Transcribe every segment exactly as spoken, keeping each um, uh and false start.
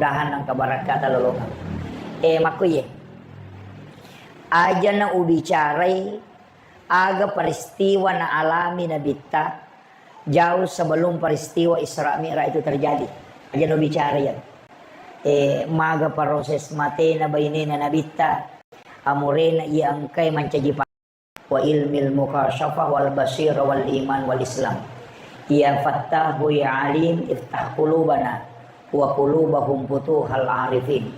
Mudahan engka barakkata lolongeng. Eh, makkuye. Aja na ubicarai aga peristiwa na alami Nabitta jauh sebelum peristiwa Isra Mi'raj itu terjadi. Aja na ubicarai ya. Eh, maga proses matena bainena Nabitta, amurena iya engkai mancaji pa-, wa ilmil mukasyafah wal basirah wal iman wal islam. Ya Fattahu ya Alim iftah qulubana wa qulubahum futuhal arifin.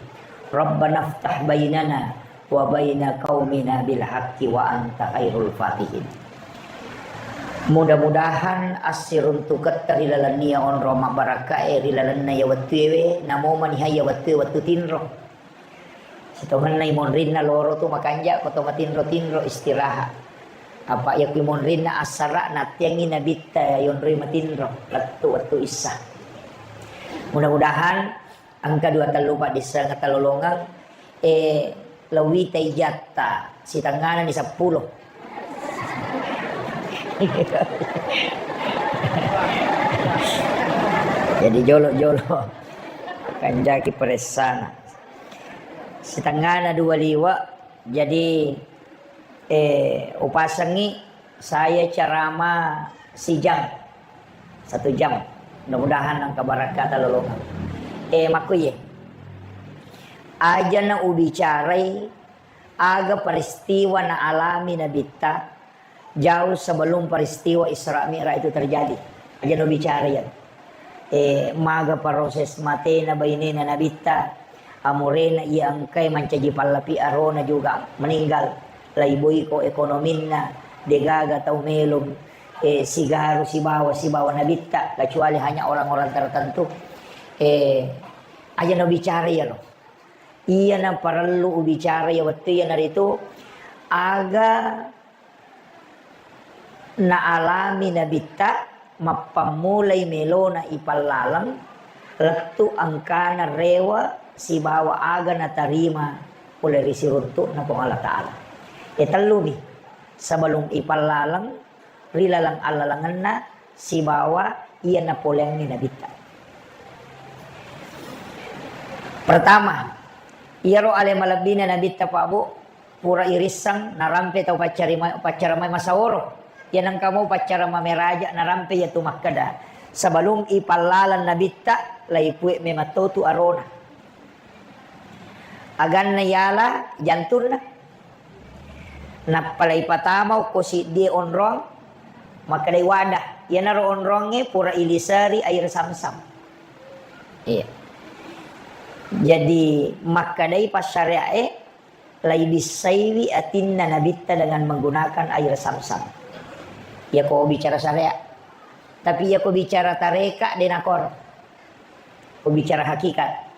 Rabbana iftah bainana wa baina qaumina bil haqqi wa anta khairul fatihin. Mudah-mudahan assiruntuketta ri lalennia onrong mabbarakkae ri lalenna iya wettuewe, namo maniha iya wettue wettu tinro. Sitongenna imonrinna loro tu makanja ko to matinro-tinro istirahat. Apa iya ku imonrinna assara nattiangi Nabitta yonroi matinro lettu wettu issa. Mudah-mudahan engka dua tellu paddissengetta lolongeng, eh, lewita ijatta sitengngana ni seppulo. Jadi jolo-jolo kanjaki peressana. Sitengngana dua liwa, jadi, eh, upasengi saya ceramah sijam, satu jam. Mudah-mudahan engka barakkata lolongeng. Eh, makkuye. Aja na ubicarai aga peristiwa na alami Nabitta jauh sebelum peristiwa Isra Mi'raj itu terjadi. Aja na ubicarai ya. Eh, maga proses matena bainena Nabitta, amurena iya engkai mancaji pallapi arona juga meninggal, laiboi ko ekonominna, degaga tau melong, eh, sigaru sibawa, sibawa Nabitta, kecuali hanya orang-orang tertentu. Eh, aja na ubicarai ya lo. Iyana parellu ubicara iya wettu iyanaritu aga naalami Nabitta mappammulai melona ipallaleng lettu engkana rewa sibawa aga natarima pole ri siruntu'na Puang Allah Ta'ala. E tellumi, sebelum ipallaleng ri laleng allalengenna sibawa iya napoleangngi Nabitta. Pertama, iyaro ale malebbina Nabitta, Pak Bu, pura irisseng narampe tau paccarima-, paccara mai masaworo. Iya nengka mau paccara mameraja narampe iya tu makkeda, sebelum ipallaleng Nabitta, laipue memang totu arona. Aganna yala jantunna. Nappa laipatama okko siddie onrong, makkedai wadah. Iyanaro onrongnge pura iliseri air samsam. Iya. Jadi makkedai passyariae, laibissaiwi atinna Nabitta dengan menggunakan air samsam. Iya ko bicara syariat. Tapi iya ko bicara tareka, de nakoro. Ko bicara hakikat.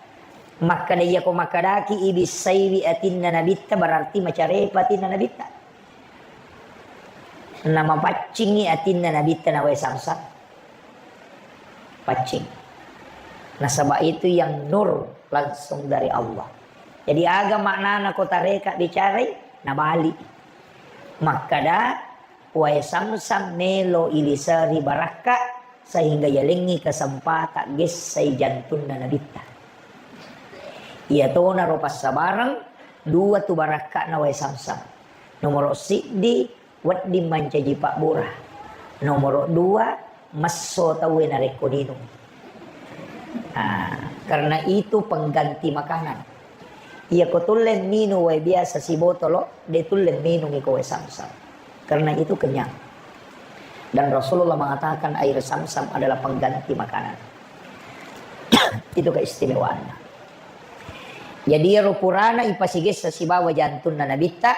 Makkeda iya ko makkedaki ibissaiwi atinna Nabitta, berarti macarepa atinna Nabitta. Namapaccingi atinna Nabitta na wae samsam. Paccing. Nasaba itu yang nur langsung dari Allah. Jadi aga maknana ko tareka bicarai, nabali. Makkeda, wae samsam melo iliseri barakka sehingga yalengngi kesempatan gessai jantunna Nabitta. Iya tonaro passabareng dua tu barakkana wae samsam. Nomoro siddi, wedding mancaji pabbura. Nomoro dua, messo tauwe narekko ninung. Ah, karena itu pengganti makanan. Iya ko tulle minung wae biasa sibotolo, de tulle minung iko wae samsam. Karena itu kenyang. Dan Rasulullah mengatakan air samsam adalah pengganti makanan. Itu keistimewaannya. Jadi iyaro purana ipasigessa sibawa jantunna Nabitta,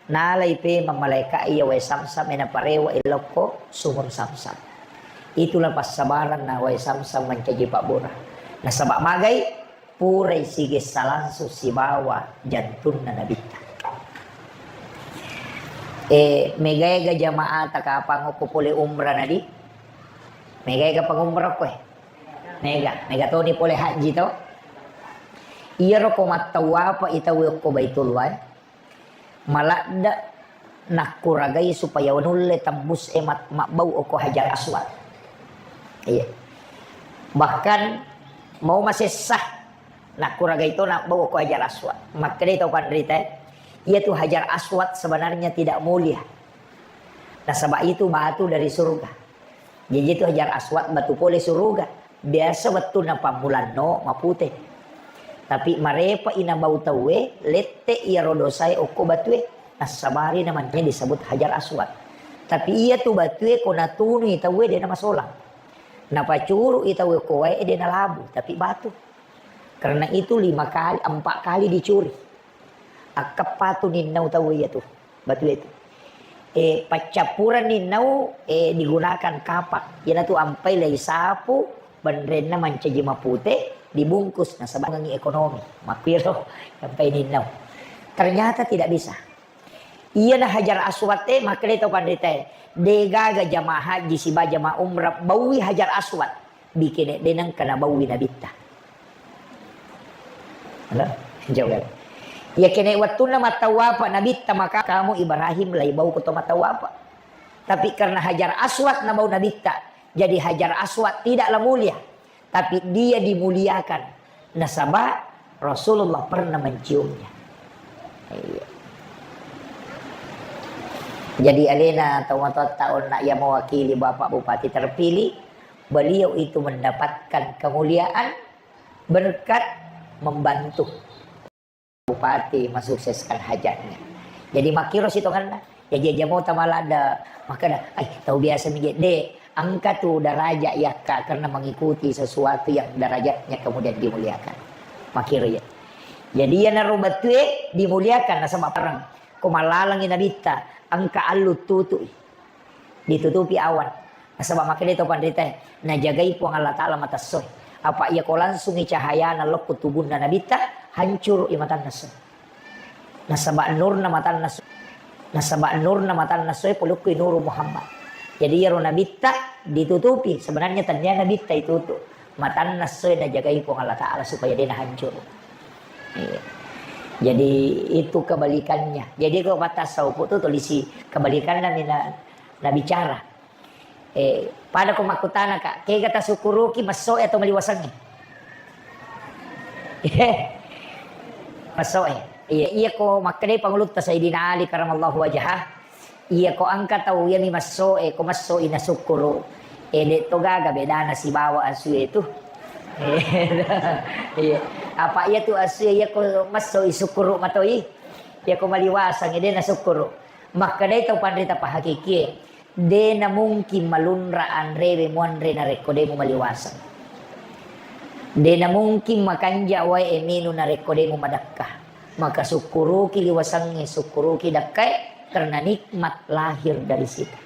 nalai pemeng malaeka iya wae samsam e naparewa ilokko sumur samsam. Itulah passabaranna wae samsam mancaji pabbura. Nasaba magai purai sigessa langsung sibawa jantunna Nabitta. Eh, megaega jamaah takapang okko pole umrah nadi? Megaega pangumrah koe? Mega, mega toni pole haji to. Iyaro ko mattawapa itawe okko Baitullah, eh. Maladde nakkuragai supaya nulle tembus e mat-, mabbau okko Hajar Aswad. Iya. Bahkan mau masessa Nakkuragai to nabbau ko Hajar Aswad. Makkedai tau panrita, iyatu Hajar Aswad sebenarnya tidak mulia. Nasaba itu batu dari surga. Jadi itu Hajar Aswad batu pole suruga. Biasa wettunna pammulanno mapute. Tapi marepa inabau tauwe, lette iyaro dosae okko batue. Nassabari namanya disebut Hajar Aswad. Tapi iyatu batue ko natunui tauwe de namasolang. Napacurui tauwe ko wae de nalabu, tapi batu. Karena itu lima kali, empat kali dicuri. Akkeppatu ninnau tau iyatu, batu itu. Eh, paccappurenni nau, eh, digunakan kapak. Iyanatu ampai lei sapu, benrenna mancaji mapute, dibungkus, nasaba ngengi ekonomi. Makkiro, ampai ninnau. Ternyata tidak bisa. Iyana Hajar Aswad e, makkedai tau panrita e, degaga jamaah haji siba jamaah umrah baui Hajar Aswad. Bikene de nengka nabaui nabitta. Halo? Jawab. Ya kene wettunna mattawapa nabitta, maka kamu Ibrahim lai bau ko to mattawapa. Tapi karena Hajar Aswad nabau nabitta, jadi Hajar Aswad tidaklah mulia, tapi dia dimuliakan. Nasaba Rasulullah pernah menciumnya. Iya. Jadi alena tau matoatta onna iya mewakili Bapak Bupati terpilih, beliau itu mendapatkan kemuliaan berkat membantu bupati mensukseskan hajatnya. Jadi makkiro sitongenna. Jadi aja mau tamalada makkeda, "Ai, tau biasa mi je." De, engka tu derajat yakka karena mengikuti sesuatu yang derajatnya kemudian dimuliakan. Makkiro ya. Jadi iyanaro batue dimuliakan nasaba pareng. Ko mallalengi nabitta, engka allu tutui. Ditutupi awan. Nasaba makkedai tau panritae, najagai Puang Allah Ta'ala mata essoe. Apa iya ko langsungi cahayana lokko tubunna nabitta, hancurui matanna essoe. Nasaba nurna matanna essoe. Nasaba nurna matanna essoe pole okko Nuru Muhammad. Jadi iyaro nabitta ditutupi, sebenarnya tennia nabitta itutup. Matanna essoe najagai Puang Allah Ta'ala supaya de nahancuru. Iya. Jadi itu kebalikannya. Jadi ko matasawuf tu tulisi kebalikanna mina nabicara. Eh, pada ko makkutana ka, kega tasukkuruki messoe atau maliwasengnge? Messoe. Iya, iya ko makkedai pangulutta Sayyidina Ali karamallahu wajhah. Iya ko engka tau iyami messoe, ko messoi nasukkuru. Eh, de to gaga bedana sibawa asue tu. Iya. Apa iya tu asue iya ko messoi sukkuru matoi. Iya ko maliwasang de nasukkuru. Makkedai tau panrita pahakikie. De namungkin malunra anrewe muanre narekko de mumaliwaseng. De namungkin makanja wae minu narekko de mumadekka. Maka sukkuruki liwasengnge, sukkuruki dakkae, karena nikmat lahir dari situ.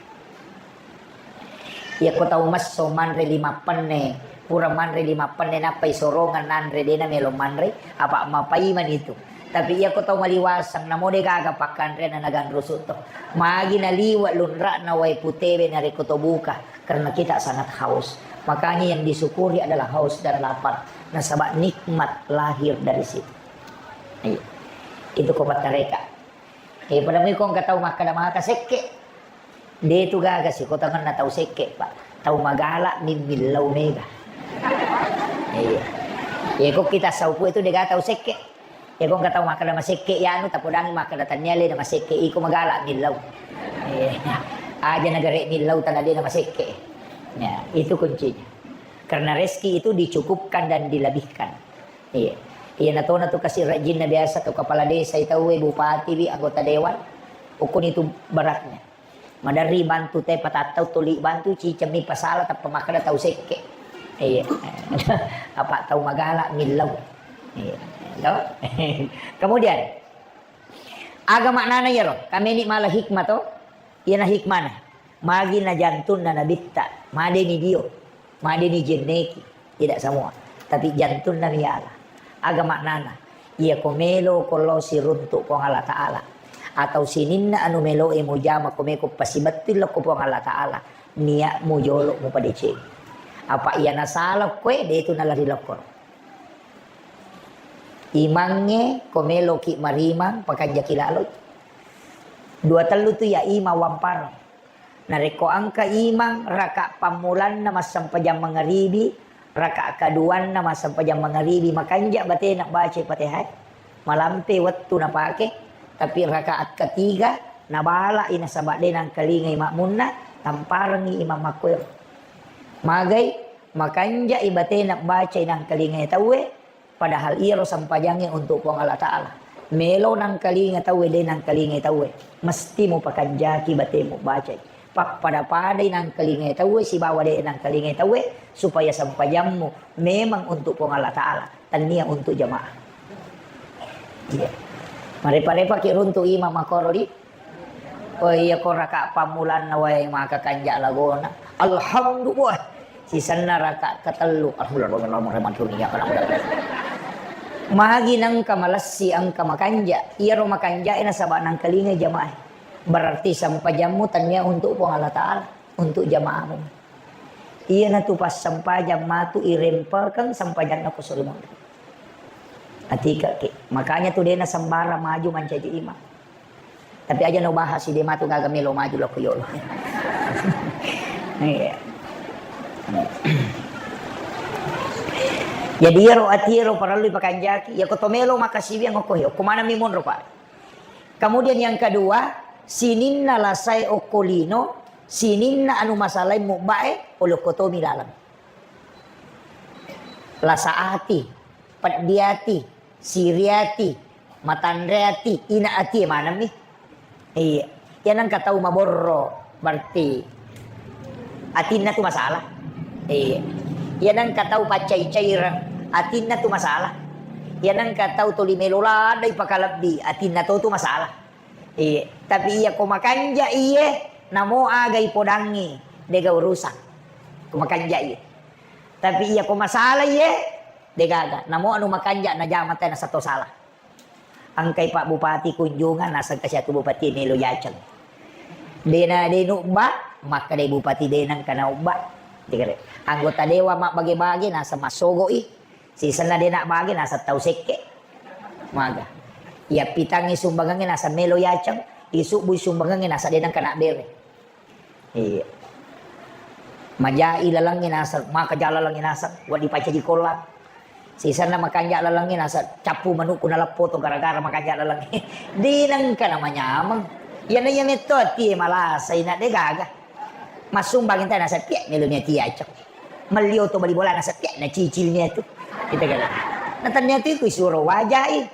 Iyako tau messo manre lima penne, pura manre lima penne nappai sorongeng nanre, de namelo manre, apa mapaimani tu. Tapi iyako tau maliwaseng, namo de gaga pakkanrena naganrusu to. Magi naliwe lunra'na wae putewe narekko to buka, karena kita sangat haus. Makanya yang disyukuri adalah haus dan lapar. Nasaba nikmat lahir dari situ. Iya. Itu ko pattareka. Eh, pada mui ko engka tau makkeda maka sekke. De tu gaga sikotangenna tau sekke, Pak. Tau magala mimmillau mega. Iya. Iya, ko kita saupu itu de gaga tau sekke. Iya, ko engka tau makkeda masekke ya anu, tapodangi makkeda tania le na masekke iko magala millau. Iya. Aja negara millau tana de na masekke. Ya, itu kuncinya. Karena rezeki itu dicukupkan dan dilebihkan. Iya. Iya, natona tu kasi rajinna biasa tu kepala desa itu, we, bupati, wi, anggota dewan. Ukun itu beratnya. Maderri bantu te patattau tuli bantu cicemmi pasala tappa makkeda tau sekke. Iya. Apa tau magala millau. Iya. To? Kemudian, aga maknana iyaro? Kameni mala hikmah to? Iyana hikmana. Magi na jantunna nabitta, madeni dio, madeni jenneki, tidak semua. Tapi jantunna miala. Aga maknana? Iya ko melo ko lo siruntuk Puang Allah Ta'ala. Atau sininna anu melo e mujama ko meko pasibettui lokko Puang Allah Ta'ala. Niatmu jolo mupadeceng. Apa iya nasala koe, de tu nalari lokko. Imangnge ko meloki marimang, pakanjaki laloi. Dua tellu tu ya imang wampareng. Narekko engka imang raka pammulanna massempajang mangaribi, Rakaat kaduanna massempajang mangaribi, makanja batena bacai Fatihah. Malampe wettu napake, tapi rakaat ketiga nabala'i nasaba de nangkalingai makmunna, tamparengngi imam makkuero. Magai, makanjai batena bacai nangkalingai tauwe, padahal iyaro sempajangnge untuk Puang Allah Ta'ala. Melo nangkalinga tauwe, de nangkalingai tauwe, mesti mupakanjaki batemu bacai. Pappada-padai nangkalingai tauwe sibawa de nangkalingai tauwe, supaya sempajammu memang untuk Puang Allah Ta'ala, tania untuk jamaah. Iya. Marepa-repa ki runtu imam makoro di. Oh iya, ko raka pammulanna wae maka kanja lagona. Alhamdulillah. Sisenna raka katellu. Alhamdulillah. Magi nangka malessi engka makanja. Iyaro makanja nasaba nangkalingai jamaah. Berarti sempajammu tania untuk Puang Allah Ta'ala, untuk jamaahmu. Iyanatu passempajang matu irempelkeng sempajanna ko suri monri. Atika ke. Makanya tu dena sembarang maju mancaji imam. Tapi aja no bahas ide matu gaga melo maju loko yolo. Iya. Jadi iyaro ati ero parellu pakanjaki, ya ko to melo makasiwiang okko yo, ko manami monro, Pak. Kemudian yang kedua, sininna lasae okko lino, sininna anu masalae mubbae, olokko tomi laleng. Lasa ati, peddi ati, siri ati, matanre ati, ina ati, maneng mi. Iya. Iya nengka tau maborro, berarti atinna tu masalah. Iya. Iya nengka tau paccai-caireng, atinna tu masalah. Iya nengka tau tuli melo ladai pakalebbi, atinna to tu masalah. Iya. Tapi iya ko makanja iye, namo aga ipodangi, dega urusan. Ko makanja iye. Tapi iya ko masalah iye, degaga. Namo anu makanja najama tena sato salah. Engkai Pak Bupati kunjungan, naseng kasi atu Bupati melo yaceng. Dena de nubba, makkeda Bupati de nengka naubba. Anggota dewan mabbage-bage, naseng massogo'i. Sisenna de nabbage, naseng tau sekke. Maga. Iya pitangngi sumbangengnge, naseng melo yaceng. Isubbui sumbangengnge, naseng de nengka nabbere. Iya. Majai lalengnge naseng, maka ja lalengnge naseng, wedding paccaji kollang. Sisenna makanja lalengnge naseng, cappu manukku naleppo to gara-gara makanja lalengnge. De nengka namanyameng. Iyana iya metto atie malasa ina de gaga. Massumbang ita naseng, pia melo ni atie acok. Melli oto bali bola naseng, pia nacicil ni atu. Kita kira. Na tania tu ku isuro wajai.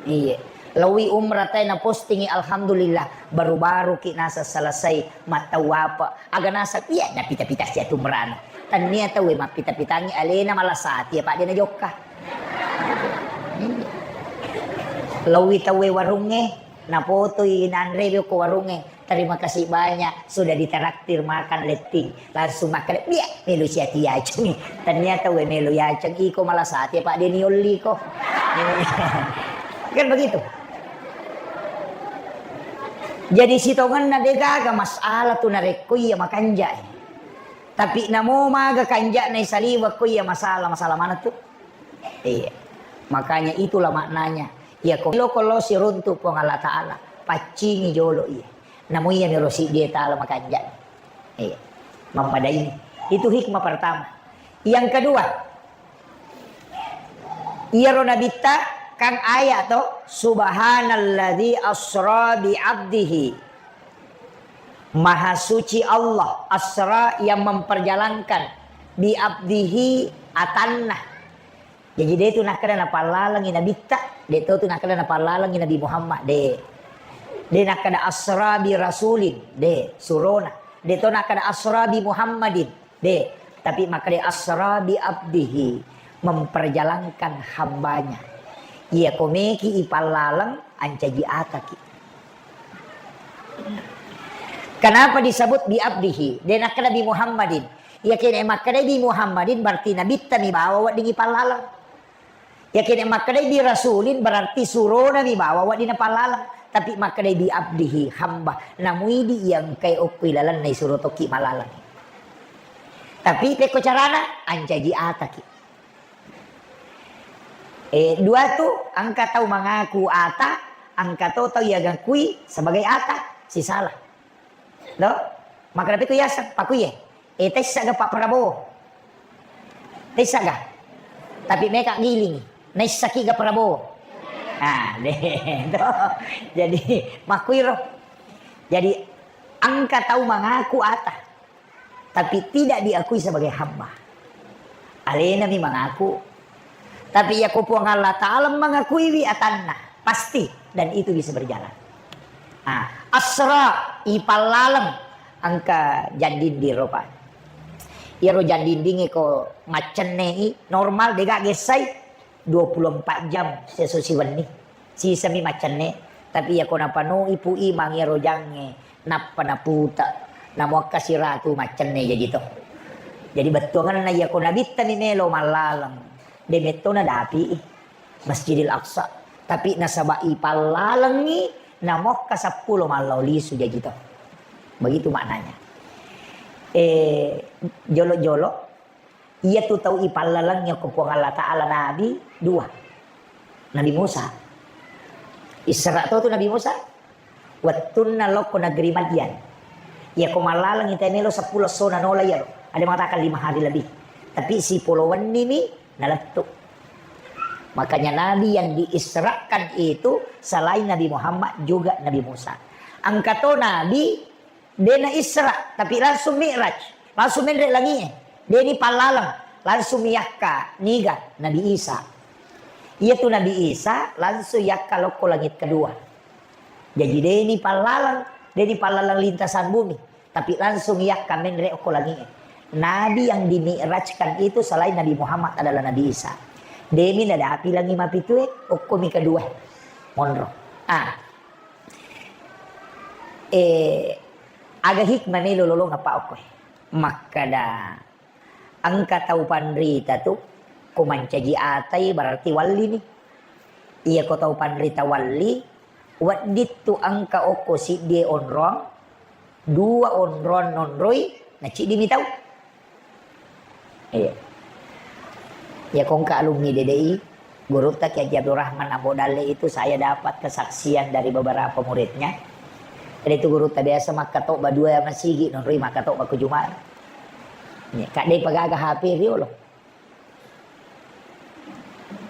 Iya. Lawi umrah tai napostingi, alhamdulillah, baru-baru ki naseng selesai mattawapa. Aga naseng, iya, napita-pita sia tu umrana. Tania tauwe mappita-pitangi alena malasati, apa de najokka. Lawi tauwe warungnge, napotoi nanre ko warungnge. Terima kasih banyak sudah ditraktir makan letting. Langsung makan, dia melu sia tiaceng. Ternyata we melu yaceng iko malasati, apa de niolli ko. Kan begitu. Jadi sitongenna de gaga masalah tu narekko iya makanja. Tapi namo maga kanja na isaliweng ko iya masalah, masalah mana tu? Iya. Makanya itulah maknanya. Iya ko lo ko lo siruntu Puang Allah Ta'ala, paccingi jolo iya. Namo iya miro siddi Ta'ala makanja. Iya. Mappada ini. Itu hikmah pertama. Yang kedua, iyaro nabitta kan ayat to, subhanalladzi asra bi abdihi. Maha suci Allah, asra yang memperjalankan, bi abdihi atanna. Jadi de tu nakkeda napallalengi nabitta, de to tu nakkeda napallalengi Nabi Muhammad, de. De nakkeda asra bi rasulin, de, surona. De to nakkeda asra bi Muhammadin. De, tapi makkeda asra bi abdihi, memperjalankan hambanya. Iya ko meki ipallaleng, ancaji ataki. Kenapa disebut bi abdihi? De nakkeda bi Muhammadin. Iya kene makkeda bi Muhammadin berarti nabitta mi bawa wedding ipallaleng. Yakini makkedai bi rasulin, berarti surona mi bawa wedding napallaleng. Tapi makkedai bi abdihi, hamba. Namuidi iya engkai okko ilalenna isuro tokki malaleng. Tapi pekko carana, ancaji ataki. Eh, dua tu, engka tau mengaku ata, engka to tau iya gangkui sebagai ata, sisala. Lo? Makkeda pekko yaseng, pakuye. Eh, tessa ga Pak Prabowo. Taissaga? Tapi meka giling. Naissaki ga Prabowo? Ah, deh. Jadi, makkuiro. Jadi, engka tau mengaku ata, tapi tidak diakui sebagai hamba. Alenami mengaku. Tapi yako Puang Allah Ta'ala mengakuiwi atanna, pasti, dan itu bisa berjalan. Ah, asra, ipallaleng, engka jandinding ropa. Iyaro jandindingnge ko maccenne i, normal, dega gessai, dua puluh empat jam seso siwenni. Sisami maccenne, tapi yako napanoi pu imang iyaro jangnge, nappa naputa, namuakka siratu maccenne jaji to. Jadi bettuanganna yako nabittani melo mallaleng, de metto nadapi i Masjidil Aqsa. Tapi nasaba ipallalengngi, namokka seppulo mallau lisu jaji to. Begitu maknanya. Eh, jolo-jolo, iyatu tau ipallalengngi ko Puang Allah Ta'ala nabi dua. Nabi Musa. Isra to tu Nabi Musa. Wettunna lokko negeri Madian. Iyako mallaleng ita melo seppulo essona nola iyaro. Ada mengatakan lima hari lebih. Tapi sipolo wennimi nalettu. Makanya Nabi yang diisrakan itu selain Nabi Muhammad juga Nabi Musa. Engka to Nabi dena Isra, tapi langsung Mi'raj. Langsung menre langie. Deni pallaleng, langsung miyakka niga Nabi Isa. Iyatu Nabi Isa langsung yakka lokko langit kedua. Jaji deni pallaleng, deni pallaleng lintasan bumi, tapi langsung yakka menre okko langie. Nabi yang dimi'rajkan itu selain Nabi Muhammad adalah Nabi Isa. Demi nadapi langi mapitue, okkomi kedua. Monro. Ah. Eh, aga hikmah melo lolong apa okkoe? Makkada engka tau panrita tu, ko mancaji atai berarti wallini. Iyako tau panrita walli, weddittu engka okko siddie onrong, dua onrong nonroi, naciddimi tau. Iya. Ya kongka alumni D D I, gurutta Kiai Haji Abdul Rahman Ambo Dalle itu saya dapat kesaksian dari beberapa muridnya. Ada itu gurutta biasa makkatobba dua masigi, nonroi makkatobba ku Jumat. Iya, kak dei pagaga H P riolo.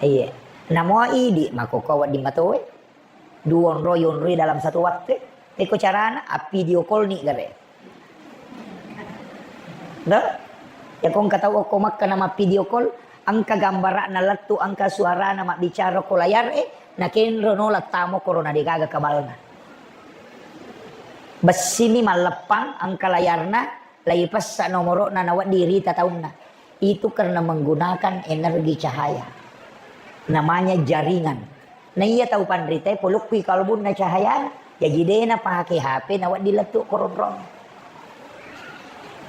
Iya. Namo idi makkokko wedding matoe. Duonroi, onroi dalam satu waktu. Pekko carana, a video call ni gare. Dah? Ya kong katau okko makka nama video call, engka gambarana lettu, engka suarana mabbicara ko layar e, nakenro no lattamo korona degaga kabalna. Bessini malleppang engka layarna, laipessa nomoro'na nawedding rita taunna. Itu karena menggunakan energi cahaya. Namanya jaringan. Na iya tau panritae polokkui kalbunna cahayana. Jaji de napake H P nawedding lettu koronrong.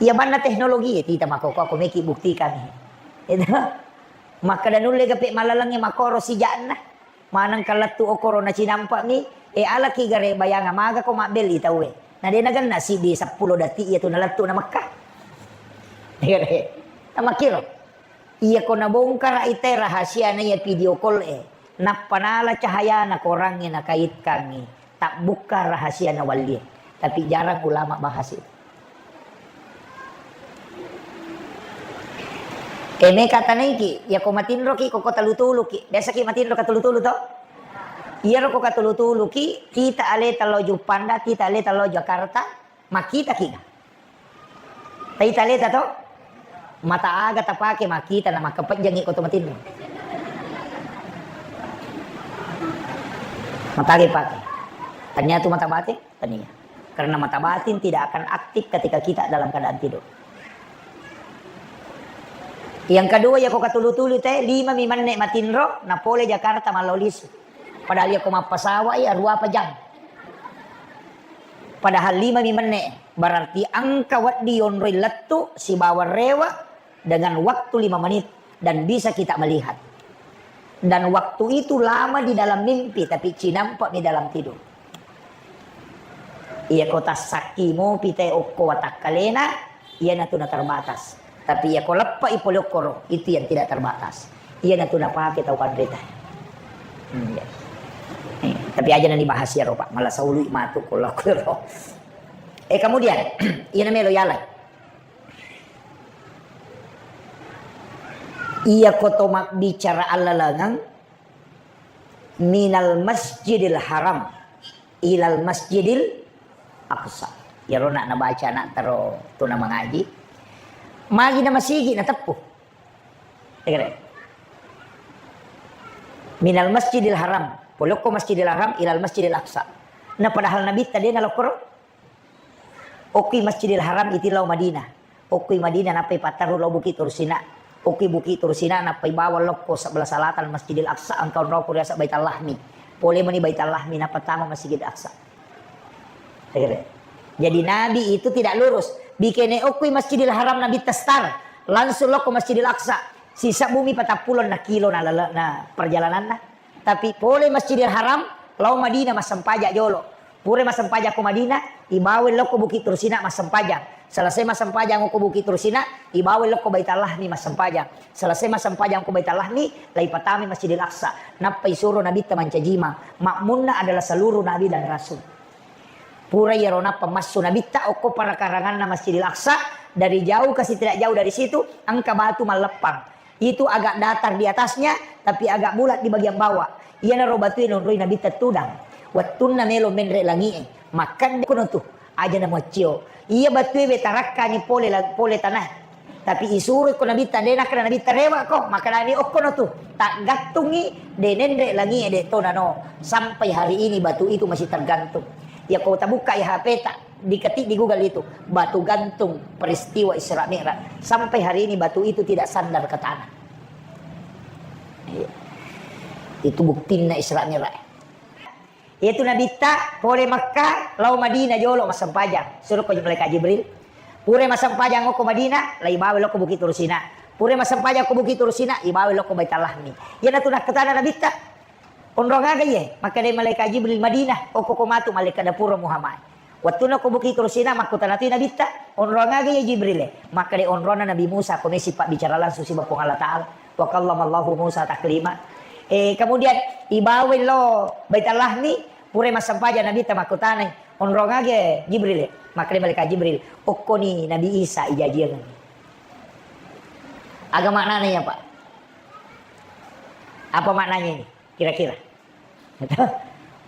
Iya manna teknologi e, tita makkokko, aku meki buktikan. Itu. Makkeda nulle gape malalengnge makkoro sijakna. Maneng kalettu okoro nacinampami, e alaki gare bayanga magako mabbelli tauwe. Na de nagenna siddi seppulo detik iya tu nalettu na Mekka. Iya de. Namakkiro. Iya ko nabongkara ite rahasiana iya video call e. Nappa nala cahayana korangnge nakaitkangngi. Tabbukka rahasia nawallie. Tapi jarang ulama bahas itu. E, meka tanaiki, yako matinroki, koko tulu-tuluki. Biasaki matinro ka tulu-tulu to? Iyaro ko ka tulu-tuluki, kita aleta lao Juppanda, kita aleta lao Jakarta, makkitaki ga? Taita aleta to? Mata aga tapake makkita na makkapejjangi ko to matinro? Mata aga pake? Tania tu mata batin? Tania. Karena mata batin tidak akan aktif ketika kita dalam keadaan tidur. Yang kedua, yako katulu-tulu te, lima mi menne matinro, na pole Jakarta mallau lisu. Padahal yako mappasawa iya, rua apa jam. Padahal lima mi menne, berarti engka wedding yonroi lettu sibawa rewa dengan waktu lima menit dan bisa kita melihat. Dan waktu itu lama di dalam mimpi, tapi cinampa mi dalam tidur. Iya ko tassakki mopi te okko watakkalena, iya natu na terbatas. Tapi iya ko leppa i pole okkoro, itu yang tidak terbatas. Iya natu napake tau panrita. Hmm, iya. Eh, tapi aja nani bahas ya ro, Pak. Malah saului matu ko lokko ro. Eh, kemudian, iya namelo yalai. Iya ko to mabbicara allalengeng, minal Masjidil Haram ilal Masjidil Aqsa. Iyaro na nabaca anak taro tuna mangaji. Magi na masigi na teppu. Tegere. Minal Masjidil Haram, polokko Masjidil Haram ilal Masjidil Aqsa. Na padahal Nabitta de na lokkoro. Okkui Masjidil Haram iti lao Madinah. Okkui Madinah nappai pattarru lao Bukit Tursina. Okkui Bukit Tursina nappai bawang lokko sebelah selatan Masjidil Aqsa, engka onroko riaseng Baitul Lahmi. Pole mani Baitul Lahmi nappa tama Masjidil Aqsa. Jadi Nabi itu tidak lurus. Bikene okkui Masjidil Haram Nabitta star, langsung lokko Masjidil Aqsa. Sisa bumi patappulo na kilo na lele-, na perjalananna. Tapi pole Masjidil Haram, lao Madinah massempajang jolo. Pura massempajang ko Madinah, ibawa lokko Bukit Tursina massempajang. Selesai massempajang ko Bukit Tursina, ibawa lokko Baitul Lahmi massempajang. Selesai massempajang ko Baitul Lahmi, lai patami Masjidil Aqsa. Nappa isuro Nabitta mancajima. Makmunna adalah seluruh nabi dan rasul. Pura iyaro nappa massu Nabitta okko parakaranganna Masjidil Aqsa, dari jauh ke tidak jauh dari situ, engka batu malleppang. Itu agak datar di atasnya, tapi agak bulat di bagian bawah. Iyanaro batue naonroi Nabitta tudang. Wettunna melo menre langi'e, makkeda kono tu, aja na muaccio. Iya batue we tarakkani pole la-, pole tanah. Tapi isuro ko Nabitta, de nakkeda Nabitta rewa ko, makkedani okkono tu. Taggattungi, de nenre langi'e de to nano. Sampai hari ini batu itu masih tergantung. Ya ko tabuka ya H P ta. Diketik di Google itu, batu gantung peristiwa Isra Mi'raj. Sampai hari ini batu itu tidak sandar ke tanah. Iya. Itu buktinna Isra Mi'raj. Itu Nabitta pole Makkah, lao Madinah jolo massempajang. Suruh ko malaikat Jibril. Pura massempajang ko Madinah, lai bawa lo ko Bukit Tursina. Pura massempajang ko Bukit Tursina, ibawa lo ko Baitul Lahmi. Iyanatu nakkutana Nabitta. Onrong aga iye? Makkedai malaikat Jibril, Madinah, okko ko matu malaikat dapura Muhammad. Wettunna ko Bukit Tursina, makkutana tu Nabitta, onrong aga iye Jibril e? Makkedai onronna Nabi Musa, ko mesi pabbicara langsung siba Puang Allah Ta'ala. Wa kallamallahu Musa taklima. Eh, kemudian ibawai lo Baitul Lahmi, pura massempajang Nabitta makkutanai, onrong aga Jibril e? Makkedai malaikat Jibril, okkoni Nabi Isa ijajiang. Aga maknana iya, Pak? Apa maknanya ini? Kira-kira.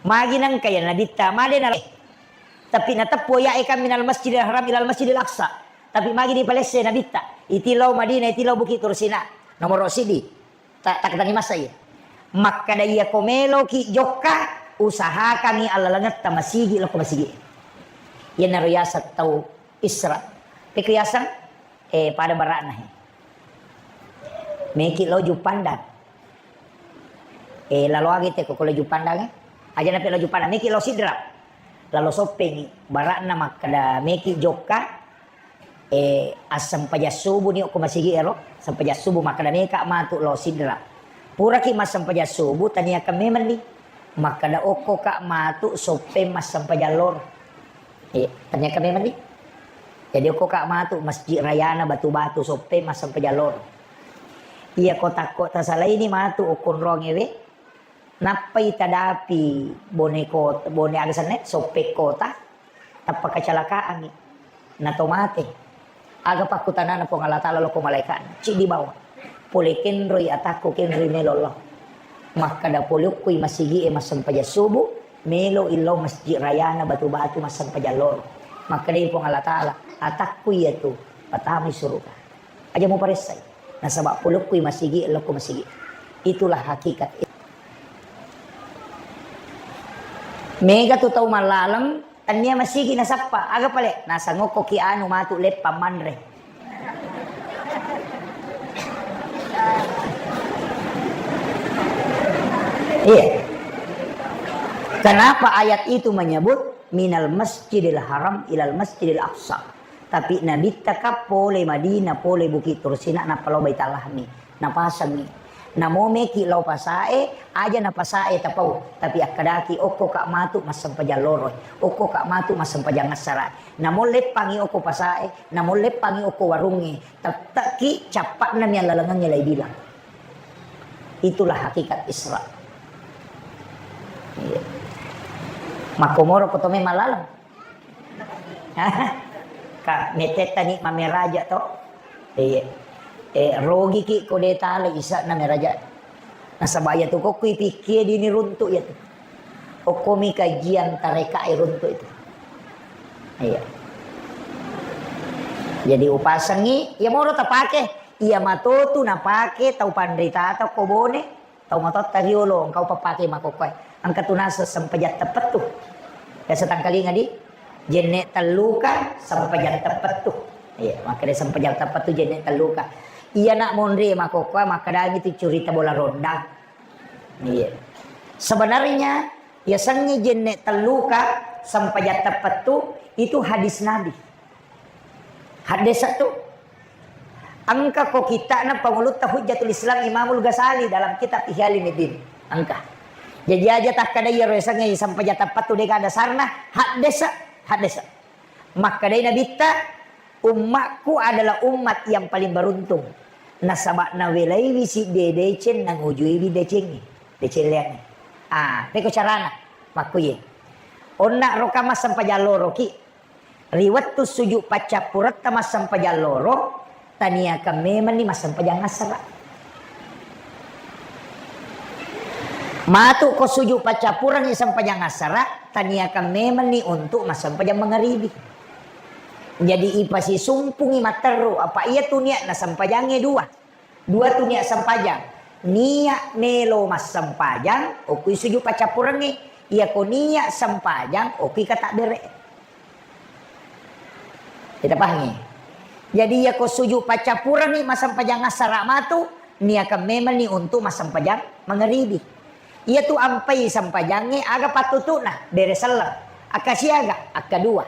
Magi nengka ya Nabitta, made na, tapi nateppu ya e kan minal Masjidil Haram ilal Masjidil Aqsa. Tapi magi dipalesse Nabitta, iti lao Madinah, iti lao Bukit Tursina. Nomor sidi. Ta-, takkutani masa iya. Makkeda iya ko meloki jokka, usahakangi allalengetta masigi, lokko masigi. Iyanaro yaseng tau Isra. Pekku yaseng? Eh, pada bara'na he. Meki lao Juppandang. Eh, lalo agi te ko lao Juppandang, eh? Aja nape lao Juppandang, meki lao Sidrap. Lalo Soppengi, bara'na makkeda meki jokka, eh, assempajang subuh ni okko masigi ero, sempajang subuh makkeda meka matu lao Sidrap. Puraki massempajang subuh, taniakan memang ni. Makkeda okko ka matu Soppeng massempajang loro. Eh, ternyata memang ni. Jadi okko ka matu Masjid Rayana Batu-Batu Soppeng massempajang loro. Iya ko takko tasalaini matu okko onrongewe. Nappai tadapi Bone Kota, Bone aga senna, Soppeng Kota. Tappa kecelakaan ni. Nato mate. Aga pakkutanana Puang Allah Ta'ala lokko malaikatna? Ciddi bawang. Pole kenroi atakku, kenroi melo lao. Makkeda pole okkoi masigi'e massempajang subuh, melo illau masjid rayana Batu-Batu massempajang loro. Makkedai Puang Allah Ta'ala, atakku iyatu, patamai suruga. Aja muparessai. Nasaba pole okkoi masigi'e lokko masigi. Itulah hakikat. Mega tu tau mallaleng, Tennia masigi nasappa, aga pale? Naseng okkoki anu matu leppang manre. Iya. Kenapa ayat itu menyebut minal masjidil haram ilal masjidil aqsa? Tapi Nabitta ka pole Madinah, pole Bukit Tursina, nappa lao Baitul Lahmi. Napasengngi. Namo meki lao pasae, aja na pasae tapau, tapi akkedaki, okko ka matu massempajang loro, okko ka matu massempajang assara. Namo leppangi okko pasae, namo leppangi okko warungnge, tette'ki cappa'na mi allalengengnge lai bilang. Itulah hakikat Isra. Iya. Makkomoro ko to memang laleng. Ka metettani mameraja to. Iya. Eh, rogiki ko de tale isa'na meraja. Nasaba iyatu kokko ipikkie dini runtu iyatu. Okkomi kajian tareka e runtu itu. Iya. Jadi upasengi, iya moro tapake, iya matotu napake tau panritata ko Bone, tau matotta riolo, engka upappake makkokkoe. Engka tu naseng sempajang teppettu. Biasa tangkalinga di jenne telluka sempajang teppettu. Iya, makkeda sempajang teppettu jenne telluka. Iya nak monri makkokkoe makkedangi tu curita bola ronda. Iya. Sebenarnya yasengnge jenne telluka sempajang teppettu itu hadis Nabi. Haddesa tu. Engka ko kitta'na pangulutta Hujjatul Islam Imamul Ghazali dalam kitab Ihya Ulumuddin. Engka. Jaji aja takkada iyaro yasengnge sempajang teppettu de gaga dasarna, haddesa, haddesa. Makkedai Nabitta, "Ummakku adalah umat yang paling beruntung. Nasaba nawelaiwi sidde deceng, nangujuiwi decengnge, deceng leangnge." Ah, peko carana? Makkuye. Onna roka massempajang loroki. Ri wettu suju paccappuretta massempajang loro, taniakang memenni massempajang assara. Matu ko suju paccappurengngi sempajang assara, taniakang memenni untuk massempajang mangaribi. Jadi ipasisumpungi matteru, apa iya tu niatna sempajangnge dua. Dua tu niat sempajang. Niat melo massempajang, okui suju paccappurengngi. Iyako niat sempajang, okui katabbere. Kita pahangi. Jadi iyako suju paccappurengngi massempajang assara matu, niakang memenni untuk massempajang mangaribi. Iyatu ampai sempajangnge aga pattutu'na, bere selleng. Akka siaga, akka dua.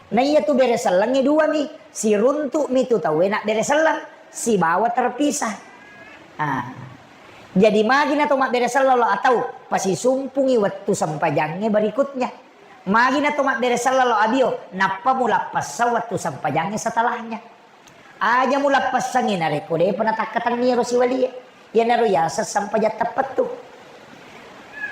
Na iyatu bere sellengnge duami, siruntu'mi tu tauwe nabbere selleng, sibawa terpisah. Ah. Jadi magi na to mabbere selleng lo atau pasisumpungi wettu sempajangnge berikutnya. Magi na to mabbere selleng lo abio, nappa mulappessang wettu sempajangnge setelahnya. Aja mulappessangngi narekko depa natakkatenni ero siwalie. Iyanaro yaseng sempajang teppettu.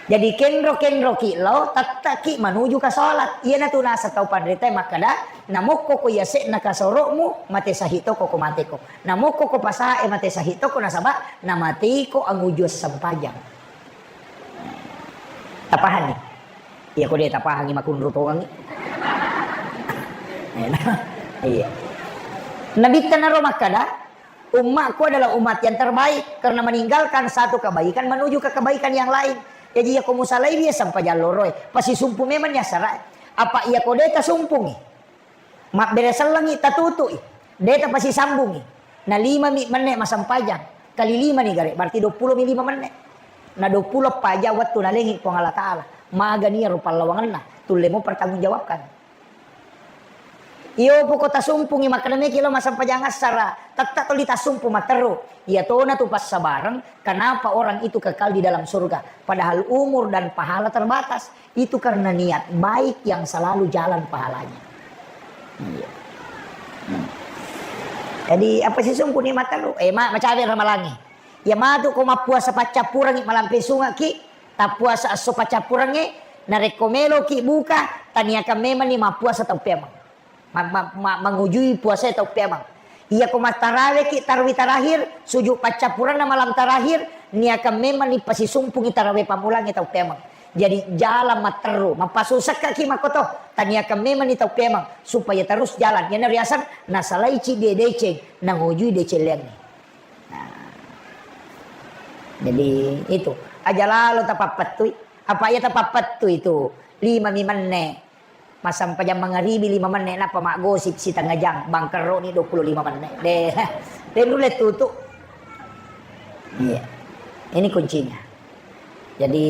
Jadi kenro-kenroki lao, tettaki manuju ka salat. Iyanatu naseng tau panritae makkeda, namokko ko yase'na kasoro'mu, mate sahih toko ko mateko. Namokko ko pasahae mate sahih toko nasaba namateiko anguju sempajang. Tapahanni? Iya, ko de tapahangi makunru tongangi. Iya. Nabitta naro makkeda, "Ummakku adalah umat yang terbaik karena meninggalkan satu kebaikan menuju ke kebaikan yang lain." Jadi iya ko musalaiwi sempajang loroe, pasisumpu memang ya sara. Apa iya ko de tasumpungi? Mabbere sellengngi tatutu'i, de tapasisambungi. Na lima mi menne masempajang, kali lima ni gare, berarti dua puluh mi lima menne. Na dua puluh paja wettu nalengi Puang Allah Ta'ala. Magani ero pallawangenna, tulle mo pertanggungjawabkan. Iyo poko tasumpungi makkeda meki lo masempajang assara, tetta toli tasumpu matteru. Iya tona tu passabareng, kenapa orang itu kekal di dalam surga? Padahal umur dan pahala terbatas. Itu karena niat baik yang selalu jalan pahalanya. Iya. Hmm. Jadi, apa sisumpu ni matteru? Eh, ma-, macawe ramalangi. Ya matu ko mappuasa paccappurengngi malampe sungaki, tappuasa esso paccappurengnge, narekko meloki buka, taniakan memang ni mappuasa tau peamang. Ma-, ma-, ma-, mangujui puasae tau peamang. Iya ko mattaraweki tarwi tarakhir, suju paccappurenna malam tarakhir, niakan memang ni pasisumpungi tarawe pammulangnge tau peamang. Jadi jalan matteru, mappasusekkaki makkoto, taniakan memang ni tau peamang supaya terus jalan. Iyana riaseng nasalai ciddi deceng, nangujui deceng leangnge. Nah. Jadi itu, aja lalo tapappettui. Apa iya tapappettui tu? Lima mi menne. Massempajang mangaribi lima menne, nappa maggosip sitengnga jang, bangkerroni dua puluh lima menne. De, de nulle tutu. Iya. Ini kuncinya. Jadi,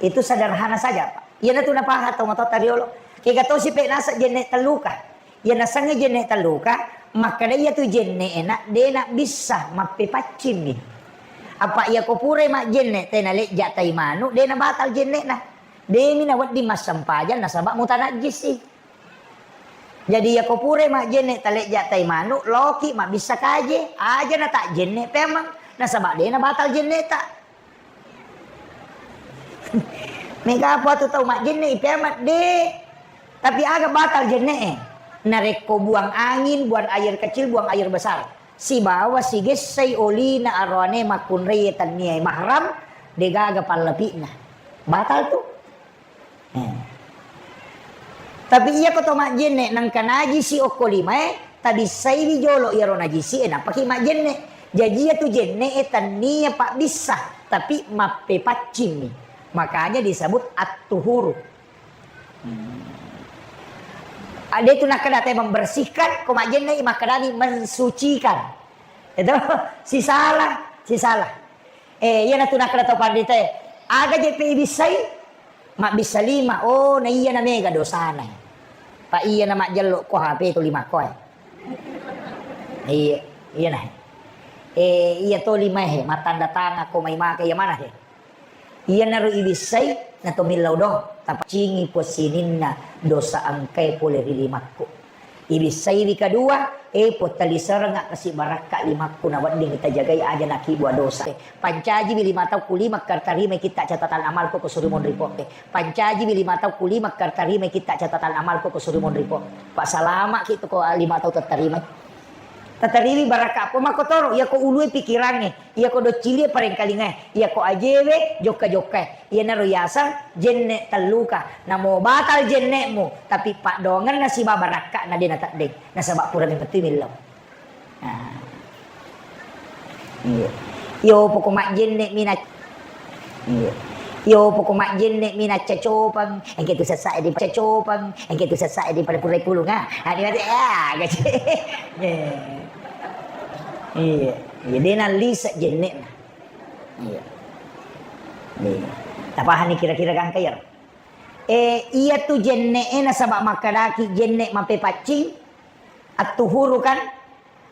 itu sederhana saja, Pak. Iyanatu napaha tau matotta riolo. Kega tosi pe naseng jenne telluka. Iya nasengnge jenne telluka, makkeda iyatu jenne'e na de nabbissa mappepaccingmi. Apa iya ko purai majjenne tena lejja tai manu, de nabatal jenne'na. Demi nawedding massempajang nasaba mutanajjisi. Jadi iya ko purai majjenne talejja tai manu, loki mabbissa kaje, aja natajjenne peamang, nasaba de nabatal jenneta. Mega apa tu tau majjenne i peamang de. Tapi aga batal jenne'e? Narekko buang angin, buang air kecil, buang air besar. sibawa sigessai olina aroane makkunraie tanniae mahram, degaga pallapi'na. Batal tu. Eh. Tapi iyako to majjenne nangka najisi okko limae, tabissaiwi jolo iyaro najisi e, nappaki majjenne. Jaji iyatu jenne e tannia pabbissa, tapi mappepaccingmi. Makanya disebut at-tuhuru. Hmm. Ade tu nakkeda te membersihkan, ko majjenne i makkedani mensucikan. Itu sisala, sisala. Eh, iyana tu nakkeda tau panritae, aga je pe ibissai? Mabbissa lima. Oh, na iyana mega dosana. Pa iyana majjello ko H P tu lima ko e. Iya, iyana. Eh, iya to lima he, mattanda tangan ko mai maka iya mana he? Iyanaro ibissai, na to millau do, tapaccingi Puang sininna dosa engkae pole ri limakku. Ibissaiwi kadua, eh, Puang taliserengnga kasi barakka limakku, na wedding tajagai aja nakibua dosa. Pancajiwi lima tau ku lima kartarimai kitta catatan amalku ko suri monri potte. Pancajiwi lima tau ku lima kartarimai kitta catatan amalku ko suri monri potte. Pasalama ki tu ko lima tau tattarimai. Tattariwi barakka po makkotoro, iyako ulue pikirangnge. Iyako doccilie parengkalingae, iyako ajewe jokka-jokkae. Iyanaro yaseng jenne telluka. Namo batal jenne'mu, tapi paddoangenna siba barakka'na de nateddeng. Nasaba purami mettui millau. Nah. Iya. Iyo poko majjenne mina. Iya. Iyo poko majjenne mina cacopang. Engke tu sessa di cacopang. Engke tu sessa di pada purai pulung ah. Adi mati ah gaji. Iya. Iya. Iya de nallise jenne'na. Iya. Iya. Tapahani kira-kira gangka iyaro? Eh, iyatu jenne'e nasaba makkedaki jenne' mapepaccing, attuhuru kan?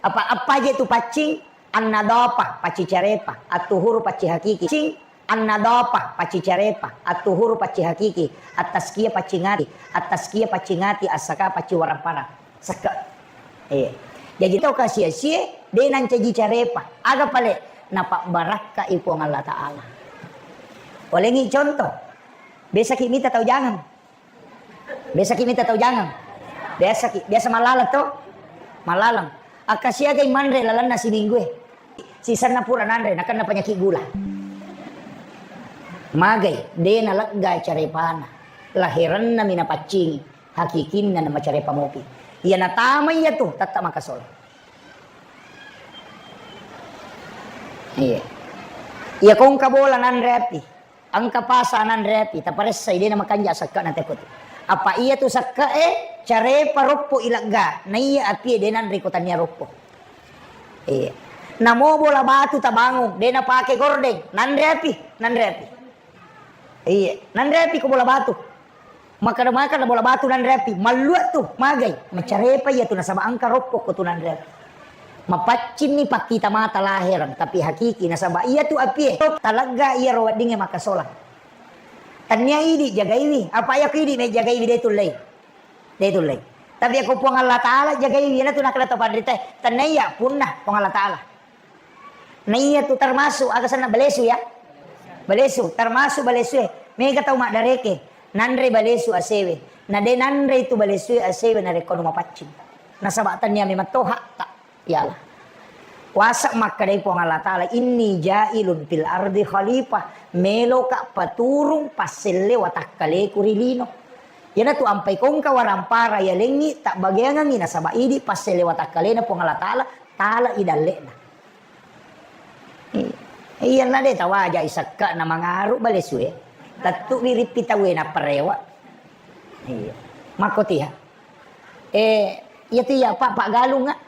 Apa, apa aja tu paccing? Annadhafah, paccing carepa, attuhuru paccing hakiki. Paccing annadhafah, paccing carepa, attuhuru paccing hakiki, at-tazkiyah paccing ati, at-tazkiyah paccing ati, as-zakah paccing waramparang. Sekke. Iya. Jaji tau kasi-asie, de nancaji carepa. Aga pale? Napabbarakkai Puang Allah Ta'ala. Olengi contoh. Biasaki mita tau jangang. Biasaki mita tau jangang. Biasaki, biasa malaleng to? Malaleng. Akkasiagai manre lalenna siminggue. Sisenna pura nanre, nakenna penyakit gula. Magai, de nalegga carepana. Laherennami napaccingi. Hakikinna na macarepa mopi. Iya natama iya tu, tetta makasola. Iya. Iya kongka bola nanre api. Engka pasa nanre api, taparessai de namakanja sekke na teko tu. Apa iya tu sekke e, carepa roppo ilegga. Na iya api de nanre ko tania roppo. Iya. Namo bola batu tabangung, de napake gordeng, nanre api, nanre api. Iya, nanre api ko bola batu. Makkeda-makkeda bola batu nanre api, mallua tu, magai. Macarepa iya tu nasaba engka roppo ko tu nanre api. Mapaccinni pakkita mata lahereng, tapi hakiki nasaba iya tu api e. Talegga iya ro weddingnge makkasolang. Tania idi jagaiwi, apa iya ko idi me jagaiwi de tullei. De tullei. Tapi ako Puang Allah Ta'ala jagaiwi, na tu nakkeda to panrita, tania iya punna Puang Allah Ta'ala. Na iya tu termasuk aga senna balesu ya. Balesu, termasuk balesu e. Mega tau maddareke. Nanre balesu asewe. Na de nanre tu balesu e asewe narekko nu mapaccing. Nasaba tania memang to hakta. Iyalah. Kuasa makkedai Puang Allah Ta'ala, "Inni ja'ilun fil ardi khalifah." Meloka paturung passelle watakkaleku ri lino. Iyanatu ampai kongka warampara yalengngi tabbageangengngi nasaba idi passelle watakkalena Puang Allah Ta'ala, tala idalle'na. Iya. Iyanna de tawajai sekke'na mangaru balesue. Tettu wirippi tauwe napparewa. Iya. Makkotiha. Eh, iya tu iya, Pak, Pak Galung, ah.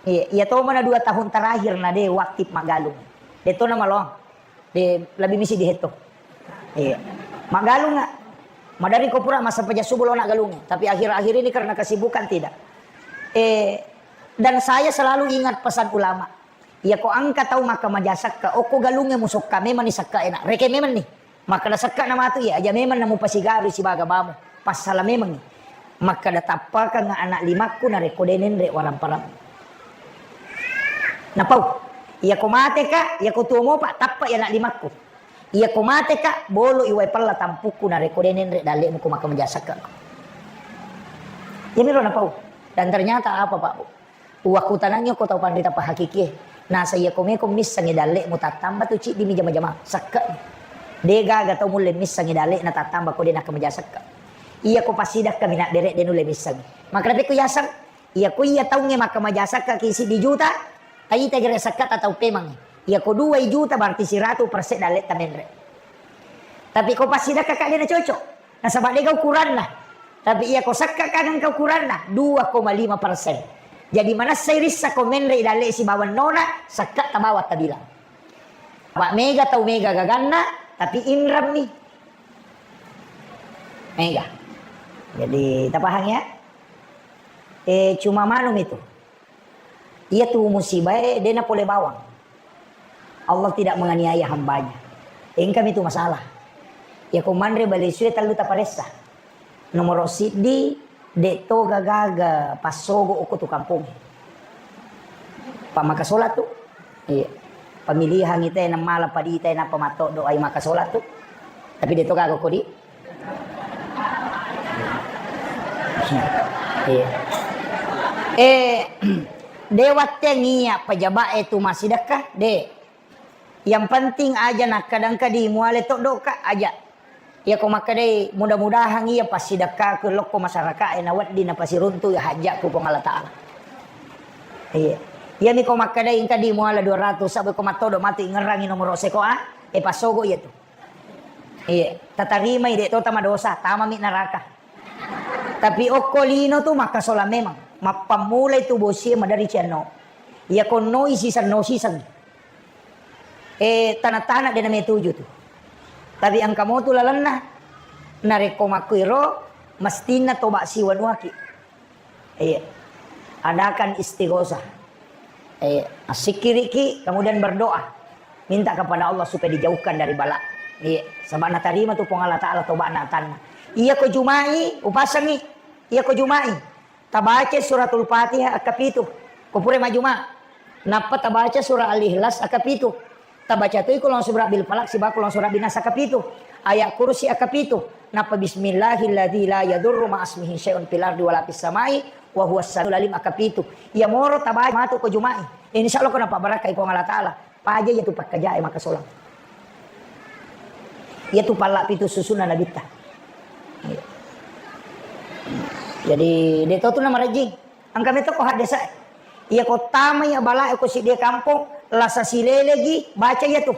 Iya, iya to mana dua tahun terakhir na de waktu magalung. De to na malong. De lebih misi dihetto. Iya. Magalung, ah. Madari ko pura masa pejasubu lo nak galung. Tapi akhir-akhir ini karena kesibukan tidak. Eh, dan saya selalu ingat pesan ulama. Iyako engka tau makkamaja sekka, okko galungnge musokka memanni sekka ena, reke memanni. Makkeda sekka namatu iya, aja memanna mupasigarui sibaga bamu. Passala memanni. Makkeda tappakeng anak limakku narekko de nenre waramparang. Napau. Iyako mateka, iyako tuo mopa, tappa anak limakku. Iyako mateka, bolo iwai pella tampukku narekko de nenre dallemu ko makkamaja sekka. Ini lo napau. Dan ternyata apa, Pak Bu? Wakkutanangngi ko tau panrita pahakikie. Nasa iya ko meko missengngi dalle'mu tattamba tu ciddimi jama-jama. Sekke'. De' gaga tau mulle missengngi dalle'na tattamba ko de' nakkamaja sekke'. Iya ko passidekka mi naddere' de' nulle missengngi. Makkeda pekko yaseng, iya ko iya taungnge makkamaja sekke' ki siddi juta, taita gere' sekketa tau pemangngi. Iya ko dua juta berarti siratu persen dalle'ta menre'. Tapi ko passidekka ka de' nacocok. Nasaba' de' ga ukuranna. Tapi iya ko sekke' ka gangka ukuranna, dua koma lima persen. Jadi manessai rissa ko menre' i dalle' sibawang nona, sekke' tabawang tabilang. Apa' mega tau mega gaganna, tapi inremmi. Mega. Jadi tapahang ya? Eh, cuma manum itu. Iyatu musibae de' napole bawang. Allah tidak menganiaya hambanya. Engkami tu masalah. Iya ko manre balesue tellu taparessa. Nomoro siddi, de' to gaga passogo' okko tu kampongnge. Pammakasola tu. Iya. Pamilihang ite namala padita nappa mattodo ai makasola tu. Tapi de' to gaga kodi. Iya. Eh, de' watteng iya pejabat e tu massidekka, de'. Yang penting aja nakkadangka di muale toddoka aja. Iya ko makkedai mudah-mudahan iya passidekkaku lokko masyarakat e nawedding napasiruntu iya hajjakku Puang Allah Ta'ala. Iya. Iya mi ko makkedai engka di muala dua ratus sabbe ko mattodo matu ingerangi nomoro seko a, e passogo iya tu. Iya, tatarimai, de' to tamadosa, tamami neraka. Tapi okko lino tu makkasola memang. Mappammulai tu bosie madari cianno. Iya konnoi siseng no siseng. Eh, tana-tana de' nametuju tu. Tapi engka motu lalenna. Narekko makkuiro, mestinna toba siwanuaki. Iya. Adakan istighosah. Iya. Assikkiriki, kemudian berdoa. Minta kepada Allah supaya dijauhkan dari bala. Iya. Sebab natarima tu Puang Allah Ta'ala toba'na atanna. Iya ko Juma'i, upasangi. Iya ko Juma'i. Tabaca suratul Fatihah akkapitu. Ko pura majuma. Nappa tabaca surah Al-Ikhlas akkapitu. Tabaca toi Qul a'udzu birabbil falaq sibawa Qul a'udzu birabbin nas akkapitu. Ayat kursi akkapitu. Nappa bismillahilladzi la yadurru ma'asmihi syai'un fil ardi wala fis samai wa huwas samiul alim akkapitu. Iya moro tabaca matu ko Juma'i. Insya Allah ko napabarakai Puang Allah Ta'ala. Paja iya tu pakkajae makkasolang. Iya tu palla pitu susunna nabitta. Iya. Jadi, de' to tu namarejjing. Engka meto ko haddesa. Iya ko tamai abala ko siddi kampong, lasa silelegi, baca iya tu.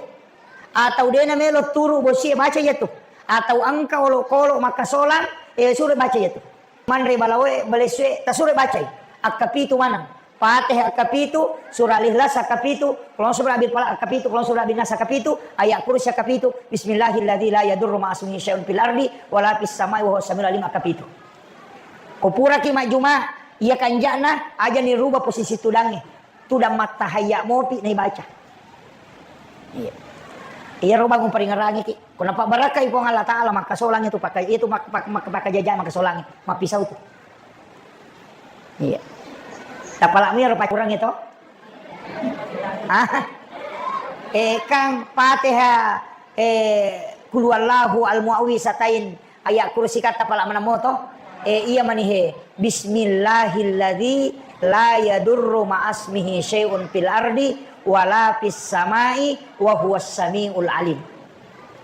Atau de' namelo turu bosi, baca iya tu. Atau engka olokolo makkasolang, eh, sure baca iya tu. Manre balaoe, balesue, tasure bacai. Akkapitu maneng. Fatihah akkapitu, surah Al-Ikhlas akkapitu, Qul a'udzu birabbil falaq akkapitu, Qul a'udzu birabbin nas akkapitu, ayat kursi akkapitu, Bismillahilladzi la yadurru ma'asmihi syai'un fil ardi wala fis samai wa huwas samiul alim akkapitu. Ko puraki majjuma, iya kanja'na, aja ni rubah posisi tudangnge. Tudang mattahayya mopi naibaca. Iya. Iyaro bangung paringerangiki. Ko napabarakai Puang Allah Ta'ala, makkasolangi tu pakka-, itu mak-, mak-, mak-, pakkajaja makkasolangi. Mappisau tu. Iya. Tapalakmu iyaro pakurang itu. Ah. Eh, kang Fatihah, eh, Qul huwallahu al-muawwizatain. Ayat kursi katta pala manammo to. Eh, iya manihe. Bismillahilladzi la yadurru ma'asmihi syai'un fil ardi wala fis samai wa huwas samiul alim.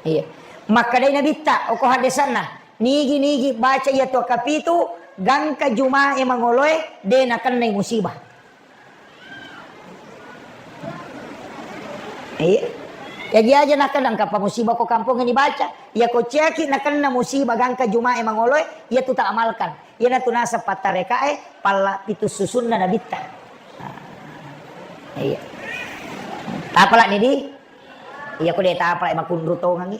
Iya. Makkedai Nabitta, oko haddesanna, nigi-nigi baca iya to kapitu, gangka Jumae mangoloe, de nakennai musibah. Iya. Jaji aja nakadang kapang musibah ko kampong ini baca. Iya ko ciaki nakenna musibah gangka Jumae mangoloe, iya tu ta amalkan. Iya natu naseng pattarekae palla pitu susunna nabitta. Nah, iya. Tapala ni di? Iya ko de tapala makunru tongangi.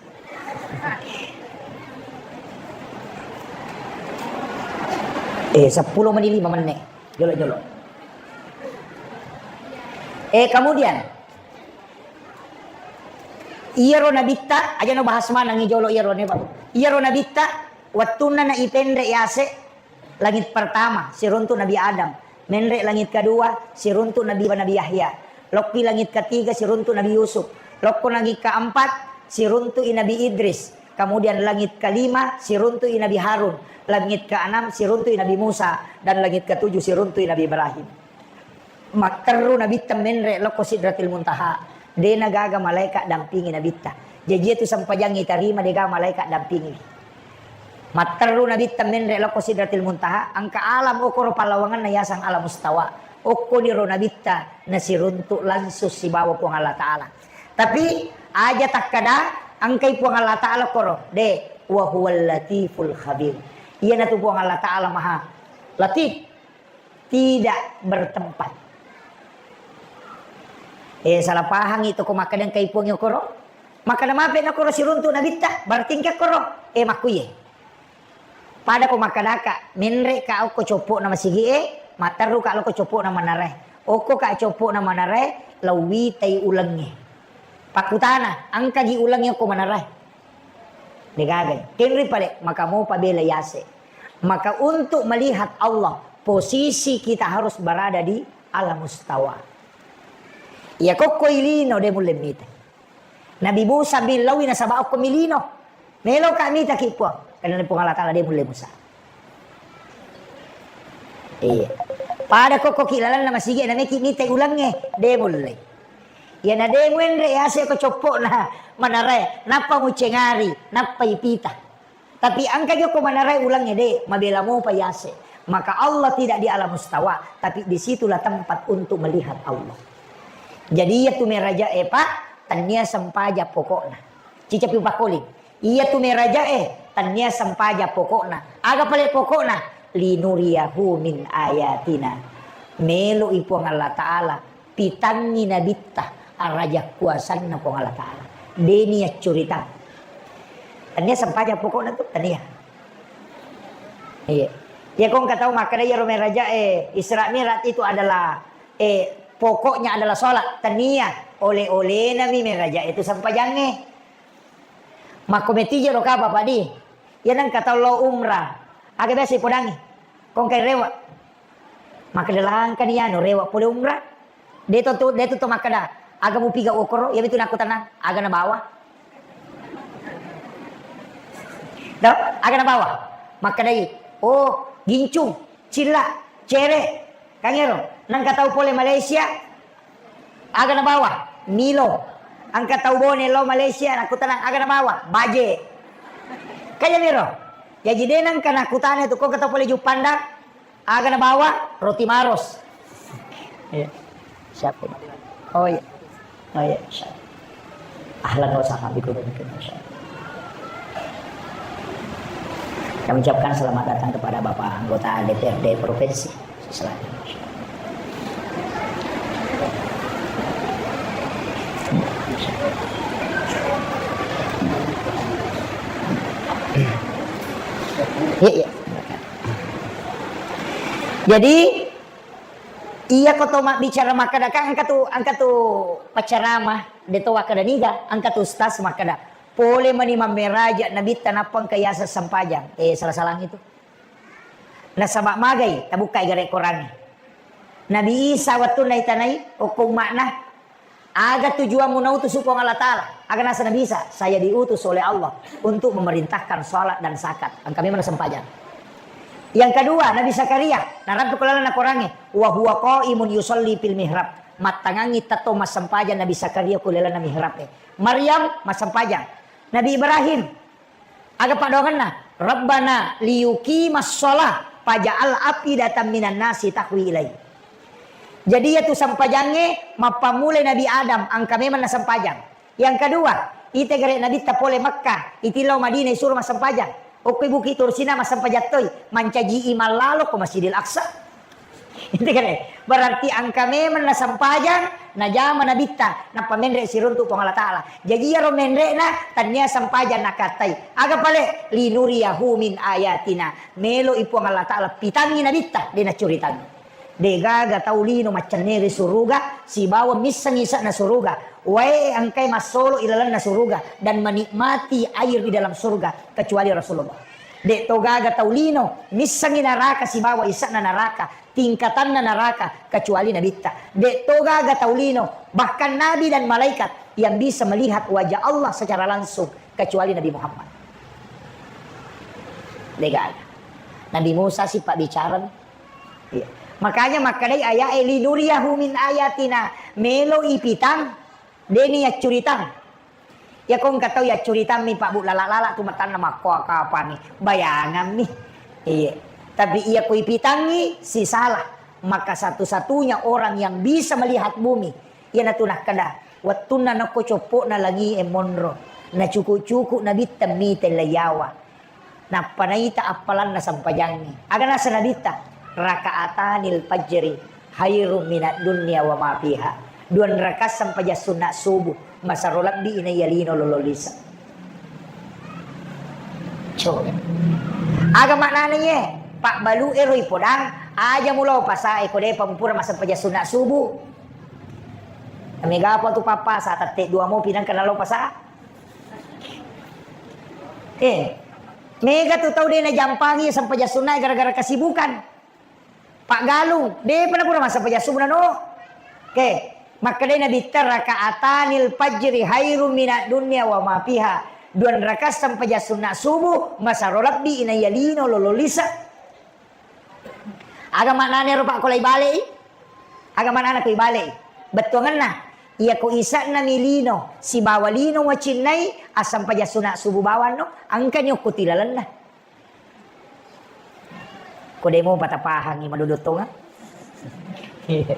Eh, seppulo menit lima menit. Jolo-jolo. Eh, kemudian, iyaro nabitta, aja no bahas manengi jolo iyaro ne, Pak. Iyaro nabitta, wettunna na ipenre yase, langit pertama, siruntu Nabi Adam. Menre langit kedua, siruntu Nabi, Nabi Yahya. Lokki langit ketiga, siruntu Nabi Yusuf. Lokko langit keempat, siruntu i Nabi Idris. Kemudian langit kelima, siruntu i Nabi Harun. Langit keenam, siruntu i Nabi Musa. Dan langit ketujuh, siruntu i Nabi Ibrahim. Matteru Nabitta menre lokko Sidratil Muntaha. De nagaga malaika dampingi Nabitta. Jaji itu sempajangngi tarima dega malaika dampingi. Matteru Nabitta menre lokko Sidratil Muntaha, engka alam okoro pallawangenna yaseng alam mustawa. Okkoniro Nabitta nasiruntuk langsung sibawa Puang Allah Ta'ala. Tapi aja takkada engkai Puang Allah Ta'ala koro. De, wa huwal latiful khabir. Iyanatu Puang Allah Ta'ala maha latif, tidak bertempat. Eh, salah pahang itu ko makkeda engkai Puang okoro. Makkeda mape na koro siruntuk Nabitta, berarti engka koro. Eh, makkuye. Pada ko makkedaka, menre ka okko coppo'na masigi e, matteru ka lokko coppo'na manarae. Okko ka coppo'na manarae, lauwitai ulengnge. Pakkutana, engkagi ulengnge okko manarae? Degaga. Kenri pale, maka mopa bela yase. Maka untuk melihat Allah, posisi kita harus berada di alam mustawa. Iya kokko ilino de mulle mita. Nabi Musa mi lawi nasaba okko milino. Melo ka mita ki Puang. Karena Puang Allah Ta'ala de mulle Musa. Iya. Pada kokko ki lalanna masigi na meki mita ulengnge de mulle. Iya na de muenre yase ko coppo'na manarae. Nappa mucengari, nappa ipita. Tapi engka jokko manarae ulengnge de, mabela mopa yase. Maka Allah tidak di alam mustawa, tapi disitulah tempat untuk melihat Allah. Jadi iya tu meraja e Pak, tania sempaja pokokna. Cicapi pakoling. Iya tu meraja e, tania sempaja pokokna. Aga pale pokokna? Linuriyahu min ayatina. Melo i Puang Allah Ta'ala pitangngi nabitta araja kuasanna Puang Allah Ta'ala. Deni accuritang. Tania sempaja pokokna tu, tania. Iya. Iya, kong katau makkeda iyaro meraja e, Isra Mi'raj itu adalah, eh, pokoknya adalah sholat. Tania, oleh-olehna mi meraja itu sempajangnge. Makko metijero kapa padi. Iya nang katau lo umrah. Aga biasa ipodangi. Kong kai rewa. Makkeda langkani anu rewa pole umrah. De to, to, de to, to makkeda, aga mupiga okoro, iya mitu nakkutana, aga nabawa. Do, aga nabawa? Makkedai, oh, gincung, cilla, cere, kangero, nangka tau pole Malaysia, aga nabawa? Milo. Angka tau Bone lo Malaysia, nakkutana, aga nabawa? Baje. Kaya miro. Jaji de nangka nakkutana tu, ko tau pole Juppandang, aga nabawa? Roti Maros. Iya. Siapa ini? Oh iya. Oh iya, insya Allah. Ahlan wa sahlan bikum, insya Allah. Kami ucapkan selamat datang kepada Bapak Anggota D P R D Provinsi. Selamat. Iya, iya. Jadi, iya ko to mabbicara makkeda, kan engka tu, engka tu paccarama, de to wakkeda niga, engka tu ustaz makkeda, pole mani mammeraja nabitta nappa engka yaseng sempajang. Eh, salah-salang itu. Nasaba magai, tabukkai gare Korangnge. Nabi Isa wettunna itanai, okko umma'na, aga tujuanmu nautus Puang Allah Ta'ala? Aga nasa Nabi Isa, saya diutus oleh Allah untuk memerintahkan salat dan zakat. Engka memang sempajang. Yang kedua, Nabi Zakaria, narampe ko lalenna Korangnge, wa huwa qaimun yusalli fil mihrab. Mattangangi tetto massempajang Nabi Zakaria ko lalenna mihrab e. Maryam massempajang. Nabi Ibrahim, aga paddoangenna? Rabbana liyuqimas shalah faj'al af'idatan minan nasi tahwi ilai. Jadi, iyatu sempajangnge mappammulai Nabi Adam, engka memang nasempajang. Yang kedua, ite gare Nabitta pole Mekka, itillau Madinah isuro massempajang. Okkoi Bukit Tursina massempajang toi, mancaji imang lalo ko Masjidil Aqsa. Itu kan, eh? Berarti engka memang nasempajang, najama Nabitta, nappa menre siruntu Puang Allah Ta'ala. Jaji iyaro menre'na, tania sempajang nakatai. Aga pale? Linuriyahu min ayatina. Melo i Puang Allah Ta'ala pitangi Nabitta, de nacuritangi. De gaga tau lino maccenneri suruga, sibawa misseng isa'na suruga. Wae engkai massolo ilalenna suruga dan menikmati air di dalam surga kecuali Rasulullah. De to gaga tau lino missengi naraka sibawa isa'na naraka, tingkatanna naraka, kecuali Nabitta. De to gaga tau lino, bahkan nabi dan malaikat yang bisa melihat wajah Allah secara langsung kecuali Nabi Muhammad. De gaga. Nabi Musa si pabbicara. Iya. Makanya makkedai aya'e, "Linuriyahu min ayatina," melo ipitang, deni yaccuritang. Iyako engka tau yaccuritammi, Pak, Bu, lala-lala tu matanna makkoa kapangi, bayangammi. Iya. Tapi iyako ipitangngi, sisala. Maka satu-satunya orang yang bisa melihat bumi, iyanatu nakkeda, wettunna nokko coppo'na langi'e monro, nacuku-cuku nabitta mite leiyawa. Nappa naita appalanna sempajangnge. Aga naseng Nabitta? "Raka'atanil fajri khairum minad dunya wa ma fiha." Dua rakaat sempajang sunna subuh, masero lebbi inaiya lino lolo lisa. Coba. Aga maknana iye? Pabbalu ero ipodang, aja mulao pasae ko depa mupura massempajang sunna subuh. Mega apa tu pappasa, tette dua mopi nangka nalo pasa. Eh, mega tu tau de najampangi sempajang sunna gara-gara kesibukan. Pak Galung, depa napura massempajang subuh nano. Oke, makkedai Nabitta, "Raka'atanil fajri khairum minad dunya wa ma fiha." Dua rakaat sempajang sunna subuh, masero lebbi inaiya lino lolo lisa. Aga maknana ero, Pak, ko lai bale'i? Aga maknana ko ibalei? Bettuangenna, iyako ise'na mi lino sibawa lino wacinnai, assempajang sunna subuh bawanno, engkani okko tilalenna. Ko demo patapahangi madodong tonga. Iya.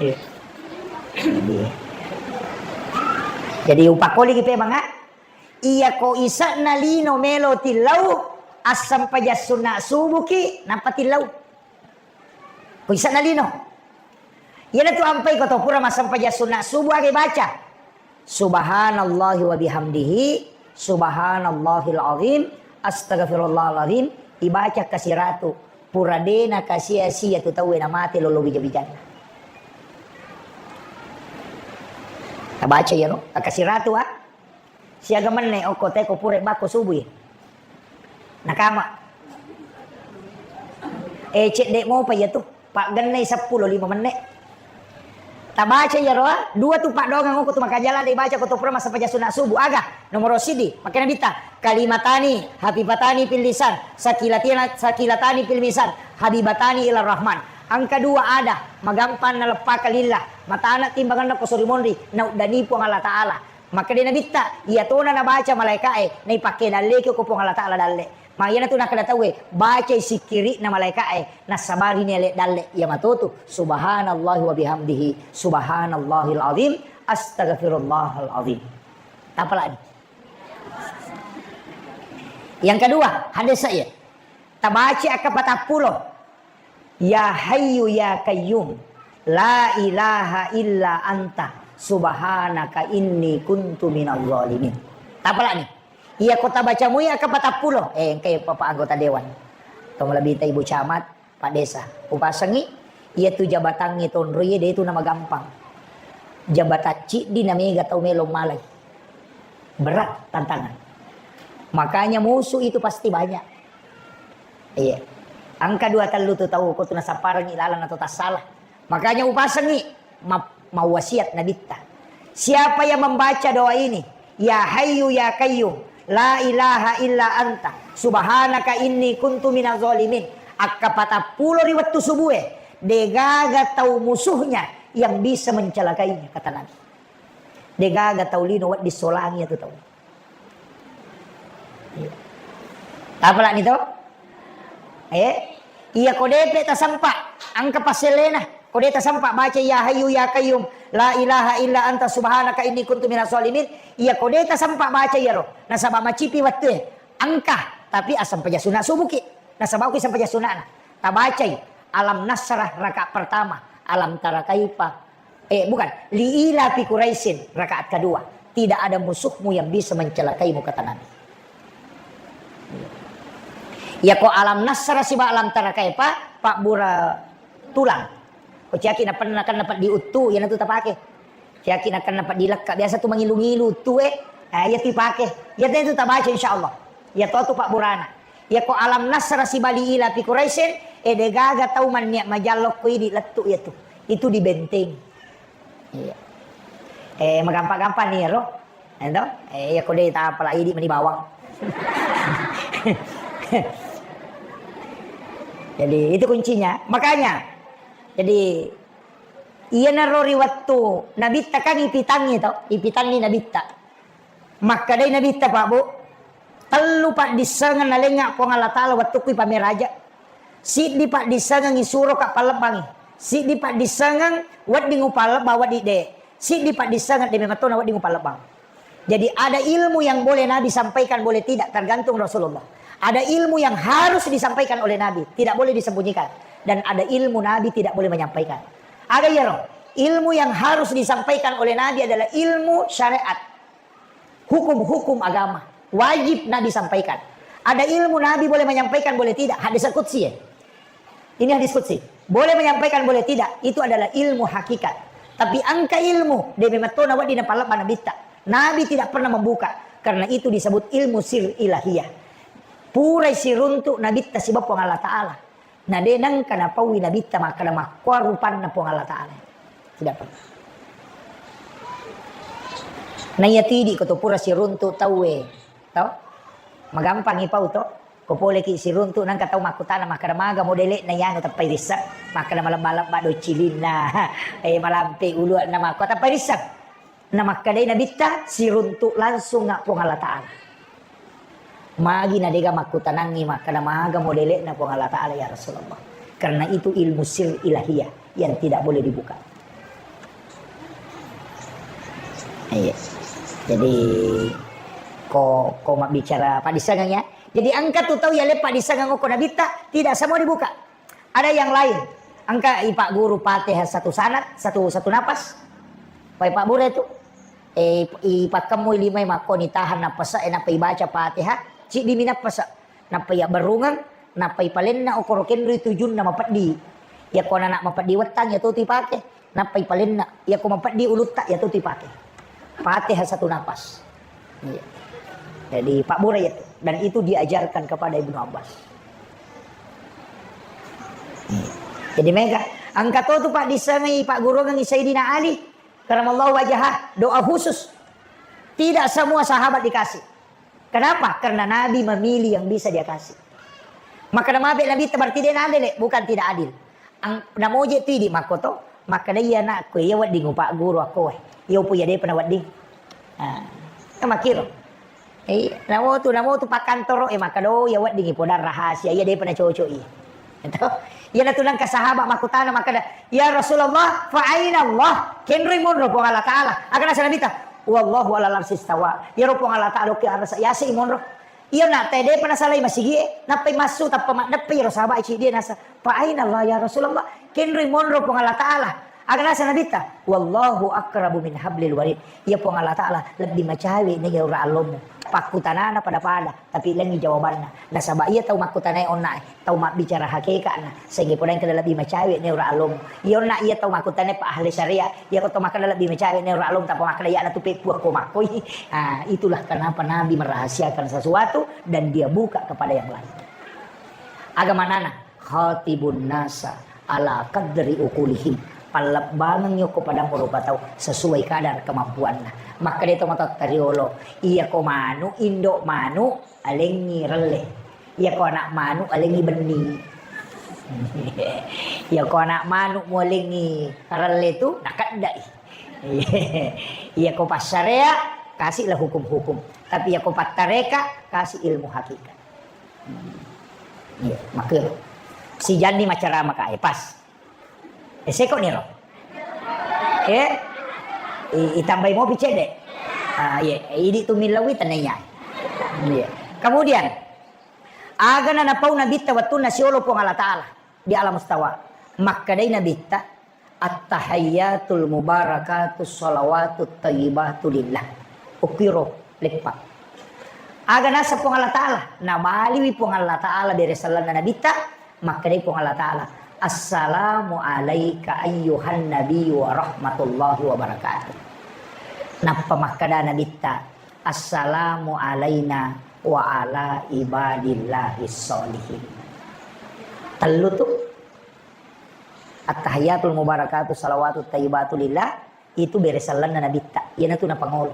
Iya. Jadi, jadi upakoliki pemang, ah? Iyako ise'na lino melo tillau, assempajang sunna subuhki, nappa tillau. Ko ise'na lino. Iyanatu ampai ko to pura massempajang sunna subuh, aga ibaca? Subhanallahi wa bihamdihi, subhanallahil azim, astagfirullahal azim, ibaca kasiratu. Pura de nakasia-sia tu tauwe namate lolo bija-bijanna. Tabaca iyaro, kasiratu, ah. Siaga menne okko te ko pura bakko subuh, iya. Nakama. Eh, cedde mopa iya tu. Paggennai seppulo lima menne. Tabaca iyaro, ah, dua tu paddoangeng okko tu makajala de baca ko to pura massempajang sunna subuh. Aga? Nomoro sidi, makkeda Nabitta, "Kalimatani hafifatani fil lisan, sakilatina-, sakilatani fil misan, habibatani ila Rahman." Engka dua ada, magampang naleppaka lillah, matana timbangenna ko sori monri, nauddani Puang Allah Ta'ala. Makkedai Nabitta, iyatona nabaca malaeka'e, naipakke dalleki ko Puang Allah Ta'ala dalle. Ma iyanatu nakkeda tauwe, bacai sikkiri'na malaeka'e, nassabarini ale dalle, iya matotu, subhanallahi wa bihamdihi, subhanallahil azim, astagfirullahal azim. Tapalani. Yang kedua, hadis saya. Tabaca akka patappulo. Ya Hayyu Ya Qayyum, la ilaha illa anta, subhanaka inni kuntu minaz zalimin. Tapalani. Iya ko tabaca mui akka patappulo. Eh, engkai Bapak anggota dewan. Tong lebih ta Ibu Camat, Pak Desa. Upasengi, iya tu jabatangngi tonro iya de tu namagampang. Jabatan ciddi na mega tau melo malai. Berat tantangan. Makanya musuh itu pasti banyak. Iya. Engka dua tellu tu tau ko tu nasapparengngi lalang atau tassala. Makanya upasengngi ma-, mawasiat Nabitta. Siapa yang membaca doa ini, "Ya Hayyu Ya Qayyum, la ilaha illa anta, subhanaka inni kuntu minaz zalimin." Akka patappulo ri wettu subue, degaga tau musuhnya yang bisa mencelakainya, kata Nabi. Degaga tau lino wedding solangi iyatu tau. Iya. Tapalani to? Eh, iya ko depe tasempa, engka passellena. Ko de tasempa baca ya Hayyu Ya Qayyum, la ilaha illa anta subhanaka inni kuntu minaz zalimin. Iya ko de tasempa baca iyaro, nasaba macipi wettue. Engka, tapi asempajang sunna subuki. Nasaba uki sempajang sunnana. Tabacai Alam Nasrah rakaat pertama, Alam Tara Kaifa, Eh, bukan. Li ila fi Quraisyin, rakaat kedua. Tidak ada musuhmu yang bisa mencelakaimu, kata Nabi. Iya ko Alam Nasrah siba Alam Tara Kaifa, pabbura tulang. Ko ciaki napenna kan dapat diuttu, iyanatu tapake. Ciaki nakan dapat dilekka, biasa tu mangilu-ngilu uttu, eh. Ah, iya tu pake. Iya tu tabaca insyaallah. Iya to tu pabburana. Iya ko Alam Nasrah siba Li ila fi Quraisyin, eh, degaga tau mannia majallo ko idi lettu iya tu. Itu dibentengi. Iya. Eh, magampa-gampa ni ro. Ento? Eh, iya ko de tapala idi meni bawang. Jadi, itu kuncinya. Makanya, jadi, iyanaro ri wettu Nabitta kan ipitangngi to, ipitangngi Nabitta. Makkedai Nabitta, Pak Bu, tellu paddissengeng nalengnga Puang Allah Ta'ala wettukku ipameraja. Siddi paddissengeng isuroka pallebbangi. Siddi paddissengeng wedding upallebba, wedding de. Siddi paddissengeng de memettona wedding upallebbang. Jadi ada ilmu yang boleh Nabi sampaikan, boleh tidak, tergantung Rasulullah. Ada ilmu yang harus disampaikan oleh Nabi, tidak boleh disembunyikan. Dan ada ilmu Nabi tidak boleh menyampaikan. Aga iyaro? Ilmu yang harus disampaikan oleh Nabi adalah ilmu syariat. Hukum-hukum agama. Wajib Nabi sampaikan. Ada ilmu Nabi boleh menyampaikan, boleh tidak. Hadis qudsi ya. Ini hadis qudsi. Boleh menyampaikan, boleh tidak. Itu adalah ilmu hakikat. Tapi engka ilmu, de memettona wedding napallebba Nabitta. Nabi tidak pernah membuka. Karena itu disebut ilmu sir ilahiyah. Purai siruntu Nabitta sibawa Puang Allah Ta'ala. Na de nengka napaui Nabitta makkeda makkua rupanna Puang Allah Ta'ala. Tidak pernah. Naiya tidi ko to pura siruntu tauwe, to? Magampangi pau to. Ko poleki siruntu nengka tau makkutana makkeda maga modele'na iyanu teppai risseng. Makkeda malebba-lebba docilinna. Eh, malampe ulu'na makkua teppai risseng. Namakkedai Nabitta, siruntu langsung nga Puang Allah Ta'ala. Magi na dega makkutanangi makkeda maga modele'na Puang Allah Ta'ala ya Rasulullah. Karena itu ilmu sir ilahiyah yang tidak boleh dibuka. Iya. Jadi ko ko mabbicara paddissengeng ya. Jadi engka tu tau ya leppa dissengeng ko Nabitta, tidak semua dibuka. Ada yang lain. Engka ipagguru Fatihah satu sanad, satu, satu napas. Pai pabbura itu. Eh, ipakkemmui limai makkoni tahan nappasa, eh, nappa ibaca Fatihah, ciddi mi nappasa. Nappa iyabberrungeng, nappa ipalenna okoro kenrui tujunna mapeddi. Iyako anak mapeddi wettang, iya tu ipake. Nappa ipalenna, iyako mapeddi ulutta, iya tu ipake. Fatihah satu napas. Iya. Jadi, pabbura iya tu. Dan itu diajarkan kepada Ibnu Abbas. Iya. Jadi, mega. Engka to tu, Pak, dissengai, Pak, gurungengi Sayyidina Ali, karamallahu wajhah, doa khusus. Tidak semua sahabat dikasih. Kenapa? Karena Nabi memilih yang bisa dia kasih. Maka nama Nabi itu berarti dia adil, bukan tidak adil. Ang-, namoje tu idi makko to, makkeda iya anakku, iya wedding upagguru akko, eh. Iya upo iya depa na wedding. Ah, kan makkiro. Eh, namo tu, namo tu pakkantoro, eh, makkeda, oh, iya wedding ipodang rahasia, iya depa na cocok iya. Itu. Iya natu nengka sahabat makkutana makkeda, "Ya Rasulullah, fa aina Allah?" Kenroi monro Puang Allah Ta'ala. Aga nasa Nabi ta, "Wallahu ala larsi stawa." Iya ro Puang Allah Ta'ala oke arasa, yase i monro. Iya, na, te depa nasalai masigie, nappai massu, tappa maddeppe iyaro sahabat ciddi nasa, "Fa aina Allah ya Rasulullah?" Kenroi monro Puang Allah Ta'ala. Aga nasa Nabitta, "Wallahu aqrabu min hablil warid." Iya Puang Allah Ta'ala lebbi macawe na iya ura allommu. Pakkutanana pada-pada, tapi lengi jawabanna. Nasaba iya tau makkutanai onna e, tau mabbicara hakekatna, sehingga pole engka lebbi macawe na ura allommu. Iya onna iya tau makkutanai pa ahli syariat, iya ko tau makkeda lebbi macawe na ura allommu, tappa makkeda iya na tu peppu akko makkoi. Ah, itulah kenapa Nabi merahasiakan sesuatu dan dia buka kepada yang lain. Aga manana, khatibun nasa ala qadri uqulihim. Pallebbangengngi okko padang rupa tau sesuai kadar kemampuanna. Makkeda to matotta riolo, iya ko manu, indo manu, alengngi relle. Iya ko anak manu, alengngi benni. Iya ko anak manu mualengngi relle tu, nakeddai. Iya ko passarea, kasihlah hukum-hukum. Tapi iya ko pattareka, kasih ilmu hakikat. Iya, makkiro. Sijanni macarama ka, eh, pas. Eh, seko niro. Eh, i-, itambai mopi cedde. Ah, iya, idi tu millawi tenaya. Iya. Kemudian, aga na napau Nabitta wettunna siolo Puang Allah Ta'ala di alam stawa. Makkedai Nabitta, "At-tahiyyatul mubarakatus shalawatut thayyibatu lillah." Ukkiro leppa. Aga nasa Puang Allah Ta'ala? Nabaliwi Puang Allah Ta'ala bere sellanna Nabitta, makkedai Puang Allah Ta'ala, "Assalamu alaika ayyuhan nabiyyu wa rahmatullahi wa barakatuh." Nappa makkeda Nabitta, "Assalamu alaina wa ala ibadillahis sholihin." Tellu tu. At-tahiyyatul mubarakatuh salawatut thayyibatu lillah, itu bere sellanna Nabitta. Iyanatu napangolo.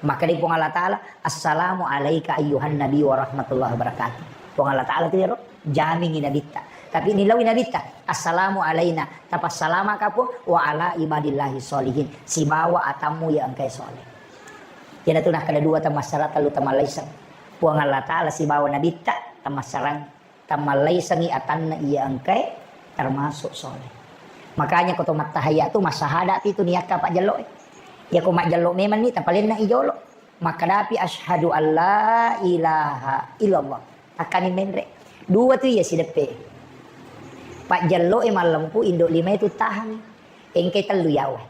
Makkedai Puang Allah Ta'ala, "Assalamu alaika ayyuhan nabi wa rahmatullahi wabarakatuh." Puang Allah Ta'ala tu iyaro jamingi Nabitta. Tapi nilaui Nabitta, "Assalamu alaina, tapassalamaka Puang, wa ala ibadillahi sholihin, sibawa atammu iya engkae soleh." Iyanatu nakkeda dua temmassara, tellu temmallaiseng. Puang Allah Ta'ala sibawa Nabitta temmassarang, temmallaisengi atanna iya engkae termasuk soleh. Makanya ko to mattahayya tu massahada pi tu niakka pajjello e. Iya ko majjello memang ni tapalenna i jolo. Makkadapi, "Asyhadu alla ilaha illallah." Takkani menre. Dua tu iya sideppe. Pajjello e mallempu, indo lima e tu tahang. Engkai tellu yawa.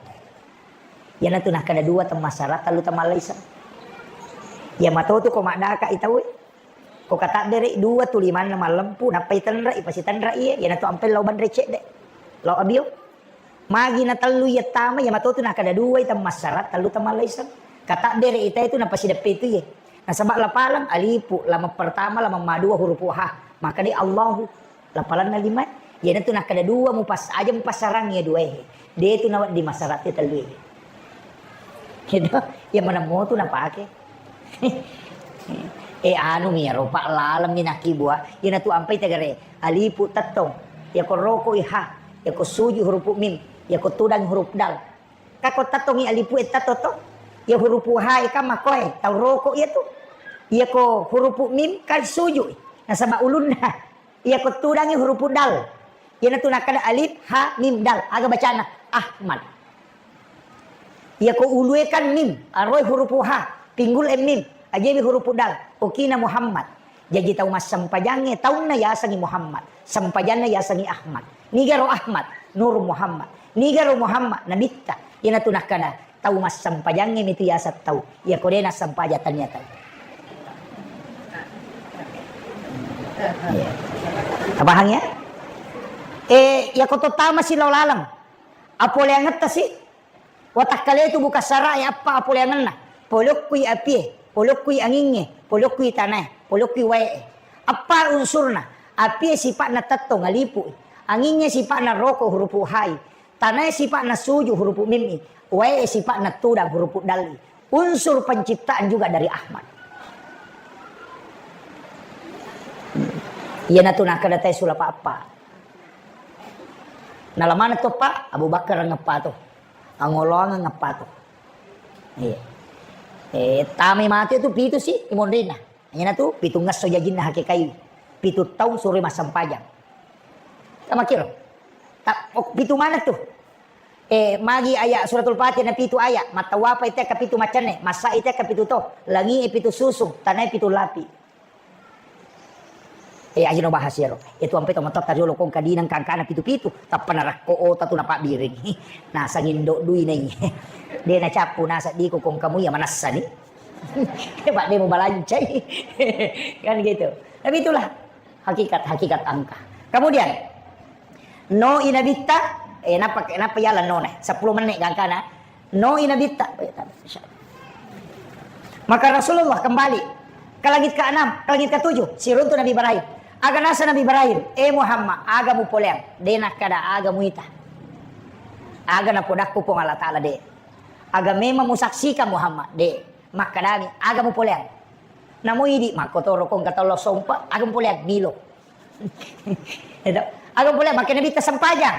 Iyanatu nakkeda dua temmassara, tellu temmallaiseng. Iya mato tu ko maddaka i tau e. Ko katabbere dua tu limanna mallempu, nappai tenre i, pasi tenre iye. Iyanatu ampai lao banre cedde. Lao abio. Magi na tellu iya tama, iya matotu nakkeda duai temmassara, tellu temmallaiseng. Katabbere ita itu napasideppe itu iye. Nasaba lapaleng alifu, lameng pertama, lameng madua hurupu ha. Maka di Allahu, lapalanna lima. Iyanatu nakkeda dua mupas-, aja mupassarang iya dua e. De tu nawedding massara te tellu e. Gitu. Iya maneng motu napake. Eh, anu mi iyaro, Pak, laleng mi nakkibua. Iyanatu ampai tegere, alifu tettong. Iyako roko i ha. Iyako suju hurupu mim. Iyako tudang hurup dal. Kako tettongi alifu e tetto to. Iya hurupu ha e kan makoe, tau roko iya tu. Iyako hurupu mim kan suju. Nasaba ulunna. Iyako tudangi hurupu dal. Iyanatu nakkeda alif, ha, mim, dal. Aga bacana? Ahmad. Iyako ulue kan mim, aroe hurupu ha, pinggul e mim, ajewi hurupu dal. Okina Muhammad. Jaji tau massempajangnge taunna yasengi Muhammad. Sempajanna yasengi Ahmad. Nigaro Ahmad? Nur Muhammad. Nigaro Muhammad? Nabitta. Iyanatu nakkeda Tau massempajangnge mitu yaseng tau. Iyako de nassempajang tania tau. Iya. Tapahang ya? Eh, iyako to tama si lao laleng. Apoleangetta si. Watakkale tu buka sara e appa apoleangenna. Polokkui apie, polokkui angingnge, polokkui tanae, polokkui wae. Appa unsurna. Apie sipa'na tettong alifu. Angingnge sipa'na roko hurupu hai. Tanae sipa'na suju hurupu mimmi, wae sipa'na tudang hurupu dalli. Unsur penciptaan juga dari Ahmad. Iyanatu nakkeda tae sulapa appa. Nalamana toppa Abu Bakar ngeppa to. Angoloang ngeppa to. Iya. Eh, tame mate tu pitu si imonrina. Iyanatu pitu ngesso jajinna hakekai. Pitu taung suro massempajang. Tamakiro. Ta-, oh, pitu mana tu? Eh, magi ayat suratul Fatihah na pitu ayat, mattawapa ite ka pitu macenne, masa ite ka pitu to, langi e pitu susung, tanai pitu lapi. Eh, ajino bahas yaro. Itu ampe to matotta riolo kong kadinang kangkana pitu-pitu, tappa narakko ota tu napabbiring. Nah, sangindo dui nai. De na cappu nasa diko kong kamu ya manassa ni. Pak de mu balancai. Kan gitu. Tapi itulah hakikat, hakikat angka. Kemudian, no i nabitta, eh, napa, napa yala no ne? Sepuluh menit gangkana. No i nabitta. Eh, tak, insya Allah. Maka Rasulullah kembali ke langit keenam, ke langit ketujuh, siruntu Nabi Ibrahim. Aga nasa Nabi Ibrahim, "Eh Muhammad, aga mupoleang?" De nakkeda aga muita. Aga napodakku Puang Allah Ta'ala de. Aga memang musaksikan Muhammad? De. Makkedami, "Aga mupoleang?" Namo idi makkotoro kong katollo sompa, "Aga mupoleang?" Milo. Edo, "Aga mupoleang?" Makkeda Nabitta sempajang.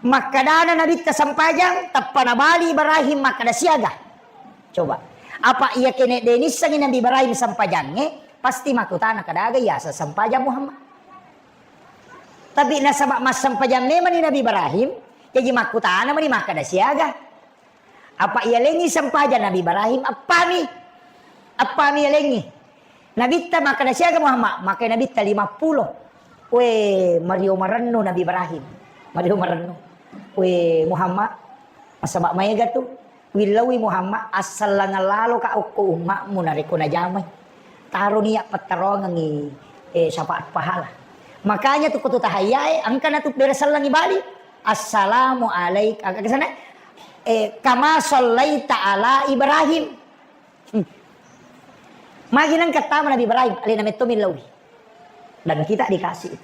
Makkedana Nabitta sempajang, tappa nabali Ibrahim makkeda, "Siaga?" Coba. Apa iya kene de nissengi Nabi Ibrahim sempajangnge, pasti makkutana, "Kadaga yaseng sempajang Muhammad?" Tapi nasaba massempajang memani Nabi Ibrahim, jaji makkutana mani makkeda, "Siaga?" Apa iyalengngi sempajang Nabi Ibrahim, appami. Appami iyalengngi. Nabitta makkeda, "Siaga Muhammad?" Makkeda Nabitta, "Lima puluh." We, mario marennu Nabi Ibrahim. Mario marennu. We, Muhammad, nasaba maega tu. Willaui Muhammad, assallangang lalo ka okko ummakmu narekko najamai. Taro niat pattaroangengngi, eh, syafaat pahala. Makanya tu kutu tahayyae, engkana tu bere sellengi bali. Assalamu alaik-, aga sana? Eh, kama sallaita ala Ibrahim. Hmm. Magi nengka tama Nabi Ibrahim, alena metto millauwi. Dan kita dikasih.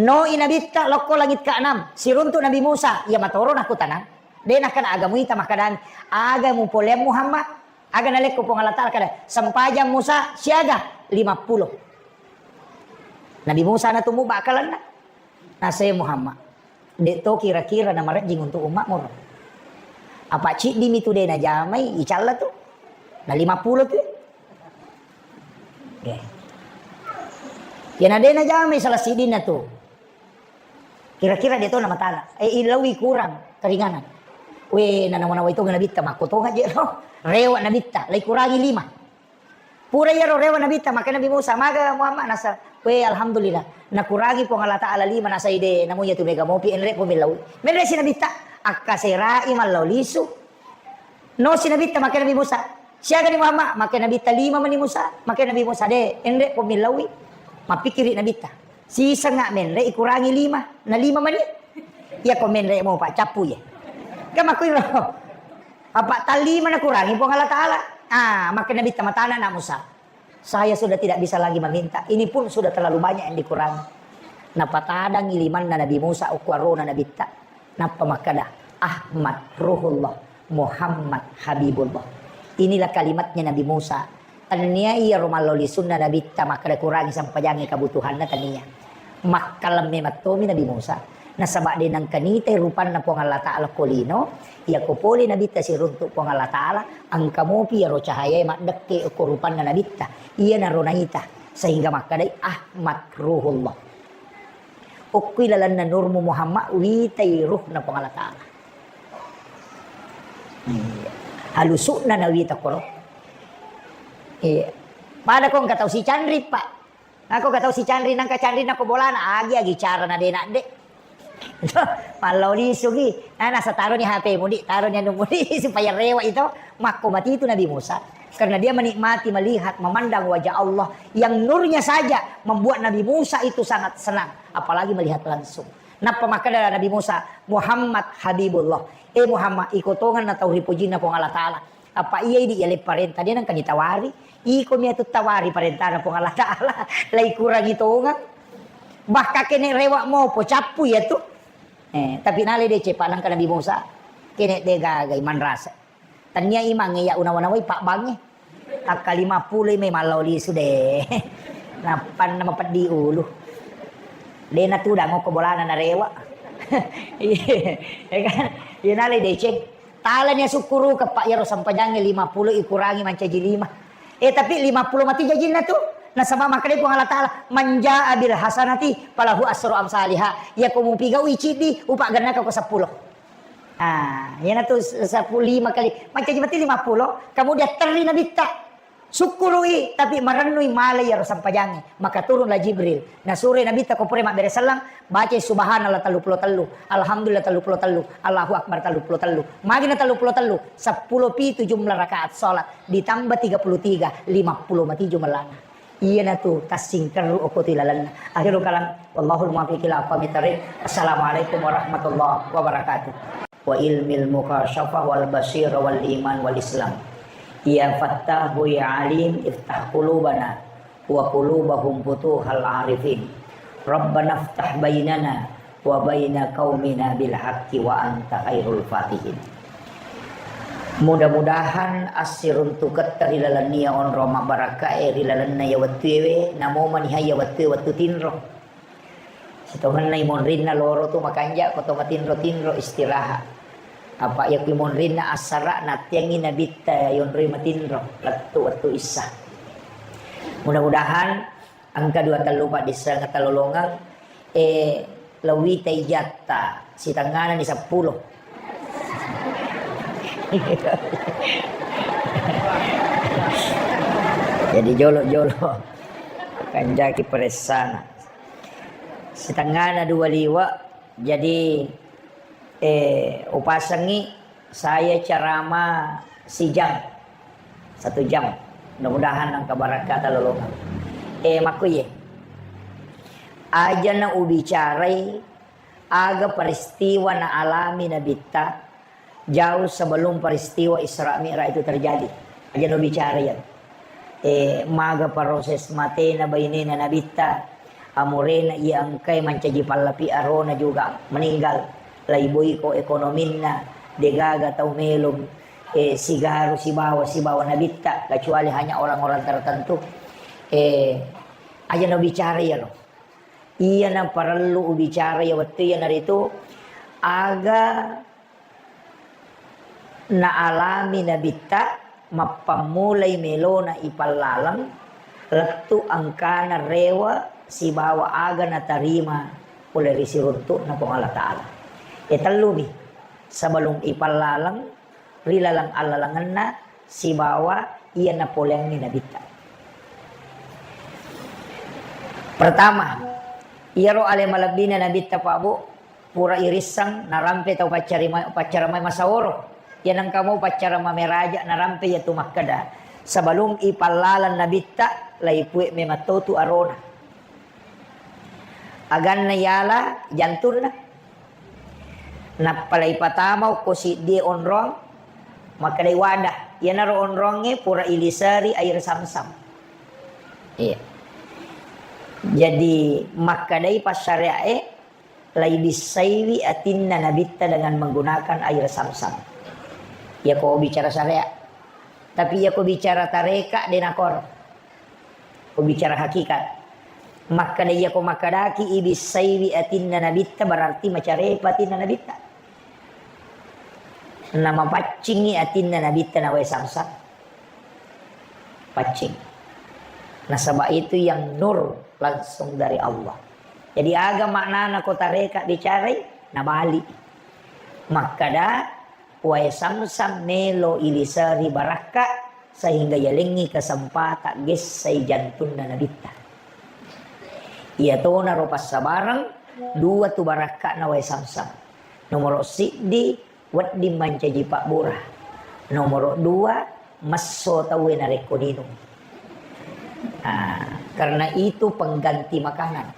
No i Nabitta lokko langit keenam, siruntuk Nabi Musa, iya matoro nakutanang. De nakkeda aga muita makkedang, aga mupoleang Muhammad? Aga nalekko Puang Allah Ta'ala kada, sempajang Musa siaga? Lima puluh. Nabi Musa natummu bakkalanna. Nasai Muhammad, de' to kira-kira namarejjing untuk umma' moro. Apa ciddimi tu de' najamai, icalla tu. Na lima pulo tu. Oke. Ya na de' najamai salah sidinna tu. Kira-kira de' to namatana. Eh, ilaui kurang keringanan. We, nanawa-nawa itu Nabitta, makko tonga je lo. Rewa Nabitta, lai kurangi lima. Pura iyaro rewa Nabitta, makkeda Nabi Musa, "Maga Muhammad?" Nasa, "We, alhamdulillah, nakurangi Puang Allah Ta'ala lima." Nasai de', namu iya tu mega mopi, enre' ko millau. Menre' si Nabitta, akkaserai mallau lisu. No si Nabitta, makkeda Nabi Musa, "Siaga ni Muhammad?" Makkeda Nabitta, "Lima mani Musa." Makkeda Nabi Musa, "De', enre' ko millaui." Mappikiri Nabitta, "Sisengnga menre' ikurangi lima, na lima mani?" Iya ko menre' mo, Pak, cappu ye. Kan makkuiro. Apa tallima nakurangi Puang Allah Ta'ala. Ah, makkeda Nabitta, "Matana na Musa. Saya sudah tidak bisa lagi meminta. Ini pun sudah terlalu banyak yang dikurangi." Napatadangi limanna Nabi Musa okko arona Nabitta. Nappa makkeda, "Ahmad Ruhullah, Muhammad Habibullah." Inilah kalimatnya Nabi Musa. Tennia iyaro mallau lisunna Nabitta makkeda kurangi sempajangnge kebutuhanna, tennia. Makkalemme mattomi Nabi Musa. Nasaba de' nengka nitai rupanna Puang Allah Ta'ala ko lino, iyako pole Nabitta siruntu' Puang Allah Ta'ala, engka mopi iyaro cahayae maddekke okko rupanna Nabitta. Iyanaro naita, sehingga makkedai Ahmad Ruhullah. Okkoi lalenna nurmu Muhammad, witai ruhna Puang Allah Ta'ala. Iya. Halusu'na nawita koro. Iya. Pada ko engka tau sicanri, Pak. Nako engka tau sicanri, nangka canri nako bolana, agi-agi carana de' nadde'. Mallau lisu gi. Nah, nasa taroni H P mu di, taroni anu mu di, supaya rewa itu. Makko mati itu Nabi Musa. Karena dia menikmati melihat, memandang wajah Allah yang nurnya saja membuat Nabi Musa itu sangat senang, apalagi melihat langsung. Nappa makkeda Nabi Musa, "Muhammad Habibullah." Eh Muhammad, iko tongenna tau ripojinna Puang Allah Ta'ala. Apa iya idi' yaleng parenta, de' nengka nitawari. Iko mi atu tawari parentana Puang Allah Ta'ala. Lai kurangi tongeng. Bahkan kene' rewa mopo cappu iya tu. Eh, tapi nalai deceng pa nangka Nabi Musa. Kene' de' gagai manrasa. Tennia imangnge iya unawa-nawai pabbangnge. Akka lima pulo i mai mallau lisu de'. Nappanna mapeddi ulu. De' natudang okko bolana narewa. Iya, ya kan? Iya nalai deceng. Talani asukkuruka, Pak, iyaro sempajangnge lima pulo ikurangi mancaji lima. Eh, tapi lima pulo mati jajinna tu. Nasaba makkeda Puang Allah Ta'ala, "Man jaa bil hasanati falahu asru amsaliha." Iyako mupigaui ciddi, upagennaka ko seppulo. Ah, iyanatu se-, seppulo, lima kali. Mancaji mati lima pulo, kemudian terri Nabitta. Sukkurui, tapi marennui malai iyaro sempajangnge. Maka turunlah Jibril. Nasuroi Nabitta ko pura mabbere selleng, bacai Subhanallah tellu pulo tellu, Alhamdulillah tellu pulo tellu, Allahu Akbar tellu pulo tellu. Magina tellu pulo tellu, seppulo pitu jumlah rakaat salat, ditambah tiga puluh tiga, lima pulo mati jumlahna. Iyanatu tassingkerru okko tu ilalenna. Akhirul kalam, wallahul muwaffiq ila aqwamit thariq. Assalamualaikum warahmatullahi wabarakatuh. Wa ilmil mukasyafah wal basirah wal iman wal islam. Ya Fattahu ya Alim, iftah qulubana wa qulubahum futuhal arifin. Rabbana iftah bainana wa baina qaumina bil haqqi wa anta khairul fatihin. Mudah-mudahan assiruntuketta ri lalenna onrong mabbarakkae ri lalenna iya wettuewe, namo maniha iya wettue wettu tinro. Sitongenna imonrinna loro tu makanja ko to matinro-tinro istirahat. Apa iya ku imonrinna assara nattiangi nabitta yonroi matinro lettu wettu issa. Mudah-mudahan engka dua tellu paddisseng talolongeng, eh, lewita ijatta sitengngana ni seppulo. Jadi jolo-jolo kanjaki peressana. Sitengngana dua liwa, jadi, eh, upasengngi saya ceramah sijam, satu jam. Mudah-mudahan engka barakata lolongeng. Eh, makkuye. Aja na ubicarai aga peristiwa na alami Nabitta jauh sebelum peristiwa Isra Mi'raj itu terjadi. Aja na ubicara ya. Eh, maga proses matena bainena Nabitta, amurena iya engkai mancaji pallapi arona juga meninggal. Laiboiko ekonominna, degaga tau melong, eh, sigaru sibawa, sibawa Nabitta, kecuali hanya orang-orang tertentu. Eh, aja na ubicara ya lo. Iyana parellu ubicara iya wettu iyanaritu aga naalami Nabitta mappammulai melona ipallaleng lettu engkana rewe sibawa aga natarima pole ri siruntu'na Puang Allah Ta'ala. E, tellumi sebelum ipallaleng ri laleng allalengenna sibawa iya napoleangngi Nabitta. Pertama, iyaro ale malebbina Nabitta, Pak Bu, pura irisseng narampe tau paccarima-, paccara mai masaworo. Iya nengka mau paccara mameraja narampe iya tu makkeda, sebelum ipallaleng Nabitta, laipue memang totu arona. Aganna yala jantunna. Nappa laipatama okko siddie onrong, makkedai wadah. Iyanaro onrongnge pura iliseri air samsam. Iya. Jadi makkedai passyariae, laibissaiwi atinna Nabitta dengan menggunakan air samsam. Iyako bicara syariat. Tapi iyako bicara tareka, de nakoro. Ko bicara hakikat. Makkeda iyako makkedaki ibissaiwi atinna Nabitta, berarti macarepa atinna Nabitta. Namapaccingi atinna Nabitta na wae samsam. Paccing. Nasaba itu yang nur langsung dari Allah. Jadi aga maknana ko tareka bicarai, nabali. Makkeda, wae samsam melo iliseri barakka, sehingga yalengngi kesempatan gessai jantunna Nabitta. Iyatonaro passabareng, dua tu barakka'na wae samsam. Nomoro siddi, wedding mancaji pabbura. Nomoro dua, messo tauwe narekko ninung. Ah, karena itu pengganti makanan.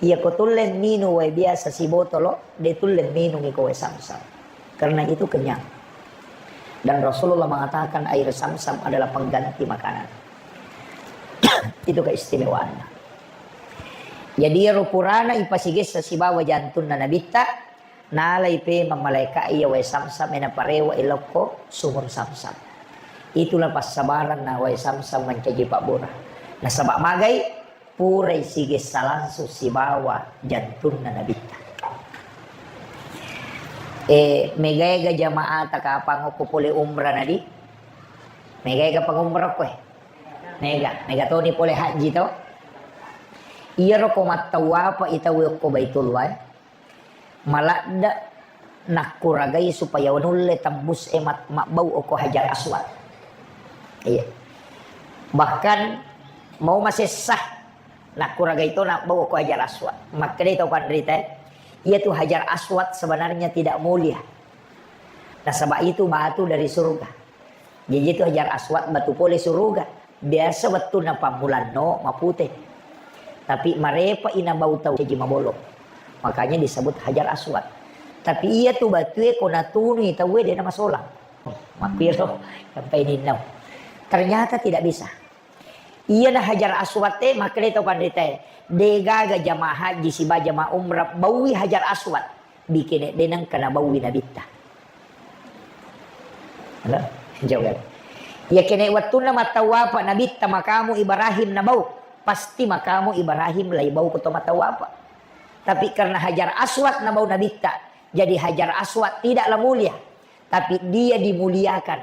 Iyako tulle minung wae biasa sibotolo, de tulle minung iko wae samsam. Karena itu kenyang. Dan Rasulullah mengatakan air samsam adalah pengganti makanan. Itu keistimewaannya. Jadi iyaro purana ipasigessa sibawa jantunna Nabitta, nalai pemeng malaika iya wae samsam e naparewa ilokko sumur samsam. Itulah passabaranna wae samsam mancaji pabbura. Nasaba magai purai sigessa langsung sibawa jantunna Nabitta. E, megaega jamaata kapang okko pole umrah nadi? Megaega pangumrah okko e? Mega, mega toni pole haji to. Iyaro ko mattawapa itawe okko Baitullah e. Maladde nakkuragai supaya nulle tembus e mat-, mabbau okko Hajar Aswad. Iya. Bahkan mau masessa nakkuragai to nabbau okko Hajar Aswad. Makkedai tau panrita e, iyatu Hajar Aswad sebenarnya tidak mulia. Nasaba itu batu dari surga. Jaji itu Hajar Aswad batu pole suruga. Biasa wettunna pammulanno mapute. Tapi marepa ina bau tau jaji mabolong. Makanya disebut Hajar Aswad. Tapi iya tu batue ko natunui tauwe dena masolang. Makkiro sampai ninnau. Ternyata tidak bisa. Iyana Hajar Aswad e, makkeda tau panrita e, degaga jamaah haji siba jamaah umrah baui Hajar Aswad. Bikene deneng kana baui Nabitta. Halo? Jauh kan? Ya kene wettunna mattawapa Nabitta makamu Ibrahim nabau, pasti makamu Ibrahim lai bau ko to mattawapa. Tapi karena Hajar Aswad nabau Nabitta, jadi Hajar Aswad tidaklah mulia, tapi dia dimuliakan.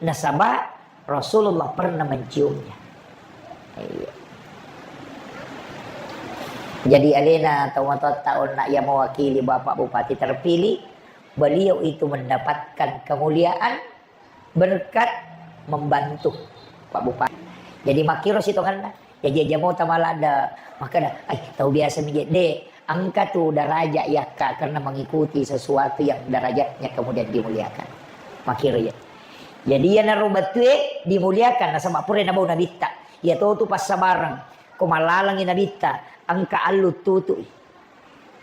Nasaba Rasulullah pernah menciumnya. Iya. Jadi alena tau matoatta onna iya mewakili Bapak Bupati terpilih, beliau itu mendapatkan kemuliaan berkat membantu Pak Bupati. Jadi makkiro sitonganna. Jaji aja mau tamalada, makkeda, "Ai, tau biasa mi je." De, engka tu daraja yakka karena mengikuti sesuatu yang derajatnya kemudian dimuliakan. Makkiro ya. Jadi iyanaro batue dimuliakan nasaba pura nabau Nabitta. Iya to tu passabareng. Ko mallalengi Nabitta, engka allu tutui.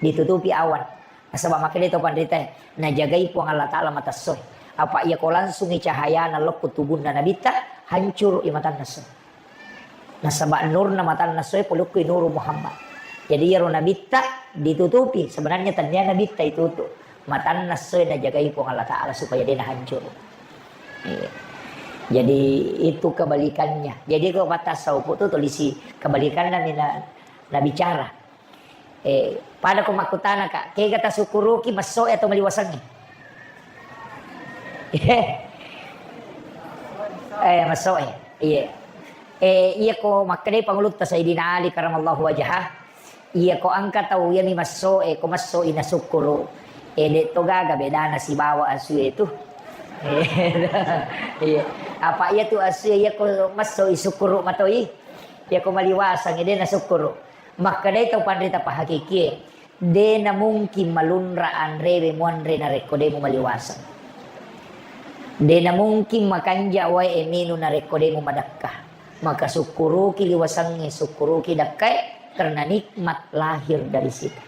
Ditutupi awan. Nasaba makkeda to panrita, najagai Puang Allah Ta'ala mata essoe. Apa iya ko langsungi cahayana lokko tubunna Nabitta, hancuru i matanna essoe. Nasaba nurna matanna essoe pole okko i Nuru Muhammad. Jadi iyaro Nabitta ditutupi, sebenarnya tennia Nabitta itutu. Matanna essoe najagai Puang Allah Ta'ala supaya dena hancuru. Iya. Jadi itu kebalikannya. Jadi ko pattasaupu tu tulisi kebalikanna ni na-, nabicara. Eh, pada ko makkutana, Kak, kega tasukkuruki messoe atau maliwasengnge? Eh, messoe. Iya. Eh, iya ko makkedai pangulutta Sayyidina Ali karamallahu wajhah, iya ko engka tau iyami messoe, ko messoi nasukkuru, eh, de' to gaga bedana sibawa asue tu. Eh, iya. Apa iya tu asue, iya ko messoi sukkuru matoi. Iya ko maliwaseng, de' nasukkuru. Makkedai tau panrita pahakikie, de' namungkin malunra anrewe muanre narekko de' mumaliwaseng. De' namungkin makanja wae minu narekko de' mumadakka. Maka sukkuruki liwasengnge, sukkuruki dakkae, karena nikmat lahir dari situ.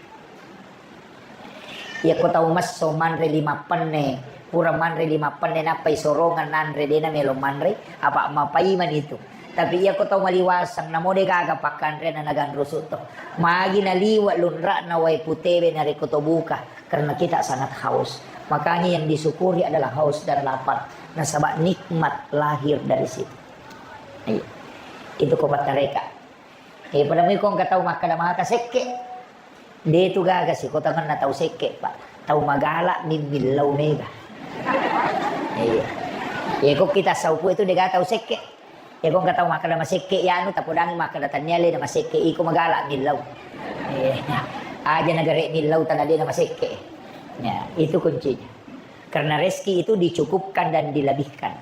Iyako tau messo manre lima penne, pura manre lima penne nappai sorongan nanre, de' namelo manre, apa mapaimani tu. Tapi iyako tau maliwaseng, namo de' gaga pakkanrena naganrusu to. Magi naliwa lunra'na wae putewe narekko to buka, karena kita sangat haus. Makanya yang disyukuri adalah haus dan lapar. Nasaba nikmat lahir dari situ. Iya. Itu ko pattareka. Eh, pada mui ko engka tau makkeda maka sekke. De' tu gaga sikotangenna tau sekke, Pak. Tau magala mimmillau mega. Iya. Iya, ko kita saupu itu de' gaga tau sekke. Iya, ko engka tau makkeda masekke, ya anu, tapodangi makkeda tania le na masekke, iko magala millau. Iya. Aja nagare millau tana de' na masekke. Ya, itu kuncinya. Karena rezeki itu dicukupkan dan dilebihkan.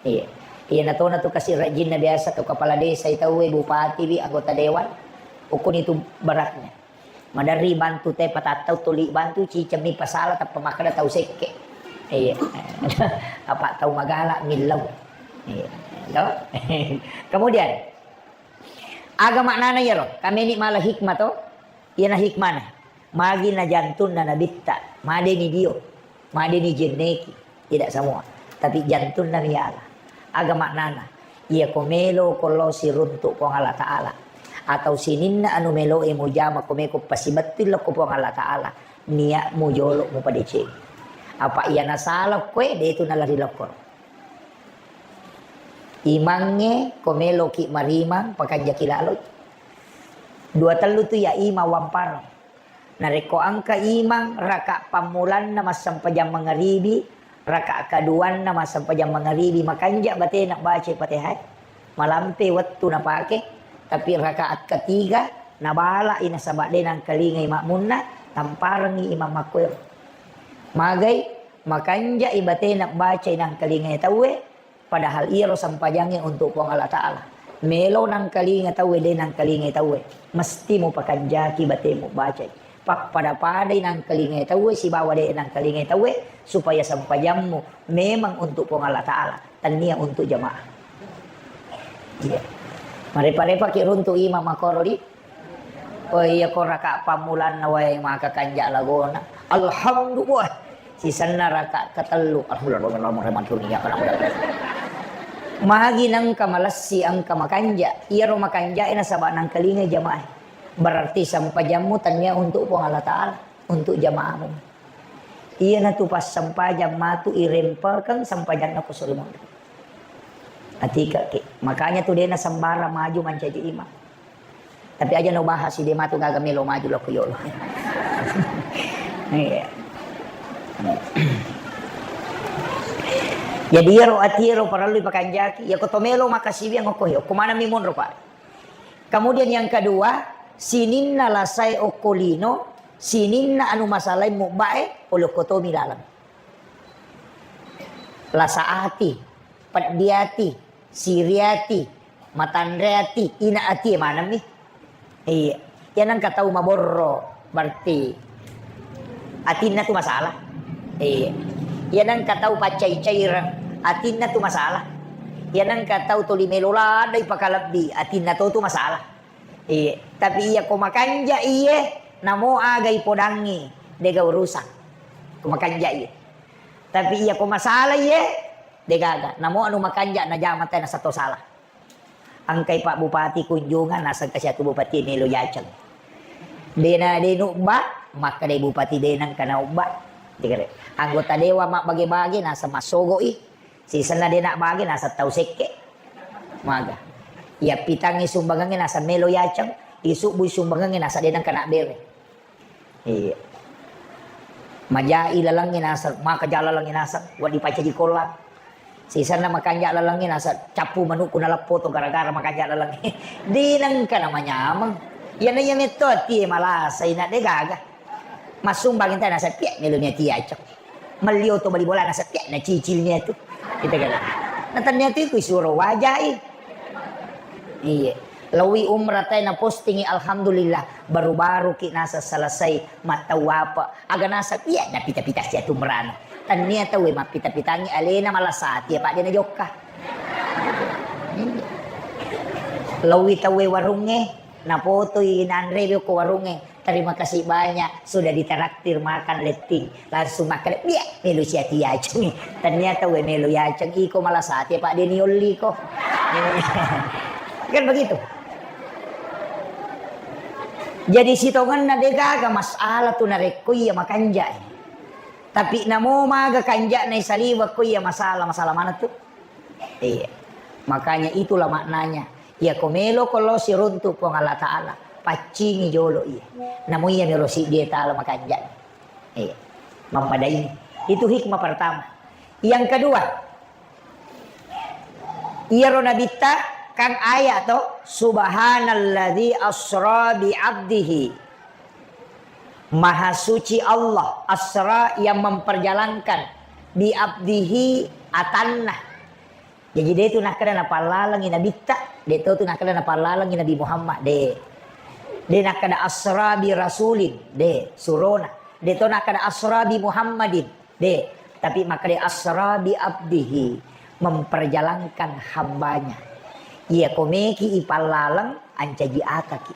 Iya. Iya, natona tu kasi rajinna biasa tu kepala desa itu, we, bupati, wi, anggota dewan. Ukuni tu beratnya. Maderri bantu te patattau tuli bantu, cicemmi pasala tappa makkeda tau sekke. Iya. Apa tau magala millau. Iya. To? Kemudian, aga maknana iyaro? Kameni mala hikmah to? Iyana hikmana. Magi na jantunna nabitta, madeni dio, madeni jenneki. Tidak semua. Tapi jantunna miala. Aga maknana? Iya ko melo ko lo siruntuk Puang Allah Ta'ala. Atau sininna anu melo e mujama ko meko pasibettui lokko Puang Allah Ta'ala. Niatmu jolo mupadeceng. Apa iya nasala koe, de' tu nalari lokko. Imangnge ko meloki marimang, pakanjaki laloi. Dua tellu tu iya imang wampareng. Narekko engka imang raka pammulanna massempajang mangaribi, raka kaduanna massempajang mangaribi, makanja batena baca Fatihah. Malampe wettu napake, tapi raka ketiga nabalai nasaba de' nangkalingai makmunna, tamparengngi imang makkuero. Magai makanjai batena bacai nangkalingai tauwe, padahal iyaro sempajangnge untuk Puang Allah Ta'ala. Melo nangkalinga tauwe, de' nangkalingai tauwe, mesti mupakanjaki batemu bacai. Pappada-padai nangkalingai tauwe sibawa de' nangkalingai tauwe, supaya sempajammu memang untuk Puang Allah Ta'ala, tania untuk jamaah. Iya. Marepa-repaki runtu imang makkoro di. Oh iya, ko raka pammulanna wae maka kanja lagona. Alhamdulillah. Sisenna raka katellu. Alhamdulillah. Magi nengka malessi engka makanja. Iyaro makanja e nasaba nangkalingai jamaah. Berarti sempajammu tania untuk Puang Allah Ta'ala, untuk jamaahmu. Iyanatu passempajang matu irempelkan sempajanna ko suri monri. Atika ke. Makanya tu dena sembarang maju mancaji imang. Tapi aja no bahas, de' matu gaga melo maju lokko yolo. Iya. Jadi iyaro ati ero parellu pakanjaki, ya ko to melo makasiwiang okko he, okko maneng mi monro, Pak. Kemudian yang kedua, sininna lasae okko lino, sininna anu masalae mubbae, olokko tomi laleng. Lasa ati, peddi ati, siri ati, matanre ati, ina ati, e maneng mi. Iya. Iya nengka tau maborro, berarti atinna tu masalah. Iya. Iya nengka tau paccai-caireng, atinna tu masalah. Iya nengka tau toli melo ladai pakalebbi, atinna to tu masalah. Iya. Tapi iya ko makanja iye, namo aga ipodangngi, de' gaga urusan. Ko makanja iye. Tapi iya ko masalah iye, de' gaga. Namo anu makanja najama te nasato salah. Engkai Pak Bupati kunjungan, naseng kasi atu Bupati melo yaceng. De' na, de' nubba, makkedai Bupati de' nengka naubba. Anggota dewan mabbage-bage, naseng massogoi. Sisenna de' nabbage, naseng tau sekke. Maga. Iya pitangngi sumbangangnge, naseng melo yaceng. Isubbui sumbangangnge, naseng de' nengka nabbere. Iya. Majai lalengnge naseng, maka ja lalengnge naseng, wedding pacaji kollang. Sisenna makanja lalengnge naseng, cappu manukku naleppo to gara-gara makanja lalengnge. Dinengka namanyameng. Iyana iya metto atie malasai na de gaga. Massumbang entai naseng, pia melo mi atie acok. Melli oto bali bola naseng, pia nacicil mi atu. Kita kata. Na tania tu ku isuro wajai. Iya. Lawi umrah tai na postingi, alhamdulillah, baru-baru ki naseng selesai mattau apa. Aga naseng, iya, napita-pita sia tu umrahna. Tania tau e mappita-pitangi alena malasati apa de najokka. Lawi tau e warungnge, napotoi nanre ko warungnge. Terima kasih banyak sudah ditraktir makan letting. Langsung makan, biak, melu sia tiacung. Ternyata we melu yaceng iko malasati apa de niolli ko. Kan begitu. Jadi sitongenna de gaga masalah tu narekko iya makanja. Tapi namo maga kanja na isaliweng ko iya masalah, masalah mana tu? Iya. Makanya itulah maknanya. Iya ko melo ko lo siruntu Puang Allah Ta'ala, paccingi jolo iya. Namo iya melo siddi tala makanja. Iya. Mappadai. Itu hikmah pertama. Yang kedua, iyaro nabitta kan ayat to, subhanalladzi asra bi abdihi. Maha suci Allah, asra yang memperjalankan, bi abdihi atanna. Jadi de tu nakkeda napallalengi nabitta, de to tu nakkeda napallalengi Nabi Muhammad, de. De nakkeda asra bi rasulin, de, surona. De to nakkeda asra bi Muhammadin, de. Tapi makkeda asra bi abdihi, memperjalankan hambanya. Iya ko meki ipallaleng, ancaji ataki.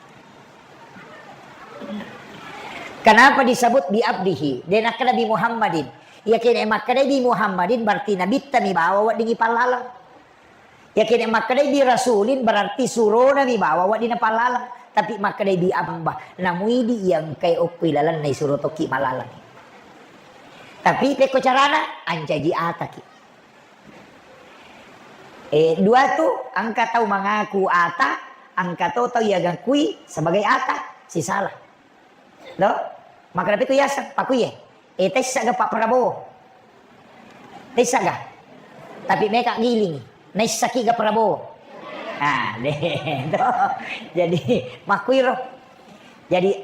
Kenapa disebut bi abdihi? De nakkeda bi Muhammadin. Iya kene makkeda bi Muhammadin berarti nabitta mi bawa wedding ipallaleng. Iya kene makkeda bi rasulin berarti surona mi bawa wedding napallaleng. Tapi makkeda bi amba, namuidi iya engkai okko ilalenna isuro tokki malaleng. Tapi pekko carana, ancaji ataki. Eh, dua tu, engka tau mangaku ata, engka to tau iya gangkui sebagai ata, sisala. Lo? Maka tapi ku yaseng, pakuye. Eh, tessa ga Pak Prabowo. Tessa ga? Tapi meka giling. Naissaki ga Prabowo. Ah, de, to. Jadi, makuiro. Jadi,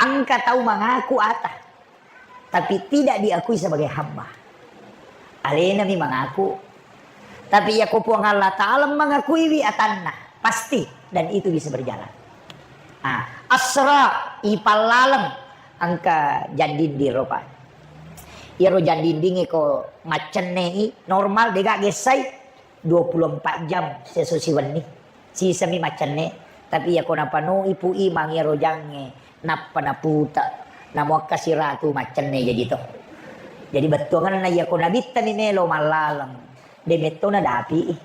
engka tau mangaku ata. Tapi tidak diakui sebagai hamba. Alena mi mangaku. Tapi iya ko Puang Allah Ta'ala mangakuiwi atanna, pasti dan itu bisa berjalan. Ah, asra ipallaleng engka jandinding ropa. Iyaro jandindingnge ko maccenne i normal dega gessai dua puluh empat jam seso siwenni. Sisami maccenne, tapi iyako napanoi pu imang iyaro jangnge, nappa naputa, namuakka siratu maccenne jaji to. Jadi bettuanganna iyako nabitta mi melo mallaleng, de metto nadapi i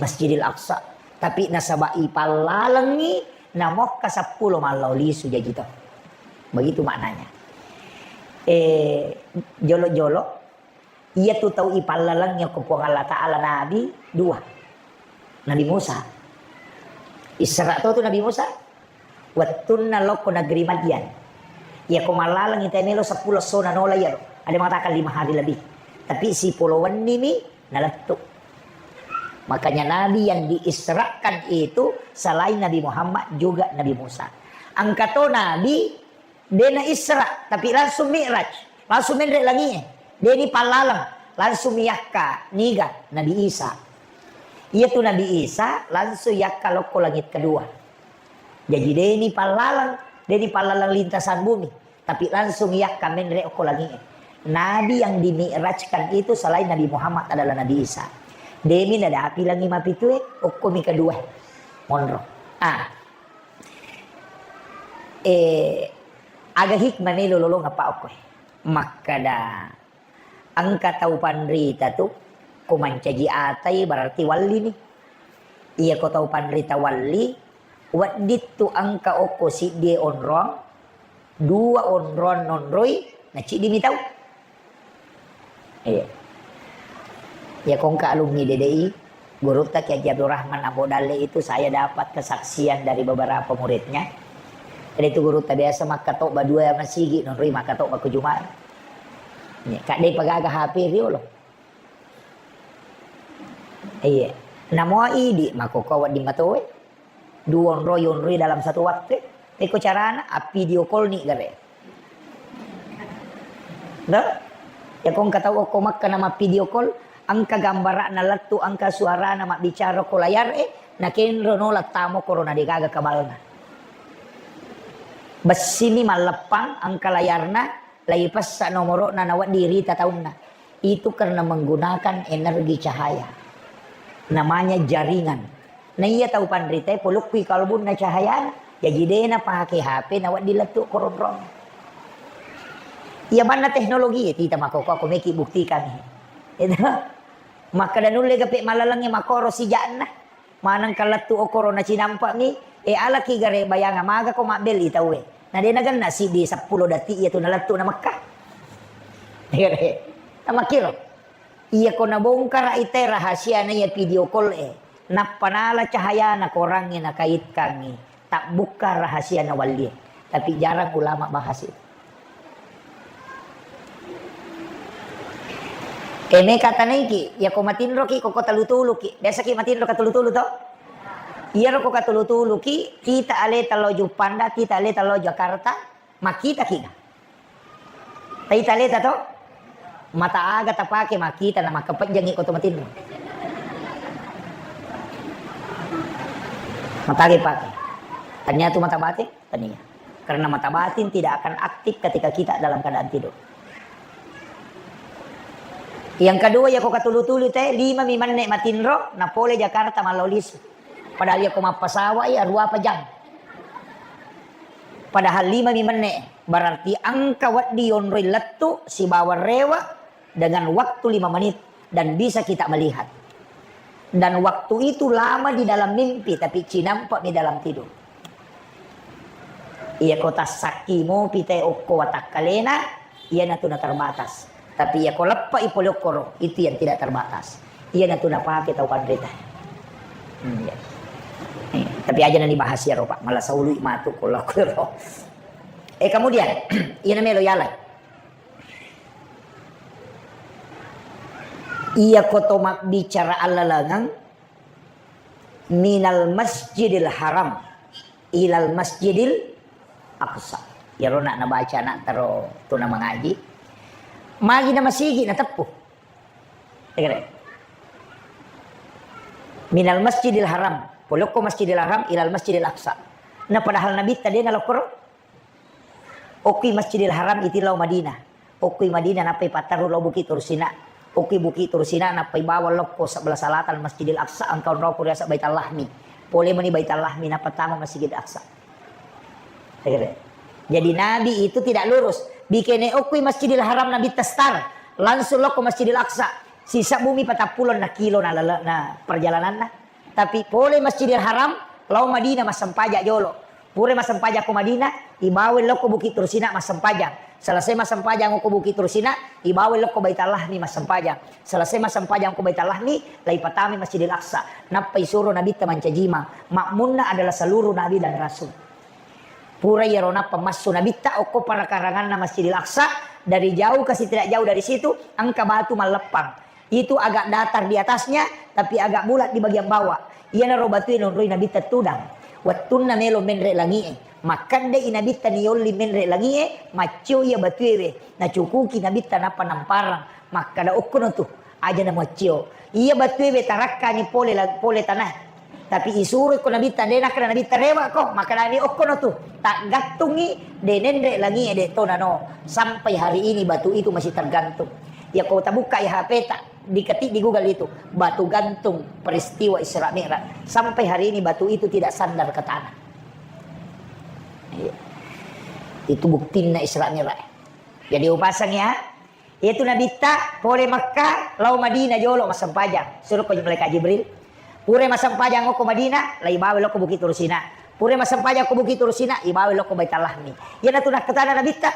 Masjidil Aqsa. Tapi nasaba ipallalengngi, namuakka seppulo mallau lisu jaji to. Begitu maknanya. Eh, jolo-jolo, Iyatu tau ipallalengngi okko Puang Allah Ta'ala nabi dua. Nabi Musa. Isra to tu Nabi Musa. Wettunna lokko negeri Madian. Iyako mallalengngi tae melo seppulo essona nola iyaro. Ada mengatakan lima hari lebih. Tapi sipolo wennimi nalettu. Makanya nabi yang diisrakan itu selain Nabi Muhammad juga Nabi Musa. Engka to nabi De na Isra, tapi langsung Mi'raj, langsung menre langi'e. De ni pallaleng, langsung miyakka niga Nabi Isa. Iyatu Nabi Isa langsung yakka lokko langit kedua. Jaji de ni pallaleng, de ni pallaleng lintasan bumi, tapi langsung yakka menre okko langi'e. Nabi yang dimi'rajkan itu selain Nabi Muhammad adalah Nabi Isa. De mi nadapi langi mapitue, okko mi kedua. Monro. Ah, Eh, aga hikmah melo lolongeng pa okkoe. Makkada, engka tau panrita tu, ko mancaji atai berarti wallini. Iyako tau panrita walli, wedding tu engka okko siddie onrong, dua onrong nonroi, na ciddimi tau. Iya. Ya, kongka alumni D D I, gurutta Kiai Haji Abdul Rahman Ambo Dalle itu saya dapat kesaksian dari beberapa muridnya. Jadi tu gurutta biasa makkatobba dua masigi, nonroi makkatobba ko Jumat. Iya, kadde pagaga H P riolo. Iya. Namo idi makkokko wedding matoe. Duonroi, onroi dalam satu waktu. Iko carana, a video call ni gare. Dah? Ya ko engka tau okko Makkah nama video call, engka gambarana lettu, engka suarana mabbicara ko layar e, nakenro no lattamo korona degaga kabalna. Bessini malleppang engka layarna, laipessa nomoro'na nawedding rita taunna. Itu karena menggunakan energi cahaya. Namanya jaringan. Na iya tau panrita e polokkui kalbunna cahayana, jaji de napake H P nawedding lettu koronrong. Iya manna teknologi e tita makkokko ko meki buktikan. Itu. Makkeda nulle gape malalengnge makoro sijakna. Maneng kalettu okoro na cinampa mi, e alaki gare bayang maga ko mabbelli tauwe. Na de nagenna siddi seppulo detik iya tu nalettu na Mekka. Iya de. Namakkiro. Iya ko nabongkara ite rahasia na iya video call e. Nappa nala cahayana korangnge nakaitkangngi. Tabbukka rahasia na wallie. Tapi jarang ulama bahas itu. E, meka tanaiki, yako matinroki, koko tulu-tuluki. Biasaki matinro katulu-tulu to? Iyaro ko katulu-tuluki, tita aleta lao Juppanda, tita aleta lao Jakarta, makkitaki ga? Taita aleta to? Mata aga tapake makkita na makkapejjangi ko to matinro? Mata aga pake? Tania tu mata batin? Tania. Karena mata batin tidak akan aktif ketika kita dalam keadaan tidur. Yang kedua, yako katulu-tulu te, lima mi menne matinro, na pole Jakarta mallau lisu. Padahal yako mappasawa iya, rua apa jam. Padahal lima mi menne, berarti engka wedding yonroi lettu sibawa rewa, dengan waktu lima menit dan bisa kita melihat. Dan waktu itu lama di dalam mimpi, tapi cinampa mi dalam tidur. Iya ko tassakki mopi te okko watakkalena, iya natu na terbatas. Tapi iya ko leppa i pole okkoro, itu yang tidak terbatas. Iya natu na pake tau panrita. Hmm, iya. Eh, tapi aja nani bahas ya ro, Pak. Malah saului matu ko lokko ro. Eh, kemudian, iya namelo yalai. Iya ko to mabbicara allalengeng minal masjidil haram ilal masjidil aqsa. Iyaro nak nabaca anak tero tuna mangaji. Magi na masigi na teppu. Tegere. Minal masjidil haram. Polokko masjidil haram ilal masjidil aqsa. Na padahal nabitta de na lokkoro. Okkui Masjidil Haram iti lao Madinah. Okkui Madinah nappai patterru lao Bukit Tursina. Okkui Bukit Tursina nappai bawang lokko sebelah selatan Masjidil Aqsa, engka onroko riaseng Baitul Lahmi. Pole mani Baitul Lahmi nappa tama Masjidil Aqsa. Jadi Nabi itu tidak lurus. Bikene okkui Masjidil Haram Nabi testar, langsung lokko Masjidil Aqsa. Sisa bumi patappulo na kilo na lele-, na perjalananna. Tapi pole Masjidil Haram, lao Madinah massempajang jolo. Pura massempajang ko Madinah, ibawa lokko Bukit Tursina massempajang. Selesai massempajang ko Bukit Tursina, ibawa lokko Baitul Lahmi massempajang. Selesai massempajang ko Baitul Lahmi, lai patami Masjidil Aqsa. Nappa isuro Nabitta mancajima. Makmunna adalah seluruh nabi dan rasul. Pura iyaro nappa massu Nabitta okko parakaranganna Masjidil Aqsa, dari jauh ke tidak jauh dari situ, engka batu malleppang. Itu agak datar di atasnya, tapi agak bulat di bagian bawah. Iyanaro batue nonroi Nabitta tudang. Wettunna melo menre langi'e, makkedde i Nabitta niyolli menre langi'e, maccio iya batuewe, nacukuki Nabitta nappa namparang, makkada okkono tu, aja na maccio. Iya batuewe tarakkani pole la-, pole tanah. Tapi isuro ko Nabitta, de nakkeda Nabitta rewa ko, makkedani okkono tu. Taggattungi, de nenre langi'e de tonano. Sampai hari ini batu itu masih tergantung. Ya ko tabukka ya H P ta, diketik di Google itu, batu gantung peristiwa Isra Mi'raj. Sampai hari ini batu itu tidak sandar ke tanah. Iya. Itu buktinna Isra Mi'raj. Jadi upasang ya, Iyatu Nabitta pole Makkah, lao Madinah jolo massempajang. Suroko malaikat Jibril. Pura massempajang okko Madinah, lai bawa lokko Bukit Tursina. Pura massempajang ko Bukit Tursina, ibawa lokko Baitul Lahmi. Iyanatu nakkutana Nabitta,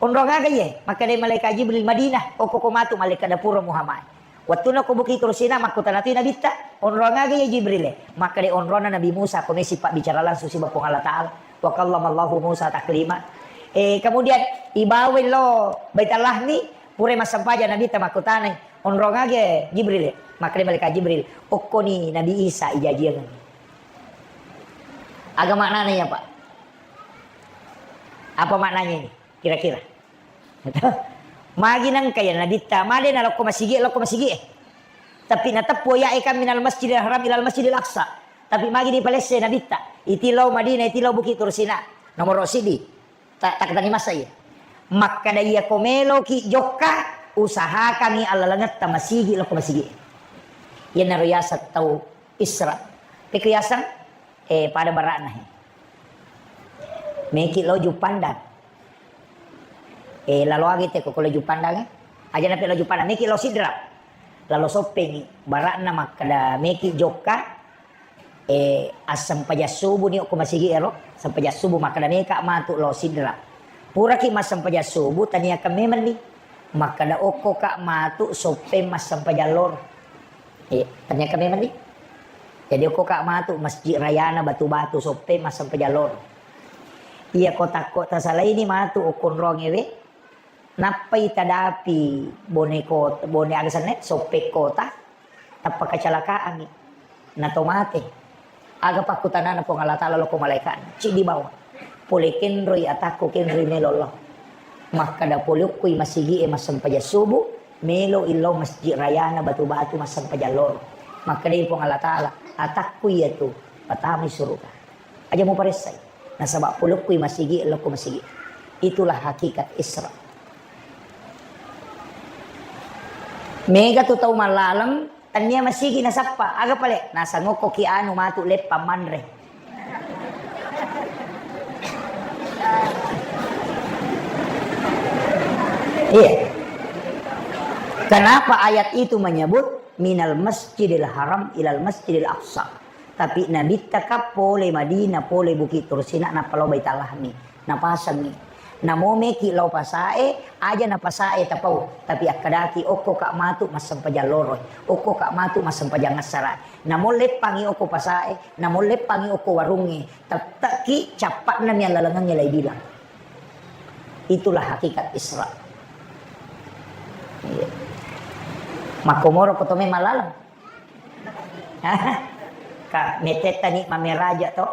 "Onrong aga iye?" Makkeda malaikat Jibril, "Madinah, okko ko matu malaikat dapuro Muhammad." Wettunna ko Bukit Tursina, makkutana tu Nabitta, "Onrong aga iye Jibril?" Makkeda, "Onronna Nabi Musa, ko mesi pabbicara langsung siba Puang Allah Ta'ala." Wa kallamallahu Musa taklima. Eh, kemudian ibawai lo Baitul Lahmi, pura massempajang Nabitta makkutanai, "Onrong aga Jibril?" Makkeda malaikat Jibril, "Okkoni Nabi Isa ijajiang." Aga maknana iya, Pak? Apa maknanya ini? Kira-kira. Magi nengka ya Nabitta, made nalokko masigi, lokko masigi. Tapi nateppu ya eka minal Masjidil Haram ilal Masjidil Aqsa. Tapi magi dipalesse Nabitta, iti lao Madinah, iti lao Bukit Tursina. Nomor sidi. Tak tak tani masa iya. Makkada iya ko meloki jokka, usahakangi allalengetta masigi lokko masigi. Iyanaro yaseng tau Isra. Pekko yaseng, eh, pada bara'na he. Meki lo Juppandang. Eh, lalo agi te ko lo Juppandang, eh. Aja nape lo Juppandang, meki lo Sidrap. Lalo soppengi, bara'na makkada meki jokka, eh, assempajang subuh ni okko masigi ero, sempajang subuh makkada meka matu lo Sidrap. Puraki massempajang subuh, taniakan memang ni. Makkada okko ka matu soppeng massempajang loro. Iya, ternyata memang ni. Jadi okko ka matu Masjid Rayana Batu-Batu soppe massempajang loro. Iya, ko takko tasalaini matu okkonrong ewe. Nappai tadapi Bone Kota, Bone aga senna, Soppe Kota. Tappa kecelakaan mi. Nato mate. Aga pakkutanana Puang Allah Taala lokko malaikatna? Ciddi bawang. Pole kenroi atakku, kenroi melo Allah. Makkada pole okkoi masigi e massempajang subuh, melo illau masjid rayana Batu-Batu massempajang loro. Makkadai Puang Allah Taala, atakku iyatu, patamai suruga. Aja muparessai. Nasaba pole okkoi masigi, lokko masigi. Itulah hakikat Isra. Mega tu tau mallaleng, Tania masigi nasappa, aga pale? Nasangokko ki anu matu leppang manre. Iya. Kenapa ayat itu menyebut minal masjidil haram ilal masjidil aqsa? Tapi Nabitta ka pole Madinah, pole Bukit Tursina, nappa lao Baitul Lahmi. Napasengngi. Namo meki lao pasae, aja na pasae tapau, tapi akkadaki okko ka matu massempajang loroi, okko ka matu massempajang assara. Namo leppangi okko pasae, namo leppangi okko warungnge, tetteki cappa'na mi allalengengnge lai bilang. Itulah hakikat Isra. Iya. Makkomoro ko tome malaleng. Ka metettani mameraja to.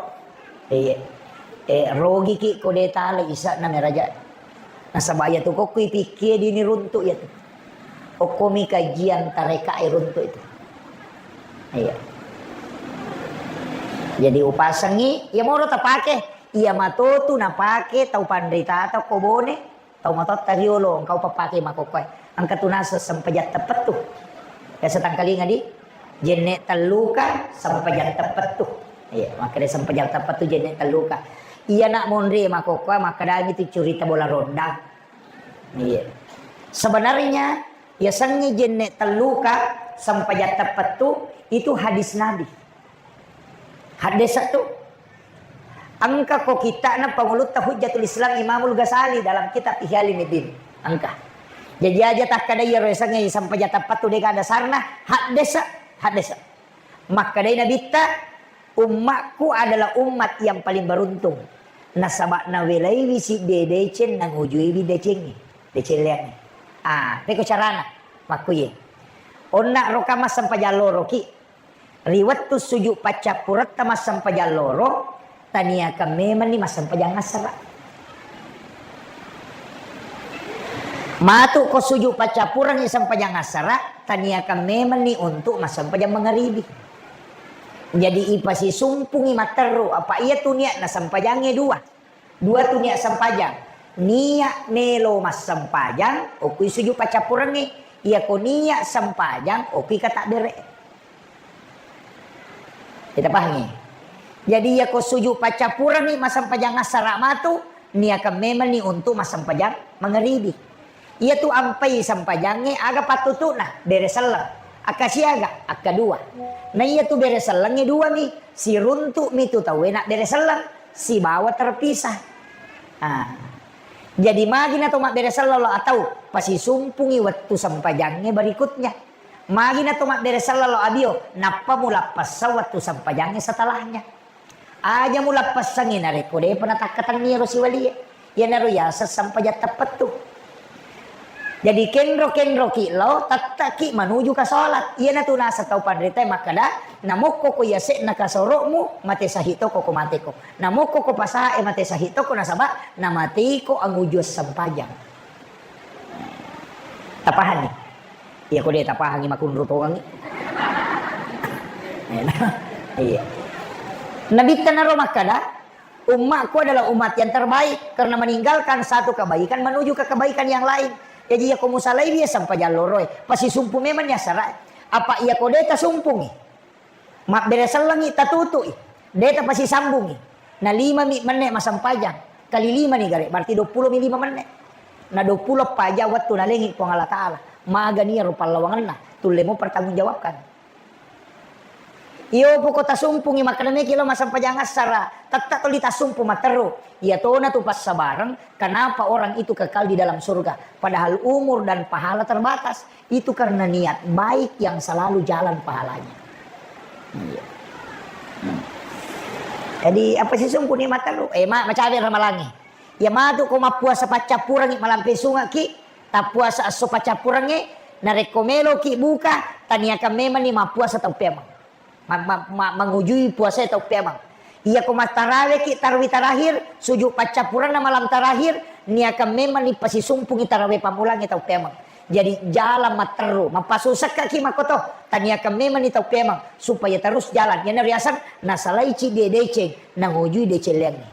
Iya. Eh, rogiki ko de tale isa nameraja. Nasaba iya tu kokko ipikkie dini runtu iya tu. Okkomi kajian tareka e runtu itu. Iya. Jadi upasengi, iya moro tapake, iya matotu napake tau panritata ko Bone. Tau matotta riolo, engka upappake makkokkoe. Engka tu naseng sempajang teppettu. Biasa tangkalinga di jenne telluka sempajang teppettu. Iya, makkeda sempajang teppettu jenne telluka. Iya nak monri makkokkoe makkedangi tu curita bola ronda. Iya. Sebenarnya yasengnge jenne telluka sempajang teppettu itu hadis Nabi. Haddesa tu. Engka ko kitta'na pangulutta Hujjatul Islam Imamul Ghazali dalam kitab Ihya Ulumuddin. Engka. Jaji aja takkada iyaro yasengnge sempajang teppettu de gaga dasarna, haddesa, haddesa. Makkadai Nabitta, "Ummakku adalah umat yang paling beruntung. Nasaba nawelaiwi sidde deceng, nangujuiwi decengnge, deceng leangnge." Ah, peko carana? Makkuye. Onna roka massempajang loroki. Ri wettu suju paccappuretta massempajang loro, taniakan memenni massempajang assara. Matu ko suju paccappurengngi sempajang assara, taniakan memenni untuk massempajang mangaribi. Jadi ipasisumpungi matteru, apa iya tu niatna sempajangnge dua. Dua tu niat sempajang. Niat melo massempajang, okui suju paccappurengngi. Iyako niat sempajang, okui katabbere. Kita pahami? Jadi, iyako suju paccappurengngi massempajang assara matu, niakan memenni untuk massempajang mangaribi. Iyatu ampai sempajangnge aga pattutu'na? Bere selleng. Akka siaga? Akka dua. Na iyatu bere sellengnge dua mi, siruntu mi tu tauwe na bere selleng, sibawa terpisah. Ah. Jadi magi na to mabbere selleng lo atau pasisumpungi wettu sempajangnge berikutnya. Magi na to mabbere selleng lo abio, nappa mulappessa wettu sempajangnge setelahnya. Aja mulappessangngi narekko depa natakkatenni ero siwalie. Iyanaro yaseng sempajang teppettu. Jadi kenro-kenroki lao, tettaki manuju ka salat. Iyanatu naseng tau panritae makkeda, namokko ko yase'na kasoro'mu, mate sahih toko ko mateko. Namokko ko pasae, mate sahih toko nasaba namateko angujuang sempajang. Tapahanni? Iya, ko de tapahangi makunru tongangi. Iya. Nabitta naro makkeda, "Ummatku adalah umat yang terbaik karena meninggalkan satu kebaikan menuju ke kebaikan yang lain." Jadi, iya ko musalaiwi sempajang loroe, pasisumpu memang ni assara. Apa iya ko de tasumpungi? Mabbere sellengngi tatutu'i, de tapasisambungngi. Na lima mi menne masempajang, kali lima ni gare, berarti dua puluh mi lima menne. Na dua puluh paja wettu nalengi Puang Allah Ta'ala. Magani ero pallawangenna, tullemo pertanggungjawabkan. Iyo poko tasumpungi makkeda meki lo masempajang assara, tetta toli tasumpu matteru. Iya tona tu passabareng, kenapa orang itu kekal di dalam surga, padahal umur dan pahala terbatas. Itu karena niat baik yang selalu jalan pahalanya. Iya. Hmm. Jadi, apa sisumpu ni matteru? Eh, ma-, macawe ramalangnge. Iya matu ko mappuasa paccappurengngi malampe sungekki, tappuasa esso paccappurengnge, narekko meloki buka, taniakan memang ni mappuasa tau peameng. Ma-, ma-, ma-, mangujui puasae tau peameng. Iya ko mattaraweki tarawih terakhir, sujud paccappurenna malam terakhir, niakan memang ni pasisumpungi tarawih pammulangnge tau peameng. Jadi jalan matteru, mappasusekkaki makkoto, taniakan memang ni tau peameng supaya terus jalan. Iyana riaseng nasalai ciddi deceng, nangujui deceng liangnge.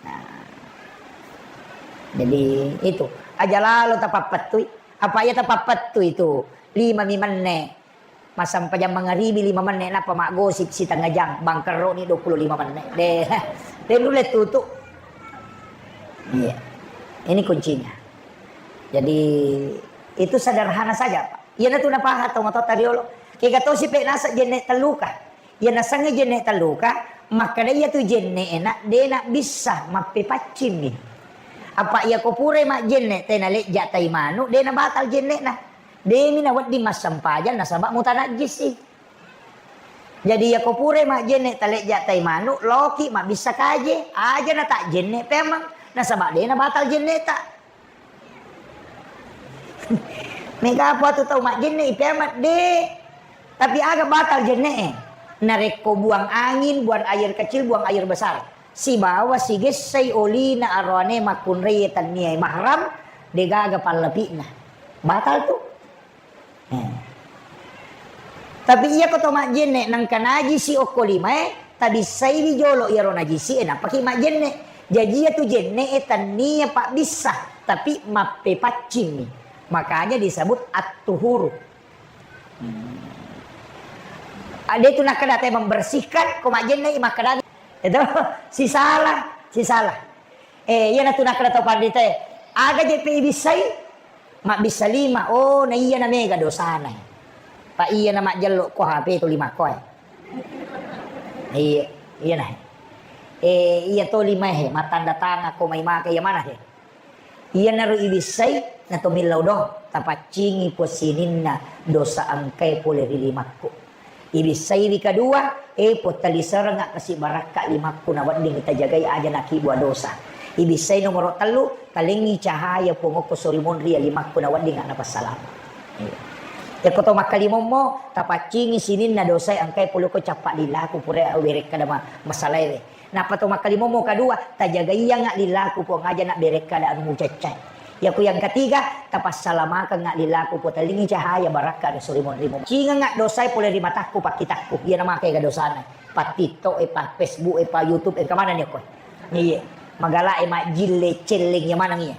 Nah. Jadi itu, aja lalo tapappettui. Apa iya tapappettui tu? Lima mi menne. Massempajang mangaribi lima menne, nappa maggosip sitengnga jang, bangkerroni dua puluh lima menne. Deh, deh nulle tutu. Iya. Ini kuncinya. Jadi, itu sederhana saja, Pak. Iyanatu napahang tau matoatta riolo. Kega tosi pe naseng jenne telluka. Iya nasengnge jenne telluka, makkeda iyatu jenne'e na de nabbissa, mappepaccimmi. Apa iya ko purai majjenne tena lejja tai manu, de nabatal jenne'na. Demi nawedding massempajang nasaba mutanajjisi. Jadi, iya ko purai majjenne talejja tai manu, loki mabbissa kaje, aja natajjenne peameng, nasaba de nabatal jenneta. Mega apa tu tau majjenne i peameng, de. Tapi aga batal jenne e? Narekko buang angin, buang air kecil, buang air besar. Sibawa sigessai olina aroane makkunrai tannia mahram, degaga pallapi'na. Batal tu. Eh. Tapi iya ko to majjenne nengka najisi okko limae, tabissaiwi jolo iyaro najisi e, nappaki majjenne. Jaji iya tu jenne e tannia pabbissa, tapi mappepaccimmi. Makanya disebut at-tuhuru. Hmm. Ade tu nakkeda te membersihkan, ko majjenne i makkeda itu sisala, sisala. Eh, iyanatu nakkeda tau panritae, aga jeppe ibissai? Mabbissa lima. Oh, na iyana mega dosana. Pa iyana majjello ko H P to lima ko e. Iya, iyana. Eh, iya to lima he, mattanda tangan ko mai maka iya mana he. Iyanaro ibissai, na to millau do, tapaccingi Puang sininna dosa engkae pole ri limakku. Ibissaiwi kadua, e Puang, taliserengnga kasi barakka limakku, nawedding tajagai aja nakibua dosa. Ibissai nomoro tellu, talengngi cahaya Puang okko sori monri ya limakku, nawedding napassalama. Iya. Yakko to makkalimommo, tapaccingi sininna dosae engkae pole ko cappa lillaku pura werekkada ma-, masalaewe. Nappa to makkalimommo kadua, tajagaiyangnga lillaku Puang aja nabberekkada anu mucaccae. Yako yang ketiga, tapassalamakeng lillaku Puang, talingi cahaya barakka ri sori monrimu. Cingengnga dosae pole ri matakku, pakkitakku. Iyana maka ega dosana. Pa TikTok e, pa Facebook e, pa YouTube e, engka maneng ni okko. Iye. Magala e majjille celleng iya maneng iya.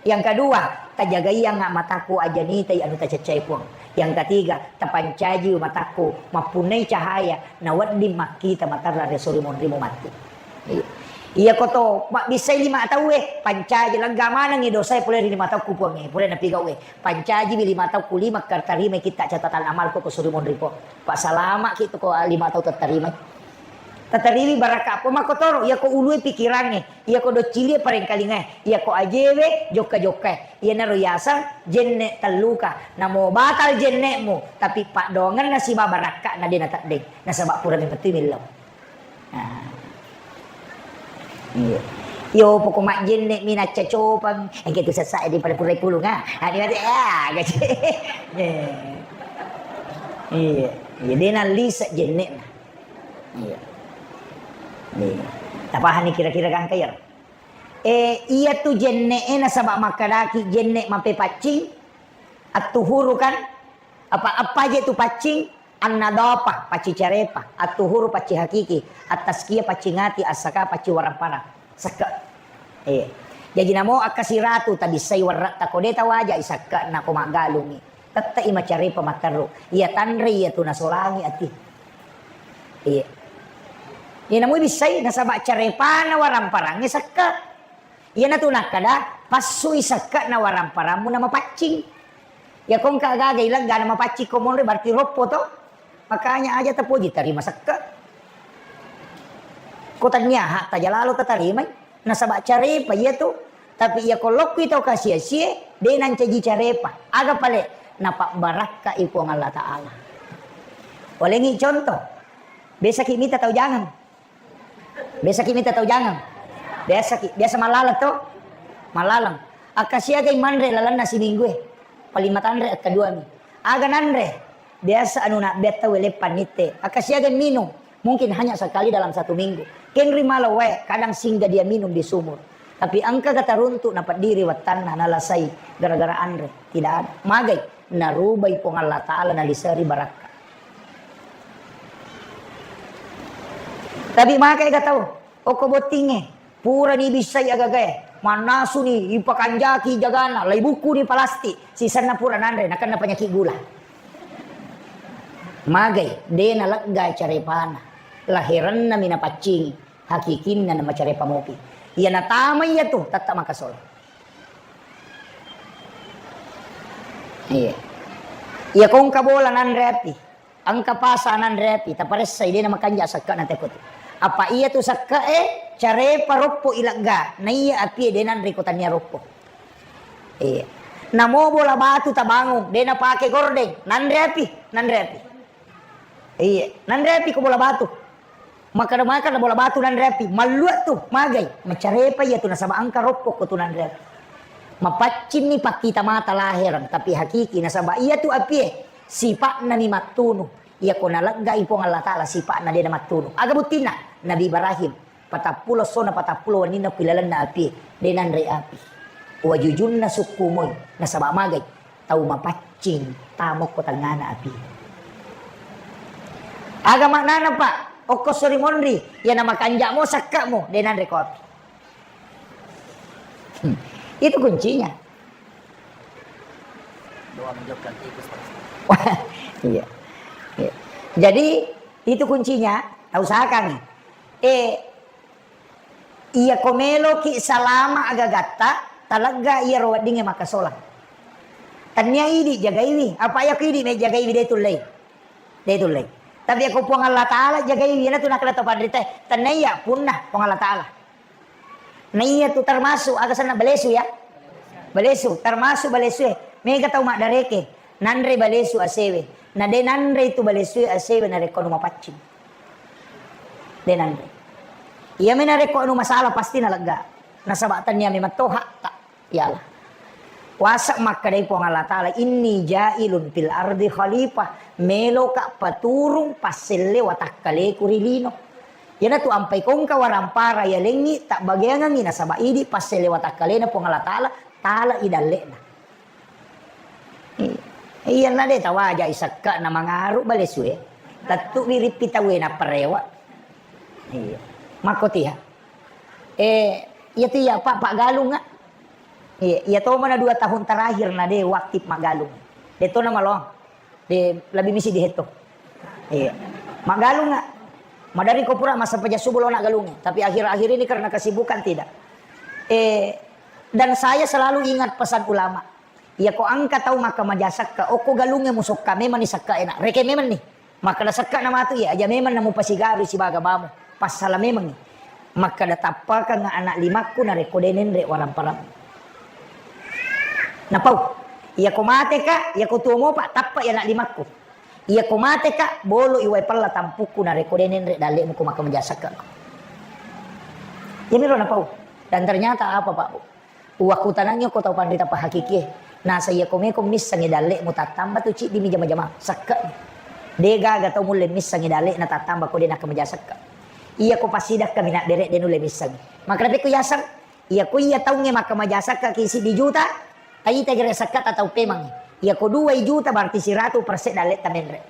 Yang kedua, tajagaiyangnga matakku aja nitai anu tacaccae Puang. Yang ketiga, tapancaji matakku mappunnai cahaya nawedding makkita materrang ri sori monrimu matti. Iya. Iya ko to mabbissai lima tauwe, pancaji, lega manengngi dosae pole ri lima taukku Puangnge, pole napigauwe. Pancajiwi lima taukku lima, tarimai kitta catatan amalku ko sori monri Puang. Passalamaki tu ko lima tau tattarimai. Tatarimi barakka Puang makkotoro, iya ko ulue pikirangnge, iya ko doccilie parengkalingae, iya ko ajewe jokka-jokkae. Iyanaro yaseng jenne telluka. Namo batal jenne'mu, tapi paddoangenna siba barakka'na de nateddeng. Nasaba purani mettui millau. Nah. Iya. Yo poko majjenne mi naccacopang, engke tu sessa di pada pura pulung ah. Ani mate ya gaji. Iya. Iya. Jadi nalisa jenne. Iya. Iya. Tapahani kira-kira gangka ya? Eh, iya tu jenne e nasaba makkadaki jenne mape paccing. At-tuhuru kan? Apa, apa aja tu paccing? An-nadhafah, paccing carepa. At-tuhuru, paccing hakiki. At-tazkiyah, paccing ati. As-zakah, paccing warang parang. Sekke. Iya. Jaji namo akkasiratu tabissai warratta ko de tawaja i sekke nako maggalungi. Tette i macarepa matteru. Iya tanre iya tu nasolangi ati. Iya. Iya namo bissai nasaba carepana warang parangnge sekke. Iyanatu nakkeda, passui sekke'na waramparammu namapaccing. Iyako engka agaga ilegga namapaccing ko monri, berarti roppo to. Makanya aja tapoji tarima sekke. Ko tania hak tajalalo tatarimai. Nasaba carepa iyatu. Tapi iyako lokkui tau kasiasie, de nancaji carepa. Aga pale napabbarakkai Puang Allah Ta'ala. Walengi contoh. Besaki mita tau jangang. Biasaki mita tau jangang. Biasaki, biasa malaleng to? Malaleng. Akkasiagai manre lalenna siminggu e. Paling matanre akkaduami. Aga nanre? Biasa anu nabbea tau e leppa nitte. Akkasiagai minung. Mungkin hanya sekali dalam satu minggu. Kenri malo wae, kadang singgah dia minum di sumur. Tapi engka kata runtuk napeddiri wettanna nalasai gara-gara anre. Tidak ada. Magai. Narubai Puang Allah Ta'ala naliseri barakka. Tapi maka ega tau, okko bottingnge, purani bissai agagae, mannasuni, ipakanjaki jagana, laibukkuni palastik, sisenna pura nanre, nakenna penyakit gula. Magai, de nalegga carepana, laherennami napaccingi, hakikinna namacarepa mopi. Iya natamai iyatu, tette makasola. Iya. Iya, ko engka bola nanre api, engka pasa nanre api, taparessai, de namakanja sekke'na teko tu. Apa iya tu sekke'e, carepa roppo ilegga, naiya api de nanre ko tania roppo. Iya. Namo bola batu tabangung, de napake gordeng, nanre api, nanre api. Iya, nanre api ko bola batu. Makkeda-makkeda bola batu nanre api, mallua tu, magai, macarepa iya tu nasaba engka roppo ko tu nanre api. Mapaccinni pakkita mata lahereng, tapi hakiki nasaba iya tu apie, sipa'na mi mattunu. Iya ko naleggai Puang Allah Ta'ala sipa'na de namattunu. Aga buttinna? Nabi Ibrahim, patappulo essona patappulo wenninna ku ilalenna apie, de nanre api. Wajujunna sukku moi, nasaba magai. Tau mapaccing, tamokko tengngana api. Aga maknana, Pak? Okko sori monri, iya namakanja mo sakka mo, de nanre ko api. Hmm. Itu kuncinya. Doa menjauhkan tikus, Pak. Iya. Iya. Jadi, itu kuncinya, tau sakang. Eh, Iya ko meloki salama agagatta, talegga iyaro weddingnge makkasolang. Tennia idi jagaiwi, apa iya ko idi mejagaiwi de tullei. De tullei. Tapi ako Puang Allah Ta'ala jagaiwi, iyanatu nakkeda to panritae, tennia iya punna Puang Allah Ta'ala. Naiya tu termasuk aga senna balesu ya. Balesu, termasuk balesu e. Mega tau maddareke, nanre balesu asewe. Na de nanre itu balesu e asewe narekko nu mapaccing. De nanre. Iya mena rekko anu masalah pasti nalegga. Nasaba tennia memang to hakta. Iyalah. Wasa makkedai Puang Allah Ta'ala, "Inni ja'ilun fil ardi khalifah." Meloka paturung passelle watakkaleku ri lino. Iyanatu ampai kongka warampara yalengngi tabbageangengngi nasaba idi passelle watakkalena Puang Allah Ta'ala tala idalle'na. Iya, na de tawaja i sekka na mangaru balesue. Tettu wirippi tauwe na perewa. Iya. Makko tiha. Eh, iya tu iya, Pak, Pak Galung, ah. Iya, iya to mana dua tahun terakhir na de waktu Pak Galung. De to na malong. De lebih misi di heto. Iya. Mak Galung, ah. Madari ko pura masa pejasubu lo nak galung. Tapi akhir-akhir ini karena kesibukan tidak. Eh, dan saya selalu ingat pesan ulama. Iya ko engka tau makkamaja sekka, okko galungnge musokka memang ni sekka enak. Reke memang ni. Makkeda sekka na matu iya, aja memang namu pasigaru sibaga bamu. Passala memang ni. Makkeda tappakang anak limakku narekko de nenre warang parang. Napau. Iya ko mate ka, iya ko tuo mopa, tappa iya anak limakku. Iya ko mate ka, bolo i wae pella tampukku narekko de nenre dalle'mu ko makkamaja sekka. Iyamiro napau. Dan ternyata apa, Pak, Bu? Uwakkutanangngi ko tau panrita pahakikie. Nasa iya ko meko missengngi dalle'mu tattamba tu ciddi mi jama-jama. Sekke'. De' gaga tau mulle missengngi dalle'na tattamba ko de' nakkamaja sekke'. Iya ko passidekka mi nabbere de' nulle missengngi. Maka nape ku yaseng? Iya ko iya taungnge makkamaja sekke' ki siddi juta, taita gere sekke' ta tau pemangngi. Iya ko dua juta berarti siratu persen dalle'ta menre'.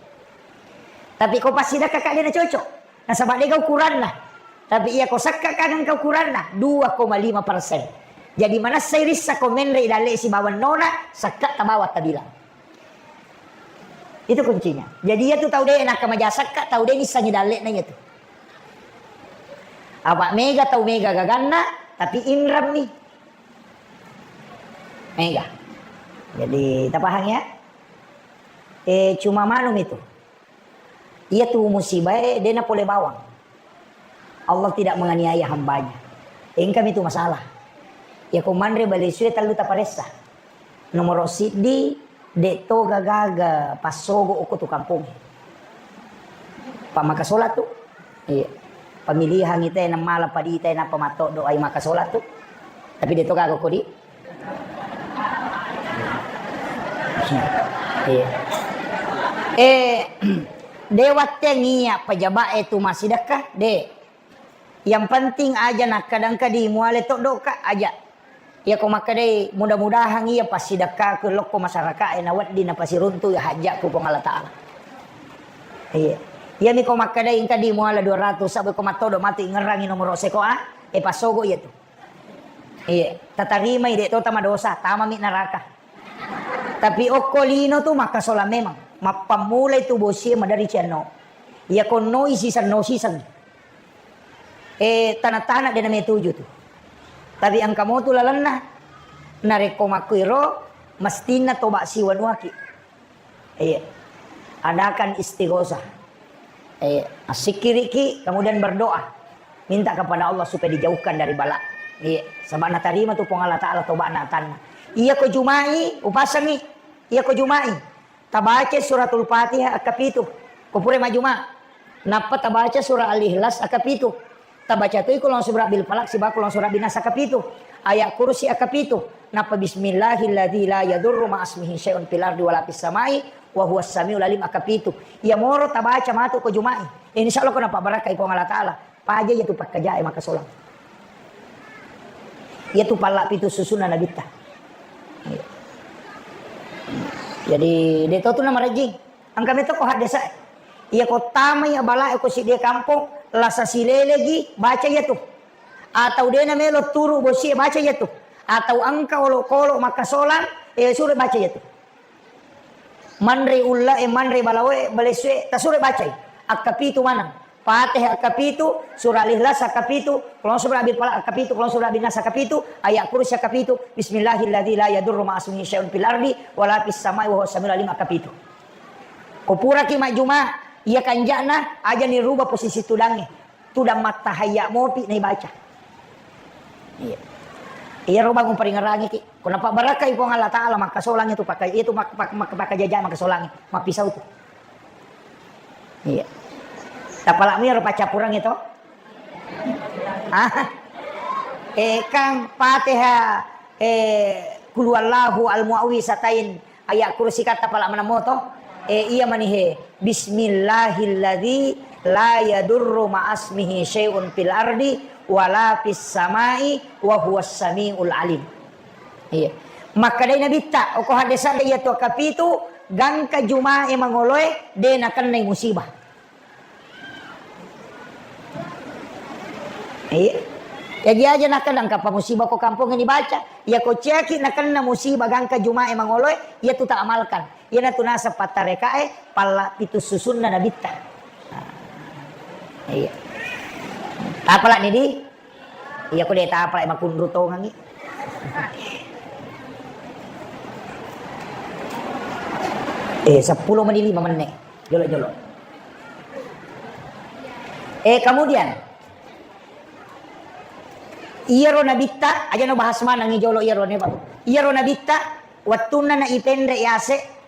Tapi ko passidekka ka de' na cocok. Nasaba' de' ga ukuranna. Tapi iya ko sekke' ka engka ukuranna, dua koma lima persen. Jadi manessai rissa ko menre' dalle' sibawa nona, sekke' ta bawang tabilang. Itu kuncinya. Jadi iya tu tau de' nakkamaja sekke', tau de' nissengngi dalle'na iya tu. Apa' mega tau mega gaganna, tapi inremmi. Mega. Jadi tapahang ya? Eh, cuma manum itu. Iya tu musibae de' na pole bawang. Allah tidak menganiaya hambanya. Engkami tu masalah. Iya ko manre bale sue tellu taparessa. Nomoro siddi, de' to gaga passogo' okko tu kampongnge. Pammaka solat tu. Iya. Pamilihang ite namala padita nappa matto doai maka solat tu. Tapi de' to gaga kodi. Iya. Eh, de' watteang iya pejabat e tu massidekka, de'. Yang penting aja nakkadangka di muale toddoka aja. Iya ko makkedai mudah-mudahan iya passidekkaku lokko masyarakat e nawedding napasiruntu iya hajjakku Puang Allah Ta'ala. Iya. Iya mi ko makkedai engka di muala dua ratus sabbe ko mattodo matu ingerangi nomoro sekoa, e passogo iya tu. Iya, tatarimai de' to tamadosa, tamami neraka. Tapi okko lino tu makkasolang memang. Mappammulai tu bosie madari cianno. Iya konnoi siseng no siseng. Eh, tana-tana de' nametuju tu. Tapi engka mo tu lalenna. Narekko makkuiro, mestinna toba siwanuaki. Iya. Adakan istighosah. Iya. Assikiriki, kemudian berdoa. Minta kepada Allah supaya dijauhkan dari bala. Iya. Sebab natarima tu Puang Allah Ta'ala toba natanna. Iya ko Jumai, upasangi. Iya ko Jumai. Tabaca suratul Fatihah akkapitu. Ko pura majuma. Nappa tabaca surah Al-Ikhlas akkapitu. Tabaca toi Qul a'udzu birabbil falaq sibawa Qul a'udzu birabbin nas akkapitu. Ayat kursi akkapitu. Nappa bismillahilladzi la yadurru ma'asmihi syai'un fil ardi wala fis samai wa huwas samiul alim akkapitu. Iya moro tabaca matu ko Jumai. Insya Allah ko napabarakai Puang Allah Ta'ala. Paja iya tu pakkajae makkasolang. Iya tu palla pitu susunna nabitta. Jadi de' to tu namarejjing. Engka meto ko haddesa. Iya ko tamai abala ko siddi kampong, lasa silelegi baca iya tu. Atau de' namelo turu bosi baca iya tu. Atau engka olokolo makkasolang, eh, sure baca iya tu. Manre ulla e, manre balawo e, balessu e, tasure bacai. Akkapitu maneng. Fatihah akkapitu, surah Al-Ikhlas akkapitu, Qul a'udzu birabbil falaq akkapitu, Qul a'udzu birabbin nas akkapitu, ayat kursi akkapitu, Bismillahilladzi la yadurru ma'asmihi syai'un fil ardi wala fis samai wa huwas samiul alim akkapitu. Ko puraki majjuma, iya kanja'na aja ni rubah posisi tudangnge. Tudang mattahayya mopi naibaca. Iya. Iya ro bangun paringerangi ki. Ko napabarakai Puang Allah Ta'ala makkasolang itu pakai itu mak-, mak-, mak-, makkajaja makkasolang mappisau tu. Iya. Tapalakmu iyaro paccappureng itu. Ah. Eh, kang Fatihah, eh, Qul huwallahu al-muawwizatain, ayat kursi katta pala maneng moto. Eh, iya mani he. Bismillahilladzi la yadurru ma'asmihi syai'un fil ardi wala fis samai wa huwas samiul alim. Iya. Makkedai Nabitta, oko hadde sadde iya tu akkapitu, gangka jumae mangoloe, de nakennai musibah. Iya. Jaji aja nakennang kapang musibah ko kampongnge dibaca. Iya ko ciaki nakenna musibah gangka jumae mangoloe, iya tu ta amalkan. Iya natu naseng pattarekae, palla pitu susunna Nabitta. Nah. Iya. Tapalak ni di? Iya, ko de' tapalai makunru tongengi. Eh, seppulo menit lima menit. Jolo-jolo. Eh, kemudian, iyaro Nabitta, aja no bahas manengi jolo iyaro ne, Pak. Iyaro Nabitta, wettunna na ipenre yase,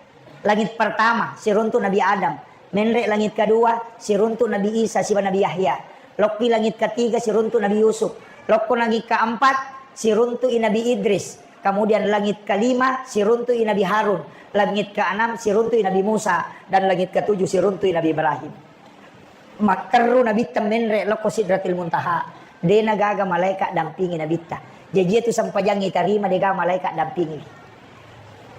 Langit pertama, siruntu Nabi Adam. Menre langit kedua, siruntu Nabi Isa siba Nabi Yahya. Lokki langit ketiga, siruntu Nabi Yusuf. Lokko langit keempat, siruntu'i Nabi Idris. Kemudian langit kelima, siruntu'i Nabi Harun. Langit keenam, siruntu'i Nabi Musa. Dan langit ketujuh, siruntu'i Nabi Ibrahim. Matteru Nabitta menre lokko Sidratil Muntaha. De' nagaga malaika dampingi Nabitta. Jaji itu sempajang itarima de'ga malaika dampingi.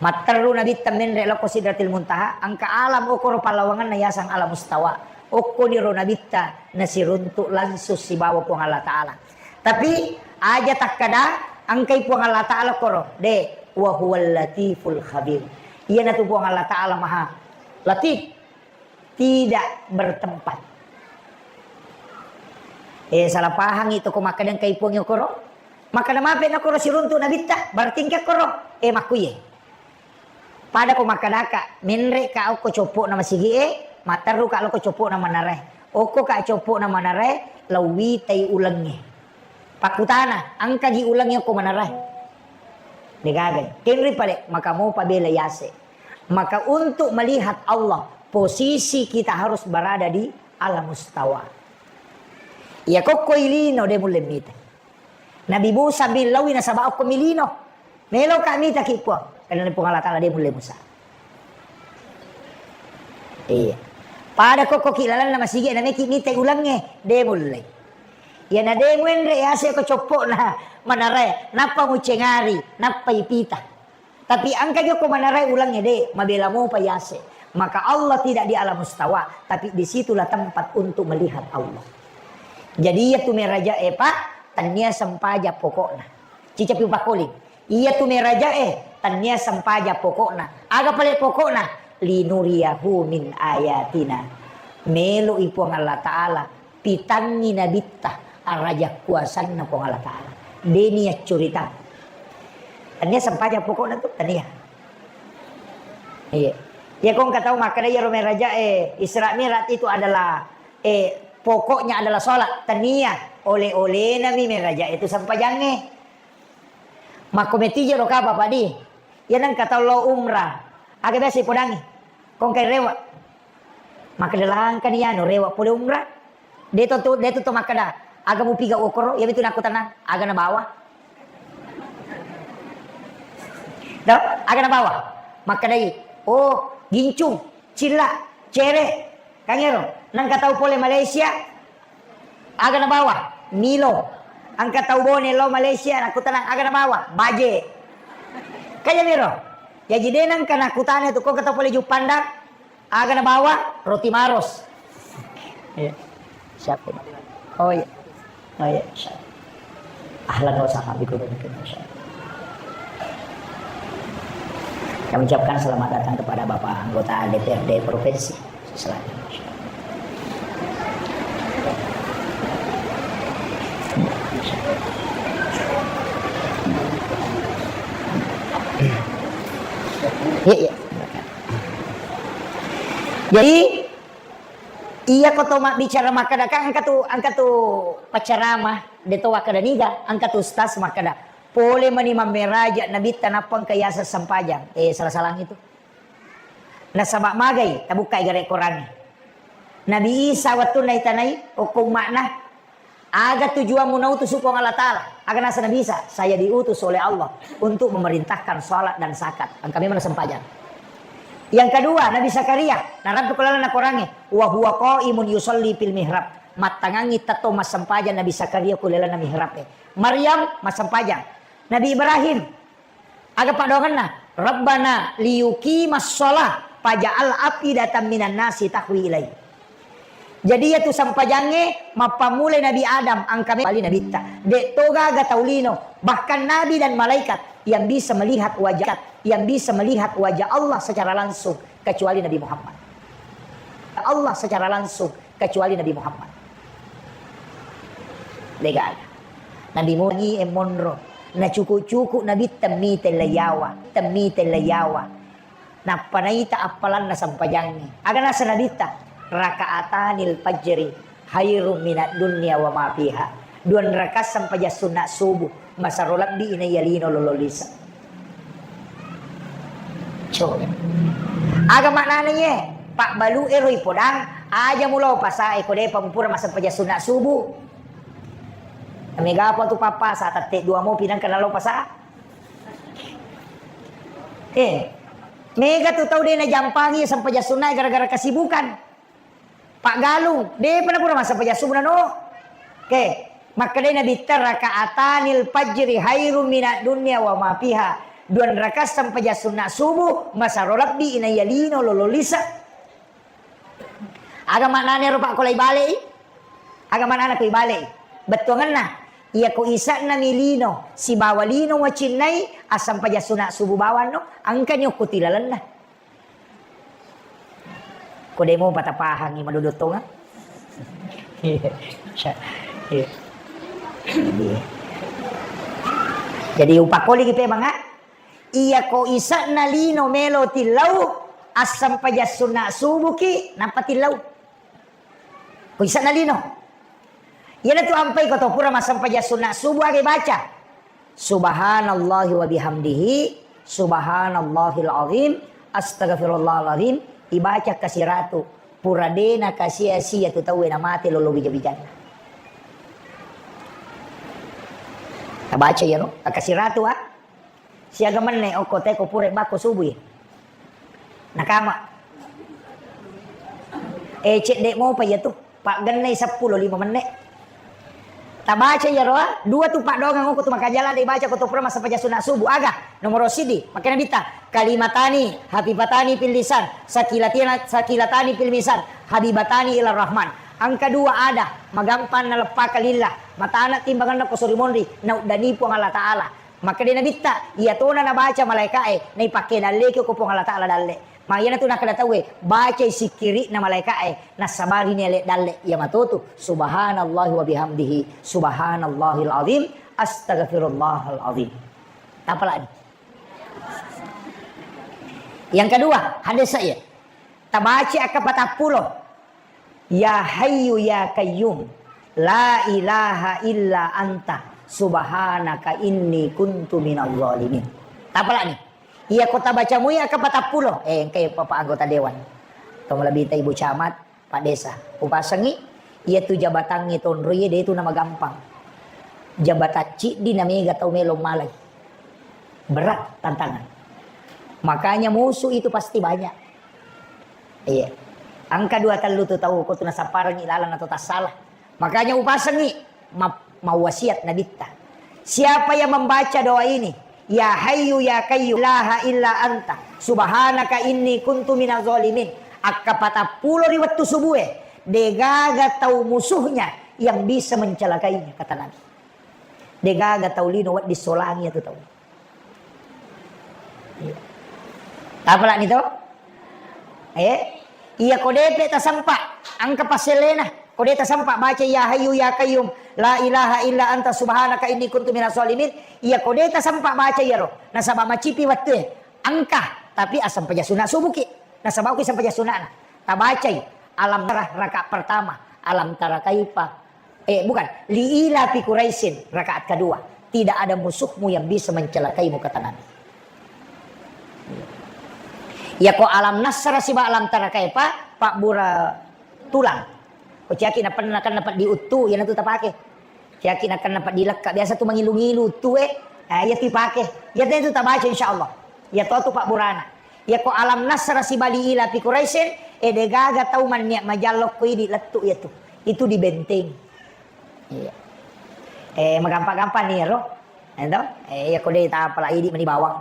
Matteru Nabitta menre lokko Sidratil Muntaha, engka alam okoro pallawangenna yaseng Alam Mustawa. Okkoniro Nabitta nasiruntu langsung sibawa Puang Allah Ta'ala. Tapi aja takkada engkai Puang Allah Ta'ala koro, de', wa huwal latiful khabir. Iyanatu Puang Allah Ta'ala Maha Latif, tidak bertempat. Eh, salah pahang itu ko makkada engkai Puang okoro. Makkada mape na koro siruntu Nabitta, berarti engka koro. Eh, makkuye. Pada ko makkadaka, menre ka okko coppo'na masigi'e, matteru ka lokko coppo'na manarae. Okko ka coppo'na manarae, lauwitai ulengnge. Pakkutana, engkaji ulengnge okko manarae? De'gaga. Kenri pale, maka mopa bela yase. Maka untuk melihat Allah, posisi kita harus berada di alam mustawa. Iya kokko ilino de' mulle mita. Nabi Musa mi laowi nasaba okko mi lino. Melo ka mita ki Puang. Karena Puang Allah Ta'ala de' mulle Musa. Iya. Pada kokko ki lalenna masigi na meki mita ulengnge de' mulle. Iya na de' muenre yase ko coppo'na manarae. Nappa mucengari, nappa ipita. Tapi engka jokko manarae ulengnge de', mabela mopa yase. Maka Allah tidak di alam mustawa, tapi disitulah tempat untuk melihat Allah. Jadi iya tu meraja e, Pak, tania sempaja pokokna. Cica pi pakoling. Iya tu meraja e, tania sempaja pokokna. Aga pale pokokna? Linuriyahu min ayatina. Melo i Puang Allah Ta'ala pitangngi nabitta, araja kuasanna Puang Allah Ta'ala. Deni accurita. Tania sempaja pokokna tu, tania. Iya. Ya kong katau makkada iyaro meraja e, Isra Mi'raj itu adalah, eh, pokoknya adalah sholat. Tania, oleh-olehna mi meraja itu sempajangnge. Makko metijero kapa padi. Ya nang katau lo umrah. Aga biasa ipodangi. Kong kai rewa. Makkeda langkani anu rewa pole umrah. De' to, to, de' to, to makkeda, "Aga mupiga okoro?" Iya mitu nakkutana, "Aga nabawa?" Do, aga nabawa? Makkedai, "Oh, gincung, cilla, cere." Kangero, nangka tau pole Malaysia, aga nabawa? Milo. Engka tau Bone lo Malaysia, nakkutana, "Aga nabawa?" Baje. Kaya miro. Jaji de' nangka nakkutana tu, ko engka tau pole Juppandang, aga nabawa? Roti Maros. Iya. Siapa ini? Oh, iya. Oh, iya, insya Allah. Ahlan wa sahlan bikum, insya Allah. Kami ucapkan selamat datang kepada Bapak Anggota D P R D Provinsi. Selamat. Iya, iya. Jadi, iya ko to mabbicara makkeda, kan engka tu, engka tu paccarama, de' to wakkeda niga, engka tu ustaz makkeda, "Pole mani mammeraja nabitta nappa engka yaseng sempajang." Eh, salah-salang itu. Nasaba magai, tabukkai gare Korangnge. Nabi Isa wettunna itanai, okko umma'na, "Aga tujuanmu nautus Puang Allah Ta'ala?" Aga nasa Nabi Isa, "Saya diutus oleh Allah untuk memerintahkan salat dan zakat." Engka memang sempajang. Yang kedua, Nabi Zakaria, narampe ko lalenna Korangnge, "Wa huwa qaimun yusalli fil mihrab." Mattangangngi tetto massempajang Nabi Zakaria ko lalenna mihrab e. Maryam massempajang. Nabi Ibrahim, aga paddoangenna? "Rabbana liyuqimas shalah faj'al af'idatan minan nasi tahwi ilai." Jadi, iyatu sempajangnge mappammulai Nabi Adam, engka me-, bali nabitta. De' to gaga tau lino, bahkan nabi dan malaikat yang bisa melihat wajah, yang bisa melihat wajah Allah secara langsung kecuali Nabi Muhammad. Allah secara langsung kecuali Nabi Muhammad. De' gaga. Nabi Musa ngi e monro, nacuku-cuku nabitta mita laiyawa, temmita laiyawa. Nappa naita appalanna sempajangnge. Aga nasa nabitta? "Raka'atanil fajri khairum minad dunya wa ma fiha." Dua rakaat sempajang sunna subuh, masero lebbi inaiya lino lolo lise. Coba. Aga maknana iye? Pabbalu ero ipodang, aja mulao pasae ko de'pa mupura massempajang sunna subuh. Mega apa tu papa sa tette dua mopi nangka nalo pasa. Eh, mega tu tau de najampangi sempajang sunna gara-gara kesibukan. Paggalung, depa napura massempajang subuh nano. Oke, makkedai Nabitta, "Raka'atanil fajri khairum minad dunya wa ma fiha." Dua rakaat sempajang sunna subuh, masaro lebbi inaiya lino lolo lisa. Aga maknana ero, Pak, ko lai balei? Aga maknana ko ibalei? Bettuangenna, iya ko isa'na mi lino, sibawa lino wacinnai, assempajang sunna subuh bawanno, engkani okko tilalenna. Ko demo patapahangi madodottonga. Iya. Iya. Jadi upakkoliki pemang, ah. Iya ko isa'na lino melo tillau, assempajang sunna subuki, nappa tillau. Ko isa'na lino. Iyanatu ampai ko to pura massempajang sunna subuh aga ibaca. Subhanallahi wa bihamdihi, subhanallahil azim, astagfirullahalazim, ibaca kasiratu. Pura dena kasia-sia tu tauwe namate lolo bija-bijanna. Tabaca iyaro, kasiratu, ah. Siaga menne okko teko pura bakko subuh. Nakama. Eh, cedde mopa iya tu. Paggennai seppulo lima menne. Tabaca iyaro, ah. Dua tu paddoangeng okko tu makajala de baca ko to pura massempajang sunna subuh. Aga, nomoro sidi, makkeda Nabitta, kalimatani, hafifatani fil lisan, sakilatina-, sakilatani fil misan, habibatani ila rahman. Engka dua ada, magampang naleppaka lillah, matana timbangenna ko sori monri, nauddani Puang Allah Ta'ala. Makkedai Nabitta, iyatona nabaca malaeka'e, naipakke dalleki ko Puang Allah Ta'ala dalle. Ma iyanatu nakkeda tauwe, bacai sikkiri'na malaeka'e, nassabarini ale dalle, iya matotu, subhanallahi wa bihamdihi, subhanallahil azim, astagfirullahal azim. Tapalani. Yang kedua, hadis saya. Tabaca akka patappulo. Ya Hayyu Ya Qayyum, la ilaha illa anta, subhanaka inni kuntu minadh dhalimin. Tapalani. Iya ko tabaca mui akka patappulo, eh, engkai Bapak anggota dewan. Tong lebih ta Ibu Camat, Pak Desa. Upasengi, iya tu jabatangnge tonro iye de tu namagampang. Jabatan ciddi na mega tau melo malai. Berat tantangan. Makanya musuh itu pasti banyak. Iya. Engka dua tellu tu tau ko tu nasapparengngi lalang atau tassala. Makanya upasengngi ma-, mawasiat Nabitta. Siapa yang membaca doa ini, "Ya Hayyu Ya Qayyum, la ilaha illa anta, subhanaka inni kuntu minaz zalimin." Akka patappulo ri wettu subue, degaga tau musuhnya yang bisa mencelakainya, kata Nabi. Degaga tau lino wedding solangi atu tau. Iya. Tapalani to? Eh? Iya ko depe tasempa, engka passellena. Ko de tasempa baca ya Hayyu Ya Qayyum, la ilaha illa anta subhanaka inni kuntu minaz zalimin. Iya ko de tasempa baca iyaro. Nasaba macipi wettue. Engka, tapi asempajang sunna subuki. Nasaba uki sempajang sunnana. Tabacai alam tara rakaat pertama, alam tara kaifa. Eh, bukan. Li ila fi Quraisyin, rakaat kedua. Tidak ada musuhmu yang bisa mencelakaimu, kata Nabi. Ya ko alam nasra siba alam tara kaifa, pabbura tulang. Ko ciaki napenna kan dapat diuttu, iyanatu tapake. Ciaki nakan dapat dilekka. Biasa tu mangilu-ngilu uttu e, eh, iya tu ipake. Iya tu tabaca insyaallah. Iya to tu pabburana. Iya ko alam nasra siba li ila fi Quraisyin, eh, degaga tau manniat majallo ko idi lettu iya tu. Itu dibentengi. Iya. Eh, magampang-gampang ni ro. Ento? Eh, iya ko de tapala idi meni bawang.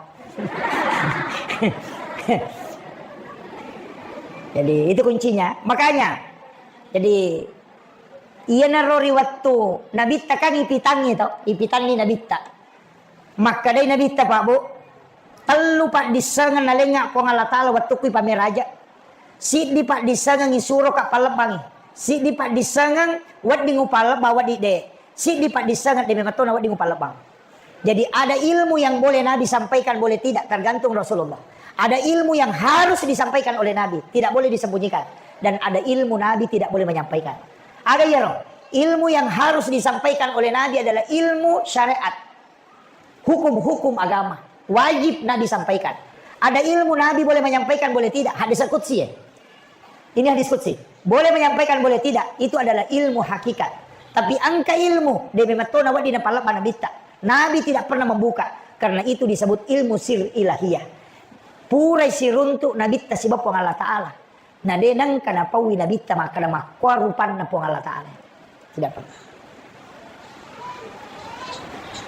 Jadi, itu kuncinya. Makanya, jadi, iyanaro ri wettu Nabitta kan ipitangngi to, ipitanni Nabitta. Makkedai Nabitta, Pak Bu, tellu paddissengeng nalengnga Puang Allah Taala wettukku ipameraja. Siddi paddissengeng isuroka pallebbangi. Siddi paddissengeng wedding upallebba wedding de. Siddi paddissengeng de memang tona wedding upallebbang. Jadi ada ilmu yang boleh Nabi sampaikan, boleh tidak, tergantung Rasulullah. Ada ilmu yang harus disampaikan oleh Nabi, tidak boleh disembunyikan. Dan ada ilmu Nabi tidak boleh menyampaikan. Ada iyaro, ilmu yang harus disampaikan oleh Nabi adalah ilmu syariat. Hukum-hukum agama wajib Nabi sampaikan. Ada ilmu Nabi boleh menyampaikan, boleh tidak. Hadis qudsi ya. Ini hadis qudsi. Boleh menyampaikan, boleh tidak. Itu adalah ilmu hakikat. Tapi engka ilmu, de memang to nawedding napallebba nabitta. Nabi tidak pernah membuka. Karena itu disebut ilmu sir ilahiyah. Purai siruntu nabitta siba Puang Allah Ta'ala. Na de nengka napaui nabitta makkeda makkua rupanna Puang Allah Ta'ala. Tidak pernah.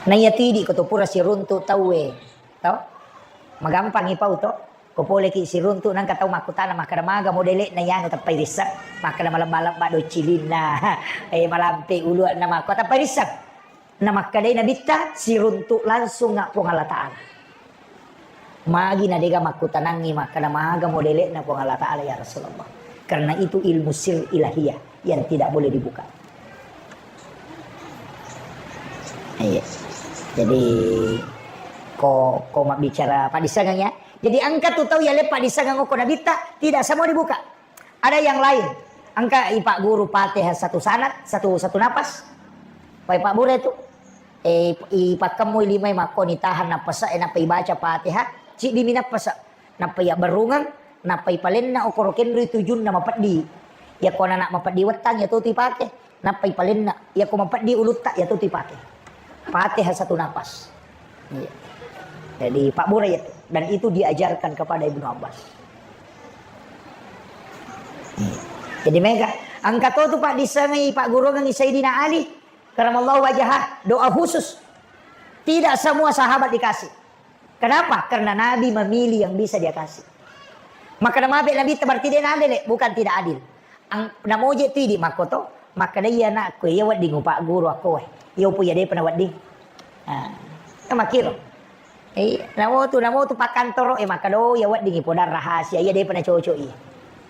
Naiya tidi ko to pura siruntu tauwe. Tau? Magampang ipau to. Ko poleki siruntu nengka tau makkutana makkeda maga modele'na yanu tappai risseng. Makkeda malebba-lebba docilinna. Eh, malampe uluanna makkua tappai risseng. Na makkedai nabitta, siruntu langsung nga Puang Allah Ta'ala. Magi na dega makkutanangi makkeda maga modele'na Puang Allah Ta'ala ya Rasulullah. Karena itu ilmu sir ilahiyah yang tidak boleh dibuka. Iya. Jadi ko ko mabbicara paddissengeng ya. Jadi engka tu tau yale paddissengeng okko nabitta tidak semua dibuka. Ada yang lain. Engka ipagguru Fatihah satu sanad, satu satu napas. Pai pabbure tu. Eh, ipakkemmui limai makkoni tahan nappasa, eh, nappa ibaca Fatihah, ciddi mi nappasa. Nappa iyabberrungeng, nappa ipalenna okoro kenroi tujunna mapeddi. Iyako anak mapeddi wettang, iya to tu ipake. Nappa ipalenna, iyako mapeddi ulutta, iya to tu ipake. Fatihah satu napas. Iya. Jadi, pabbura iya tu. Dan itu diajarkan kepada Ibnu Abbas. Iya. Jadi, mega. Engka to tu, Pak, disengai Pak Gurungengi Sayyidina Ali, karamallahu wajhah, doa khusus. Tidak semua sahabat dikasih. Kenapa? Karena Nabi memilih yang bisa dia kasih. Makkeda mabe Nabitta berarti de naadele, bukan tidak adil. Ang-, namoje tu idi makkoto, makkeda iya anakku, iya wedding upagguru akko, eh. Iya upo iya depa nawedding. Ah, makkiro. Eh, namo tu, namo tu pakkantoro, eh, makkeda, oh, iya wedding ipodang rahasia, iya depa nacocok iya.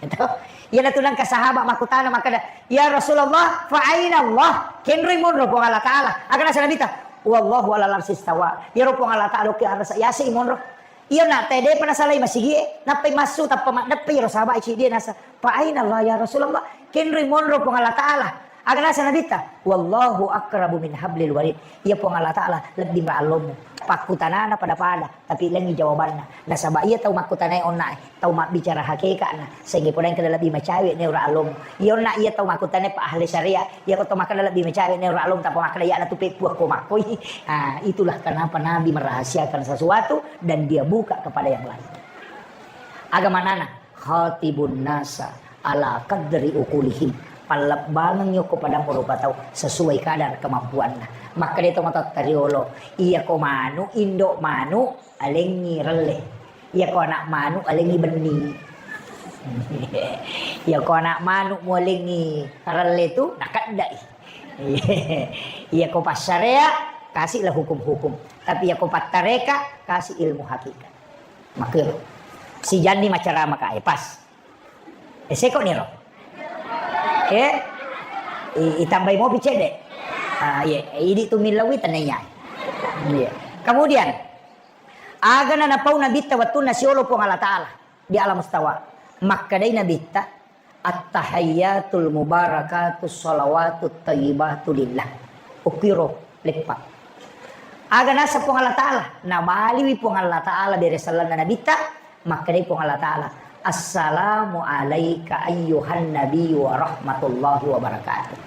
Itu. Iya natu nengka sahabat makkutana makkeda, "Ya Rasulullah, fa aina Allah?" Kenroi monro Puang Allah Ta'ala. Aga naseng Nabitta, "Wallahu alal arsy istawa." Iyaro Puang Allah Ta'ala okki arasa yase monro. Iya na te depa nasalai masigie, nappai massu tappa maddeppe iyaro sahabat ciddi nasa, "Fa aina Allah ya Rasulullah?" Kenroi monro Puang Allah Ta'ala. Aga naseng Nabitta, "Wallahu aqrabu min hablil warid." Iya Puang Allah Ta'ala lebbi mara allommu. Pakkutanana pada-pada, tapi lengi jawabanna. Nasaba iya tau makkutanai onna e, tau mabbicara hakeka'na, sehingga pole engka lebbi macawe ne ura allommu. Iya onna iya tau makkutanai pa ahli syariat, iya ko tau makkeda lebbi macawe ne ura allommu, tappa makkeda iya natu peppu akko makkoi. Ah, itulah kenapa Nabi merahasiakan sesuatu dan dia buka kepada yang lain. Aga manana? Khatibun nasa ala qadri uqulihim. Pallebbangengngi okko padammu rupa tau sesuai kadar kemampuanna. Makkeda to matotta riolo, iyako manu, indo manu, alengngi relle. Iyako anak manu, alengngi benni. Iyako anak manu mualengngi relle tu, nakeddai. Iyako passarea, kasihlah hukum-hukum. Tapi iyako pattareka, kasih ilmu hakikat. Makkero. Sijanni macaramaka, eh, pas. Eh, seko niro. Eh? I-, itambai mopi cedde. Ah, iya, idi tu millawi tenaya. Iya. Kemudian, aga na napau Nabitta wettunna siolo Puang Allah Ta'ala di alam mustawa. Makkedai Nabitta, "At-tahiyyatul mubarakatus shalawatut thayyibatu lillah." Ukkiro leppa. Aga naseng Puang Allah Ta'ala? Nabaliwi Puang Allah Ta'ala bere sellenna Nabitta, makkedai Puang Allah Ta'ala, "Assalamu alaika ayyuhan nabiyyu wa rahmatullahi wa barakatuh."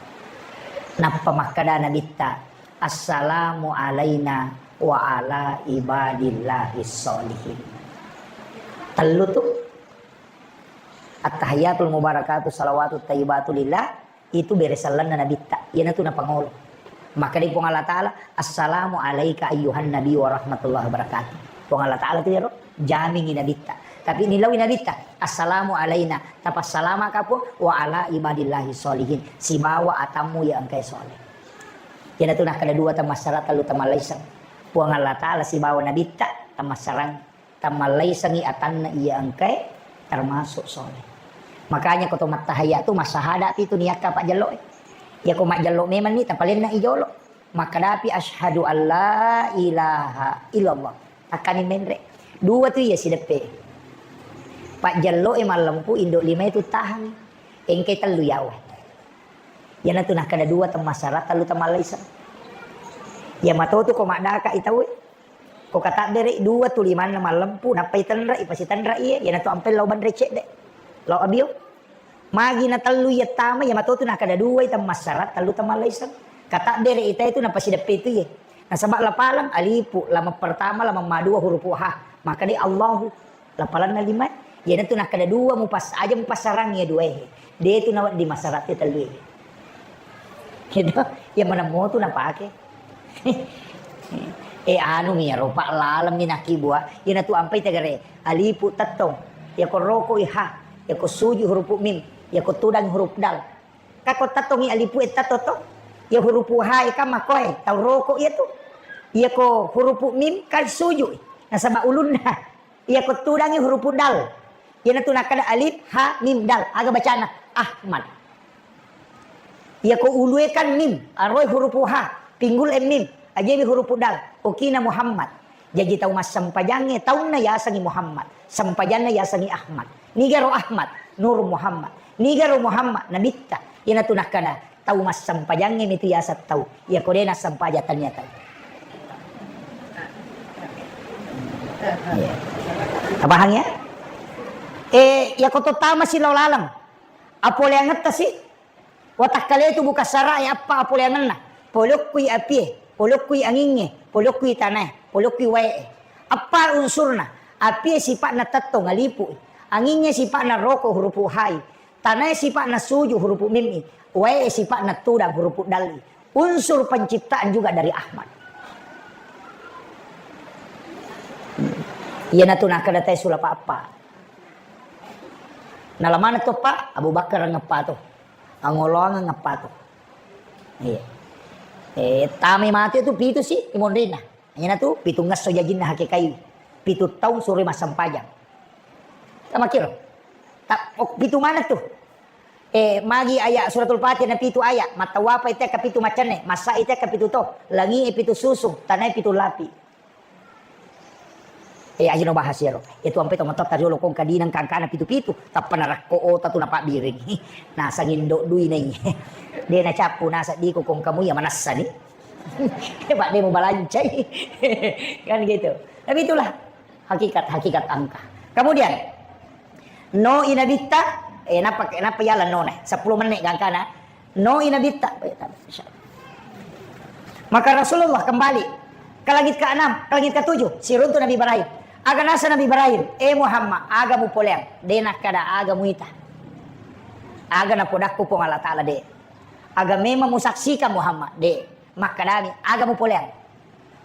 Nappa makkeda Nabitta, "Assalamu alaina wa ala ibadillahis sholihin." Tellu tu. At-tahiyyatul mubarakatuh salawatut thayyibatu lillah, itu bere sellenna Nabitta. Iyanatu napangolo. Makkedai Puang Allah Ta'ala, "Assalamu alaika ayyuhan nabi wa rahmatullahi wabarakatuh." Puang Allah Ta'ala tu iyaro jamingi Nabitta. Tapi nilaui Nabitta, "Assalamu alaina," tapassalamaka Puang, "wa ala ibadillahi sholihin," sibawa atammu iya engkae soleh. Iyanatu nakkeda dua temmassara tellu temmallaiseng. Puang Allah Ta'ala sibawa Nabitta temmassarang. Tammallaisengngi atanna iya engkae termasuk soleh. Makanya ko to mattahayya tu massahada pi tu niakka pajjello e. Iya ko majjello memang ni tapalenna i jolo. Makkadapi asyhadu alla ilaha illallah. Takkani menre. Dua tu iya sideppe. Pajjello e mallempu indo lima e tu tahang. Engkai tellu yawa. Iyanatu nakkeda dua temmassara tellu temmallaiseng. Iya matotu ko maddaka i tau e. Ko katabbere dua tu limanna mallempu, nappai tenre, ipasitenre iye, iyanatu ampe lao banre cedde. Lao abio. Magi na tellu iya tama, iya matotu nakkeda dua i temmassara, tellu temmallaiseng. Katabbere ita itu napasideppe itu iye. Nasaba lapaleng alifu, lameng pertama, lameng madua hurupu ha. Maka de Allahu. Lapalanna lima. Iyanatu nakkeda dua mupas-, aja mupassarang iya dua e. De tu nawedding massara te tellu e. Gitu. Iya manemmo tu napake. Eh, anu mi iyaro, Pak, laleng mi nakkibua. Iyanatu ampai tegare. Alifu tettong. Iyako roko i ha. Iyako suju hurupu mim. Iyako tudang hurupu dal. Kako tettongi alifu e tetto to. Iya hurupu ha e kan makkoe, tau roko iya tu. Iyako hurupu mim kan suju. Nasaba ulunna. Iyako tudangi hurupu dal. Iyanatu nakkeda alif, ha, mim, dal. Aga bacana? Ahmad. Iyako ulue kan mim, aroe hurupu ha, pinggul e mim, ajewi hurupu dal. Okina Muhammad. Jaji tau massempajangnge taunna yasengi Muhammad. Sempajanna yasengi Ahmad. Nigaro Ahmad? Nur Muhammad. Nigaro Muhammad? Nabitta. Iyanatu nakkeda, tau massempajangnge mitu yaseng tau. Iyako de nassempajang tania tau. Iya. Tapahang ya? Eh, iyako to tama si lao laleng. Apoleangetta si. Watakkale tu buka sara e appa apoleangenna. Polokkui apie, polokkui angingnge, polokkui tanae, polokkui wae e. Appa unsurna? Apie sipa'na tettong alifu. Angingnge sipa'na roko hurupu ha i. Tanae sipa'na suju hurupu mim i, wae sipa'na tudang hurupu dal i. Unsur penciptaan juga dari Ahmad. Iyanatu nakkeda tae sulapa appa. Nalamana to pa, Abu Bakar ngeppa to. Angoloang ngeppa to. Iya. Eh, tame mate tu pitu si imonrina. Iyanatu pitu ngesso jajinna hakekai. Pitu taung suro massempajang. Tamakiro. Ta-, oh, pitu mana tu? Eh, magi ayat suratul Fatihah na pitu ayat. Mattawapa itekka pitu macenne, massa itekka pitu to, langi e pitu susung, tanae pitu lapi. Eh, ajino bahas iyaro. Itu ampe to matotta riolo kong kadinang kangkana pitu-pitu, tappa narakko ota tu napabbiring. Nasang indo dui nai. De nacappu nasa diko kong kamu ya manassani. Pak de mubalancai. Kan gitu. Tapi itulah hakikat, hakikat angka. Kemudian, no i nabitta, eh, napa, napa yala no ne? Sepuluh menit gangkana. No i nabitta. Eh, tak, insya Allah. Maka Rasulullah kembali ke langit keenam, ke langit ketujuh, siruntu Nabi Ibrahim. Aga nasa Nabi Ibrahim, "Eh Muhammad, aga mupoleang?" De nakkeda, "Aga muita." Aga napodakku Puang Allah Ta'ala, de. Aga memang musaksikan Muhammad, de. Makkedami, "Aga mupoleang?"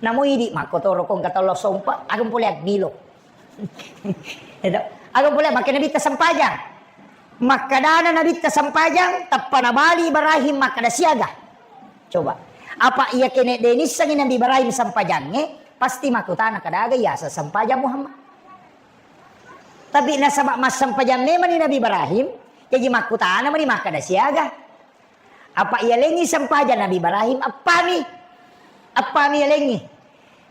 Namo idi makkotoro kong katollo sompa, "Aga mupoleang?" Milo. Edo. "Aga mupoleang?" Makkeda Nabitta, "Sempajang." Makkedana Nabitta, "Sempajang," tappa nabali Ibrahim makkeda, "Siaga?" Coba. Apa iya kene de nissengi Nabi Ibrahim sempajangnge, pasti makkutana, "Kadaga yaseng sempajang Muhammad?" Tapi nasaba massempajang memani Nabi Ibrahim, jaji makkutana mani makkeda, "Siaga?" Apa iyalengngi sempajang Nabi Ibrahim, appami. Appami iyalengngi.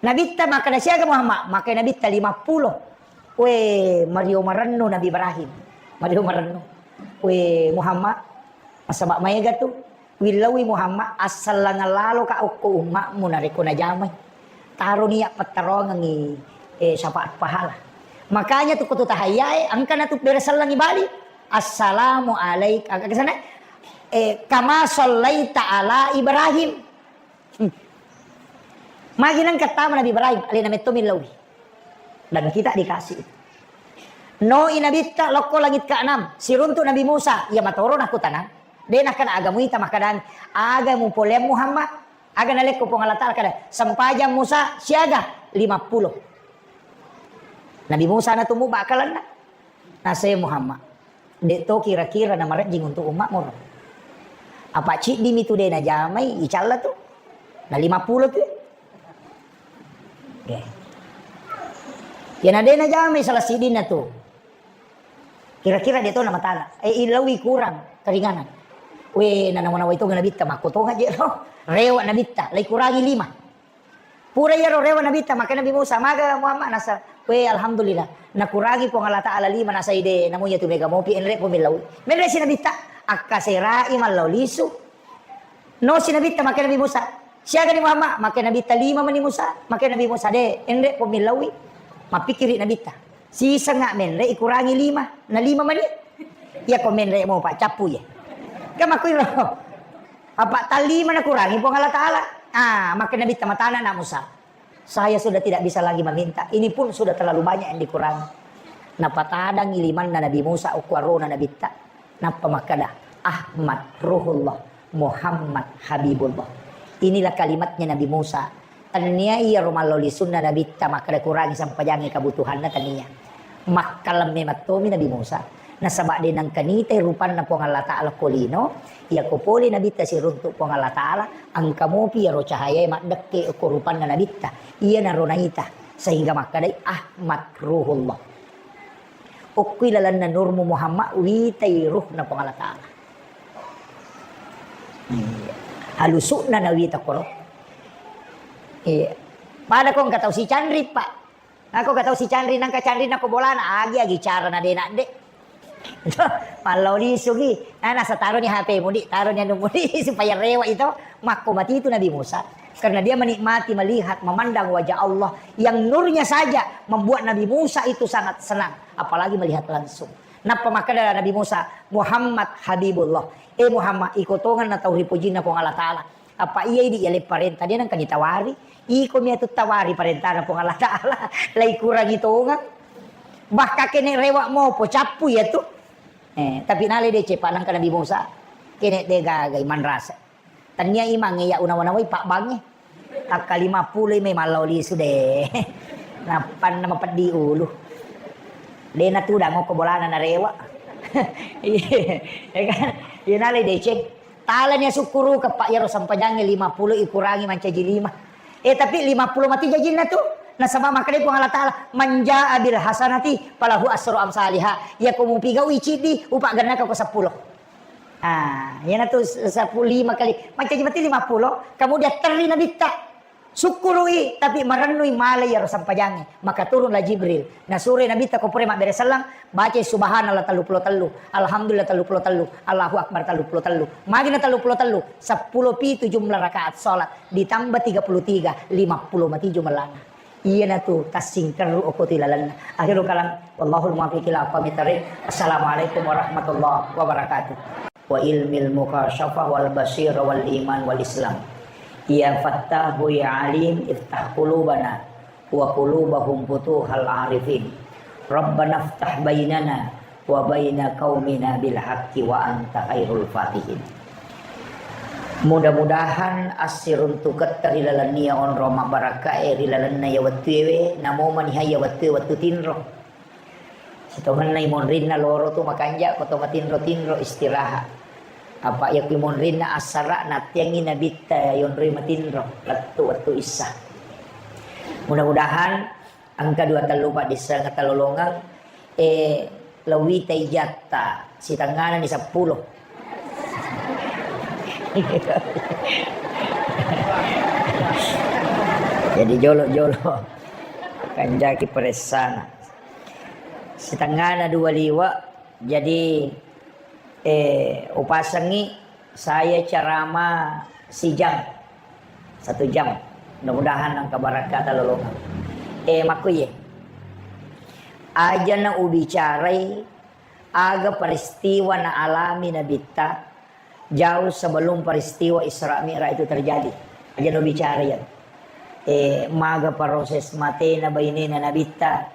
Nabitta makkeda, "Siaga Muhammad?" Makkeda Nabitta, "Lima pulo." We, mario marennu Nabi Ibrahim. Mario marennu. We, Muhammad, nasaba maega tu. Willaui Muhammad, assallang lalo ka okko ummakmu narekko najamai. Taro niat pettarongengi, eh, syafaat pahala. Makanya tu kutu tahayyae, engkana tu bere sellengi bali. Assalamu alaik-, aga sana? Eh, kama sallaita ala Ibrahim. Hmm. Magi nengka tama Nabi Ibrahim, alena metto millaui. Dan kita dikasih itu. No i Nabitta lokko langit keenam, siruntuk Nabi Musa, iya matoro nakkutana. De nakkeda aga muita, makkedani, aga mupoleang Muhammad? Aga nalekko Puang Allah Ta'ala kada, sempajang Musa siaga? Lima pulo. Nabi Musa na tumu bakkalanna. Nasai Muhammad. De to kira-kira na marejjing untuk umatmu ro. Apa ciddimi tu de najamai, icalla tu. Na lima pulo tu. Oke. Ya na de najamai salah sidinna tu. Kira-kira de to na matana. Eh, ilawi kurang keringanan. We, na nawa-nawa itu Nabitta, makko tonga je lo. Rewa Nabitta, lai kurangi lima. Pura iyaro rewa Nabitta, makkeda Nabi Musa, "Maga Muhammad?" Nasa, "We, alhamdulillah. Nakurangi Puang Allah Ta'ala lima, nasa ide, namu iya tu mega mopi, enre po millau." Menre si Nabitta, akkaserai mallau lisu. No si Nabitta, makkeda Nabi Musa, "Siaga ni Muhammad?" Makkeda Nabitta, "Lima mani Musa." Makkeda Nabi Musa, "De, enre po millaui." Mappikiri Nabitta. Siseng menre ikurangi lima, na lima mani. Iya ko menre' mo, Pak, cappu ye. Kan makkuiro. Apa tallima nakurangi Puang Allah Ta'ala. Ah, makkeda Nabitta, matana na Musa. Saya sudah tidak bisa lagi meminta. Ini pun sudah terlalu banyak yang dikurangi. Napatadangi limanna Nabi Musa, okko arona Nabitta. Nappa makkeda, "Ahmad Ruhullah, Muhammad Habibullah." Inilah kalimatnya Nabi Musa. Tennia iyaro mallo lisunna Nabitta makkeda kurangi sampajangnge kebutuhanna, tennia. Makkalemme mattomi Nabi Musa. Nasaba de' nengka nitai rupanna Puang Allah Ta'ala ko lino, iyako pole Nabitta siruntu Puang Allah Ta'ala, engka mopi iyaro cahayae maddekke ko rupanna Nabitta. Iyanaro naita, sehingga makkedai Ahmad Ruhullah. Okkui lalenna nurmu Muhammad, witai ruhna Puang Allah Ta'ala. Iya. Halusu'na nawita koro. Iya. Pada ko engka tau sicanri, Pak. Nako engka tau sicanri, nangka canri nako bolana, agi-agi carana de' nadde'. Mallau lisu gi. Nah, nasa taroni H P mu di, taroni anu mu di, supaya rewa itu. Makko mati itu Nabi Musa. Karena dia menikmati melihat, memandang wajah Allah yang nurnya saja membuat Nabi Musa itu sangat senang, apalagi melihat langsung. Nappa makkeda Nabi Musa, "Muhammad Habibullah." Eh Muhammad, iko tongenna tau ripojinna Puang Allah Ta'ala. Apa iya idi' yaleng parenta, de' nengka ditawari. Iko mi atu tawari parentana Puang Allah Ta'ala. Lai kurangi tongeng. Bahkan kene' rewa mopo, cappu iya tu. Eh, tapi nale deceng pa nengka Nabi Musa. Kene' de' gagai manrasa. Tania imangnge iya unawa-nawai pabbangnge. Akka lima pulo i mai mallau lisu de'. Nappanna mapeddi ulu. De' natudang okko bolana narewa. Iya, ya kan? Iya nalai deceng. Talani asukkuruka, Pak, iyaro sampajangnge lima pulo ikurangi mancaji lima. Eh, tapi lima pulo mati jajinna tu. Nasaba makkeda Puang Allah Ta'ala, "Man jaa bil hasanati falahu asru amsaliha." Iya ko mupigau iciddi, upa gennaka ko seppulo. Ah, iyanatu s-, seppulo, lima kali. Mancaji mati lima pulo, kemudian terri Nabitta. Sukkurui, tapi marennui malai iyaro sampajangnge. Maka turunlah Jibril. Nasuroi Nabitta ko pura mabbere selleng, bacai subhanallah tellu pulo tellu, alhamdulillah tellu pulo tellu, Allahu Akbar tellu pulo tellu. Magina tellu pulo tellu, seppulo pitu jumlah rakaat salat, ditambah tiga puluh tiga, lima pulo mati jumlahna. Iyanatu tassingkerru okko tu ilalenna. Akhirul kalam, wallahul muwaffiq ila aqwamit thariq. Assalamualaikum warahmatullahi wabarakatuh. Wa ilmil mukasyafah wal basirah wal iman wal islam. Ya Fattahu ya Alim, iftah qulubana wa qulubahum futuhal arifin. Rabbana iftah bainana wa baina qaumina bil haqqi wa anta khairul fatihin. Mudah-mudahan assiruntuketta ri lalenna iya onrong mabbarakkae ri lalenna iya wettuewe, namo maniha iya wettue wettu tinro. Sitongenna imonrinna loro tu makanja ko to matinro-tinro istirahat. Apa iya ku imonrinna assara nattiangi Nabitta yonroi matinro lettu wettu issa. Mudah-mudahan engka dua tellu paddisseng talolongeng, eh, lewita ijatta, sitengngana ni seppulo. Jadi jolo-jolo kanjaki peressana. Sitengngana dua liwa, jadi, eh, upasengi saya ceramah sijam. Satu jam. Mudah-mudahan engka barakkata lolongeng. Eh, makkuye. Aja na ubicarai aga peristiwa na alami Nabitta jauh sebelum peristiwa Isra Mi'raj itu terjadi. Aja na ubicarai ya. Eh, maga proses matena bainena Nabitta,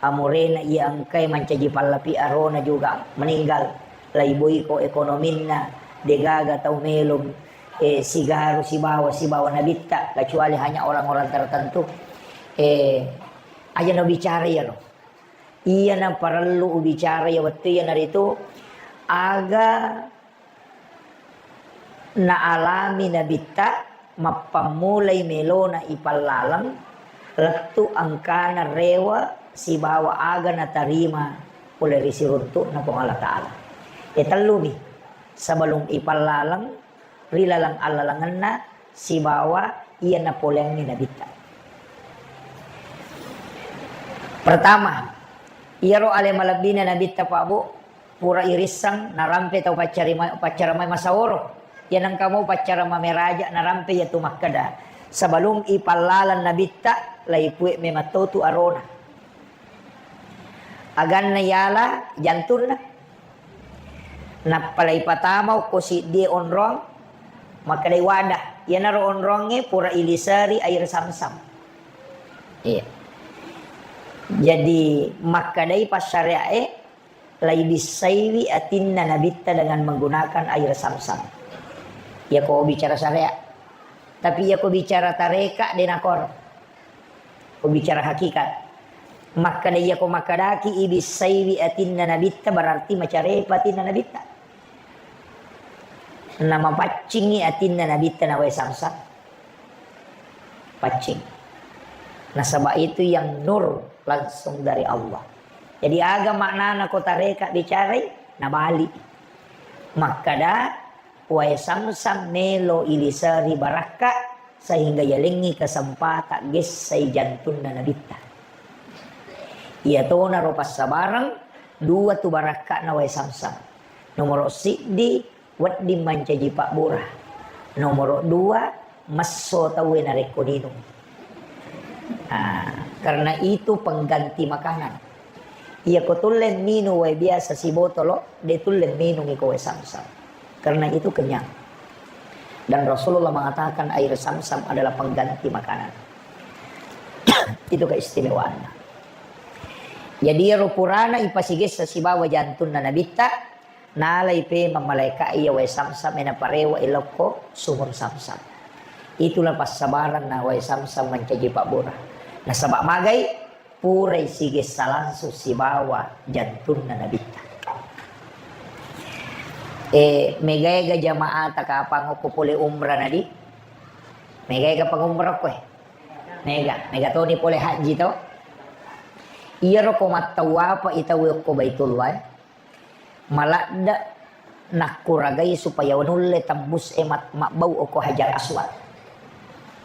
amurena iya engkae mancaji pallapi arona juga meninggal. Laiboi ko ekonominna, degaga tau melong, eh, sigaru sibawa, sibawa Nabitta, kecuali hanya orang-orang tertentu. Eh, aja na ubicara iyaro. Iyana parellu ubicara iya wettu iyanaritu aga naalami Nabitta mappammulai melona ipallaleng lettu engkana rewa sibawa aga natarima pole ri siruntu'na Puang Allah Ta'ala. E tellumi, sebelum ipallaleng ri laleng allalengenna sibawa iya napoleangngi Nabitta. Pertama, iyaro ale malebbina Nabitta, Pak Bu, pura irisseng narampe tau paccarima-, paccara mai masaworo. Iya nengka mau paccara mameraja narampe iya tu makkeda, sebelum ipallaleng Nabitta, laipue memang totu arona. Aganna yala jantunna. Nappa laipatama okko siddie onrong, makkedai wadah. Iyanaro onrongnge pura iliseri air samsam. Iya. Jadi makkedai passyariae, laibissaiwi atinna nabitta dengan menggunakan air samsam. Iyako bicara syariat. Tapi iyako bicara tareka, de nakoro. Ko bicara hakikat. Makkeda iyako makkedaki ibissaiwi atinna nabitta, berarti macarepa atinna nabitta. Namapaccingi atinna nabitta na wae samsam. Paccing. Nasaba itu yang nur langsung dari Allah. Jadi aga maknana ko tareka bicarai, nabali. Makkeda wae samsam melo iliseri barakka, sehingga yalengngi kesempatan gessai jantunna nabitta. Iyatonaro passabareng dua tu barakka'na wae samsam. Nomoro siddi, wedding mancaji pabbura. Nomoro dua, messo tauwe narekko ninung. Ah, karena itu pengganti makanan. Iyako tulle minung wae biasa sibotolo, de tulle minung iko wae samsam. Karena itu kenyang. Dan Rasulullah mengatakan air samsam adalah pengganti makanan. Itu keistimewaannya. Jadi iyaro purana ipasigessa sibawa jantunna nabitta, nalai pemeng malaeka iya wae samsam e naparewa ilokko sumur samsam. Itulah passabaranna wae samsam mancaji pabbura. Nasaba magai purai sigessa langsung sibawa jantunna nabitta. E, megaega jamaata kapang okko pole umrah nadi? Megaega pangumrah okko e? Mega, mega toni pole haji to. Iyaro ko mattawapa itawe okko Baitullah e. Maladde nakkuragai supaya nulle tembus e mat-, mabbau okko Hajar Aswad.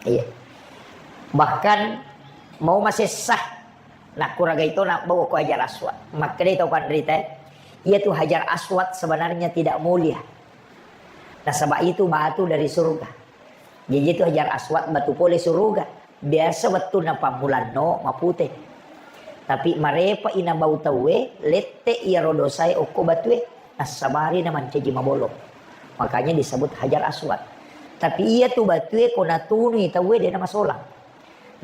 Iya. Bahkan mau masessa nakkuragai to nabbau okko Hajar Aswad. Makkedai tau panrita e, iyatu Hajar Aswad sebenarnya tidak mulia. Nasaba itu batu dari surga. Jadi itu Hajar Aswad batu pole suruga. Biasa wettunna pammulanno mapute. Tapi marepa inabau tauwe, lette iyaro dosae okko batue, nassabari na mancaji mabolong. Makanya disebut Hajar Aswad. Tapi iya tu batue ko natunui tauwe de namasolang.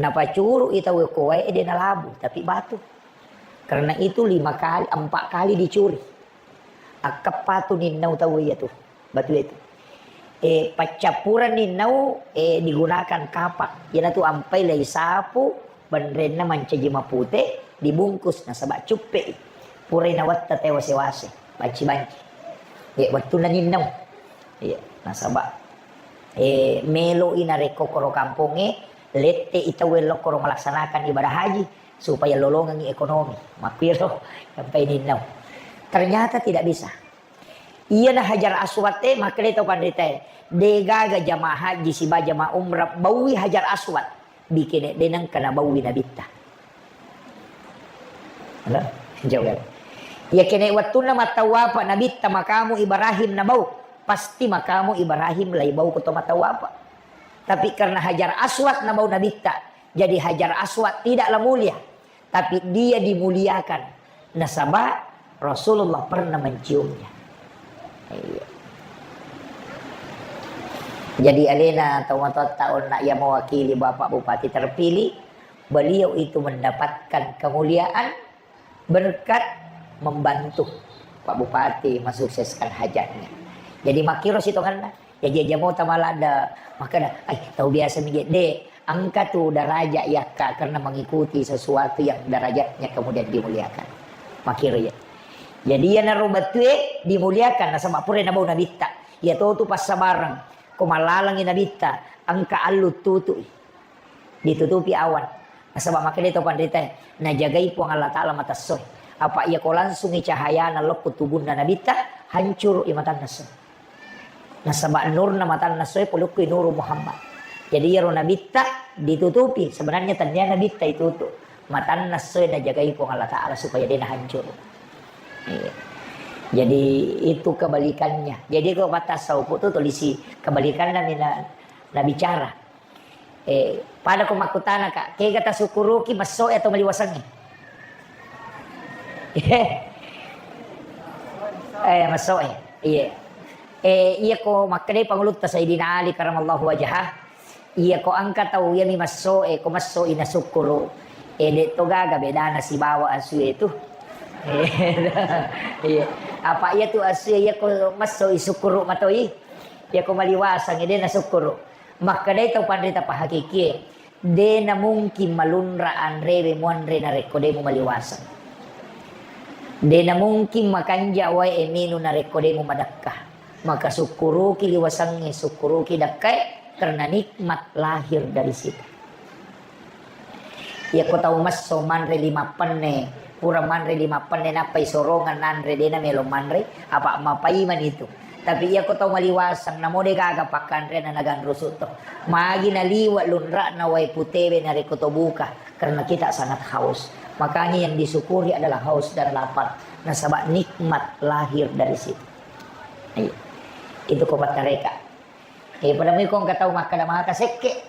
Napacurui tauwe ko wae de nalabu, tapi batu. Karena itu lima kali, empat kali dicuri. Akkeppa tu ninnau tauwe iya tu. Batu itu. E, paccappureng ninnau, e, digunakan kapak. Iyanatu ampai lei sapu, benrenna mancaji mapute, dibungkus nasaba cuppe i. Purai nawetta tewase-wase, banci-banci. E, wettunna ninnau. Iya, nasaba, e, melo i narekko koro kampongnge, lette i tauwe lokkoro melaksanakan ibadah haji, supaya lolongengi ekonomi. Makkiro, sampai ninnau. Ternyata tidak bisa. Iyana Hajar Aswad e, makkedai tau panrita e, degaga jamaah haji siba jamaah umrah baui Hajar Aswad, bikene deneng kana baui nabitta. Halo? Jawab. Iya kene wettunna mattawapa nabitta makamu Ibrahim nabau, pasti makamu Ibrahim lai bau ko to mattawapa. Tapi karena Hajar Aswad nabau nabitta, jadi Hajar Aswad tidaklah mulia. Tapi dia dimuliakan. Nasaba Rasulullah pernah menciumnya. Iya. Jadi alena tau matoatta onna iya mewakili Bapak Bupati terpilih, beliau itu mendapatkan kemuliaan berkat membantu Pak Bupati mensukseskan hajatnya. Jadi makkiro sitonganna. Jaji aja mau tamaladda, makkeda, "Ai, tau biasa mi je." De, engka tu daraja yakka karena mengikuti sesuatu yang derajatnya kemudian dimuliakan. Makkiro ya. Jadi iyanaro batue dimuliakan nasaba pura nabau nabitta. Iya to tu passabareng. Ko mallalengi nabitta, engka allu tutui. Ditutupi awan. Nasaba makkedai tau panrita e, najagai Puang Allah Ta'ala mata essoe. Apa iya ko langsungi cahayana lokko tubunna nabitta, hancuru i matanna essoe. Nasaba nurna matanna essoe pole okko i Nuru Muhammad. Jadi iyaro nabitta ditutupi, sebenarnya tennia nabitta itutu. Matanna essoe najagai Puang Allah Ta'ala supaya de nahancuru. Iya. Jadi itu kebalikannya. Jadi ko mata saupu tu tulisi kebalikanna mina nabicara. Eh, pada ko makkutana, Kak, kega tasukkuruki messoe atau maliwasengnge? Eh, messoe. Iya. Eh, iya ko makkedai pangulutta Sayyidina Ali karamallahu wajhah. Iya ko engka tau iya mi messo, eh, ko messo i nasukkuru. Eh, de to gaga bedana sibawa asu e tu. Eh, iya. Apa iya tu asu e, iya ko messo i sukkuru matoi. Iya ko maliwasang, eh, de nasukkuru. Makkedai tau panrita pahakikie, de namungkin malunra anrewe muanre narekko de mumaliwaseng. De namungkin makanja wae e minung narekko de mumadekka. Maka sukkuruki liwasengnge, sukkuruki dekkae, karena nikmat lahir dari situ. Iya ko tau messo manre lima penne, pura manre lima penne nappai sorongan nanre, de namelo manre, apa mapaimani tu. Tapi iya ko tau maliwaseng, namo de gaga pakkanrena naganrusu to. Magi naliwa lunra'na wae putewe narekko to buka, karena kita sangat haus. Makanya yang disyukuri adalah haus dan lapar. Nasaba nikmat lahir dari situ. Iya. Itu ko pattareka. Eh, pada mui ko engka tau makkeda maka sekke.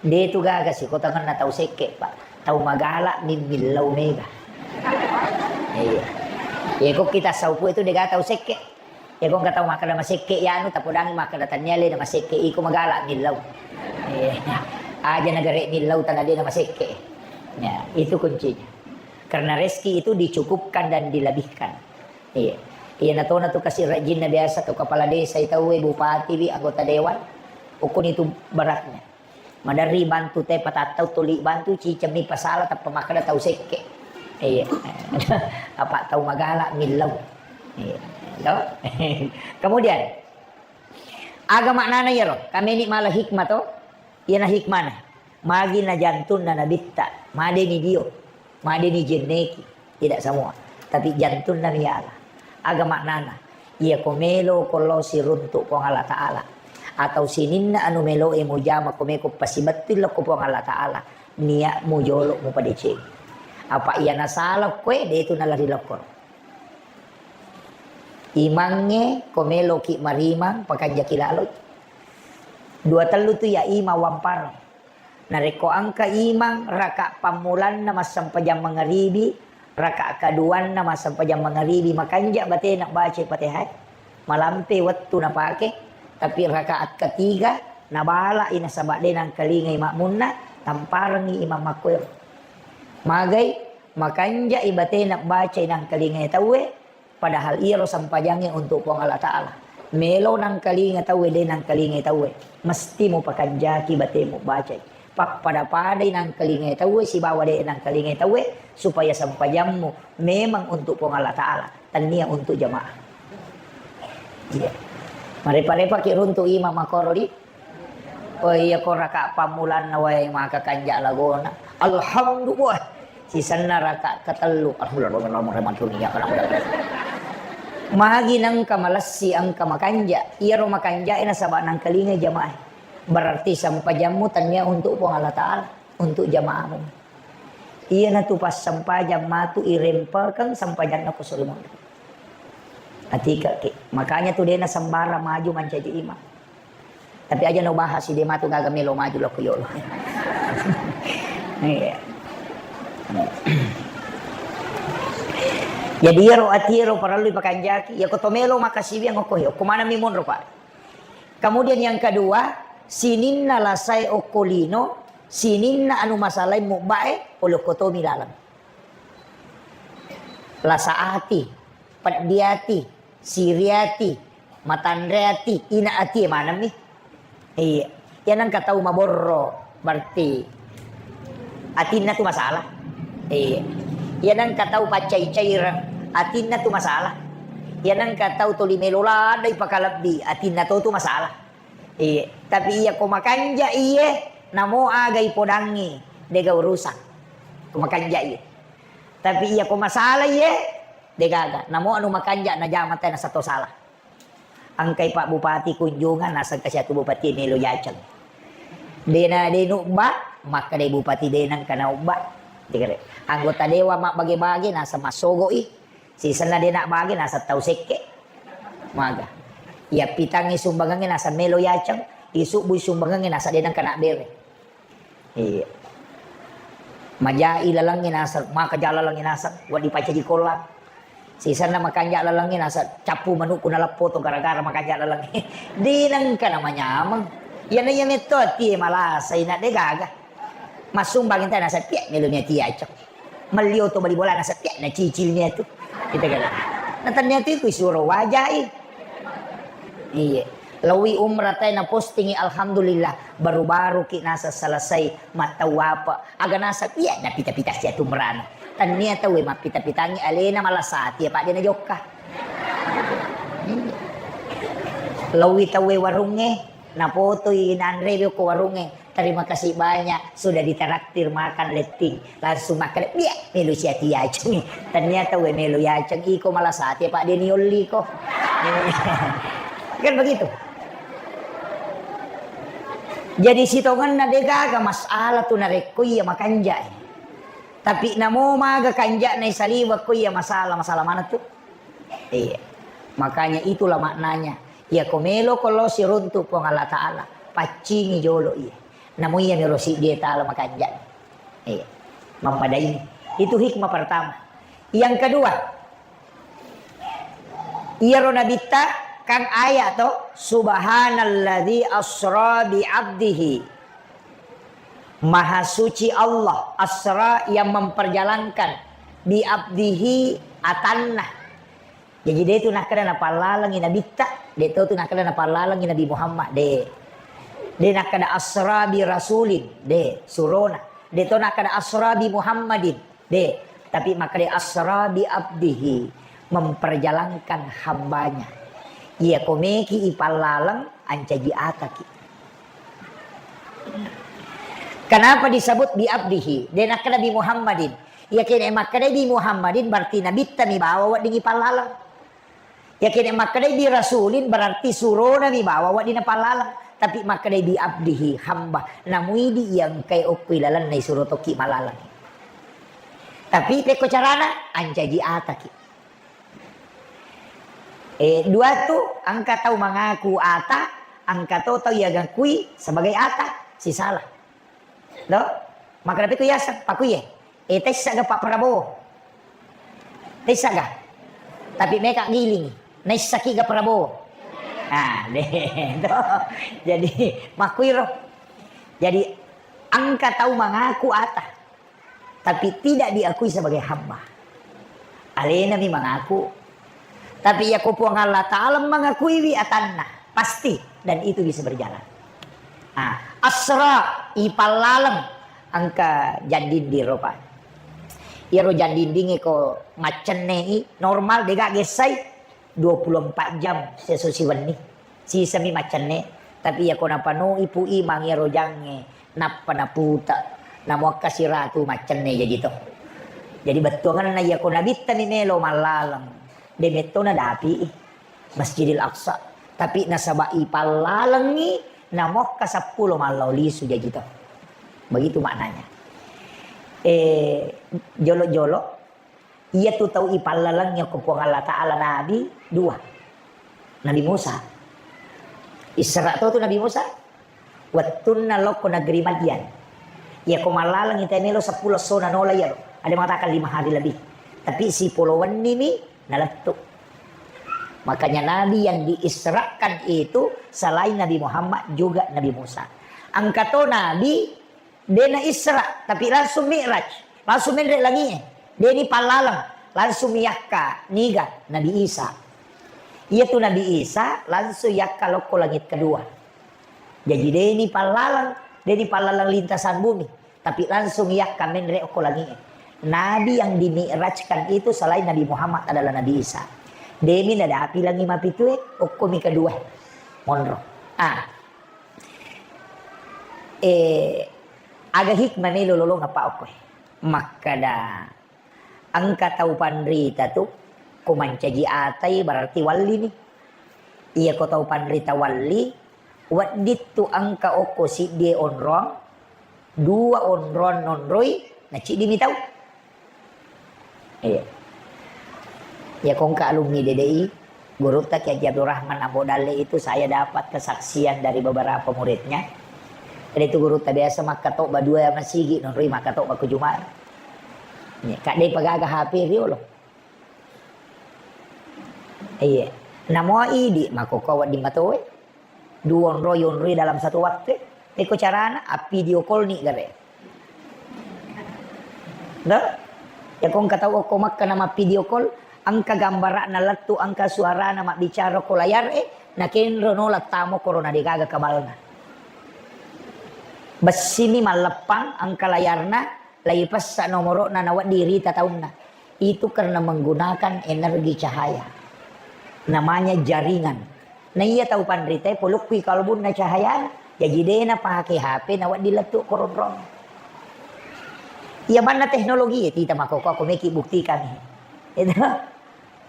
De tu gaga sikotangenna tau sekke, Pak. Tau magala mimmillau mega. Iya. Iya, ko kita saupu itu de gaga tau sekke. Iya, ko engka tau makkeda masekke yanu, tapodangi makkeda tania le na masekke iko magala millau. Iya. Aja nagare millau tana de na masekke. Ya, itu kuncinya. Karena rezeki itu dicukupkan dan dilebihkan. Iya. Iya, natona tu kasi rajinna biasa tu kepala desa itu, we, bupati, wi, anggota dewan. Ukuni tu beratnya. Maderri bantu te patattau tuli bantu, cicemmi pasala, tappa makkeda tau sekke. Iya. Apa tau magala millau. Iya. To? Kemudian, aga maknana iyaro? Kameni mala hikmah to? Iyana hikmana. Magi na jantunna nabitta, madeni dio, madeni jenneki. Tidak semua. Tapi jantunna miala. Aga maknana? Iya ko melo ko lao siruntuk Puang Allah Ta'ala. Atau sininna anu melo e mujama ko meko pasibettui lokko Puang Allah Ta'ala. Niatmu jolo mupadeceng. Apa iya nasala koe, de tu nalari lokko. Imangnge ko meloki marimang, pakanjaki laloi. Dua tellu tu iya imang wampareng. Narekko engka imang raka pammulanna massempajang mangaribi, raka kaduanna massempajang mangaribi, makanja batena baca Fatihah, malampe wettu napake, tapi rakaat ketiga nabalai nasaba de nangkalingai makmunna, tamparengngi imang makkuero. Magai makanjai batena bacai nangkalingai tauwe, Padahal iyaro sempajangnge untuk Puang Allah Ta'ala. Melo nangkalinga tauwe, de nangkalingai tauwe. Mesti mupakanjaki batemu bacai. Pappada-padai nangkalingai tauwe sibawa de nangkalingai tauwe, supaya sempajammu memang untuk Puang Allah Ta'ala, tania untuk jamaah. Iya. Marepa-repaki runtu imam makoro di Oh iya, ko raka pammulanna wae maka kanja lagona. Alhamdulillah. Sisenna raka katellu. Alhamdulillah. Magi nengka malessi engka makanja. Iyaro makanja e nasaba nangkalingai jamaah. Berarti sempajammu tania untuk Puang Allah Ta'ala, untuk jamaahmu. Iyanatu passempajang matu irempelkeng sempajanna ko suri monri. Atika ki. Makanya tu dena sembarang maju mancaji imam. Tapi aja no bahas, de matu gaga melo maju lokko yolo. Iya. Jadi iyaro ati ero parellu ipakanjaki, ya ko to melo makasiwiang okko he, okko maneng mi monro, Pak. Kemudian yang kedua, sininna lasae okko lino, sininna anu masalae mubbae, pole okko tomi laleng. Lasa ati, peddi ati, siri ati, matanre ati, ina ati, e maneng mi. Iya. Iya nengka tau maborro, berarti atinna tu masalah. Iya. Iya nengka tau paccai-caireng, atinna tu masalah. Iya nengka tau toli melo ladai pakalebbi, atinna to tu masalah. Iya. Tapi iya ko makanja iye, namo aga ipodangngi, dega urusan. Ko makanja iye. Tapi iya ko masalah iye, degaga. Namo anu makanja najama tena sato salah. Engkai Pak Bupati kunjungan, naseng kasi atu Bupati melo yaceng. Dena de nubba, makkeda Bupati de nengka naubba. Dikere. Anggota dewan mabbage-bage, naseng massogoi. Sisenna de nabbage, naseng tau sekke. Maga. Iya pitangngi sumbangangnge, naseng melo yaceng. Isubbui sumbangangnge, naseng de nengka nabbere. Iya. Majai lalengnge naseng, maka ja lalengnge naseng, wedding pacaji kollang. Sisenna makanja lalengnge, nasa cappu manukku naleppo to gara-gara makanja lalengnge. Dinengka namanyameng. Iyana iya metto atie malasai na de gaga. Massumbang ente nasa pia melo mia tia cok. Melli oto bali bola nasa pia na cicil mia tu. Kita kata. Na tania tu ku isuro wajai. Iya. Lawi umrah tai na postingi, alhamdulillah, baru-baru ki nasa selesai mattau apa. Aga nasa pia na pita-pita sia tu umrana. Tania tau mappita-pitangi alena malasati apa dia na jokka. Lawi tau warungnge, napotoi nanre ko warungnge. Terima kasih banyak sudah ditraktir makan letting. Langsung makan, dia melu sia tiaceng. Ternyata we melu yaceng iko malasati apa dia niolli ko. Kan begitu. Jadi sitongenna de gaga masalah tu narekko iya makanja. Tapi namo maga kanja na isaliweng ko iya masalah, masalah mana tu? Iya. Makanya itulah maknanya. Iya ko melo ko lo siruntu Puang Allah Ta'ala, paccingi jolo iya. Namo iya mero siddi taala makanja. Iya. Mappada ini. Itu hikmah pertama. Yang kedua, iyaro nabitta kan ayat to, subhanalladzi asra bi abdihi. Maha suci Allah, asra yang memperjalankan, bi abdihi atanna. Jadi de tu nakkeda napallalengi nabitta, de to tu nakkeda napallalengi Nabi Muhammad, de. De nakkeda asra bi rasulin, de, surona. De to nakkeda asra bi Muhammadin, de. Tapi makkeda asra bi abdihi, memperjalankan hambanya. Iya komeki ipallaleng ancaji ataki. Kenapa disebut bi abdihi? De nakkeda bi Muhammadin. Iya kene makkeda bi Muhammadin berarti nabitta mi bawa weddingi pallaleng. Iya kene makkeda bi rasulin berarti surona mi bawa wedding napallaleng. Tapi makkeda bi abdihi hamba. Namuidi iya engkai okko ilalenna isuro tokki malaleng. Tapi pekko carana ancaji ataki. Eh, dua tu, engka tau mengaku ata, engka to tau ia gakui sebagai ata, sisala. Lo? Maka tapi ku yaseng, pakuye. Eh, tessa ga Pak Prabowo? Tessa ga? Tapi meka giling, naissaki ga Prabowo? Ah, deh, to. Jadi, makuiro. Jadi, engka tau mengaku ata. Tapi tidak diakui sebagai hamba. Alena mi mengaku. Tapi iya ko Puang Allah Ta'ala mengakuiwi atanna, pasti dan itu bisa berjalan. Ah, asra ipallaleng engka jandinding ropa. Iyaro jandindinge ko maccenne i normal dega gessai dua puluh empat jam seso siwenni. Sisami maccenne, tapi iya ko napanoi pu imang iyaro jangnge, nappa naputa, namuakka siratu maccenne jaji to. Jadi bettuanganna iya ko nabitta mi melo mallaleng, de metto nadapi i Masjidil Aqsa. Tapi nasaba ipallalengi, namuakka seppulo mallau lisu jaji to. Begitu maknanya. Eh, jolo-jolo Iyatu tau ipallalengngi okko Puang Allah Ta'ala nabi dua. Nabi Musa. Isra to tu Nabi Musa. Wettunna lokko negeri Madian. Iya ko mallalengngi tae melo seppulo essona nola iyaro. Ada mengatakan lima hari lebih. Tapi sipolo wenni mi nalettu. Makanya nabi yang diisrakan itu selain Nabi Muhammad juga Nabi Musa. Engka to nabi De na Isra, tapi langsung Mi'raj. Langsung menre langi'e. De ni pallaleng. Langsung yakka niga Nabi Isa. Iyatu Nabi Isa langsung yakka lokko langit kedua. Jaji de ni pallaleng, de ni pallaleng lintasan bumi, tapi langsung yakka menre okko langi'e. Nabi yang dimi'rajkan itu selain Nabi Muhammad adalah Nabi Isa. De mi nadapi langi mapitue, okko mi kedua. Monro. Ah, Eh, aga hikmah melo lolongeng pa okkoe. Makkeda, engka tau panrita tu, ko mancaji atai berarti wallini. Iya ko tau panrita walli, wedding tu engka okko siddie onrong, dua onrong nonroi, na ciddi mi tau. Iya. Ya, kongka alumni D D I, gurutta Kiai Haji Abdul Rahman Ambo Dalle itu saya dapat kesaksian dari beberapa muridnya. Jadi itu gurutta biasa makkatobba dua masigi, nonroi makkatobba ku Jumat. Ya, kadde pagaga H P riolo. Iya. Namo idi makkokko wedding matoe. Duonroi-onroi dalam satu waktu. Eko carana, appidio call ni gare. Dah? Ya ko engka tau okko Makkah nama video call, engka gambarana lettu, engka suarana mabbicara ko layar e, nakenro no lattamo korona degaga kabalna. Bessimi malleppang, engka layarna, laipessa nomoro'na nawedding rita taunna. Itu karena menggunakan energi cahaya. Namanya jaringan. Na iya tau panritae polokkui kalbunna cahayana. Jaji de napake H P nawedding lettu koronrong. Iya banna teknologi e, tita makkokko meki buktikan. Itu.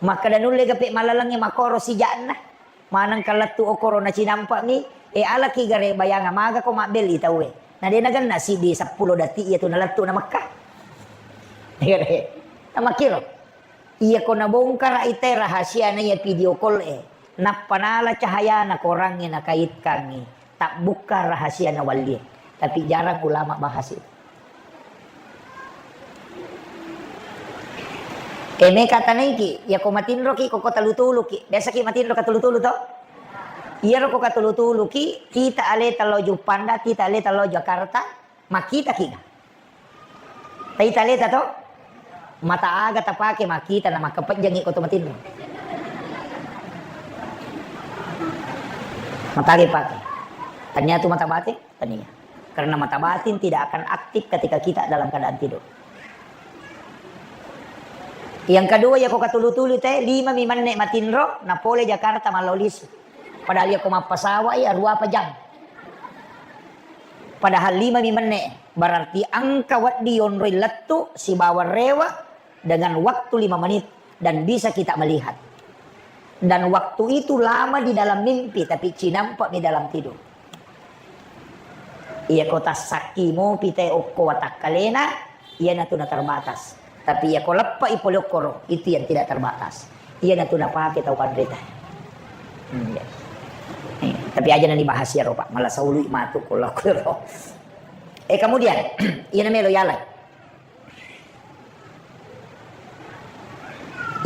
Makkeda nulle gape malalengnge makoro sijakna. Maneng kalettu okoro nacinampami, e alaki gare bayanga magako mabbelli tauwe. Na de nagenna siddi seppulo detik iya tu nalettu na Mekka. Iya de. Tamakkiro. Iya ko nabongkara ite rahasia na iya video call e. Nappa nala cahayana korangnge nakaitkangngi. Tabbukka rahasia na wallie. Tapi jarang ulama bahas itu. E, meka tanaiki, yako matinroki, koko tulu-tuluki. Biasaki matinro katulu-tulu to? Iyaro ko katulu-tuluki, kita aleta lao Juppanda, kita aleta lao Jakarta, makkitaki ga? Taita aleta to? Mata aga tapake makkita na makkapejjangi ko to matinro? Mata aga pake? Tania tu mata batin? Tania. Karena mata batin tidak akan aktif ketika kita dalam keadaan tidur. Yang kedua, yako katulu-tulu te, lima mi menne matinro, na pole Jakarta mallau lisu. Padahal yako mappasawa iya, rua apa jam. Padahal lima mi menne, berarti engka wedding yonroi lettu sibawa rewe dengan waktu lima menit dan bisa kita melihat. Dan waktu itu lama di dalam mimpi, tapi cinampa mi dalam tidur. Iya ko tassakki mopi te okko watakkalena, iyanatu na terbatas. Tapi iya ko leppai pole okkoro, itu yang tidak terbatas. Iyanatu napake tau panrita. Hmm, iya. Eh, tapi aja na dibahas iyaro, Pak. Malah saului matu ko lakkoro. Eh, kemudian, iya na melo yalai.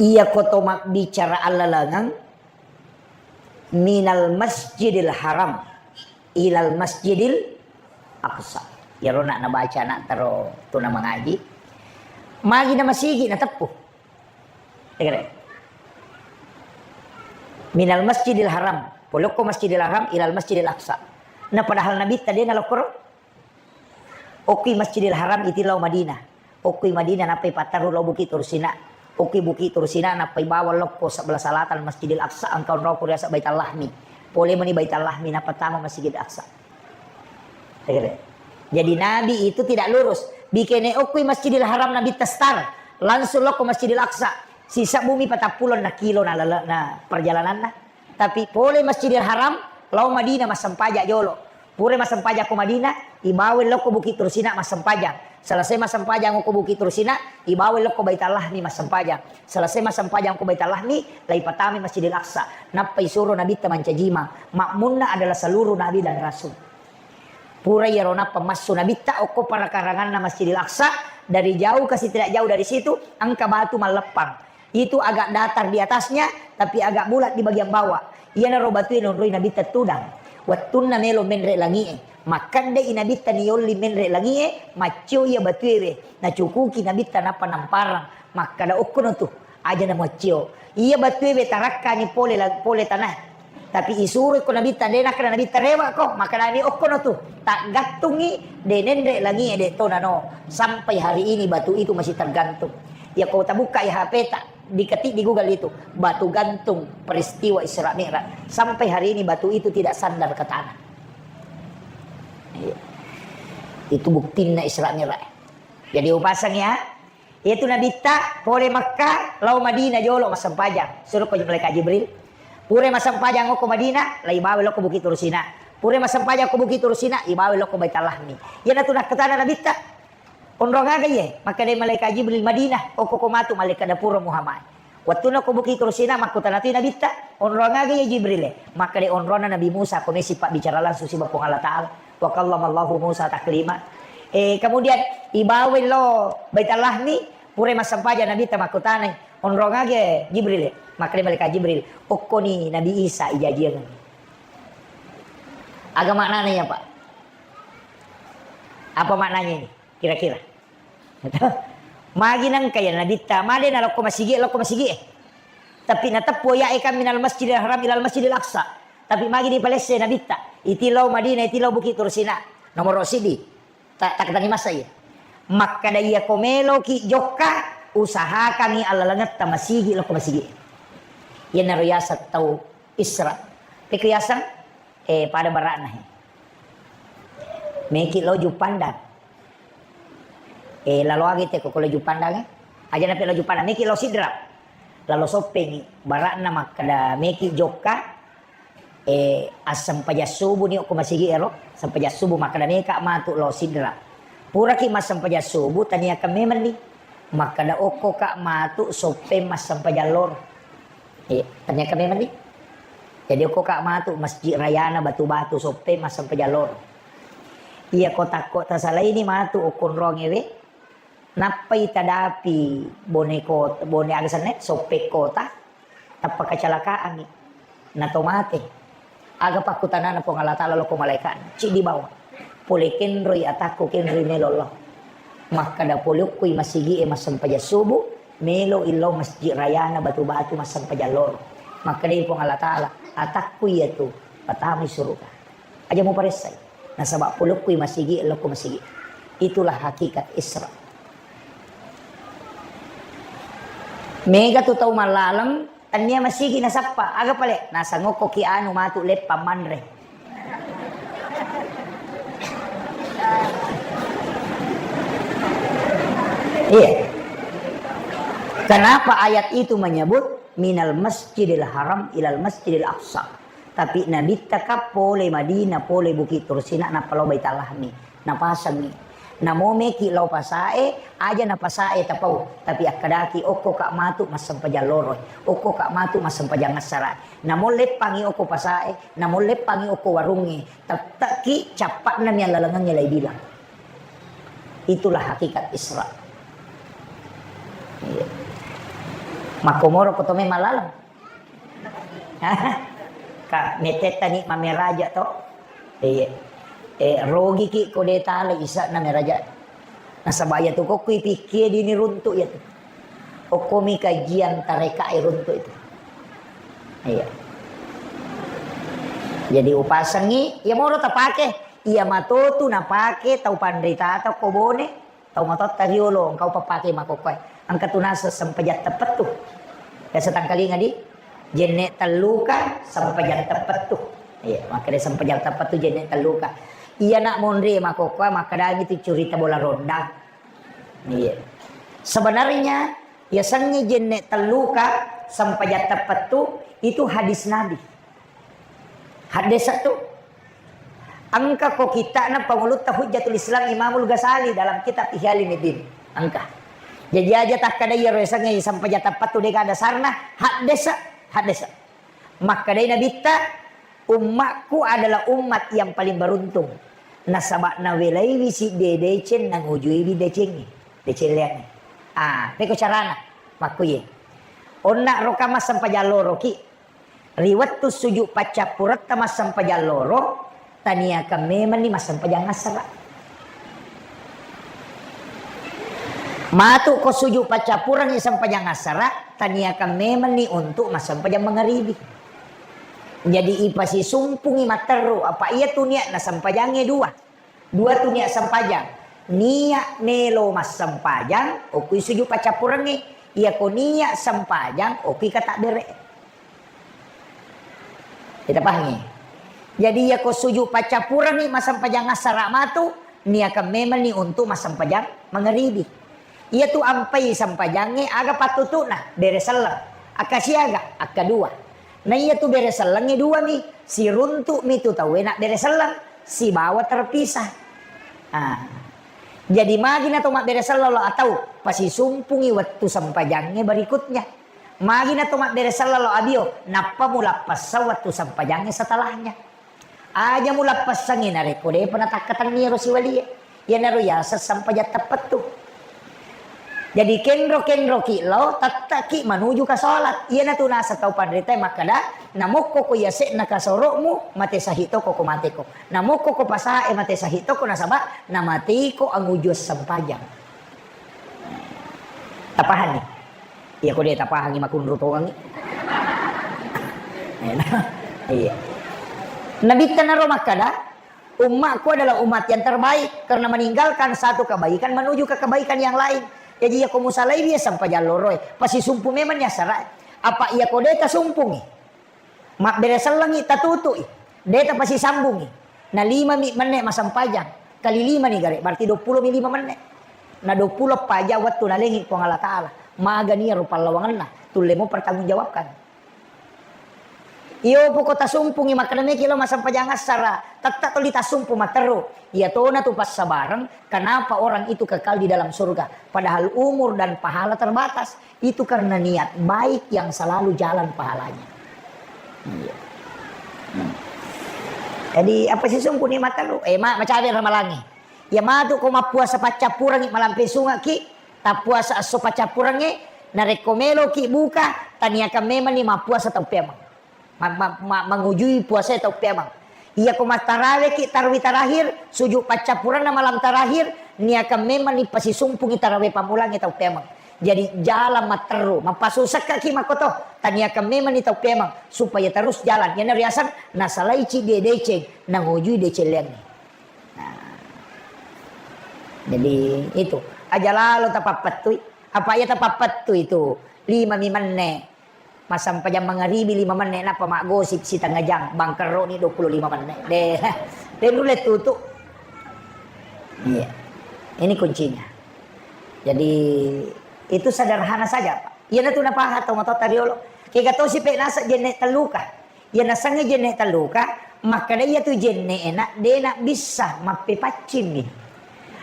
Iya ko to mabbicara allalengeng, minal Masjidil Haram ilal Masjidil Aqsa. Iyaro nak nabaca nak taro tuna mangaji. Magi na masigi na teppu. Minal Masjidil Haram, polokko Masjidil Haram ilal Masjidil Aqsa. Na padahal Nabitta de nalokkoro. Okkoi Masjidil Haram iti lao Madinah. Okkoi Madinah nappai pattarru lao Bukit Tursina. Okkoi Bukit Tursina nappai bawang lokko sebelah selatan Masjidil Aqsa, engka onroko riaseng Baital Lahmi. Pole mani Baital Lahmi nappa tama Masjidil Aqsa. Jadi Nabi itu tidak lurus. Bikene okkoi Masjidil Haram Nabitta star, langsung lokko Masjidil Aqsa. Sisa bumi patappulo na kilo na, na perjalananna. Tapi pole Masjidil Haram, lao Madinah massempajang jolo. Pura massempajang ko Madinah, ibawa lokko Bukit Tursina massempajang. Selesai massempajang ko Bukit Tursina, ibawa lokko Baitul Lahmi massempajang. Selesai massempajang ko Baitul Lahmi, lai patami Masjidil Aqsa. Nappa isuro Nabitta mancajima. Makmunna adalah seluruh Nabi dan Rasul. Pura iyaro nappa massu Nabitta okko parakaranganna Masjidil Aqsa, dari jauh ke tidak jauh dari situ, engka batu malleppang. Itu agak datar di atasnya, tapi agak bulat di bagian bawah. Iyanaro batue naonroi Nabitta tudang. Wettunna melo menre langie, makkeddai Nabitta niolli menre langie, maccio iya batuewe. Nacukuki Nabitta nappa namparang. Makkada okkono tu, aja na maccio. Iya batuewe tarakkani pole la-, pole tanah. Tapi isuro ko Nabitta, de nakkeda Nabitta rewa ko, makkedami okkono tu. Taggattungi, de nenre langie de tonano. Sampai hari ini batu itu masih tergantung. Ya, kau tabuka ya H P ta, diketik di Google itu, batu gantung peristiwa Isra Mi'raj. Sampai hari ini batu itu tidak sandar ke tanah. Iya. Itu buktinna Isra Mi'raj. Jadi upasang ya. Iyatu Nabitta pole Makkah, lao Madinah jolo massempajang. Suroko malaikat Jibril. Pura massempajang okko Madinah, lai bawa lokko Bukit Tursina. Pura massempajang okko Bukit Tursina, ibawa lokko Baitul Lahmi. Iyanatu nakketana Nabitta. Onrong aga iye? Makkeda malaikat Jibril, Madinah, okko ko matu malaikat dapuro Muhammad. Wettunna ko Bukit Tursina, makkutana tu Nabitta, onrong aga iye Jibril e? Makkeda onronna Nabi Musa, ko mesi pabbicara langsung siba Puang Allah Ta'ala. Wa kallamallahu Musa taklima. Eh, kemudian ibawa lo Baitul Lahmi, pura massempajang Nabitta makkutanai, Onrongage Jibril, makkeda malaikat Jibril, "Okkoni Nabi Isa ijajiang." Aga maknana iya, Pak? Apa maknanya ini kira-kira? Magi nengka iya Nabitta, made nalokko masigi, lokko masigi e. Tapi nateppu iya e kan minal Masjidil Haram ilal Masjidil Aqsa. Tapi magi dipalesse Nabitta, iti lao Madinah, iti lao Bukit Tursina. Nomoro sidi. Ta-, takkatenni masa iya. Makkeda iya ko meloki jokka, usahakangi allalengetta masigi lokko masigi. Iyanaro yaseng tau Isra. Pekko yaseng, eh, pada bara'na he. Meki lao Juppandang. Eh, lalo agi te ko lao Juppandang, eh. Aja nape lao Juppandang, meki lao Sidrap. Lalo soppengi bara'na makkeda meki jokka, Eh, assempajang subuh ni okko masigi ero, sempajang subuh makkeda meka matu lao Sidra. Puraki massempajang subuh, taniakan memenni. Makkeda okko ka matu soppeng massempajang loro. Eh, taniakan memenni. Jadi okko ka matu masjid rayana Batu-Batu soppeng massempajang loro. Iya ko takko tasalaini matu okko onrongewe, Nappai tadapi Bone Kota, Bone aga senna, Soppeng Kota, tappa kecelakaan mi. Nato mate. Aga pakkutanana Puang Allah Taala loko malaeka'na, ciddi bawang. Pole kenroi atakku, kenroi melo lao. Makkeda pole okkoi masigi e massempajang subuh, melo illau masjid rayana Batu-Batu massempajang loro. Makkedai Puang Allah Taala, atakku iyatu, patamai suruga. Aja muparessai. Nasaba pole okkoi masigi, lokko masigi. Itulah hakikat Isra. Mega tu tau mallaleng, tania masigi nasappa. Aga pale? Nasangokkoki anu matu leppang manre. Iya. Kenapa ayat itu menyebut minal masjidil haram ilal masjidil aqsa? Tapi Nabitta ka pole Madinah, pole Bukit Tursina, nappa lao Baitul Lahmi, napasangi. Namo meki lao pasae, aja napasae tapau, tapi akkedaki, okko ka matu massempajang loro, okko ka matu massempajang assara. Namo leppangi okko pasae, namo leppangi okko warungnge, tette'ki cappa'na mi allalengengnge lai bilang. Itulah hakikat Isra. Iya. Makkomoro ko to memang laleng. Ka metettani mameraja to. Iya. Eh, rogiki ko de tala isa'na meraja. Nasaba iya tu kokko ipikkie dini runtu iya tu. Okkomi kajian tareka e runtu itu. Iya. Jadi upasengi, iya moro tapake, iya matotu napake tau panritata ko Bone. Tau matotta riolo, engka upappake makkokkoe. Engka tu naseng sempajang teppettu. Biasa tangkalinga di jenne telluka sempajang teppettu. Iya, makkeda sempajang teppettu jenne telluka. Iyana monri makkokkoe makkedangi tu curita bola ronda. Iya. Sebenarnya yasengnge jenne telluka sempajang teppettu itu hadis Nabi. Haddesa tu. Engka ko kitta'na pangulutta Hujjatul Islam Imamul Ghazali dalam kitab Ihya Ulumuddin. Engka. Jaji aja takkada iyaro yasengnge sempajang teppettu de gaga dasarna, haddesa, haddesa. Makkedai Nabitta, "Ummakku adalah umat yang paling beruntung. Nasaba nawelaiwi sidde deceng, nangujuiwi decengnge, deceng leangnge." Ah, peko carana? Makkuye. Onna roka massempajang loroki. Ri wettu sujud paccappuretta massempajang loro, taniakan memenni massempajang assara. Matu ko sujud paccappurengngi sempajang assara, taniakan memenni untuk massempajang mangaribi. Jadi ipasisumpungi matteru, apa iya tu niatna sempajangnge dua. Dua tu niat sempajang. Niat melo massempajang, okui sujud paccappurengnge. Iyako niat sempajang, okui katabbere. Kita pahangi? Jadi iyako sujud paccappurengngi massempajang assara matu, niakan memenni untuk massempajang mangaribi. Iyatu ampai sempajangnge aga pattutu'na, bere selleng. Akka siaga, akka dua. Na iyatu bere sellengnge dua mi, siruntu mi tu tauwe na bere selleng, sibawa terpisah. Ah. Jadi magi na to mabbere selleng lo atau pasisumpungi wettu sempajangnge berikutnya. Magi na to mabbere selleng lo abio, nappa mulappessa wettu sempajangnge setelahnya. Aja mulappessangngi narekko depa natakkatenni ero siwalie. Iyanaro yaseng sempajang teppettu. Jadi kenro-kenroki lao, tettaki manuju ka salat. Iyanatu naseng tau panritae makkeda, namokko ko yase'na kasoro'mu, mate sahih toko ko mateko. Namokko ko pasae mate sahih toko nasaba namateiko anguju sempajang. Tapahanni? Iya ko de tapahangi makunru tongangi. Iya. Nabitta naro makkeda, Umatku adalah umat yang terbaik karena meninggalkan satu kebaikan menuju ke kebaikan yang lain. Jadi, iya ko musalai biasa mpajalloroi, pasisumpu memang nyasara. Apa iya ko de tasumpungi? Mabbere sellengi tatutu'i. De tapasisambungi. Na lima mi menne masempajang. Kali lima ni gare, berarti dua puluh mi lima menne. Na dua puluh paja wettu nalengi Puang Allah Ta'ala. Magani ero pallawangenna. Tullemo pertanggungjawabkan. Iyo poko tasumpungi makkeda meki lo massempajang assara, tetta toli tasumpu matteru. Iya tona tu passabareng, kenapa orang itu kekal di dalam surga? Padahal umur dan pahala terbatas. Itu karena niat baik yang selalu jalan pahalanya. Iya. Hmm. Jadi apa sisumpu ni matteru? Eh, ma macabe ramalangi. Iya matu ko mappuasa paccappurengi malampe sungaki, tappuasa esso paccappurengnge, narekko meloki buka, taniakan memanni mappuasa tau peameng. Ma-, ma-, ma-, mangujui puasae tau peameng. Iya ko mattaraweki tarwi tarakhir, sujud paccappurenna malam tarakhir, niakan memanni pasisumpungi tarawe pammulangnge tau peameng. Jadi jalan matteru, mappasusekkaki makkoto, taniakan memanni tau peameng supaya terus jalan. Iyana riaseng nasalai ciddi deceng, nangujui deceng leangnge. Nah. Jadi itu, aja lalo tapappettui. Apa iya tapappettui tu? Lima mi menne. Massempajang mangaribi lima menne, nappa maggosip sitengnga jang, bangkerro ni dua puluh lima menne. De, de nulle tutu. Iya. Ini kuncinya. Jadi itu sederhana saja, Pak. Iyana tu napaha tau matoa tariolo. Kega tosi pe naseng jenne telluka. Iya nasengnge jenne telluka, makkeda iya tu jenne ena de nabbissa, mappepaccingmi.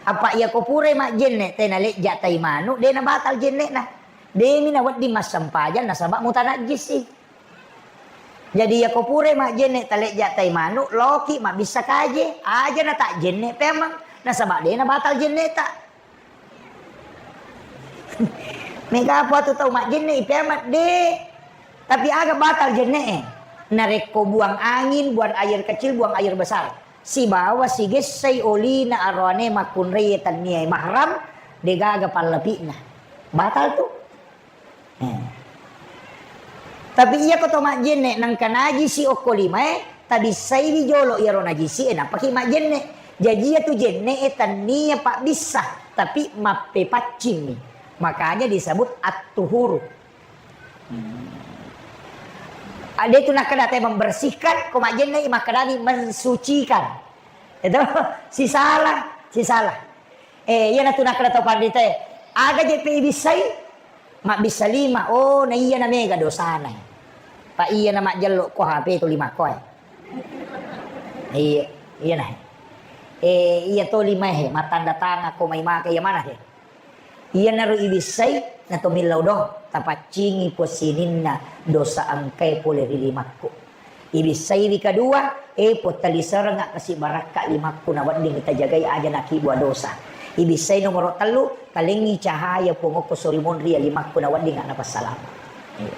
Apa iya ko purai majjenne tena lejja tai manu, de nabatal jennena. Demi nawedding massempajang nasaba mutanajjisi. Jadi iya ko purai majjenne talejja tai manu, loki mabbissa kaje, aja natajjenne peameng, nasaba de nabatal jenneta. Mega apa tu tau majjenne i peameng de. Tapi aga batal jenne e? Narekko buang angin, buang air kecil, buang air besar. Sibawa sigessai olina aroane makkunrai tannia mahram, degaga pallapi'na. Batal tu. Eh. Tapi iya ko to majjenne nangka najisi okko limae, tabissaiwi jolo iyaro najisi e nappaki majjenne. Jaji iya tu jenne e tannia pabbissa, tapi mappepaccingmi. Makanya disebut at-tuhuru. Hmm. Ada itu nakkeda te membersihkan, ko majjenne i makkedani mensucikan. Itu sisala, sisala. Eh, iyana tu nakkeda tau panritae, aga je pe ibissai? Mabbissa lima. Oh, na iyana mega dosana. Pa iyana majjello ko H P tu lima ko e. Iya, iyana. Eh, iya to lima he, mattanda tangan ko mai maka iya mana he? Iyanaro ibissai, nato millau do, tapaccingi Puang sininna dosa engkae pole ri limakku. Ibissaiwi kadua, e Puang taliserengnga kasi barakka limakku nawedding tajagai aja nakibua dosa. Ibissai nomoro tellu, talengngi cahaya Puang okko sorimonri ya limakku nawedding napassalama. Iya.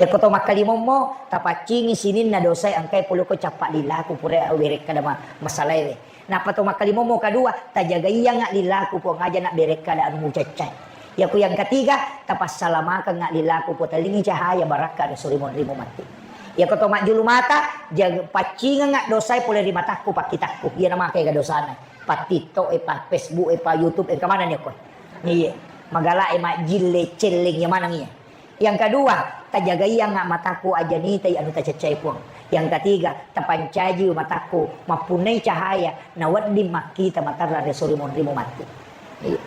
Yakko to makkalimommo, tapaccingi sininna dosae engkae pole ko cappa lillaku pura werekkada ma-, masalae. Nappa to makkalimommo kadua, tajagaiyangnga lillaku Puang aja nabberekkada anu mucaccae. Yako yang ketiga, tapassalamakeng lillaku Puang talingi cahaya barakka ri sorimonrimu matti. Yako to majjulu mata, jag-, paccingengnga dosae pole ri matakku pakkitakku. Iyana maka ega dosana. Pa TikTok e, pa Facebook e, pa YouTube e, engka maneng ni okko. Iye. Magala e majjille celleng iya maneng iya. Yang kedua, tajagaiyangnga mataku aja nitai anu tacaccai Puang. Yang ketiga, tapancaji matakku mappunnai cahaya nawedding makkita materra ri sorimonrimu matti. Iya.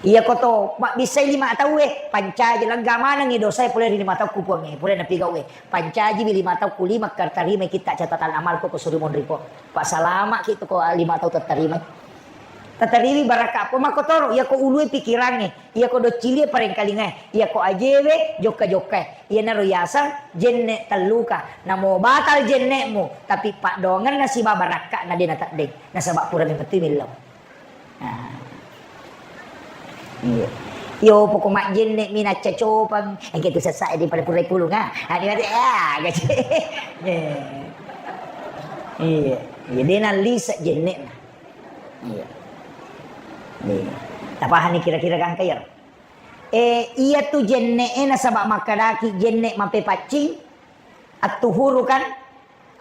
Iya koto mabbissai lima tauwe, pancaji lega manengngi dosae pole ri lima tauku Puangnge, pole napigauwe. Pancajiwi lima tauku lima, tarimai kitta catatan amalku ko sorimonri Puang. Passalama ki tu ko lima tau tattarimai. Tattariwi barakka Puang makkotoro, iyako ulue pikirangnge, iyako doccilie parengkalingae, iyako ajewe jokka-jokkae. Iyanaro yaseng jenne telluka. Namo batal jenne'mu, tapi paddoangenna siba barakka'na de nateddeng. Nasaba purani mettui millau. Nah. Iya. Yo, poko majjenne mi nacca copang, engke tu sessa di pada purai pulung, ah. Ah, di mati, ah, gaji. Eh. Iya, iya, de nalise jenne. Iya. Iya. Tapahani kira-kira gangka iyaro? Eh, iya tu jenne e nasaba makkadaki jenne mapepaccing, attuhuru kan?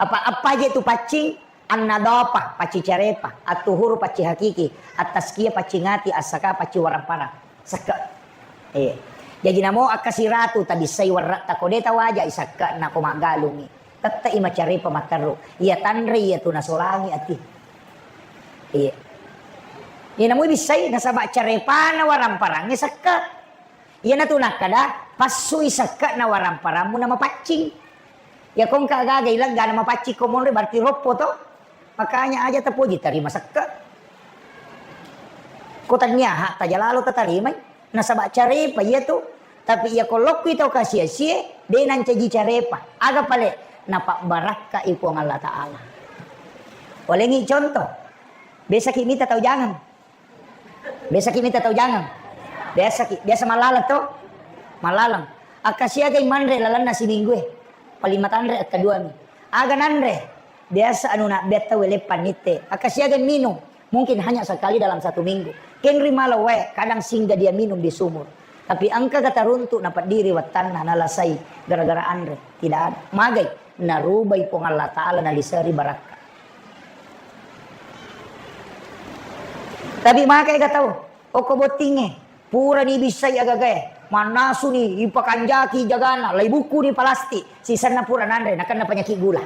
Apa, apa je tu paccing? Annadhafah, paccing carepa, at-tuhuru, paccing hakiki, at-tazkiyah, paccing ati, as-zakah, paccing waramparang. Sekke. Iya. Jaji namo akkasiratu tabissai warratta ko de tawaja i sekke nako maggalungi. Tette i macarepa matteru. Iya tanre iya tu nasolangi ati. Iya. Iya namo bissai nasaba carepana waramparangnge sekke. Iyanatu nakkeda, passui sekke'na waramparammu namapaccing. Iyako engka gaga ilegga namapaccing ko monri, berarti roppo to. Makanya aja tapoji tarima sekke. Ko tania hak taja lalo tatarimai. Nasaba carepa iyatu. Tapi iyako lokkui tau kasiasie, de nancaji carepa. Aga pale? Napabbarakkai Puang Allah Ta'ala. Walengi contoh. Besaki mita tau jangang. Biasaki mita tau jangang? Biasaki, biasa mallaleng to? Mallaleng. Akkasiagai manre lalenna siminggu e? Paling matanre akkaduami. Aga nanre? Biasa anu nabbea tau e leppa nitte. Akkasiagai minung? Mungkin hanya sekali dalam satu minggu. Kenri mala wae, kadang singgah dia minum di sumur. Tapi engkaga taruntuk napeddiri wettanna nalasai gara-gara anre? Tidak ada. Magai? Narubai Puang Allah Ta'ala naliseri barakka. Tapi maka ega tau, okko bottingnge, purani bissai agagae, mannasuni, ipakanjaki jagana, laibukkuni palastik, sisenna pura nanre, nakenna penyakit gula.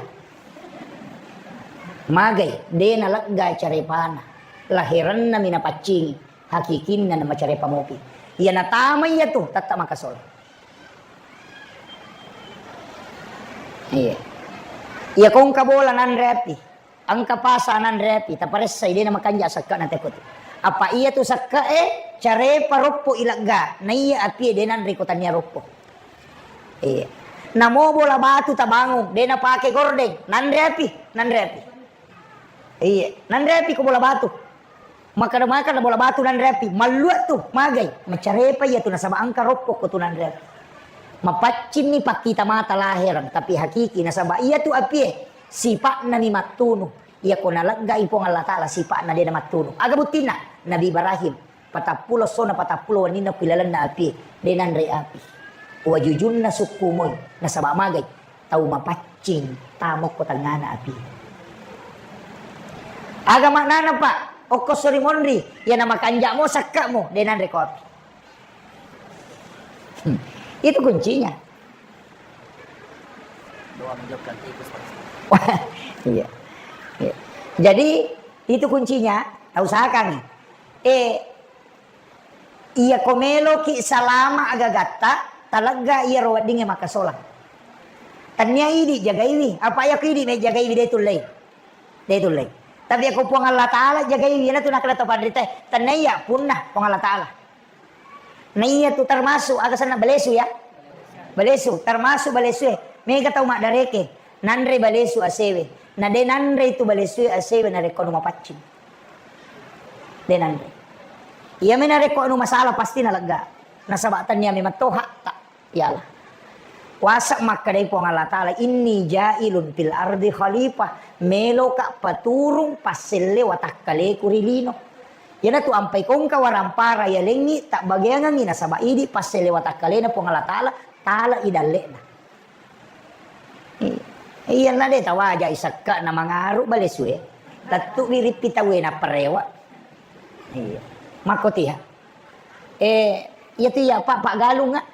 Magai, de nalegga carepana, laherennami napaccingi, hakikinna namacarepa mopi. Iya natama iya tu, tetta makasola. Iya. Iya ko engka bola nanre api. Engka pasa nanre api, taparessai, de namakanja sekke'na teko tu. Apa iya tu sekke'e, carepa roppo ilegga, naiya apie de nanre ko tania roppo. Iya. Namo bola batu tabangung, de napake gordeng, nanre api, nanre api. Iya, nanre api ko bola batu. Makkeda-makkeda bola batu nanre api, mallua tu, magai, macarepa iya tu nasaba engka roppo ko tu nanre api. Mapaccinni pakkita mata lahereng, tapi hakiki nasaba iya tu apie, sipa'na mi mattunu. Iyako naleggai Puang Allah Ta'ala sipa'na de namattunu. Aga buttinna? Nabi Ibrahim, patappulo essona patappulo wenninna ku ilalenna apie, de nanre api. Wajujunna sukku moi, nasaba magai, tau mapaccing tamo ko tengngana api. Aga maknana, Pak? Okko sori monri, iya namakanjamo sakkamu, de nanre ko api. Hmm. Itu kuncinya. Doa menjauhkan tikus, Pak. Iya. Iya. Jadi, itu kuncinya, tau usahakan. Eh, iya ko meloki salama agagatta, talegga iya ro weddingnge makasolang. Tania idi jagaiwi, apa iya ko idi me jagaiwi de tullei. De tullei. Tapi ako Puang Allah Ta'ala jagaiwi, iyanatu nakkeda to panrita, tania iya punna Puang Allah Ta'ala. Naiya tu termasuk aga senna balesu ya? Balesu, termasuk balesu e. Mega tau maddareke, nanre balesu asewe. Na de nanre itu balesu e asewe narekko nu mapaccing. De nanre. Iya me narekko anu masalah pasti nalegga. Nasaba tania memang to hakta. Ya Allah. Kuasa makkedai Puang Allah Ta'ala, "Inni ja'ilun fil ardi khalifah." Meloka paturung passelle watakkaleku ri lino. Iyanatu ampai kongka warampara yalengngi tabbageangengngi nasaba idi passelle watakkalena Puang Allah Ta'ala, tala idalle'na. Iya, na de tawaja isakka na mangaru balesue. Tettu wirippi tauwe napparewa. Iya. Makkotiha. Eh, iya tu iya, Pak, Pak Galung, ah.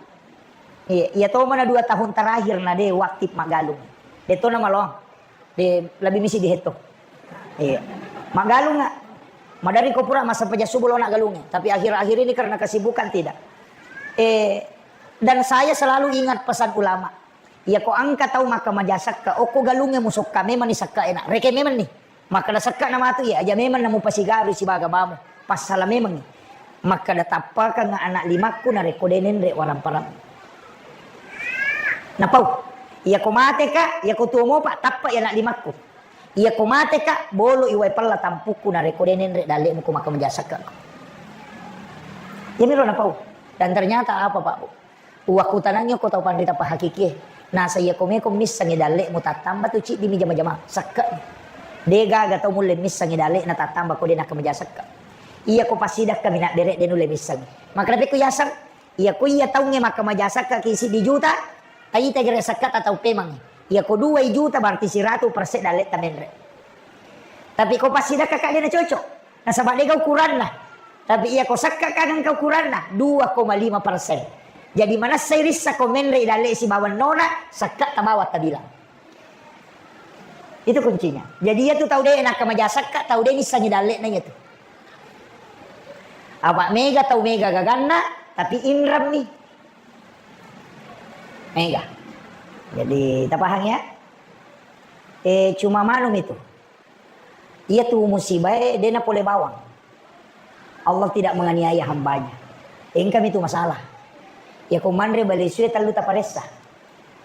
Iya, iya to mana dua tahun terakhir na de waktif maggalung. De to na maloang. De lebih misi dihetto. Iya. Maggalung, ah. Madari ko pura masa pejasubu lo nak galung. Tapi akhir-akhir ini karena kesibukan tidak. Eh, dan saya selalu ingat pesan ulama. Iya ko angka tau maka majasakka, okko galunge musokka memang ni sakka enak. Reke memang ni. Makkeda sekka'na matu iya, aja memang namupasigarui sibaga bamu. Passala memangngi. Makkeda tappakeng anak limakku narekko de nenre waramparang. Napau, iyako mateka, iyako tuo mopa, tappai anak limakku. Iyako mateka, bolo iwai pella tampukku narekko de nenre dalle'mu ko makkeda majasakka. Iyamiro napau. Dan ternyata apa, Pak, Bu? Uwakkutanangngi ko tau panrita pahakikie. Nasa iya ko meko missengngi dalle'mu tattamba tu ciddi mi jama-jama. Sekke'. De' gaga tau mulle missengngi dalle'na tattamba ko de' nakkamaja sekke'. Iya ko passidekka mi nabbere de' nulle missengngi. Maka lebbi ku yaseng, iya ko iya taungnge makkamaja sekke' ki siddi juta, taita gere sekke' ta tau pemang. Iya ko dua juta berarti siratu persen dalle'ta menre'. Tapi ko passidekka ka de' na cocok. Nasaba' de' ga ukuranna. Tapi iya ko sekke' ka engka ukuranna, dua koma lima persen. Jadi manessai rissa ko menre' i dalle' sibawa nona, sekke' ta bawang tabilang. Itu kuncinya. Jadi iya tu tau de' nakkamaja sekke', tau de' nissengngi dalle'na iya tu. Apa' mega tau mega gaganna, tapi inremmi. Mega. Jadi tapahang ya? Eh, cuma manum itu. Iya tu musibae de' na pole bawang. Allah tidak menganiaya hambanya. Engkami tu masalah. Iya ko manre balesue tellu taparessa.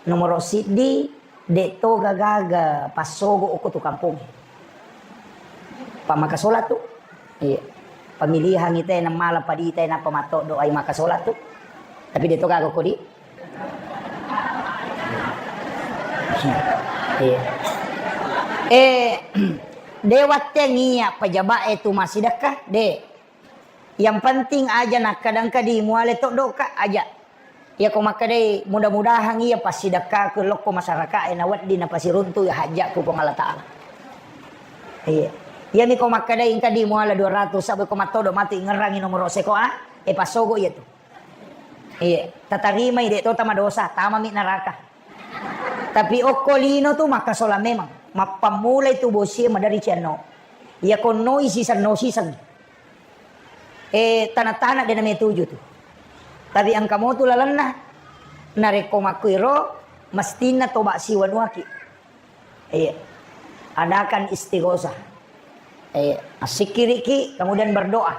Nomoro siddi, de' to gaga passogo' okko tu kampongnge. Pammakasola tu. Iya. Pamilihang ite namala padita nappa matto doai makasola tu. Tapi de' to gaga kodi. Iya. Eh, de' watteng iya pejabat e tu massidekka, de'. Yang penting aja nakkadangka di muale toddoka aja. Iya ko makkadai mudah-mudahan iya passidekkaku lokko masyarakat e nawedding napasiruntu iya hajjakku Puang Allah Ta'ala. Iya. Iya mi ko makkadai engka di muala dua ratus sabbu ko mattodo matu ingerangi nomoro seko a, e passogo iya tu. Iya, tatarimai de' to tama dosa, tamami neraka. Tapi okko lino tu makkasola memang. Mappammulai tu bosie madari cianno. Iya konnoi siseng no siseng. Eh, tana-tana de' nametuju tu. Tapi engka motu lalenna. Narekko makkuiro, mestinna toba siwanuaki. Iya. Adakan istighosah. Iya. Assikiriki, kemudian berdoa.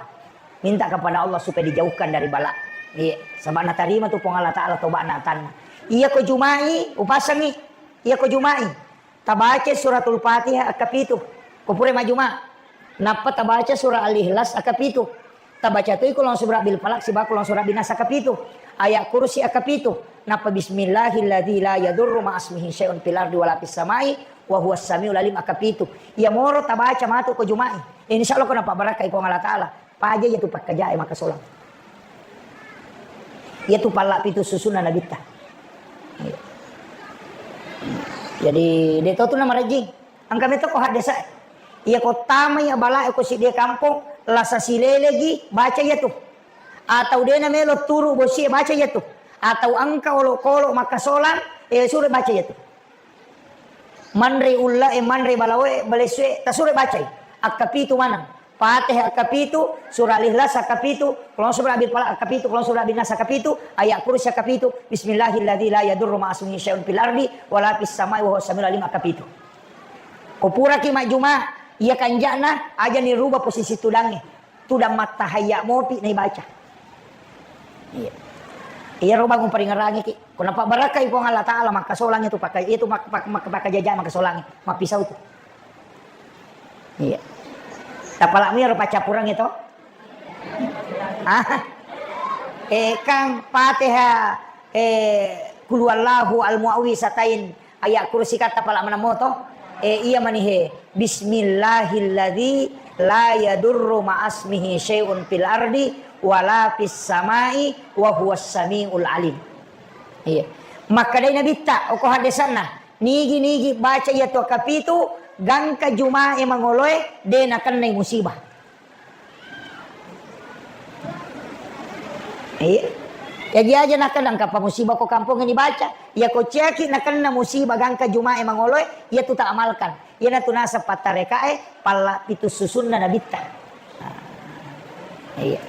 Minta kepada Allah supaya dijauhkan dari bala. Iya. Sabab natarima tu Puang Allah Ta'ala toba'na atanna. Iya ko Juma'i, upasangi. Iya ko Juma'i. Tabaca suratul Fatihah akkapitu. Ko pura majjuma. Nappa tabaca surah Al-Ikhlas akkapitu. Tabaca toi Qul a'udzu birabbil falaq sibawa Qul a'udzu birabbin nas akkapitu. Ayat kursi akkapitu. Nappa bismillahilladzi la yadurru ma'asmihi syai'un fil ardi wala fis samai wa huwas samiul alim akkapitu. Iya moro tabaca matu ko Juma'i. Insya Allah ko napabarakai Puang Allah Ta'ala. Paja iya tu pakkajae makkasolang. Iya tu palla pitu susunna nabitta. Jadi de' to tu namarajing. Engka meto ko haddesa. Iya ko tamai abala ko siddi kampong, lasa silelegi baca iya tu. Atau de' namelo turu bosi baca iya tu. Atau engka olokolo makkasolang, eh, sure baca iya tu. Manre ullae, manre balaoe, balesue, tasure bacai. Akkapitu maneng. Fatihah akkapitu, surah Al-Ikhlas akkapitu, Qul a'udzu birabbil falaq akkapitu, Qul a'udzu birabbin nas akkapitu, ayat kursi akkapitu, bismillahilladzi la yadurru ma'asmihi syai'un fil ardi wala fis samai wa huwas samiul alim akkapitu. Ko puraki majjuma, iya kanja'na aja ni rubah posisi tudangnge. Tudang mattahayya mopi naibaca. Iya. Iya ro bangun paringerangiki. Ko napabarakai Puang Allah Ta'ala makkasolangi tu pakka-, itu mak-, mak-, mak-, pakkajaja makkasolangi. Mappisau tu. Iya. Tapalak miro paccappurangi to. Ah. Eh, kang Fatihah, eh, Qul huwallahu al-muawwizatain. Ayat kursi katta pala maneng moto. Eh, iya manihe. Bismillahilladzi la yadurru ma'asmihi syai'un fil ardi wala fis samai wa huwas samiul alim. Iya. Makkedai Nabitta, oko haddesanna, nigi-nigi baca iya tu akkapitu, gangka Jumae mangoloe, de nakennai musibah. Iya. Jaji aja nakennang kapang musibah ko kampongnge dibaca. Iya ko ciaki nakenna musibah gangka Jumae mangoloe, iya tu ta amalkan. Iya natu naseng pattarekae palla pitu susunna nabitta. Nah, iya.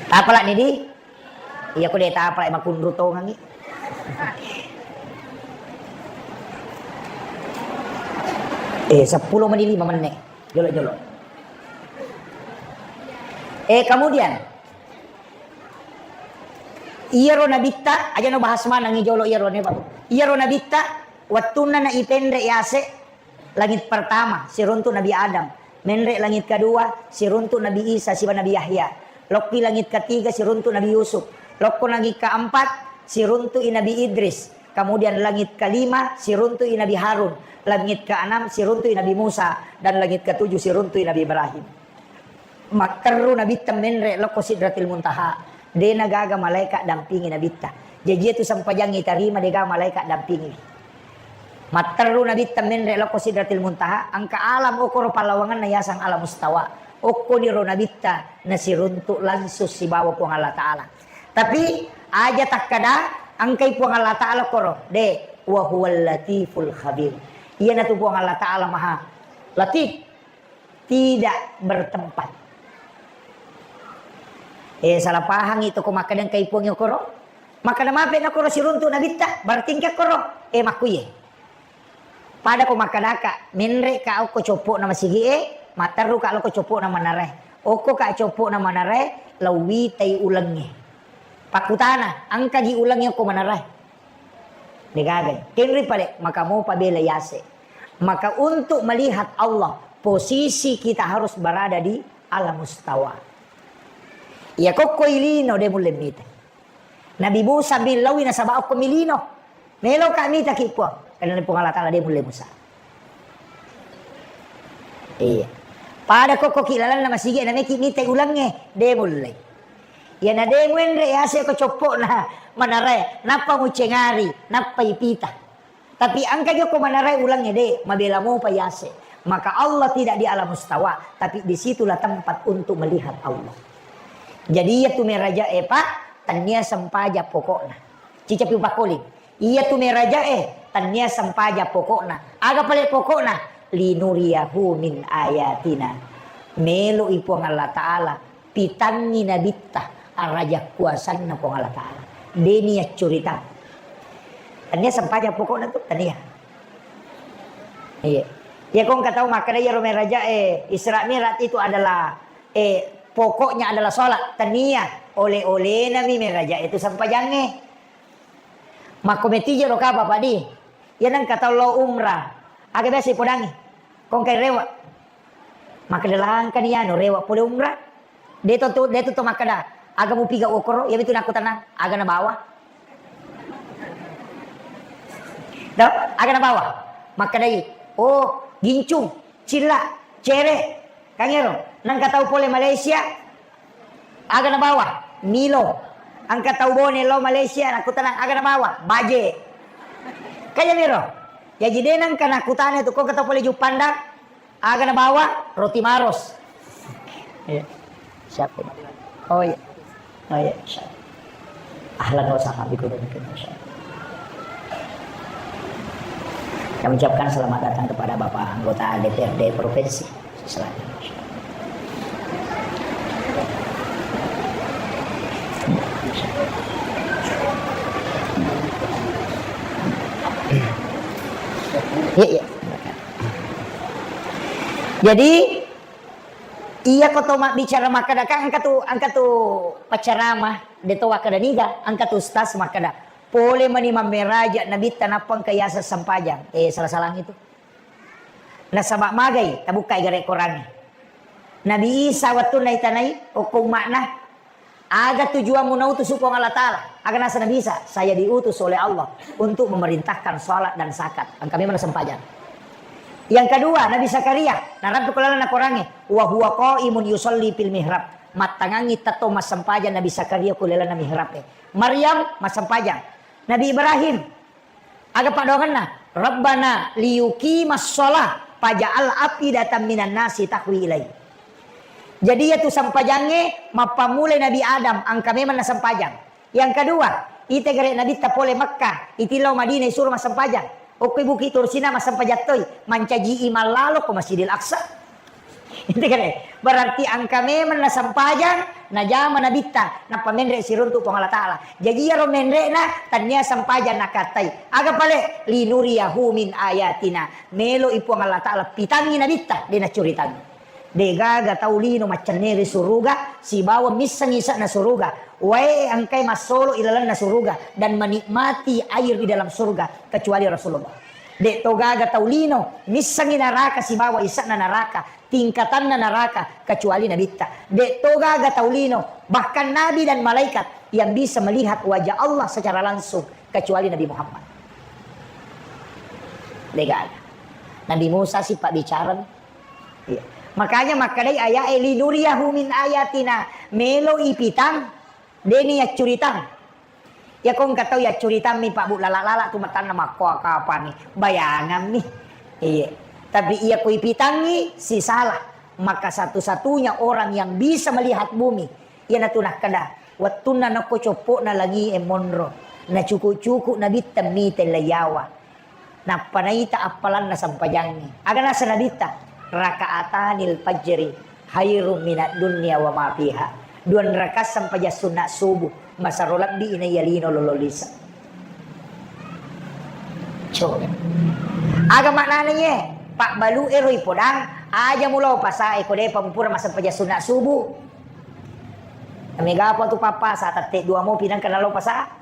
Tapalak ni di? Iya ko de tapalak makunru tongangi. Eh, seppulo menit lima menit. Jolo-jolo. Eh, kemudian, iyaro nabitta, aja no bahas manengi jolo iyaro ne, Pak. Iyaro nabitta, wettunna na ipenre yase, langit pertama, siruntu Nabi Adam. Menre langit kedua, siruntu Nabi Isa, siba Nabi Yahya. Lokki langit ketiga siruntu Nabi Yusuf. Lokko langit keempat siruntu i Nabi Idris. Kemudian langit kelima siruntu i Nabi Harun. Langit keenam siruntu i Nabi Musa. Dan langit ketujuh siruntu i Nabi Ibrahim. Matterru Nabitta menre lokko Sidratil Muntaha. Dena gaga malaika dampingi Nabitta. Jaji itu sempajang itarima dega malaika dampingi. Matterru Nabitta menre lokko Sidratil Muntaha, engka alam okoro pallawangenna yaseng Alam Mustawa. Okkoniro Nabitta nasiruntuk langsung sibawa Puang Allah Ta'ala. Tapi aja takkada engkai Puang Allah Ta'ala koro, de, wa huwal latiful khabir. Iyanatu Puang Allah Ta'ala maha latif, tidak bertempat. Eh, salah pahang itu ko makkada engkai Puang okoro. Makkada mape nakoro siruntuk Nabitta, berarti engka koro. Eh, makkuye. Pada ko makkadaka, menre ka okko coppo'na masigi e, matterru ka lokko coppo'na manarae. Okko ka coppo'na manarae, lauwitai ulengnge. Pakkutana, engkagi ulengnge okko manarae? Degaga. Kenri pale, maka mopa bela yase. Maka untuk melihat Allah, posisi kita harus berada di alam mustawa. Iya kokko ilino de mulle mita. Nabi Musa mi lawi nasaba okko milino. Melo ka mita ki Puang. Karena Puang Allah Ta'ala de mulle Musa. Iya. Pada kokko ki lalanna masigi na meki mita ulengnge de mulle. Iya na de muenre yase ko coppo'na manarae. Nappa mucengari, nappa ipita. Tapi engka jokko manarae ulengnge de, mabela mopa yase. Maka Allah tidak di alam mustawa, tapi disitulah tempat untuk melihat Allah. Jadi iya tu meraja e Pak, tania sempaja pokokna. Cicapi upakoli. Iya tu meraja e, tania sempaja pokokna. Aga pale pokokna? Linuriyahu min ayatina. Melo i Puang Allah Ta'ala pitangngi Nabitta, araja kuasanna Puang Allah Ta'ala. Deni accurita. Tania sempajang pokokna tu, tania. Iya. Ya kong katau makkada iyaro meraja e Isra Mi'raj itu adalah eh pokoknya adalah sholat. Tania, oleh-olehna mi meraja itu sempajangnge. Makko metijero kapa padi. Ya nang katau lo umrah. Aga biasa ipodangi. Kong kai rewa. Makkeda langkani anu rewe pole umrah. De to tu, de tu to makkeda, aga mupiga okoro, iya mitu nakkutanang, aga nabawa. Do, aga nabawa? Makkedai, oh, gincung, cilla, cere, kangero. Nangka tau pole Malaysia, aga nabawa? Milo. Engka tau Bone lo Malaysia, nakkutanang, aga nabawa? Baje. Kaya miro. Jaji de nangka nakkutana tu, ko engka tau pole Juppandang, aga nabawa? Roti Maros. Iya. Siap. Oh iya. Oh iya, insya Allah. Ahlan wa sahlan bikum. Kami ucapkan selamat datang kepada Bapak Anggota D P R D Provinsi Selandia. Iya, iya. Jadi, iya ko to mabbicara makkeda, kan engka tu, engka tu paccarama, de to wakkeda niga, engka tu ustaz makkeda, pole mani mammeraja Nabitta nappa engka yaseng sempajang. Eh, salah-salang itu. Nasaba magai, tabukkai gare Korangnge. Nabi Isa wettunna itanai, okko umma'na, aga tujuanmu nautus Puang Allah Ta'ala? Aga naseng Nabi Isa, saya diutus oleh Allah untuk memerintahkan salat dan zakat. Engka memang sempajang. Yang kedua, Nabi Zakaria, narappi ko lalenna Korangnge, wa huwa qaimun yusalli fil mihrab. Mattangangi tetto massempajang Nabi Zakaria ko lalenna mihrab e. Maryam massempajang. Nabi Ibrahim, aga paddoangenna? Rabbana liyuqimas shalah faj'al af'idatan minan nasi tahwi ilai. Jadi, iya tu sempajangnge mappammulai Nabi Adam, engka memang nasempajang. Yang kedua, ite gare Nabitta pole Mekka, iti lao Madinah isuro massempajang. Okkoi Bukit Tursina massempajang toi, mancaji imang lalo ko Masjidil Aqsa. Ite gare, berarti engka memang nasempajang, najama Nabitta, nappa menre siruntu Puang Allah Ta'ala. Jaji iyaro menre'na tania sempajang nakattai. Aga pale? Linuriyahu min ayatina. Melo i Puang Allah Ta'ala pitangngi Nabitta, de naccuritangngi. Degaga tau lino maccenne ri suruga sibawa misseng ise'na suruga. Wae engkai massolo ilalenna suruga dan menikmati air di dalam surga kecuali Rasulullah. De' to gaga tau lino missengngi naraka sibawa ise'na naraka, tingkatanna naraka, kecuali Nabitta. De' to gaga tau lino, bahkan nabi dan malaikat yang bisa melihat wajah Allah secara langsung, kecuali Nabi Muhammad. De' gaga. Nabi Musa si pabbicara. Iya. Makanya makkedai aya'e, "Linuriyahu min ayatina," melo ipitang, de'ni yaccuritang. Iyako engka tau yaccuritammi, Pak, Bu, lala-lala tu matanna makkoa kapani, bayangammi. Iya. Tapi iyako ipitangngi, sisala. Maka satu-satunya orang yang bisa melihat bumi, iyanatu nakkeda, wettunna nakko coppo'na langi'e monro, nacuku-cuku nabitta mite leiyawa. Nappa naita appalanna sempajangnge. Aga naseng Nabitta? "Raka'atanil fajri khairum minad dunya wa ma fiha." Dua rakaat sempajang sunna subuh, masero lebbi inaiya lino lolo lise. Coba. Aga maknana iye? Pabbalu ero ipodang, aja mulo pasae ko depa mupura massempajang sunna subuh. Mega apa tu papa sa tette dua mopi nangka nalo pasa.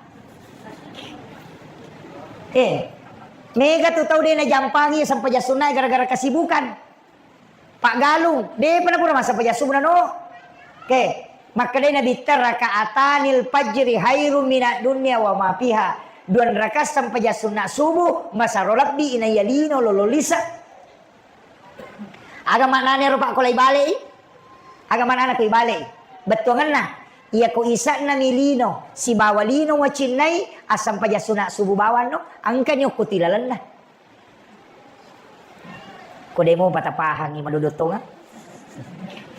Eh, mega tu tau de najampangi sempajang sunnae gara-gara kesibukan. Paggalung, depa napura massempajang subuh nano. Oke, makkedai Nabitta, "Raka'atanil fajri khairum minad dunya wa ma fiha." Dua rakaat sempajang sunna subuh, masero lebbi inaiya lino lolo lise. Aga maknana ero, Pak, ko lai bale'i? Aga maknana ko ibale'i? Bettuangenna, iyako ise'na mi lino sibawa lino wacinnai, assempajang sunna subuh bawanno, engkani okko tilalenna. Ko demo patapahangi madodottonga.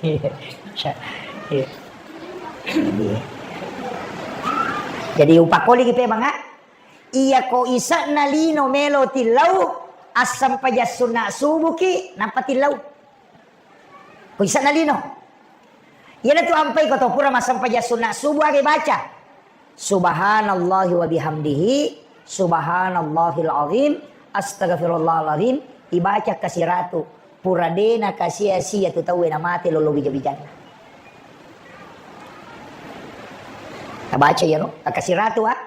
Iya. Iya. Jadi upakoliki pemanga. Iyako ise'na lino melo tillau, assempajang sunna subuhki, nappa tillau. Ko ise'na lino. Iyanatu ampai ko to pura massempajang sunna subuh aga baca. Subhanallahi wa bihamdihi, subhanallahil azim, astagfirullahalazim, ibaca kasiratu. Pura de nakasia-sia tu tauwe namate lolo bija-bijanna. Tabaca iyaro, kasiratu, ah.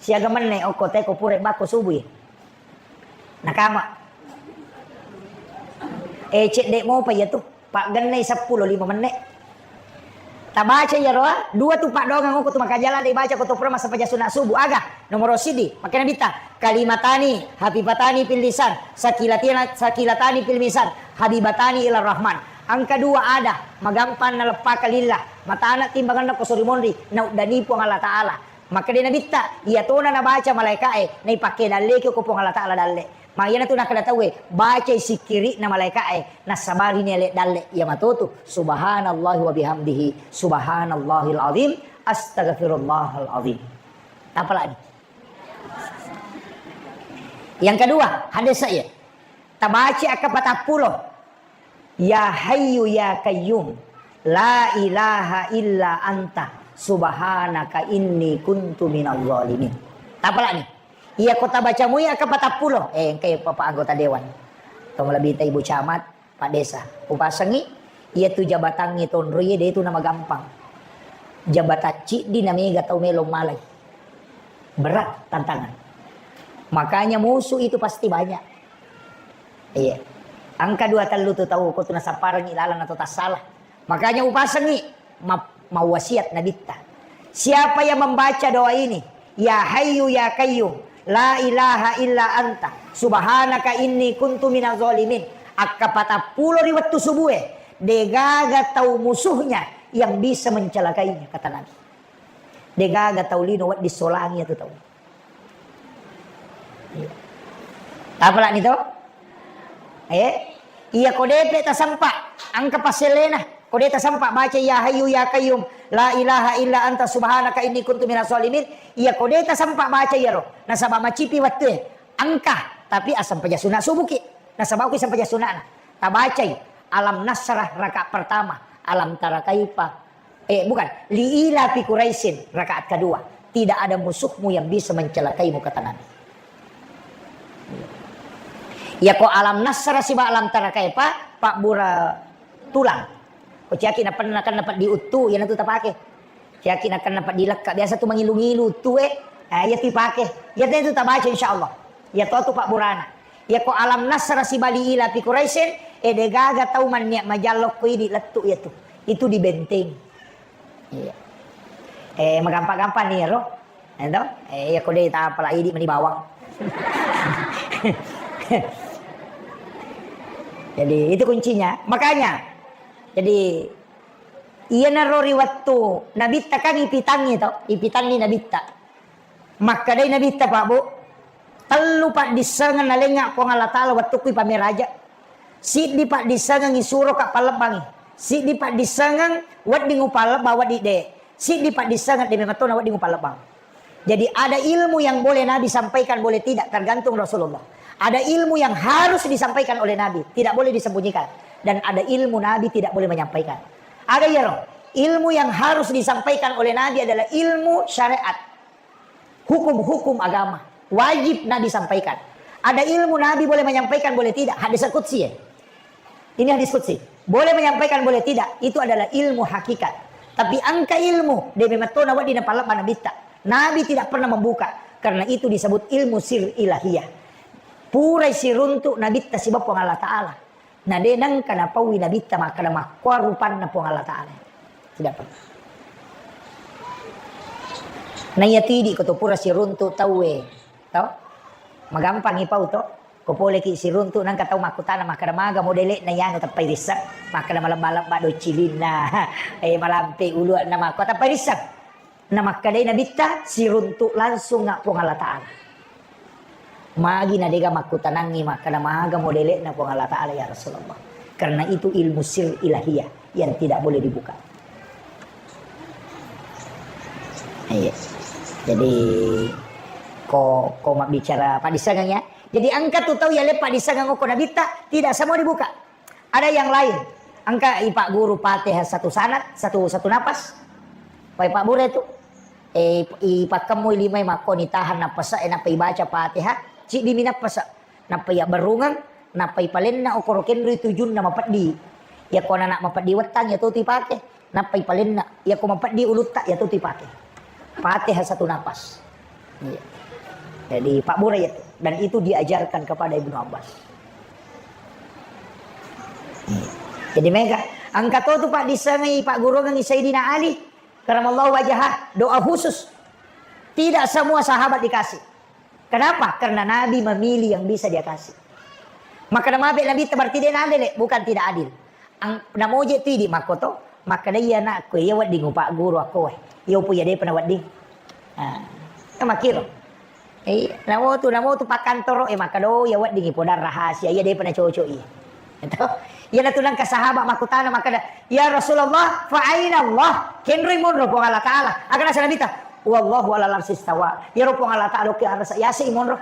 Siaga menne okko teko pura bakko subuh. Nakama. Eh, cedde mopa iya tu. Paggennai seppulo lima menne. Tabaca iyaro, ah, dua tu paddoangeng okko tu makajala de baca ko to pura massempajang sunna subuh. Aga, nomoro sidi, makkeda Nabitta, kalimatani hafifatani fil lisan, sakilatina-, sakilatani fil misan, habibatani ila rahman. Engka dua ada, magampang naleppaka lillah, matana timbangenna ko sori monri, nauddani Puang Allah Ta'ala. Makkedai Nabitta, iyatona nabaca malaeka'e, naipakke dalleki ko Puang Allah Ta'ala dalle. Ma iyanatu nakkeda tauwe, bacai sikkiri'na malaeka'e, nassabarini ale dalle, iya matotu, subhanallahi wa bihamdihi, subhanallahil azim, astagfirullahal azim. Tapalani. Yang kedua, hadis saya. Tabaca akka patappulo. Ya Hayyu ya Qayyum, la ilaha illa anta, subhanaka inni kuntu minadh dhalimin. Tapalani. Iya ko tabaca mui akka patappulo. Eh, engkai Bapak anggota dewan. Tong lebih ta Ibu Camat, Pak Desa. Upasengi, iya tu jabatangnge tonro iye de tu namagampang. Jabatan ciddi na mega tau melo malai. Berat tantangan. Makanya musuh itu pasti banyak. Iya. Engka dua tellu tu tau ko tu nasapparengngi lalang atau tassala. Makanya upasengngi ma-, mawasiat Nabitta. Siapa yang membaca doa ini, "Ya Hayyu ya Qayyum, la ilaha illa anta, subhanaka inni kuntu minaz zalimin." Akka patappulo ri wettu subue, degaga tau musuhnya yang bisa mencelakainya, kata Nabi. Degaga tau lino wedding solangi iyatu tau. Iya. Tapalani to? Eh? Iya ko depe tasempa, engka passellena. Ko de tasempa baca ya Hayyu ya Qayyum, la ilaha illa anta subhanaka inni kuntu minaz zalimin. Iya ko de tasempa baca iyaro. Nasaba macipi wettue. Engka, tapi asempajang sunna subuki. Nasaba uki sempajang sunnana. Tabacai Alam Nasrah rakaat pertama, Alam Tara Kaifa. Eh, bukan. Li ilafi Quraisyin, rakaat kedua. Tidak ada musuhmu yang bisa mencelakaimu, kata Nabi. Iya ko Alam Nasrah siba Alam Tara Kaifa, pabbura tulang. Ko ciaki napenna kan dapat diuttu, iyanatu tapake. Ciaki nakan dapat dilekka. Biasa tu mangilu-ngilu uttue, eh, iya tu ipake. Iya tu tabaca insyaallah. Iya to tu pabburana. Iyako alam nasra sibali ila fi Quraisyin, eh, degaga tau manniat majallo ko idi lettu iyatu. Itu dibentengi. Iya. Eh, magampang-gampang ni ro. Ento? Eh, iyako de tapala idi meni bawang. Jadi, itu kuncinya. Makanya, jadi, iyanaro ri wettu Nabitta kan ipitanni to, ipitanni Nabitta. Makkedai Nabitta, Pak Bu, tellu paddissengeng nalengnga Puang Allah Ta'ala wettukku ipameraja. Siddi paddissengeng isuroka pallebbangi. Siddi paddissengeng wedding upallebba, wedding de. Siddi paddissengeng de memetona wedding upallebbang. Jadi ada ilmu yang boleh Nabi sampaikan, boleh tidak, tergantung Rasulullah. Ada ilmu yang harus disampaikan oleh Nabi, tidak boleh disembunyikan. Dan ada ilmu Nabi tidak boleh menyampaikan. Ada iyaro, ilmu yang harus disampaikan oleh Nabi adalah ilmu syariat. Hukum-hukum agama. Wajib Nabi sampaikan. Ada ilmu Nabi boleh menyampaikan, boleh tidak. Hadis qudsi ya. Ini hadis qudsi. Boleh menyampaikan, boleh tidak. Itu adalah ilmu hakikat. Tapi engka ilmu, de memetona wedding napallebba Nabitta. Nabi tidak pernah membuka. Karena itu disebut ilmu sir ilahiyah. Purai siruntu Nabitta sibawa Puang Allah Ta'ala. Na de nengka napaui Nabitta makkeda makkua rupanna Puang Allah Ta'ala. Tidak pernah. Na iya tidi ko to pura siruntu tauwe. Tau? Magampang ipau to. Ko poleki siruntu, nengka tau makkutana makkeda maga modele'na iyanu teppai risseng. Makkeda malebba-lebba docilinna, eh, malampe uluanna makko teppai risseng. Na makkedai Nabitta, siruntu langsung nga Puang Allah Ta'ala. Magi na dega makkutanangi makkeda maga modele'na Puang Allah Ta'ala ya Rasulullah. Karena itu ilmu sir ilahiyah yang tidak boleh dibuka. Iya. Jadi, ko, ko mabbicara paddissengeng ya. Jadi, engka tu tau yale paddissengeng okko Nabitta, tidak semua dibuka. Ada yang lain. Engka ipagguru Fatihah satu sanad, satu, satu napas. Pai pabbura tu. Eh, ipakkemmui limai makkoni tahan nappasa, eh, nappa ibaca Fatihah, ciddi mi nappasa. Nappa iyabberrungeng, nappa ipalenna okoro kenroi tujunna mapeddi. Iyako anak mapeddi wettang, iya totu ipake. Nappa ipalenna, iyako mapeddi ulutta, iya totu ipake. Fatihah satu napas. Iya. Jadi, pabbura iya tu. Dan itu diajarkan kepada Ibnu Abbas. Iya. Jadi, mega, engka totu paddissengai, pagguruangengngi Sayyidina Ali, karamallahu wajhah, doa khusus. Tidak semua sahabat dikasih. Kenapa? Karena Nabi memilih yang bisa dia kasih. Makkeda mabe Nabitta berarti de nadele, bukan tidak adil. Ang-, namoje tu idi makkoto, makkeda iya anakku, iya wedding upagguru akko wae. Iya upo iya depa nawedding. Ah, makkiro. Eh, namotu, namotu pakkantoro, eh, makkeda, oh, iya wedding ipodang rahasia, iya depa nacocok iya. Itu. Iyanatu nengka sahabat makkutana makkeda, "Ya Rasulullah, fa aina Allah?" Kenroi monro Puang Allah Ta'ala. Aga naseng Nabitta, "Wallahu ala arsy istawa." Iyaro Puang Allah Ta'ala okki arasa yase i monro.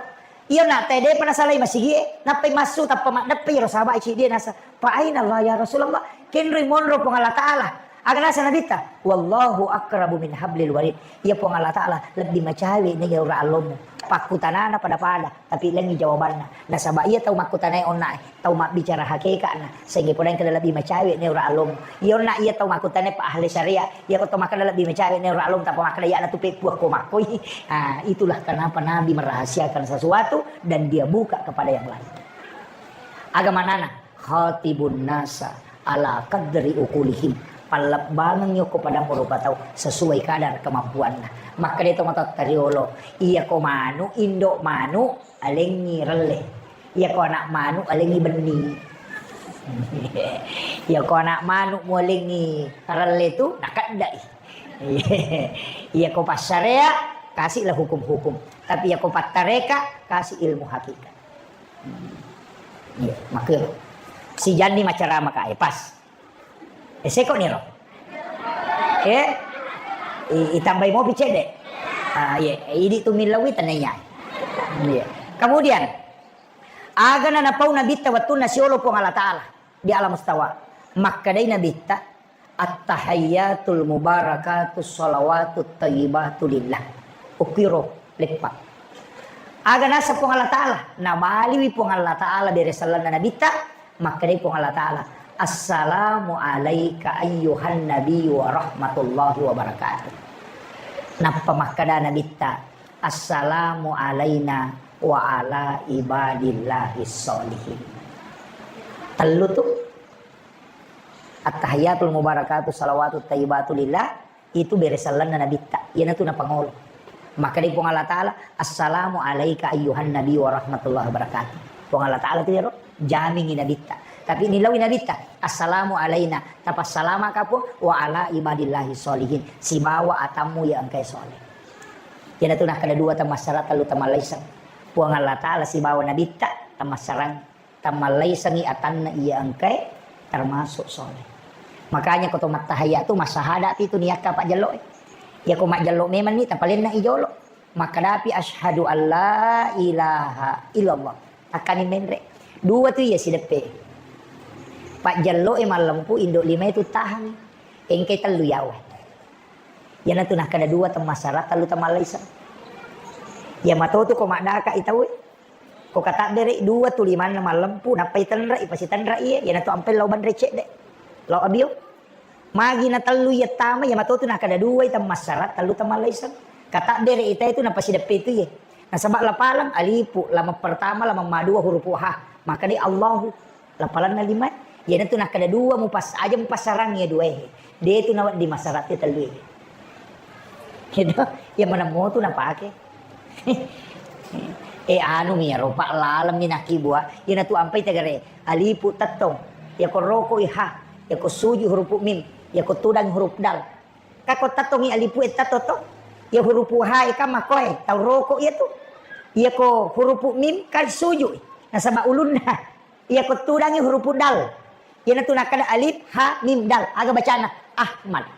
Iya na te depa nasalai masigie, nappai massu tappa maddeppe iyaro sahabat ciddi nasa, "Fa aina Allah ya Rasulullah?" Kenroi monro Puang Allah Ta'ala. Aga naseng Nabitta, "Wallahu aqrabu min hablil warid." Iya Puang Allah Ta'ala lebbi macawe nega ura allomu. Pakkutanana pada-pada, tapi lengngi jawabanna. Nasaba iya tau makkutanai onna e, tau mabbicara hakeka'na, sehingga poda engka lebbi macawe ne ura allomu. Iya onna iya tau makkutanai pa ahli syariat, iya ko tau makkeda lebbi macawe ne ura allomu, tappa makkeda iya na tu peppuakko makkoi. Ah, itulah kenapa Nabi merahasiakan sesuatu dan dia buka kepada yang lain. Aga manana? Khatibun nasa ala qadri uqulihim. Pallebbangengngi okko padammu rupa tau sesuai kadar kemampuanna. Makkeda to matotta riolo, iyako manu, indo manu, alengngi relle. Iyako anak manu, alengngi benni. Iyako anak manu mualengngi relle tu, nakeddai. Iyako passarea, kasihlah hukum-hukum. Tapi iyako pattareka, kasih ilmu hakikat. Iya, makkiro. Sijanni macarama ka, eh, pas. Eh, seko niro. Eh, i-, itambai mopi cedde. Ah, iya, idi tu millawi tenaya. Iya. Kemudian, aga na napau Nabitta wettunna siolo Puang Allah Ta'ala di alam istawa. Makkedai Nabitta, "At-tahiyyatul mubarakatus shalawatut thayyibatu lillah." Ukkiro leppa. Aga naseng Puang Allah Ta'ala? Nabaliwi Puang Allah Ta'ala bere sellenna Nabitta, makkedai Puang Allah Ta'ala, "Assalamu alaika ayyuhan nabiyyu wa rahmatullahi wa barakatuh." Nappa makkeda Nabitta, "Assalamu alaina wa ala ibadillahis sholihin. Tellu tu. At-tahiyyatul mubarakatuh salawatut thayyibatu lillah, itu bere sellenna nabitta. Iyanatu napangolo. Makkedai Puang Allah Ta'ala, "Assalamu alaika ayyuhan nabi wa rahmatullahi wabarakatuh." Puang Allah Ta'ala tu iyaro jamingi nabitta. Tapi nilaui nabitta, "Assalamu alaina." Tapassalamaka Puang, "Wa ala ibadillahi sholihin." Sibawa atammu iya engkae soleh. Iyanatu nakkeda dua temmassara, tellu temmallaiseng. Puang Allah Ta'ala sibawa nabitta temmassarang. Tammallaisengngi atanna iya engkae termasuk soleh. Makanya ko to mattahayya tu massahada pi tu niakka pajjello e. Iya ko majjello memang ni tapalenna i jolo. Makkadapi asyhadu alla ilaha illallah. Takkani menre. Dua tu iya sideppe. Pajjello e mallempu indo lima itu tahan. Engkai tellu yawa. Iyanatu nakkeda dua temmassara, tellu temmallaiseng. Iya matotu ko maddaka i tau e. Ko katabbere dua tu limanna mallempu, nappai tenre i, pasi tenre iye, iyanatu ampai lao banre cedde. Lao abio. Magi na tellu iya tama, iya matotu nakkeda dua i temmassara, tellu temmallaiseng. Katabbere i tau e tu napasideppe tu iye. Nasaba lapaleng alifu, lameng pertama, lameng madua hurupu ha. Makkedai Allahu. Lapalanna lima, iyanatu nakkeda dua mupas-, aja mupassarang iya dua e. De tu nawedding massara te tellu e. Gitu. Iya maneng motu napake. Eh, anu mi iyaro, Pak, laleng mi nakkibua. Iyanatu ampai tegere. Alifu tettong. Iya ko roko i ha. Iya ko suju hurupu mim. Iya ko tudang hurup dal. Ka ko tettongi alifu e tetto to. Iya hurupu ha e kan makkoe, tau roko iya tu. Iya ko hurupu mim kan suju. Nasaba ulunna. Iya ko tudangi hurupu dal. Iyanatu nakkeda alif, ha, mim, dal. Aga bacana? Ahmad.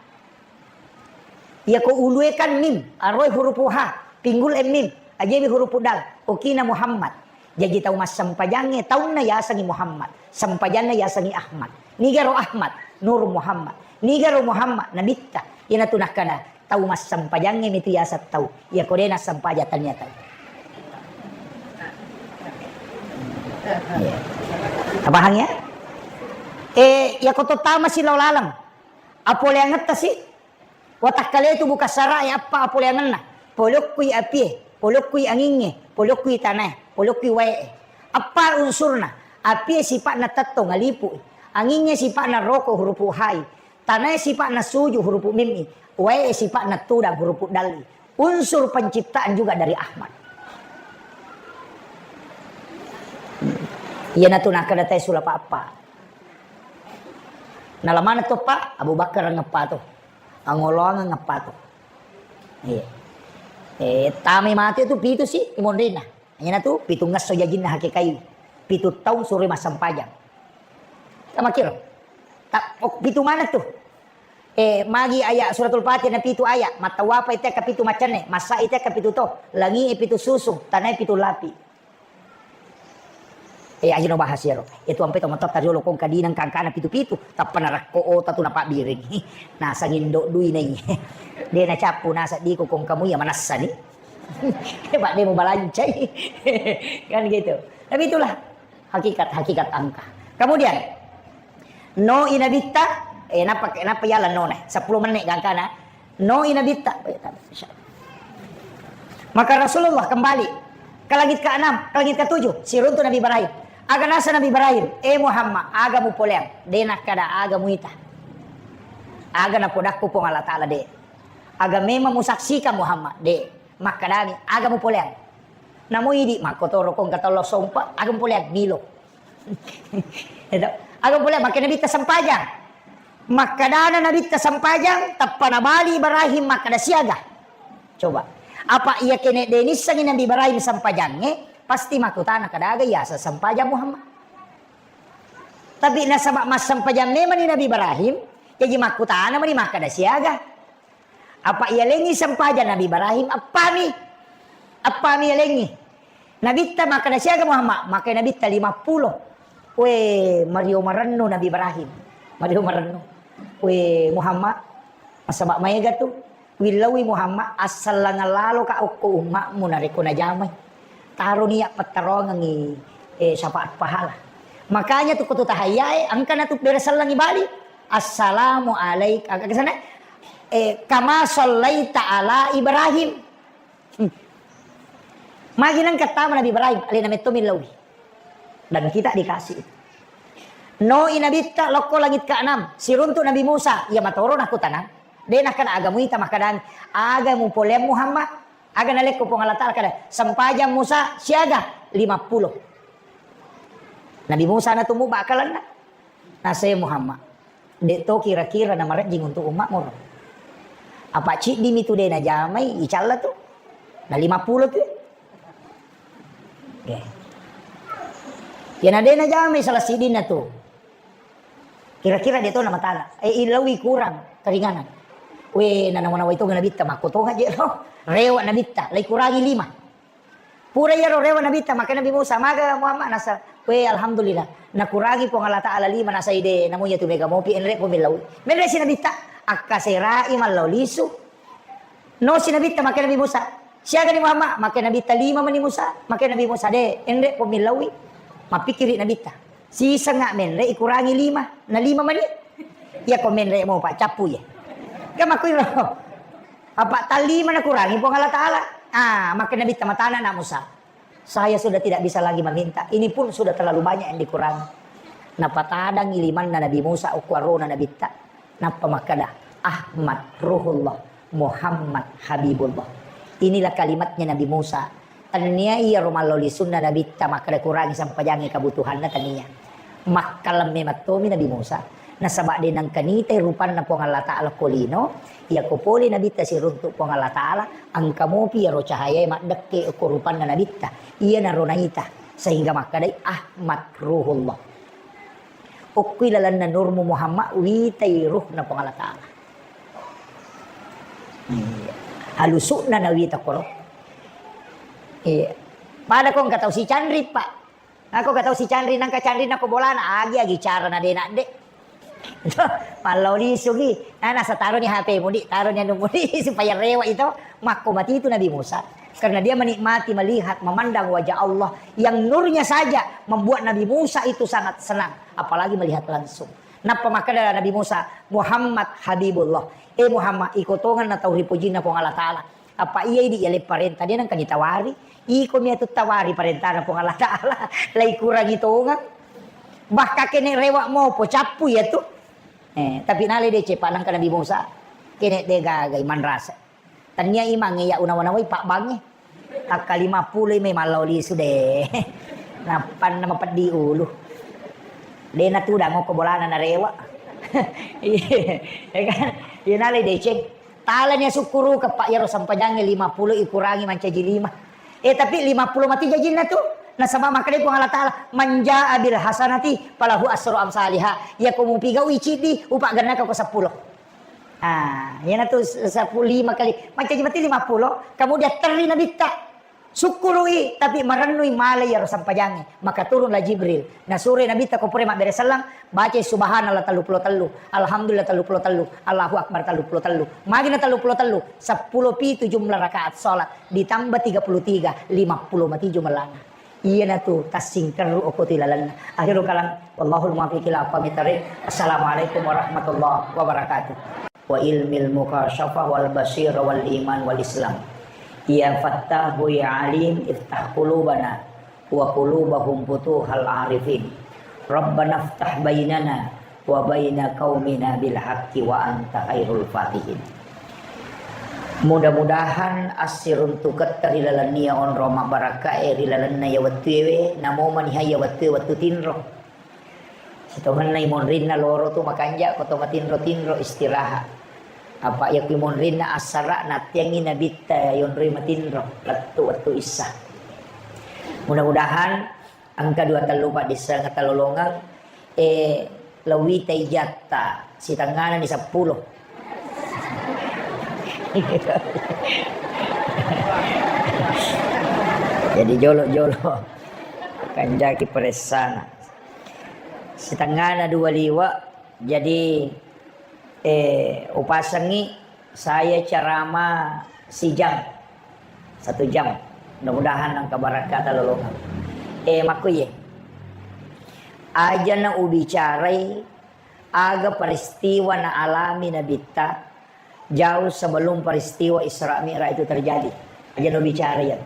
Iya ko ulue kan mim, aroe hurupu ha, pinggul e mim, ajewi hurupu dal. Okina Muhammad. Jaji tau massempajangnge taunna yasengi Muhammad. Sempajanna yasengi Ahmad. Nigaro Ahmad, Nur Muhammad. Nigaro Muhammad, nabitta. Iyanatu nakkeda Tau massempajangnge mitu yaseng tau. Iya ko de nassempajang tania tau. Iya. Tapahang ya? Eh, iya ko to tama si lao laleng. Apoleangetta si. Watakkale tu buka sara e appa apoleangenna. Polokkui apie, polokkui angingnge, polokkui tanae, polokkui wae e. Appa unsurna. Apie sipa'na tettong alipu. Angingnge sipa'na roko hurupu hai. Tanae sipa'na suju hurupu mimmi, wae sipa'na tudang hurupu dalli. Unsur penciptaan juga dari Ahmad. Iyanatu nakkeda tae sulapa appa. Nalamana to pa Abu Bakar ngeppa to. Angoloang ngeppa to. Iya. Eh, tame mate tu pitu si imonrina. Iyanatu pitu ngesso jajinna hakekai. Pitu taung suroi massempajang. Tamakiro. Ta-, oh, pitu mana tu? Eh, magi ayat suratul Fatihah na pitu ayat. Mattawapa ite ka pitu macenne, masa ite ka pitu to. Langi e pitu susung, tanai pitu lapi. Eh, aja no bahas yaro. Itu ampe to matotta riolo kong kadinang kangkana pitu-pitu. Tappa narakko ota tu napabbiring. Nasang indo dui nai. De nacappu nasa diko kong kamu ya manassa ni. Pak de mubalancai. Kan gitu. Tapi itulah hakikat, hakikat angka. Kemudian, no i nabitta, eh, napa, napa yala no ne? Sepuluh menit gangkana. No i nabitta. Oh, ya, tabe, insya Allah. Maka Rasulullah kembali ke langit keenam, ke langit ketujuh, siruntu Nabi Ibrahim. Aga nasa Nabi Ibrahim, "Eh Muhammad, aga mupoleang?" De nakkeda, "Aga muita." Aga napodakku Puang Allah Ta'ala, de. Aga memang musaksikan Muhammad, de. Makkedami, "Aga mupoleang?" Namo idi makkotoro kong katollo sompa, "Aga mupoleang?" Milo. Edo. "Aga mupoleang?" Makkeda Nabitta sempajang. Makkedana Nabitta sempajang, tappa nabali Ibrahim makkeda, "Siaga?" Coba. Apa iya kene de nissengi Nabi Ibrahim sempajangnge, pasti makkutana, "Kadaga yaseng sempajang Muhammad?" Tapi nasaba massempajang memang ni Nabi Ibrahim, jaji makkutana mani makkeda, "Siaga?" Apa iyalengngi sempajang Nabi Ibrahim? Appami. Appami iyalengngi. Nabitta makkeda, "Siaga Muhammad?" Makkeda Nabitta, "Lima puluh." We, mario marennu Nabi Ibrahim. Mario marennu. We, Muhammad, nasaba maega tu. Willaui Muhammad, assallangang laloka okko ummakmu narekko najamai. Taro niat pettarongengngi, eh, syafaat pahala. Makanya tu ko tu tahayyae, engka na tu bere sellengi bali. Assalamu alaik-, aga sana? Eh, kama sallaita ala Ibrahim. Hmm. Magi nengka tama Nabi Ibrahim, alena metto millauwi. Dan kita dikasih itu. No i Nabitta lokko langit keenam, siruntu Nabi Musa, iya matoro nakkutanang. De nakkeda aga muita makkedang, aga mupoleang Muhammad, aga nalekko Puang Allah Ta'ala kada, sempajang Musa siaga lima puluh. Nabi Musa natumu bakkalenna. Nasai Muhammad. De to kira-kira namarejjing untuk umma'mu ro. Apa ciddimi tu de najamai, icalla tu. Na lima puluh tu. Oke. Ya na de najamai salah sidinna tu. Kira-kira de to namatala. Eh, ilawi kurang keringanan. We, na nawa-nawa itu Nabitta, makko tonga je ro. Rewa Nabitta, lai kurangi lima. Pura iyaro rewa Nabitta, makkeda Nabi Musa, "Maga Muhammad?" Nasa, "We, alhamdulillah, nakurangi Puang Allah Ta'ala lima." Nasa ide, namu iya tu mega mopi, enre ko millau. Menre si Nabitta, akkaserai mallau lisu. No si Nabitta, makkeda Nabi Musa, "Siaga ni Muhammad?" Makkeda Nabitta, "Lima mani Musa." Makkeda Nabi Musa, "De, enre ko millaui." Mappikiri Nabitta. Sisengnga menre ikurangi lima, na lima mani. Iya ko menre mo, Pak, cappu ye. Kan makkuiro. Apa tallima nakurangi Puang Allah Ta'ala. Ah, makkeda Nabitta matana na Musa. Saya sudah tidak bisa lagi meminta. Ini pun sudah terlalu banyak yang dikurangi. Napatadangi limanna Nabi Musa, okko arona Nabitta. Nappa makkeda, "Ahmad Ruhullah, Muhammad Habibullah." Inilah kalimatnya Nabi Musa. Tennia iyaro mallau lisunna Nabitta makkeda kurangi sempajangnge kebutuhanna, tennia. Makkalemme mattomi Nabi Musa. Nasaba de nengka nitai rupanna Puang Allah Ta'ala ko lino, iyako pole Nabitta siruntu Puang Allah Ta'ala, engka mopi iyaro cahayae maddekke ko rupanna Nabitta. Iyanaro naita, sehingga makkedai Ahmad Ruhullah. Okkui lalenna nurmu Muhammad, witai ruhna Puang Allah Ta'ala. Iya. Halusu'na nawita koro. Iya. Pada ko engka tau sicanri, Pak. Nako engka tau sicanri, nangka canri nako bolana, agi-agi carana de nadde. Mallau lisu gi. Nah, nasa taroni H P mudi, taroni anu mudi supaya rewa itu. Makko mati itu Nabi Musa. Karena dia menikmati melihat, memandang wajah Allah yang nurnya saja membuat Nabi Musa itu sangat senang, apalagi melihat langsung. Nappa makkeda Nabi Musa, "Muhammad Habibullah." Eh Muhammad, iko tongenna tau ripojinna Puang Allah Ta'ala. Apa iya idi yale parenta, de nengka ditawari. Iko mi atu tawari parentana Puang Allah Ta'ala. Lai kurangi tongeng. Bahkan kene rewa mopo cappu ya tu. Eh, tapi nale deceng, Pak, nangka Nabi Musa. Kene de gagai manrasa. Tennia imangnge iya unawa-nawai pabbangnge. Takka lima puluh i mai mallau lisu de. Nappanna mapeddi ulu. De natudang okko bolana narewa. Iya, ya kan? Iya nalai deceng. Talani asukkuruka, Pak, iyaro sempajangnge lima puluh ikurangi mancaji lima. Eh, tapi lima puluh mati jajinna tu. Nasaba makkeda Puang Allah Ta'ala, "Man jaa bil hasanati falahu asru amsaliha." Iyako mupigaui ciddi, upagennaka ko seppulo. Ah, iyanatu s-, seppulo, lima kali. Mancaji mati lima puluh, kemudian terri Nabitta. Sukkurui, tapi marennui malai iyaro sempajangnge. Maka turunlah Jibril. Nasuroi Nabitta ko pura mabbere selleng, bacai subhanallah tellu pulo tellu, alhamdulillah tellu pulo tellu, Allahu Akbar tellu pulo tellu. Magina tellu pulo tellu, seppulo pitu jumlah rakaat salat, ditambah tiga puluh tiga, lima puluh mati jumlahna. Iyanatu tassingkerru okko tu ilalenna. Akhirul kalam, wallahul muwaffiq ila aqwamit thariq. Assalamualaikum warahmatullahi wabarakatuh. Wa ilmil mukasyafah wal basirah wal iman wal islam. Ya Fattahu ya Alim, iftah qulubana wa qulubahum futuhal arifin. Rabbana iftah bainana wa baina qaumina bil haqqi wa anta khairul fatihin. Mudah-mudahan assiruntuketta ri lalennia onrong mabbarakkae ri lalenna iya wettuewe, namo maniha iya wettue wettu tinro. Sitongenna imonrinna loro tu makanja ko to matinro-tinro istirahat. Apa iya ku imonrinna assara nattiangi nabitta yonroi matinro lettu wettu issa. Mudah-mudahan engka dua tellu paddissengeng talolongeng, eh, lewita ijatta sitengngana ni seppulo. Jadi jolo-jolo kanjaki peressana. Sitengngana dua liwa, jadi, eh, upasengi saya ceramah sijam, satu jam. Mudah-mudahan engka barakka talolongeng. Eh, makkuye. Aja na ubicarai aga peristiwa na alami Nabitta jauh sebelum peristiwa Isra Mi'raj itu terjadi. Aja na ubicara ya.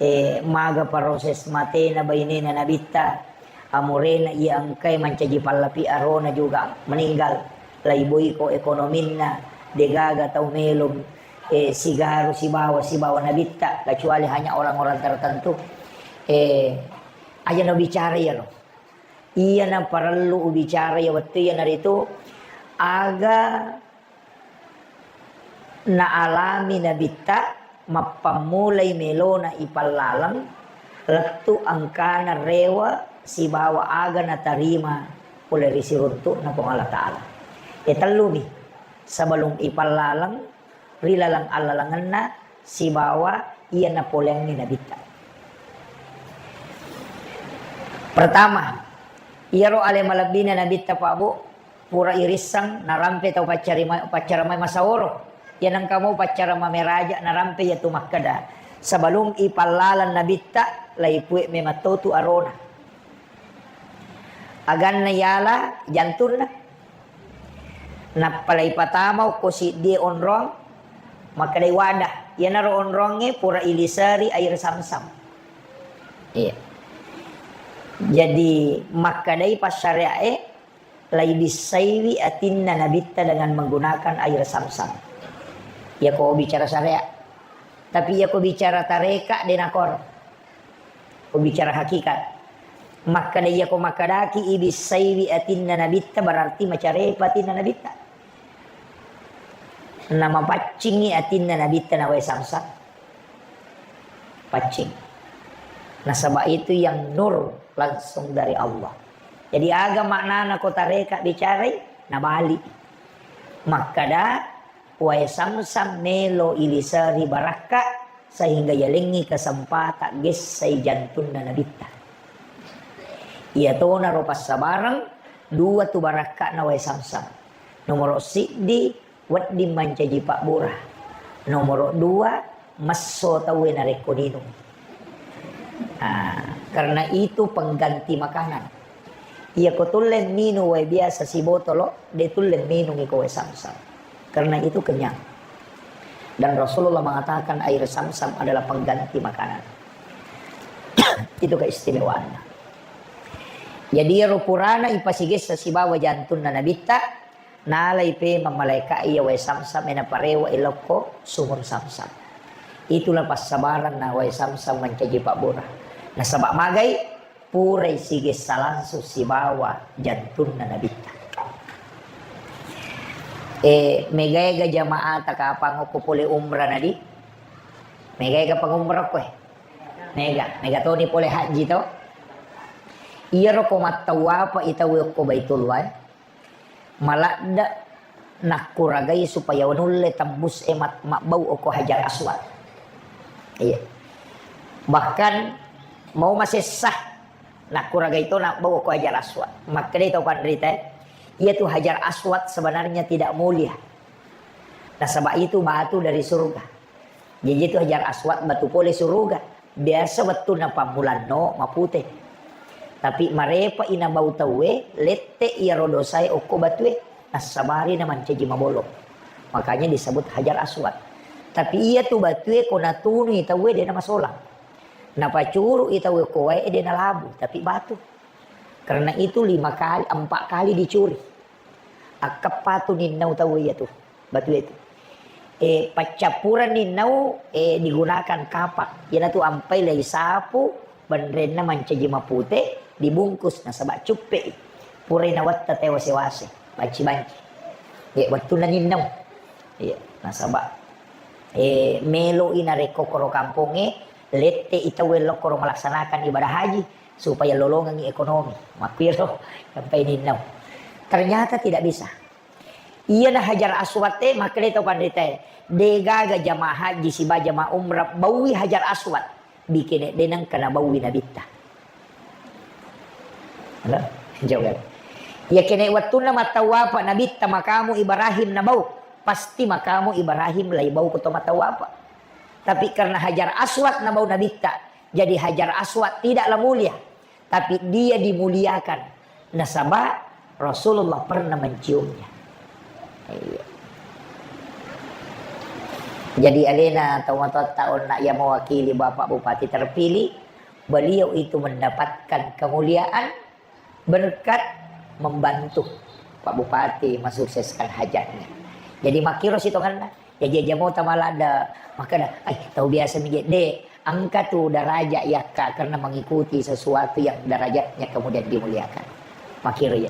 Eh, maga proses matena bainena Nabitta, amurena iya engkae mancaji pallapi arona juga meninggal, laiboiko ekonominna, degaga tau melo, eh, sigaru sibawa, sibawa Nabitta, kecuali hanya orang-orang tertentu. Eh, aja no bicara iyaro. Iyana parellu ubicara iya wettu iyanaritu aga naalami Nabitta mappammulai melona ipallaleng lettu engkana rewa sibawa aga natarima pole ri siruntu'na Puang Allah Ta'ala. E tellumi sebelum ipallaleng ri laleng allalengenna sibawa iya napoleangngi Nabitta. Pertama, iyaro ale malebbina Nabitta, Pak Bu, pura irisseng narampe tau paccarima-, paccara mai masaworo. Iya nengka mau paccara mameraja narampe iya tu makkeda, sebelum ipallaleng Nabitta, laipue memang totu arona. Aganna yala jantunna. Nappa laipatama okko siddie onrong, makkedai wadah. Iyanaro onrongnge pura iliseri air samsam. Iya. Jadi makkedai passyariae, laibissaiwi atinna Nabitta dengan menggunakan air samsam. Iyako bicara syariat. Tapi iyako bicara tareka, de nakor. Ko bicara hakikat. Makkeda iyako makkedaki ibissaiwi atinna Nabitta, berarti macarepa atinna Nabitta. Namapaccingi atinna Nabitta na wae samsam. Paccing. Nasaba itu yang nur langsung dari Allah. Jadi aga maknana ko tareka bicarai, nabali. Makkeda, wae samsam melo iliseri barakka, sehingga yalengngi kesempatan gessai jantunna Nabitta. Iyatonaro passabareng dua tu barakka'na wae samsam. Nomoro siddi, wedding mancaji pabbura. Nomoro dua, messo tauwe narekko ninung. Ah, karena itu pengganti makanan. Iyako tulle minung wae biasa sibotolo, de tulle minung iko wae samsam. Karena itu kenyang. Dan Rasulullah mengatakan air samsam adalah pengganti makanan. Itu keistimewaannya. Jadi iyaro purana ipasigessa sibawa jantunna Nabitta, nalai pemeng malaeka iya wae samsam e naparewa ilokko sumur samsam. Itulah passabaranna wae samsam mancaji pabbura. Nasaba magai, purai sigessa langsung sibawa jantunna Nabitta. Eh, megaega jamaah takapang okko pole umrah nadi? Megaega pangumrah koe? Mega, mega toni pole haji to. Iyaro ko mattawapa itawe okko Baitullah, eh. Maladde nakkuragai supaya nulle tembus e mat-, mabbau okko Hajar Aswad. Iya. Bahkan mau masessa nakkuragai to nabbau okko Hajar Aswad. Makkedai tau panrita, iya tu Hajar Aswad sebenarnya tidak mulia. Nasaba itu batu dari surga. Jaji itu Hajar Aswad batu pole suruga. Biasa wettunna pammulanno mapute. Tapi marepa ina bau tauwe, lette iyaro dosae okko batue, nassabari na mancaji mabolong. Makanya disebut Hajar Aswad. Tapi iya tu batue ko natunui tauwe de na masolang. Napacuru i tauwe ko wae de na labu, tapi batu. Karena itu lima kali, empat kali dicuri. Akkeppa tu ninnau tau iya tu, batu itu. Eh, paccappurenni nau, eh, digunakan kapak. Iyanatu ampai lei sapu, benrenna mancaji mapute, dibungkus nasaba cuppe. Purai nawetta tewase-wase, banci-banci. Eh, wettunna ninnau. Iya, nasaba, eh, melo i narekko koro kampongnge, lette i tauwe lokkoro melaksanakan ibadah haji, supaya lolongengi ekonomi. Makkuiro, sampai ninnau. Ternyata tidak bisa. Iyana Hajar Aswad e, makkedai tau panritae, degaga jamaah haji siba jamaah umrah baui Hajar Aswad, bikene deneng kana baui Nabitta. Halo? Jauh kan? Ya kene wettunna mattawapa Nabitta makamu Ibrahim nabau, pasti makamu Ibrahim lai bau ko to mattawapa. Tapi karena Hajar Aswad nabau Nabitta, jadi Hajar Aswad tidaklah mulia. Tapi dia dimuliakan. Nasaba Rasulullah pernah menciumnya. Iya. Jadi alena tau matoatta onna iya mewakili Bapak Bupati terpilih, beliau itu mendapatkan kemuliaan berkat membantu Pak Bupati mensukseskan hajatnya. Jadi makkiro sitongenna. Jadi aja mau tamalada makkeda, "Ai, tau biasa mi je." De, engka tu daraja yakka karena mengikuti sesuatu yang derajatnya kemudian dimuliakan. Makkiro ya.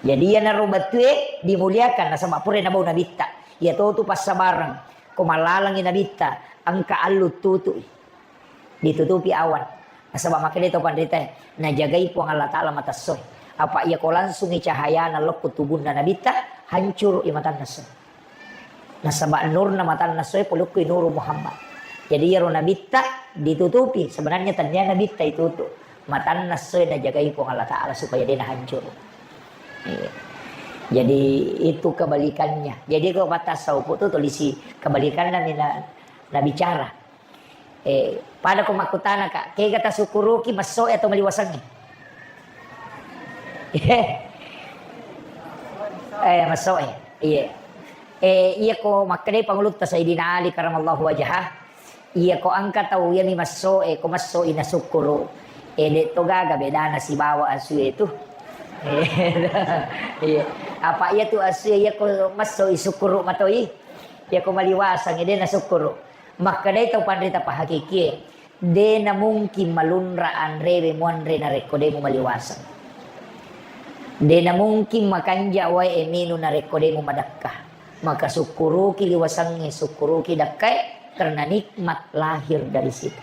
Jadi iyanaro batue dimuliakan nasaba pura nabau nabitta. Iya to tu passabareng. Ko malalangi nabitta, engka allu tutui. Ditutupi awan. Nasaba makkeda to panritae, najagai Puang Allah Ta'ala matessoe. Apa iya ko langsungi cahayana lokko tubunna nabitta, hancuru i matanna esso. Nasaba nurna matanna essoe polokko i nuru Muhammad. Jadi iyaro nabitta ditutupi, sebenarnya tania nabitta itutu. Matanna essoe najagai Puang Allah Ta'ala supaya de nahancuru. Iya. Jadi itu kebalikannya. Jadi ko pattasaupu tu tulisi kebalikanna mina nabicara. Eh, pada ko makkutana ka, kega tasukkuruki messoe atau maliwasengnge? Eh, messoe. Iya. Eh, iya ko makkedai pangulutta Sayyidina Ali karamallahu wajhah. Iya ko engka tau iyami messoe, ko messoi nasukkuru. Eh, de to gaga bedana sibawa asue tu. Eh, iya. Apa iya tu asue iya ko messoi sukkuru matoi. Iya ko maliwasang de nasukkuru. Makkedai tau panrita pahakikie, de namungkin malunra anrewe muanre narekko de mumaliwaseng. De namungkin makanja wae minu narekko de mumadakka. Maka sukkuruki liwasengnge, sukkuruki dakkae, karena nikmat lahir dari situ.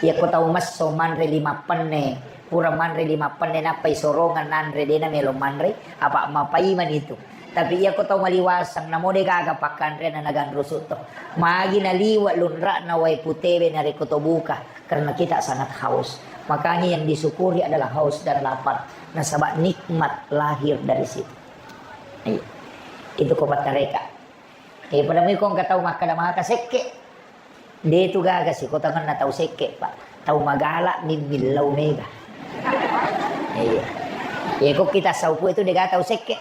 Iyako tau messo manre lima penne, pura manre lima penne nappai sorongan nanre, de namelo manre, apa mapaimani tu. Tapi iyako tau maliwaseng, namo de gaga pakkanrena naganrusu to. Magi naliwa lunra'na wae putewe narekko to buka, karena kita sangat haus. Makanya yang disyukuri adalah haus dan lapar. Nasaba nikmat lahir dari situ. Iya. Itu ko pattareka. Eh, pada mui ko engka tau makkeda maka sekke. De tu gaga sikotangenna tau sekke, Pak. Tau magala mimmillau mega. Iya. Iya, ko kita saupu itu de gaga tau sekke.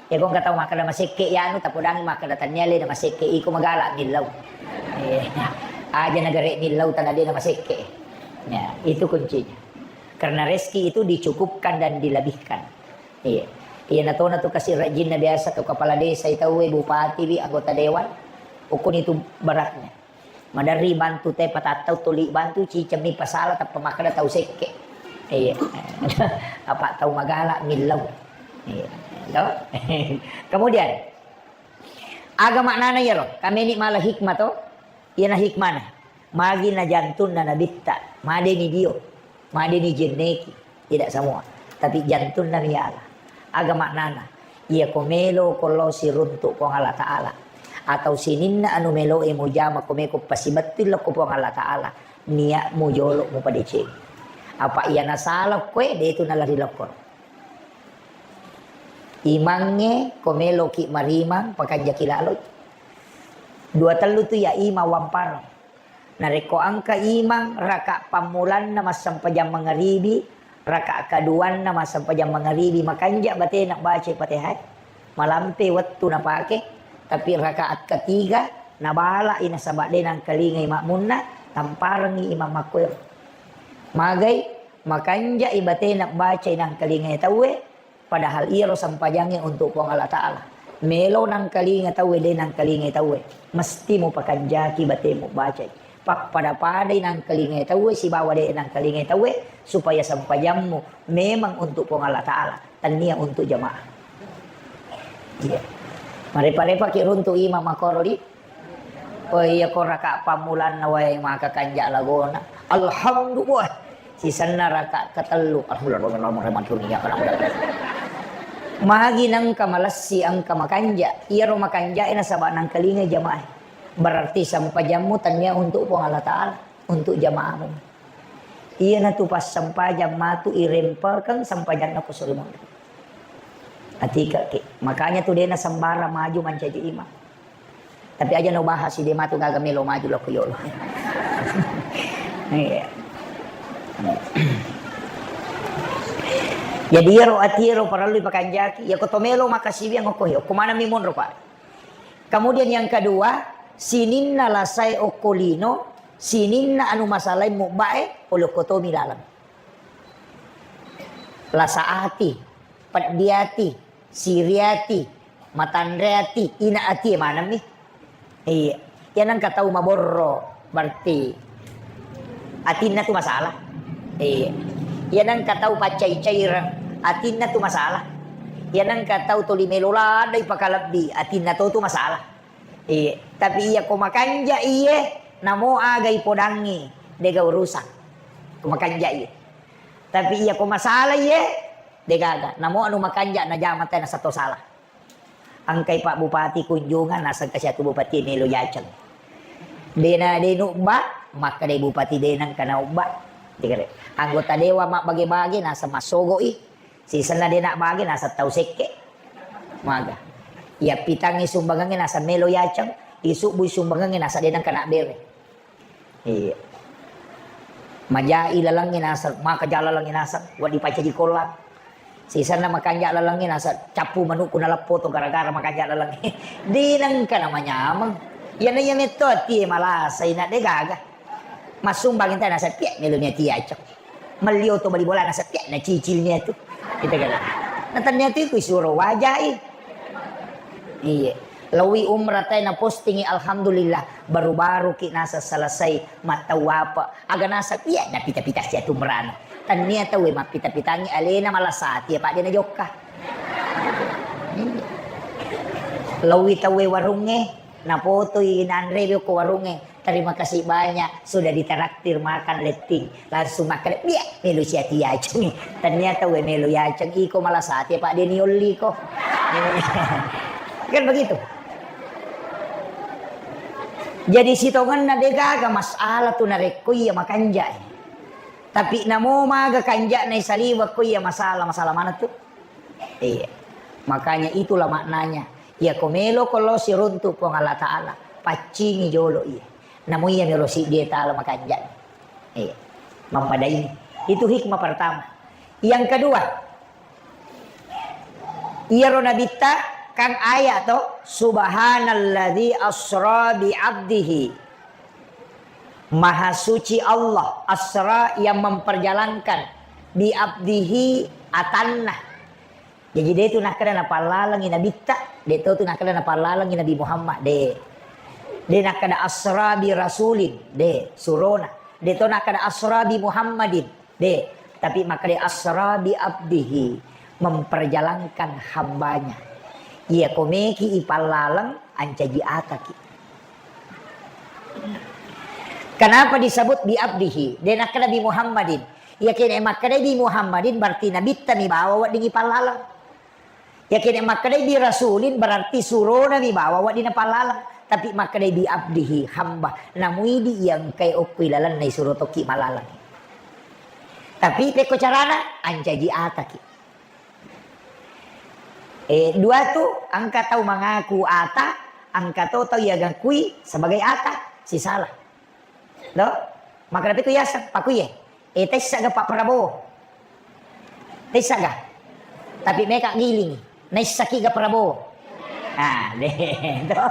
Iya, ko engka tau makkeda masekke ya anu, tapodangi makkeda tania le na masekke iko magala millau. Iya. Aja nagare millau tana de na masekke. Ya, itu kuncinya. Karena rezeki itu dicukupkan dan dilebihkan. Iya. Iya, natona tu kasi rajinna biasa tu kepala desa itaue, bupati wi, anggota dewan. Ukuni tu beratnya. Maderri bantu te patattau tuli bantu cicemmi pasala tappa makkeda tau sekke. Iya. Apa tau magala millau. Iya. To? Kemudian, aga maknana iyaro? Kameni mala hikmah to? Iyana hikmana. Magi na jantunna nabitta, madeni dio, madeni jenneki, tidak semua. Tapi jantunna miala. Aga maknana? Iya ko melo ko lo siruntuk Puang Allah Ta'ala. Atau sininna anu meloe mujama ko meko pasibettui lokko Puang Allah Ta'ala. Niatmu jolo mupadeceng. Apa iya nasala koe, de tu nalari lokko. Imangnge ko meloki marimang, pakanjaki laloi. Dua tellu tu ya imang wampareng. Narekko engka imang raka pammulanna massempajang mangaribi, raka kaduanna massempajang mangaribi, makanja batena bacai Fatihah. Malampe wettu napake, tapi rakaat ketiga nabala'i nasaba de nangkalingai makmunna, tamparengngi imang makkuero. Magai, makanja'i batena bacai nangkalingai tauwe, padahal iyaro sempajangnge untuk Puang Allah Ta'ala. Melo nangkalinga tauwe, de nangkalingai tauwe, mesti mupakanjaki batemu bacai. Pappada-padai nangkalingai tauwe sibawa de nangkalingai tauwe, supaya sempajammu memang untuk Puang Allah Ta'ala, tania untuk jamaah. Iya. Marepa-repaki runtu imang makoro di. Oh iya, ko raka pammulanna wae maka kanja lagona. Alhamdulillah. Sisenna raka katellu. Alhamdulillah. Magi nengka malessi engka makanja. Iyaro makanja nasaba nangkalinga jamaah. Berarti sempajammu tania untuk Puang Allah Ta'ala, untuk jamaahmu. Iyanatu passempajang matu irempelkan sempajanna ko suri monri. Atika ke. Makanya tu dena sembara maju mancaji imang. Tapi aja no bahas ide matu gaga melo maju lo ko yolo. Iya. Jadi iyaro ati ero parellu pakanjaki, ya ko to melo makasiwiang ko yo. Ko mana mi monro, Pak? Kemudian yang kedua, sininna lasae okko lino, sininna anu masalae mubbae, pole okko tomi laleng. Lasa ati, peddi ati, siri ati, matanre ati, ina atie manemmi. Iya. Iya nengka tau maborro, berarti atinna tu masalah. Iya. Iya nengka tau paccai-caireng, atinna tu masalah. Iya nengka tau tuli melo ladde ipakalebbi, atinna to tu masalah. Iya. Tapi iya ko makanja iye, namo aga ipodangi, dega urusan. Ko makanja iye. Tapi iya ko masalah iye, degaga. Namo anu makanja najama tena sato salah. Engkai Pak Bupati kunjungan, naseng kasi atu Bupati melo yaceng. Dena, de nubba, makkeda Bupati de nengka naubba. Anggota dewan mabbage-bage, naseng massogo'i. Sisenna de nabbage, naseng tau sekke. Maga. Iya pitangngi sumbangengnge, naseng melo yaceng. Isubbui sumbangengnge, naseng de nengka nabbere. Iya. Majai lalengnge naseng, maka ja lalengnge naseng, wedding paccaji kollang. Sisenna makanja lalengnge naseng, cappu manukku naleppo to gara-gara makanja lalengnge. De nengka namanyameng. Iyana iya metto atie malasai na de gaga. Massumbang ente naseng, pia melo ni atie acok. Melli oto bali bola naseng, pia nacicil ni atu. Kita kira. Na tennia tu ku isuro wajai. Iya. Lawi umrah tai na postingi, alhamdulillah, baru-baru ki naseng selesai mattawapa. Aga naseng, iya, napita-pita sia tu umrana. Tennia tauwe mappita-pitangi alena malasati, apa de najokka. Iya. Lawi tauwe warungnge, napotoi nanrewe ko warungnge. Terima kasih banyak sudah ditraktir makan letting. Langsung makan, biak, melo sia ti yaceng. Ternyata we melo yaceng, iko malasati, Pak, de niolli ko. Kan begitu. Jadi sitongenna de gaga masalah tu narekko iya makanja. Tapi namo maga kanja na isaliweng ko iya masalah, masalah mana tu? Iya. Makanya itulah maknanya. Iya ko melo ko lo siruntu Puang Allah Ta'ala, paccingi jolo iya. Namo iya melo siddi tala makanja. Iya. Mappadaini. Itu hikmah pertama. Yang kedua, iyaro nabitta kan ayat to, subhanalladzi asra bi abdihi. Maha suci Allah, asra yang memperjalankan, bi abdihi atanna. Jadi de tu nakkeda napallalengi nabitta, de to tu nakkeda napallalengi Nabi Muhammad, de. De nakkeda asra bi rasulin, de, surona. De to nakkeda asra bi Muhammadin, de. Tapi makkeda asra bi abdihi, memperjalankan hambanya. Iya ko meki ipallaleng, ancaji ataki. Kenapa disebut bi abdihi? De nakkeda bi Muhammadin. Iya kene makkeda bi Muhammadin berarti nabitta mi bawa wedding ipallaleng. Iya kene makkeda bi rasulin berarti surona mi bawa wedding napallaleng. Tapi makkeda bi abdihi, hamba. Namuidi iya engkai okko ilalenna isuro tokki malaleng. Tapi pekko carana, ancaji ataki. Eh, dua tu, engka tau mangaku ata, engka to tau iya gakui sebagai ata, sisala. Lo? Makkeda pitu yaseng, pakuye. Eh, tessa ga Pak Prabowo? Tessa ga? Tapi meka giling, naissaki ga Prabowo? Ah, de, to.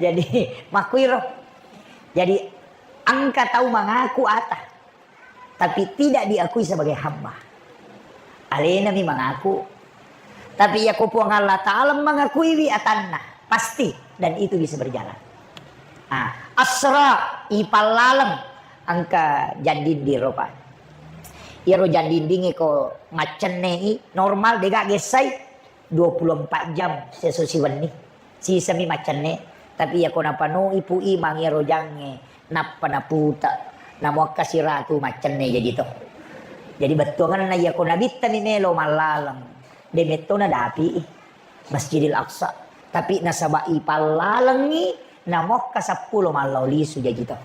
Jadi, makkuiro. Jadi, engka tau mangaku ata. Tapi tidak diakui sebagai hamba. Alena mi mangaku. Tapi iya ko Puang Allah Ta'ala mangakuiwi atanna, pasti dan itu bisa berjalan. Ah, asra, ipallaleng, engka jandinding ropa. Iyaro jandindingnge ko maccenne i, normal, dega gessai, dua puluh empat jam seso siwenni. Sisami maccenne, tapi iya ko napanoi pu imang iyaro jangnge, nappa naputa, namuakka siratu maccenne jaji to. Jadi bettuangenna iya ko nabitta mi melo mallaleng, de metto nadapi i Masjidil Aqsa. Tapi nasaba ipallalengi, namuakka seppulo mallau lisu jaji to.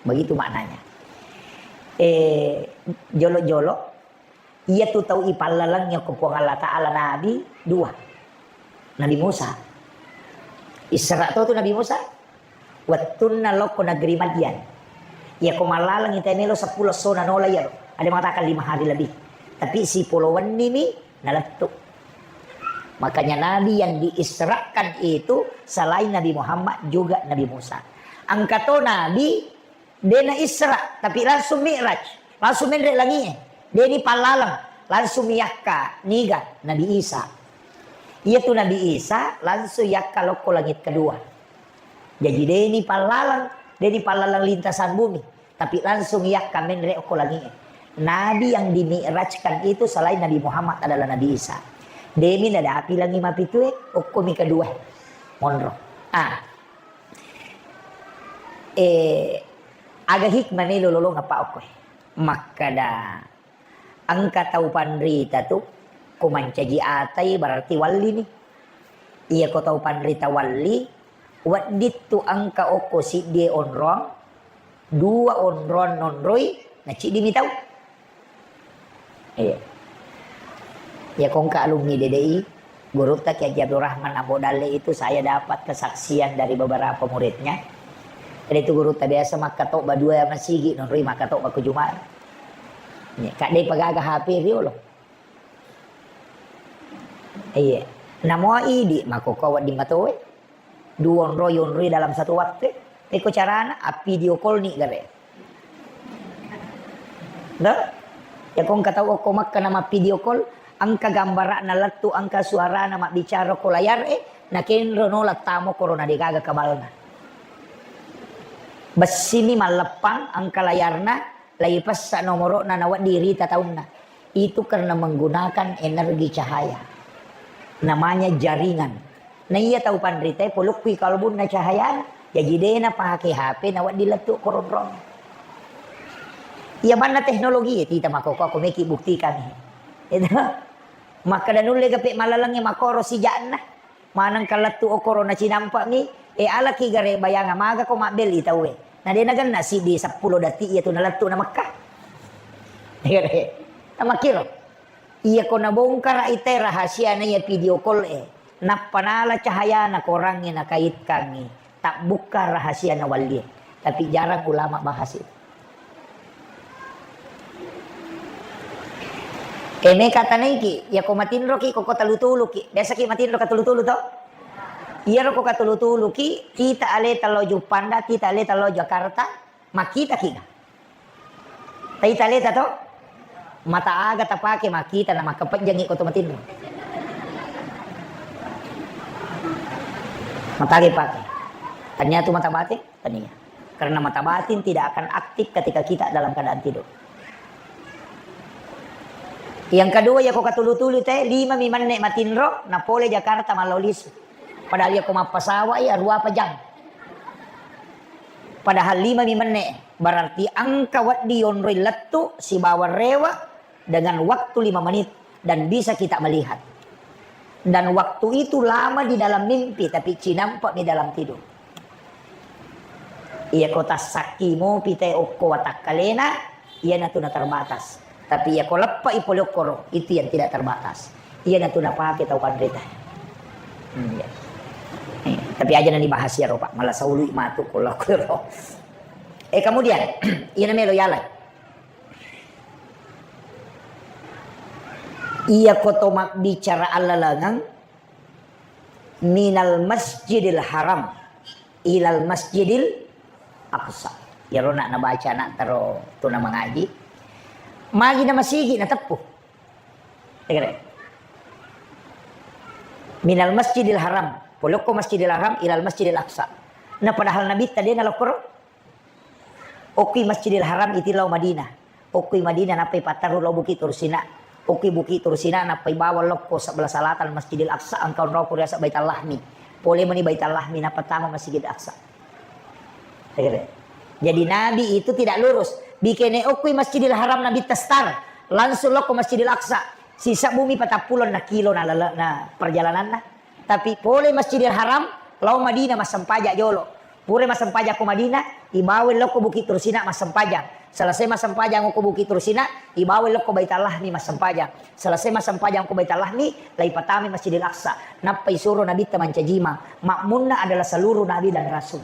Begitu maknanya. Eh, jolo-jolo, Iyatu tau ipallalengngi okko Puang Allah Ta'ala nabi dua. Nabi Musa. Isra to tu Nabi Musa. Wettunna lokko negeri Madian. Iya ko mallalengngi tae melo seppulo essona nola iyaro. Ada mengatakan lima hari lebih. Tapi sipolo wenni mi nalettu. Makanya nabi yang diisrakan itu selain Nabi Muhammad juga Nabi Musa. Engka to nabi de' na Isra, tapi langsung Mi'raj, langsung menre' langi'e. De' ni pallaleng, langsung yakka niga Nabi Isa. Iyatu Nabi Isa langsung yakka lokko langit kedua. Jaji de' ni pallaleng, de' ni pallaleng lintasan bumi, tapi langsung yakka menre' okko langi'e. Nabi yang dimi'rajkan itu selain Nabi Muhammad adalah Nabi Isa. De' mi nadapi langi' mapitue, okko mi kedua. Monro. Ah. Eh, aga hikmah melo lolong apa okko? Makkada, engka tau panrita tu, ko mancaji atai berarti walli ni. Iya ko tau panrita walli, wedding tu engka okko siddi onrong, dua onrong nonroi, na ciddi mi tau. Iya. Ya, kongka alumni D D I, gurutta Kiai Haji Abdul Rahman Ambo Dalle itu saya dapat kesaksian dari beberapa muridnya. Jadi itu gurutta biasa makkatobba dua masigi, nonroi makkatobba ku Jumat. Iya, kadai pagaga H P riolo. Iya. Namo idi makkokko wedding matoe. Duonroi-onroi dalam satu waktu. Pekko carana, a video call ni gare. Dah? Ya kong katau okko Makkah nama video call, engka gambarana lettu, engka suarana mabbicara ko layar e, nakenro no lattamo korona degaga kabalna. Bessini malleppang engka layarna, laipessa nomoro'na nawedding rita taunna. Itu karena menggunakan energi cahaya. Namanya jaringan. Na iya tau panritae polokkui kalbunna cahayana, jaji de' napake H P nawedding lettu koronrong. Iya manna teknologi e, tita makkokko, ko meki buktikan. Itu. Makkada nulle gape malalengnge makoro sijakna. Maneng ka lettu okoro nacinampa'mi, e, alaki gare bayang maga ko mabbelli tauwe. Na de' nagenna siddi seppulo detik iya tu nalettu na Mekkah. Gare. Tamakkiro. Iya ko nabongkara ite rahasia na iya video call e. Nappa nala cahayana korangnge nakaitkangngi. Tabbukka rahasia na wallie. Tapi jarang ulama bahas itu. E, meka tanaiki, yako matinroki, koko tulu-tuluki. Biasaki matinro katulu-tulu to? Iyaro ko katulu-tuluki, kita aleta lao Juppanda, kita aleta lao Jakarta, makkitaki ga? Taita aleta to? Mata aga tapake makkita na makkapejjangi ko to matinro? Mata aga pake? Tania tu mata batin? Tania. Karena mata batin tidak akan aktif ketika kita dalam keadaan tidur. Yang kedua, yako katulu-tulu te, lima mi menne matinro, napole Jakarta mallau lisu. Padahal yako mappasawa iya, ruapa jam. Padahal lima mi menne, berarti engka wedding yonroi lettu sibawa rewe dengan waktu lima menit dan bisa kita melihat. Dan waktu itu lama di dalam mimpi, tapi cinampa mi dalam tidur. Iya ko tassakki mopi te okko watakkalena, iyanatu na terbatas. Tapi iya ko leppai pole okkoro, itu yang tidak terbatas. Iyanatu napake tau panrita. Hmm, iya. Eh, tapi aja nani bahas ya, Pak. Malah saului matu ko lakkoro. Eh, kemudian, iya namelo yalai. Iya ko to mabbicara allalengeng, minal masjidil haram ilal masjidil aqsa. Iyaro nak nabaca nak taro tu na mangaji. Magi na masigi na teppu. Tegere. Minal masjidil haram. Polokko masjidil haram ilal masjidil aqsa. Na padahal Nabi tadi na lokoro. Okkui Masjidil Haram iti lao Madinah. Okkui Madinah nappai patteru lao Bukit Tursina. Okkui Bukit Tursina nappai bawang lokko sebelah selatan Masjidil Aqsa, engka onroko riaseng Baital Lahmi. Pole mani Baital Lahmi nappa tama Masjidil Aqsa. Tegere. Jadi Nabi itu tidak lurus. Bikene okkui Masjidil Haram Nabi testar, langsung lokko Masjidil Aqsa. Sisa bumi patappulo na kilo na lele-, na perjalananna. Tapi pole Masjidil Haram, lao Madinah massempajang jolo. Pura massempajang ko Madinah, ibawa lokko Bukit Tursina massempajang. Selesai massempajang ko Bukit Tursina, ibawa lokko Baitul Lahmi massempajang. Selesai massempajang ko Baitul Lahmi, lai patami Masjidil Aqsa. Nappa isuro Nabitta mancajima. Makmunna adalah seluruh nabi dan rasul.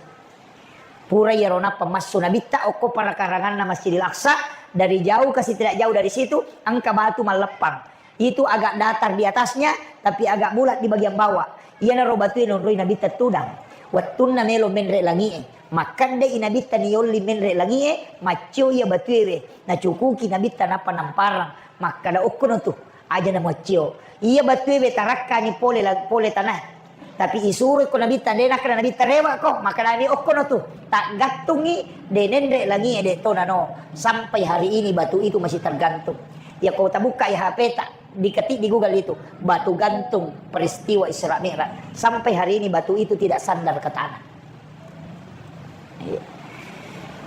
Pura iyaro nappa massu Nabitta okko parakaranganna Masjidil Aqsa, dari jauh ke tidak jauh dari situ, engka batu malleppang. Itu agak datar di atasnya, tapi agak bulat di bagian bawah. Iyanaro batue naonroi Nabitta tudang. Wettunna melo menre langi'e, makkedde'i Nabitta, niyolli menre langi'e, maccio iya batuewe, nacukuki Nabitta nappa namparang, makkeda, okkono tu, aja namuaccio. Iya batuewe tarakkangi pole la-, pole tanah. Tapi isuro ko Nabitta, de nakkeda Nabitta, rewa ko, makkedami, okkono tu, taggattungi, de nenre langi'e, de tonano. Sampai hari ini batu itu masih tergantung. Ya ko tabukka ya H P ta, diketik di Google itu, batu gantung peristiwa Isra Mi'raj. Sampai hari ini batu itu tidak sandar ke tanah. Iya.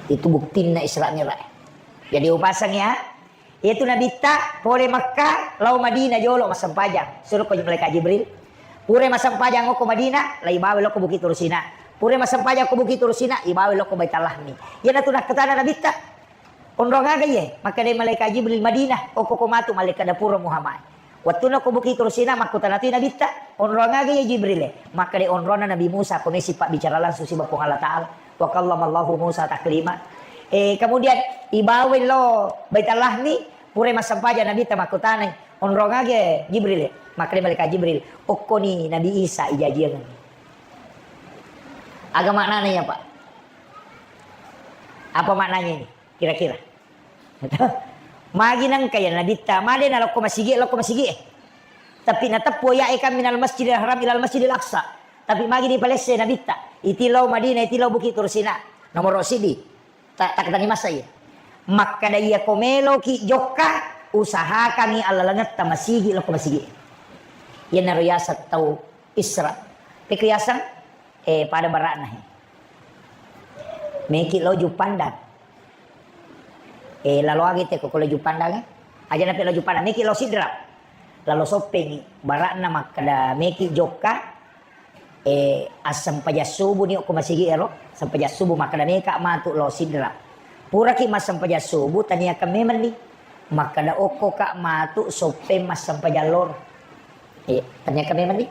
Itu buktinna Isra Mi'raj. Jadi upasang ya. Iyatu Nabitta pole Makkah, lao Madinah jolo massempajang. Suro ko malaikat Jibril. Pura massempajang okko Madinah, lai bawa lokko Bukit Tursina. Pura massempajang okko Bukit Tursina, ibawa lokko Baitul Lahmi. Iyanatu nakkatana Nabitta. Onrong aga iye? Makkeda malaikat Jibril, Madinah, okko ko matu malaikat dapur Muhammad. Wettunna ko Bukit Tursina, makkutana tu Nabitta, onrong aga iye Jibril e? Makkeda onronna Nabi Musa, ko mesi pabbicara langsung siba Puang Allah Taala. Wa kallamallahu Musa taklima. Eh, kemudian ibawa lo Baitul Lahmi, pura massempajang Nabitta makkutanai, onrong aga Jibril e? Makkeda malaikat Jibril, okkoni Nabi Isa ijajiang. Aga maknana iya, Pak? Apa maknanya ini? Kira-kira. Magi nengka ya Nabitta, made na lokko masigi, lokko masigi e. Tapi nateppu ya e kan minal Masjidil Haram ilal Masjidil Aqsa. Tapi magi dipalesse Nabitta, iti lao Madinah, iti lao Bukit Tursina. Nomoro sidi. Ta-, takkatani masa iya. Makkeda iya ko meloki jokka, usahakangi allalengetta masigi lokko masigi e. Iyanaro yaseng tau Isra. Pekko yaseng, eh, pada bara'na he. Meki lo Juppandang. Eh, lalo agi te ko lo Juppandang e. Aja nape lo Juppandang, meki lo Sidrap. Lalo soppengi. Bara'na makkeda meki jokka, eh, assempajang subuh ni okko masigi ero. Sempajang subuh makkeda meka matu lo Sidrap. Puraki massempajang subuh, taniakan memang ni. Makkeda okko ka matu soppeng massempajang loro. Iya, ternyata memang ni.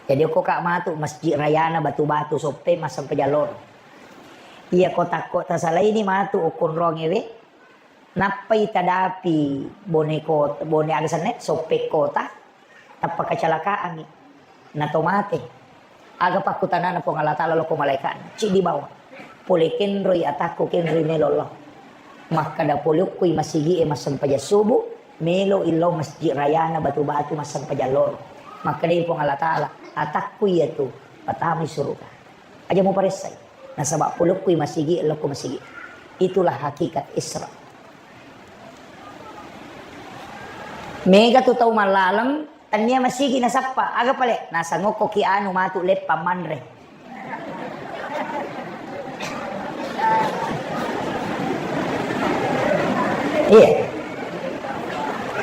Jadi okko ka matu Masjid Rayana Batu-Batu soppe massempajang loro. Iya, ko takko tasalaini matu okko onrong ewe. Nappai tadapi bone ko-, bone aga senna, soppe kota. Tappa kecelakaan i. Nato mate. Aga pakkutanana Puang Allah Taala lokko malaikatna? Ciddi bawang. Pole kenroi atakku, kenroi melo lao. Makkeda pole okkoi masigi e massempajang subuh, melo illau Masjid Rayana Batu-Batu massempajang loro. Makkedai Puang Allah Taala, atakku iyatu, patamai suruga. Aja muparessai. Nasaba pole okkoi masigi, lokko masigi. Itulah hakikat Isra. Mega tu tau mallaleng, Tennia masigi nasappa, aga pale? Nasangokkoki anu matu leppang manre. Iya.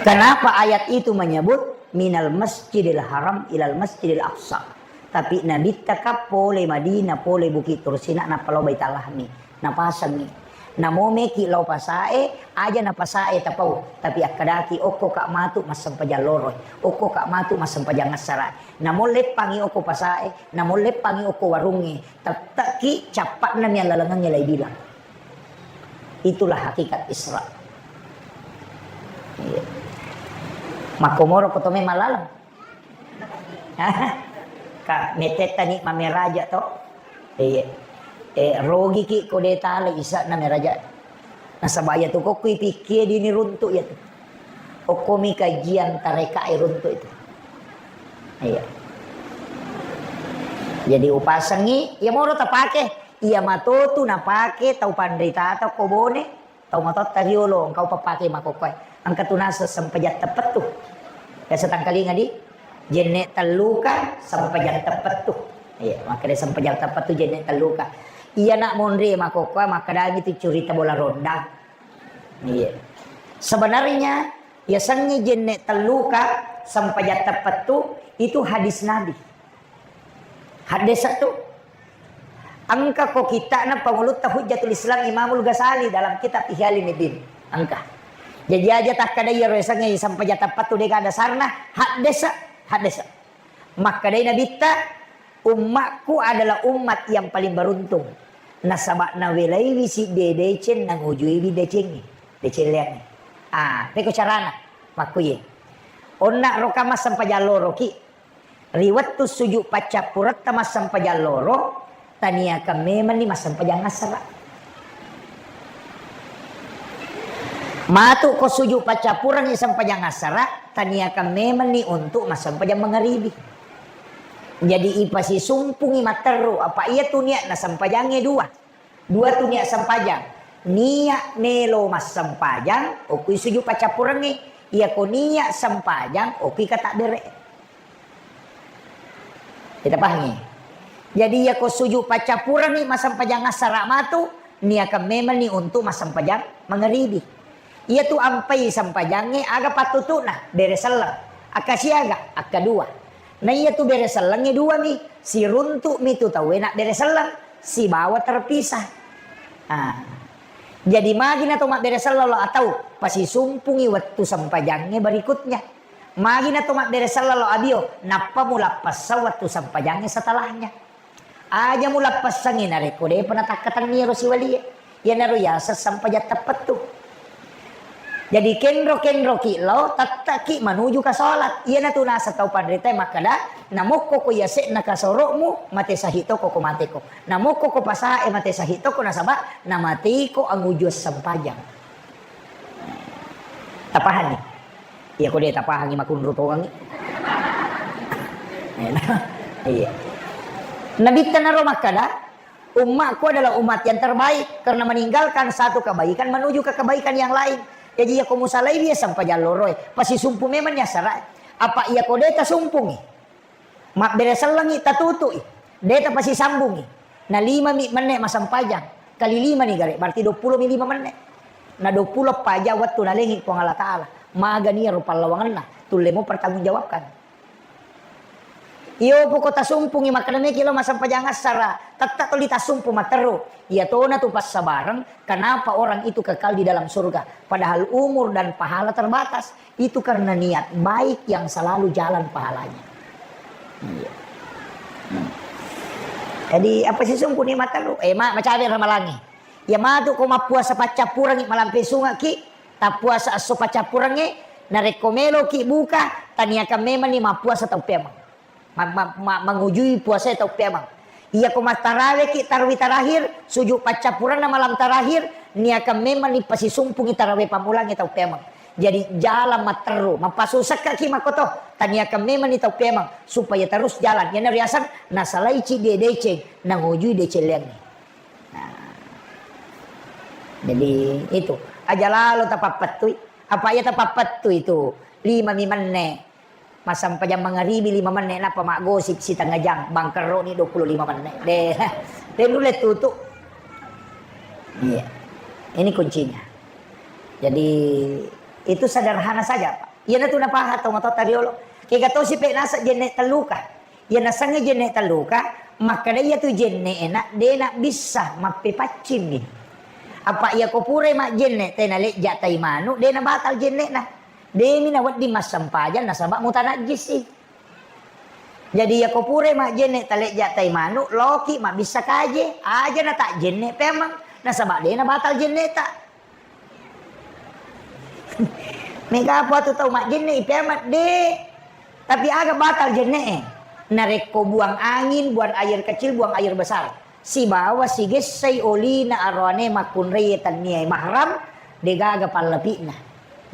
Kenapa ayat itu menyebut minal masjidil haram ilal masjidil aqsa? Tapi Nabitta ka pole Madinah, pole Bukit Tursina, nappa lao Baitul Lahmi. Napasengngi. Namo meki lao pasae, aja na pasae tapau, tapi akkedaki okko ka matu massempajang loro, okko ka matu massempajang assara. Namo leppangi okko pasae, namo leppangi okko warungnge, tette'ki cappa'na mi allalengengnge lai bilang. Itulah hakikat Isra. Iya. Makkomoro ko to memang laleng. Ka, mettetta ni mameraja to. Iya. Eh, rogiki ko de tala isa'na meraja. Nasaba iyatu ko kui pikkie dini runtu iyatu. Okkomi kajian tareka e runtu itu. Iya. Jadi upasengngi, iya moro tapake, iya matotu napake tau panritata ko bone. Tau matotta riolo, engka upappake makkokkoe. Engka tu naseng sempajang teppettu. Biasa tangkalinga di, jenne telluka, sempajang teppettu. Iya, makkeda sempajang teppettu jenne telluka. Iya nak monri makkokkoe, makkedami tu curita bola ronda. Iya. Sebenarnya, yasengnge jenne telluka, sempajang teppettu, itu hadis Nabi. Haddesa tu. Engka ko kitta'na pangulutta Hujjatul Islam Imamul Ghazali dalam kitab Ihya Ulumuddin. Engka. Jaji aja takkada iyaro yasengnge sempajang teppettu de gaga dasarna, haddesa, haddesa. Makkedai Nabitta, "Ummatku adalah umat yang paling beruntung. Nasaba nawelaiwi sidde deceng, nangujuiwi decengnge, deceng leangnge." Ah, peko carana? Makkuye. Onna roka massempajang loroki. Ri wettu sujud paccappuretta massempajang loro, taniakan memenni massempajang assara. Matu ko sujud paccappurengngi sempajang assara, taniakan memenni untuk massempajang mangaribi. Jadi ipasisumpungi matteru, apa iya tu niatna sempajangnge dua. Dua tu niat sempajang. Niat melo massempajang, okui sujud paccappurengnge. Iyako niat sempajang, okui katabbere. Kita pahangi? Jadi iyako sujud paccappurengngi massempajang assara matu, niakan memenni untuk massempajang mangaribi. Iyatu ampai sempajangnge aga pattutu'na, bere selleng. Akka siaga? Akka dua. Na iyatu bere sellengnge duami, siruntu'mi tu tauwe nabbere selleng, sibawa terpisah. Ah. Jadi magi na to mabbere selleng lo atau pasisumpungi wettu sempajangnge berikutnya. Magi na to mabbere selleng lo abio, nappa mulappessang wettu sempajangnge setelahnya. Aja mulappessangngi narekko depa natakkatenni ero siwalie. Iyanaro yaseng sempajang teppettu. Jadi kenro-kenroki lao, tetteki manuju ka salat. Iyanatu naseng tau panritae makkeda, namokko ko yase'na kasoro'mu, mate sahi toko ko mateko. Namokko ko pasae mate sahi toko nasaba namateiko angujuang sempajang. Tapahanni? Iya, ko de tapahangi makunru tongangi. Iya. Nabitta naro makkada, "Ummatku adalah umat yang terbaik karena meninggalkan satu kebaikan menuju ke kebaikan yang lain." Jadi iya ko musalai dia sempajang loroe, pasisumpu memang nyasara. Apa iya ko de tasumpungi? Mabbere sellengngi tatutu'i. De tapasisambungi. Na lima mi menne masempajang. Kali lima ni gare, berarti dua puluh mi lima menne. Na dua puluh paja wettu nalengi Puang Allah Ta'ala. Magani ero pallawangenna. Tulle mo pertanggungjawabkan. Iyo poko tasumpungi makkeda meki lo masempajang assara. Tetta toli tasumpu matteru. Iya tona tu passabareng. Kenapa orang itu kekal di dalam surga? Padahal umur dan pahala terbatas. Itu karena niat baik yang selalu jalan pahalanya. Iya. Hmm. Jadi, apa sisungku nikmat telu? Eh, ma-, macawe ramalangi. Ya matu ko mappuasa paccappurangi malampe sungaki, tappuasa esso paccappurange, narekko meloki buka, taniakan memang ni mappuasa tau pemang. Ma-, ma-, ma-, mangujui puasae tau peamang. Iya ko mattaraweki tarwi tarakhir, sujud paccappuranna malam tarakhir, niakan memang ni pasisumpungi tarawe pammulangnge tau peamang. Jadi jalan matteru, mappasusakkaki makkoto, taniakan memang ni tau peamang supaya terus jalan. Iyana riaseng nasalai ciddi deceng, nangujui deceng leangnge. Nah. Jadi itu, aja lalo tapappettui. Apa iya tapappettui tu? Lima mi menne. Massempajang mangaribi lima menne, nappa maggosip sitengah jam, bangkerroni dua puluh lima menne. De, de nulle tutu. Iya. Ini kuncinya. Jadi, itu sederhana saja, Pak. Iyanatu napaha tau matoa tariolo. Kega tosi pe nasa jenne telluka. Iya nasengnge jenne telluka, makkeda iyatu jenne ena de nabbissa mappepaccimmi. Apa iya ko purai majjenne tena lejja tai manu, de nabatal jennena. Demi nawedding massempajang nasaba mutanajjisi. Jadi, iyako purai majjenne talejja tai manu, loki mabbissa kaje, aja natajjenne peamang, nasaba de nabatal jenneta. Mega apa tu tau majjenne i peamang de. Tapi aga batal jenne e? Narekko buang angin, buang air kecil, buang air besar. Sibawa sigessai olina aroane makkunrai tannia mahram, degaga pallapi'na.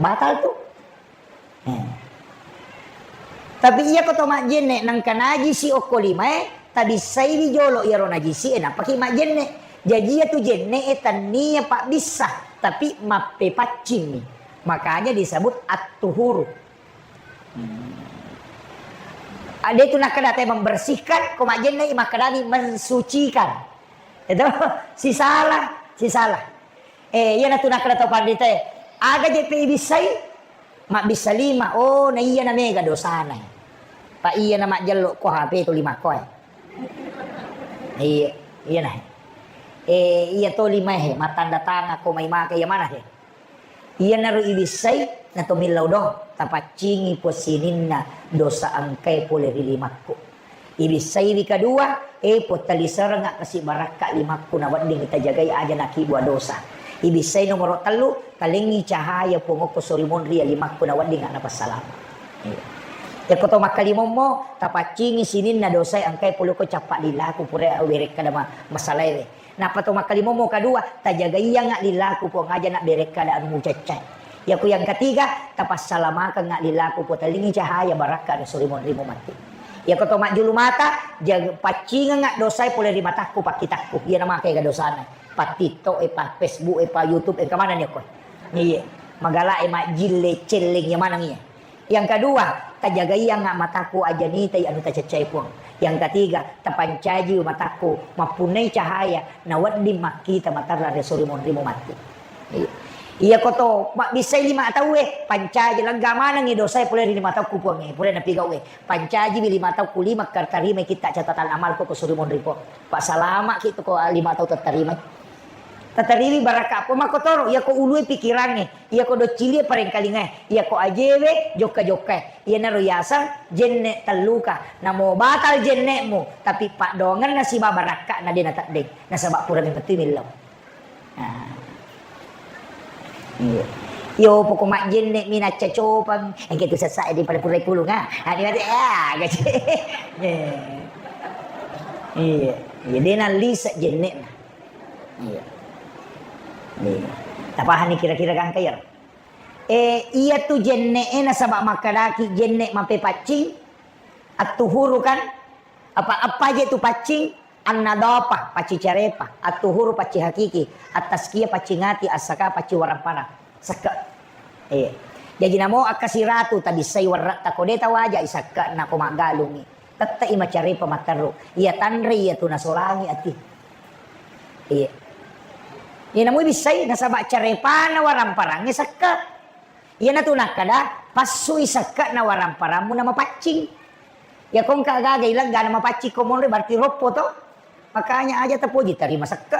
Batal tu. Eh. Tapi iya ko to majjenne nangka najisi okko limae, tabissaiwi jolo iyaro najisi e nappaki majjenne. Jaji iya tu jenne e tannia pabbissa, tapi mappepaccimmi. Makanya disebut at-tuhuru. Hmm. Ade tu nakkeda te membersihkan, ko majjenne i makkedani mensucikan. Itu sisala, sisala. Eh, iyanatu nakkeda tau panritae, aga je pe ibissai? Mabbissa lima. Oh, na iya na mega dosana. Pa iya na majjello ko H P to lima ko e. Iya, iya na. Eh, iya to lima he, mattanda tangan ko mai maka iya mana he? Iyanaro ibissai, na to millau do, tapaccingi Puang sininna dosa engkae pole ri limakku. Ibissaiwi kadua, eh, Puang taliserengnga kasi barakka limakku nawedding tajagai aja nakibua dosa. Ibissai nomoro tellu, talengngi cahaya Puang okko sori monri ya limakku nawedding napassalama. Iya. Yakko to makkalimommo, tapaccingi sininna dosae engkae pole ko cappa lillaku pura werekkada ma-, masalaewe. Nappa to makkalimommo kadua, tajagaiyangnga lillaku Puang aja nabberekkada anu mucaccae. Yakko yang ketiga, tapassalamakeng lillaku Puang, tellingi cahaya barakka ri sorimonrimu matti. Yakko to majjulu mata, jag-, paccingengnga dosae pole ri matakku, pakkitakku. Iyana makega dosana. Pa TikTok e, pa Facebook e, pa YouTube e, engka maneng ni okko. Iye. Magala e majjille celleng iya maneng iye. Yang kedua, tajagaiyangnga matakku aja nitai anu tacaccai Puang. Yang ketiga, tapancaji matakku mappunnai cahaya nawedding makkita materra ri sorimonrimu matti. Iya. Iya koto mabbissai lima tauwe, pancaji lega manengngi dosae pole ri lima taukku Puangnge, pura napigauwe. Pancajiwi lima taukku lima, tarimai kitta catatan amalku ko sorimonri Puang. Passalama'ki tu ko lima tau tattarimai. Tattariwi barakka Puang makkotoro, iyako ulue pikirangnge, iyako doccilie parengkalingae, iyako ajewe jokka-jokkae. Iyanaro yaseng jenne telluka. Namo batal jenne'mu, tapi paddoangenna siba barakka'na de nateddeng. Nasaba pura memettui millau. Nah. Iya. Yo poko majjenne mi naccacopang, engke tu sessa di pada pura pulung ah. Ani mate ah gaji. Iya. Iya de nallisa jenne'na. Iya. Iya. Tapahani kira-kira gangka ya? Eh, iya tu jenne'e nasaba makkadaki jenne mapepaccing, attuhuru kan? Apa, apa aja tu paccing? Annadhafah, paccing carepa, attuhuru, paccing hakiki, at-tazkiyah, paccing ati, as-zakah, paccing waramparang. Sekke. Iya. Jaji namo akkasiratu tabissai warratta ko de tawajai sekke'na ko maggalungi. Tette'i macarepa matteru. Iya tanre iya tu nasolangi ati. Iya. Iya namo bissai nasaba carepana waramparangnge sekke. Iyanatu nakkeda, passui sekke'na waramparammu namapaccing. Iyako engka gaga ilegga namapaccing ko monro berarti roppo to. Makanya aja tapoji tarima sekke.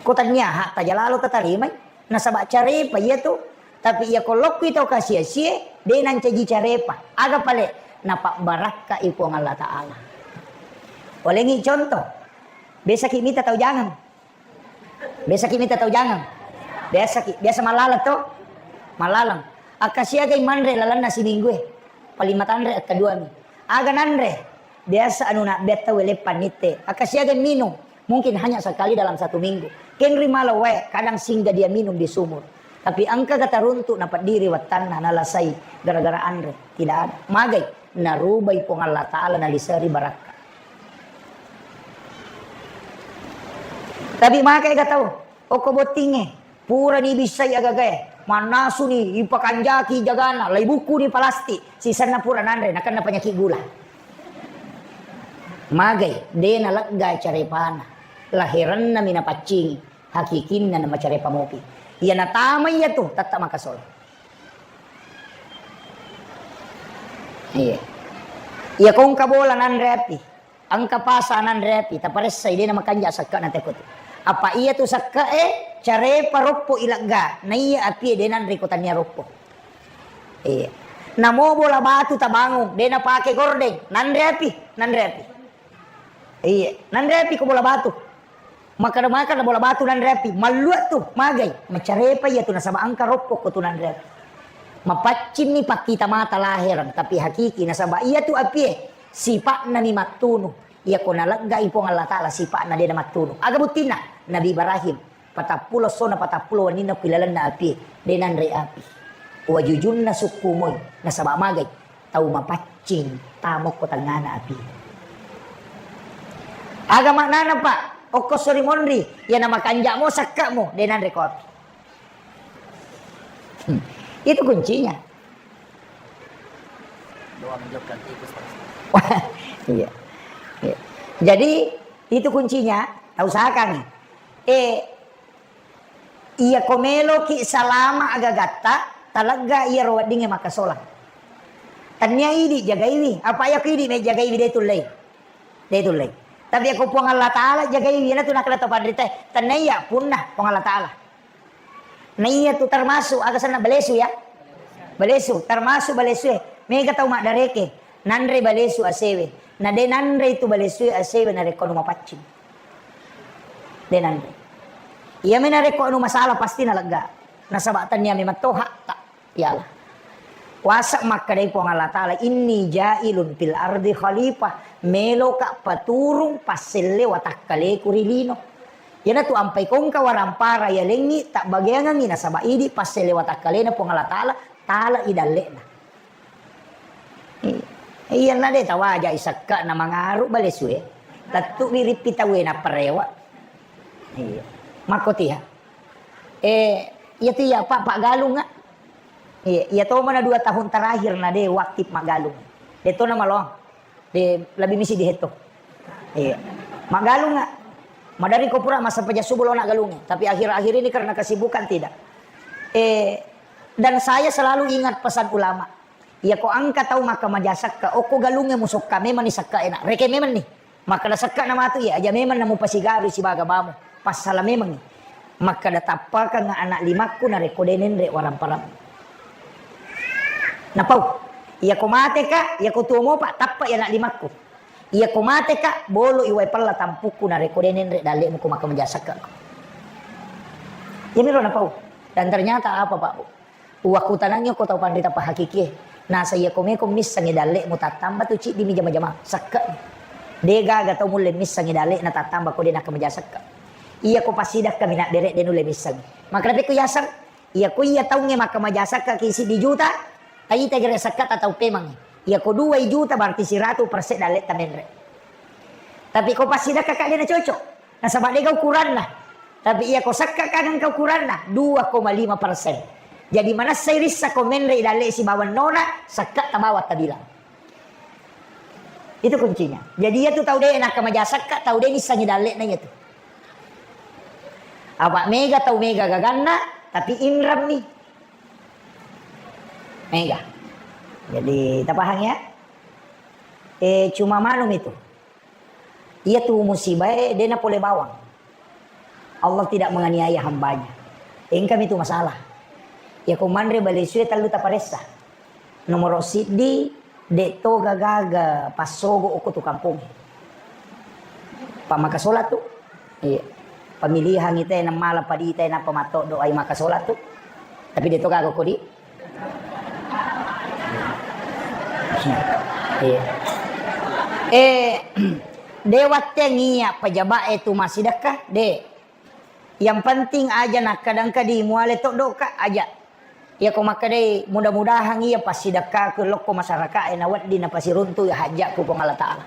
Ko tania hak taja lalo tatarimai. Nasaba carepa iyatu. Tapi iyako lokkui tau kasi-asie, de nancaji carepa. Aga pale napabbarakkai Puang Allah Ta'ala. Olengi contoh. Besaki mita tau jangang. Biasaki mita tau jangang? Biasaki, biasa mallaleng to? Mallaleng. Akkasiagai manre lalenna siminggue? Paling matanre akkaduami. Aga nanre? Biasa anu nabbea tau leppang nitte. Akkasiagai minung? Mungkin hanya sekali dalam satu minggu. Kenri malo wae, kadang singgah dia minum di sumur. Tapi engka kata runtuk napeddiri wattanna nalasai gara-gara anre. Tidak ada. Magai? Narubai Puang Allah Ta'ala naliseri barakka. Tapi maka ega tau, okko bottingnge, purani bissai agagae, mannasuni, ipakanjaki jagana, laibukku di palastik, sisenna pura nanre, nakenna penyakit gula. Magai, de nalegga carepana, laherennami napaccingi, hakikinna namacarepa mopi. Iya natama iya tu, tetta makasola. Iya. Iya ko engka bola nanre api. Engka pasa nanre api, taparessai, de namakanja sekke'na teko tu. Apa iya tu sekke'e, carepa roppo ilegga, naiya apie de nanre ko tania roppo. Iya. Namo bola batu tabangung, de napake gordeng, nanre api, nanre api. Iya, nanre api ko bola batu. Makkeda-makkeda bola batu nanre api, mallua tu, magai, macarepa iya tu nasaba engka roppo ko tu nanre api. Mapaccinni pakkita mata lahereng, tapi hakiki nasaba iya tu apie, sipa'na mi mattunu. Iya ko naleggai Puang Allah Ta'ala sipa'na de namattunu. Aga buttinna? Nabi Ibrahim, patappulo essona patappulo wenninna ku ilalenna apie, de nanre api. Wajujunna sukku moi, nasaba magai. Tau mapaccing, tamo ko tengngana api. Aga maknana, Pak? Okko sori monri, iya namakanja'mo sekke'mu, de nanre ko api. Hmm. Itu kuncinya. Doa menjauhkan tikus, Pak. Iya. Iya. Jadi, itu kuncinya, tau usahakan. Eh, Iya ko meloki salama agagatta, talegga iyaro weddingnge makkasolang. Tennia idi jagaiwi, apa iya ko idi mejagaiwi de tullei. De tullei. Tapi iya ko Puang Allah Ta'ala jagaiwi, iyanatu nakkeda to panritae, tennia iya punna Puang Allah Ta'ala. Nah iya tu termasuk aga senna balesu ya. Balesu, termasuk balesue. Mega tau maddareke, nanre balesu asewe. Na de nanre itu balesue asewe narekko anu mapaccing. De nanre. Iya me narekko anu masalah pasti nalegga. Nasaba tennia memang to hakta. Iyalah. Kuasa makkedai Puang Allah Ta'ala, "Inni ja'ilun fil ardi khalifah," meloka paturung passelle watakkaleku ri lino. Iyanatu ampai kongka warampara yalengngi tabbageangengngi nasaba idi passelle watakkalena Puang Allah Ta'ala, tala i dalle'na. Iya, na de tawaja i sakka na mangaru balesue. Tettu wirippi tauwe na perewa. Iya. Makkotiha. Eh, iya tu iya, Pak, Pak Galung, ah. Iya, iya to mana dua tahun terakhir na de waktu magalung. De to na maloang. De lebih misi di heto. Iya. Magalung, ah. Madari ko pura masa peja subuh lo na galung. Tapi akhir-akhir ini karena kesibukan tidak. Eh, dan saya selalu ingat pesan ulama. Iya ko engka tau makkamaja sakka, okko galungnge musokka memang ni sakka enak. Reke memang ni. Makkeda sakka na matu iya, aja memang na mupasigaru sibaga bamu. Passala memang ni. Makkeda tappakang anak limakku narekko de nenre waramparam. Napau. Iya ko mate ka, iya ko tuo mopa, tappa iya anak limakku. Iya ko mate ka, bolo iwai pella tampukku narekko de nenre dalle'mu ko makkamaja sakka. Iya miro napau. Dan ternyata apa, Pak Bu? Uwakkutanangngi okko tau panrita pahakikie. Nasa iya ko meko missengngi dalle'mu tattamba tu ciddi mi jama-jama. Sakka. De gaga tau mulle missengngi dalle'na tattamba ko de nakkamaja sakka. Iya ko passidakka mi nabbere de nulle missengngi. Makkeda pekko yaseng, iya ko iya taungnge makkamaja sakka ki siddi juta, taita gere sakka ta tau pemangngi. Iya ko dua juta berarti siratu persen dalle'ta menre. Tapi ko passidakka ka de na cocok. Nasaba dega ukuranna. Tapi iya ko sakka kagangka ukuranna, dua koma lima persen. Jadi manessai rissa ko menre i dalle sibawa nona, sakka tabawa tabilang. Itu kuncinya. Jadi iya tu tau de nakkamaja sakka, tau de nissengngi dalle na iya tu. Apa mega tau mega gaganna, tapi inrammi. Mega. Jadi tapahang ya? Eh, cuma manum itu. Iya tu musibae de na pole bawang. Allah tidak menganiaya hambanya. Engkami tu masalah. Iya ko manre balesue tellu taparessa. Nomoro siddi, de to gaga passogo okko tu kampung. Pammaka solat tu. Iya. Pamilihang ite na mala padita na pamatto doai maka solat tu. Tapi de to gaga kodi. Iya. Eh, de watteng iya pejabat e tu massidekka, de. Yang penting aja nakkadangka di muale toddoka aja. Iya ko makkedai mudah-mudahan iya passidekkaku lokko masyarakat e nawedding napasiruntu iya hajjakku Puang Allah Ta'ala.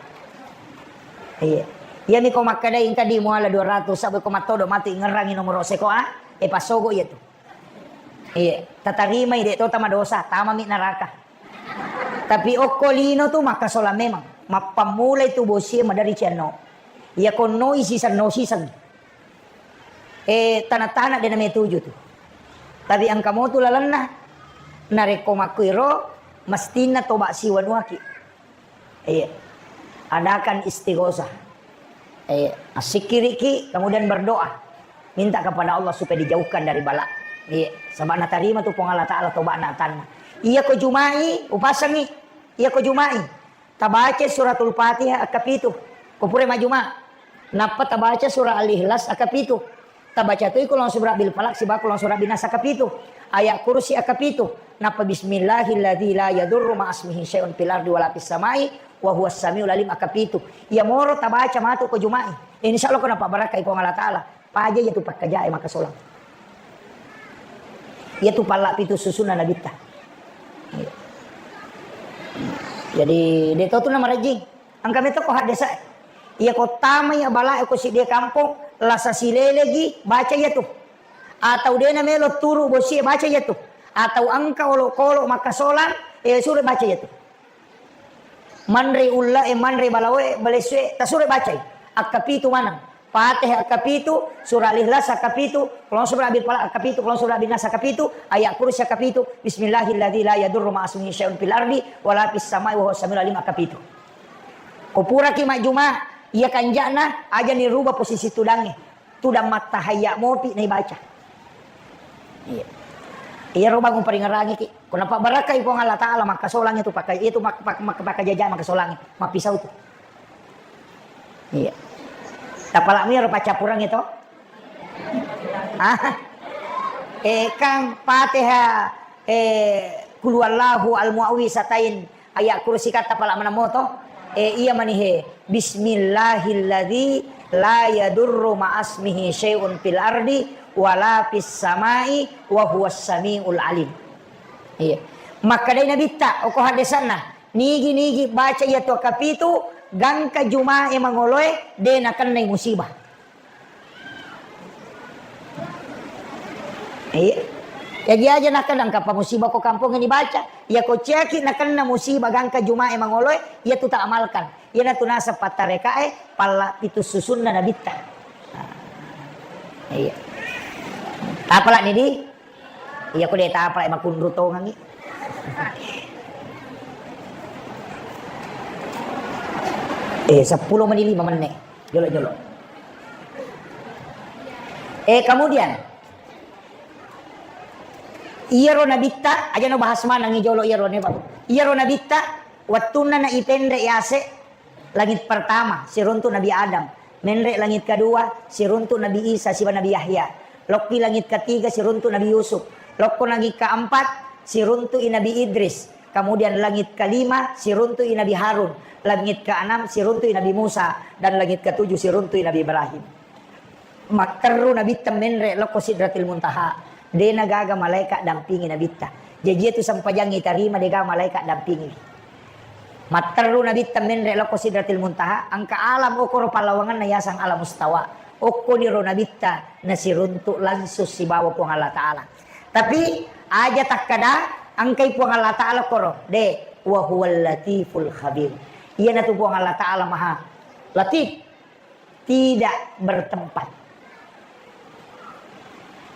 Iya. Iya mi ko makkedai engka di muala dua ratus sabbu ko mattodo matu ingerangi nomoro seko a, e passogo iya tu. Iya, tatarimai, de to tamadosa, tamami neraka. Tapi okko lino tu makkasolang memang. Mappammulai tu bosie madari cianno. Iya konnoi sisenno siseng. Eh, tana-tana de nametuju tu. Tapi engka motu lalenna. Narekko makkuiro, mestinna toba siwanuaki. Iya. Adakan istighosah. Iya. Assikkiriki, kemudian berdoa. Minta kepada Allah supaya dijauhkan dari bala. Iya. Sebab natarima tu Puang Allah Ta'ala toba na tanna. Iya ko Jumai, upasangi. Iya ko Jumai. Tabaca suratul Fatihah akkapitu. Ko pura majuma. Nappa tabaca surah Al-Ikhlas akkapitu. Tabaca toi Qul a'udzu birabbil falaq sibawa Qul a'udzu birabbin nas akkapitu. Ayat kursi akkapitu. Nappa bismillahilladzi la yadurru ma'asmihi syai'un fil ardi wala fis samai wa huwas samiul alim akkapitu. Iya moro tabaca matu ko Jumai. Insya Allah ko napabarakai Puang Allah Ta'ala. Paja iya tu pakkajae makasolang. Iya tu palla pitu susunna nabitta. Iya. Jadi de to tu namarajing. Engka metto ko haddesa. Iya ko tama iya bala ko siddi kampong, lasa silelegi baca iya tu. Atau dena melo turu bosi baca iya tu. Atau engka olokolo makasolang, eh, sure baca iya tu. Manre ulla e, manre balawe, balesue, tasure bacai. Akkapitu maneng. Fatihah akkapitu, surah Al-Ikhlas akkapitu, Qul a'udzu birabbil falaq akkapitu, Qul a'udzu birabbin nas akkapitu, ayat kursi akkapitu, bismillahilladzi la yadurru ma'asmihi syai'un fil ardi wala fis samai wa huwas samiul alim akkapitu. Ko puraki majjuma, iya kanja'na aja ni rubah posisi tudangnge. Tudang mattahayya mopi naibaca. Iya. Iya ro bangung paringerangi ki. Ko napabarakai Puang Allah Ta'ala makkasolangi tu pakai itu mak-, mak-, mak-, pakkajaja makkasolangi. Mappisau tu. Iya. Tapalak mi ro paccappurangi to. Ah. Eh, kang Fatihah, eh, Qul huwallahu al-muawwizatain, ayat kursi katta pala maneng moto. Eh, iya mani he. Bismillahilladzi la yadurru ma'asmihi syai'un fil ardi wala fis samai wa huwas samiul alim. Iya. Makkedai Nabitta, okko haddesanna, nigi-nigi baca iya tu kapitu, gangka jumae mangoloe, de nakennai musibah. Iya. Jaji aja nakadang kapang musibah ko kampong ini baca. Iya ko ciaki nakenna musibah gangka jumae mangoloe, iya tu tak amalkan. Iya natu nasab pattarekae, palla pitu susunna nabitta. Nah, iya. Tapala ni di? Iya ko de tapala makunru tongangi. Eh, seppulo menit lima menit. Jolo-jolo. Eh, kemudian, iyaro nabitta, aja no bahas manengi jolo iyaro ne, Pak. Iyaro nabitta, wettunna na ipenre yase, langit pertama, siruntu Nabi Adam. Menre langit kedua, siruntu Nabi Isa, siba Nabi Yahya. Lokki langit ketiga, siruntu Nabi Yusuf. Lokko langit keempat, siruntu i Nabi Idris. Kemudian langit kelima, siruntu i Nabi Harun. Langit keenam, siruntu i Nabi Musa. Dan langit ketujuh, siruntu i Nabi Ibrahim. Matteru Nabitta menre lokko Sidratil Muntaha. Dena gaga malaika dampingi Nabitta. Jaji itu sempajangi tarima dega malaika dampingi. Matteru Nabitta menre lokko Sidratil Muntaha, engka alam okoro pallawanganna yasang alam mustawa. Okkoniro Nabitta nasiruntu langsung sibawa Puang Allah Ta'ala. Tapi aja takkada engkai Puang Allah Ta'ala koro, de, wa huwal latiful khabir. Iyanatu Puang Allah Ta'ala maha latif, tidak bertempat.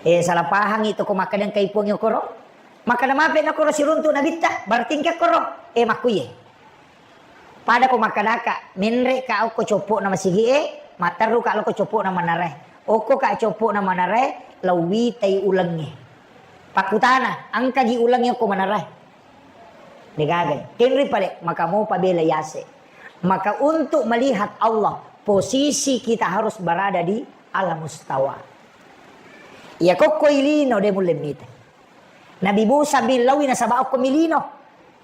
Eh, salah pahang itu ko makkada engkai Puang okoro. Makkada mape nakoro siruntu Nabitta, berarti engka koro. Eh, makkuye. Pada ko makkadaka, menre ka okko coppo'na masigi'e, matteru ka lokko coppo'na manarae. Okko ka coppo'na manarae, lauwitai ulengnge. Pakkutana, engkaji ulengnge okko manarae? Degaga. Kenri pale, maka mopa bela yase. Maka untuk melihat Allah, posisi kita harus berada di alam mustawa. Iya kokko ilino de mulle mita. Nabi Musa mi lawi nasaba okko mi lino.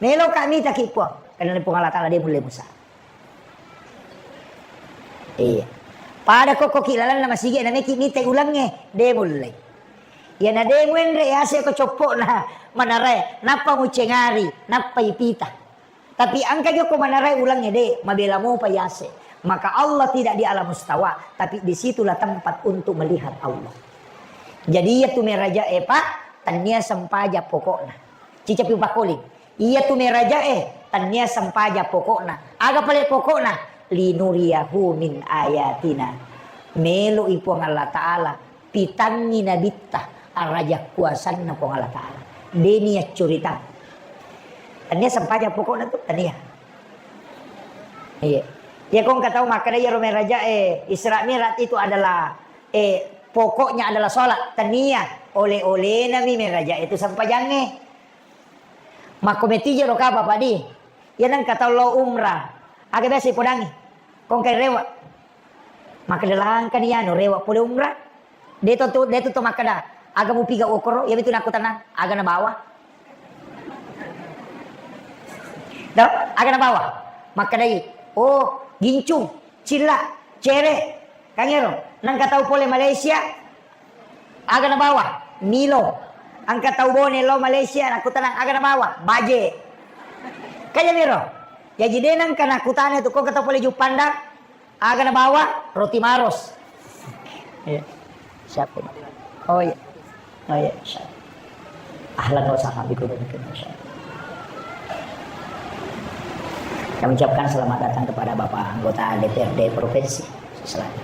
Melo ka mita ki Puang. Karena Puang Allah Ta'ala de mulle Musa. Iya. Pada kokko ki lalanna masigi na meki mita ulengnge de mulle. Iya na de muenre yase ko coppo'na manarae. Nappa mucengari, nappa ipita. Tapi engka jokko manarae ulengnge de, mabela mopa yase. Maka Allah tidak di alam mustawa, tapi disitulah tempat untuk melihat Allah. Jadi iya tu meraja e, Pak, tania sempaja pokokna. Cicapi upakoling. Iya tu meraja e, tania sempaja pokokna. Aga pale pokokna? Linuriyahu min ayatina. Melo i Puang Allah Ta'ala pitangngi nabitta, araja kuasanna Puang Allah Ta'ala. Deni accurita. Tania sempaja pokokna tu, tania. Iya. Ya kong kata makkada iyaro meraja e, Isra Mi'raj itu adalah, eh, pokoknya adalah sholat. Tania, oleh-olehna mi meraja itu sempajangnge. Makko metijero kapa padi. Ya nang kata lo umrah. Aga biasa ipodangi. Kong kai rewa. Makkeda langkani anu rewe pole umrah. De to, de to makkeda, aga mupiga okoro, iya mitu nakkutanang, aga nabawa. Do, aga nabawa? Makkedai, oh, gincung, cilla, cere, kangero. Nangka tau pole Malaysia, aga nabawa? Milo. Engka tau Bone lo Malaysia, nakkutanang, aga nabawa? Baje. Kaya miro. Jaji de nangka nakkutana tu, ko engka tau pole Juppandang, aga nabawa? Roti Maros. Iya. Siapa ini? Oh iya. Oh iya, insya Allah. Ahlan wa sahlan bikum. Kami ucapkan selamat datang kepada Bapak Anggota D P R D Provinsi Selandia.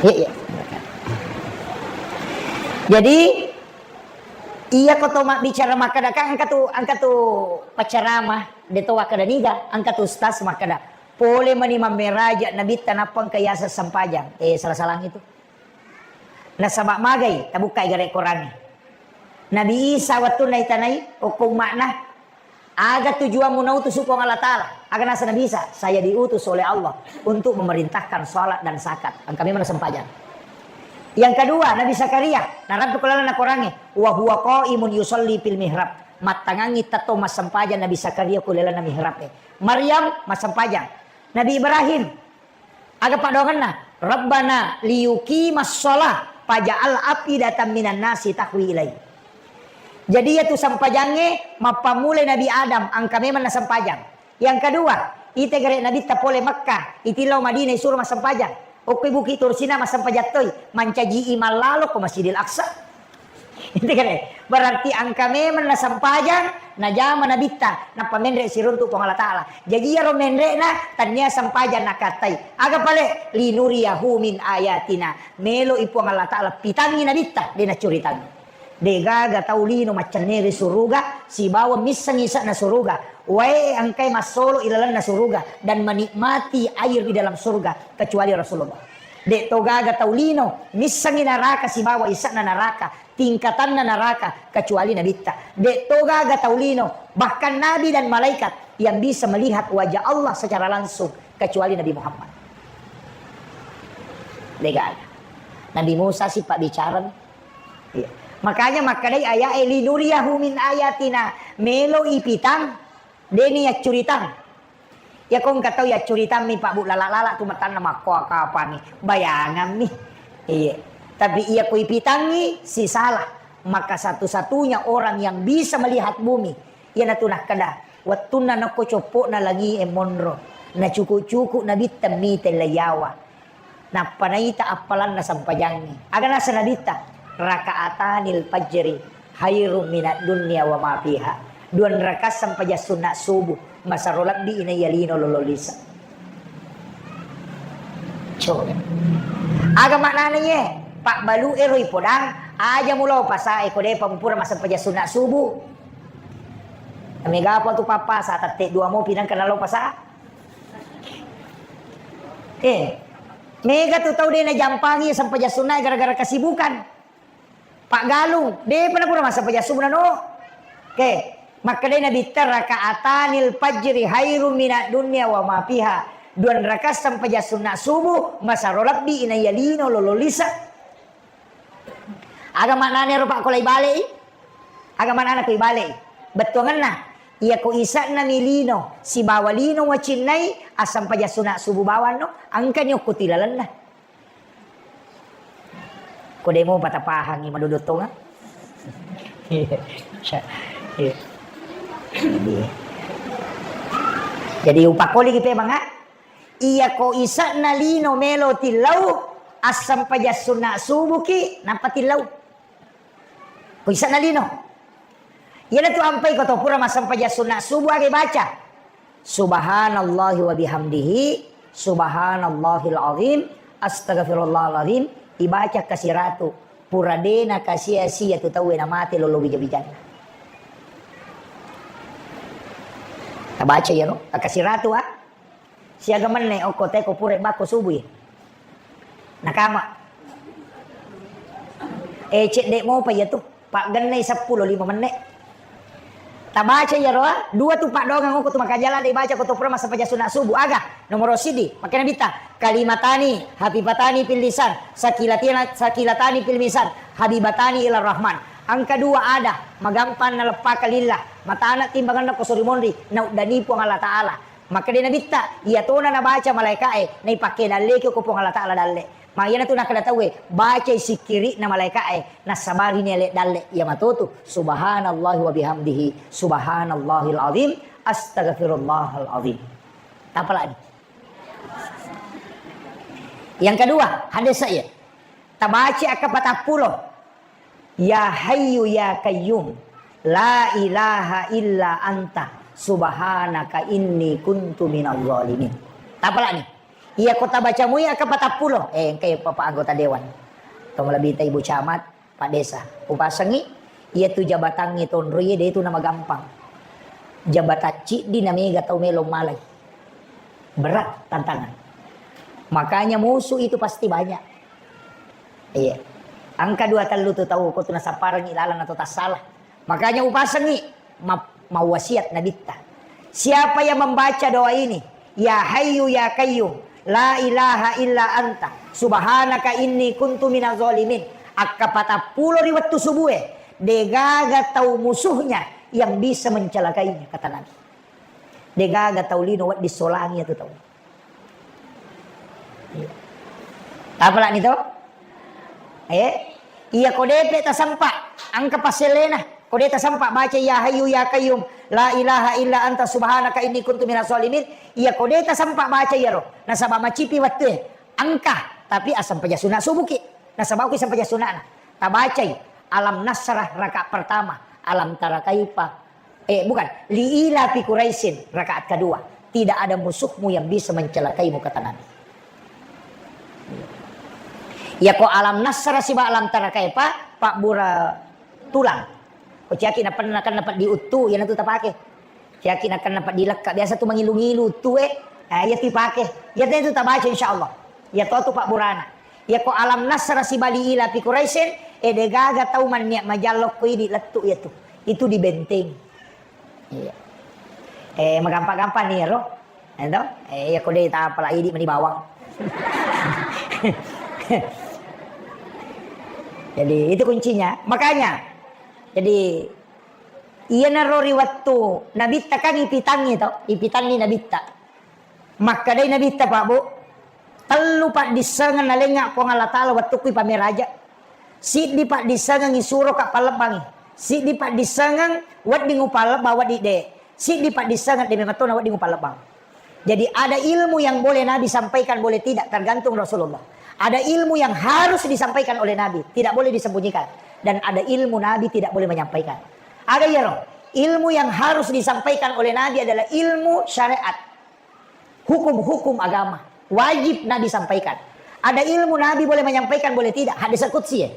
Iya, iya. Jadi, iya ko to mabbicara makkeda, kan engka tu, engka tu paccarama, de to wakkeda niga, engka tu ustaz makkeda, pole mani mammeraja nabitta nappa engka yaseng sempajang. Eh, salah-salang itu. Nasaba magai, tabukkai gare Korangnge. Nabi Isa wettunna itanai, okko umma'na, Aga tujuanmu nautus Puang Allah Ta'ala? Aga naseng Nabi Isa, "Saya diutus oleh Allah untuk memerintahkan salat dan zakat." Engka memang nasempajang. Yang kedua, Nabi Zakaria, narampe ko lalenna Korangnge, "Wa huwa qaimun yusalli fil mihrab." Mattangangi tetto massempajang Nabi Zakaria ko lalenna mihrab e. Maryam massempajang. Nabi Ibrahim, aga paddoangenna? "Rabbana liyuqimas shalah faj'al af'idatan minan nasi tahwi ilai." Jadi, iyatu sempajangnge mappammulai Nabi Adam, engka memang nasempajang. Yang kedua, ite gare Nabitta pole Mekkah, itillau Madinah isuro massempajang. Okkoi Bukit Tursina massempajang toi, mancaji imang lalo ko Masjidil Aqsa. Itu kan, eh. Berarti engka memang nasempajang, najama Nabitta, nappa menre siruntu Puang Allah Ta'ala. Jaji iyaro menre'na, tania sempajang nakattai. Aga pale? "Linuriyahu min ayatina." Melo i Puang Allah Ta'ala pitangi Nabitta, de naccuritangi. De gaga tau lino maccenne ri suruga, sibawa misseng ise'na suruga. Wae engkai massolo ilalenna suruga dan menikmati air di dalam surga kecuali Rasulullah. De to gaga tau lino missengi naraka sibawa ise'na naraka, tingkatanna naraka, kecuali Nabitta. De to gaga tau lino, bahkan nabi dan malaikat yang bisa melihat wajah Allah secara langsung kecuali Nabi Muhammad. De gaga. Nabi Musa si pabbicara. Iya. Makanya makkedai aya'e, "Linuriyahu min ayatina." Melo ipitang, deni yaccuritang. Iya ko engka tau yaccuritammi, Pak, Bu, lala-lala tu matanna makkoa kapani. Bayangammi. Iya. Tapi iya ko ipitangi, sisala. Maka satu-satunya orang yang bisa melihat bumi, iyanatu nakkeda, wettunna nokko coppo'na langi'e monro, nacuku-cuku Nabitta mite leiyawa. Nappa naita appalanna sempajangnge. Aga naseng Nabitta? "Raka'atanil fajri khairum minad dunya wa ma fiha." Dua rakaat sempajang sunna subuh, masero lebbi inaiya lino lolo lise. Coba. Aga maknana iye? Pabbalu ero ipodang, aja mulao pasae ko depa mupura massempajang sunna subuh. Mega apa tu papa sa tette dua mopi nangka nalao pasa. Eh, mega tu tau de najampangi sempajang sunna gara-gara kesibukan. Pak Galung, depa napura massempajang subuh nano. Oke, makkedai Nabitta, "Raka'atanil fajri khairum minad dunya wa ma fiha." Dua rakaat sempajang sunna subuh, masero lebbi inaiya lino lolo lise. Aga maknana ero, Pak, ko lai bale'i? Aga maknana ko ibalei? Bettuangenna, iya ko ise'na mi lino sibawa lino wacinnai, assempajang sunna subuh bawanno, engkani okko tilalenna. Ko demo patapahangi madodottonga. Iya. Iya. Jadi, jadi upakkoliki pemang, ah? Iya ko ise'na lino melo tillau, assempajang sunna subuhki, nappa tillau. Ko ise'na lino. Iyanatu ampai ko to pura massempajang sunna subuh aga ibaca? Subhanallahi wa bihamdihi, subhanallahil azim, astagfirullahalazim, ibaca kasiratu. Pura de nakasia-sia tu tauwe namate lolo bija-bijanna. Tabaca iyaro, kasiratu, ah. Siaga menne okko teko pura bakko subuh. Nakama. Eh, cedde mopa iya tu. Paggennai seppulo lima menne. Tabaca iyaro, ah, dua tu paddoangeng okko tu makajala de baca ko to pura massempajang sunna subuh. Aga, nomoro sidi, makkeda Nabitta, kalimatani, hafifatani fil lisan, sakilatina-, sakilatani fil misan, habibatani ila rahman. Engka dua ada, magampang naleppaka lillah, matana timbangenna ko sori monri, nauddani Puang Allah Ta'ala. Makkeda Nabitta, iyatona nabaca malaeka'e, naipakke dalleki ko Puang Allah Ta'ala dalle. Ma iyanatu nakkeda tauwe, bacai sikkiri'na malaeka'e, nassabarini ale dalle, iya matotu, subhanallahi wa bihamdihi, subhanallahil azim, astagfirullahal azim. Tapalani. Yang kedua, hadis saya. Tabaca akka patappulo. Ya Hayyu ya Qayyum, la ilaha illa anta, subhanaka inni kuntu minadh dhalimin. Tapalani. Iya ko tabaca mui akka patappulo. Eh, engkai Bapak anggota dewan. Tong lebih ta Ibu Camat, Pak Desa. Upasengi, iya tu jabatangnge tonro iya de tu namagampang. Jabatan ciddi na mega tau melo malai. Berat tantangan. Makanya musuh itu pasti banyak. Iya. Engka dua tellu tu tau ko tu nasapparengngi lalang atau tassala. Makanya upasengngi, map-, Mawasiat Nabitta. Siapa yang membaca doa ini, "Ya Hayyu ya Qayyum, la ilaha illa anta, subhanaka inni kuntu minaz zalimin," akka patappulo ri wettu subue, degaga tau musuhnya yang bisa mencelakainya, kata Nabi. Degaga tau lino wedding solangi itu tau. Iya. Tapalani to? Eh, iya ko depe tasempa, engka passellena. Ko de tasempa baca ya Hayyu ya Qayyum, la ilaha illa anta subhanaka inni kuntu minaz zalimin. Iya ko de tasempa baca iyaro. Nasaba macipi wettue. Engka, tapi asempajang sunna subuki. Nasaba uki sempajang sunnana. Tabacai alam nasrah rakaat pertama, alam tara kaifa, eh, bukan, li ila fi Quraisyin rakaat kedua. Tidak ada musuhmu yang bisa mencelakaimu, kata Nabi. Iya ko alam nasrah siba alam tara kaifa, pabbura tulang. Ko ciaki na pernah kan dapat diuttu, iya natu tapake. Ciaki na kan dapat dilekka. Biasa tu mangilu-ngilu uttu e, eh, iya tu ipake. Iya tu tabaca insyaallah. Iya to tu pabburana. Iya ko alam nasrah siba li ila fi Quraisyin, eh, degaga tau manniat majallo ko idi lettu iya tu. Itu di benteng. Iya. Eh, magampa-gampa ni ro. Ento? Eh, iya ko de tapala idi mani bawang. Jadi, itu kuncinya. Makanya, jadi, iyanaro ri wettu Nabitta kan ipitangngi to, ipitanni Nabitta. Makkedai Nabitta, Pak Bu, tellu paddissengeng nalengnga Puang Allah Taala wettukku ipameraja. Siddi paddissengeng isuroka pallebbangi. Siddi paddissengeng wedding upallebba, wedding de. Siddi paddissengeng de memetona wedding upallebbang. Jadi ada ilmu yang boleh Nabi sampaikan, boleh tidak, tergantung Rasulullah. Ada ilmu yang harus disampaikan oleh Nabi, tidak boleh disembunyikan. Dan ada ilmu Nabi tidak boleh menyampaikan. Ada iyaro, ilmu yang harus disampaikan oleh Nabi adalah ilmu syariat. Hukum-hukum agama. Wajib Nabi sampaikan. Ada ilmu Nabi boleh menyampaikan, boleh tidak. Hadis qudsi ya.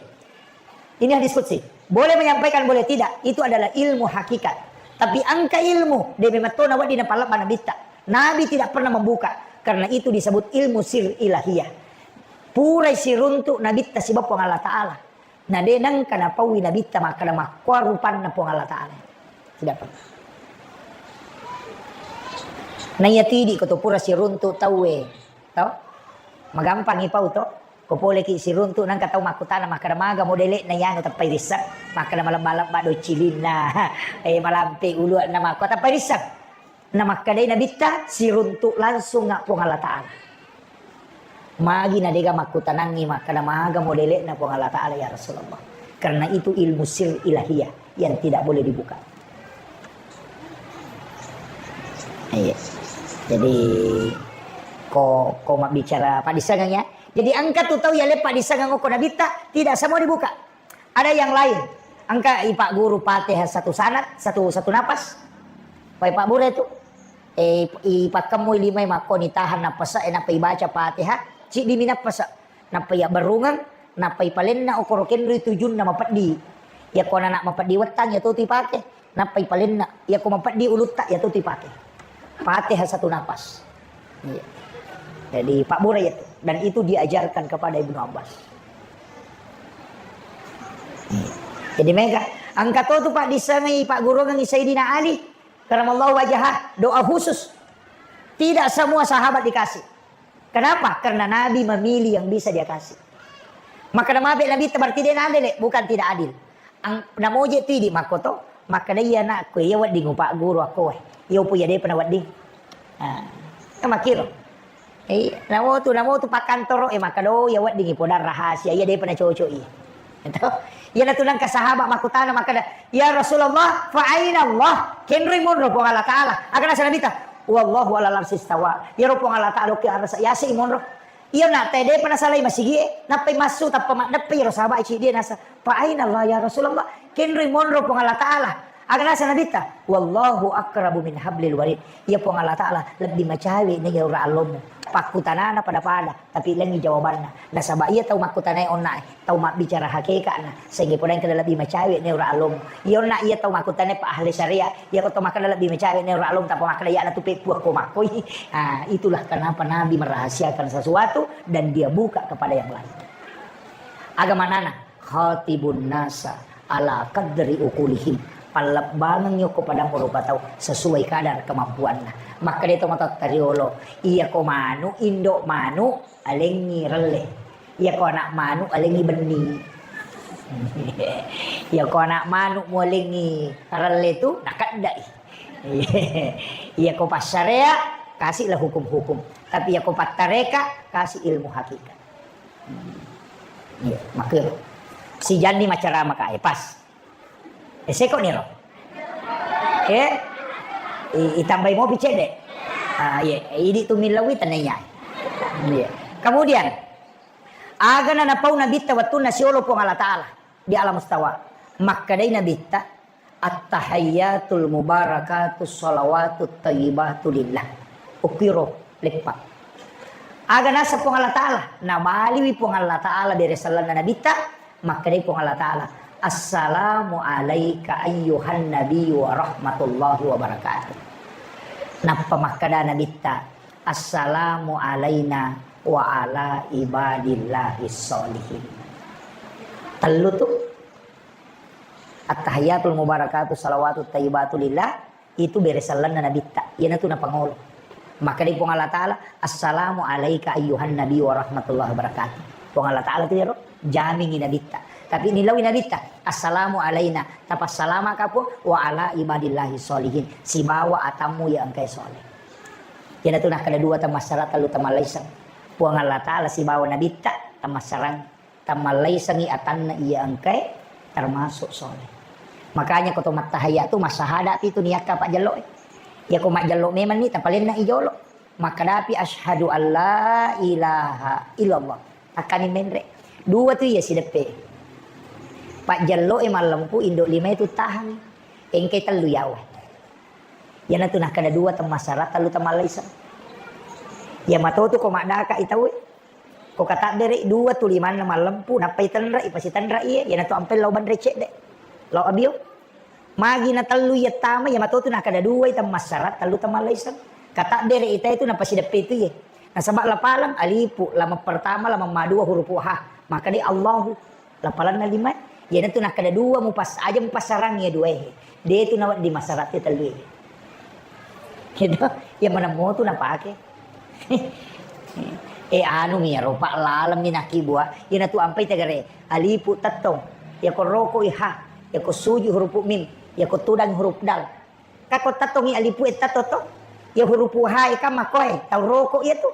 Ini hadis qudsi. Boleh menyampaikan, boleh tidak. Itu adalah ilmu hakikat. Tapi engka ilmu, de memettona wedding napallebba Nabitta. Nabi tidak pernah membuka. Karena itu disebut ilmu sir ilahiyah. Purai siruntu Nabitta siba Puang Allah Ta'ala. Na de nengka napaui Nabitta makkeda makkua rupanna Puang Allah Ta'ala. Tidak pernah. Na iya tidi ko to pura siruntu tauwe. Tau? Magampang ipau to. Ko poleki siruntu, nengka tau makkutana makkeda maga modele'na iyanu teppai risseng, makkeda malebba-lebba docilinna, eh, malampe ulu'na, makko teppai risseng. Namakkedai Nabitta, siruntu langsung nga Puang Allah Ta'ala. Magi na dega makkutanangi makkeda maga modele'na Puang Allah Ta'ala ya Rasulullah. Karena itu ilmu sir ilahiyah yang tidak boleh dibuka. Iya. Jadi, ko, ko mabbicara paddissengeng ya. Jadi, engka tu tau yaleng paddissengeng okko Nabitta, tidak semua dibuka. Ada yang lain. Engka ipagguru Fatihah satu sanad, satu, satu napas. Pai pabbura tu. Eh, ipakkemmui limai makkoni tahang nappasa, eh, nappa ibaca Fatihah, ciddi mi nappasa. Nappa iyabbarungeng, nappa ipalenna okoro kenroi tujunna mapeddi. Iyako nana mapeddi wettang, iya to tu ipake. Nappa ipalenna, iyako mapeddi ulutta, iya to tu ipake. Fatihah satu napas. Iya. Jadi, pabbura iya tu. Dan itu diajarkan kepada Ibnu Abbas. Iya. Jadi, mega. Engka to tu paddissengi, pagguruangengi Sayyidina Ali, karamallahu wajhah, doa khusus. Tidak semua sahabat dikasih. Kenapa? Karena Nabi memilih yang bisa dia kasih. Makkeda mabe Nabitta berarti de nadele, bukan tidak adil. Ang-, namoje tu idi makkoto, makkeda iya anakku, iya wedding upagguru akkoe. Iya upo iya depa nawedding. Ah, kan makkiro. Eh, namo tu, namo tu pakkantoro, eh, makkeda, oh, iya wedding ipodang rahasia, iya depa nacoco iya. Gitu. Iyana tu nengka sahabat makkutana makkeda, "Ya Rasulullah, fa aina Allah?" Kenroi monro Puang Allah Ta'ala. Aga naseng Nabitta, "Wallahu alal arsy istawa." Iyaro Puang Allah Ta'ala okki arasa yase i monro. Iya na te depa nasalai masigie, nappai massu tappa maddeppe iyaro sahabat ciddi nasa, "Fa aina Allah ya Rasulullah?" Kenroi monro Puang Allah Ta'ala. Aga naseng Nabitta, "Wallahu aqrabu min hablil warid." Iya Puang Allah Ta'ala lebbi macawe na iya ura allomu. Pakkutanana pada-pada. Tapi lengngi jawabanna. Nasaba iya tau makkutanai onna e, tau mabbicara hakekatna. Sehingga podang kada lebbi macawe ne ura alom. Iya onna iya tau makkutanai pa ahli syariat. Iya ko tau makkada lebbi macawe ne ura alom, tappa makkada iya na tu peppu ko makkoi. Ah, itulah kenapa Nabi merahasiakan sesuatu dan dia buka kepada yang lain. Aga manana, khatibun nasa ala qadri uqulihim. Pallebbangengngi okko padang rupa tau sesuai kadar kemampuanna. Makkeda to matotta riolo, iyako manu, indo manu, alengngi relle. Iyako anak manu, alengngi benni. Iyako anak manu mualengngi relle tu, nakeddai. Iyako passarea, kasihlah hukum-hukum. Tapi iyako pattareka, kasih ilmu hakikat. Iya, makkeda. Sijanni macaramaka, eh, pas. Eh, seko niro. Eh? I-, itambai mopi cedde. Ah, iya, idi tu millawi tenaya. Iya. Kemudian, agana napau Nabitta wettunna siolo Puang Allah Ta'ala di alam mustawa. Makkedai Nabitta, "At-tahiyyatul mubarakatus shalawatut thayyibatu lillah." Ukkiro leppa. Aga naseng Puang Allah Ta'ala, nabaliwi Puang Allah Ta'ala bere sellenna Nabitta, makkedai Puang Allah Ta'ala, "Assalamu alaika ayyuhan nabiyyu wa rahmatullahi wa barakatuh." Nappa makkeda Nabitta, "Assalamu alaina wa ala ibadillahis sholihin." Tellu tu. At-tahiyyatul mubarakatuh shalawatut thayyibatu lillah, itu bere sellenna Nabitta. Iyanatu napangolo. Makkedai Puang Allah Ta'ala, "Assalamu alaika ayyuhan nabi wa rahmatullahi wa barakatuh." Puang Allah Ta'ala tu iyaro, jamingi Nabitta. Tapi nilawi Nabitta, "Assalamu alaina." Tapassalamaka pun, "Wa ala ibadillahi sholihin." Sibawa atammu iya engkae soleh. Iyanatu nakkeda dua tamassara tellu tamallaiseng. Puang Allah Ta'ala sibawa Nabitta tamassarang. Tammallaisengngi atanna iya engkae termasuk soleh. Makanya ko to mattahayya tu massahada pi tu niakka pajjello e. Iya ko majjello memang ni tapalenna i jolo. Makkedapi asyhadu alla ilaha illallah. Takkani menre. Dua tu iya sideppe. Pajjello e mallempu indo lima itu tahangi. Engkai tellu yawa. Iyanatu nakkeda dua temmassara tellu temmallaiseng. Iya matotu ko maddaka i tau e. Ko katabbere dua tu limanna mallempu, nappai tenre i, pasi tenre iye, iyanatu ampai lao banre cedde. Lao abio. Magi na tellu iya tama, iya matotu nakkeda dua i temmassara, tellu temmallaiseng. Katabbere ita itu napasi deppe itu iye. Nasaba lapaleng alipu, lameng pertama, lameng madua hurupu ha. Makkedai Allahu. Lapalanna lima, iyanatu nakkeda dua mupas-, aja mupassarang iya dua e. De tu nawedding massara te tellu e. Gitu. Iya manemmo tu napake. Eh, anu mi iyaro, Pak, laleng mi nakkibua. Iyanatu ampai tegare. Alipu tettong. Iyako roko i ha. Iyako suju hurupu mim. Iyako tudang hurup dal. Kako tettongi alipu e tetto to. Iya hurupu ha e kan makkoe. Tau roko iya tu.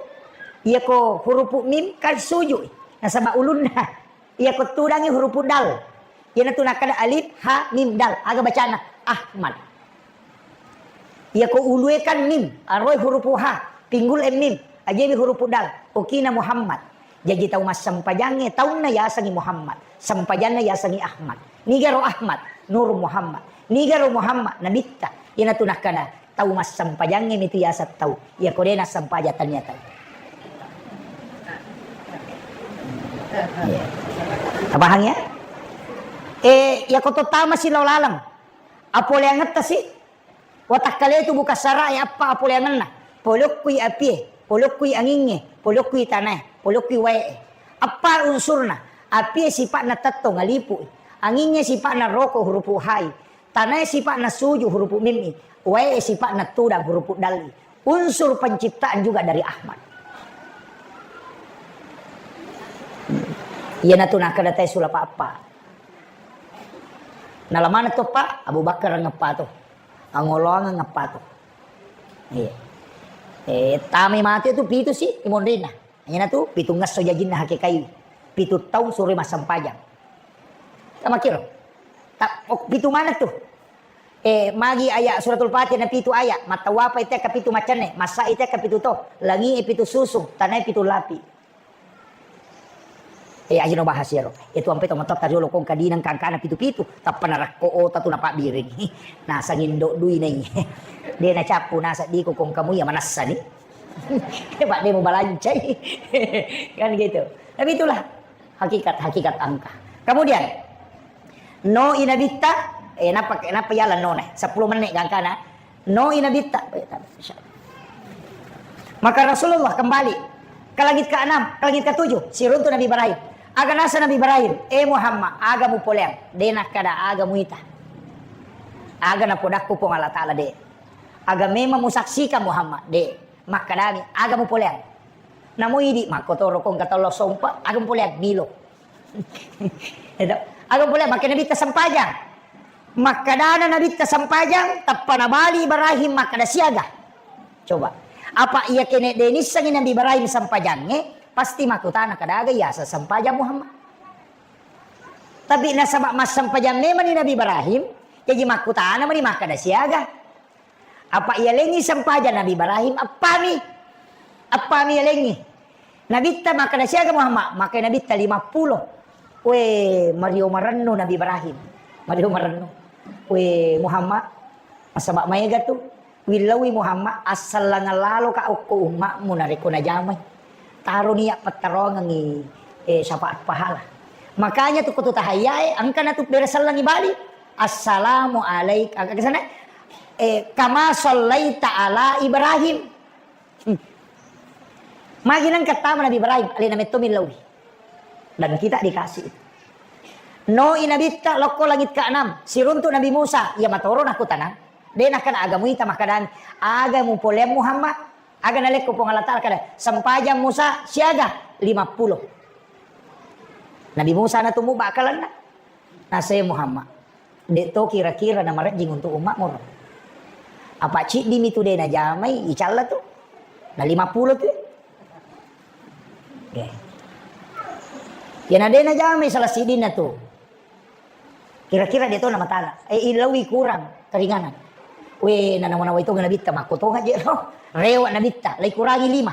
Iyako hurupu mim kan suju i. Nasaba ulunna. Iyako tudangi hurupu dal. Iyanatu nakkeda alif, ha, mim, dal. Aga bacana? Ahmad. Iyako ulue kan mim, aroe hurupu ha, pinggul e mim, ajewi hurupu dal. Okina Muhammad. Jaji tau massempajangnge taunna yasengi Muhammad. Sempajanna yasengi Ahmad. Nigaro Ahmad? Nur Muhammad. Nigaro Muhammad? Nabitta. Iyanatu nakkeda Tau massempajangnge mitu yaseng tau. Iyako de nassempajang tania tau. Iya. Tapahang ya? Eh, iyako to tamasi lao laleng. Apoleangetta si. Watakkale tu buka sara e appa apoleangenna. Polokkui apie, polokkui angingnge, polokkui tanae, polokkui wae e. Appa unsurna? Apie sipa'na tettong alipu. Angingnge sipa'na roko hurupu hai. Tanae sipa'na suju hurupu mim i, wae sipa'na tudang hurupu dal i. Unsur penciptaan juga dari Ahmad. Iyanatu nakkeda tae sulapa appa. Nalamana to pa, Abu Bakar ngeppa to. Angoloang ngeppa to. Iya. Eh, tame mate tu pitu si imonrina. Iyanatu pitungngesso jajinna hakekai. Pitu taung suroi massempajang. Tamakiro. Ta-, ok, pitu maneng tu. Eh, magi ayat Suratul Fatihah na pitu ayat. Mattawapa itekka pitu macenne. Massa itekka pitu to. Langi e pitu susung. Tanae pitu lapi. Eh, ajino bahas iyaro. Itu ampe to matotta riolo kong kadineng kangkana pitu-pitu. Tappa narakko ota tu napabbiring. Nasang indo dui nai. De nacappu naseng diko kong kamu ya manassa ni. Pak de mubalancai. Kan gitu. Tapi itulah hakikat, hakikat angka. Kemudian, no i nabitta, eh, napa, napa yala no ne? Sepuluh menit gangkana. No i nabitta. Maka Rasulullah kembali ke langit keenam, ke langit ketujuh, siruntu Nabi Ibrahim. Aga nasa Nabi Ibrahim, "Eh Muhammad, aga mupoleang?" De nakkeda aga muita. Aga napodakku Puang Allah Ta'ala, de'. Aga memang musaksikan Muhammad, de'. Makkedami, aga mupoleang. Namo idi' makkotoro kong katollo sompa, aga mupoleang milo. Edo. Aga mupoleang, makkeda Nabitta sempajang. Makkedana Nabitta sempajang, tappa nabali Ibrahim makkeda siaga. Coba. Apa iya kene' de' nissengi Nabi Ibrahim sempajangnge, pasti makkutana, kada aga iasa sempajang Muhammad. Tapi nasaba' massempajang memang ni Nabi Ibrahim, jaji makkutana mani makkeda siaga. Apa iyalengngi sempajang Nabi Ibrahim, appami. Appami yalengngi. Nabitta makkeda siaga Muhammad, makkeda Nabitta lima pulo. We, mario marennu Nabi Ibrahim. Mario marennu. We, Muhammad, nasaba' maega tu. Willaui Muhammad, assallangang laloka' okko umma'mu narekko najamai. Taro niya' pattaroangengngi, eh, syafaat pahala. Makanya tu ko tu tahayyae, engkana tu bere sellangngi bali. Assalamu alaik-, aga kesana? Eh, kama sallaita ala Ibrahim. Hmm. Magi nengka tama Nabi Ibrahim, alena metto millaui. Dan kita dikasih itu. Noi Nabitta lokko langit keenam, siruntu Nabi Musa, iya matoro nakkutanang. De' nakkeda aga muita, makkedani, aga mupoleang Muhammad, aga nalekko Puang Allah Ta'ala, kada, sempajang Musa siaga, lima pulo. Nabi Musa natummu bakkalanna. Nasai Muhammad. De' to kira-kira namarejjing untuk umma'mu ro. Apa ciddimi tu de' najamai, icalla tu. Na lima pulo tu. Oke. Iya na de' najamai salah siddinna tu. Kira-kira de' to namatala. Eh, illaui kurang keringanan. We, nanawa-nawa itu Nabitta, makko tonga je ro. Rewa Nabitta, lai kurangi lima.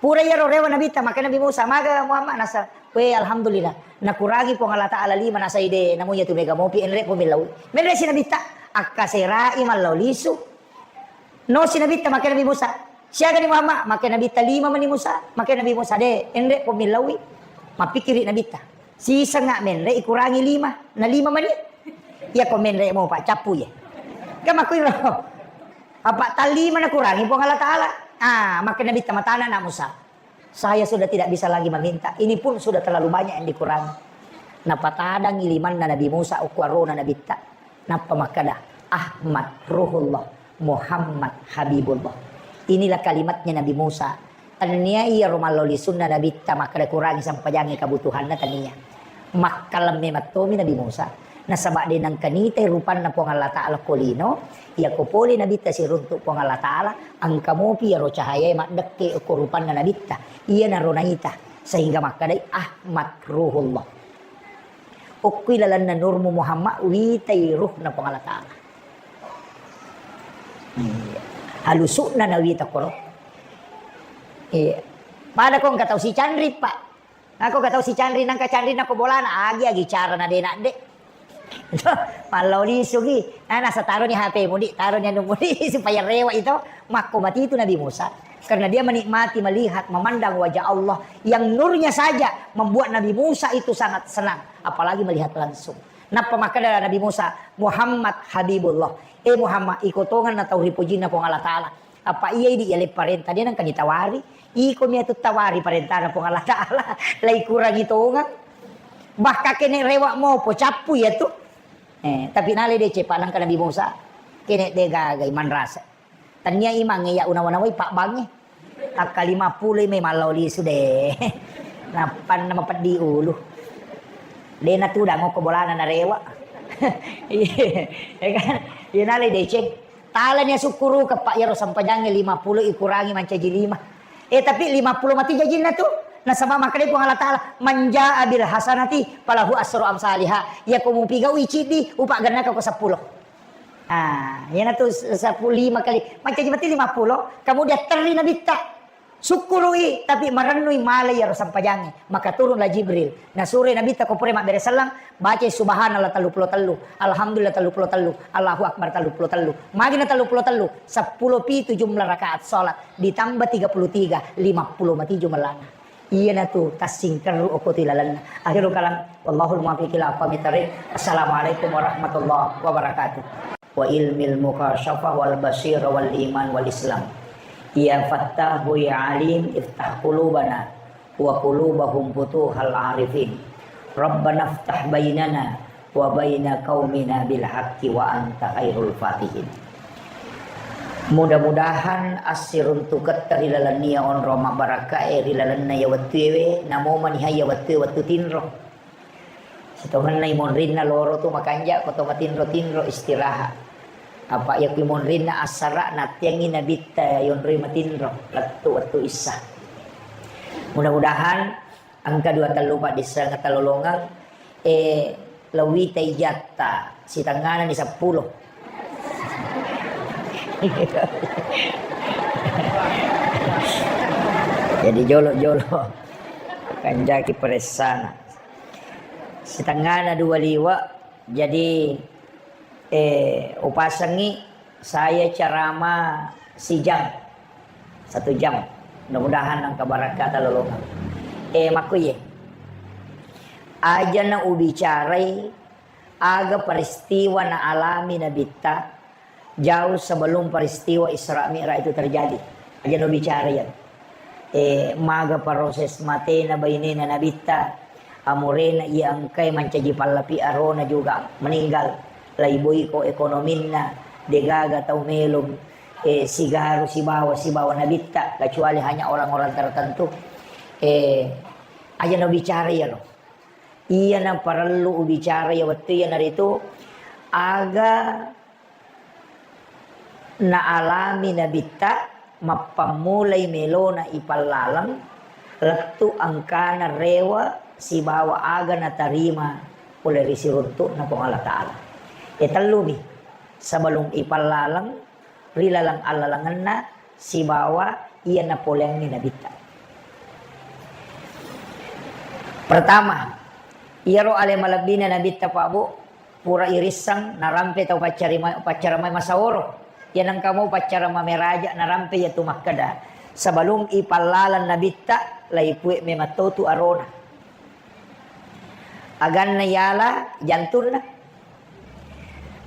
Pura iyaro rewa Nabitta, makkeda Nabi Musa, maga Muhammad nasa, we, alhamdulillah. Nakurangi Puang Allah Ta'ala lima, nasai de', namu iya tu mega mopi, enre' po millau. Menre' si Nabitta, akkaserai mallau lisu. No si Nabitta, makkeda Nabi Musa, siaga ni Muhammad, makkeda Nabitta lima mani Musa, makkeda Nabi Musa de', enre' po millaui. Mappikiri Nabitta. Sisengnga menre' ikurangi lima, na lima mani. Iya ko menre' mo pa cappu ye. Kan makkuiro. Apa tallima nakurangi Puang Allah Ta'ala. Ah, makkeda Nabitta matana na Musa. Saya sudah tidak bisa lagi meminta. Ini pun sudah terlalu banyak yang dikurangi. Napatadangi limanna Nabi Musa, okko arona Nabitta. Nappa makkeda, Ahmad Ruhullah, Muhammad Habibullah. Inilah kalimatnya Nabi Musa. Tennia iyaro mallau lisunna Nabitta makkeda kurangi sempajangnge kabutuhanna, tennia. Makkalemme mattomi Nabi Musa. Nasaba de' nengka nitai rupanna Puang Allah Ta'ala ko lino, iyako pole Nabitta siruntu Puang Allah Ta'ala, engka mopi iyaro cahayae maddekke ko rupanna Nabitta. Iyanaro naita, sehingga makkedai Ahmad Ruhullah. Okkui lalenna nurmu Muhammad, witai ruhna Puang Allah Ta'ala. Iya. Halusu'na nawita koro. Iya. Pada ko engka tau sicanri, Pak. Ako engka tau sicanri, nangka canri nako bolana, agi-agi cara na de' nadde. Mallau lisu gi. Nah, nasa taroni H P mudi, taroni anu mudi, supaya rewa itu. Makko mati itu Nabi Musa. Karena dia menikmati melihat, memandang wajah Allah yang nurnya saja membuat Nabi Musa itu sangat senang, apalagi melihat langsung. Nappa makkeda Nabi Musa, "Muhammad Habibullah." Eh Muhammad, iko tongeng na tau ripojinna Puang Allah Ta'ala. Apa iya idi yaleng parenta, de nengka ditawari. Iko mi atu tawari parentana Puang Allah Ta'ala. Lai kurangi tongeng. Bahkan kene rewa mopo cappu iya tu. Eh, tapi nale deceng pa nengka Nabi Musa. Kene de gaga iman rasa. Tania imangnge iya unawa-nawai pabbangnge. Takka lima pulo i mai mallau lisu de. Nappanna mapeddi ulu. De natudang okko bolana narewa. Iya, ya kan? Iya nale deceng. Talani asukkuruka, Pak, iyaro sempajangnge lima pulo ikurangi mancaji lima. Eh, tapi lima pulo mati jajinna tu. Nasaba makkeda Puang Allah Ta'ala, "Man jaa bil hasanati falahu asru amsaliha." Iya ko mupigaui ciddi, upaggannaka ko seppulo. Ah, iyanatu se-, seppulo lima kali. Mancaji mati lima pulo, kemudian terri Nabitta. Sukkurui, tapi marennui malai iyaro sempajangnge. Maka turunlah Jibril. Nasuroi Nabitta ko pura mabbere selleng, bacai subhanallah tellu pulo tellu, alhamdulillah tellu pulo tellu, Allahu Akbar tellu pulo tellu. Magina tellu pulo tellu, seppulo pitu jumlah rakaat salat, ditambah tiga puluh tiga, lima pulo mati jumlahna. Iyanatu tassingkerru okko tu ilalenna. Akhirul kalam, wallahul muwaffiq ila aqwamit thariq. Assalamualaikum warahmatullahi wabarakatuh. Wa ilmil mukasyafah wal basirah wal iman wal islam. Ya Fattahu ya Alim iftah qulubana wa qulubahum futuhal arifin. Rabbana iftah bainana wa baina qaumina bil haqqi wa anta khairul fatihin. Mudah-mudahan assiruntuketta ri lalennia onrong mabbarakkae ri lalenna iya wettuewe, namo maniha iya wettue wettu tinro. Sitongenna imonrinna loro tu makanja ko to matinro-tinro istirahat. Apa iya ku imonrinna assara nattiangi nabitta yonroi matinro lettu wettu issa. Mudah-mudahan engka dua tellu paddisseng talolongeng, eh, lewita ijatta sitengana ni seppulo. Jadi jolo-jolo kanjaki peressana. Sitengana dua liwa, jadi, eh, upasengi saya ceramah sijam, satu jam. Mudah-mudahan engka barakkata lolongeng. Eh, makkuye. Aja na ubicarai aga peristiwa na alami Nabitta jauh sebelum peristiwa Isra Mi'raj itu terjadi. Aja na ubicara iya. Eh, maga proses matena bainena Nabitta, amurena iya engkae mancaji pallapi arona juga meninggal, laiboiko ekonominna, degaga tau melong, eh, sigaru sibawa, sibawa Nabitta, kecuali hanya orang-orang tertentu. Eh, aja na ubicara iyaro. Iyana parellu ubicara iya wettu iyanaritu aga naalami Nabitta mappammulai melona ipallaleng lettu engkana rewe sibawa aga natarima pole ri siruntu'na Puang Allah Ta'ala. E tellumi sebelum ipallaleng ri laleng allalengenna sibawa iya napoleangngi Nabitta. Pertama, iyaro ale malebbina Nabitta, Pak Bu, pura irisseng narampe tau paccarima-, paccara mai masaworo. Iya nengka mau paccara mameraja narampe iya tu makkeda, sebelum ipallaleng Nabitta, laipue memang totu arona. Aganna yala jantunna.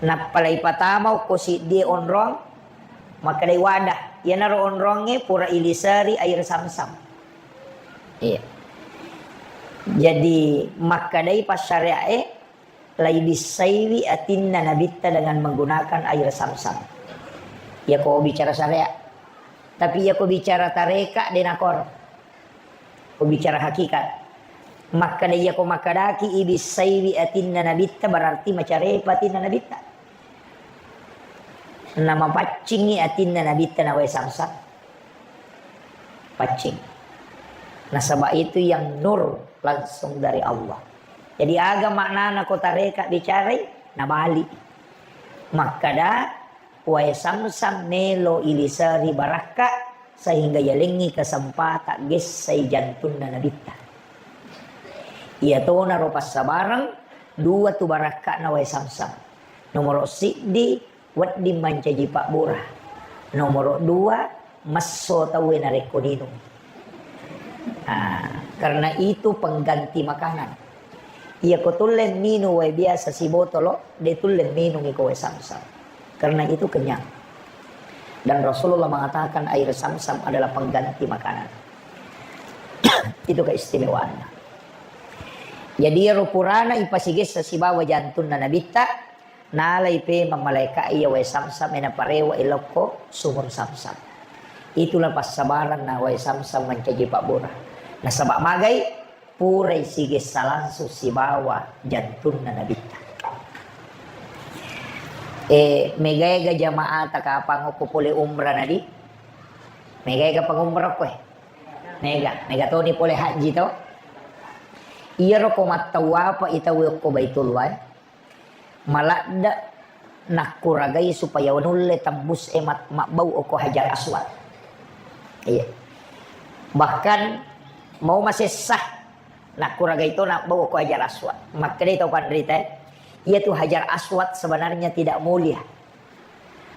Nappa laipatama okko siddie onrong, makkedai wadah. Iyanaro onrongnge pura iliseri air samsam. Iya. Jadi makkedai passareae laibissaiwi atinna Nabitta dengan menggunakan air samsam. Iyako bicara syariat. Tapi iyako bicara tareka de nakoro. Ko bicara hakikat. Makkeda iyako makkedaki ibissaiwi atinna Nabitta, berarti macarepa atinna Nabitta. Namapaccingi atinna Nabitta na wae samsam. Paccing. Nasaba itu yang nur langsung dari Allah. Jadi aga maknana ko tareka bicarai, nabali. Makkeda wae samsam melo iliseri barakka, sehingga yalengngi kesempatan gessai jantunna Nabitta. Iyatonaro passabareng dua tu barakka'na wae samsam. Nomoro siddi, wedding mancaji pabbura. Nomoro dua, messo tauwe narekko ninung. Ah, karena itu pengganti makanan. Iyako tulle minung wae biasa sibotolo, de tulle minung iko wae samsam. Karena itu kenyang. Dan Rasulullah mengatakan air samsam adalah pengganti makanan. Itu keistimewaannya. Jadi iyaro purana ipasigessa sibawa jantunna Nabitta, nalai pemeng malaeka iya wae samsam e naparewa ilokko sumur samsam. Itulah passabaranna wae samsam mancaji pabbura. Nasaba magai purai sigessa langsung sibawa jantunna Nabitta. E, megaega jamaata kapang okko pole umrah nadi? Megaega pangumrah okko e? Mega, mega toni pole haji to? Iyaro ko mattawapa itawe okko Baitullah e. Maladde nakkuragai supaya nulle tembus e mat-, mabbau okko Hajar Aswad. Iya. Bahkan mau masessa nakkuragai to nabbau okko Hajar Aswad. Makkedai tau panrita, iya tu Hajar Aswad sebenarnya tidak mulia.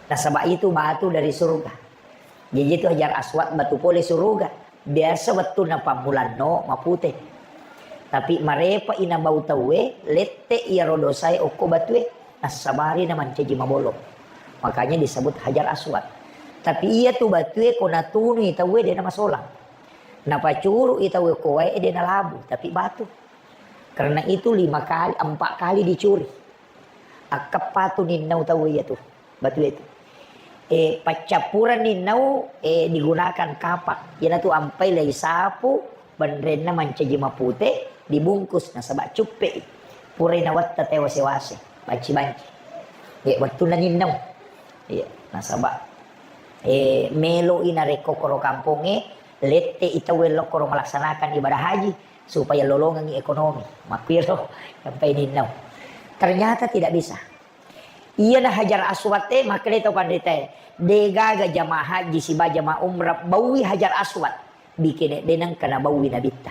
Nasaba itu batu dari surga. Jaji tu Hajar Aswad batu pole suruga. Biasa wettunna pammulanno mapute. Tapi marepa ina bau tauwe, lette iyaro dosae okko batue, nassabari na mancaji mabolong. Makanya disebut Hajar Aswad. Tapi iya tu batue ko natunui tauwe de namasolang. Napacurui tauwe ko wae de nalabu, tapi batu. Karena itu lima kali, empat kali dicuri. Akkappatu ninnau tau iya tu, batu itu. Eh, paccappureng ninnau, eh, digunakan kapak. Iyanatu ampai lei sapu, benrenna mancaji mapute, dibungkus nasaba cuppe. Purai nawetta tewase-wase, banci-banci. Eh, wettunna ninnau. Iya, nasaba, eh, melo i narekko koro kampongnge, lette i tauwe lokkoro melaksanakan ibadah haji, supaya lolongengi ekonomi. Makkiro, sampai ninnau. Ternyata tidak bisa. Iyana Hajar Aswad e, makkedai tau panritae, degaga jamaah haji siba jamaah umrah baui Hajar Aswad. Bikene de nengka nabaui nabitta.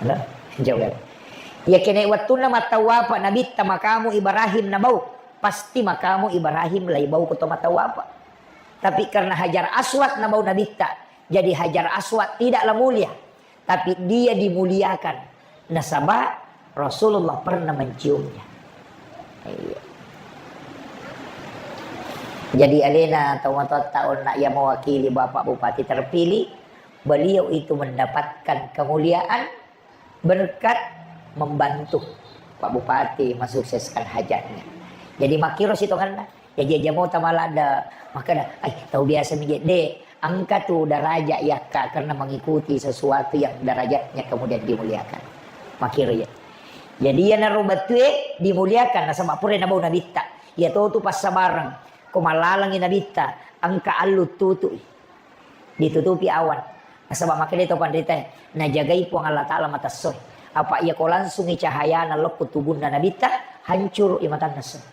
Halo? Jawab. Ya kene wettunna mattawapa nabitta makamu Ibrahim nabau, pasti makamu Ibrahim lai bau ko to mattawapa. Tapi karena Hajar Aswad nabau nabitta, jadi Hajar Aswad tidaklah mulia. Tapi dia dimuliakan. Nasaba Rasulullah pernah menciumnya. Iya. Jadi alena tau matoatta onna iya mewakili Bapak Bupati terpilih, beliau itu mendapatkan kemuliaan berkat membantu Pak Bupati mensukseskan hajatnya. Jadi makkiro sitongenna. Jaji aja mau tamalada, makanya, "Ai, tau biasa mi je." De, engka tu daraja yakka karena mengikuti sesuatu yang darajatnya kemudian dimuliakan. Makkiro ya. Jadi iyanaro batue dimuliakan nasaba pura nabau nabitta. Iya to tu passabareng. Ko malalangi nabitta, engka allu tutui. Ditutupi awan. Nasaba makkeda to panritae, najagai Puang Allah Ta'ala mata essoe. Apa iya ko langsungi cahayana lokko tubunna nabitta, hancuru i matanna essoe.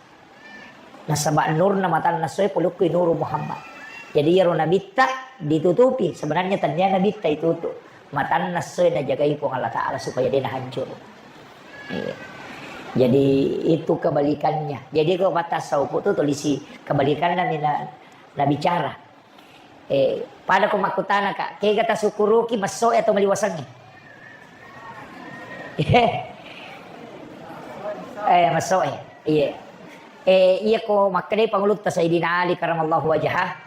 Nasaba nurna matanna essoe polukku nuru Muhammad. Jadi iyaro nabitta ditutupi, sebenarnya tennia nabitta itutu. Matanna essoe najagai Puang Allah Ta'ala supaya de nahancuru. Iya. Jadi itu kebalikannya. Jadi ko mata saupu tu tulisi kebalikanna mina nabicara. Eh, pada ko makkutana, Kak, kega tasukkuruki messoe atau maliwasengnge? Eh, messoe. Iya. Eh, iya ko makkedai pangulutta Sayyidina Ali karamallahu wajhah,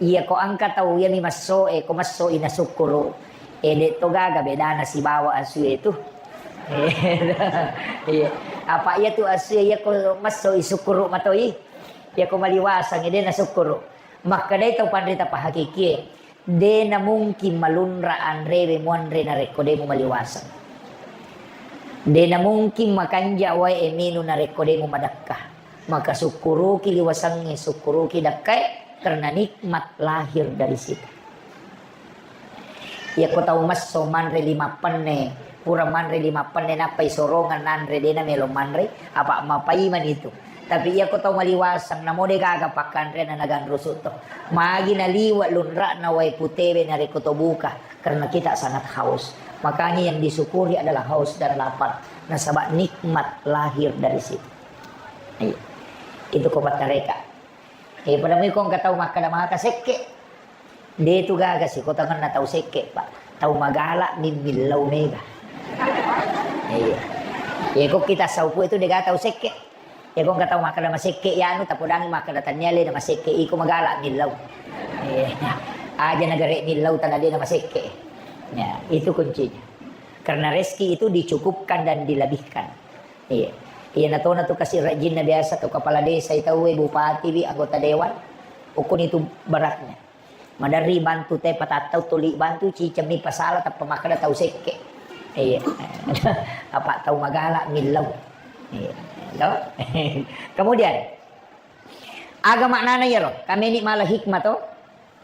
iya ko engka tau iya mi messoe, ko messoi nasukkuru. Eh, de to gaga bedana sibawa asue tu. Eh, iya. Apa iya tu asue iya ko messoi sukkuru matoi. Iya ko maliwaseng de nasukkuru. Makkedai tau panrita pahakikie, de namungkin malunra anrewe muanre narekko de mumaliwaseng. De namungkin makanja wae minu narekko de mumadakka. Maka sukkuruki liwasengnge, sukkuruki dakkae, karena nikmat lahir dari situ. Iyako tau messo manre lima penne, pura manre lima penne nappai sorongeng nanre, de namelo manre, apa mapaimani tu. Tapi iyako tau maliwaseng, namo de gaga pakkanrena naganrusu to. Magi naliwe lunra'na wae putewe narekko to buka, karena kita sangat haus. Makanya yang disyukuri adalah haus dan lapar. Nasaba nikmat lahir dari situ. Iya. Itu ko pattareka. Eh, pada mui ko engka tau makkeda maka sekke. De tu gaga sikotangenna tau sekke, Pak. Tau magala mimmillau mega. Iya. Iya, ko kita saupu itu de gaga tau sekke. Iya, ko engka tau makkeda masekke ya anu, tapodangi makkeda tania le na masekke iko magala millau. Iya. Aja nagare millau tana de na masekke. Ya, itu kuncinya. Karena rezeki itu dicukupkan dan dilebihkan. Iya. Iya, natona tu kasi rajinna biasa tu kepala desa itu, bupati wi, anggota dewan. Ukun itu beratnya. Maderri bantu te patattau tuli bantu cicemmi pasala tappa makkeda tau sekke. Iya. Apa tau magala millau. Iya. To? Kemudian, aga maknana iyaro? Kameni mala hikmah to?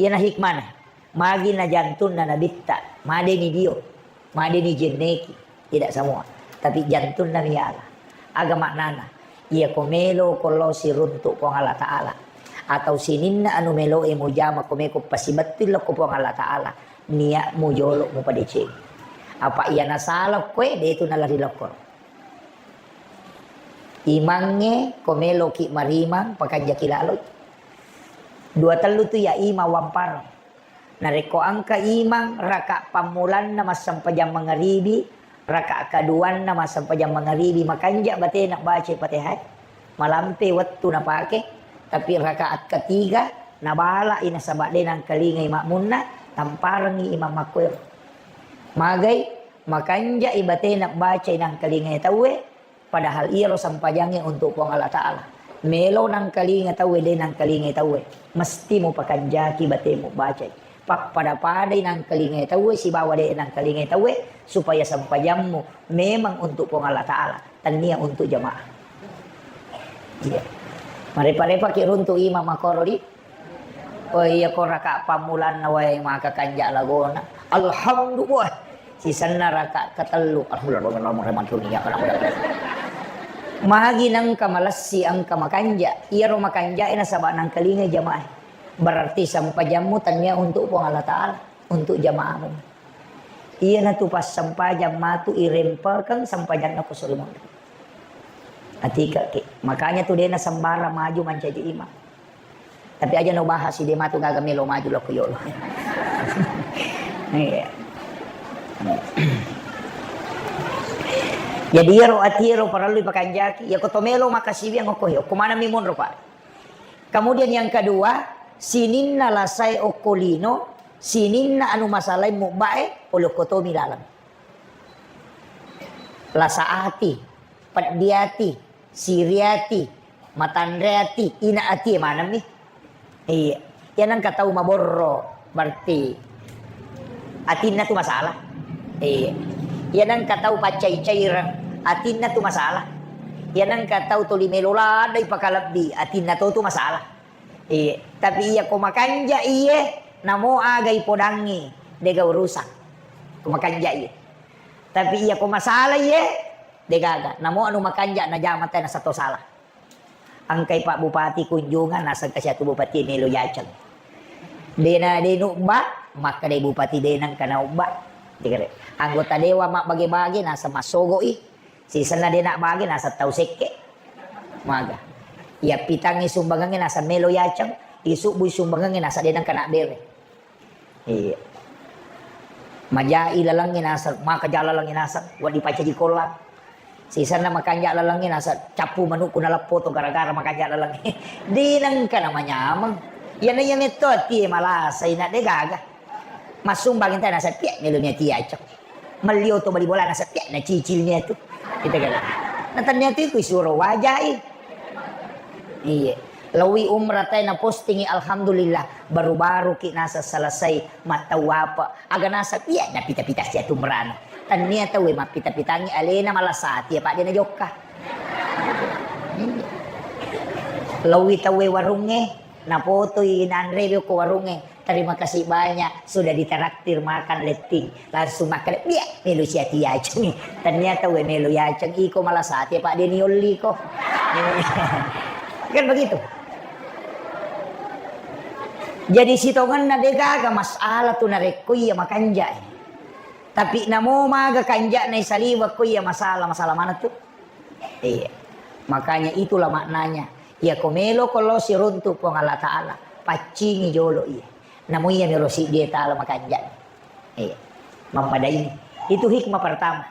Iyana hikmana. Magi na jantunna nabitta, madeni dio, madeni jenneki. Tidak semua. Tapi jantunna miala. Aga maknana? Iya ko melo ko lo siruntuk Puang Allah Ta'ala. Atau sininna anu melo e mujama ko meko pasibettui lokko Puang Allah Ta'ala. Niatmu jolo mupadeceng. Apa iya nasala koe, de tu nalari lokko. Imangnge ko meloki marimang, pakanjaki laloi. Dua tellu tu ya imang wampareng. Narekko engka imang raka pammulanna massempajang mangaribi, raka kaduanna massempajang mangaribi, makanja batena baca Fatihah, malampe wettu napake, tapi rakaat ketiga nabalai nasaba de nangkalingai makmunna, tamparengngi imang makkuero. Magai, makanjai batena bacai nangkalingai tauwe, Padahal iyaro sempajangnge untuk Puang Allah Ta'ala. Melo nangkalinga tauwe, de nangkalingai tauwe. Mesti mupakanjaki batemu bacai. Pappada-padai nangkalingai tauwe sibawa de nangkalingai tauwe, supaya sempajammu memang untuk Puang Allah Ta'ala, tania untuk jamaah. Iya. Marepa-repaki runtu imam makorori. Oh iya, ko raka pammulanna wae maka kanja lagona. Alhamdulillah. Sisenna raka ketellu. Alhamdulillah. Magi nengka malessi engka makanja. Iyaro makanja nasaba nangkalingai jamaah. Berarti sempajammu tania untuk Puang Allah Ta'ala, untuk jamaahmu. Iyanatu passempajang matu irempelkeng sempajanna ko suri monri. Atikaki. Makanya tu dena sembarang maju mancaji imam. Tapi aja no bahas, de matu gaga melo maju lokko yolo. Iya. Jadi iyaro ati ero parellu ipakanjaki, ya ko to melo makasiwiang okko he, okko maneng mi monro, Pak. Kemudian yang kedua, sininna lasae okko lino, sininna anu masalae mubbae, pole okko tomi laleng. Lasa ati, peddi ati, siri ati, matanre ati, ina ati, e maneng mi. Iya. Iya nengka tau maborro, berarti atinna tu masalah. Iya. Iya nengka tau paccai-caireng, atinna tu masalah. Iya nengka tau toli melo ladai pakalebbi, atinna to tu masalah. Iya. Tapi iya ko makanja iye, namo aga ipodangngi, dega urusan. Ko makanja iye. Tapi iya ko masalah iye, degaga. Namo anu makanja najama te nasato salah. Engkai Pak Bupati kunjungan, naseng kasi atu Bupati melo yaceng. Dena de nubba, makkeda Bupati de nengka naubba. Dikere. Anggota dewan mabbage-bage, naseng massogo'i. Sisenna de nabbage, naseng tau sekke. Maga. Iya pitangngi sumbangengnge, naseng melo yaceng. Isubbui sumbangengnge, naseng de nengka nabbere. Iya. Majai lalengnge naseng, maka ja lalengnge naseng, wedding pacaji kollang. Sisenna makanja lalengnge naseng, cappu manukku naleppoto gara-gara makanja lalengnge. De nengka namanyameng. Iyana iya metto atie malasai na de gaga. Massumbang ente naseng, pia melo ni atie acok. Melli oto bali bola naseng, pia nacicil ni atu. Kita kata. Nah, ternyata iku isuro wajai. Iya. Lawi umrah tai napostingi, alhamdulillah, baru-baru ki naseng selesai mattawapa. Aga naseng, iya, napita-pita sia tu umrahna. Tania tauwe mappita-pitangi alena malasati, apa de najokka. Iya. Lawi tauwe warungnge, napotoi nanre ko warungnge. Terima kasih banyak sudah ditraktir makan letting. Langsung makan, dia melu sia tu yaceng. Ternyata we melu yaceng, iko malasati, apa de niolli ko. Kan begitu. Jadi sitongenna de gaga masalah tu narekko iya makanja. Tapi namo maga kanja na isaliweng ko iya masalah, masalah mana tu? Iya. Makanya itulah maknanya. Iya ko melo ko lo siruntu Puang Allah Ta'ala, paccingi jolo iya. Namo iya melo siddi Ta'ala makanja. Iya. Mappada ini. Itu hikmah pertama.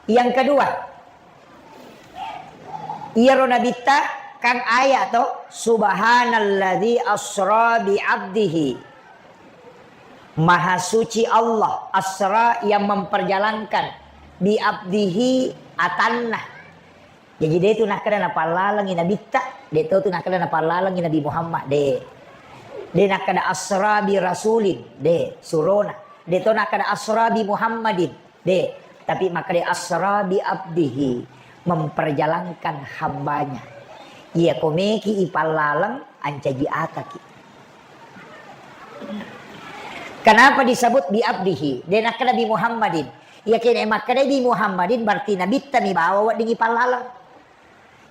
Yang kedua, iyaro nabitta kan ayat to, subhanalladzi asra bi abdihi. Maha suci Allah, asra yang memperjalankan, bi abdihi atanna. Jadi de tu nakkeda napallalengi nabitta, de to tu nakkeda napallalengi Nabi Muhammad, de. De nakkeda asra bi rasulin, de, surona. De to nakkeda asra bi Muhammadin, de. Tapi makkeda asra bi abdihi, memperjalankan hambanya. Iya ko meki ipallaleng, ancaji ataki. Kenapa disebut bi abdihi? De nakkeda bi Muhammadin. Iya kene makkeda bi Muhammadin berarti nabitta mi bawa wedding ipallaleng.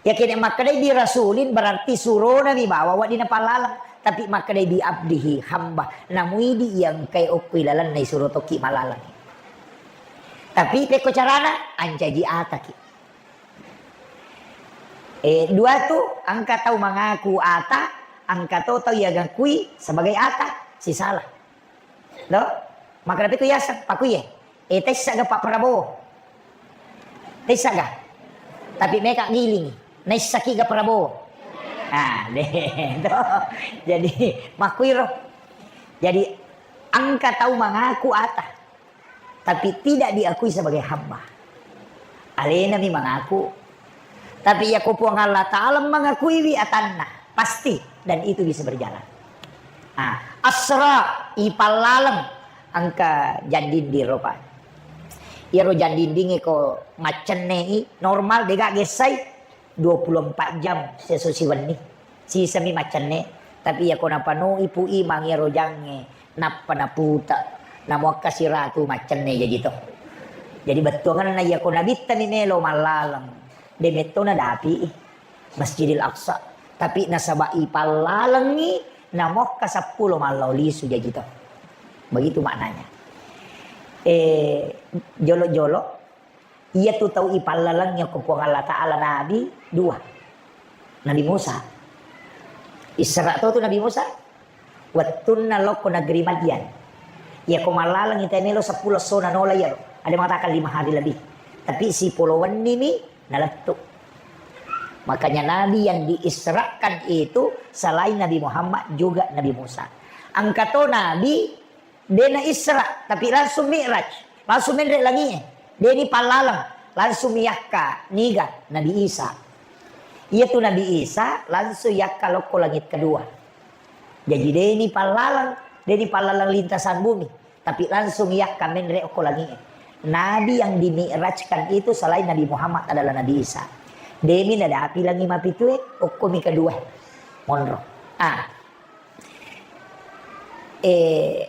Iya kene makkeda bi rasulin berarti surona mi bawa wedding napallaleng. Tapi makkeda bi abdihi, hamba. Namuidi iya engkai okko ilalenna isuro tokki malaleng. Tapi pekko carana, ancaji ataki. Eh, dua tu, engka tau mangaku ata, engka to tau iya gakui sebagai ata, sisala. Do? Maka tapi ku yaseng, pakuye. Eh, tessa ga Pak Prabowo. Tessa ga? Tapi meka giling. Naissaki ga Prabowo. Ah, de, do. Jadi, makuiro. Jadi, engka tau mangaku ata. Tapi tidak diakui sebagai hamba. Alena mi mangaku, Tapi iyako Puang Allah Ta'ala mengakuiwi atanna, pasti, dan itu bisa berjalan. Ah, asra, ipallaleng, engka jandinding ropa. Iyaro jandindingnge ko maccenne i, normal, dega gessai, dua puluh empat jam seso siwenni. Sisami maccenne, tapi iyako napanoi Pu Imang iyaro jangnge, nappa naputa, namuakka siratu maccenne jaji to. Jadi bettuanganna iyako nabittani melo mallaleng, de metto nadapi i Masjidil Aqsa. Tapi nasaba ipallalengngi, namuakka seppulo mallau lisu jaji to. Begitu maknanya. Eh, jolo-jolo, Iyatu tau ipallalengngi okko Puang Allah Ta'ala nabi dua. Nabi Musa. Isra to tu Nabi Musa. Wettunna lokko negeri Madian. Iyako mallalengngi tae melo seppulo essona nola iyaro. Ada mengatakan lima hari lebih. Tapi sipolo wennimi nalettu. Makanya nabi yang diisrakan itu selain Nabi Muhammad juga Nabi Musa. Engka to nabi De na Isra, tapi langsung Mi'raj, langsung menre langi'e. De ni pallaleng, langsung miyakka niga Nabi Isa. Iyatu Nabi Isa langsung yakka lokko langit kedua. Jaji de ni pallaleng, de ni pallaleng lintasan bumi, tapi langsung yakka menre okko langi'e. Nabi yang dimi'rajkan itu selain Nabi Muhammad adalah Nabi Isa. De mi nadapi langi mapitue, okko mi kedua. Monro. Ah, Eh,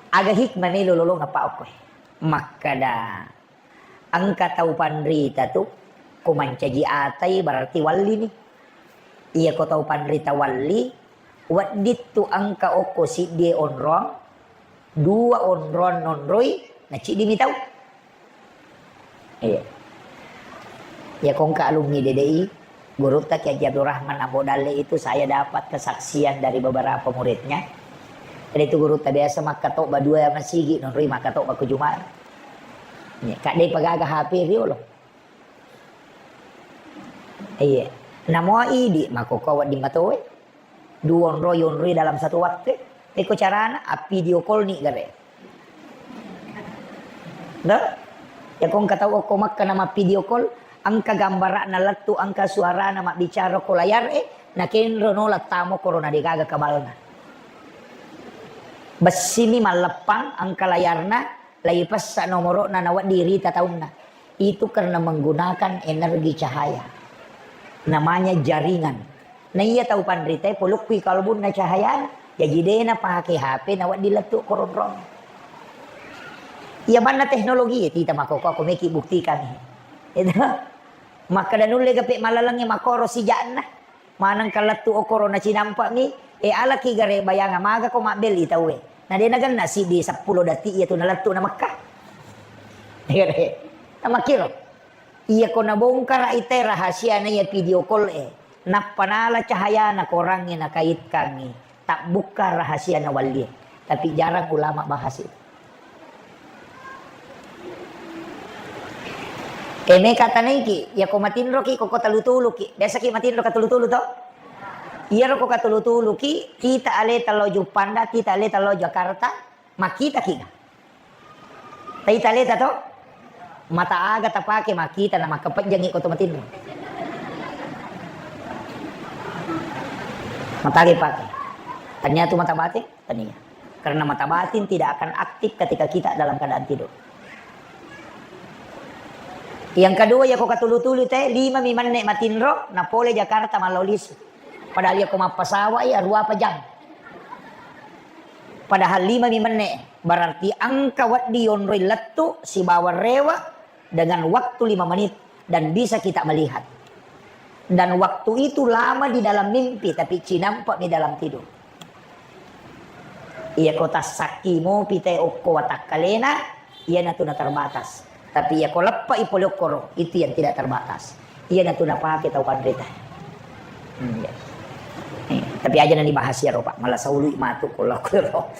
aga hikmah melo lolongeng pa okkoe. Makkada, engka tau panrita tu, ko mancaji atai berarti wallini. Iyako tau panrita walli, wedding tu engka okko siddie onrong, dua onrong nonroi, na ciddimi tau. Iya. Ya, kongka alumni D D I, gurutta Kiai Haji Abdul Rahman Ambo Dalle itu saya dapat kesaksian dari beberapa muridnya. Jadi itu gurutta biasa makkatobba dua masigi, nonroi makkatobba ku Jumat. Iya, kadai pagaga H P riolo. Iya. Namo idi makkokko wedding matoe. Dua onroi, onroi dalam satu waktu. Eko carana, appidio call ni gare. Dah? Ya, ko engka tau okko Makkah nama video call, engka gambara'na lettu, engka suarana mabbicara ko layar e, nakenro no lattamo korona degaga kabalna. Bessini malleppang, engka layarna, laipessa nomoro'na, nawedding rita taunna. Itu karena menggunakan energi cahaya. Namanya jaringan. Na iya tau panritae polokkui kalbunna cahayana, jaji de napake H P nawedding lettu koronrong. Iya manna teknologi e, tita makkokko, aku meki buktikan. Itu. Makkada nulle gape malalengnge makkoro sijakna. Maneng ka lettu okoro na cinampa mi, e, alaki gare bayanga maga ko mabbelli tauwe. Na de nagenna siddi seppulo detik iya tu nalettu na Mekka. Iya de. Namakkiro. Iya ko nabongkara ite rahasiana iya video call e. Nappa nala cahayana korangnge nakaitkangngi. Tabbukka rahasia na wallie. Tapi jarang ulama bahas itu. E, meka tanaiki, yako matinroki, koko tulu-tuluki. Biasaki matinro katulu-tulu to? Iyaro ko katulu-tuluki, kita aleta lao Juppanda, kita aleta lao Jakarta, makkitaki ga? Taita aleta to? Mata aga tapake makkita na makkapejjangi ko to matinro? Mata aga pake? Tania tu mata batin? Tania. Karena mata batin tidak akan aktif ketika kita dalam keadaan tidur. Yang kedua, yako katulu-tulu te, lima mi menne matinro, na pole Jakarta mallau lisu. Padahal yako mappasawa ya, rua apa jam. Padahal lima mi menne, berarti engka wedding yonroi lettu sibawa rewa dengan waktu lima menit dan bisa kita melihat. Dan waktu itu lama di dalam mimpi, tapi cinampa mi dalam tidur. Iya ko tassakki mopi te okko watakkalena, iya natu na terbatas. Tapi iya ko leppa i pole okkoro, itu yang tidak terbatas. Iya natu napake tau panrita. Hmm, iya. Eh, tapi aja nani bahas ya ro, Pak. Malah saului matu ko lokko ro.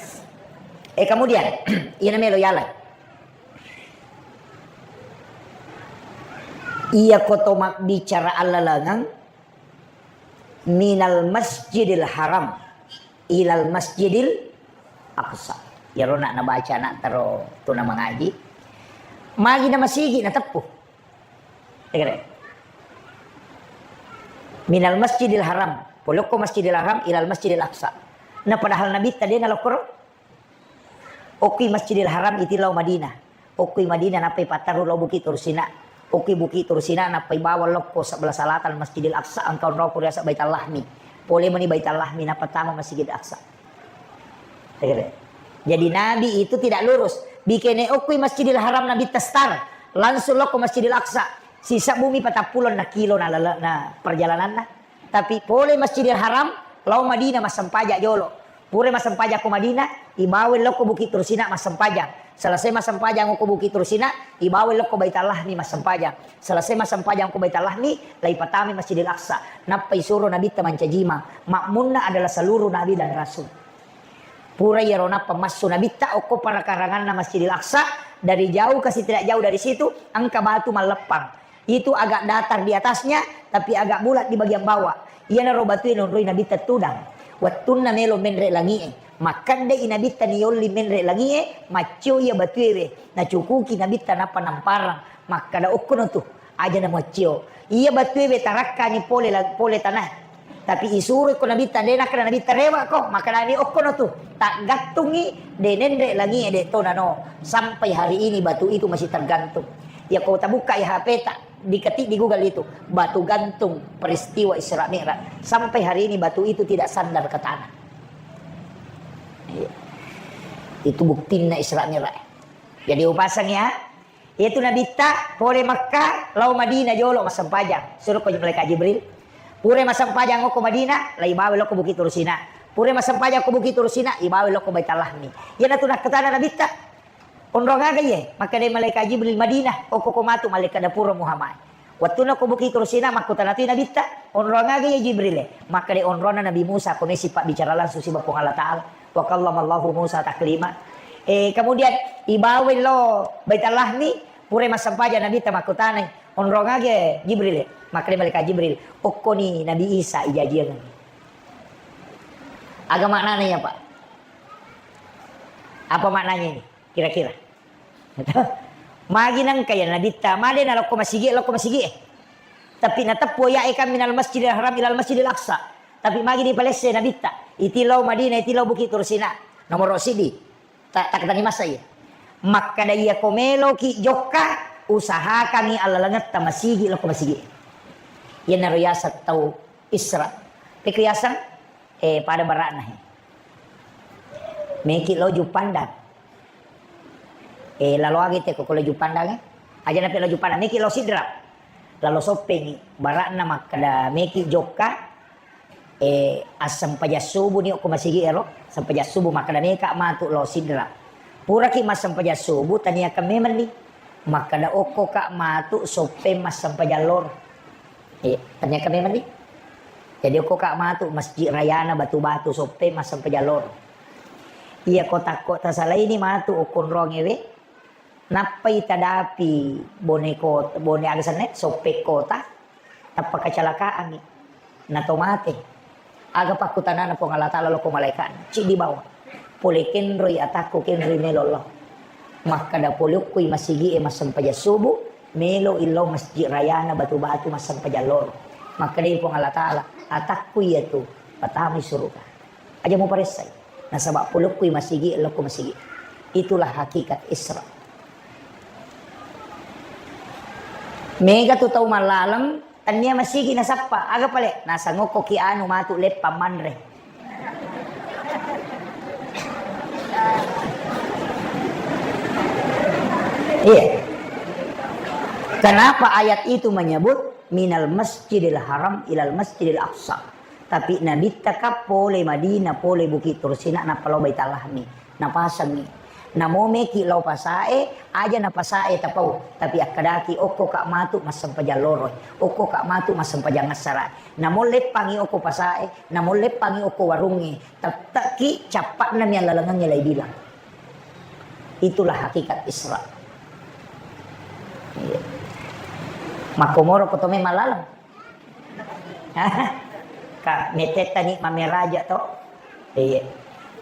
Eh, kemudian, iya namelo yala. Iya ko to mabbicara allalengang, minal masjidil haram ilal masjidil aqsa. Iyaro nak nabaca anak tero tuna mangaji. Magi na masigi na teppu. Tegere. Minal Masjidil Haram, pole okko Masjidil Haram, ilal Masjidil Aqsa. Na padahal Nabitta de' nalokkoro. Okkoi Masjidil Haram iti lao Madinah. Okkoi Madinah nappai patterru lao Bukit Tursina. Okkoi Bukit Tursina nappai bawang lokko sebelah selatan Masjidil Aqsa, engka onrokko riaseng Baitul Lahmi. Pole mani Baitul Lahmi nappa tama Masjidil Aqsa. Jadi Nabi itu tidak lurus. Bikene okkoi Masjidil Haram Nabitta start, langsung lokko Masjidil Aqsa. Sisa bumi patappulo na kilo na lele-, na perjalananna. Tapi pole Masjidil Haram, lao Madinah massempajang jolo. Pura massempajang ko Madinah, ibawa lokko Bukit Tursina massempajang. Selesai massempajang ko Bukit Tursina, ibawa lokko Baitul Lahmi massempajang. Selesai massempajang ko Baitul Lahmi, lai patami Masjidil Aqsa. Nappa isuro Nabitta mancajima. Makmunna adalah seluruh nabi dan rasul. Pura iyaro nappa massu Nabitta okko parakaranganna Masjidil Aqsa, dari jauh ke tidak jauh dari situ, engka batu malleppang. Itu agak datar di atasnya, tapi agak bulat di bagian bawah. Iyanaro batue nonroi Nabitta tudang. Wettunna melo menre langi'e, makkeddai Nabitta niyolli menre langi'e, maccio iya batuewe, nacukuki Nabitta nappa namparang, makkeda, "Okkono tu, aja na maccio. Iya batuewe tarakkangi pole la-, pole tanah." Tapi isuro ko Nabitta, de' nakkeda Nabitta, "Rewa ko," makkedani, "Okkono tu, taggattungi, de' nenre langi'e, de' to nano." Sampai hari ini batu itu masih tergantung. Ya, ko tabukka ya H P ta, diketik di Google itu, batu gantung peristiwa Isra Mi'raj. Sampai hari ini batu itu tidak sandar ke tanah. Iya. Itu buktinna Isra Mi'raj. Jadi upasang ya, Iyatu Nabitta pole Makkah, lao Madinah jolo massempajang. Suro ko malaikat Jibril. Pura massempajang okko Madinah, lai bawa lokko Bukit Tursina. Pura massempajang ko Bukit Tursina, ibawa lokko Baitul Lahmi. Iyanatu nakkutana Nabitta, "Onrong aga iye?" Makkeda malaikat Jibril, "Madinah, okko ko matu malaikat dapura Muhammad." Wettunna ko Bukit Tursina, makkutana tu Nabitta, "Onrong aga iye Jibril?" Makkeda, "Onronna Nabi Musa, ko mesi pabbicara langsung siba Puang Allah Taala." Wa kallamallahu Musa taklima. Eh, kemudian ibawa lo Baitul Lahmi, pura massempajang Nabitta makkutanai, "Onrong aga Jibril?" Makkeda malaikat Jibril, "Okkoni Nabi Isa ijajiang." Aga maknana iya, Pak? Apa maknanya ini kira-kira? Magi nengka ya Nabitta, made nalokko masigi, lokko masigi. Tapi nateppu ya kan minal Masjidil Haram ilal Masjidil Aqsa. Tapi magi dipalesse Nabitta, iti lao Madinah, iti lao Bukit Tursina. Nomoro sidi, ta-, takkutani masa iya. Makkeda iya ko meloki jokka, usahakangi allalengetta masigi, lokko masigi. Iyanaro yaseng tau Isra. Pekko yaseng, eh, pada bara'na, he. Meki lao Juppandang. Eh, lalo aga te ko lao Juppandang, eh? Aja nape lao Juppandang, meki lao Sidrap. Lalo soppengi, bara'na makkeda meki jokka, eh, assempajang subuh ni okko masigi ero, sempajang subuh makkeda meka matu lao Sidrap. Puraki massempajang subuh, taniakan memang ni. Makkeda okko ka matu soppeng massempajang loro. Iya, taniakan memang ni. Jadi okko ka matu Masjid Rayana Batu-Batu soppeng massempajang loro. Iya, ko takko tasalaini matu okko onrong ewe, nappai tadapi Bone Kota, Bone aga senna, Soppeng Kota, tappa kecelakaan. Nato mate. Aga pakkutanana Puang Allah Taala lokko malaikatna? Ciddi bawang. Pole kenroi atakku, kenroi melo Allah. Makkeda pole okkoi masigi e massempajang subuh, melo illau Masjid Rayana Batu-Batu massempajang loro. Makkedai Puang Allah Taala, atakku iyatu, patamai suruga. Aja muparessai. Nasaba pole okkoi masigi, lokko masigi. Itulah hakikat Isra. Mega tu tau mallaleng, tania masigi nasappa, aga pale? Nasangokko ki anu matu leppang manre. Iya. Kenapa ayat itu menyebut minal Masjidil Haram ilal Masjidil Aqsa? Tapi Nabitta ka pole Madinah, pole Bukit Tursina, nappa lao Baitul Lahmi. Napasangi. Namo meki lao pasae, aja na pasae tapau. Tapi akkadaki, okko ka matu massempajang loro, okko ka matu massempajang assara. Namo leppangi okko pasae, namo leppangi okko warungnge. Tette'ki cappa'na mi allalengengnge lai bilang. Itulah hakikat Isra. Iya. Makkomoro ko to memang laleng. Ka metettani mameraja to. Iya.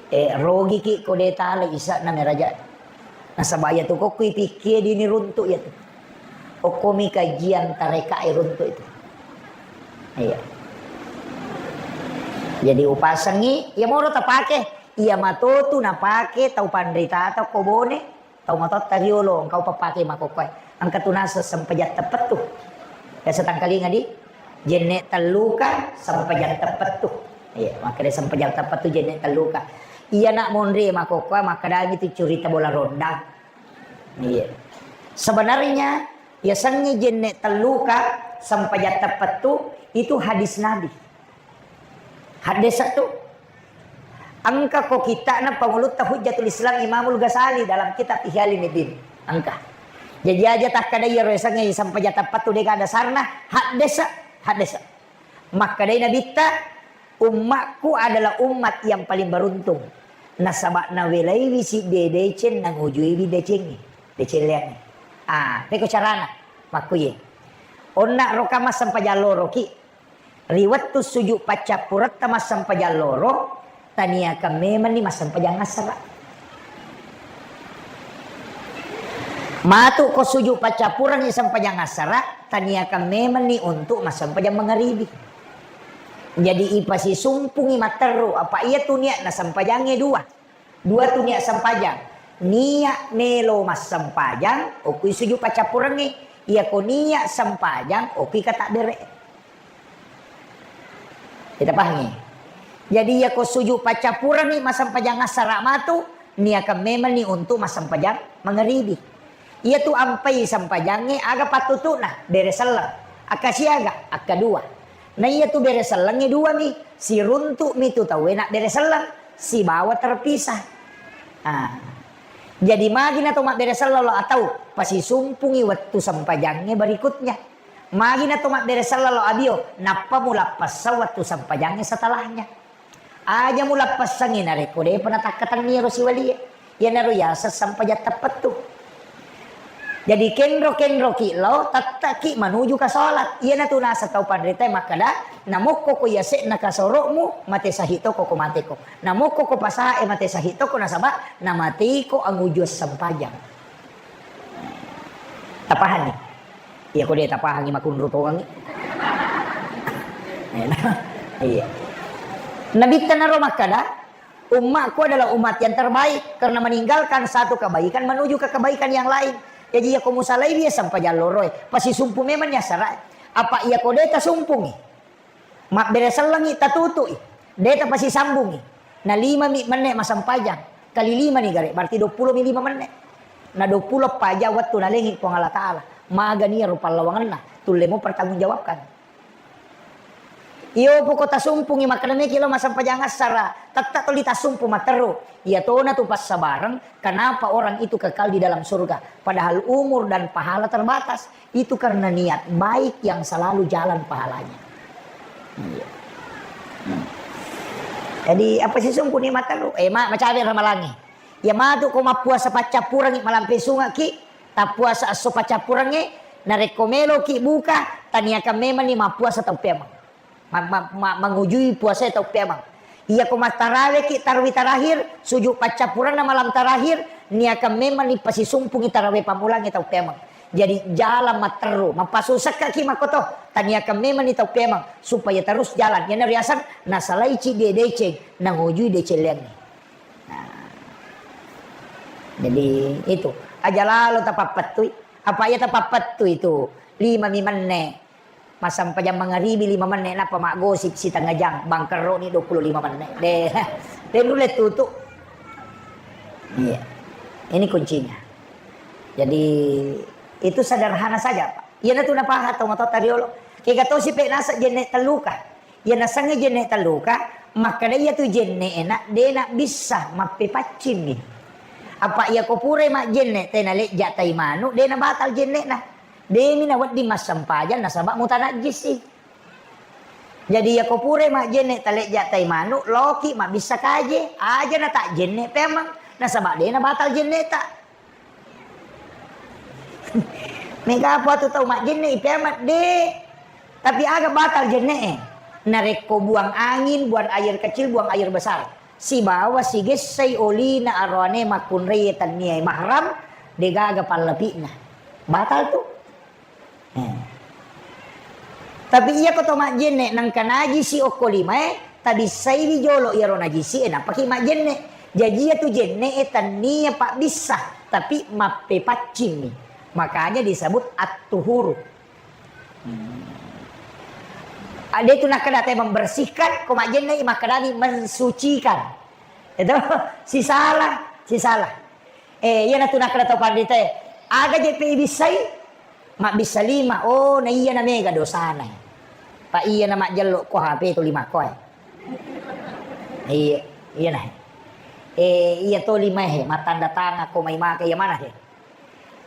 Eh, rogiki ko de tala isa na meraja. Nasaba iya tu kokko ipikkie dini runtu iya tu. Okkomi kajian tareka e runtu itu. Iya. Jadi upasengngi, iya moro tapake, iya matotu napake tau panritata ko Bone, tau matotta riolo, engka upapake makkokkoe. Engka tu naseng sempajang teppettu. Biasa tangkalinga di, jenne telluka, sempajang teppettu. Iya, makkeda sempajang teppettu jenne telluka. Iya nak monri makkokkoe, makkedami tu curita bola rondang. Iya. Sebenarnya, yasengnge jenne telluka, sempajang teppettu, itu hadis Nabi. Haddesa tu. Engka ko kitta'na pangulutta Hujjatul Islam Imamul Ghazali dalam kitab Ihya Ulumuddin. Engka. Jaji aja takkada iyaro yasengnge sempajang teppettu dega dasarna, haddesa, haddesa. Makkedai Nabitta, "Ummakku adalah umat yang paling beruntung. Nasaba nawelaiwi sidde deceng, nangujuiwi decengnge, deceng leangnge." Ah, peko carana? Makkuye. Onna roka massempajang loroki. Ri wettu suju paccappuretta massempajang loro, taniakan memenni massempajang assara. Matu ko suju paccappurengngi sempajang assara, taniakan memenni untuk massempajang mangaribi. Jadi ipasisumpungi matteru, apa iya tu niatna sempajangnge dua. Dua tu niat sempajang. Niat melo massempajang, okui suju paccappurengngi. Iyako niat sempajang, okui katabbere. Kita pahangi? Jadi, iyako suju paccappurengngi massempajang assara matu, niakan memenni untuk massempajang mangaribi. Iyatu ampai sempajangnge aga pattutu'na? Bere selleng. Akka siaga? Akka dua. Na iyatu bere sellengnge dua mi, siruntu mi tu tauwe na bere selleng, sibawa terpisah. Ah. Jadi magi na to mabbere selleng lo atau pasisumpungi wettu sempajangnge berikutnya. Magi na to mabbere selleng lo abio, nappa mulappessang wettu sempajangnge setelahnya. Aja mulappessangngi narekko depa natakkatenni ero siwalie. Iyanaro yaseng sempajang teppettu. Jadi kenro-kenroki lao, tetteki manuju ka salat. Iyanatu naseng tau panritae makkeda, namokko ko yase'na kasoro'mu, mate sahih toko ko mateko. Namokko ko pasae, mate sahih toko nasaba namateko angujuang sempajang. Tapahanni? Iya, ko de tapahangi makunru tongangi. Iya. Nabitta naro makkeda, "Ummatku adalah umat yang terbaik karena meninggalkan satu kebaikan menuju ke kebaikan yang lain." Jadi, iya ko musalaiwi sempajang loroe, pasisumpu memang ni assara. Apa iya ko de tasumpungi? Mabbere sellengngi tatutu'i, de tapasisambungi. Na lima mi menne masempajang, kali lima ni gare, berarti dua puluh mi lima menne. Na dua puluh paja wettu nalengi Puang Allah Ta'ala. Magani iyaro pallawangenna, tullemo pertanggungjawabkan. Iyo poko tasumpungi makkeda meki lo masempajang assara, tette toli tasumpu matteru. Iya tona tu passabareng, kenapa orang itu kekal di dalam surga, padahal umur dan pahala terbatas. Itu karena niat baik yang selalu jalan pahalanya. Iya. Hmm. Jadi, apa sisungku nikmat telu? Eh, ma-, macawe ramalangnge. Iya matu ko mappuasa paccappurengngi, malampe sungaki, tappuasa esso paccappurengnge, narekko meloki buka, taniakan memang ni mappuasa tau peameng. Ma-, ma-, ma-, mangujui puasae tau peameng. Iya ko mattaraweki tarwi tarakhir, sujud paccappurenna malam tarakhir, niakan memang ni pasisumpungi tarawe pammulangnge tau peameng. Jadi jalan matteru, mappasusekkaki makkoto, taniakan memang ni tau peameng supaya terus jalan. Iyana riaseng nasalai ciddi deceng, nangujui deceng leangnge. Nah. Jadi itu, aja lalo tapappettui. Apa iya tapappettui tu? Lima mi menne. Massempajang mangaribi lima menne, nappa maggosip sitengnga jang, bangkerroni dua puluh lima menne. De, de nulle tutu. Iya. Ini kuncinya. Jadi, itu sederhana saja, Pak. Iyana tu napaha tau matotta riolo. Kega tosi pe naseng jenne telluka. Iya nasengnge jenne telluka, makkeda iya tu jenne ena, de na bisa mappepaccing mi. Apa iya ko purai majjenne tena lejja tai manu, de na batal jenne na. Demi nawedding massempajang nasaba mutanajjis i. Jadi, iyako purai majjenne talejja tai manu, loki mabbissa kaje, aja na tajjenne peameng, nasaba de na batal jenneta. Mega apa tu tau majjenne i peameng de. Tapi aga batal jenne e? Narekko buang angin, buang air kecil, buang air besar. Sibawa sigessai olina aroane makkunrai tanniai mahram, degaga pallapi'na. Batal tu. Eh. Tapi iya ko to majjenne nengka najisi okko limae, tabissaiwi jolo iyaro najisi e, nappaki majjenne. Jaji iyatu jenne e tennia pabbissa, tapi mappepaccingmi. Makanya disebut at-tuhuru. Hmm. Ada itu nakkeda te membersihkan, ko majjenne i makkedani mensucikan. Itu sisala, sisala. Eh, iyanatu nakkeda tau panritae, aga je pe ibissai? Mabbissa lima. Oh, na iyana mega dosana. Pa iyana majjello ko H P tu lima ko, eh. Iya, iyana. Eh, iya to lima he, matanda tangan ko mai maka iya mana he?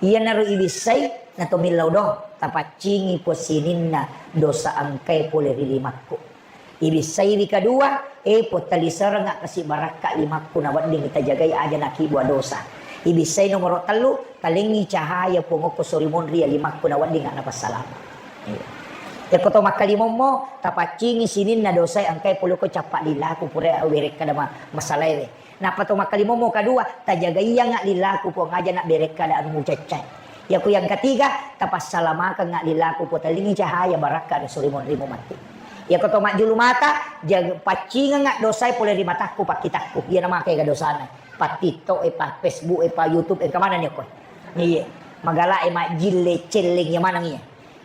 Iyanaro ibissai, na to millau do, tapaccingi Puang sininna dosa engkae pole ri limakku. Ibissaiwi kadua, e Puang taliserengnga kasi barakka limakku na wedding tajagai aja nakibbua dosa. Ibissai nomoro tellu, talengngi cahaya Puang okko sori monri ya limakku na wedding napassalama. Iya. Yakko to makkalimommo, tapaccingi sininna dosae engkae pole ko cappa lillaku pura werekkada ma-, masalaewe. Nappa to makkalimommo kadua, tajagaiyangnga lillaku Puang aja na berekkada anu mucaccae. Yako yang ketiga, tapassalamakeng lillaku Puang, talingi cahaya barakka ri sori monrimu matti. Yako to majjulu mata, jag-, paccingengnga dosae pole ri matakku pakkitakku. Iyana makega dosana. Pa TikTok e, pa Facebook e, pa YouTube e, engka maneng ni okko. Iya. Magala e majjille celleng iya maneng iya.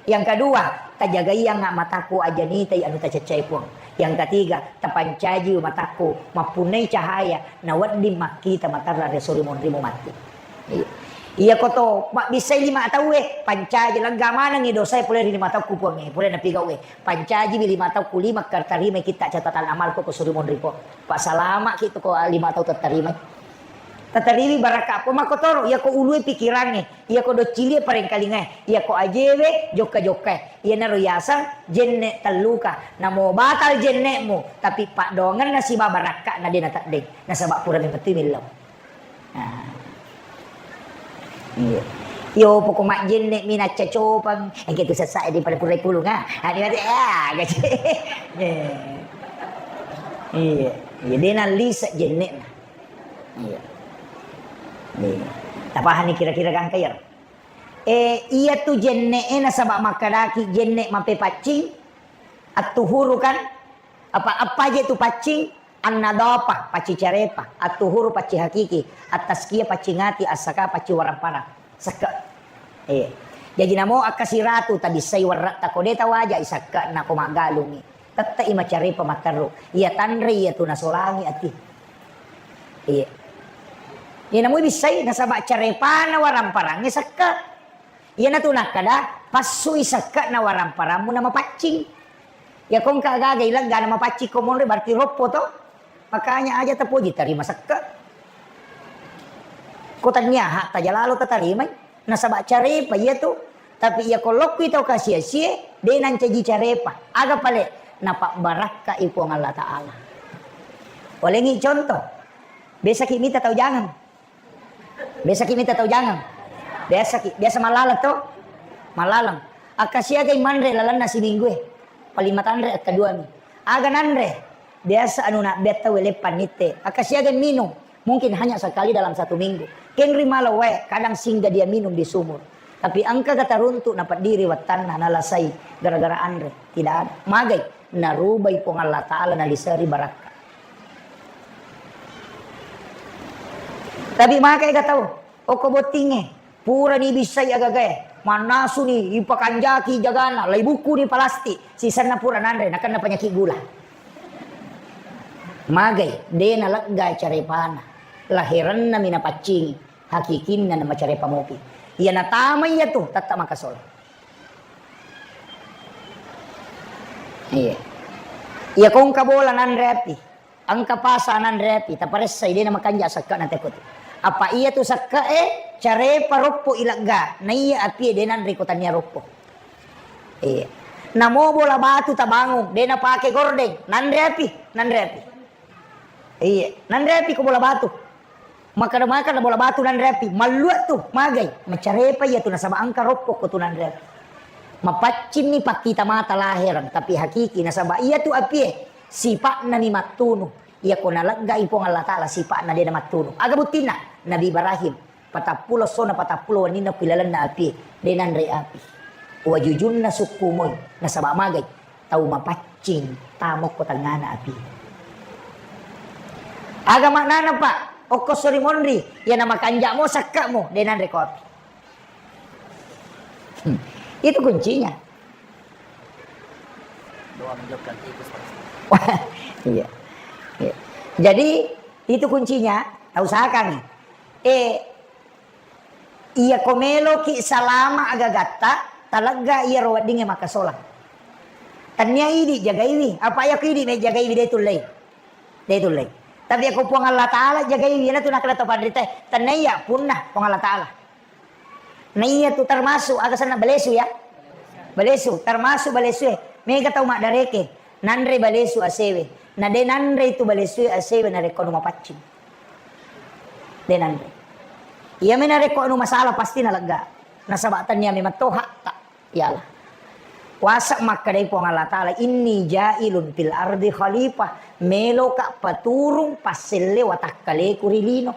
Yang kedua, tajagaiyangnga matakku aja nitai anu tacaccae Puang. Yang ketiga, tapancaji matakku mappunnai cahaya na wedding makkita materra ri sori monrimu matti. Iya. Iya koto mabbissai lima tauwe, pancaji lega manengngi dosae pole ri lima taukku Puangnge, pole napigauwe. Pancajiwi lima taukku lima katarimai kitta catatan amalku ko sori monri Puang. Passalama ki tu ko lima tau tattarimai. Tatarimi barakka Puang makkotoro, iyako ulue pikirangnge, iyako doccilie parengkalingae, iyako ajewe jokka-jokkae, iyanaro yaseng jenne telluka. Namo batal jenne'mu, tapi paddoangenna siba barakka na de nateddeng, nasaba pura memettui millau. Nah. Iya. Yo poko majjenne mi naccacopang, engke tu sessa di pada pura pulung ah. Ani mate ah, gaji. Iya. Iya, de nalise jenne'na. Iya. Iya. Tapahani kira-kira gangka iyaro? Eh, iya tu jenne'e nasaba makkadaki jenne mappepaccing, attuhuru kan? Apa, apa je tu paccing? Annadhafah, paccing carepa, attuhuru, paccing hakiki, attaskiya, paccing ati, assaka, paccing waramparang. Sekke. Iya. Jaji namo akkasiratu tabissai warratta ko de tawaja i sekke nako maggalungi. Tette'i macarepa matteru. Iya tanre iya tu nasolangi ati. Iya. Iya namui bissai nasaba carepana waramparangnge sekke. Iyanatu nakkeda, passui sekke na waramparammu na mapaccing. Iya kongka gaga ilegga na mapaccing ko monri berarti roppo to. Makanya aja tapoji tarima sekke. Ko tania hak tajalalo tatarimai. Nasaba carepa iya tu. Tapi iya ko lokkui tau kasi-asie, de nancaji carepa. Aga pale? Napabbarakkai Puang Allah Ta'ala. Walengi contoh. Besaki mita tau jangang. Besaki mita tau jangang. Biasaki, biasa mallaleng to? Mallaleng. Akkasiagai manre lalenna siminggu e. Paling matanre akkaduami. Aga nanre? Biasa anu nabbea tau e leppa nitte. Akkasiagai minung. Mungkin hanya sekali dalam satu minggu. Kenri mala wae, kadang singgah dia minum di sumur. Tapi engkaga taruntuk napeddiri wettanna nalasai gara-gara anre? Tidak ada. Magai? Narubai Puang Allah Ta'ala naliseri barakka. Tapi magai ga tau, okko bottingnge, purani bissai agagae, mannasuni ipakanjaki jagana, laibukku ni palastik, sisenna pura nanre, nakenna penyakit gula. Magai, de nalegga carepana, laherenna mi napaccingi, hakikinna na macarepa mopi. Iya natama iya tu, tette makasola. Iya. Iya kongka bola nanre api. Engka pasa nanre api, taparessai, de namakanja sekke'na teko tu. Apa iya tu sekke'e, carepa roppo ilegga, naiya apie de nanre ko tania roppo. Iya. Namo bola batu tabangung, de napake gordeng, nanre api, nanre api. Iya, nanre api ko bola batu. Makkeda-makkeda bola batu nanre api, mallua tu, magai, macarepa iya tu nasaba engka roppo ko tu nanre api. Mapaccinni pakkita mata lahereng, tapi hakiki nasaba iya tu apie, sipa'na mi mattunu. Iya ko naleggai Puang Allah Ta'ala sipa'na de namattunu. Aga buttinna? Nabi Ibrahim, patappulo essona patappulo wenninna ku ilalenna apie, de nanre api. Wajujunna sukku moi, nasaba magai, tau mapaccing tamo ko tengngana api. Aga maknana, Pak? Okko sori monri, iya na makanja' mo sakka' mo, de' nanre kopi. Hmm. Itu kuncinya. Doang jokkan tikus terus. Iya. Iya. Jadi, itu kuncinya, tau usahakan. Eh, iya ko meloki salama agagatta, talegga iyaro weddingnge makkasolang. Tennia idi jagaiwi, apa iya ko idi me jagaiwi de' tullei. De' tullei. Tapi iya ko Puang Allah Ta'ala jagaiwi, iyanatu nakkeda to panrita, tennia punna Puang Allah Ta'ala. Na iya tu termasuk, aga senna balesu ya? Balesu, termasuk balesu e. Mega tau maddareke, nanre balesu asewe. Na de' nanre itu balesu e asewe narekko anu mapaccing. De' nanre. Iya me narekko anu masalah pasti nalegga. Nasaba' tennia memang to hakta. Iyalah. Wasa makkedai Puang Allah Ta'ala, "Inni ja'ilun fil ardi khalifah." Meloka paturung passelle watakkaleku ri lino.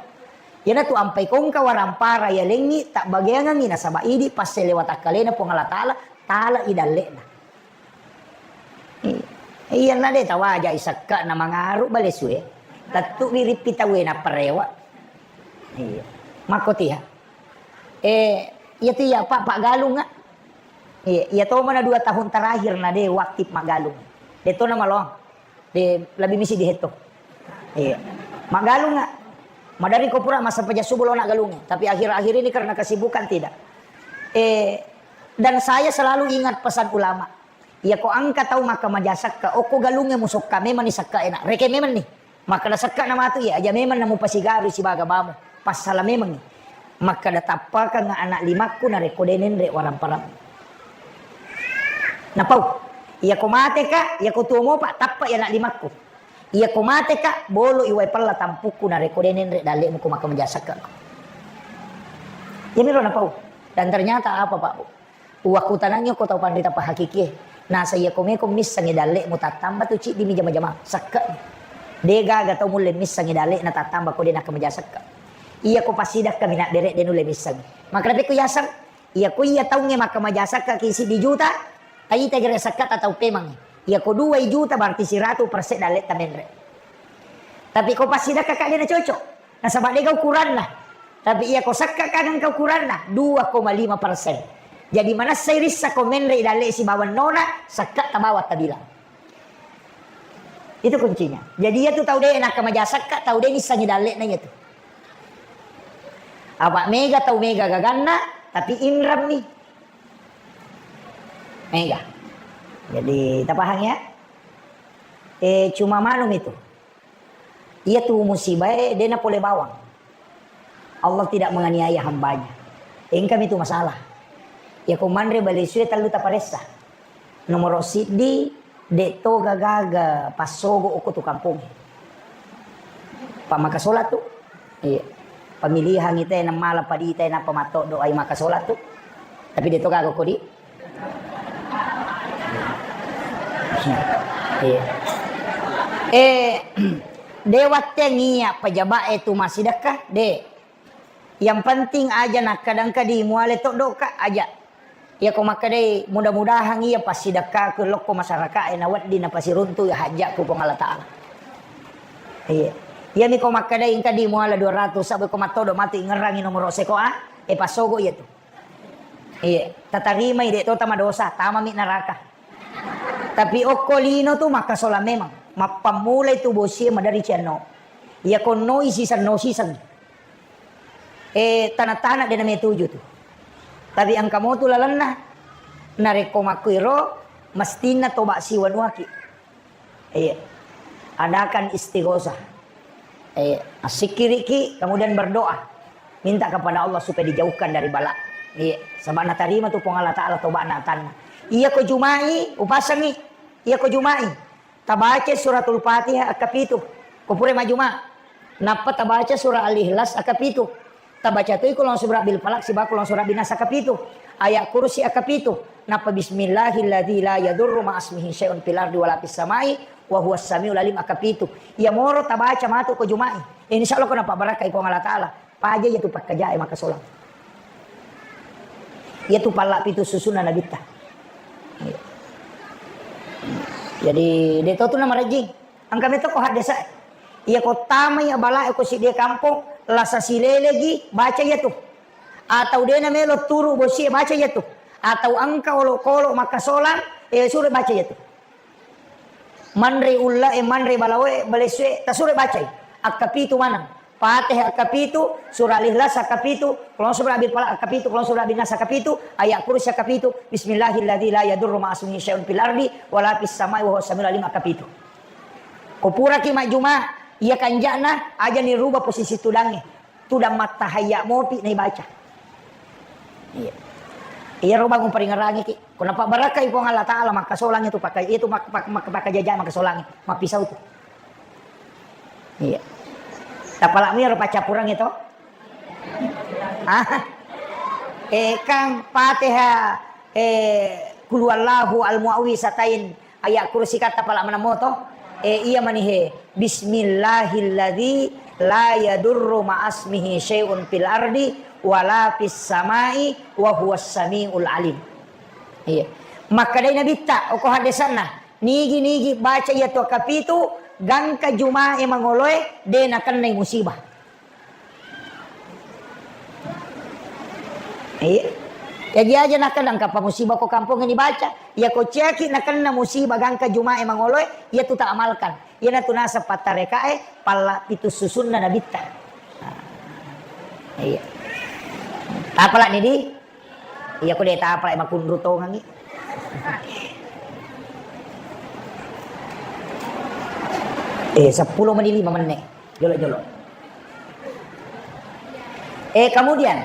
Iyanatu ampai kongka warampara yalengngi tabbageangengngi nasaba' idi passelle watakkalena Puang Allah Ta'ala, tala i dalle'na. Iya, na de' tawaja i sakka' na mangaru balesue. Tettu wirippi tauwe napparewa. Iya. Makkotiha. Eh, iya tu iya, Pak, Pak Galung, ah. Iya, iya to mana dua tahun terakhir na de' waktu maggalung. De' to na maloang. De' lebih misi dihetto. Iya. Maggalung, ah. Madari ko pura masa pejasubu lo na galungnge. Tapi akhir-akhir ini karena kesibukan tidak. Eh, dan saya selalu ingat pesan ulama. Iya ko engka tau makkamaja sakka', okko galungnge musokka memang ni sakka' enak. Reke memang ni. Makkeda sakka' na matu iya, aja memang na mupasigaru sibaga bamo. Passala memang ni. Makkeda tappakang anak limakku narekko de' nenre' waramparang. Napau. Iya ko mate ka, iya ko tuo mopa, tappa iya anak limakku. Iya ko mate ka, bolo i wae pella tampukku narekko de' nenre' dalle'mu ko makkamaja sakka'. Ini ro napau. Dan ternyata apa, Pak, Bu? Uwakkutanangngi ko tau panrita pahakikie. Nasa iya ko meko missengngi dalle'mu tattamba tu ciddi mi jama-jama sakka'. De' gaga tau mulle missengngi dalle'na tattamba ko de' nakkamaja sakka'. Iya ko passidakka mi naddere' de' nulle missengngi. Makkeda pekko yaseng, iya ko iya taungnge makkamaja sakka' ki siddi juta, taita gere' sakka' ta tau pemangngi. Iya ko dua juta berarti siratu persen dalle'ta menre'. Tapi ko passidakka ka de' na cocok. Nasaba' de' ga ukuranna. Tapi iya ko sakka' ka engka ukuranna, dua koma lima persen. Jadi manessai rissa ko menre' i dalle' sibawa nona, sakka' tabawa tabilang. Itu kuncinya. Jadi iya tu tau de' nakkamaja sakka', tau de' nissengngi dalle'na iya tu. Apa' mega tau mega gaganna, tapi inrang mi. Mega. Jadi tapahang ya? Eh, cuma manu mi tu. Iya tu musibae de' na pole bawang. Allah tidak menganiaya hambanya. Engka mi tu masalah. Iya ko manre balesue tellu taparessa. Nomoro siddi, de' to gaga passogo okko tu kampongnge. Pammakasola tu. Iya. Pamilihangngi te namala padi te nappa matto doai makasola tu. Tapi de' to gaga kodi. Iya. Eh, de' watteng iya pejabat e tu massidekka, de'. Yang penting aja nakkadangka di muale toddoka aja. Iya ko makkedai mudah-mudahan iya passidekkaku lokko masyarakat e nawedding napasiruntu iya hajjakku Puang Allah Ta'ala. Iya. Iya mi ko makkedai engka di muala dua ratus sabbu ko mattodo matu ingerangi nomoro seko a, e passogo iya tu. Iya, tatarimai de' to tamadosa, tamami neraka. Tapi okko lino tu makkasola memang. Mappammulai tu bosie madari cianno. Iya konnoi sisenno siseng. Eh, tana-tana de' nametuju tu. Tapi engka motu lalenna. Narekko makkuiro, mestinna toba siwanuaki. Iya. Adakan istighosah. Iya. Assikkiriki, kemudian berdoa. Minta kepada Allah supaya dijauhkan dari bala. Iya. Saba' natarima tu Puang Allah Ta'ala toba'na atanna. Iya ko Juma'i, upasangi. Iya ko Juma'i. Tabaca suratul Fatihah akka pitu. Ko pura majuma. Nappa tabaca surah Al-Ikhlas akka pitu. Tabaca toi Qul a'udzu birabbil falaq sibawa Qul a'udzu birabbin nas akka pitu. Ayat kursi akka pitu. Nappa bismillahilladzi la yadurru ma'asmihi syai'un fil ardi wala fis samai wa huwas samiul alim akka pitu. Iya moro tabaca matu ko Juma'i. Insya Allah ko napabarakai Puang Allah Ta'ala. Paja iya tu pakkajae makkasolang. Iya tu palla pitu susunna nabitta. Iya. Jadi, de' to tu namarajing. Engka meto ko haddesa. Iya ko tamai abalae ko siddi kampong, lasa silelegi, baca iya tu. Atau dena melo turu bosie, baca iya tu. Atau engka olokolo makkasolang, eh, sure baca iya tu. Manre ullae, manre balaoe, balesue, tasure bacai. Akkapitu maneng. Fatihah akkapitu, surah Al-Ikhlas akkapitu, Qul a'udzu birabbil falaq akkapitu, Qul a'udzu birabbin nas akkapitu, ayat kursi akkapitu, Bismillahilladzi la yadurru ma'asmihi syai'un fil ardi wala fis samai wa huwas samiul alim akkapitu. Ko puraki majjuma, iya kanja'na, aja ni rubah posisi tudangnge. Tudang mattahayya mopi naibaca. Iya. Iyaro bangung paringerangiki. Ko napabbarakkai Puang Allah Ta'ala, makkasolang itu pakai, itu mak-, mak-, mak-, makkajaja makkasolang, mappisau tu. Iya. Tapalakmu iyaro paccappurangnge to? Ah. Eh, kang Fatihah, eh, Qul huwallahu al-mu'awwizatain, Ayat kursi katta pala maneng moto. Eh, iya manihe. Bismillahilladzi la yadurru ma'asmihi syai'un fil ardi wala fis samai wa huwas samiul alim. Iya. Makkedai Nabitta, oko haddesanna, nigi-nigi baca iya tu akkapitu, gangka jumae mangoloe, de nakennai musibah. Iya. Jaji aja nakennang kapang musibah ko kampongnge dibaca. Iya ko ciaki nakenna musibah gangka jumae mangoloe, iya tu ta amalkan. Iya natu naseng pattarekae palla pitu susunna nabitta. Nah. Iya. Tapalak ni di? Iya ko de tapalak makunru tongangi. Eh, seppulo menit lima menit. Jolo-jolo. Eh, kemudian,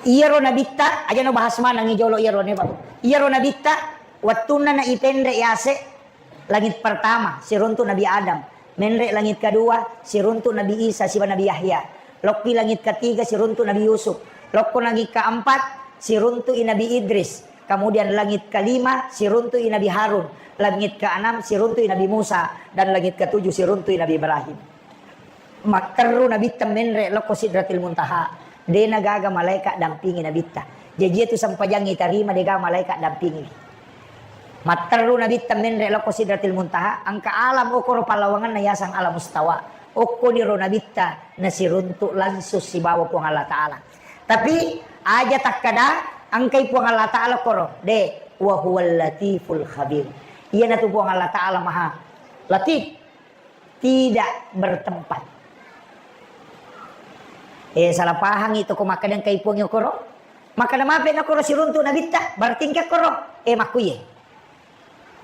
iyaro nabitta, aja no bahas maneng jolo iyaro ne, Pak. Iyaro nabitta, wettunna na ipenre yase, langit pertama, siruntu Nabi Adam. Menre langit kedua, siruntu Nabi Isa, siba Nabi Yahya. Lokki langit ketiga, siruntu Nabi Yusuf. Lokko langit keempat, siruntu i Nabi Idris. Kemudian langit kelima, siruntu i Nabi Harun. Langit keenam, siruntu i Nabi Musa. Dan langit ketujuh, siruntu i Nabi Ibrahim. Matteru Nabitta menre lokko Sidratil Muntaha. De nagaga malaika dampingi Nabitta. Jaji itu sempajangi tarima dega malaika dampingi. Matteru Nabitta menre lokko Sidratil Muntaha, engka alam okoro pallawanganna yasang alam mustawa. Okkoniro Nabitta nasiruntuk langsung sibawa Puang Allah Ta'ala. Tapi aja takkada engkai Puang Allah Ta'ala koro, de, wa huwal latiful khabir. Iyanatu Puang Allah Ta'ala maha latif, tidak bertempat. Eh, salah pahang itu ko makkada engkai Puang okoro. Makkada mape na koro siruntuk nabitta, berarti engka koro. Eh, makkuye.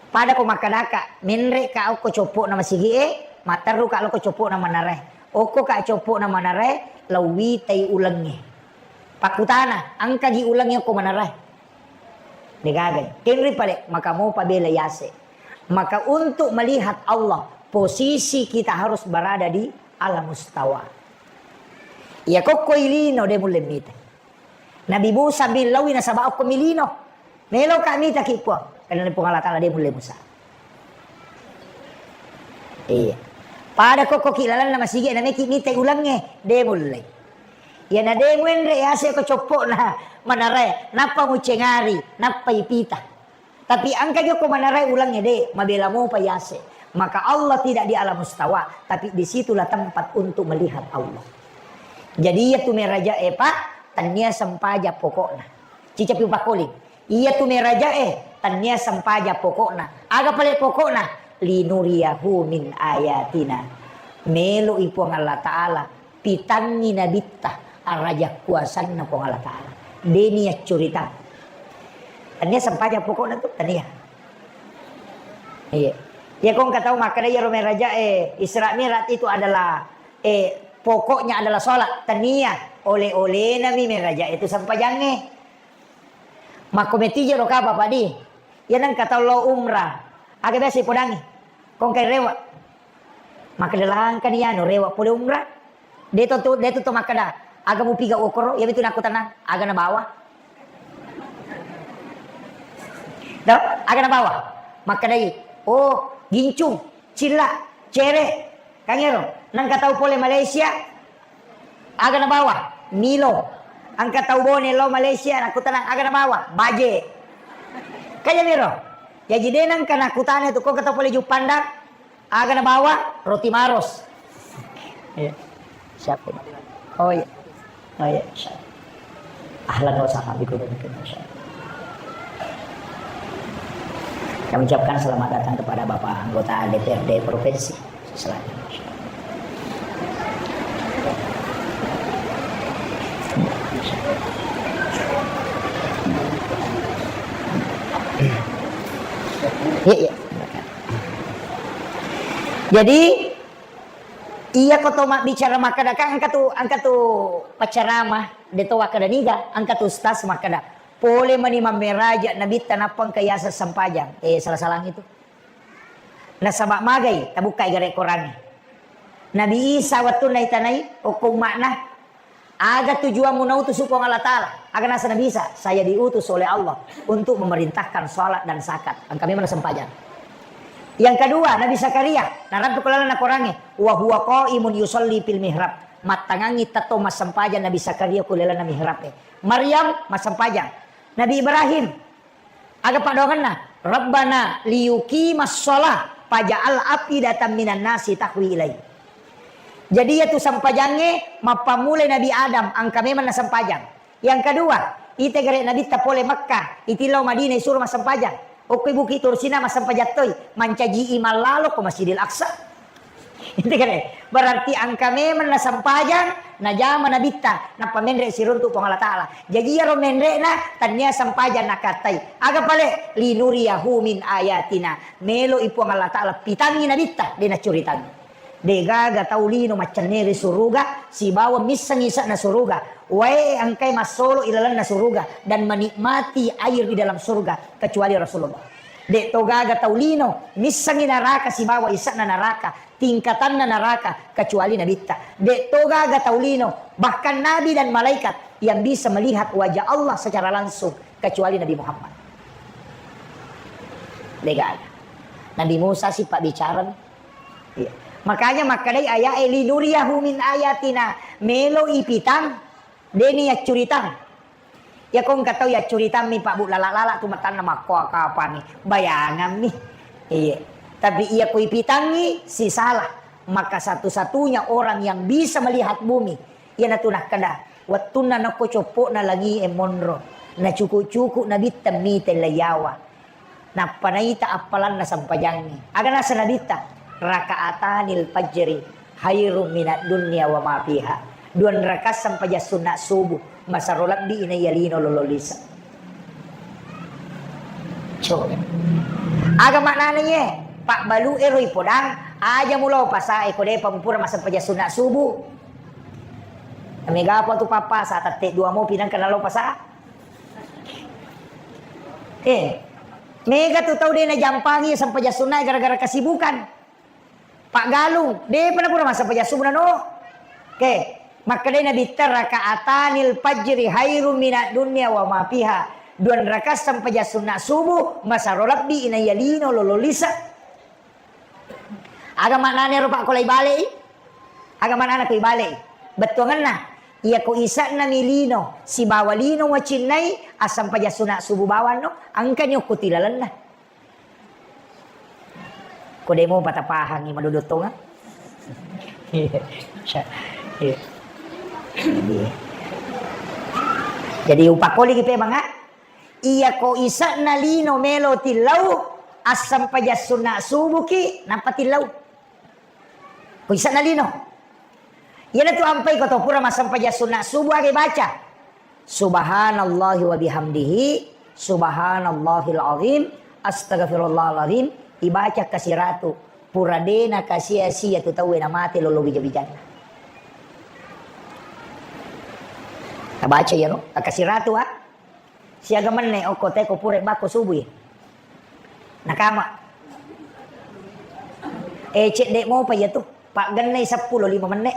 Pada ko makkadaka, menre ka okko coppo'na masigi e, matteru ka lokko coppo'na manarae. Okko ka coppo'na manarae, lauwitai ulengnge. Pakkutana, engkagi ulengnge okko manarae? Degagai. Kenri pale, maka mopa bela yase. Maka untuk melihat Allah, posisi kita harus berada di alam mustawa. Iya kokko ilino de mulle mita. Nabi Musa mi lawi nasaba okko milino. Melo ka mita ki Puang. Karena Puang Allah Ta'ala de mulle Musa. Iya. Pada kokko ki lalanna masigi na meki mita ulengnge de mulle. Iya na de muenre yase ko coppo'na manarae, nappa mucengari, nappa ipita. Tapi engka jokko manarae ulengnge de, mabela mopa yase. Maka Allah tidak di alam mustawa, tapi disitulah tempat untuk melihat Allah. Jadi iya tu meraja e, Pak, tania sempaja pokokna. Cicapi upakkoling. Iya tu meraja e, tania sempaja pokokna. Aga pale pokokna? Linuriyahu min ayatina. Melo i Puang Allah Ta'ala pitangngi nabitta araja kuasanna Puang Allah Ta'ala. Deni accurita. Tania sempaja pokokna tu, tania. Iya. Ya kong katau makkada iyaro meraja e, Isra Mi'raj itu adalah, eh, pokoknya adalah sholat. Tania, oleh-oleh nami meraja itu sempajangnge. Makko metijero kapa padi. Ya nang katau lo umrah. Aga biasa ipodangi. Kong kai rewa. Makkeda langkani anu rewa pole umrah. De to, de to, to makkeda, aga mupiga okoro, iya mitu nakkutana, aga nabawa. Do, aga nabawa. Makkedai, oh, gincung, cilla, cere, kangero. Nangka tau pole Malaysia, aga nabawa, Milo. Angka tau Bone lo Malaysia, nakkutana, aga nabawa, baje. Kaya miro. Jaji de nangka nakkutana tu, ko tau pole Juppandang, Aga nabawa? Roti Maros. Iya. Siapa ini? Oh, iya. Oh, iya. Ahlan wa sahlan bikum. Kami ucapkan selamat datang kepada Bapak anggota D P R D Provinsi. Selamat. Iya, iya. Jadi, iya ko to mabbicara makkeda, kan engka tu, engka tu paccarama, de to wakkeda niga, engka tu ustaz makkeda, pole mani mammeraja nabitta nappa engka yaseng sempajang. Eh, salah-salang itu. Nasaba magai, tabukkai gare Korangnge. Nabi Isa wettunna itanai, okko umma'na, aga tujuanmu nautus Puang Allah Ta'ala? Aga naseng Nabi Isa, saya diutus oleh Allah untuk memerintahkan salat dan zakat. Engka memang nasempajang. Yang kedua, Nabi Zakaria, narattu ko lalenna Korangnge, wa huwa qaimun yusalli fil mihrab. Mattangangngi tetto massempajang Nabi Zakaria ko lalenna mihrab e. Maryam massempajang. Nabi Ibrahim, aga paddoangenna? Rabbana liyuqimas shalah faj'al af'idatan minan nasi tahwi ilai. Jadi, iyatu sempajangnge mappammulai Nabi Adam, engka memang nasempajang. Yang kedua, ite gare Nabitta pole Mekkah, itillau Madinah isuro massempajang. Okko Bukit Tursina massempajang toi, mancaji imang lalo ko Masjidil Aqsa. Itu kan, eh. Berarti engka memang nasempajang, najama Nabitta, nappa menre siruntu Puang Allah Ta'ala. Jaji, iyaro menre'na, tania sempajang nakatai. Aga pale? Linuriyahu min ayatina. Melo i Puang Allah Ta'ala pitangngi Nabitta, de naccuritangngi. De gaga tau lino maccenne ri suruga, sibawa misseng ise'na suruga. Wae engkai massolo ilalenna suruga dan menikmati air di dalam surga, kecuali Rasulullah. De to gaga tau lino missengngi naraka sibawa ise'na naraka, tingkatanna naraka, kecuali Nabitta. De to gaga tau lino, bahkan nabi dan malaikat yang bisa melihat wajah Allah secara langsung, kecuali Nabi Muhammad. De gaga. Nabi Musa si pabbicara. Iya. Makanya makkedai aya'e, "Linuriyahu min ayatina." Melo ipitang, deni yaccuritang. Iyako engka tau yaccuritammi, Pak, Bu, lala-lala tu matanna makkoa kapangi. Bayangammi. Iya. Tapi iyako ipitangngi, sisala. Maka satu-satunya orang yang bisa melihat bumi, iyanatu nakkeda, wettunna nokko coppo'na langie monro, nacuku-cuku Nabitta mite laiyawa. Nappa naita appalanna sempajangnge. Aga naseng Nabitta? "Raka'atanil fajri khairum minad dunya wa ma fiha." Dua rakaat sempajang sunna subuh, masero lebbi inaiya lino lolo lise. Coba. Aga maknana iye? Pabbalu ero ipodang, aja mulao pasae ko depa mupura massempajang sunna subuh. Mega apa tu pappasa, tette dua mopi nangka nalao pasa. Eh, mega tu tau de najampangi sempajang sunna gara-gara kesibukan. Paggalung, depa napura massempajang subuh nano. Oke, makkedai Nabitta, "Raka'atanil fajri khairum minad dunya wa ma fiha." Dua rakaat sempajang sunna subuh, masero lebbi inaiya lino lolo lise. Aga maknana ero, Pak, ko lai bale'i? Aga maknana ko ibalei? Bettuangenna, iyako ise'na mi lino sibawa lino wacinnai, assempajang sunna subuh bawanno, engkani okko tilalenna. Ko demo patapahangi madodottonga. Iya. Iya. Jadi, jadi upakkoliki pemang, ah? Iyako ise'na lino melo tillau, assempajang sunna subuhki, nappa tillau. Ko ise'na lino. Iyanatu ampai ko to pura massempajang sunna subuh, aga ibaca? Subhanallahi wa bihamdihi, subhanallahil azim, astagfirullahalazim, ibaca kasiratu. Pura de nakasia-sia tu tauwe namate lolo bija-bijanna. Tabaca iyaro, kasiratu, ah. Siaga menne okko teko pura bakko subuh. Nakama. Eh, cedde mopa iya tu. Paggennai seppulo lima menne.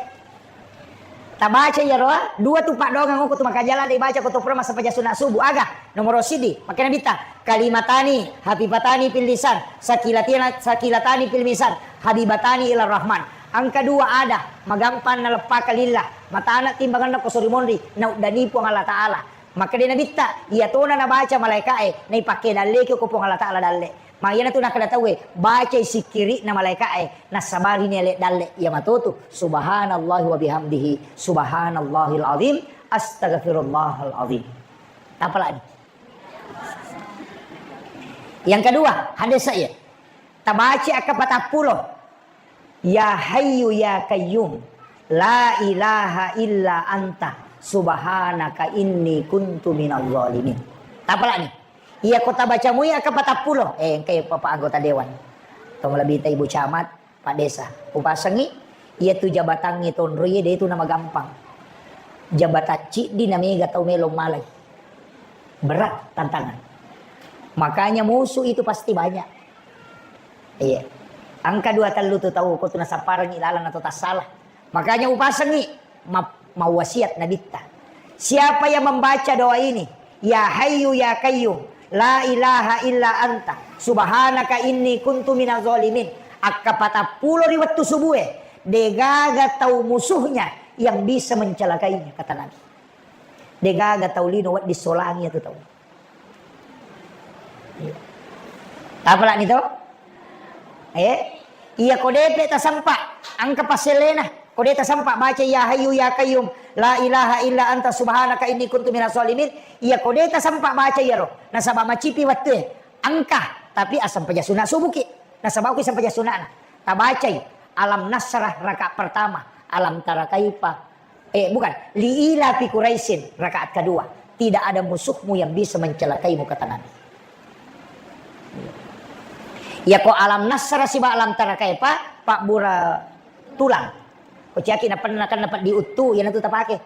Tabaca iyaro, ah, dua tu paddoangeng okko tu makajala de baca ko to pura massempajang sunna subuh. Aga? Nomoro sidi, makkeda Nabitta, "Kalimatani hafifatani fil lisan, sakilatina-, sakilatani fil mizan, habibatani ila rahman." Engka dua ada, magampang naleppaka lillah, matana timbangenna ko sori monri, nauddani Puang Allah Ta'ala. Makkeda Nabitta, iyatona nabaca malaeka'e, naipakke dalleki ko Puang Allah Ta'ala dalle. Ma iyanatu nakkeda tauwe, bacai sikkiri'na malaeka'e, nassabarini ale' dalle', iya matotu, subhanallahi wa bihamdihi, subhanallahil azim, astagfirullahal azim. Tapalani. Yang kedua, hadis saya. Tabaca akka patappulo. Ya Hayyu ya Qayyum, la ilaha illa anta, subhanaka inni kuntu minadh dhalimin. Tapalani. Iya ko tabaca mui akka patappulo. Eh, engkai Bapak anggota dewan. Tong lebih ta Ibu Camat, Pak Desa. Upasengi, iya tu jabatangngi tonro iya de tu namagampang. Jabatan ciddi na mega tau melo malai. Berat tantangan. Makanya musuh itu pasti banyak. Iya. Engka dua tellu tu tau ko tu nasapparengngi lalang atau tassalah. Makanya upasengngi ma-, mawasiat Nabitta. Siapa yang membaca doa ini, "Ya Hayyu ya Qayyum, la ilaha illa anta, subhanaka inni kuntu minaz zalimin." Akka patappulo ri wettu subue, degaga tau musuhnya yang bisa mencelakainya, kata Nabi. Degaga tau lino wedding solangi iyatu tau. Iya. Tapalani to? Eh? Iya ko depe tasempa, engka passellena. Ko de tasempa baca ya Hayyu ya Qayyum, la ilaha illa anta subhanaka inni kuntu minaz zalimin. Iya ko de tasempa baca iyaro. Nasaba macipi wettue. Engka, tapi assempaja sunna subuki. Nasaba uki sempaja sunnana. Tabacai alam nasrah rakaat pertama, alam tara kaifa, Eh, bukan. Li ilafi Quraisyin, rakaat kedua. Tidak ada musuhmu yang bisa mencelakaimu, kata Nabi. Iya ko alam nasrah siba alam tara kaifa, pabbura tulang. Ko ciaki napenna kan napeddi uttu, iyanatu tapake.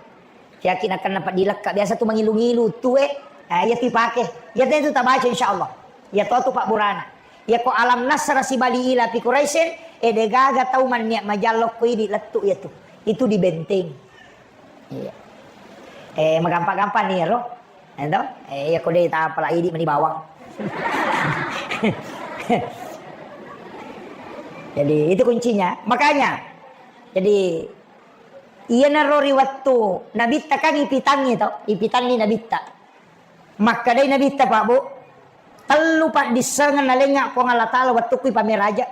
Ciaki nakan napeddi lekka, biasa tu mangilu-ngilu uttu e, eh, iya tu ipake. Iya tu tabaca insyaallah. Iya to tu pabburana. Iya ko alam nasrah siba li ilafi Quraisyin, eh, degaga tau mannia majallo ko idi lettu iya tu. Itu dibentengi. Iya. Eh, magampang-gampang ni ro. Ento? Eh, iya ko de tapala idi meni bawang. Jadi, itu kuncinya. Makanya, jadi, iyanaro ri wettu Nabitta kan ipitangngi to, ipitangngi Nabitta. Makkedai Nabitta, Pak Bu, tellu paddissengeng nalengnga Puang Allah Taala wettukku ipameraja.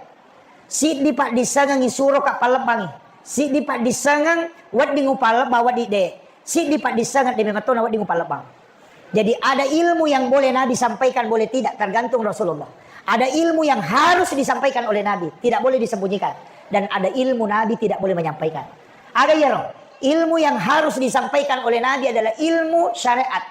Siddi paddissengeng isuroka pallebbangi. Siddi paddissengeng wedding upallebba, wedding de. Siddi paddissengeng de memetto na wedding upallebbang. Jadi ada ilmu yang boleh Nabi sampaikan, boleh tidak, tergantung Rasulullah. Ada ilmu yang harus disampaikan oleh Nabi, tidak boleh disembunyikan. Dan ada ilmu Nabi tidak boleh menyampaikan. Ada iyaro, ilmu yang harus disampaikan oleh Nabi adalah ilmu syariat.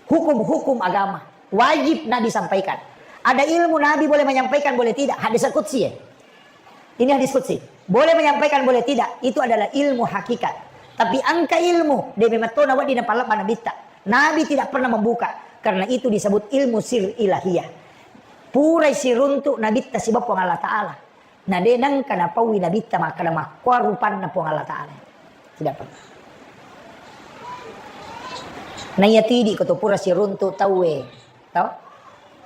Hukum-hukum agama wajib Nabi sampaikan. Ada ilmu Nabi boleh menyampaikan, boleh tidak. Hadis qudsi ya. Ini hadis qudsi. Boleh menyampaikan, boleh tidak. Itu adalah ilmu hakikat. Tapi engka ilmu, de memettona wedding napallebba Nabitta. Nabi tidak pernah membuka. Karena itu disebut ilmu sir ilahiyah. Purai siruntuk Nabitta sibawa Puang Allah Ta'ala. Na de nengka napaui Nabitta makkeda makkua rupanna Puang Allah Ta'ala. Tidak pernah. Na iya tidi ko to pura siruntuk tauwe, to?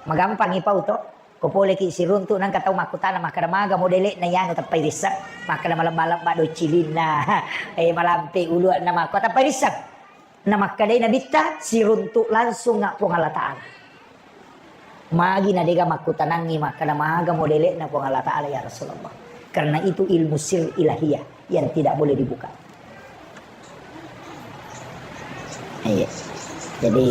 Magampangi pau to. Ko poleki siruntuk nengka tau makkutana makkeda maga modele'na iyanu teppai risseng. Makkeda malebba-lebba docilinna, eh, malampe uluanna makkua teppai risseng. Namakkedai Nabitta, siruntuk langsung nga Puang Allah Ta'ala. Magi na dega makkutanangi makkeda maga modele'na Puang Allah Ta'ala ya Rasulullah. Karena itu ilmu sir ilahiyah yang tidak boleh dibuka. Iya. Jadi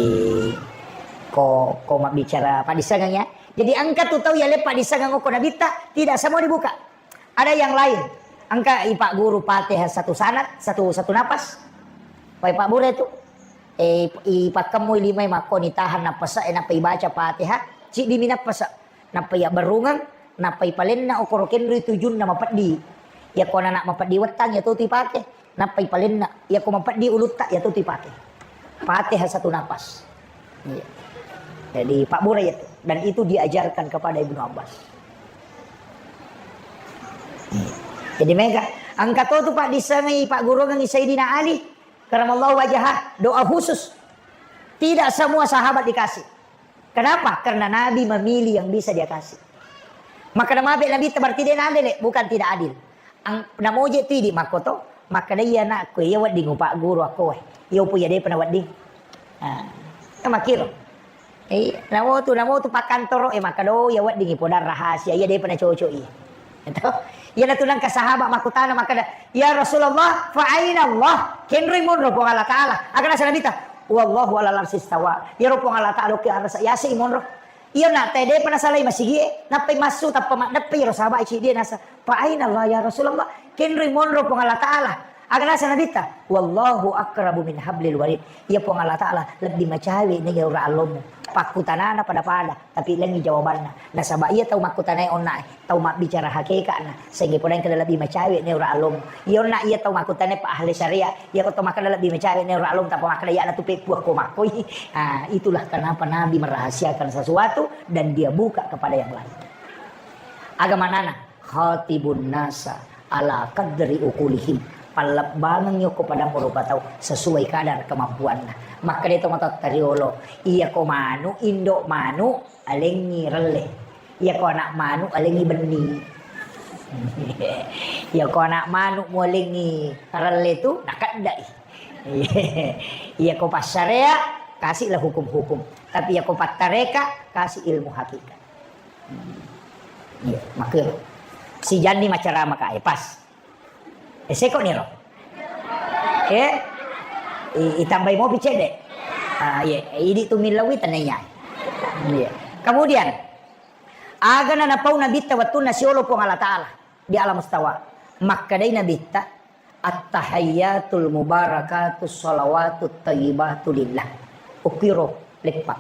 ko, ko mabbicara paddissengeng ya. Jadi engka tu tau ya le paddissengeng okko Nabitta, tidak semua dibuka. Ada yang lain. Engka ipagguru Fatihah satu sanad, satu, satu napas. Pai pabbura tu. Eh, ipakkemmui limai makkoni tahan nappasa, eh, nappa ibaca Fatihah, ciddi mi nappasa. Nappa iya berungeng, nappa ipalenna okoro kenroi tujunna mapeddi. Iya ko anak mapeddi wettang, iya to tu ipake. Nappa ipalenna, iya ko mapeddi ulutta, iya to tu ipake. Fatihah satu napas. Iya. Jadi, pabbura iya tu. Dan itu diajarkan kepada Ibnu Abbas. Iya. Jadi, mega. Engka to tu paddissengi, paggurungengi Sayyidina Ali. Karamallahu wajhah. Doa khusus. Tidak semua sahabat dikasih. Kenapa? Karena Nabi memilih yang bisa dia kasih. Maka nama Nabi itu berarti dia nadele, bukan tidak adil. Ang-, namoje tu idi makkoto, makkeda iya anakku, iya wedding upagguru akko, weh. Iya upu iya depa na wedding. Ah, ya makiro. Eh, namotu, namotu pakkantoro, eh, makkeda, "Oh, iya weddingi podang rahasia, iya depa nacocok iya." Gitu. Iyanatu nengka sahabat makkutana makkeda, "Ya Rasulullah, fa aina Allah?" Kenroi monro Puang Allah Ta'ala. Aga nasa Nabitta, "Wallahu ala larsis tawa." Iyaro Puang Allah Ta'ala okki arasa, yase i monro. Iya na te depa nasalai masigie, nappai massu tappa maddeppe iyaro sahabat cidi nasa, "Fa aina Allah ya Rasulullah?" Kenroi monro Puang Allah Ta'ala. Aga nasa Nabitta, "Wallahu aqrabu min hablil warid." Iya Puang Allah Ta'ala lebbi macawe nega ura allomu. Pakkutanana pada-pada, tapi lengi jawabanna. Nasaba iya tau makkutanai onna, tau mabbicara hakekatna, sehingga pole engka lebbi macawe ne ura allomu. Iya onna iya tau makkutanai pa ahli syariat, iya ko tau makkeda lebbi macawe ne ura allomu, tappa makkeda iya natu peppu akko makkoi. Ah, itulah kenapa Nabi merahasiakan sesuatu dan dia buka kepada yang lain. Aga manana? Khatibun nasa ala qadri uqulihim. Pallebbangengngi okko padang rupa tau sesuai kadar kemampuanna. Makkeda to matotta riolo, iyako manu, indo manu, alengngi relle. Iyako anak manu, alengngi benni. Iyako anak manu mualengngi relle tu, nakeddai. Iyako passarea, kasihlah hukum-hukum. Tapi iyako pattareka, kasih ilmu hakikat. Iya, makkero. Si Janni macarama ka, eh, pas. Eh, seko niro. Eh? I-, itambai mopi cedde. Ah, iya, idi tu millawi tenaya. Iya. Kemudian, aga na napau Nabitta wettunna siolo Puang Allah Ta'ala di alam mustawa. Makkedai Nabitta, "At-tahiyyatul mubarakatus shalawatut thayyibatu lillah." Ukkiro leppa.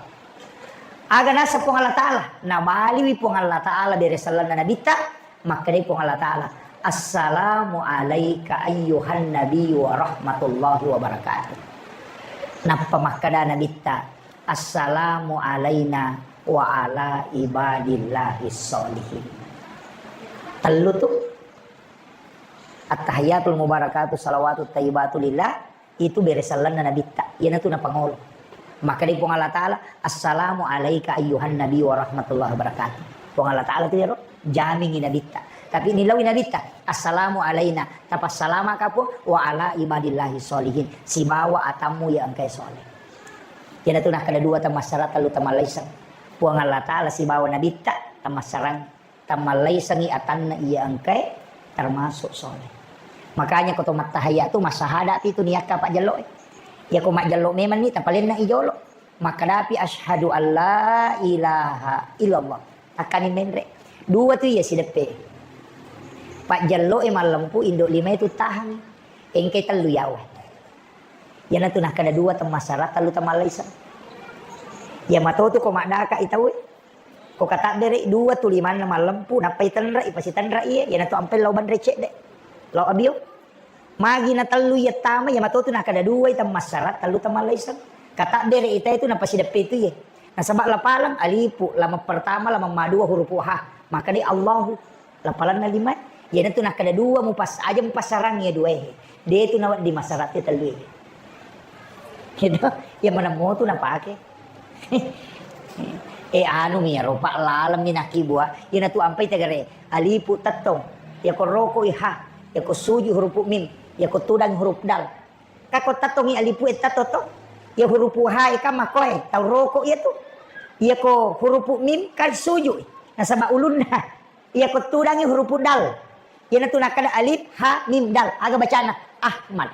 Aga nasa Puang Allah Ta'ala? Nabaliwi Puang Allah Ta'ala bere sellenna Nabitta, makkedai Puang Allah Ta'ala, "Assalamu alaika ayyuhan nabiyyu wa rahmatullahi wa barakatuh." Nappa makkeda Nabitta, "Assalamu alaina wa ala ibadillahis sholihin." Tellu tu. At-tahiyyatul mubarakatuh salawatut thayyibatu lillah, itu bere sellenna Nabitta. Iyanatu napangolo. Makkedai Puang Allah Ta'ala, "Assalamu alaika ayyuhan nabi wa rahmatullahi wabarakatuh." Puang Allah Ta'ala tu iyaro jamingi Nabitta. Tapi nilawi Nabitta, "Assalamu alaina." Tapassalama ka Puang, "Wa ala ibadillahi sholihin." Sibawa atammu iya engkae soleh. Iyanatu nakkeda dua temmassara, tellu temmallaiseng. Puang Allah Ta'ala sibawa Nabitta temmassarang. Tammallaisengngi atanna iya engkae termasuk soleh. Makanya ko to mattahayya tu massahada pi tu niakka pajjello e. Iya ko majjello memang ni tapalenna i jolo. Makkedapi asyhadu alla ilaha illallah. Takkani menre. Dua tu iya sideppe. Pajjello e mallempu indo lima e tu tahang. Engkai tellu yawa. Iyanatu nakkeda dua temmassara tellu temmallaiseng. Iya matotu ko maddaka i tau e. Ko katabbere dua tu limanna mallempu, nappai tenre i, pasi tenre iye, iyanatu ampai lao banre cedde. Lao abio. Magi na tellu iya tama, iya matotu nakkeda dua i temmassara, tellu temmallaiseng. Katabbere ita itu napasi deppe itu iye. Nasaba lapaleng alipu, lameng pertama, lameng madua hurupu ha. Makkedai Allahu. Lapalanna lima, iyanatu nakkeda dua mupas-, aja mupassarang iya dua e. De tu nawedding massara te tellu e. Gitu. Iya maneng motu napake. Eh, anu mi iyaro, Pak, laleng mi nakkibua. Iyanatu ampai tegare. Alifu tettong. Iyako roko i ha. Iyako suju hurupu mim. Iyako tudang hurup dal. Kako tettongi alifu e tetto to. Iya hurupu ha e kan makoe. Tau roko iya tu. Iyako hurupu mim kan suju. Nasaba ulunna. Iyako tudangi hurupu dal. Iyanatu nakkeda alif, ha, mim, dal. Aga bacana? Ahmad.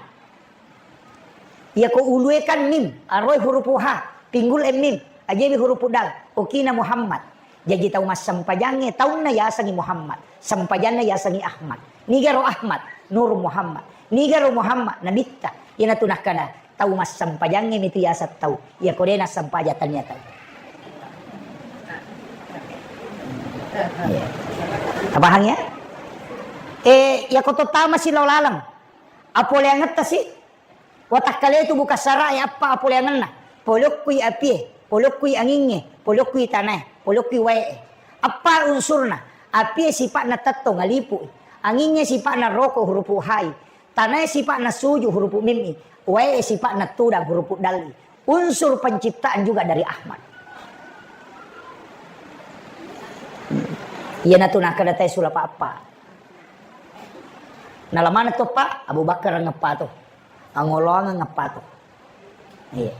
Iyako ulue kan mim, aroe hurupu ha, pinggul e mim, ajewi hurupu dal. Okina Muhammad. Jaji tau massempajangnge taunna yasengi Muhammad. Sempajanna yasengi Ahmad. Nigaro Ahmad? Nur Muhammad. Nigaro Muhammad? Nabitta. Iyanatu nakkeda Tau massempajangnge mitu yaseng tau. Iyako de nassempajang tania tau. Iya. Tapahang ya? Eh, iyako to tama si lao laleng. Apoleangetta si. Watakkale tu buka sara e appa apoleangenna. Polokkui apie, polokkui angingnge, polokkui tanae, polokkui wae e. Appa unsurna. Apie sipa'na tettong alipu. Angingnge sipa'na roko hurupu hai. Tanae sipa'na suju hurupu mimmi, wae sipa'na tudang hurupu dalli. Unsur penciptaan juga dari Ahmad. Iyanatu nakkeda tae sulapa appa. Nalamana toppa Abu Bakar ngeppa to. Angoloang ngeppa to. Iya.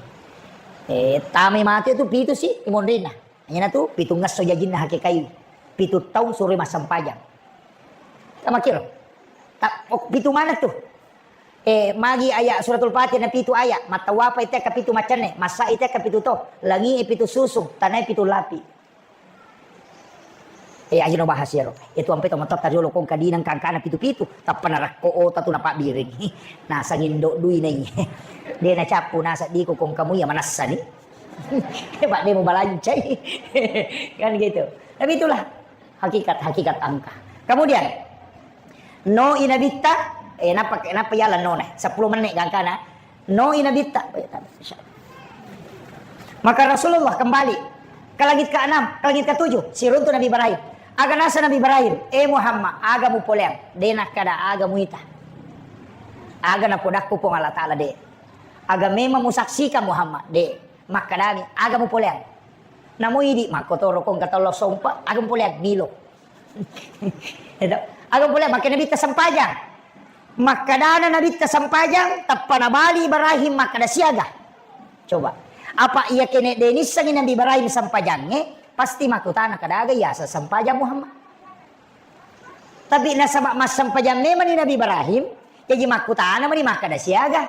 Eh, tamai matu tu pitu si imonrinna. Iyana tu pitu ngesso jajinna hakikai. Pitu taung suroi massempajang. Tamakiro. Ta-, oh, pitu mana tu? Eh, magi ayat suratul Fatihah na pitu ayat. Mattawapa itekka pitu macenne, massa itekka pitu to, langi pitu susung, tanai pitu lapi. Eh, ajino bahas iyaro. Itu ampe to matotta riolo kong kadinang kangkana pitu-pitu, tappa narakko ota tu napabbiring. Nasang indo dui nai. De nacappu nasa diko kong kamu ya manassa ni. Pak de mau balancai. Kan gitu. Tapi itulah hakikat, hakikat angka. Kemudian, no i nabitta, eh, napa, napa yala no ne? Sepuluh menit gangkana. No i nabitta. Maka Rasulullah kembali ke langit keenam, ke langit ketujuh, siruntu Nabi Ibrahim. Aga nasa Nabi Ibrahim, "Eh Muhammad, aga mupoleang?" De nakkada, "Aga muita." Aga napodakku Puang Allah Ta'ala, de. Aga memang musaksikan Muhammad, de. Makkadami, aga mupoleang? Namo idi makkotoro kong katollo sompa, aga mupoleang? Milo. Itu. Aga mupoleang, makkeda Nabitta sempajang. Makkadana Nabitta sempajang, tappa nabali Ibrahim makkeda siaga. Coba. Apa iya kene de nissengi Nabi Ibrahim sempajangnge, pasti makkutana kadaga yasa sempajang Muhammad. Tapi nasaba massempajang memang ni Nabi Ibrahim, jaji makkutana mani makkeda siaga.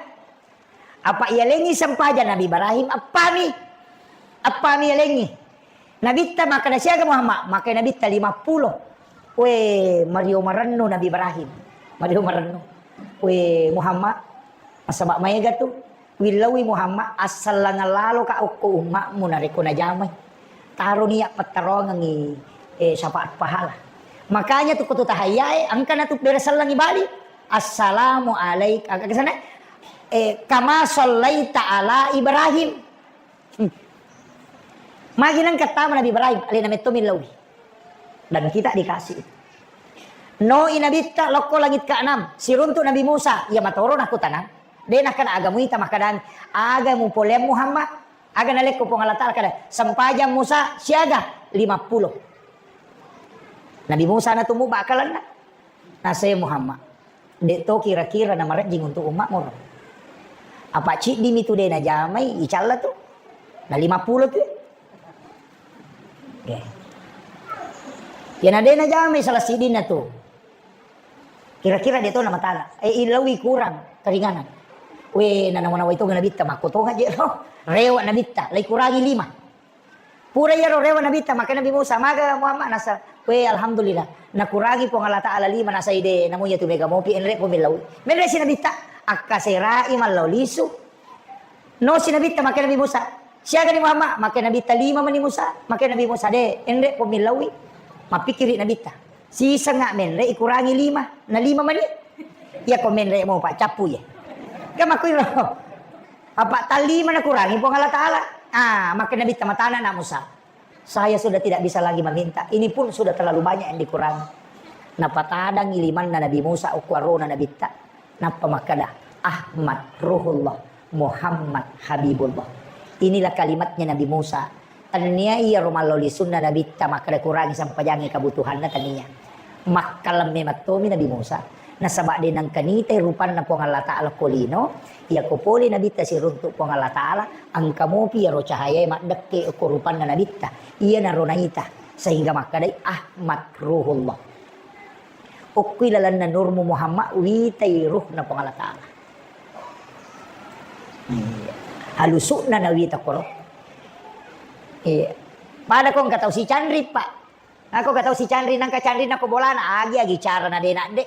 Apa iyalengngi sempajang Nabi Ibrahim, appami. Appami iyalengngi. Nabitta makkeda siaga Muhammad, makkeda Nabitta lima puluh. We, mario marennu Nabi Ibrahim. Mario marennu. We, Muhammad, nasaba maega tu. Willaui Muhammad, assallangang laloka okko ummakmu narekko najamai. Taro niat pettarongengngi, eh, syafaat pahala. Makanya tu kutu tahayyae, engkana tu bere sellangi bali. Assalamu alaik-, aga sana? Eh, kama sallaita ala Ibrahim. Hmm. Magi nengka tama Nabi Ibrahim, alena metto millaui. Dan kita dikasih. No i Nabitta lokko langit keenam, siruntuk Nabi Musa, iya matoro nakkutanang. De nakkeda aga muita makkadang, aga mupoleang Muhammad, aga nalekko Puang Allah Ta'ala kada, sempajang Musa siaga lima puluh. Nabi Musa natummu bakkalanna. Nasai Muhammad. De to kira-kira namarejjing untuk ummakmu ro. Apa ciddimi tu de najamai, icalla tu. Na lima puluh tu. Oke. Iya na de najamai salah sidinna tu. Kira-kira de to namatana. Eh, illaui kurang keringanan. We, nanawa-nawa itu Nabitta, makko tonga je ro. Rewa Nabitta, lai kurangi lima. Pura iyaro rewa Nabitta, makkeda Nabi Musa, maga Muhammad nasa, we alhamdulillah. Nakurangi Puang Allah Ta'ala lima nasai de, namu iya tu mega mopi, enre ko millau. Menre si Nabitta, akkaserai mallau lisu. No si Nabitta, makkeda Nabi Musa, siaga ni Muhammad, makkeda Nabitta lima mani Musa, makkeda Nabi Musa de, enre ko millaui. Mappikiri Nabitta. Sisengnga menre ikurangi lima, na lima mani. Iya ko menre mo Pak cappu ye. Kan makkuiro. Apa tallima nakurangi Puang Allah Ta'ala. Ah, makkeda Nabitta matana na Musa. Saya sudah tidak bisa lagi meminta. Ini pun sudah terlalu banyak yang dikurangi. Napatadangi limanna Nabi Musa okko arona Nabitta. Nappa makkeda, "Ahmad Ruhullah, Muhammad Habibullah." Inilah kalimatnya Nabi Musa. Tennia iyaro mallau lisunna Nabitta makkeda kurangi sempajangnge kebutuhanna, tennia. Makkalemme mattomi Nabi Musa. Nasaba de nengka nitai rupanna Puang Allah Ta'ala ko lino, iyako pole Nabitta siruntuk Puang Allah Ta'ala, engka mopi iyaro cahayae maddekke ko rupanna Nabitta. Iyanaro naita, sehingga makkedai Ahmad Ruhullah. Okkui lalenna nurmu Muhammad, witai ruhna Puang Allah Ta'ala. Iya. Halusu'na nawita koro. Iya. Pada ko engka tau sicanri, Pak. Ako engka tau sicanri, nangka canri nako bolana, agi-agi carana de nadde.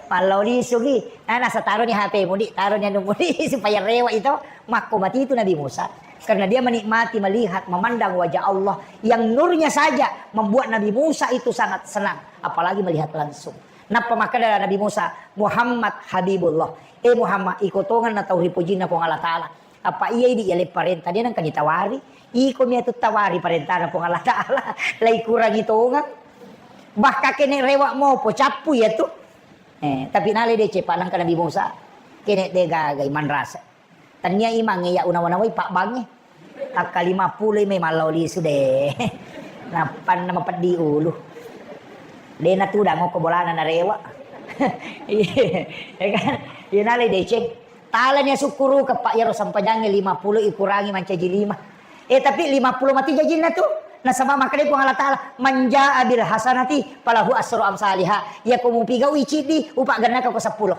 Mallau lisu gi. Nah, nasa taroni H P mu di, taroni anu mu di, supaya rewa itu. Makko mati itu Nabi Musa. Karena dia menikmati melihat, memandang wajah Allah yang nurnya saja membuat Nabi Musa itu sangat senang, apalagi melihat langsung. Nappa makkeda Nabi Musa, "Muhammad Habibullah." Eh Muhammad, iko tongenna tau ripojinna Puang Allah Ta'ala. Apa iya idi yaleng parenta, de nengka ditawari. Iko mi atu tawari parentana Puang Allah Ta'ala. Lai kurangi tongeng. Bahkan kene rewa mopo cappu ya tu. Eh, tapi nale de cepa nangka Nabi Musa. Kene de gagai manrasa. Tania imangnge ya unawa-nawai pabbangnge. Akka lima puluh mai mallau lisu de. Nappanna mapeddi ulu. De natudang okko bolana narewa. Iya, ya kan? Iya nalai deceng. Talani asukkuruka, Pak, iyaro sampajangnge lima puluh ikurangi mancaji lima. Eh, tapi lima puluh mati jajinna tu. Nasaba makkeda Puang Allah Taala, "Man jaa bil hasanati falahu asru amsaliha." Iyako mupigaui ciddi, upagennaka ko seppulo.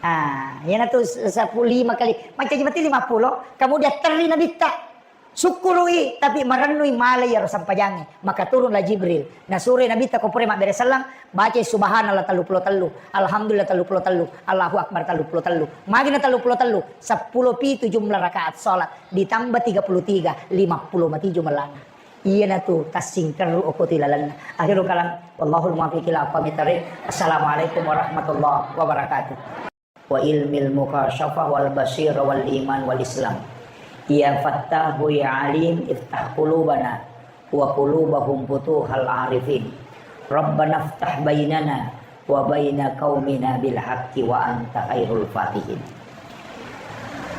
Ah, iyana tu seppulo, lima kali. Mancaji mati lima puluh, kemudian terri nabitta. Sukkurui, tapi marennui malai iyaro sampajangnge. Maka turunlah Jibril. Nasuroi Nabitta ko pura mabbere selleng, bacai subhanallah tellu pulo tellu, alhamdulillah tellu pulo tellu, Allahu Akbar tellu pulo tellu. Magina tellu pulo tellu, seppulo pitu jumlah rakaat salat, ditambah tiga puluh tiga, lima puluh mati jumlahna. Iyana tu tassingkerru okko tu ilalenna. Akhirul kalam, wallahul muwaffiq ila aqwamit thariq. Assalamualaikum warahmatullahi wabarakatuh. Wa ilmil mukasyafah wal basirah wal iman wal islam. Ya Fattahu ya Alim iftah qulubana wa qulubahum futuhal arifin. Rabbana iftah bainana wa baina qaumina bil haqqi wa anta khairul fatihin.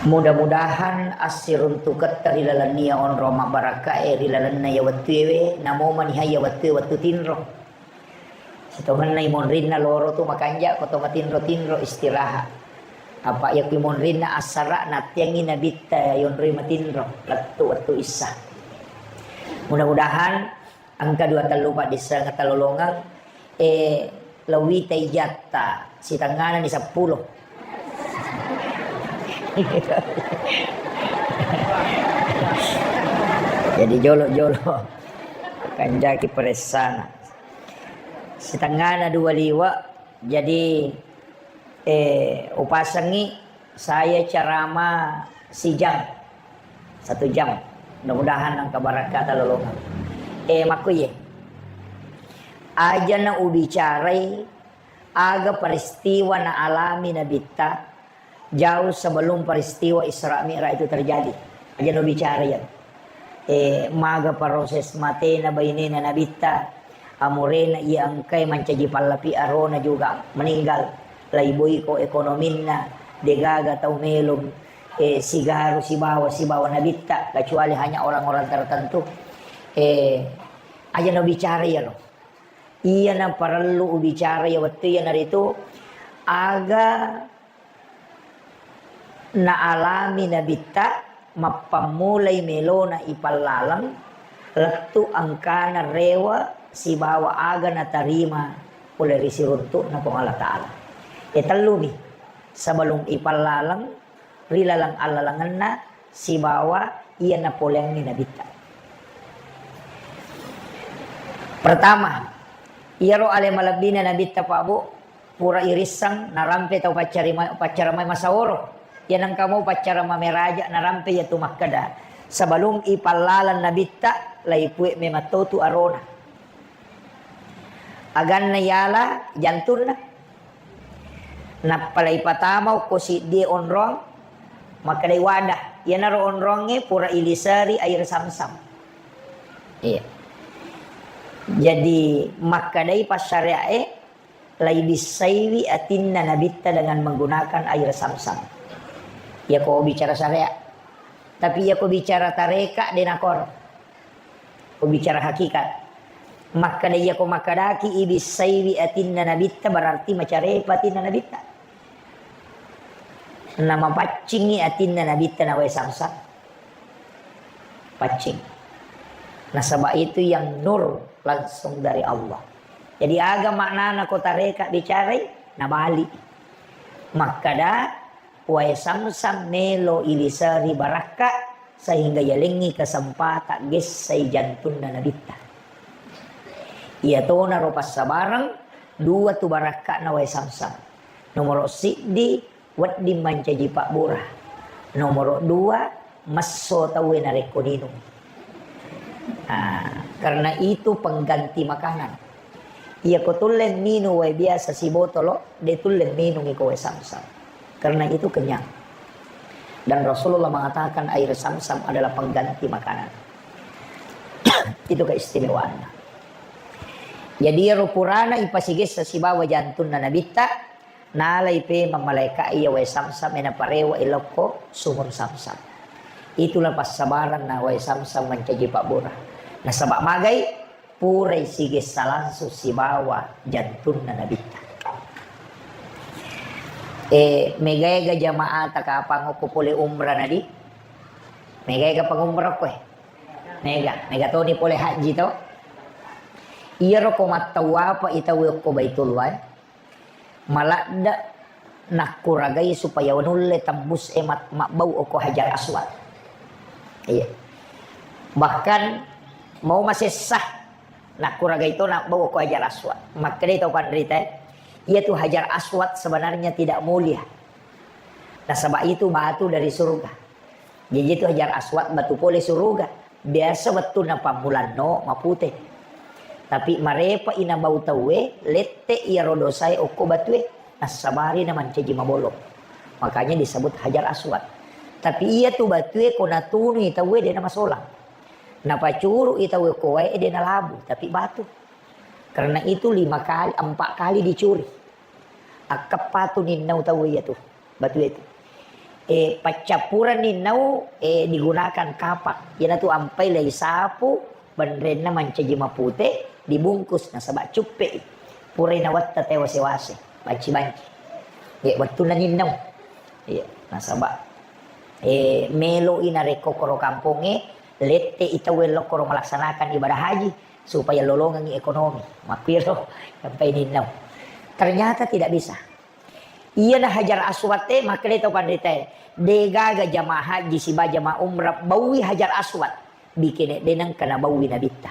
Mudah-mudahan assiruntuketta ri lalenna iya onrong mabbarakkae ri lalenna iya wettuewe, namo maniha iya wettue wettu tinro. Sitongenna imonrinna loro tu makanja ko to matinro-tinro istirahat. Apa iya ku imonrinna assara nattiangi nabitta yonroi matinro lettu wettu issa. Mudah-mudahan engka dua tellu paddisseng talolongeng, eh, lewita ijatta sitengngana ni seppulo. Jadi jolo-jolo kanjaki peressana. Sitengngana dua liwa, jadi, eh, upasengi saya ceramah sijam, satu jam. Mudah-mudahan engka barakkata lolongeng. Eh, makkuye. Aja na ubicarai aga peristiwa na alami nabitta jauh sebelum peristiwa Isra Mi'raj itu terjadi. Aja no bicara ya. Eh, maga proses matena bainena nabitta, amurena iya engkai mancaji pallapi arona juga meninggal. Laiboi ko ekonominna, degaga tau melong, eh, sigaru sibawa, sibawa nabitta, kecuali hanya orang-orang tertentu. Eh, aja no bicara ya lo. Iyana parellu ubicara iya wettu iyanaritu aga naalami nabitta mappammulai melona ipallaleng lettu engkana rewa sibawa aga natarima pole ri siruntu'na Puang Allah Ta'ala. E tellumi sebelum ipallaleng ri laleng allalengenna sibawa iya napoleangngi nabitta. Pertama, iyaro ale malebbina nabitta, Pak Bu, pura irisseng narampe tau paccarima-, paccara mai masaworo. Iya nengka mau paccara mameraja narampe iya tu makkeda, sebelum ipallaleng nabitta, laipue memang totu arona. Aganna yala jantunna. Nappa laipatama okko siddie onrong, makkedai wadah. Iyanaro onrongnge pura iliseri air samsam. Iya. Jadi makkedai passareae, laibissaiwi atinna nabitta dengan menggunakan air samsam. Iyako bicara syariat. Tapi iyako bicara tareka, de nakoro. Ko bicara hakikat. Makkeda iyako makkedaki ibissaiwi atinna nabitta, berarti macarepa atinna nabitta. Namapaccingi atinna nabitta na wae samsam. Paccing. Nasaba itu yang nur langsung dari Allah. Jadi aga maknana ko tareka bicarai, nabali. Makkeda wae samsam melo iliseri barakka sehingga yalengngi kesempatan gessai jantunna nabitta. Iyatonaro passabareng dua tu barakka'na wae samsam. Nomoro siddi, wedding mancaji pabbura. Nomoro dua, messo tauwe narekko ninung. Ah, karena itu pengganti makanan. Iyako tulle minung wae biasa sibotolo, de tulle minung iko wae samsam. Karena itu kenyang. Dan Rasulullah mengatakan air samsam adalah pengganti makanan. Itu keistimewaannya. Jadi iyaro purana ipasigessa sibawa jantunna nabitta, nalai pemeng malaika iya wae samsam e naparewa ilokko sumur samsam. Itulah passabaranna wae samsam mancaji pabbura. Nasaba magai purai sigessa langsung sibawa jantunna nabitta. Eh, mega-ega jamaah takapang okko pole umrah nadi? Mega-ega pangumrah okko, eh? Mega, mega toni pole haji to? Iyaro ko mattawapa itawe okko Baitullah, eh? Maladde nakkuragai supaya wanulle tembus e mat-, mabbau okko Hajar Aswad. Iya. Bahkan mau masessa nakkuragai to nabbau okko Hajar Aswad. Makkedai tau panrita, eh, iyatu Hajar Aswad sebenarnya tidak mulia. Nasaba itu batu dari surga. Jadi itu Hajar Aswad batu pole suruga. Biasa wettunna pammulanno mapute. Tapi marepa ina bau tauwe, lette iyaro dosae okko batue, nassabari na mancaji mabolong. Makanya disebut Hajar Aswad. Tapi iya tu batue ko natunui tauwe de namasolang. Napacuru i tauwe ko wae de nalabu, tapi batu. Karena itu lima kali, empat kali dicuri. Akkeppa tu ninnau tau iya tu, batu itu. Eh, paccappureng ninnau, eh, digunakan kapak. Iyanatu ampai lei sapu, benrenna mancaji mapute, dibungkus nasaba cuppe i. Purai nawetta tewase-wase, banci-banci. Eh, wettunna ninnau. Iya, nasaba, eh, melo i narekko koro kampongnge, lette i tauwe lokkoro melaksanakan ibadah haji. Supaya lolongengngi ekonomi. Makkiro sampai ninnau. Ternyata tidak bisa. Iyana Hajar Aswad e, makkedai tau panritae, degaga jamaah haji siba jamaah umrah baui Hajar Aswad. Bikene deneng kena baui nabitta.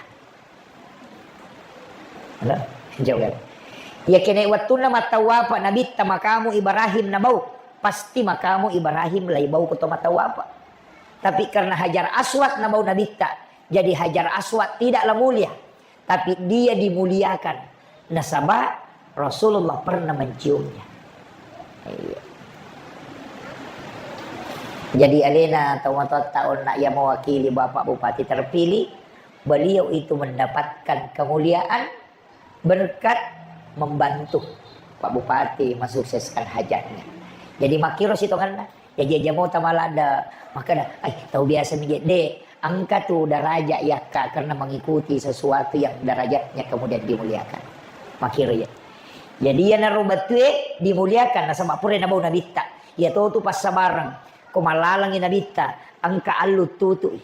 Halo? Jawab. Ya kene wettunna mattawapa nabitta makamu Ibrahim nabau. Pasti makamu Ibrahim lai bau ko to mattawapa. Tapi karena Hajar Aswad nabau nabitta, jadi Hajar Aswad tidaklah mulia, tapi dia dimuliakan. Nasaba Rasulullah pernah menciumnya. Iya. Jadi alena tau matoatta onna ia mewakili Bapak Bupati terpilih, beliau itu mendapatkan kemuliaan berkat membantu Pak Bupati mensukseskan hajatnya. Jadi makkiro sitongenna. Jaji aja mau tamalada, makkeda, "Ai, tau biasa mi je." De, engka tu daraja yakka karena mengikuti sesuatu yang derajatnya kemudian dimuliakan. Makkiro ya. Jadi iyanaro batue dimuliakan nasaba pura nabau nabitta. Iya to tu passabareng. Ko malalangi nabitta, engka allu tutui.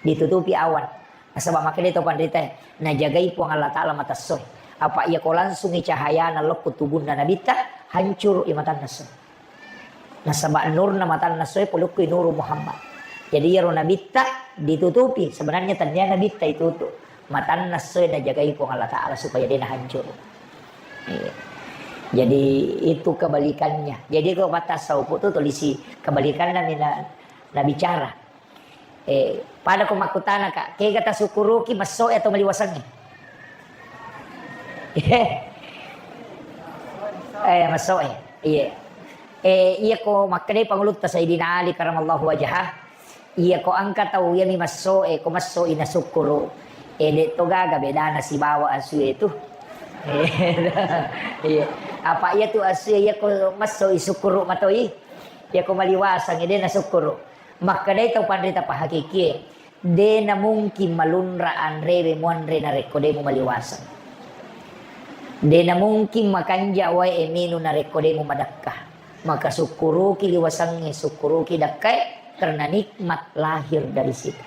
Ditutupi awan. Nasaba makkedai tau panritae, najagai Puang Allah Ta'ala mata essoe. Apa iya ko langsungi cahayana lokko tubunna nabitta, hancuru i matanna essoe. Nasaba nurna matanna essoe pole okko i nuru Muhammad. Jadi iyaro nabitta ditutupi, sebenarnya tennia nabitta itutu. Matanna essoe najagai Puang Allah Ta'ala supaya de nahancuru. Iya. Jadi itu kebalikannya. Jadi ko mata saupu tu tulisi kebalikanna mina nabicara. Eh, pada ko makkutana, Kak, kega tasukkuruki messoe atau maliwasengnge? Eh, messoe. Iya. Eh, iya ko makkedai pangulutta Sayyidina Ali karamallahu wajhah. Iya ko engka tau iya mi messoe, ko messoi nasukkuru. Eh, de to gaga bedana sibawa asue tu. Eh, iya. Apa iya tu asue iya ko messoi sukkuru matoi. Iya ko maliwaseng de nasukkuru. Makkedai tau panrita pahakikie, de namungkin malunra anrewe muanre narekko de mumaliwaseng. De namungkin makanja wae minu narekko de mumadakka. Maka sukkuruki liwasengnge, sukkuruki dakkae, karena nikmat lahir dari situ.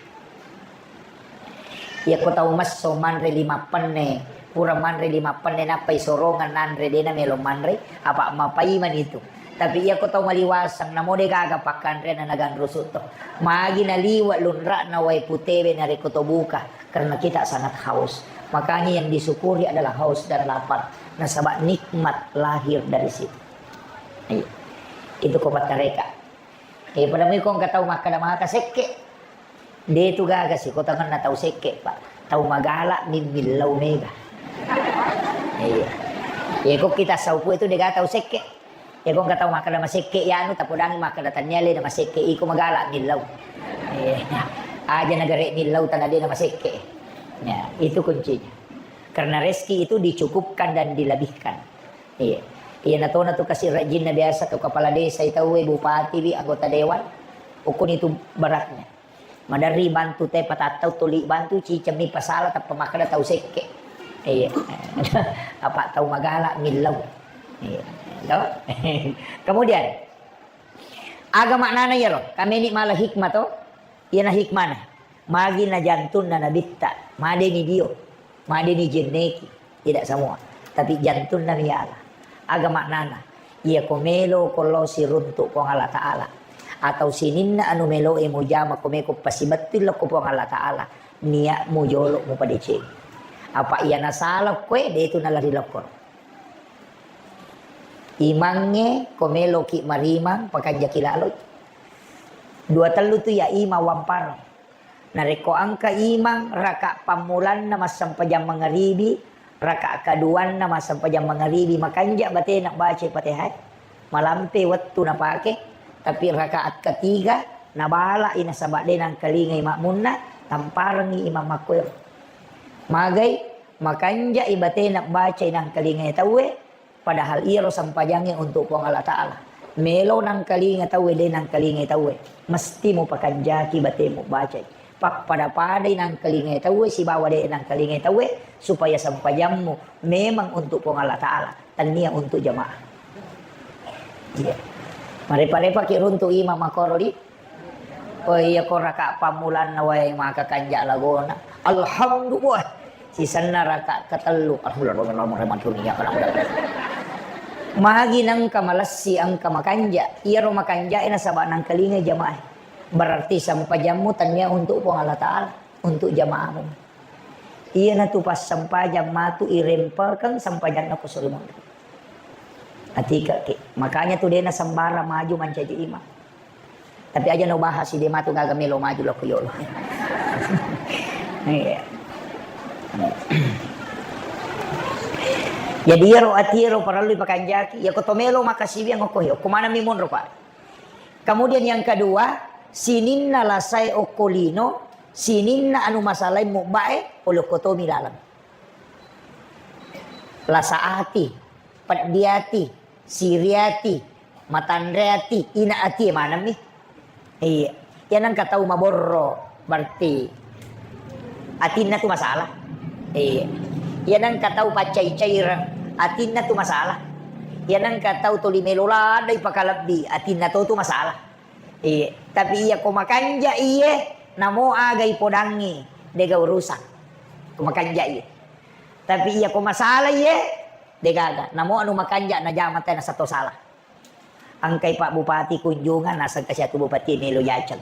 Iyako tau messo manre lima penne, pura manre lima penne nappai sorongan nanre, dena melo manre, apa mapaimani tu. Tapi iyako tau maliwaseng, namo de gaga pakkanrena naganrusu to. Magi naliwa lunra'na wae putewe narekko to buka, karena kita sangat haus. Makanya yang disyukuri adalah haus dan lapar. Nasaba nikmat lahir dari situ. Iya. Itu ko pattareka. Eh, pada mui ko engka tau makkeda maka sekke. De tu gaga sikotangenna tau sekke, Pak. Tau magala mimmillau mega. Iya. Iya, ko kita saupu itu de gaga tau sekke. Iya, ko engka tau makkeda masekke ya anu, tapodangi makkeda tania le na masekke iko magala millau. Iya. Aja nagare millau tana de na masekke. Ya, itu kuncinya. Karena rezeki itu dicukupkan dan dilebihkan. Iya. Iya, natona tu kasi rajinna biasa tu kepala desa itu, we, bupati, wi, anggota dewan. Ukun itu beratnya. Maderri bantu te patattau tuli bantu cicemmi pasala tappa makkeda tau sekke. Iya. Apa tau magala millau. Iya. To? Kemudian, aga maknana iyaro? Kameni mala hikmah to? Iyana hikmana. Magi na jantunna nabitta, madeni dio, madeni jenneki, tidak semua. Tapi jantunna miala. Aga maknana? Iya ko melo ko lao siruntuk Puang Allah Ta'ala. Atau sininna anu melo e mujama ko meko pasibettui lokko Puang Allah Ta'ala. Niatmu jolo mupadeceng. Apa iya nasala koe, de tu nalari lokko. Imangnge ko meloki marimang, pakanjaki laloi. Dua tellu tu iya imang wampareng. Narekko engka imang raka pammulanna massempajang mangaribi, raka kaduanna massempajang mangaribi, makanja batena baca Fatihah. Malampe wettu napake, tapi raka ketiga nabalai nasaba de nangkalingai makmunna, tamparengi imang makkuero. Magai, makanjai batena bacai nangkalingai tauwe, padahal iyaro sempajangnge untuk Puang Allah Ta'ala. Melo nangkalinga tauwe, de nangkalingai tauwe, mesti mupakanjaki batemu bacai. Pappada-padai nangkalingai tauwe sibawa de nangkalingai tauwe, supaya sempajammu memang untuk Puang Allah Ta'ala, tania untuk jamaah. Iya. Marepa-repaki runtu imang makoro di. Oh iya, ko raka pammulanna wae maka kanja lagona. Alhamdulillah. Sisenna raka ketellu. Alhamdulillah. Magi nengka malessi engka makanja. Iyaro makanja e nasaba nangkalingai jamaah. Berarti sempajammu tania untuk Puang Allah Ta'ala, untuk jamaahmu. Iyanatu passempajang matu irempekeng sempajanna ko suri monri. Atika ke. Makanya tu dena sembarang maju mancaji imang. Tapi aja no bahas ide matu gaga melo maju lokko yolo. Iya. Jadi iyaro ati ero parellu pakanjaki. Iya ko to melo makasiwiang okko he. Okko maneng mi monro, Pak. Kemudian yang kedua, sininna lasae okko lino, sininna anu masalae mubbae, olokko tomi laleng. Lasa ati, peddi ati, siri ati, matanre ati, ina ati, e maneng mi. Iya. Iya nengka tau maborro, berarti atinna tu masalah. Iya. Iya nengka tau paccai-caireng, atinna tu masalah. Iya nengka tau toli melo ladai pakalebbi, atinna to tu masalah. Iya. Tapi iya ko makanja iye, namo aga ipodangngi, dega urusan. Ko makanja iye. Tapi iya ko masalah iye, degaga. Namo anu makanja najama te nasato salah. Engkai Pak Bupati kunjungan, naseng kasi atu Bupati melo yaceng.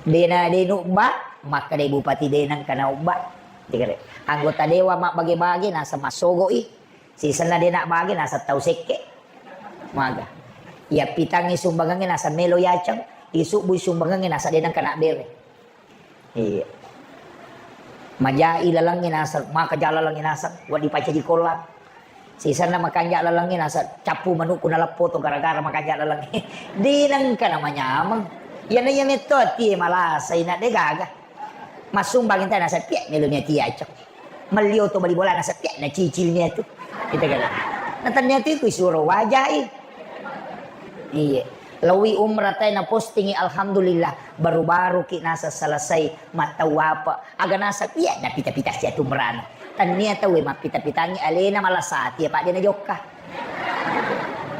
Dena de nubba, makkeda Bupati de nengka naubba. Dikere. Anggota dewan mabbage-bage, naseng massogoi. Sisenna de nabbage, naseng tau sekke. Maga. Iya pitangi sumbangangnge, naseng melo yaceng. Isubbui sumbangangnge, naseng de nengka nabbere. Iya. Majai lalengnge naseng, maka ja lalengnge naseng, wedding pacaji kollang. Sisenna makanja lalengnge naseng, cappu manukku naleppo to gara-gara makanja lalengnge. De nengka namanyameng. Iyana iya metto atie malasai na de gaga. Massumbang ente naseng, pia melo mi atie acok. Melli oto bali bola naseng, pia nacicil mi atu. Kita kata. Na tania tu ku isuro wajai. Iya. Lawi umrah tai napostingi, alhamdulillah, baru-baru ki nasa selesai mattawapa. Aga nasa, iya, napita-pita sia tu umrana. Tania tauwe mappita-pitangi alena malasati, apa de najokka.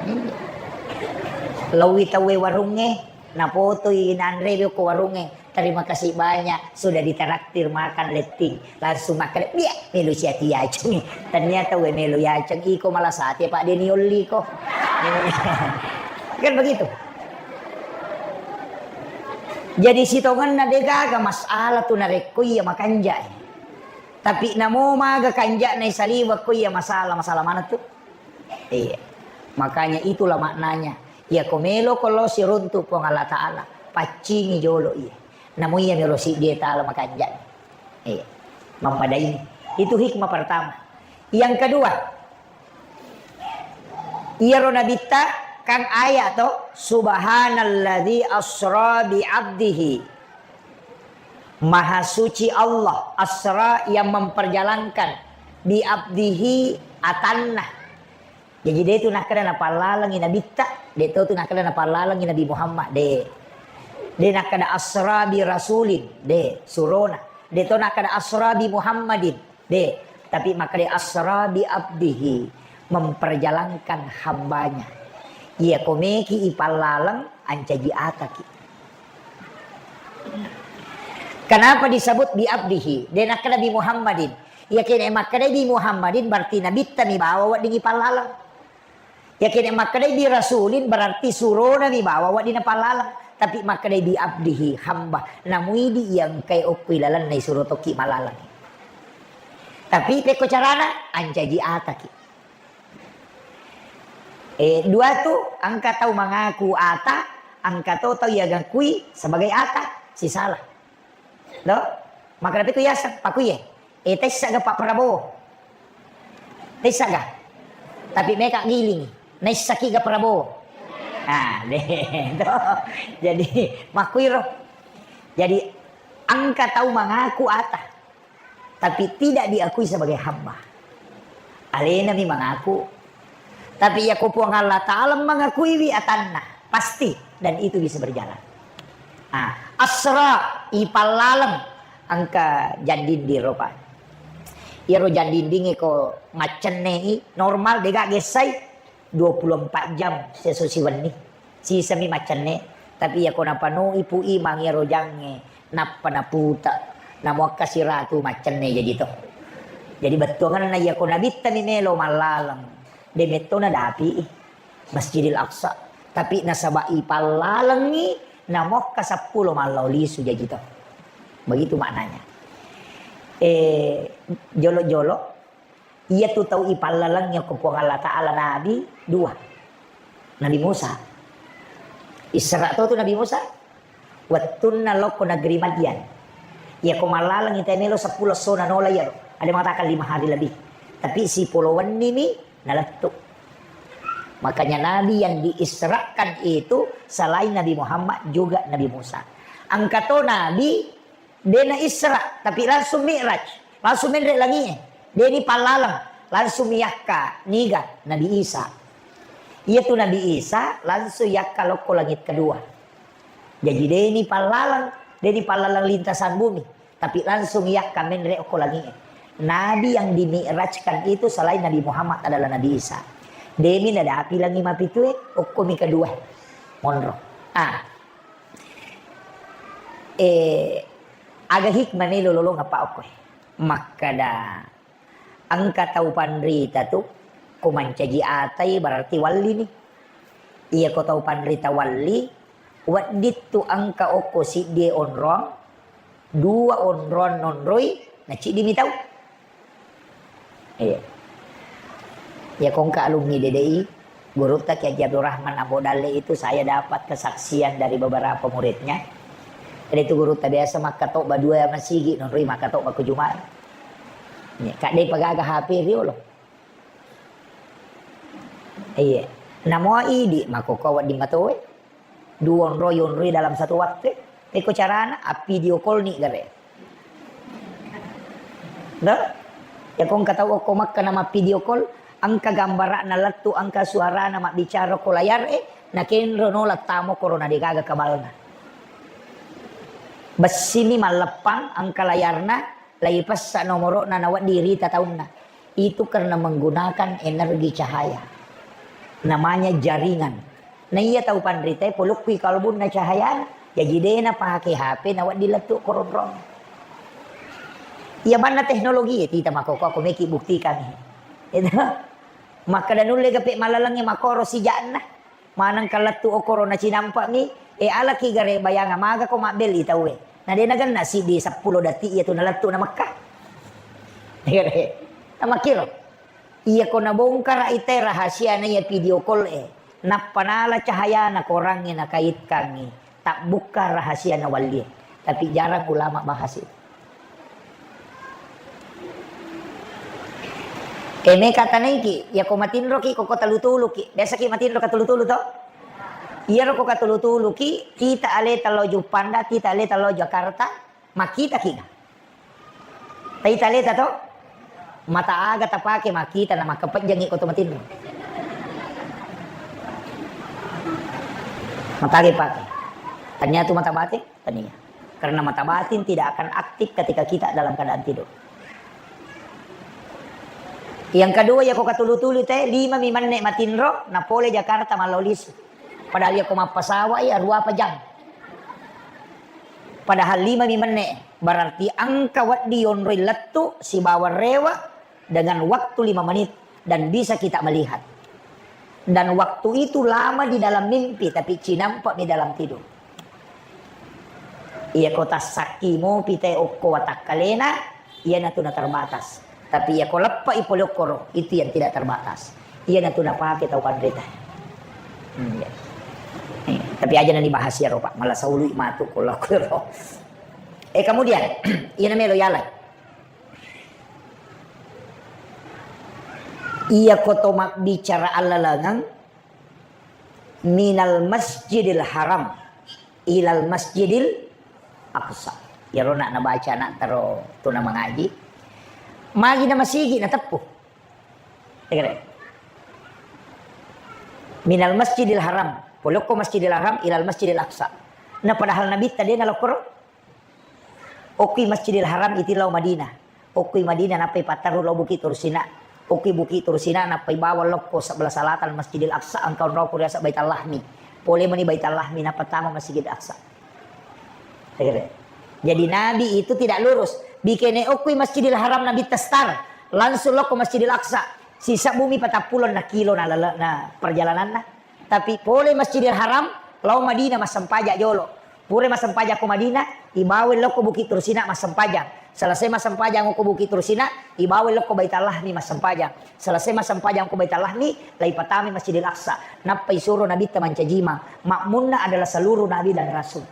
Iya. Lawi tauwe warungnge, napotoi nanre ko warungnge. Terima kasih banyak sudah ditraktir makan letting. Langsung makan, biak, melo sia tu yaceng. Ternyata we melo yaceng, iko malasati, Pak, de niolli ko. Kan begitu. Jadi sitongenna de gaga masalah tu narekko iya makanja. Tapi namo maga kanja na isaliweng ko iya masalah, masalah mana tu? Iya. Makanya itulah maknanya. Iya ko melo ko lo siruntu Puang Allah Ta'ala, paccingi jolo iya. Namo iya melo siddi taala makanja. Iya. Mappada ini. Itu hikmah pertama. Yang kedua, iyaro nabitta kan ayat to, subhanalladzi asra bi abdihi. Maha suci Allah, asra yang memperjalankan, bi abdihi atanna. Jadi de tu nakkeda napallalengi nabitta, de to tu nakkeda napallalengi Nabi Muhammad, de. De nakkeda asra bi rasulin, de, surona. De to nakkeda asra bi Muhammadin, de. Tapi makkeda asra bi abdihi. memperjalankan hambanya. Iya ko meki ipallaleng, ancaji ataki. Kenapa disebut bi abdihi? De nakkeda bi Muhammadin. Iya kene makkedai bi Muhammadin berarti nabitta mi bawa wedding ipallaleng. Iya kene makkedai bi rasulin berarti surona mi bawa wedding napallaleng. Tapi makkedai bi abdihi, hamba. Namuidi iya engkai okko ilalenna isuro tokki mallaleng. Tapi pekko carana, ancaji ataki. Eh, dua tu, engka tau mangaku ata, engka to tau iya gakui sebagai ata, sisala. Do? Maka itu yaseng, pakuye. Eh, tessa ga Pak Prabowo? Tessa ga? Tapi meka giling, naissaki ga Prabowo? Ah, de, do. Jadi, makuiro. Jadi, engka tau mangaku ata. Tapi tidak diakui sebagai hamba. Alena mi mangaku. Tapi iya ko Puang Allah Ta'ala mangakuiwi atanna, pasti dan itu bisa berjalan. Ah, asra, ipallaleng, engka jandinding ropa. Iyaro jandindingnge ko maccenne i normal, dega gessai, dua puluh empat jam seso siwenni. Sisami maccenne, tapi iya ko napanoi pui mangi ero jangnge, nappa naputa, namuakka siratu maccenne jaji to. Jadi bettuanganna iya ko nabitta mi melo mallaleng, de metto nadapi i Masjidil Aqsa. Tapi nasaba ipallalengngi, namuakka seppulo mallau lisu jaji to. Begitu maknanya. Eh, jolo-jolo, Iyatu tau ipallalengngi okko Puang Allah Ta'ala nabi dua. Nabi Musa. Isra to tu Nabi Musa. Wettunna lokko negeri Madian. Iya ko mallaleng ita melo seppulo essona nola iyaro. Ada mengatakan lima hari lebih. Tapi sipolo wennimi nalettu. Makanya nabi yang diisrakan itu selain Nabi Muhammad juga Nabi Musa. Engka to nabi Dena Isra, tapi langsung Mi'raj, langsung menre langie. Deni pallaleng, langsung miyakka niga Nabi Isa. Iyatu Nabi Isa langsung yakka lokko langit kedua. Jadi deni pallaleng, deni pallaleng lintasan bumi, tapi langsung yakka menre okko langie. Nabi yang dimi'rajkan itu selain Nabi Muhammad adalah Nabi Isa. Demi nadapi langi mapitue, okkomi kedua. Monro. Ah, Eh, aga hikmah ni lololong apa okko e? Makkada engka tau panrita tu, ko mancaji atai berarti walli ni. Iya ko tau panrita walli, wedding tu engka okko siddie onrong, dua onrong nonroi, na ciddi mi tau. Iya. Ya, kongka alumni D D I, gurutta Kiai Haji Abdurrahman Ambo Dalle itu saya dapat kesaksian dari beberapa muridnya. Jadi itu gurutta biasa makkatobba dua masigi, nonroi makkatobba ku Jumat. Iya, kadai pagaga H P riolo. Iya. Namoa idi, makkokko wedding matoe. Dua onroi, onroi dalam satu waktu. Pekko carana, appidio call ni gare. Dah? Ya, ko engka tau okko Makkah nama video call, engka gambara'na lettu, engka suarana mabbicara ko layar e, nakenro nola tamo korona degaga kabalna. Bessini malleppang, engka layarna, Laipessa nomoro'na nawedding rita taunna. Itu karena menggunakan energi cahaya. Namanya jaringan. Na iya tau panritae polokkui kalbunna cahayana. Jaji de napake H P nawedding lettu koronrong. Iya banna teknologi e, tita makoko, aku meki buktikan. Itu. Makkeda nulle gape malalengnge makoro sijakna. Maneng ka lettu okoro nacinampa'mi, e, alaki gare bayanga maga ko mabbelli tauwe. Na de nagenna siddi seppulo dati iya tu nalettu na Mekka. Gare. Namakkiro. Iya ko nabongkara ite rahasia na iya video call e. Nappa nala cahayana korangnge nakaitkangngi. Tabbukka rahasia na wallie. Tapi jarang ulama bahas itu. E, meka tanaiki, yako matinroki, koko tulu-tuluki. Biasaki matinro katulu-tulu to? Iyaro ko katulu-tuluki, kita aleta lao Juppanda, kita aleta lao Jakarta, makkitaki ga? Taita aleta to? Mata aga tapake makkita na makkapejjangi ko to matinro? Mata aga pake. Tania tu mata batin? Tania. Karena mata batin tidak akan aktif ketika kita dalam keadaan tidur. Yang kedua, yako katulu-tulu te, lima mi menne matinro, napole Jakarta mallau lisu. Padahal yako mappasawai, aruapa jang. Padahal lima mi menne, berarti engka wedding yonroi lettu sibawa rewe dengan waktu lima menit dan bisa kita melihat. Dan waktu itu lama di dalam mimpi, tapi cinampa mi dalam tidur. Iya ko tassakki mopi te okko watakkalena, iyanatu na terbatas. Tapi iya ko leppai pole okkoro, itu yang tidak terbatas. Iyanatu napake tau panrita. Hmm, iya. Eh, tapi aja na dibahas iyaro, Pak. Malah saului matu ko lakkoro. Eh, kemudian, iyana melo yalai. Iya ko to mabbicara allalengeng, minal masjidil haram ilal masjidil aqsa. Iyaro nak nabaca nak taro tuna mangaji. Magi na masigi na teppu. Tegere. Minal masjidil haram. Polokko masjidil haram ilal masjidil aqsa. Na padahal nabitta de na lokoro. Okkui Masjidil Haram iti lao Madinah. Okkui Madinah nappai patterru lao Bukit Tursina. Okkui Bukit Tursina nappai bawang lokko sebelah selatan Masjidil Aqsa, engka onroko riaseng Baitul Lahmi. Pole mani Baitul Lahmi nappa tama Masjidil Aqsa. Jadi Nabi itu tidak lurus. Bikene okkui Masjidil Haram Nabi testar, langsung lokko Masjidil Aqsa. Sisa bumi patappulo na kilo na, na perjalananna. Tapi pole Masjidil Haram, lao Madinah massempajang jolo. Pura massempajang ko Madinah, ibawa lokko Bukit Tursina massempajang. Selesai massempajang ko Bukit Tursina, ibawa lokko Baitul Lahmi massempajang. Selesai massempajang ko Baitul Lahmi, lai patami Masjidil Aqsa. Nappa isuro Nabitta mancajimang. Makmunna adalah seluruh nabi dan rasul.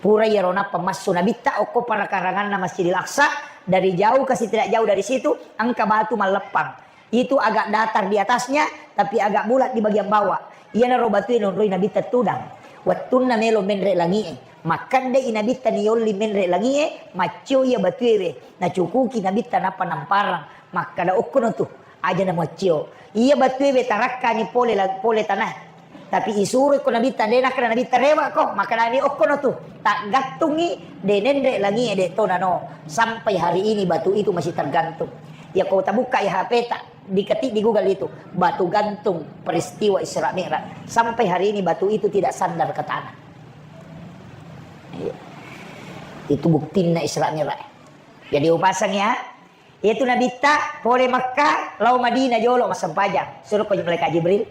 Pura iyaro nappa massu Nabitta okko parakaranganna Masjidil Aqsa, dari jauh ke tidak jauh dari situ, engka batu malleppang. Itu agak datar di atasnya, tapi agak bulat di bagian bawah. Iyanaro batue nonroi Nabitta tudang. Wettunna melo menre langi'e, makkeddai Nabitta niyolli menre langi'e, maccio iya batuewe, nacukuki Nabitta nappa namparang, makkada okkono tu, aja na maccio. Iya batuewe tarakkangi pole la-, pole tanah. Tapi isuro ko Nabitta, de nakkeda Nabitta rewa ko, makkedani okkono tu, taggattungi, de nenre langi'e de to nano. Sampai hari ini batu itu masih tergantung. Ya ko tabukka ya H P ta, diketik di Google itu, batu gantung peristiwa Isra Mi'raj. Sampai hari ini batu itu tidak sandar ke tanah. Iya. Itu buktinna Isra Mi'raj. Jadi upasang ya, itu Nabitta pole Makkah, lao Madinah jolo massempajang. Suruh ko malaikat Jibril.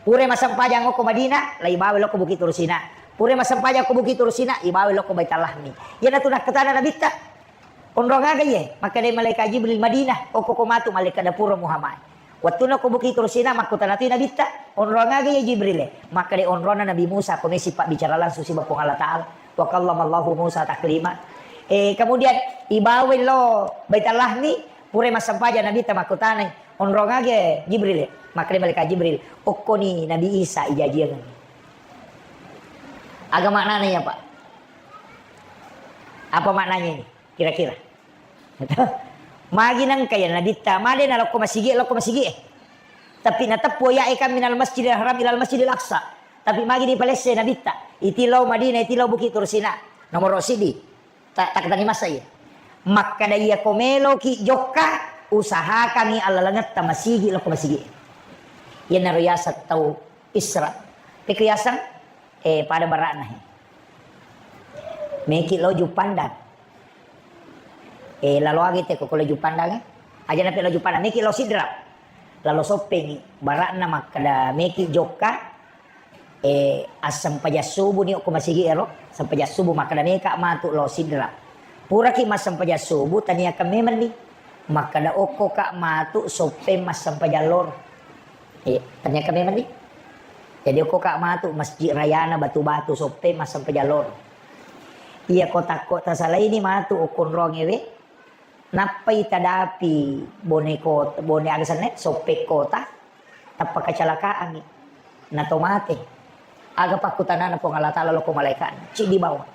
Pura massempajang ko Madinah, lai bawa lokko Bukit Tursina. Pura massempajang ko Bukit Tursina, ibawa lokko Baitul Lahmi. Iyanatu nakkeda Nabitta. Onrong aga iye? Makkeda malaikat Jibril, Madinah, okko ko matu malaikat dapur Muhammad. Wettunna ko Bukit Tursina, makkutana tu Nabitta, onrong aga iye Jibril e? Makkeda onronna Nabi Musa, ko mesi pabbicara langsung siba Puang Allah Ta'ala. Wa kallamallahu Musa taklima. Eh, kemudian ibawa lo Baitul Lahmi, pura massempajang Nabitta makkutanai, onrong aga Jibril e? Makkeda malaikat Jibril, okkoni Nabi Isa ijajiangengngi. Aga maknana iya, Pak? Apa maknanya ini? Kira-kira. Magi nengka ya Nabitta, made na lokko masigi, lokko masigi e. Tapi nateppu ya eka minal Masjidil Haram ilal Masjidil Aqsa. Tapi magi ni palesse Nabitta. Iti lao Madinah, iti lao Bukit Tursina. Nomor sidi. Tak, tak tani masa iya. Makkeda iya ko meloki jokka, usahakangi allalengetta masigi, lokko masigi. Iyanaro yaseng tau Isra. Pekko yaseng, eh, pada bara'na he. Meki lao Juppandang. Eh, lalo agi te ko lao Juppandang e. Aja nape lao Juppandang, meki lao Sidrap. Lalo Soppengi, bara'na makkeda meki jokka, eh, assempajang subuh ni okko masigi ero, sempajang subuh makkeda meka matu lao Sidrap. Puraki massempajang subuh, taniakan memang ni. Makkeda okko ka matu Soppeng massempajang loro. Iya, ternyata memang ni. Jadi okko ka matu Masjid Rayana Batu-Batu Soppeng massempajang loro. Iya, ko takko tasalaini matu okko onrong ewe. Nappai tadapi Bone Kota, Bone aga senna, Soppeng Kota. Tappa kecelakaan mi. Nato mate. Aga pakkutanana Puang Allah Ta'ala lokko malaikatna? Ciddi bawang.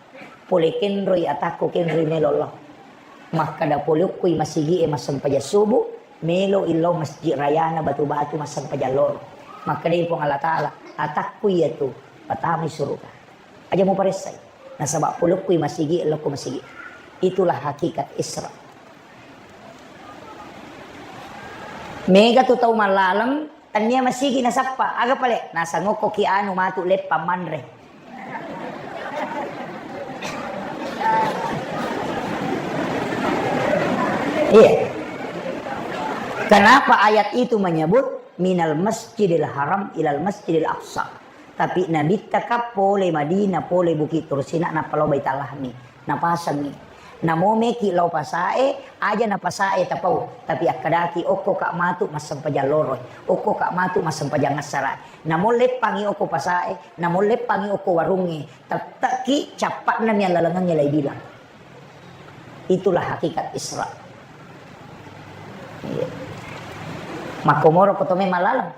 Pole kenroi atakku, kenroi melo lao. Makkeda pole okkoi masigi e massempajang subuh, melo illau Masjid Rayana Batu-Batu massempajang loro. Makkeda Puang Allah Ta'ala, atakku iya tu, patamai suruga. Aja muparessai. Nasaba pole okkoi masigi, lokko masigi. Itulah hakikat Isra. Mega tu tau mallaleng, tania masigi nasappa. Aga pale? Nasangokko ki anu matu leppang manre. Iya. Kenapa ayat itu menyebut minal masjidil haram ilal masjidil aqsa? Tapi Nabitta ka pole Madinah, pole Bukit Tursina, nappa lao Baitul Lahmi, napasengi. Namo meki lao pasae, aja napasae tapau, tapi akkadaki okko ka matu massempajang loroi, okko ka matu massempajang assara. Namo leppangi okko pasae, namo leppangi okko warungnge, tette'ki cappa'na mi allalengengnge lai bilang. Itulah hakikat Isra. Iya. Makkomoro ko to memang laleng.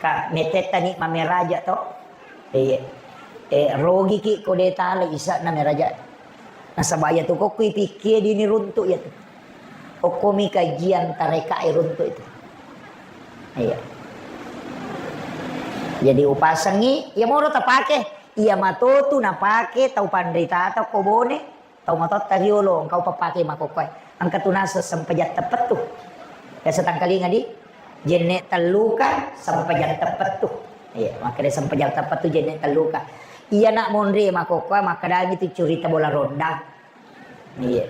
Ka metettani mameraja to. Iya. Eh, rogiki ko de tale isa'na meraja. Nasaba iya tu kokko ipikkie dini runtu iya tu. Okkomi kajian tarekae runtu itu. Iya. Jadi upasengi, iya moro tapake, iya matotu napake tau panritata ko Bone. Tau matotta riolo, engka upappake makkokkoe. Engka tu naseng sempajang teppettu. Biasa tangkalinga di? Jenne telluka sempajang teppettu. Iya, makkeda sempajang teppettu jenne telluka. Iya nak monri makkokkoe, makkedami tu curita bola ronda. Iya.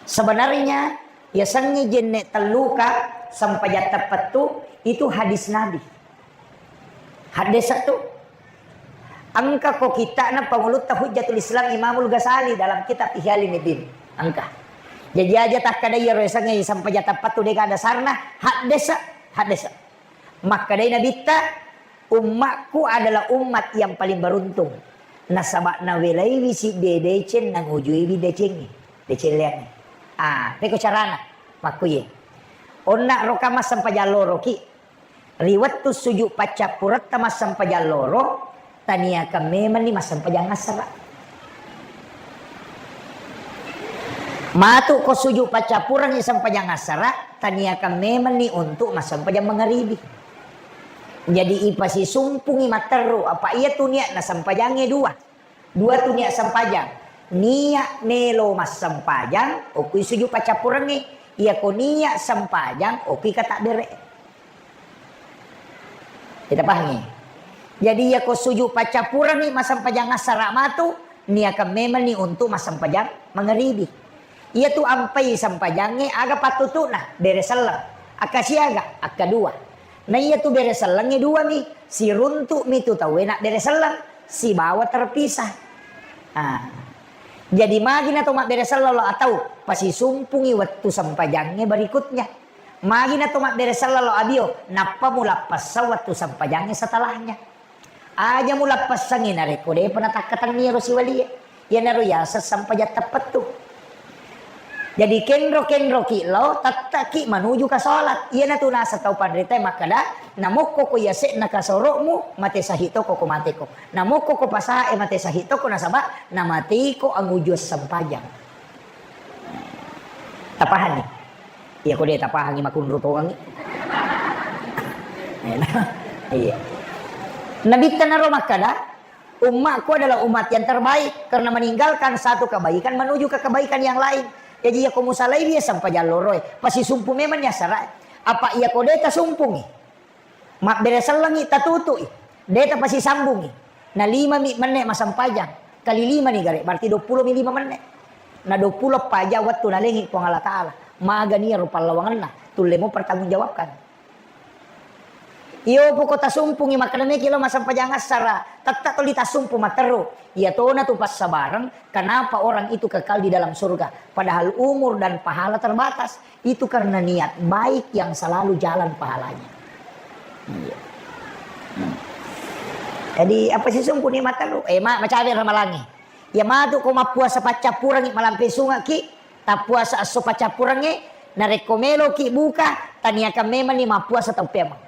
Sebenarnya, yasengnge jenne telluka sempajang teppettu itu hadis Nabi. Haddesa tu. Engka ko kitta'na pangulutta Hujjatul Islam Imamul Ghazali dalam kitab Ihya Ulumuddin. Engka. Jaji aja takkada iyaro yasengnge sempajang teppettu de gaga dasarna, haddesa, haddesa. Makkedai Nabitta, "Ummakku adalah umat yang paling beruntung. Nasaba nawelaiwi sidde deceng, nangujuiwi decengnge, deceng leangnge." Ah, peko carana? Makkuye. Onna roka massempajang loroki. Ri wettu suju paccappuretta massempajang loro, taniakan memenni massempajang assara. Matu ko suju paccappurengngi sempajang assara, taniakan memenni untuk massempajang mangaribi. Jadi ipasisumpungi matteru, apa iya tu niatna sempajangnge dua. Dua tu niat sempajang. Niat melo massempajang, okui suju paccappurengngi. Iya ko niat sempajang, okui katabbere. Kita pahangi. Jadi iya ko suju paccappurengngi massempajang assara matu, niakan memenni untuk massempajang mangaribi. Iya tu ampai sempajangnge aga pattutu'na, bere selleng. Akka siaga? Akka dua. Na iya tu bere sellengnge dua mi, siruntu mi tu tauwe na bere selleng, sibawa terpisah. Ah. Jadi magi na to mabbere selleng lo atau pasisumpungi wettu sempajangnge berikutnya. Magi na to mabbere selleng lo abio, nappa mulappessang wettu sempajangnge setelahnya. Aja mulappessangngi narekko depa natakkatenni ero siwalie. Iyanaro yaseng sempajang teppettu. Jadi kenro-kenroki lao, tettaki manuju ka salat. Iyanatu naseng tau panritae makkeda, namokko ko yase'na kasoro'mu, mate sahih toko ko mateko. Namokko ko pasae mate sahih toko nasaba namateko angujuang sempajang. Tapahanni? Iya, ko de tapahangi makunru tongangi. Iya. Nabitta naro makkada, "Ummatku adalah umat yang terbaik karena meninggalkan satu kebaikan menuju ke kebaikan yang lain." Jadi iya ko musalaiwi sempajang loroe, pasisumpu memang ni assara. Apa iya ko de tasumpungi? Mabbere sellengngi tatutu'i, de tapasisambungi. Na lima mi menne masempajang, kali lima ni gare, berarti dua puluh mi lima menne. Na dua puluh paja wettu nalengi Puang Allah Ta'ala. Magani ero pallawangenna, tulle mo pertanggungjawabkan. Iyo puko tasumpungi makkeda meki lo masempajang assara, tette toli tasumpu matteru. Iya tona tu passabareng, kenapa orang itu kekal di dalam surga, padahal umur dan pahala terbatas. Itu karena niat baik yang selalu jalan pahalanya. Iya. Hmm. Jadi, apa sisungku nikmat terru? Eh, ma-, macawe ramalangi. Ya matu ko mappuasa paccappurengngi, malampe sungaki, tappuasa esso paccappurengnge, narekko meloki buka, taniakan memang ni mappuasa tau pemang.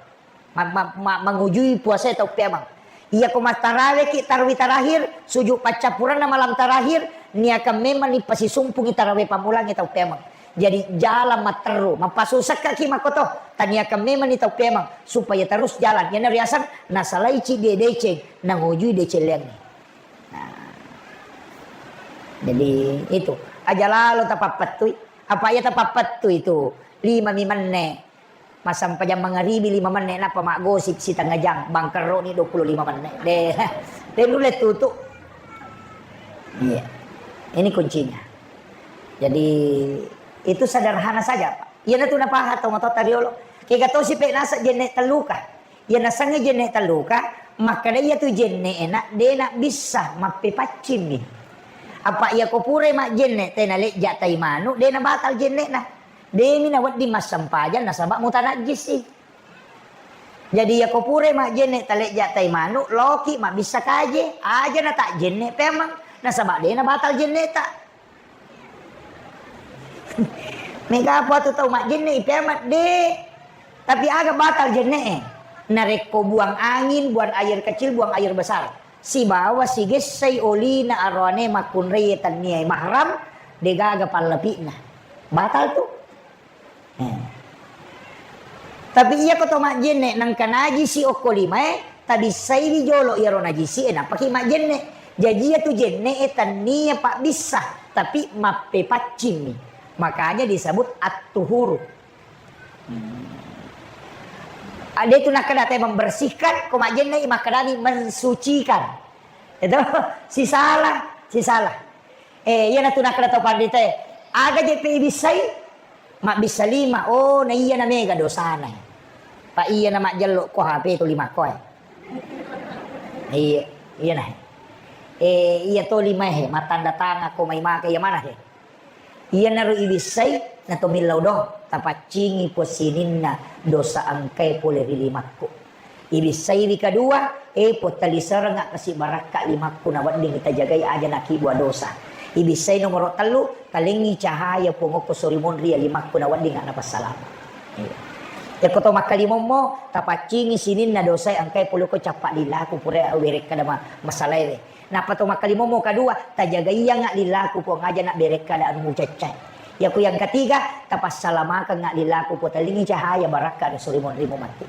Ma-, ma-, ma-, mangujui puasae tau peameng. Iya ko mattaraweki tarwi tarakhir, sujud paccappurenna malam tarakhir, niakan memang ni pasisumpungi tarawe pammulangnge tau peameng. Jadi jalan matteru, mappasusekkaki makkoto, taniakan memang ni tau peameng supaya terus jalan. Iyana riaseng nasalai ciddi deceng, nangujui deceng leangnge. Nah. Jadi itu, aja lalo tapappettui. Apa iya tapappettui tu? Lima mi menne. Massempajang mangaribi lima menne, nappa maggosip sitengnga jang, bangkerro ni dua puluh lima menne. De, de nulle tutu. Iya. Ini kuncinya. Jadi, itu sederhana saja, Pak. Iyana tu napaha tau matoa tariolo. Kega tosi pe nasa jenne telluka. Iya nasengnge jenne telluka, makkeda iya tu jenne ena de na bisa mappepaccing mi. Apa iya ko pura majjenne tena lejja tai manu, de na batal jenne na. Demi nawedding massempajang nasaba mutanajjisi. Jadi, iyako pura majjenne talejja tai manu, loki mabbissa kaje, aja na tajjenne pemeng, nasaba de na batal jenne ta. Mega apa tu tau majjenne i pemeng de. Tapi aga batal jenne e? Narekko buang angin, buang air kecil, buang air besar. Sibawa sigessai olina aroane makkunrai tannia mahram, degaga pallapi'na. Batal tu. Eh. Tapi iyako to majjenne nengka najisi okko limae, tabissaiwi jolo iyaro najisi e, nappaki majjenne. Jaji iyatu jenne e tannia pabbissa, tapi mappepaccingmi. Makanya disebut at-tuhuru. Hmm. Ada itu nakkeda te membersihkan, ko majjenne makkedani mensucikan. Itu sisala, sisala. Eh, iyanatu nakkeda tau panritae, aga je pe ibissai? Mabbissa lima. Oh, na iyana mega dosana. Pa iyana majjello ko H P to lima ko e. Iya, iyana. Eh, iya to lima e, mattanda tangan ko mai maka iya mana he? Iyanaro ibissai, na to millau do, tapaccingi Puang sininna dosa engkae pole ri limakku. Ibissaiwi kadua, e Puang, taliserengnga kasi barakka limakku, nawedding tajagai aja nakibua dosa. Ibissai nomoro tellu, talengngi cahaya Puang okko sori monri ya limakku, nawedding napassalama. Iya. Yakko to makkalimommo, tapaccingi sininna dosae engkae pole ko cappa lillaku pura werekkada ma-, masalaewe. Nappa to makkalimommo kadua, tajagaiyangnga lillaku Puang aja na berekkada anu mucaccae. Yako yang ketiga, tapassalamakeng lillaku, potellingi cahaya barakka ri sori monrimu matti.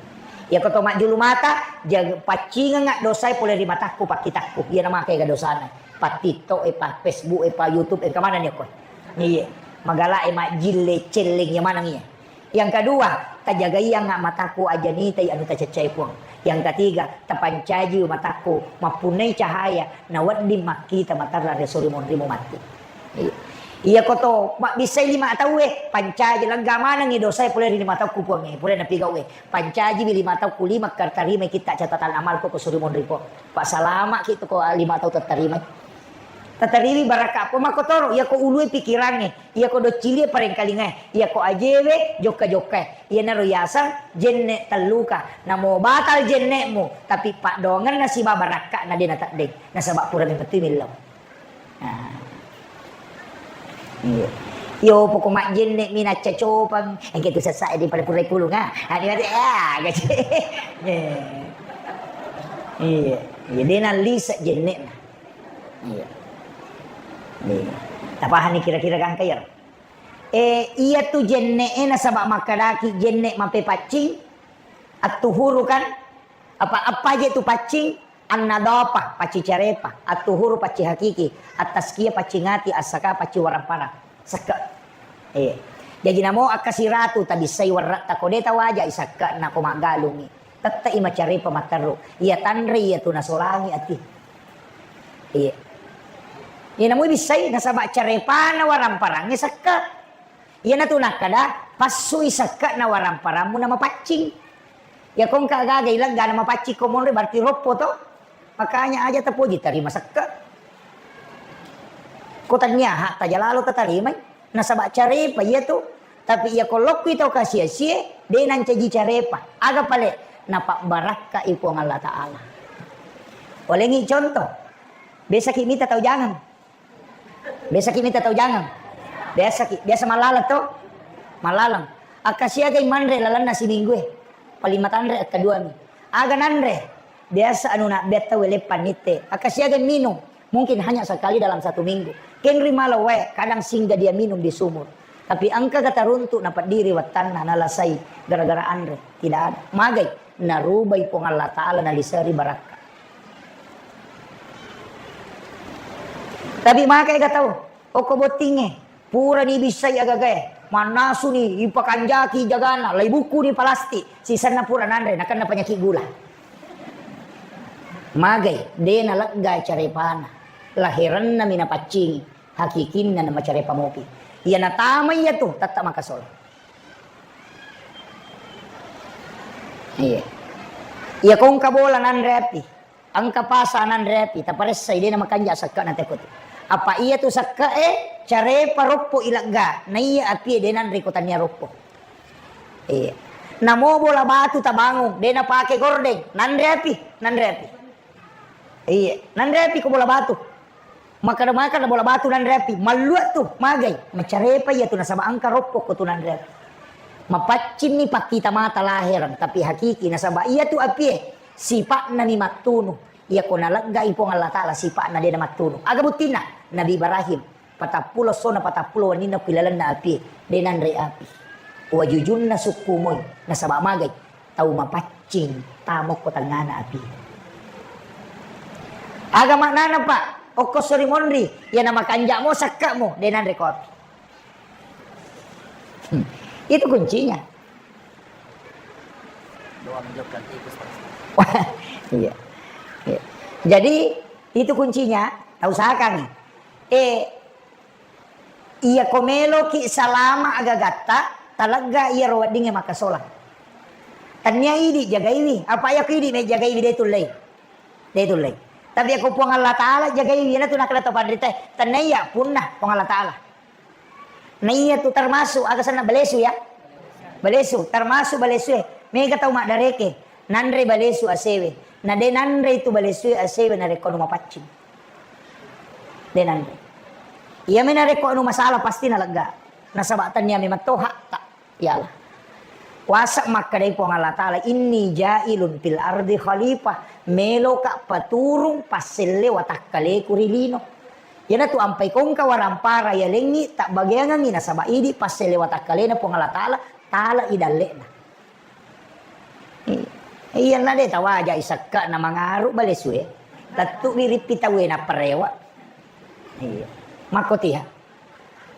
Yako to majjulu mata, jag-, paccingengnga dosae pole ri matakku, pakkitakku. Iyana maka ega dosana. Pa TikTok e, pa Facebook e, pa YouTube e, engka maneng ni okko. Iye. Magala e majjille celleng iya maneng iya. Yang kedua, tajagaiyangnga matakku aja nitai anu tacaccai Puang. Yang ketiga, tapancaji matakku, mappunnai cahaya, nawedding makkita materra ri sori monrimu matti. Iya. Iyako to mabbissai lima tauwe, pancaji, lega manengngi dosae pole ri lima taukku Puangnge, pole napigauwe. Pancajiwi lima taukku lima, tarimai kitta catatan amalku ko sori monri Puang. Passalamaki tu ko lima tau tattarimai. Tatarimi barakka Puang makkotoro, iyako ulue pikirangnge, iyako doccilie parengkalingae, iyako ajewe jokka-jokkae. Iyanaro yaseng jenne telluka. Namo batal jenne'mu, tapi paddoangenna siba barakka'na de nateddeng. Nasaba purani mettui millau. Nah. Iya. Iyo, poko majjenne mi nacca copang. Engke tu sessa di pada pura kulung, ah. Ani mati, ah, gaji. Iya. Iya. Iya, de nallise jenne'na. Iya. Iya. Tapahani kira-kira gangka iyaro? Eh, iyatu jenne'e nasaba makkedaki jenne mappepaccing, attuhuru kan? Apa, apa je tu paccing? Annadhafah, paccing carepa, attuhuru, paccing hakiki, at-tazkiyah, paccing ati, as-zakah, paccing warang parang. Sekke. Eh. Jaji namo akkasiratu tabissai werretta ko de tawaja i sekke nako maggalungi. Tette'i macarepa matteru. Iya tanre iya tu nasolangi ati. Iya. Iya namu bissai nasaba carepana waramparang sekke. Iya natu nakkada passui sekke na waramparangmu na mapaccing. Iya kongka gaga ilegga na mapaccing ko monre berarti roppo to. Makanya aja tapoji tarima sekke. Ko tania hak tajalalo tatarimai. Nasaba carepa iya tu. Tapi iya ko lokkui tau kasi-asie, de nancaji carepa. Aga pale? Napabbarakkai Puang Allah Ta'ala. Walengi contoh. Besaki mita tau jangang. Besaki mita tau jangang. Biasaki, biasa malaleng to? Malaleng. Akkasiagai manre lalenna siminggu e. Paling matanre akkaduami. Aga nanre? Biasa anu nabbea tau leppan nitte. Akkasiagai minung. Mungkin hanya sekali dalam satu minggu. Kenri malau wae, kadang singgah dia minum di sumur. Tapi engka kata runtuk napeddiri wettanna nalasai gara-gara anre. Tidak ada. Magai? Narubai Puang Allah Ta'ala naliseri barakka. Tapi makai ga tau, okko bottingnge, purani bissai agagae. Mannasuni, ipakanjaki jagana, laibukkuni palastik, sisenna pura nanre, nakenna panyakit gula. Magai, de nalegga carepana. Laherennami napaccingi, hakikinna namacarepa mopi. Iya natama iya tu, tette makasola. Iya. Iya kongka bola nanre api. Engka pasa nanre api, taparessai, de namakanja sekke'na teko tu. Apa iya tu sekke'e, carepa roppo ilegga, naiya apie de nanre ko tania roppo. Iya. Namo bola batu tabangung, de napake gordeng, nanre api, nanre api. Iya, nanre api ko bola batu. Makkeda-makkeda bola batu nanre api, mallua tu, magai, macarepa iya tu nasaba engka roppo ko tu nanre api. Mapaccinni pakkita mata lahereng, tapi hakiki nasaba iya tu apie, sipa'nami mattunu. Iyako naleggai Puang Allah Ta'ala sipa'na de namattunu. Aga buttinna? Nabi Ibrahim, patappulo essona patappulo wenninna ku ilalenna apie, de nanre api. Wajujunna sukku moi, nasaba magai, tau mapaccing, tamokko tengngana api. Aga maknana, Pak? Okko sori monri, iya namakanja mo sakka mo, de nanre ko api. Hmm. Itu kuncinya. Doa menjauhkan tikus, Pak. Iya. Iya. Jadi, itu kuncinya, tau usahakan. Eh, iya ko meloki salama agagatta, talegga iya ro weddingnge makkasolang. Tania idi jagaiwi, apa iya ko idi me jagaiwi de tullei. De tullei. Tapi ako Puang Allah Ta'ala jagaiwi, iyana tu nakkeda to panrita, tania iya punna Puang Allah Ta'ala. Naiya tu termasuk, aga senna balesu ya? Balesu, termasuk balesu e. Mega tau maddareke, nanre balesu asewe. Na de nanre itu balesu e asewe narekko anu mapaccing. De nanre. Iya me narekko anu masalah pasti nalegga. Nasaba tania memang to hakta. Iyalah. Wasa makkedai Puang Allah Ta'ala, "Inni ja'ilun fil ardi khalifah." Meloka paturung passelle watakkaleku ri lino. Iyanatu ampai kongka warampara yalengngi tabbageangengngi nasaba idi passele watakkalena Puang Allah Ta'ala, tala i dalle'na. I-, iyanna de tawaja i sakka na mangaru bale sue. Tettu wirippi tauwe napparewa. Iya. Makkotiha.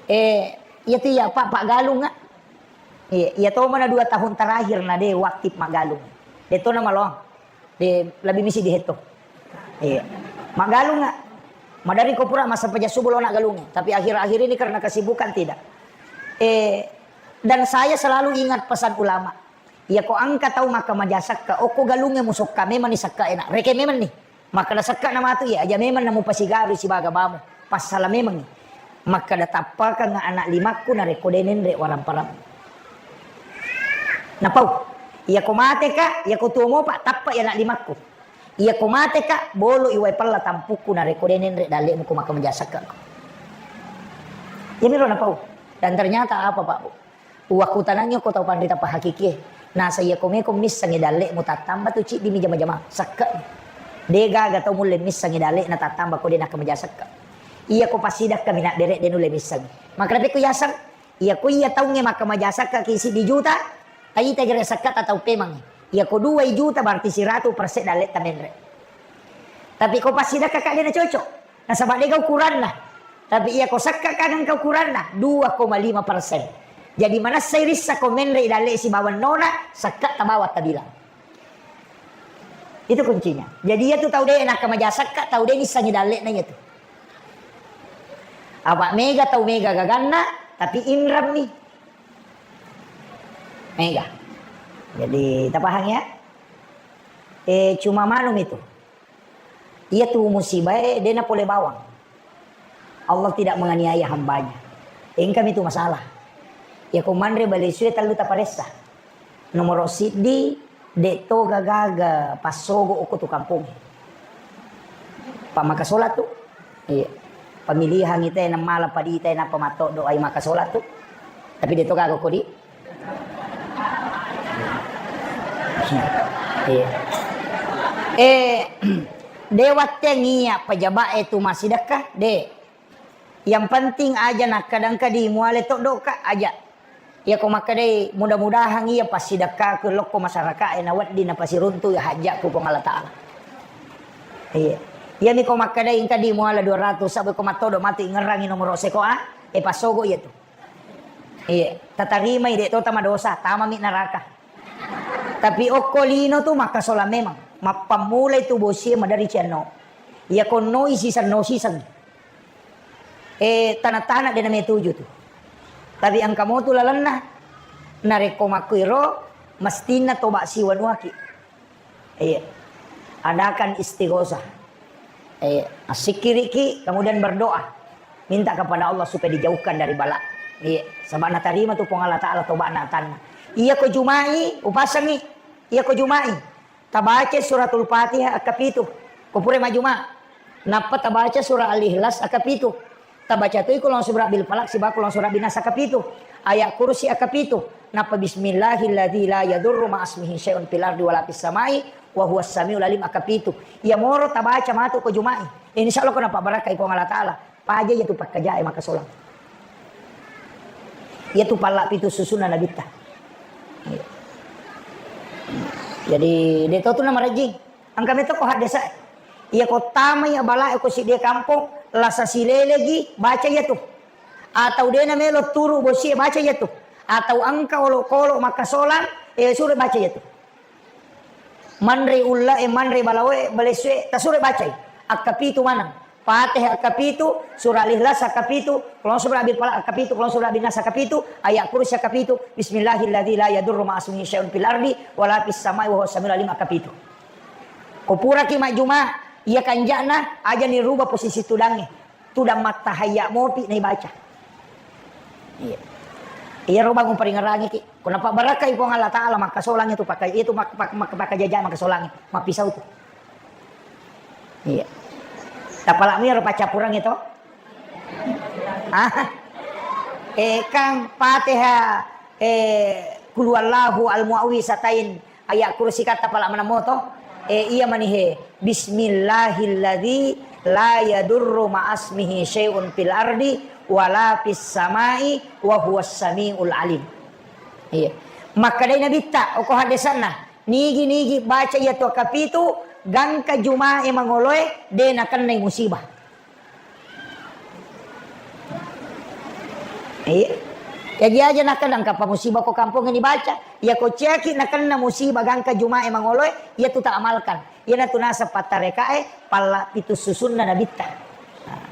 Eh, iya tu iya Pak, Pak Galung, ah. Iya, iya to mana dua tahun terakhir na de waktu Pak Galung. De to na malong. De, lebih misi dihetto. Iya. Maggalung nggak? Madari ko pura masa peja subuh lo nak galungi. Tapi akhir-akhir ini karena kesibukan tidak. Eh, dan saya selalu ingat pesan ulama. Iya ko angka tau maka majasakka, oko galunge musokka memang ni sakka enak. Reke memang ni. Maka na sakka na matu iya, aja memang namu pasigaru sibaga bamu. Passala memang ni. Makkeda, "Tappakang anak limakku narekko de nenre waramparammu." Napau, "Iyako mateka, iyako tuo mopa, tappa i anak limakku. Iyako mateka, bolo i wae pella tampukku narekko de nenre dalle'mu ko maka majasakka ko." Iyamiro napau. Dan ternyata apa, Pak, Bu? Uwakkutanangngi ko tau panrita pahakikie. Nasa iyako meko missengngi dalle'mu tattamba tu ciddimi jama-jama. Sakka. De gaga tau mulle missengngi dalle'na tattamba ko de nakka majasakka. Iyako passidakka mina dere de nulle missengngi. Makkeda pekko yaseng, iyako iya taungnge makka majasakka ki siddi juta, taita gere sakka ta tau pemangngi. Iyako dua juta berarti siratu persen dalle'ta menre. Tapi ko passidakka ka de na cocok. Nasaba dega ukuranna. Tapi iya ko sakka kagangka ukuranna, dua koma lima persen. Jadi manessai rissa ko menre i dalle sibawa nona, sakka tabawa tabilang. Itu kuncinya. Jadi iya tu tau de nakka maja sakka, tau de nissangi dalle na iya tu. Apa mega tau mega gaganna, tapi inrammi. Mega. Jadi tapahang ya? Eh, cuma manum itu. Iyatu musibae de napole bawang. Allah tidak menganiaya hambanya. Engkami tu masalah. Iya ko manre balesue tellu taparessa. Nomoro siddi, de toga gaga passogo okko tu kampung. Pammaka solat tu. Iya. Pamilihang ite namala padita nappa matto doai maka solat tu. Tapi de toga gaga kodi. Iya. Eh, de watteng iya pejabat e tu massidekka, de. Yang penting aja nakkadangka di muale toddoka aja. Iya ko makkedai mudah-mudahan iya passidekkaku lokko masyarakat e na wedding napasiruntu iya hajjakku Puang Allah Ta'ala. Iya. Iya mi ko makkedai engka di muala dua ratus sabbe ko mattodo matu ingerangi nomoro seko a, e passogo iya tu. Iya, tatarimai, de' to tamadosa, tamami neraka. Tapi okko lino tu makkasolang memang. Mappammulai tu bosie madari cianno. Iya konnoi siseng no siseng. Eh, tana-tana de' nametuju tu. Tapi engka motu lalenna. Narekko makkuiro, mestinna toba siwanuaki. Iya. Adakan istighosah. Iya. Assikkiriki, kemudian berdoa. Minta kepada Allah supaya dijauhkan dari bala. Iya. Sebab natarima tu Puang Allah Ta'ala toba'na atanna. Iya ko Jumai, upasangi. Iya ko Jumai. Tabaca suratul Fatihah akkapitu. Ko pura majuma. Nappa tabaca surah Al-Ikhlas akkapitu. Tabaca toi Qul a'udzu birabbil falaq sibawa Qul a'udzu birabbin nas akkapitu. Ayat kursi akkapitu. Nappa bismillahilladzi la yadurru ma'asmihi syai'un fil ardi wala fis samai wa huwas samiul alim akkapitu. Iya moro tabaca matu ko Jumai. Insya Allah ko napabarakai Puang Allah Ta'ala. Paja iya tu pakkajae makkasolang. Iya tu palla pitu susunna nabitta. Jadi, de' to tu namarejjing. Engka meto ko haddesa. Iya ko tamai abala ko siddi kampong, lasa silelegi, baca iya tu. Atau de' namelo turu bosie, baca iya tu. Atau engka olokolo makkasolang, eh, sure baca iya tu. Manre ulla e, manre balawo e, balessu e, tasure bacai. Akkapitu maneng. Fatihah akkapitu, surah Al-Ikhlas akkapitu, Qul a'udzu birabbil falaq akkapitu, Qul a'udzu birabbin nas akkapitu, ayat kursi akkapitu, bismillahilladzi la yadurru ma'asmihi syai'un fil ardi wala fis samai wa huwas samiul alim akkapitu. Ko puraki majjuma, iya kanja'na, aja ni rubah posisi tudangnge. Tudang mattahayya mopi naibaca. Iya. Iyaro bangung paringerangiki. Ko napabarakai Puang Allah Ta'ala, makkasolang itu pakai, itu mak-, mak-, mak-, makkajaja makkasolang, mappisau tu. Iya. Tapalak mi ro paccappurangnge to. Ah. Eh, kang Fatihah, eh, Qul huwallahu al-muawwizatain, ayat kursi katta pala maneng moto. Eh, iya mani he. Bismillahilladzi la yadurru ma'asmihi syai'un fil ardi wala fis samai wa huwas samiul alim. Iya. Makkedai Nabitta, oko haddesanna, nigi-nigi baca iya tu akkapitu, gangka jumae mangoloe, de nakennai musibah. Iya. Jaji aja nakennang kapang musibah ko kampongnge dibaca. Iya ko ciaki nakenna musibah gangka jumae mangoloe, iya tu ta amalkan. Iyanatu naseng pattarekae palla pitu susunna nabitta. Nah,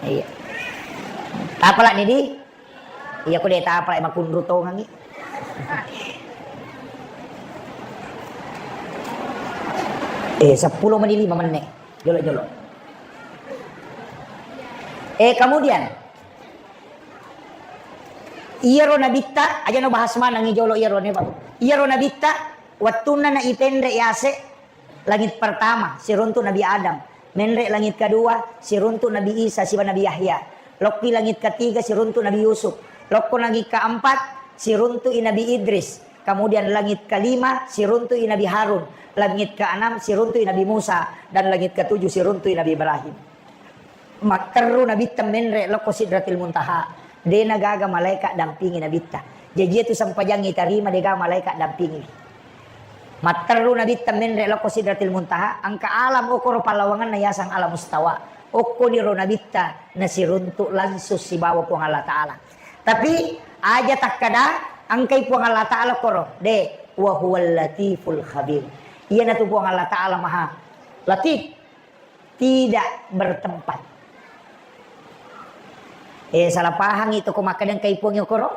iya. Tapalak ni di? Iya ko de tapalak makunru tongangi. Eh, seppulo menit lima menit. Jolo-jolo. Eh, kemudian, iyaro nabitta, aja no bahas manengi jolo iyaro ne, Pak. Iyaro nabitta, wettunna na ipenre yase, langit pertama, siruntu Nabi Adam. Menre langit kedua, siruntu Nabi Isa, siba Nabi Yahya. Lokki langit ketiga, siruntu Nabi Yusuf. Lokko langit keempat, siruntu i Nabi Idris. Kemudian langit kelima, siruntu i Nabi Harun. Langit keenam, siruntu i Nabi Musa. Dan langit ketujuh, siruntu i Nabi Ibrahim. Matteru Nabitta menre lokko Sidratil Muntaha. De nagaga malaika dampingi Nabitta. Jaji itu sempajangi tarima dega malaika dampingi. Matteru Nabitta menre lokko Sidratil Muntaha, engka alam okoro pallawanganna yasang alam mustawa. Okko niro Nabitta nasiruntuk langsung sibawa Puang Allah Ta'ala. Tapi aja takkada engkai Puang Allah Ta'ala koro, de, wa huwal latiful khabir. Iyanatu Puang Allah Ta'ala maha latif, tidak bertempat. Eh, salah pahangi toko makkeda engkai Puang okoro.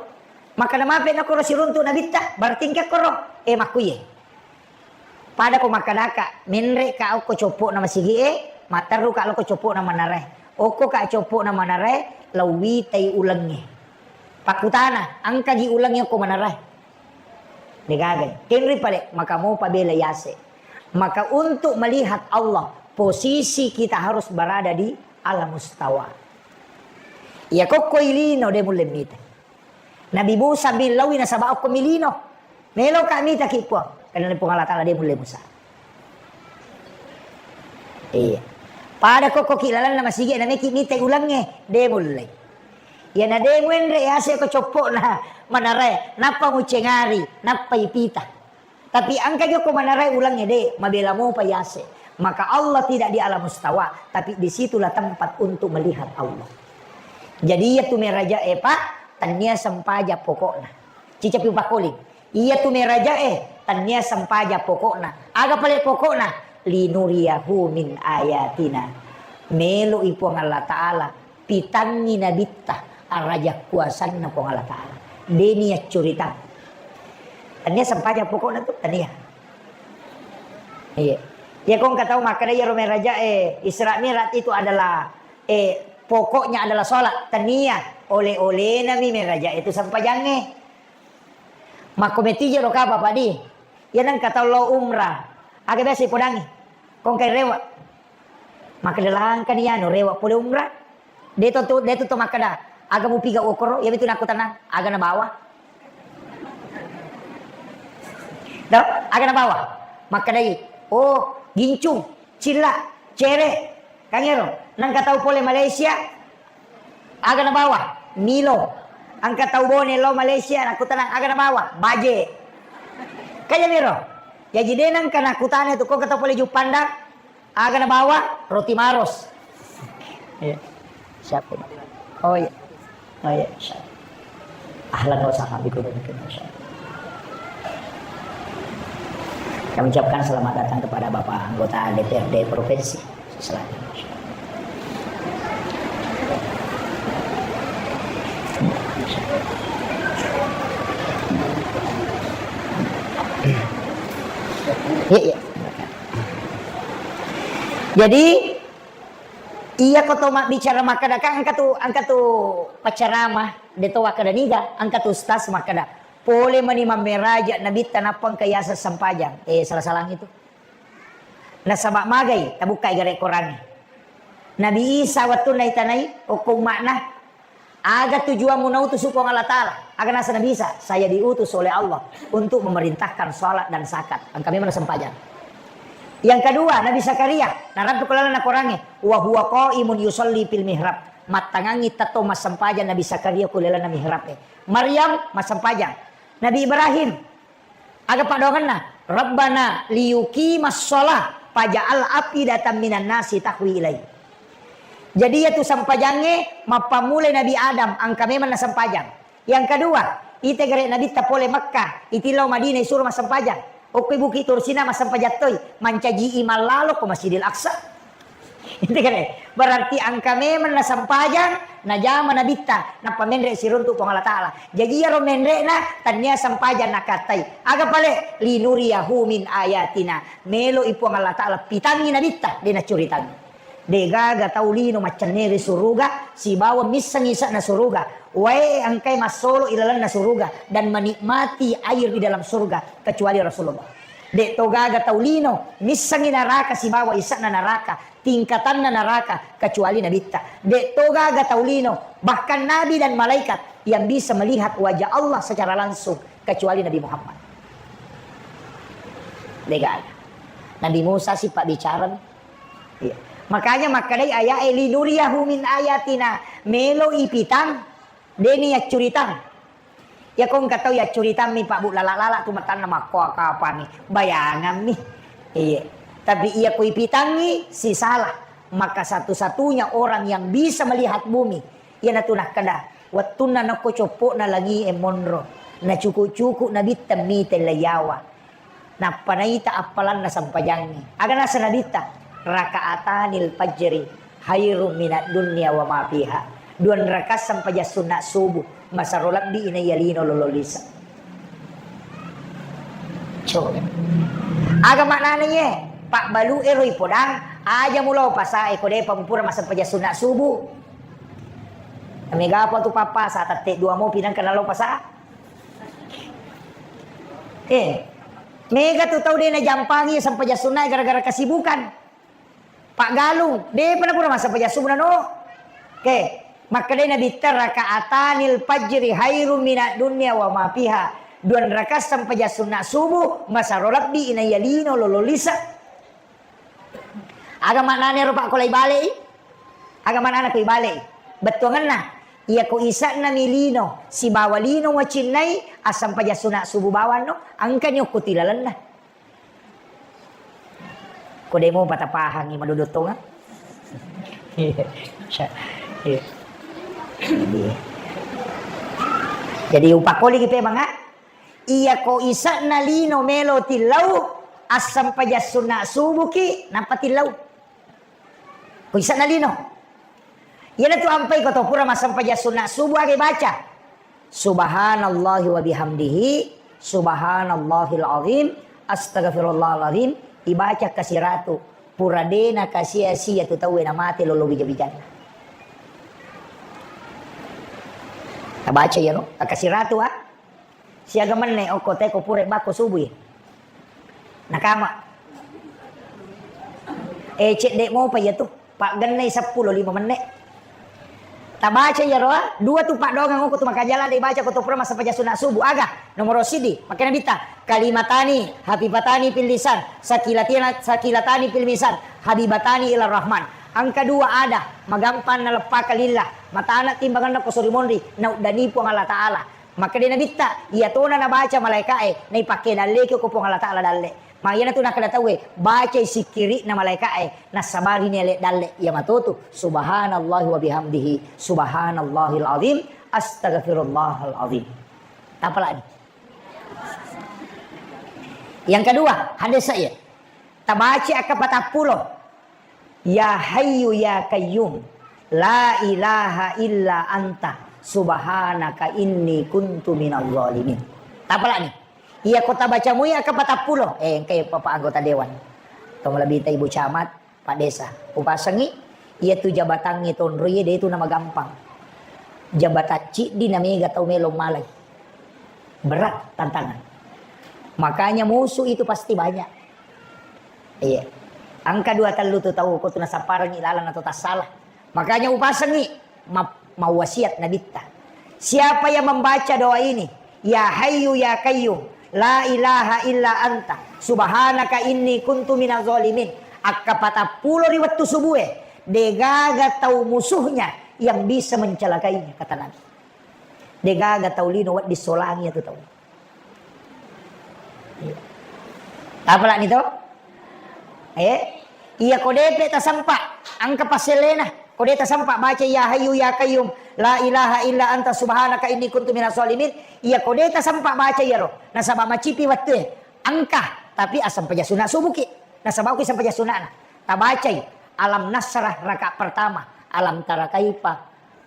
Makkeda mape nakoro siruntuk Nabitta, berarti engka koro. Eh, makkuye. Pada ko makkedaka, menre ka okko coppo'na masigi e, matteru ka lokko coppo'na manarae. Okko ka coppo'na manarae, lauwitai ulengnge. Pakkutana, engkagi ulengnge okko manarae? Degaga. Kenri pale, maka mopa bela yase. Maka untuk melihat Allah, posisi kita harus berada di alam mustawa. Iya kokko ilino de mulle mita. Nabi Musa billawi nasaba okko milino. Meloka mitaki Puang. Karena Puang Allah Ta'ala de mulle Musa. Iya. Pada kokko ki lalanna masigi nameki mitai ulengnge, de mulle. Iya na de muenre yase ko coppo'na manarae, nappa mucengari, nappa ipita. Tapi engka jokko manarae ulengnge de, mabela mopa yase. Maka Allah tidak di alam mustawa, tapi disitulah tempat untuk melihat Allah. Jadi iya tu meraja e, Pak, tennia sempajang pokokna. Cicapi upakkoling. Iyatu merajae tennia sempajang pokokna. Aga pale pokokna? Linuriyahu min ayatina. Melo i Puang Allah Ta'ala pitangngi nabitta araja kuasanna Puang Allah Ta'ala. Deni yaccuritang. Tennia sempajang pokokna tu, tennia. Iya. Iya, ko engka tau makkeda iyaro merajae, Isra Mi'raj itu adalah, eh, pokoknya adalah sholat. Tennia, oleh-olehna mi merajae itu sempajangnge. Makko metija ro kapa, Pak Di? Iya nengka tau lo umrah. Aga biasa ipodangi? Ko engka rewa. Makkeda langkani anu rewa pole umrah. De to, de to, to makkeda, aga mupiga okoro? Iya mitu nakkutanang, aga nabawa? Do, aga nabawa? Makkedai, oh, gincung, cilla, cere. Kangero, nengka tau pole Malaysia, aga nabawa? Milo. Engka tau Bone lo Malaysia, nakkutanang, aga nabawa? Baje. Kaya miro. Jaji de nengka nakkutana tu, ko engka tau pole Juppandang, aga nabawa? Roti Maros. Iya. Siapa? Oh iya. Oh iya, insya Allah. Ahlan wa sahlan bikum. Kami ucapkan selamat datang kepada Bapak Anggota D P R D Provinsi. Selamat. Iya, iya. Jadi, iya ko to mabbicara makkeda, kan engka tu, engka tu paccarama, de to wakkeda niga, engka tu ustaz makkeda, pole mani mammeraja nabitta nappa engka yaseng sempajang. Eh, salah-salang itu. Nasaba magai, tabukkai gare Korangnge. Nabi Isa wettunna itanai, okko umma'na, aga tujuanmu nautus Puang Allah Ta'ala? Aga naseng Nabi Isa, saya diutus oleh Allah untuk memerintahkan salat dan zakat. Engka memang sempajang. Yang kedua, Nabi Zakaria, narattu ko lalenna Korangnge, wa huwa qaimun yusalli fil mihrab. Mattangangngi tetto massempajang Nabi Zakaria ko lalenna mihrab e. Maryam massempajang. Nabi Ibrahim, aga paddoangenna? Rabbana liyuqimas shalah faj'al af'idatan minan nasi tahwi ilai. Jadi, iyatu sempajangnge mappammulai Nabi Adam, engka memang nasempajang. Yang kedua, ite gare Nabitta pole Mekka, iti lao Madinah isuro massempajang. Okkoi Bukit Tur Sina massempajang toi, mancaji imang lalo ko Masjidil Aqsa. Ite gare, berarti engka memang nasempajang, najama Nabitta, nappa menre siruntu Puang Allah Ta'ala. Jaji iyaro menre'na, tennia sempajang nakattai. Aga pale? Linuriyahu min ayatina. Melo i Puang Allah Ta'ala pitangngi Nabitta, de naccuritangngi. Degaga tau lino maccennere suruga sibawa misseng ise'na suruga. Wae engkae massolo ilalenna suruga dan menikmati air di dalam surga kecuali Rasulullah. De to gaga tau lino missengi naraka sibawa ise'na naraka, tingkatanna naraka kecuali Nabitta. De to gaga tau lino, bahkan nabi dan malaikat yang bisa melihat wajah Allah secara langsung kecuali Nabi Muhammad. Degaga. Nabi Musa sipabbicara. Iya. Makanya makkedai aya'e, "Linuriyahu min ayatina," melo ipitang, deni yaccuritang. Iya ko engka tau yaccuritammi, Pak Bu, lala-lala tu matanna makkoa kapani, bayangammi. Iya. Tapi iya ko ipitangngi, sisala. Maka satu-satunya orang yang bisa melihat bumi, iyanatu nakkeda, wettunna nokko coppo'na langi'e monro, nacuku-cuku Nabitta mite laiyawa. Nappa naita appalanna sempajangnge. Aga naseng Nabitta? "Raka'atanil fajri khairum minad dunya wa ma fiha." Dua rakaat sempajang sunna subuh, masero lebbi inaiya lino lolo lise. Coba. Aga maknana iye? Pabbalu ero ipodang, aja mulao pasae ko depa mupura massempajang sunna subuh. Mega apa tu papa sa tette dua mopi nangka nalao pasa. Eh, mega tu tau de najampangi sempajang sunnae gara-gara kesibukan. Paggalung, depa napura massempajang subuh nano. Oke, makkedai Nabitta, "Raka'atanil fajri khairum minad dunya wa ma fiha." Dua rakaat sempajang sunna subuh, masero lebbi inaiya lino lolo lise. Aga maknana ero, Pak, ko lai balei? Aga maknana ko ibalei? Bettuangenna, iya ko ise'na mi lino sibawa lino wacinnai, assempajang sunna subuh bawanno, engkani okko tilalenna. Ko demo patapahangi madodottonga. Iya. Iya. Jadi, Jadi upakkoliki pemang, ah. Iya ko isa'na lino melo tillau, assempajang sunna subuki, nappa tillau. Ko isa'na lino. Iyanatu ampai ko to pura massempajang sunna subuh aga ibaca. Subhanallahi wa bihamdihi, subhanallahil azim, astagfirullahalazim, ibaca kasiratu. Pura dena kasia-sia tu tauwe namate lolo bija-bijanna. Tabaca iyaro, kasiratu, ah. Siaga menne okko te ko pura bakko subui. Nakama. Eh, cedde mopa iya tu. Paggennai seppulo lima menne. Tabaca iyaro, ah, dua tu paddoangeng okko tu makajala de baca ko to pura massempajang sunna subuh. Aga? Nomoro sidi, makkeda Nabitta, kalimatani hafifatani fil lisan, sakilatina-, sakilatani fil misan, habibatani ila rahman. Angka dua ada, magampang naleppaka lillah, matana timbanganna ko sori monri, nauddani Puang Allah Ta'ala. Makkeda Nabitta, iya tona nabaca malaika'e, naipakke dalleki ko Puang Allah Ta'ala dalle. Ma iyanatu nakkeda tauwe, bacai sikkiri'na malaika'e, nassabarini ale dalle. Iya matotu, subhanallahi wa bihamdihi, subhanallahil azim, astagfirullahal azim. Tapalani. Yang kedua, hadis saya. Tabaca akka patappulo. Ya Hayyu ya Qayyum, la ilaha illa anta, subhanaka inni kuntu minadh dhalimin. Tapalani. Iya ko tabaca mui akka patappulo. Eh, engkai Bapak anggota dewan. To malebbi ta Ibu Camat, Pak Desa. Upasengi, iya tu jabatangnge tonroie de tu namagampang. Jabatan ciddi na mega tau melo malai. Berat tantangan. Makanya musuh itu pasti banyak. Iya. Angka dua tellu tu tau ko tu nasapparengi lalang atau tassala. Makanya upasengi ma-, mawasiat Nabitta. Siapa yang membaca doa ini, ya Hayyu ya Qayyum, la ilaha illa anta, subhanaka inni kuntu minaz zalimin, akka patappulo ri wettu subue, degaga tau musuhnya yang bisa mencelakainya, kata Nabi. Degaga tau lino wedding solangi atu tau. Tapalani to? Eh? Iya ko depe tasempa, angka passellena. Ko de tasempa baca ya Hayyu ya Qayyum, la ilaha illa anta subhanaka inni kuntu minaz zalimin. Iya ko de tasempa baca iyaro. Nasaba macipi wettue. Angka, tapi asempajang sunna subuki. Nasaba uki sempajang sunnana. Tabacai Alam Nasrah rakaat pertama, Alam Tara Kaifa.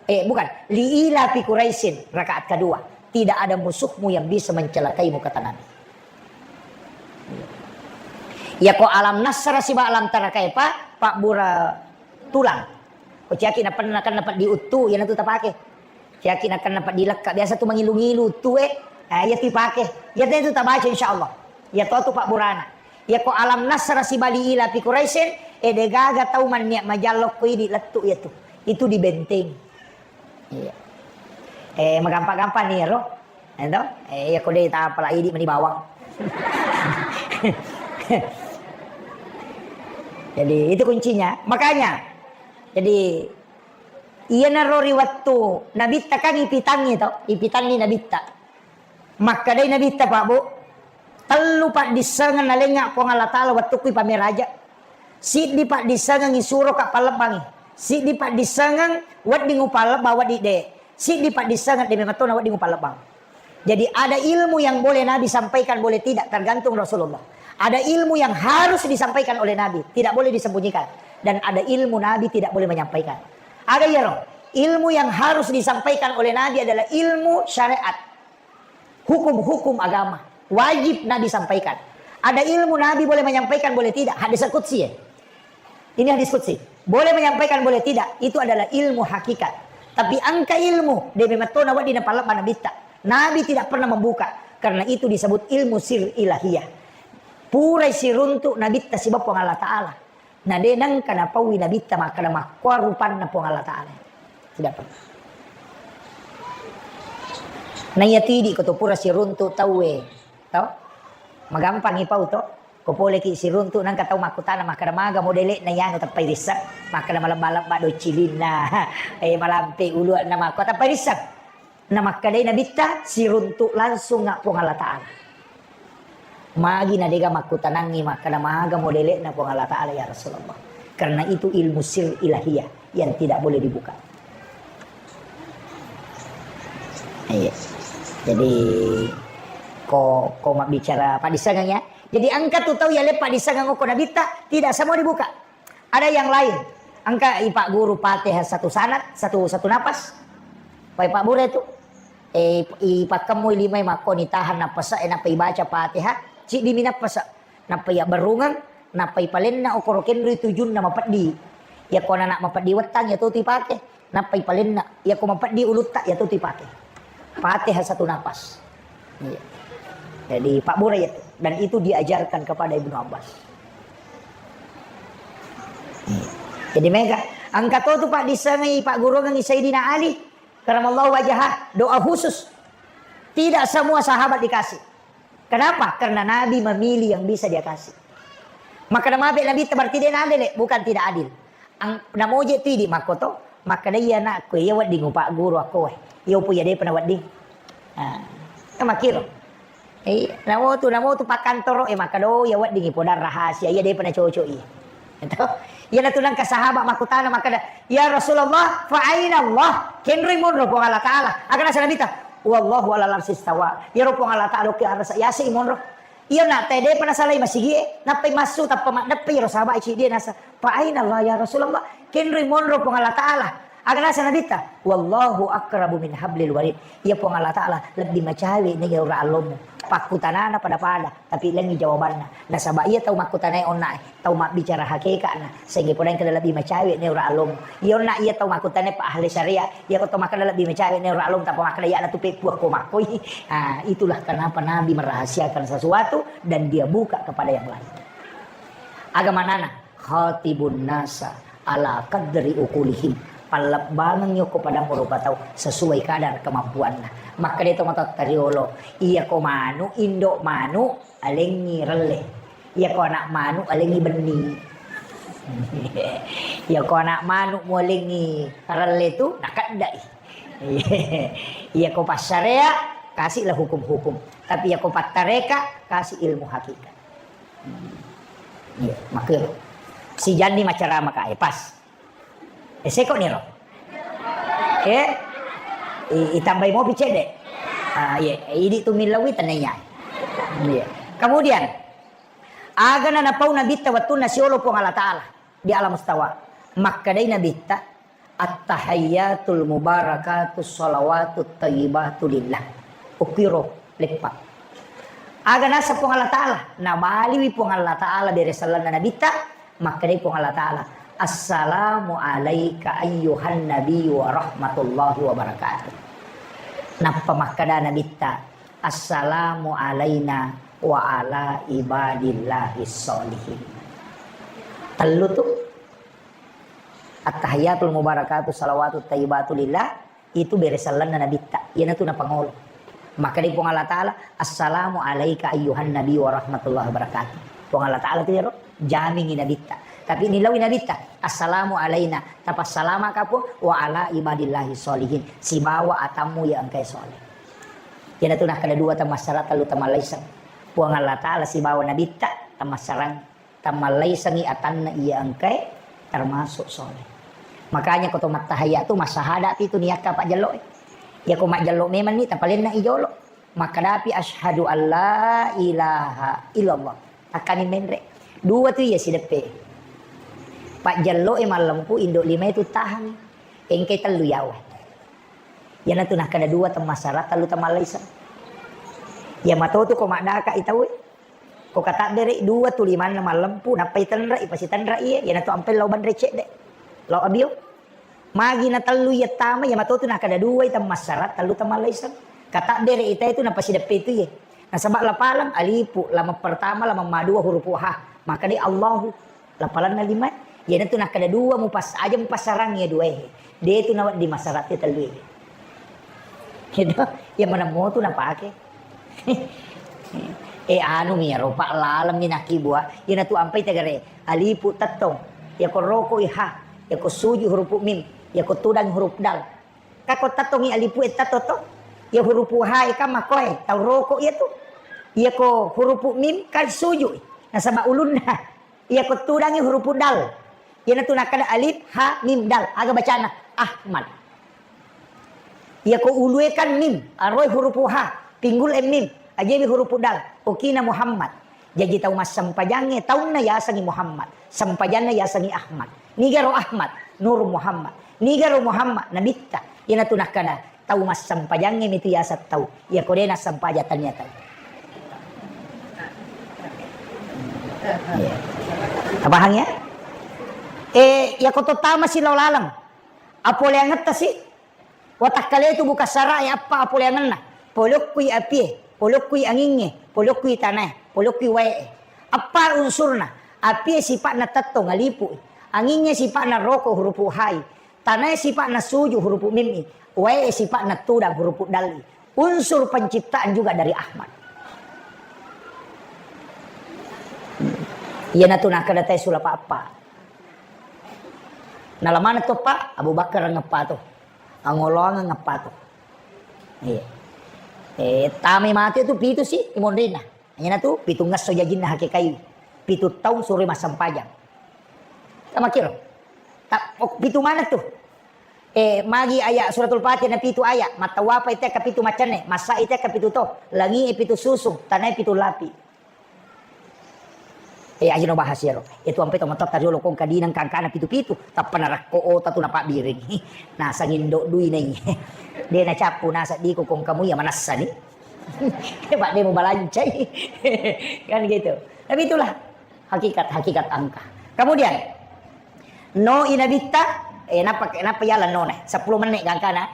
Eh, bukan. Li ila fi Quraisyin, rakaat kedua. Tidak ada musuhmu yang bisa mencelakaimu, kata Nabi. Ya ko Alam Nasrah siba Alam Tara Kaifa, pabbura tulang. Ko ciaki na penna kan dapat diuttu, iyanatu tapake. Ciaki na kan dapat dilekka, biasa tu mangilu-ngilu uttu e, eh, iya tu ipake. Iya tu tabaca insyaallah. Iya to tu pabburana. Iya ko Alam Nasrah siba Li ila fi Quraisyin, eh, degaga tau manniat majallo ko idi lettu iya tu. Itu dibentengi. Iya. Eh, magampa-gampa ni ro. Ento? Eh, iya ko de tapala idi mani bawang. Jadi, itu kuncinya. Makanya, jadi, iyanaro ri wettu Nabitta kan ipitangngi to, ipitanni Nabitta. Makkedai Nabitta, Pak Bu, tellu paddissengeng nalengnga Puang Allah Ta'ala wettukku ipameraja. Siddi paddissengeng isuroka pallebbangi. Siddi paddissengeng wedding upallebba, wedding de. Siddi paddissengeng de memettona wedding upallebbang. Jadi ada ilmu yang boleh Nabi sampaikan, boleh tidak, tergantung Rasulullah. Ada ilmu yang harus disampaikan oleh Nabi, tidak boleh disembunyikan. Dan ada ilmu Nabi tidak boleh menyampaikan. Ada iyaro, ilmu yang harus disampaikan oleh Nabi adalah ilmu syariat. Hukum-hukum agama wajib Nabi sampaikan. Ada ilmu Nabi boleh menyampaikan, boleh tidak. Hadis qudsi ya. Ini hadis qudsi. Boleh menyampaikan, boleh tidak. Itu adalah ilmu hakikat. Tapi angka ilmu, de memettona wedding napalebba Nabitta. Nabi tidak pernah membuka. Karena itu disebut ilmu sir ilahiyah. Purai siruntuk Nabitta sibawa Puang Allah Ta'ala. Na de nengka napaui Nabitta makkeda makkua rupanna Puang Allah Ta'ala. Tidak pernah. Na iya tu idi ko to pura siruntuk tauwe, tau? Magampangi pau to. Ko poleki siruntuk nengka tau makkutana makkeda maga modele'na iyanu teppai risseng. Makkeda malebba-lebba docilinna, eh, malampe uluanna makkua teppai risseng. Namakkedai Nabitta, siruntuk langsung nga Puang Allah Ta'ala. Magi na dega makkutanangngi makkeda maga modele'na Puang Allah Ta'ala, ya Rasulullah. Karena itu ilmu sir ilahiyah yang tidak boleh dibuka. Iya. Jadi, ko, ko mabbicara paddissengeng ya. Jadi, engka tu tau yaleng paddissengeng okko Nabitta, tidak semua dibuka. Ada yang lain. Engka ipagguru Fatihah satu sanad, satu, satu napas. Pai pabbura itu. Eh, ipakkemmui limai makkoni tahan nappasa, eh, nappa ibaca Fatihah, ciddi mi nappasa. Nappa iyabberrungeng, nappa ipalenna okoro kenroi tujunna mapeddi. Iyako anana mapeddi wettang, iya totu ipake. Nappa ipalenna, iyako mapeddi ulutta, iya totu ipake. Fatihah satu napas. Iya. Jadi, pabbura iya tu. Dan itu diajarkan kepada Ibnu Abbas. Iya. Jadi, mega, engka totu paddissengengi, pagguruangengi Sayyidina Ali, karamallahu wajhah, doa khusus. Tidak semua sahabat dikasih. Kenapa? Karena Nabi memilih yang bisa dia kasih. Makkeda mabe Nabitta, berarti de' naadil, bukan tidak adil. Ang-, namoje tu idi makkoto, makkeda, "Iya anakku, iya wedding upagguru akko, weh. Iya upo iya de'pa nawedding." Ah, kan makkiro. Eh, namo tu, namo tu pakkantoro, eh, makkeda, "Oh, iya wedding ipodang rahasia, iya de'pa nacocok iya." Itu. Iyanatu nengka sahabat makkutana, makkeda, "Ya Rasulullah, fa aina Allah?" Kenroi monro Puang Allah Ta'ala. Aga naseng Nabitta, "Wallahu alal arsy istawa." Iyaro Puang Allah Ta'ala okki arasa, yase i monro. Iya na te de'pa nasalai masigie, nappai massu tappa maddeppe iyaro sahabat ciddi nasa, "Fa aina Allah ya Rasulullah?" Kenroi monro Puang Allah Ta'ala. Aga naseng Nabitta, "Wallahu aqrabu min hablil warid." Iya Puang Allah Ta'ala lebbi macawe nega ura allomu. Pakkutanana pada-pada. Tapi lengngi jawabanna. Nasaba iya tau makkutanai onna e, tau mabbicara hakeka'na, sehingga pole engka lebbi macawe ne ura allomu. Iya onna iya tau makkutanai pa ahli syariat, iya ko tau makkeda lebbi macawe ne ura allomu, tappa makkeda iya na tu peppu akko makkoi. Ah, itulah kenapa Nabi merahasiakan sesuatu dan dia buka kepada yang lain. Aga manana, khatibun nasa ala qadri uqulihim. Pallebbangengngi okko padang rupa tau sesuai kadar kemampuanna. Makkeda to matotta riolo, iya ko manu, indo manu, alengngi relle. Iya ko anak manu, alengngi benni. Iya ko anak manu mualengngi relle tu, nakeddai. Iya ko passarea, kasihlah hukum-hukum. Tapi iya ko pattareka, kasih ilmu hakikat. Iya, makkiro. Sijanni macarama ka, eh, pas. Eh, seko niro. Eh? I-, itambai mopi cedde. Ah, iya, idi tu millawi tenaya. Iya. Kemudian, aga na napau Nabitta wettunna siolo Puang Allah Ta'ala di alam mustawa. Makkedai Nabitta, "At-tahiyyatul mubarakatus shalawatut thayyibatu lillah." Ukkiro leppa. Aga naseng Puang Allah Ta'ala, nabaliwi Puang Allah Ta'ala bere sellenna Nabitta, makkedai Puang Allah Ta'ala, "Assalamu alaika ayyuhan nabiyyu wa rahmatullahi wa barakatuh." Nappa makkeda Nabitta, "Assalamu alaina wa ala ibadillahis sholihin." Tellu tu. At-tahiyyatul mubarakatuh salawatut thayyibatu lillah, itu bere sellenna Nabitta. Iyanatu napangolo. Makkedai Puang Allah Ta'ala, "Assalamu alaika ayyuhan nabi wa rahmatullahi wabarakatuh." Puang Allah Ta'ala tu iyaro, jamingi Nabitta. Tapi nilaui Nabitta, "Assalamu alaina," tapassalama ka Puang, "wa ala ibadillahi sholihin," sibawa atammu iya engkae soleh. Iyanatu nakkeda dua temmassara, tellu temmallaiseng. Puang Allah Ta'ala sibawa Nabitta temmassarang. Tammallaisengngi atanna iya engkae termasuk soleh. Makanya ko to mattahayya tu massahada pi tu niakka pajjello e. Iya ko majjello memang ni tapalenna i jolo. Makkadapi asyhadu alla ilaha illallah. Takkani menre. Dua tu iya sideppe. Pajjello e mallempu indo lima itu tahang. Engkai tellu yawa. Iyanatu nakkeda dua temmassara tellu temmallaiseng. Iya matotu ko maddaka i tau e. Ko katabbere dua tu limanna mallempu, nappai tenre i, pasi tenre iye, iyanatu ampai lao banre cedde. Lao abio. Magi na tellu iya tama, iya matotu nakkeda dua i temmassara, tellu temmallaiseng. Katabbere ita itu napasi deppe itu iye. Nasaba lapaleng alipu, lameng pertama, lameng madua hurupu ha. Maka dei Allahu. Lapalanna lima, iyanatu nakkeda dua mupas-, aja mupassarang iya dua e. De tu nawedding massara te tellu e. Gitu. Iya maneng motu napake. Eh, anu mi iyaro, Pak, laleng mi nakkibua. Iyanatu ampai tegere. Alifu tettong. Iya ko roko i ha. Iya ko suju hurupu mim. Iya ko tudang hurup dal. Ka ko tettongi alifu e tetto to. Iya hurupu ha e kan makoe. Tau roko iya tu. Iya ko hurupu mim kan suju. Nasaba ulunna. Iya ko tudangi hurupu dal. Iyanatu nakkeda alif, ha, mim, dal. Aga bacana? Ahmad. Iyako ulue kan mim, aroe hurupu ha, pinggul e mim, ajewi hurupu dal, okina Muhammad. Jaji tau massempajangnge taunna yasengngi Muhammad, sempajanna yasengngi Ahmad. Nigaro Ahmad, Nur Muhammad. Nigaro Muhammad, nabitta. Iyanatu nakkada, tau massempajangnge mitu yaseng tau. Iyako de nassempajang tania tau. Iya. Tapahang ya? Eh, iyako to tama si lao laleng. Apoleangetta si. Watakkale tu buka sara e appa apoleangenna. Polokkui apie, polokkui angingnge, polokkui tanae, polokkui wae e. Appa unsurna. Apie sipa'na tettong alipu. Angingnge sipa'na roko hurupu hai. Tanae sipa'na suju hurupu mimmi. Wae e sipa'na tudang hurupu dalli. Unsur penciptaan juga dari Ahmad. Iyanatu nakkeda tae sulapa appa. Nalamana to pa Abu Bakar ngeppa to. Angoloangeng ngeppa to. Iya. Eh, tami mate tu pitu si imonrina. Iyanatu pitungngesso jajinna hakikai. Pitu taung suroi massempajang. Tamakiro. Ta, oh, pitu mana tu? Eh, magi ayat suratul Fatihah na pitu ayat. Mattawapa ite ka pitu macenne, masa ite ka pitu to, langi e pitu susung, tanae pitu lapi. Eh, ajino bahas iyaro. Itu ampe to matotta riolo kong kadinang kangkana pitu-pitu, tappa narakko ota tu napabbiring. Nasang indo dui nai. De nacappu nasa diko kong kamu ya manassa ni. Pak de mau balancai. Kan gitu. Tapi itulah hakikat, hakikat angka. Kemudian, no i nabitta, eh, napa, napa yala no ne? Sepuluh menit gangkana.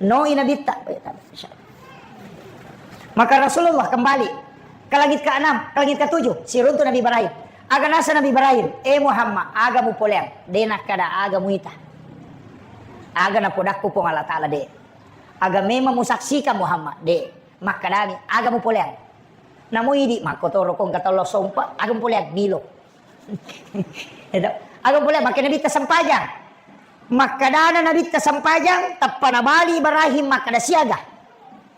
No i nabitta. Maka Rasulullah kembali ke langit keenam, ke langit ketujuh, siruntu Nabi Ibrahim. Aga nasa Nabi Ibrahim, "Eh Muhammad, aga mupoleang?" De nakkada, "Aga muita." Aga napodakku Puang Allah Ta'ala de. Aga memang musaksikan Muhammad de. Makkadami, aga mupoleang? Namo idi makkotoro kong katollo sompa, aga mupoleang? Milo. Edo, aga mupoleang? Makkeda nabitta sempajang. Makkadana nabitta sempajang, tappa nabali Ibrahim makkeda siaga.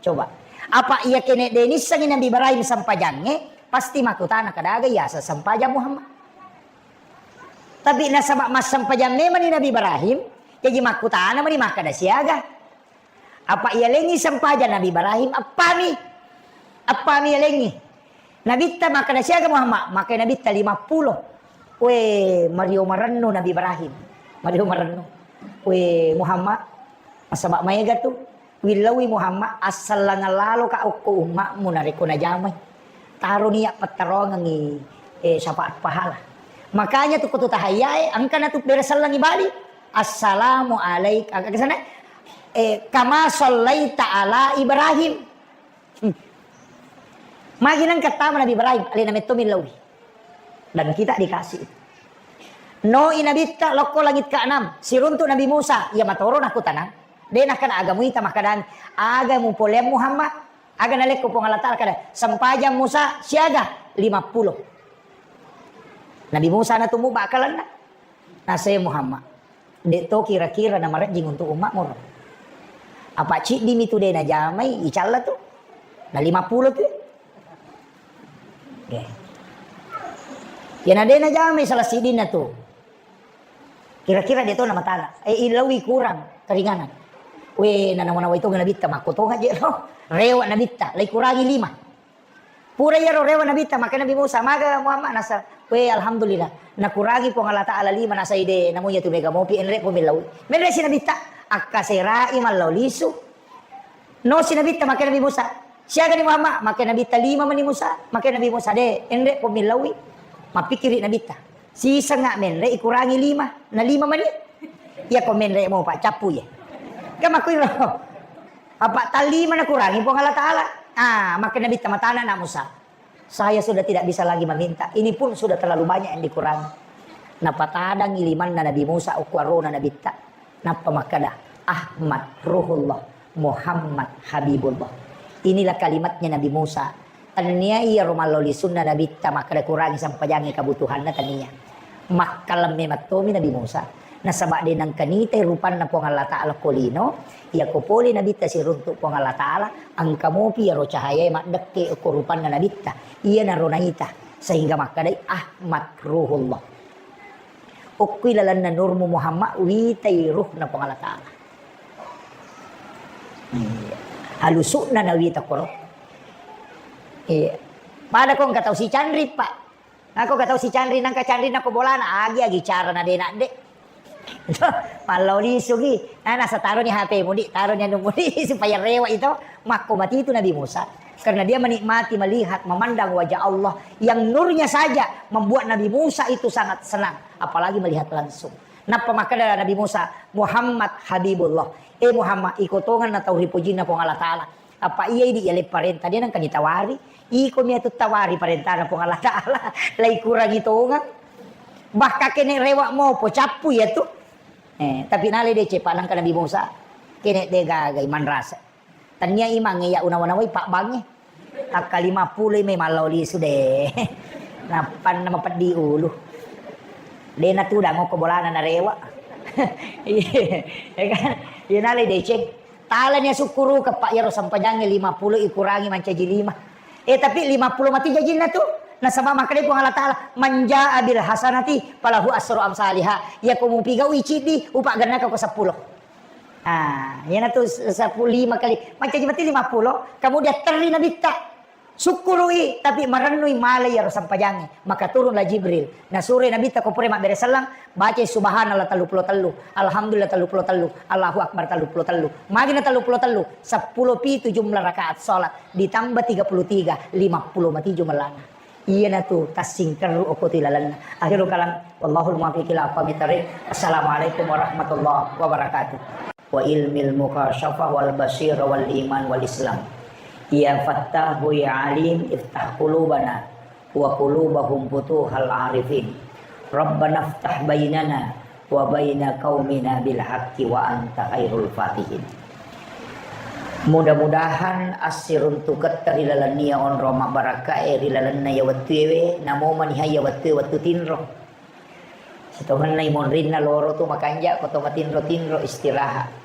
Coba. Apa iya kene denissengi Nabi Ibrahim sempajangnge, pasti makkutana kadaga yasa sempajang Muhammad. Tapi nasaba massempajang memani Nabi Ibrahim, jaji makkutana mani makkeda siaga. Apa iyalengngi sempajang Nabi Ibrahim? Appami. Appami iyalengngi. Nabitta makkeda siaga Muhammad? Makkeda nabitta lima pulo. We, mario marennu Nabi Ibrahim. Mario marennu. We, Muhammad, nasaba maega tu. Willaui Muhammad, assallangang lalo ka okko ummakmu narekko najamai. Taro niat pattaroangengngi, eh, syafaat pahala. Makanya tu kutu tahayyae, engka natu bere sellengngi bali. Assalamu alaik-, aga sana? Eh, kama sallaita ala Ibrahim. Hmm. Magi nengka tama Nabi Ibrahim, alena metto millaui. Dan kita dikasih. No i nabitta lokko langit keenam, siruntu Nabi Musa, iya matoro nakutanang. De nakkeda aga muita makkadang, aga mupoleang Muhammad, aga nalekko Puang Allah Ta'ala kada, sempajang Musa siaga lima pulo. Nabi Musa natummu bakkalanna. Nasai Muhammad. De to kira-kira namarejjing untuk umma'mu ro. Apa ciddi mi tu de najamai, icalla tu. Na lima pulo tu. Oke. Ya na de najamai salah sidinna tu. Kira-kira de to na matana. Eh, ilaui kurang keringanan. We, na nawa-nawa itu nabitta makko to ngaje ro. Rewa nabitta, lai kurangi lima. Pura iyaro rewa nabitta, makkeda Nabi Musa, "Maga Muhammad?" Nasa, "We, alhamdulillah. Nakurangi Puang Allah Ta'ala lima, nasai de, namu iyatu mega mopi, enre po millau." Menre si nabitta, akkaserai mallau lisu. No si nabitta, makkeda Nabi Musa, "Siaga ni Muhammad?" Makkeda nabitta, "Lima mani Musa." Makkeda Nabi Musa, "De, enre po millaui." Mappikiri nabitta. Sisengnga menre ikurangi lima, na lima mani. Iya ko menre mo, Pak, cappu ye. Kan makkuiro. Apa tallima nakurangi Puang Allah Ta'ala. Ah, makkeda nabitta matana na Musa. Saya sudah tidak bisa lagi meminta. Ini pun sudah terlalu banyak yang dikurangi. Napatadangi limanna Nabi Musa, okko arona nabitta. Nappa makkeda, "Ahmad Ruhullah, Muhammad Habibullah." Inilah kalimatnya Nabi Musa. Tennia iyaro mallau lisunna nabitta makkeda kurangi sempajangnge kebutuhanna, tennia. Makkalemme mattomi Nabi Musa. Nasaba de nengka nitai rupanna Puang Allah Ta'ala ko lino, iyako pole nabitta siruntu Puang Allah Ta'ala, engka mopi iyaro cahayae maddekke ko rupanna nabitta. Iyanaro naita, sehingga makkedai Ahmad Ruhullah. Okkui lalenna nurmu Muhammad, witai ruhna Puang Allah Ta'ala. Hmm. Alusu'na nawita koro. Iya. Pada ko engka tau sicanri, Pak. Nako engka tau sicanri, nangka canri nako bolana, agi-agi cara na de' nadde'. Mallao lisu gi. Nah, nasa taroni H P mu di, taroni anu mu di, supaya rewa itu. Makko mati itu Nabi Musa. Karena dia menikmati melihat, memandang wajah Allah yang nurnya saja membuat Nabi Musa itu sangat senang, apalagi melihat langsung. Nappa makkeda Nabi Musa, "Muhammad Habibullah." Eh Muhammad, iko tongeng na tau ripojinna Puang Allah Ta'ala. Apa iya idi yale parenta dia nangka ditawari. Iko mi atu tawari parentana Puang Allah Ta'ala. Lai kurangi tongeng. Bahkan kene rewa mopo cappu ya tu. Eh, tapi nale dece pa nangka Nabi Musa. Kene de gagai manrasa. Tania imang ya una-una wai pak bangi. Takka lima puluh mai mallao lisu de. Nappanna mapeddi ulu. De natudang okko bolana narewa. Iya, ya kan? Iya nale deceng. Talani asukkuruka, Pak, iyaro sempajangnge lima puluh ikurangi mancaji lima. Eh, tapi lima puluh mati jajinna tu. Nasaba makkeda Puang Allah Ta'ala, "Man jaa bil hasanati falahu asru amsaliha." Iya ko mupigau icidi, upa gennaka ko seppulo. Ah, iyana tu sepuluh lima kali. Mancaji mati lima puluh, kemudian terri nabitta. Sukkurui, tapi marennui malai iyaro sempajangnge. Maka turunlah Jibril. Nasuroi Nabitta ko pura mabbere selleng, bacai subhanallah telluppulo tellu, alhamdulillah telluppulo tellu, Allahu Akbar telluppulo tellu. Magi na telluppulo tellu, seppulo pitu jumlah rakaat salat, ditambah tiga puluh tiga, lima puluh mati jumlahna. Iyana tu tassingkerru okko tu ilalenna. Akhirul kalam, wallahul muwaffiq ila aqwamit thariq. Assalamualaikum warahmatullahi wabarakatuh. Wa ilmil mukasyafah wal basirah wal iman wal islam. Ya Fattahu ya Alim, iftah qulubana wa qulubahum futuhal arifin. Rabbana iftah bainana wa baina qaumina bil haqqi wa anta khairul fatihin. Mudah-mudahan assiruntuketta ri lalenna iya onrong mabbarakkae ri lalenna iya wettuewe, namo maniha iya wettue wettu tinro. Sitongenna imonrinna loro tu makanja ko to matinro-tinro istirahat.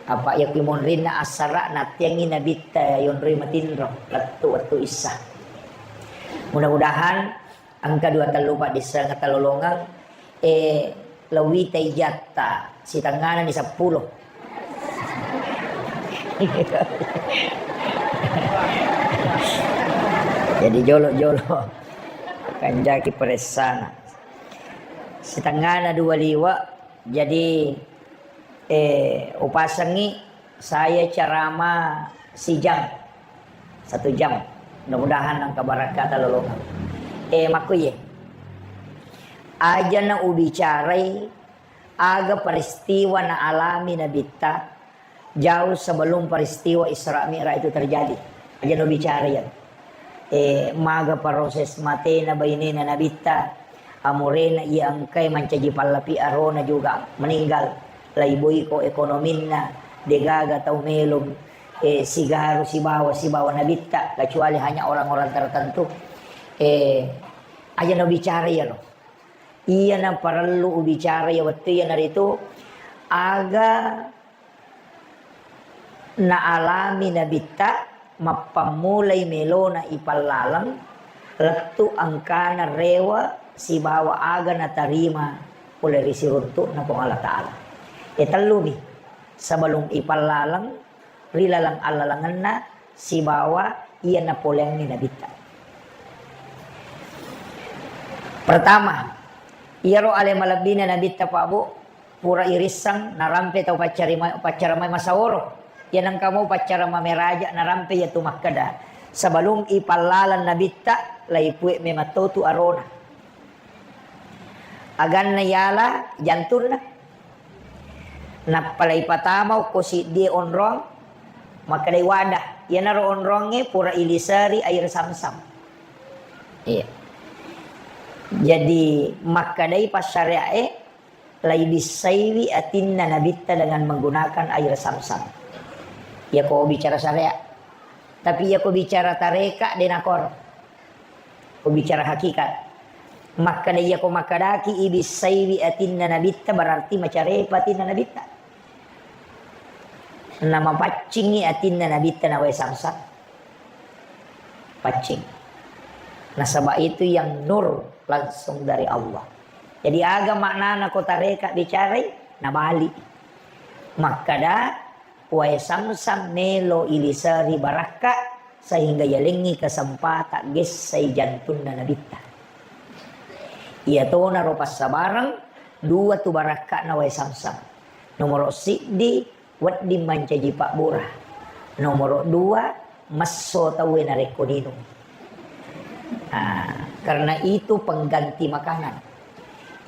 Apa iya ku imonrinna assara nattiangi nabitta yonroi matinro lettu wettu issa. Mudah-mudahan engka dua tellu paddisseng talolongeng, eh, lewita ijatta sitengngana ni seppulo. Jadi jolo-jolo kanjaki peressana. Sitengngana dua liwa, jadi, eh, upasengi saya ceramah sijam, satu jam. Mudah-mudahan engka barakka talolongeng. Eh, makkuye. Aja na ubicarai aga peristiwa na alami Nabitta jauh sebelum peristiwa Isra Mi'raj itu terjadi. Aja no bicara ya. Eh, maga proses matena bainena Nabitta, amurena iya engkai mancaji pallapi arona juga meninggal. Laiboi ko ekonominna, degaga tau melong, eh, sigaru sibawa, sibawa Nabitta, kecuali hanya orang-orang tertentu. Eh, aja no bicara ya no. Iyana parellu ubicara iya wettu iyanaritu aga naalami Nabitta mappammulai melona ipallaleng lettu engkana rewa sibawa aga natarima pole ri siruntu'na Puang Allah Ta'ala. E tellumi, sebelum ipallaleng ri laleng allalengenna sibawa iya napoleangngi Nabitta. Pertama, iyaro ale malebbina Nabitta, Pak Bu, pura irisseng narampe tau paccarima-, paccara mai masaworo. Iya nengka mau paccara mameraja narampe iya tu makkeda, sebelum ipallaleng Nabitta, laipue memang totu arona. Aganna yala jantunna. Nappa laipatama okko siddie onrong, makkedai wadah. Iyanaro onrongnge pura iliseri air samsam. Iya. Jadi makkedai passyariae, laibissaiwi atinna Nabitta dengan menggunakan air samsam. Iya ko bicara syariat. Tapi iya ko bicara tareka, de nakoro. Ko bicara hakikat. Makkeda iya ko makkedaki ibissaiwi atinna Nabitta, berarti macarepa atinna Nabitta. Namapaccingi atinna Nabitta na wae samsam. Paccing. Nasaba itu yang nur langsung dari Allah. Jadi aga maknana ko tareka bicarai, nabali. Makkeda, Wae Samsam melo iliseri barakka, sehingga yalengngi kesempatan gessai jantunna Nabitta. Iyatonaro passabareng, dua tu barakka'na wae Samsam. Nomoro siddi, wedding mancaji pabbura. Nomoro dua, messo tauwe narekko ninung. Ah, karena itu pengganti makanan.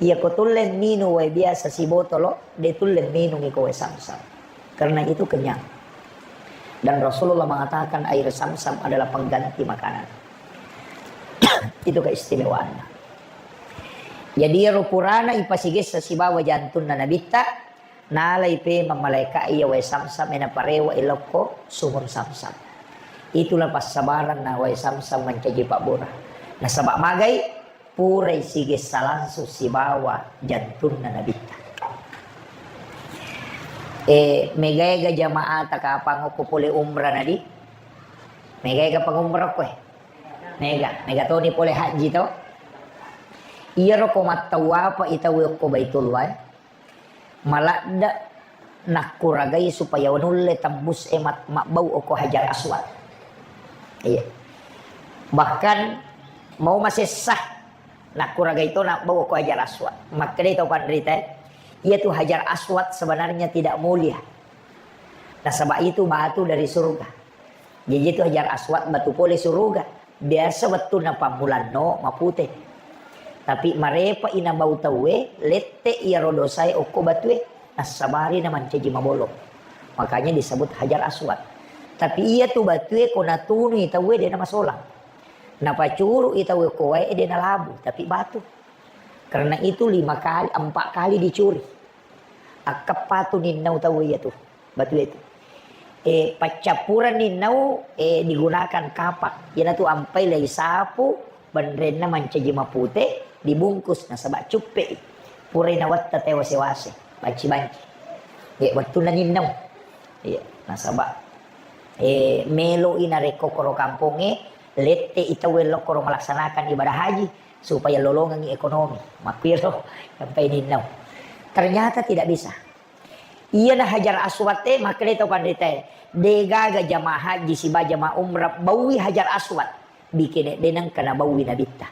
Iyako tulle minung wae biasa sibotolo, de tulle minung iko wae Samsam. Karena itu kenyang. Dan Rasulullah mengatakan air Samsam adalah pengganti makanan. Itu keistimewaannya. Jadi, iyaro purana ipasigessa sibawa jantunna Nabitta, nalai pemeng malaeka iya wae Samsam, e naparewa ilokko sumur Samsam. Itulah passabaranna wae Samsam mancaji pabbura. Nasaba magai, purai sigessa langsung sibawa jantunna Nabitta. Eh, megaega jamaah takapang okko pole umrah nadi? Megaega pangumrah koe? Mega, mega toni pole haji to. Iyaro ko mattawapa itawe okko Baitullah, eh. Maladde nakkuragai supaya nulle tembus e mat-, mabbau okko Hajar Aswad. Iya. Bahkan mau masessa nakkuragai to nabbau okko Hajar Aswad. Makkedai tau panrita, eh, iyatu Hajar Aswad sebenarnya tidak mulia. Nasaba itu batu dari surga. Jaji itu Hajar Aswad batu pole suruga. Biasa wettunna pammulanno mapute. Tapi marepa inabau tauwe, lette iyaro dosae okko batue, nassabari namancaji mabolong. Makanya disebut Hajar Aswad. Tapi iyatu batue ko natunui tauwe de namasolang. Napacurui tauwe ko wae de nalabu, tapi batu. Karena itu lima kali, empat kali dicuri. Akkeppatu ninnau tauwe iyatu. Batue tu. Eh, paccappurenni nau, eh, digunakan kapak. Iyanatu ampai lei sapu, benrenna mancaji mapute, dibungkus nasaba cuppe. Purai nawetta tewase-wase, banci-banci. Eh, wettunna ninnau. Iya, nasaba, eh, meloi narekko koro kampongnge, lette i tauwe lokkoro melaksanakan ibadah haji, supaya lolongengi ekonomi. Makkiro, sampai ninnau. Ternyata tidak bisa. Iyana Hajar Aswad e, makkedai tau panritae, degaga jamaah haji siba jamaah umrah baui Hajar Aswad, bikene de nengka nabaui Nabitta.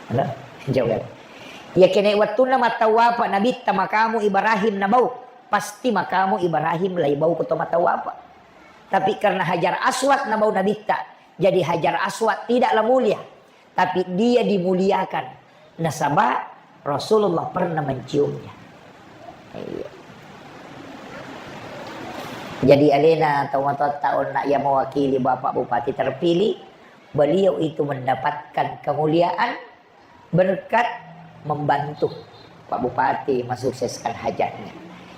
Halo? Jawab. Iya kene wettunna mattawapa Nabitta makamu Ibrahim nabau, pasti makamu Ibrahim lai bau ko to mattawapa. Tapi karena Hajar Aswad nabau Nabitta, jadi Hajar Aswad tidaklah mulia. Tapi dia dimuliakan. Nasaba Rasulullah pernah menciumnya. Iya. Jadi alena tau matoatta onna iya mewakili Bapak Bupati terpilih, beliau itu mendapatkan kemuliaan berkat membantu Pak Bupati mensukseskan hajatnya.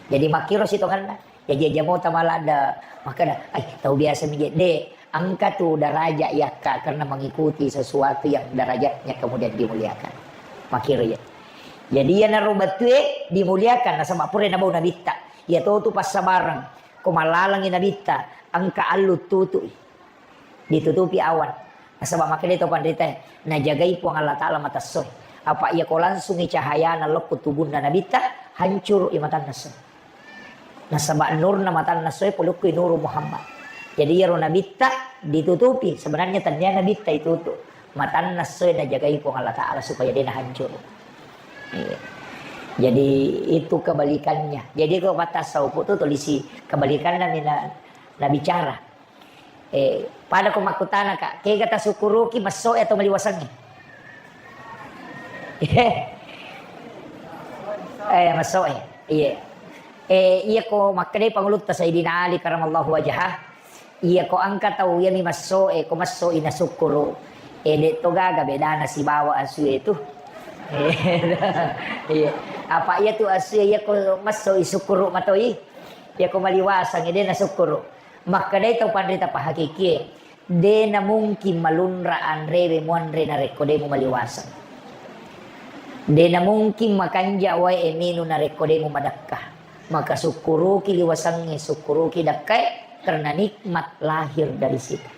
Jadi makkiro sitongenna. Jaji aja mau tamalada, makkeda, "Ai, tau biasa mi je." De, engka tu darajat yakka karena mengikuti sesuatu yang darajatnya kemudian dimuliakan. Makkiro ya. Jadi iyanaro batue dimuliakan nasaba pura nabau Nabitta. Iya to tu passabareng. Ko malalangi Nabitta, engka allu tutui. Ditutupi awan. Nasaba makkeda to panritae, najagai Puang Allah Ta'ala matessoe. Apa iya ko langsungi cahayana lokko tubunna Nabitta, hancuru i matanna essoe. Nasaba nurna matanna essoe polokko i nuru Muhammad. Jadi iyaro Nabitta ditutupi, sebenarnya tennia Nabitta itutup. Matanna essoe najagai Puang Allah Ta'ala supaya de nahancuru. Iya. Jadi itu kebalikannya. Jadi ko matasawuf tu tulisi kebalikanna mina nabicara. Eh, pada ko makkutana, Kak, kega tasukkuruki messoe atau maliwasengnge? Eh, messoe. Iya. Eh, iya ko makkedai pangulutta Sayyidina Ali karamallahu wajhah. Iya ko engka tau iyami messoe, ko messoi nasukkuru. Eh, de to gaga bedana sibawa asue tu. Eh, iya. Apa iya tu asue iya ko messoi sukkuru matoi. Iya ko maliwaseng de nasukkuru. Makkedai tau panrita pahakikie, de namungkin malunra anrewe muanre narekko de mumaliwaseng. De namungkin makanja wae minu narekko de mumadekka. Maka sukkuruki liwasengnge, sukkuruki dekkae, karena nikmat lahir dari situ.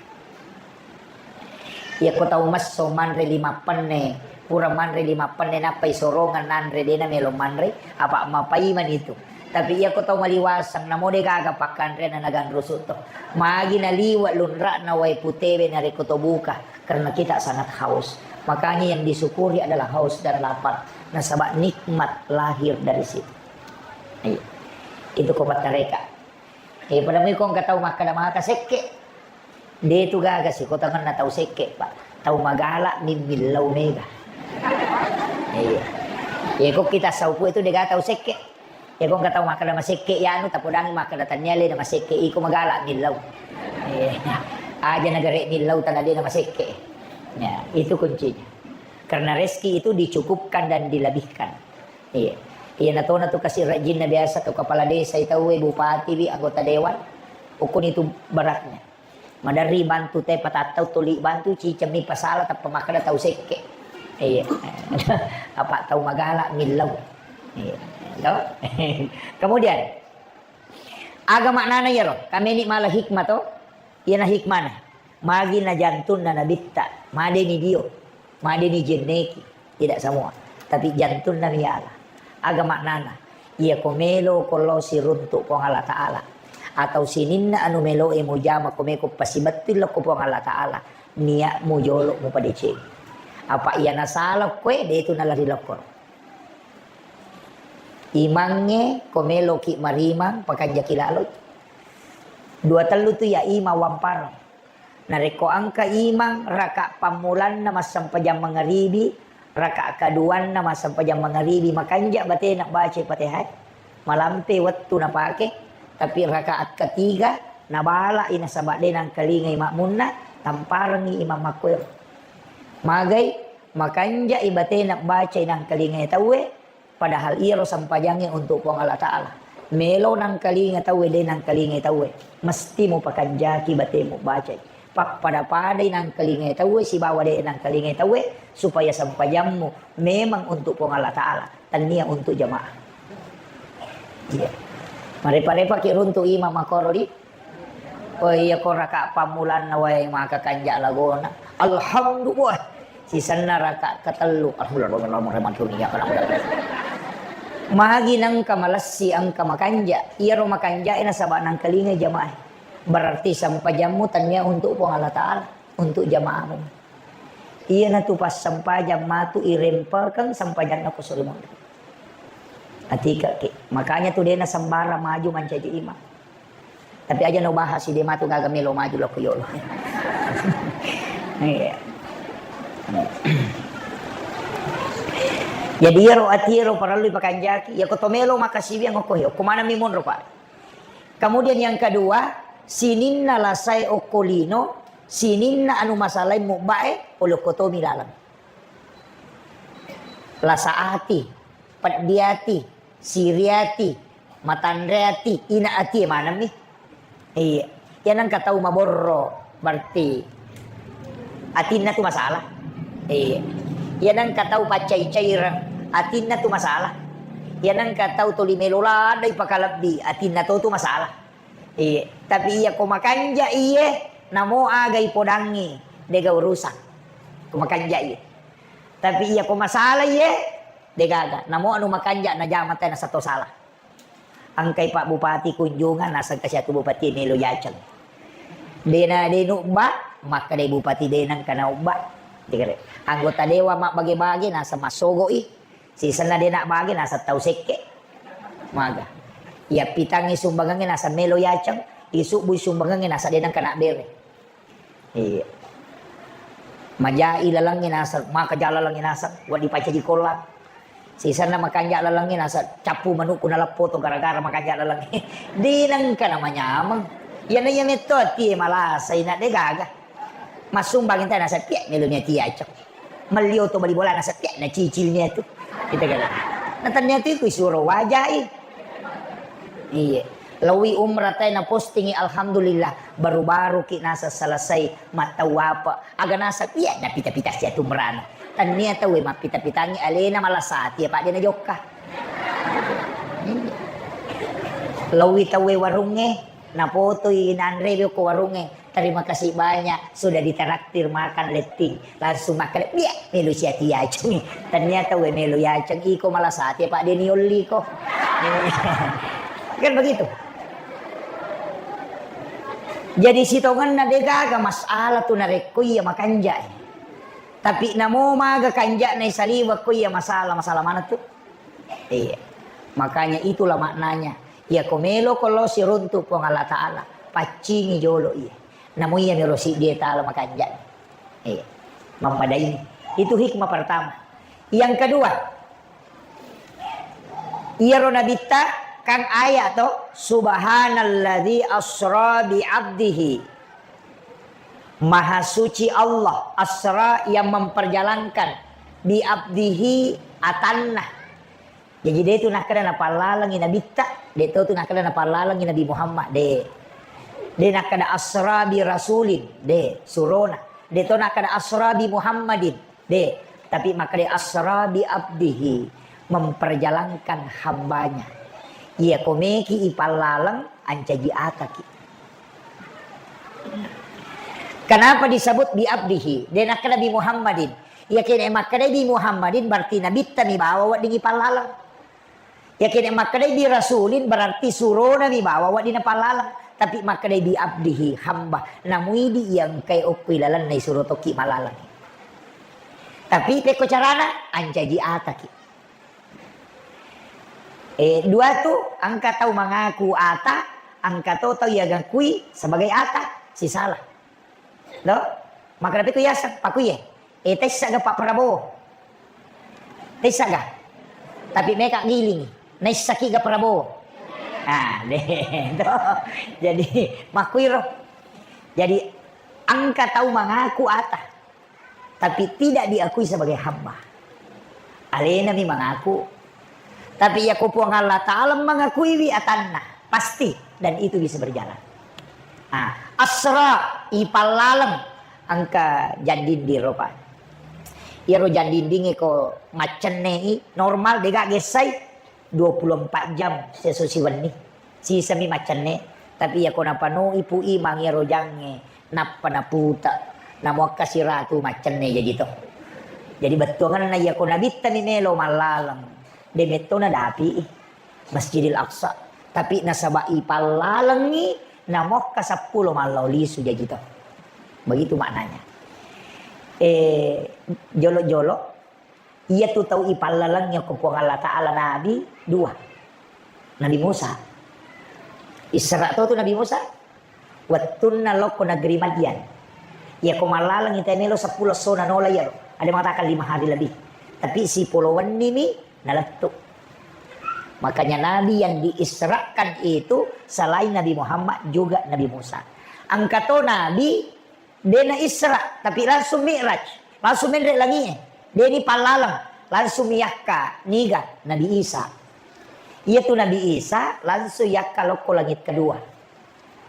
Iyako tau messo manre lima penne, pura manre lima penne nappai sorongan nanre, de namelo manre, apa mapaimani tu. Tapi iya ko tau maliwaseng, namo de gaga pakkanrena naganrusu to. Magi naliwa lunra'na wae putewe narekko to buka, karena kita sangat haus. Makanya yang disyukuri adalah haus dan lapar. Nasaba nikmat lahir dari situ. Iya. Itu ko pattareka. Eh, pada mui ko engka tau makkada maka sekke. De tu gaga sikotangenna tau sekke, Pak. Tau magala mimmillau mega. Iya. Iya, ko kita saupu itu de gaga tau sekke. Iya, ko engka tau makkada masekke ya anu, tapodangi makkada tania le na masekke iko magala millau. Iya. Aja negara millau tana de na masekke. Ya, itu kuncinya. Karena rezeki itu dicukupkan dan dilebihkan. Iya. Iya, natona tu kasi rajinna biasa tu kepala desa itu, bupati bi, anggota dewan. Ukun itu beratnya. Maderri bantu te patattau tuli bantu cicemmi pasala tappa makkada tau sekke. Iya. Apa tau magala millau. Iya. To? Kemudian, aga maknana iyaro? Kameni mala hikmah to? Iyana hikmana. Magi na jantunna nabitta, madeni dio, madeni jenneki, tidak semua. Tapi jantunna miala. Aga maknana? Iya ko melo ko lo siruntuk Puang Allah Ta'ala. Atau sininna anu melo e mujama ko meko pasibettu lokko Puang Allah Ta'ala. Niat mujolo mupadeceng. Apa iya nasala koe de tu nalari lokko. Imangnge ko meloki marimang pakanjaki laloi. Dua tellu tu ya imang wampareng. Narekko engka imang raka pammulanna massempajang mangaribi, raka kaduanna massempajang mangaribi, makanja batena baca Fatihah. Malampe wettu napake, tapi rakaat ketiga nabala i nasaba de nangkalingai makmunna, tamparengi imang makkuero. Magai, makanja i batena baca i nangkalingai tauwe, Padahal iyaro sempajangnge untuk Puang Allah Ta'ala. Melo nangkalinga tauwe, de nangkalinga tauwe. Mesti mupakanjaki batemu bacai. Pappada-padai nangkalinga tauwe sibawa de nangkalinga tauwe, supaya sempajammu memang untuk Puang Allah Ta'ala, tania untuk jamaah. Iya. Marepa-repa ki runtu imam makoro di. Oh iya, ko raka pammulanna wae maka kanja lagona. Alhamdulillah. Sisenna raka ketellu. Alhamdulillah. Magi nengka malessi engka makanja. Iyaro makanja e nasaba nangkalingai jamaah. Berarti sempajammu tania untuk Puang Allah Ta'ala, untuk jamaahmu. Iyanatu passempajang matu irempelkeng sempajanna ko suri monri. Atikaki. Makanya tu dena sembarang maju mancaji imam. Tapi aja no bahas, de matu gaga melo maju lokko yolo. Iya. Jadi iyaro ati ero parellu pakanjaki. Ya ko to melo makasiwiang okko he. Okko maneng mi monro, Pak. Kemudian yang kedua, sininna lasae okko lino, sininna anu masalae mubbae, pole okko tomi laleng. Lasa ati, peddi ati, siri ati, matanre ati, ina ati maneng mi. Iya. Iya nengka tau maborro, berarti atinna tu masalah. Iya. Iya nengka tau paccai-caireng, atinna tu masalah. Iya nengka tau tuli melo ladai pakalebbi, atinna to tu masalah. Iya. Tapi iya ko makanja iye, namo aga ipodangi, dega urusan. Ko makanja iye. Tapi iya ko masalah iye, degaga. Namo anu makanja najama te nasato salah. Engkai Pak Bupati kunjungan, naseng kasi atu Bupati melo yaceng. Dena de nubba, maka de Bupati de nengka naubba. Anggota dewan mabbage-bage, naseng massogo i. Sisenna de nabbage, naseng tau sekke. Maga. Iya pitangi sumbangangnge, naseng melo yaceng. Isubbui sumbangangnge, naseng de nengka nabbere. Iya. Majai lalengnge naseng, maka ja lalengnge naseng, wedding pacaji kollang. Sisenna makanja lalengnge naseng, cappu manukku naleppo to gara-gara makanja lalengnge. De nengka namanyameng. Iyana iya metto atie malasa ina de gaga. Massumbang enta naseng, pia melo ni atie acok. Melli oto bali bola naseng, pia nacicil ni atu. Kita kata. Natannia tu ku isuro wajai. Iya. Lawi umrah tai napostingi, alhamdulillah, baru-baru ki nasa selesai mattawapa. Aga nasa, iya, napita-pita sia tu umrana. Tania tawe mappita-pitangi alena malasati apa dia najokka. Iya. Lawi tawe warungnge, napotoi nanre ko warungnge. Terima kasih banyak sudah ditraktir makan letting. Langsung makan, iya, melo sia tiaceng. Ternyata we melo yaceng iko malasati apa dia niolli ko. Kan begitu. Jadi sitongenna de gaga masalah tu narekko iya makanja. Tapi namo maga kanja'na saliweng ko iya masalah, masalah mana tu? Iya. Makanya itulah maknanya. Iya ko melo ko lo siruntu Puang Allah Ta'ala, paccingi jolo iya. Namo iya mero siddi taala makanja. Iya. Mappadaini. Itu hikmah pertama. Yang kedua, iyaro nabitta kan ayat to, "Subhanalladzi asra bi abdihi." Maha suci Allah, asra yang memperjalankan, bi abdihi atanna. Jadi de tu nakkeda napallalengi nabitta, de to tu nakkeda napallalengi Nabi Muhammad, de. De nakkeda asra bi rasulin, de, surona. De to nakkeda asra bi Muhammadin. De, tapi makkeda asra bi abdihi, memperjalankan hambanya. Iya ko meki ipallaleng, ancaji ataki. Kenapa disebut bi abdihi? De nakkeda bi Muhammadin. Iya kene makkeda bi Muhammadin berarti nabitta mi bawa wedding ipallaleng. Yakkeda makkedai bi rasulin, berarti surona mi bawa wedding napallaleng. Tapi makkedai bi abdihi, hamba. Namuidi iya engkae okko ilalenna isuro tokki mallaleng. Tapi pekko carana, ancaji ataki. Eh, dua tu, engka tau mangaku ata, engka to tau iya gakui sebagai ata, sisala. Lo? Makkeda pekko yaseng, pakuye. Eh, taissaga Pak Prabowo? Taissaga? Tapi meka gilingi. Naissaki ga Prabowo? Ah, de, to. Jadi, makkuiro. Jadi, engka tau mangaku ata, tapi tidak diakui sebagai hamba. Alena mi mangaku. Tapi iya ko Puang Allah Ta'ala mangakuiwi atanna, pasti dan itu bisa berjalan. Ah, asra, ipallaleng, engka jandinding ropa. Iyaro jandindingnge ko maccenne i, normal, dega gessai, dua puluh empat jam seso siwenni. Sisami maccenne, tapi iya ko napanoi pu imang iyaro jangnge, nappa naputa, namuakka siratu maccenne jaji to. Jadi bettuanganna iya ko nabitta mi melo mallaleng, de metto nadapi i. Masjidil Aqsa. Tapi nasaba ipallalengngi, namokka seppulo mallau lisu jaji to. Begitu maknanya. Eh, jolo-jolo, iya tu tau ipallalengngi ko Puang Allah Ta'ala nabi dua. Nabi Musa. Isra to tu Nabi Musa. Wettunna lokko negeri Madian. Iya ko mallaleng ita melo seppulo essona nola iyaro. Ada mengatakan lima hari lebih. Tapi sipolo wenni mi nalettu. Makanya Nabi yang diisrakan itu selain Nabi Muhammad juga Nabi Musa. Engka to Nabi dena Isra, tapi langsung Mi'raj. Langsung menre langie. Deni pallaleng, langsung miyakka niga Nabi Isa. Iya tu Nabi Isa langsung yakka lokko langit kedua.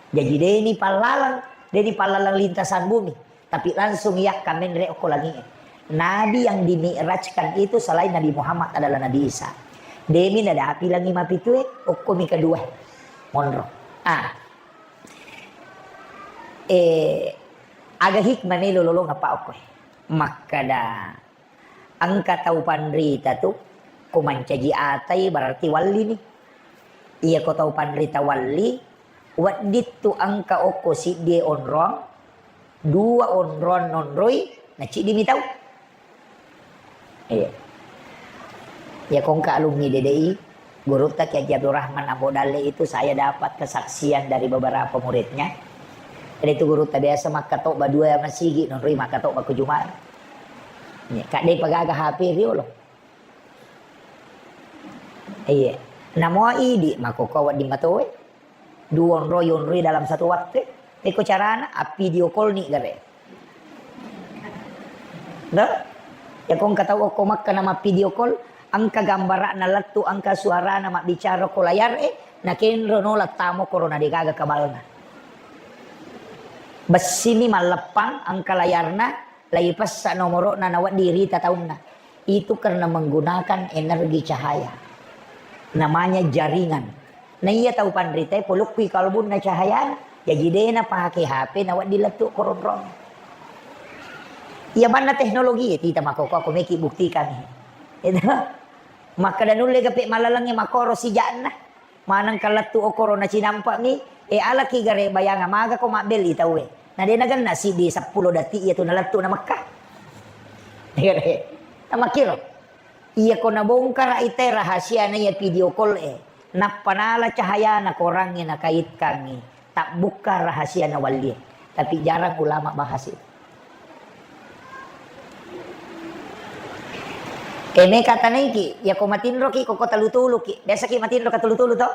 Jaji deni pallaleng, deni pallaleng lintasan bumi, tapi langsung yakka menre okko langie. Nabi yang dimi'rajkan itu selain Nabi Muhammad adalah Nabi Isa. Demi nadapi langi mapitue, okko mi kedua. Monro. Ah. Eh, aga hikmah melo lolong apa okko? Makkada Engka tau panrita tu, ko mancaji atai berarti wallini. Iya ko tau panrita walli, wedding tu engka okko siddie onrong, dua onrong nonroi, naciddimi tau. Iya. Iya ko engka alumni D D I, Gurutta Kiai Haji Abdul Rahman Ambo Dalle itu saya dapat kesaksian dari beberapa muridnya. Jadi itu gurutta biasa makkatobba dua masigi, nonroi makkatobba ko Jumat. Iya, kadde pagaga H P riolo. Iya. Namoa idi makkokko wedding matoe. Dua onroi, onroi dalam satu waktu. Eko carana, a video call ni gare. Dah? Ya ko engka tau okko Makka nama video call, engka gambarana lettu, engka suarana mabbicara ko layar e, nakenro nola tamo korona degaga kabalna. Bessimi malleppang engka layarna, laipessa nomoro'na nawedding rita taunna. Itu karena menggunakan energi cahaya. Namanya jaringan. Na iya tau panritae polokkui kalbunna cahayana. Jaji de napake H P nawedding lettu koronrong. Iya manna teknologi e, tita makkokko, aku meki buktikan. Itu. Makkada nulle gape malalengnge makoro sijakna. Maneng ka lettu okkoro nacinampami, e, alaki gare bayanga magako mabbelli tauwe. Na de nagenna siddi seppulo detik iya tu nalettu na Mekka. Gare. Tamakkiro. Iya ko nabongkara ite rahasiana iya video call e. Nappa nala cahayana korangnge nakaitkangngi. Tabbukka rahasia nawallie. Tapi jarang ulama bahas itu. E, meka tanaiki, yako matinroki, koko tulu-tuluki. Biasaki matinro ka tulu-tulu to?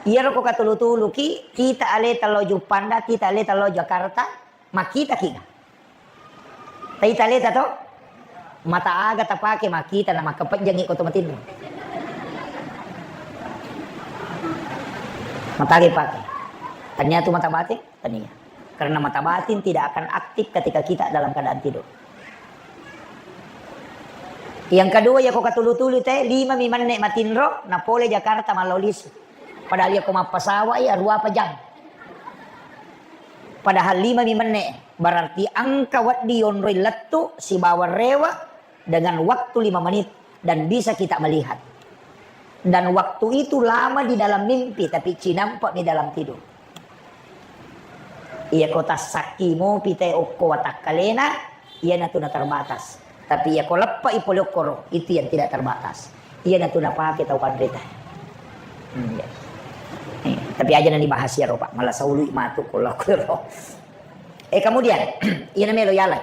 Iyaro ko ka tulu-tuluki, kita aleta lao Juppanda, kita aleta lao Jakarta, makkitaki ga? Taita aleta to? Mata aga tapake makkita na makkapejjangi ko to matinro? Mata aga pake? Tania tu mata batin? Tania. Karena mata batin tidak akan aktif ketika kita dalam keadaan tidur. Yang kedua, ya ko katulu-tulu te, lima mi menne matinro, na pole Jakarta mallau lisu. Padahal ya ko mappasawa ya dua apa jam. Padahal lima mi menne, berarti engka wedding yonroi lettu sibawa rewe dengan waktu lima menit dan bisa kita melihat. Dan waktu itu lama di dalam mimpi, tapi cinampa mi dalam tidur. Iya ko tassakki mopi te okko watakkalena, iya natu na terbatas. Tapi iya ko leppa i pole okkoro, itu yang tidak terbatas. Iya natu napake tau panrita. Hmm, iya. Eh, tapi aja nani bahas ya ro, Pak. Malah saului matu ko lakkoro. Eh, kemudian, iya namelo yalai.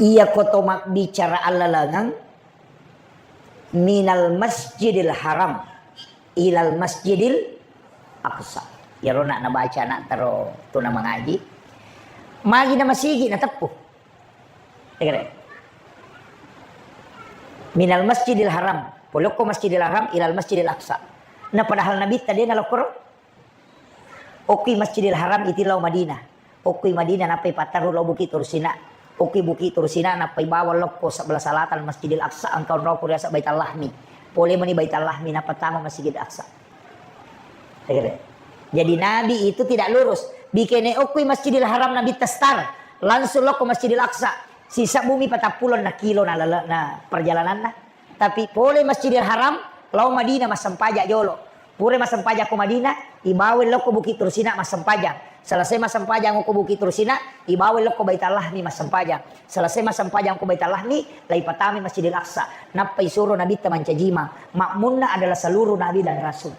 Iya ko to mabbicara allalengeng, minal Masjidil Haram ilal Masjidil Aqsa. Iyaro nak nabaca nak taro tuna mangaji. Magi na masigi na teppu. Minal Masjidil Haram. Polokko Masjidil Haram ilal Masjidil Aqsa. Na padahal Nabitta de nalokkoro. Okkoi Masjidil Haram iti lao Madinah. Okkoi Madinah nappai pattarru lao Bukit Tursina. Okkoi Bukit Tursina nappai bawang lokko sebelah selatan Masjidil Aqsa, engka onroko riaseng Baitul Lahmi. Pole mani Baitul Lahmi nappa tama Masjidil Aqsa. Jadi Nabi itu tidak lurus. Bikene okkoi Masjidil Haram Nabitta star, langsung lokko Masjidil Aqsa. Sisa bumi patappulo na kilo na, na perjalananna. Tapi pole Masjidil Haram, lao Madinah massempajang jolo. Pura massempajang ko Madinah, ibawa lokko Bukit Tursina massempajang. Selesai massempajang ko Bukit Tursina, ibawa lokko Baitul Lahmi massempajang. Selesai massempajang ko Baitul Lahmi, lai patami Masjidil Aqsa. Nappa isuro Nabitta mancajima. Makmunna adalah seluruh Nabi dan Rasul.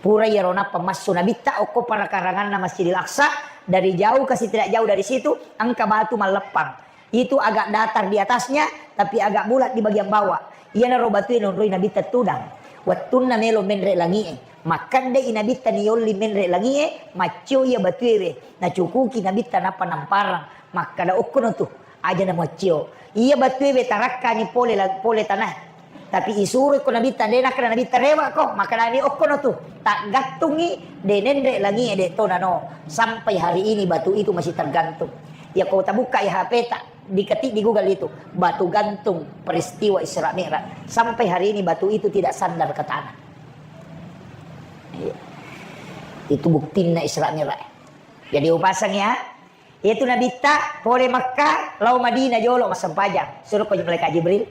Pura iyaro nappa massu Nabitta okko parakaranganna Masjidil Aqsa, dari jauh ke tidak jauh dari situ, engka batu malleppang. Itu agak datar di atasnya, tapi agak bulat di bagian bawah. Iyanaro batue nonroi Nabitta tudang. Wettunna melo menre langi'e, makkedai Nabitta niyolli menre langi'e, maccio iya batuewe, nacukuki Nabitta nappa namparang, makkeda okkono tu, aja na muaccio. Iya batuewe tarakkani pole la-, pole tanah. Tapi isuro ko Nabitta, de nakkeda Nabitta rewa ko, makkedani okkono tu. Taggattungi, de nenre langi'e de to nano. Sampai hari ini batu itu masih tergantung. Ya ko tabukka ya H P ta, diketik di Google itu, batu gantung peristiwa Isra Mi'raj. Sampai hari ini batu itu tidak sandar ke tanah. Iya. Itu buktinna Isra Mi'raj. Jadi upasang ya, Iyatu Nabitta pole Makkah, lao Madinah jolo massempajang. Suruh ko malaikat Jibril.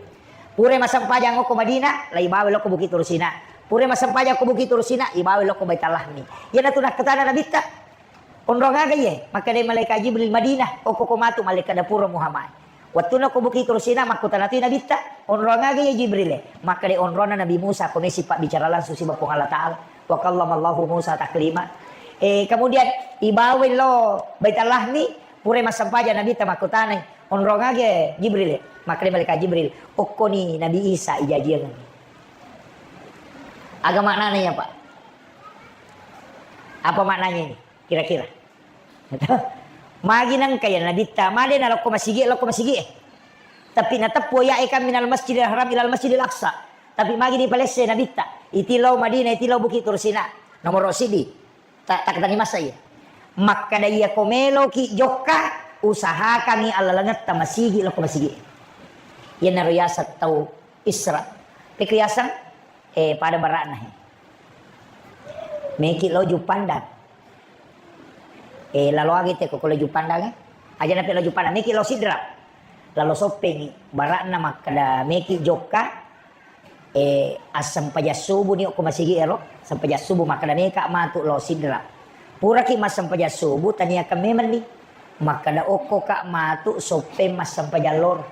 Pura massempajang okko Madinah, lai bawa lokko Bukit Tursina. Pura massempajang ko Bukit Tursina, ibawa lokko Baitul Lahmi. Iyanatu nakkutana Nabitta, onrong aga iye? Makkeda malaikat Jibril, Madinah, okko ko matu malaikat dapur Muhammad. Wettunna ko Bukit Tursina, makkutana tu Nabitta, onrong aga iye Jibril? Makkeda onronna Nabi Musa, ko mesi pabbicara langsung siba Puang Allah Taala. Wa kallamallahu Musa taklima. Eh, kemudian ibawa lo Baitul Lahmi, pura massempajang Nabitta makkutanai, onrong aga Jibril? Makkeda malaikat Jibril, okkoni Nabi Isa ijajiang. Aga maknana iya, Pak? Apa maknanya ini kira-kira? Magi nengka ya Nabitta, made na lokko masigi, lokko masigi. Tapi nateppu ya kan minal Masjidil Haram ilal Masjidil Aqsa. Tapi magi dipalesse Nabitta, iti lao Madinah, iti lao Bukit Tursina. Nomor sidi. Ta-, takkatani masa iya. Makkeda iya ko meloki jokka, usahakangi allalengetta masigi lokko masigi. Iyanaro yaseng tau Isra. Pekko yaseng, eh, pada bara'na he. Meki lao Juppandang. Eh, lalo agi te ko lao Juppandang, eh. Aja nape lao Juppandang, meki lao Sidrap. Lalo soppengi, bara'na makkeda meki jokka, Eh, assempajang subuh ni okko masigi ero, sempajang subuh makkeda meka matu lao Sidra. Puraki massempajang subuh, taniakan memenni. Makkeda okko ka matu Soppeng massempajang loro.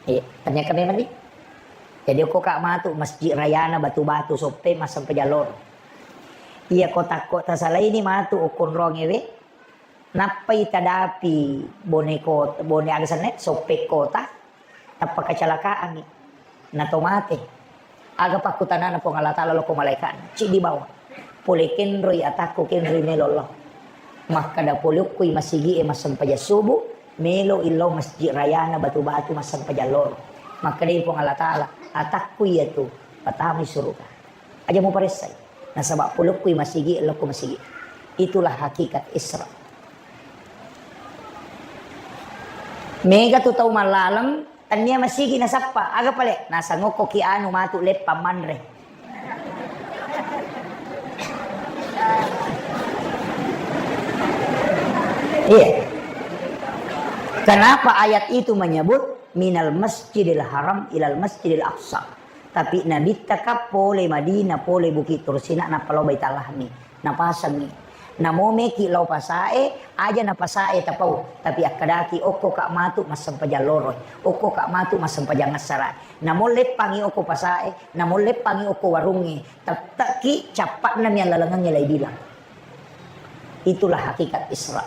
Eh, taniakan memenni. Jadi okko ka matu Masjid Rayana Batu-Batu Soppeng massempajang loro. Iya ko takko tasalaini matu okko onrong ewe, nappai tadapi Bone Kota, Bone aga senna, Soppeng Kota, tappa kecelakaan mi. Nato mate. Aga pakkutanana Puang Allah Taala loko malaikatna? Ciddi bawang. Pole kenroi atakku, kenroi melo lao. Makkeda pole okkoi masigi e massempajang subuh, melo illau Masjid Rayana Batu-Batu massempajang loro. Makkedai Puang Allah Taala, atakku iyatu, patamai suruga. Aja muparessai. Nasaba pole okkoi masigi, lokko masigi. Itulah hakikat Isra. Mega tu tau mallaleng, tania masigi nasappa. Aga pale? Nasangokko ki anu matu leppang manre. Iya. Kenapa ayat itu menyebut minal masjidil haram ilal masjidil aqsa? Tapi Nabitta ka pole Madinah, pole Bukit Tursina, nappa lao Baitul Lahmi, napasengi. Namo meki lao pasae, aja napasae tapau, tapi akkedaki, okko ka matu massempajang loroi, okko ka matu massempajang assara. Namo leppangi okko pasae, namo leppangi okko warungnge, tette'ki cappa'na mi allalengengnge lai bilang. Itulah hakikat Isra.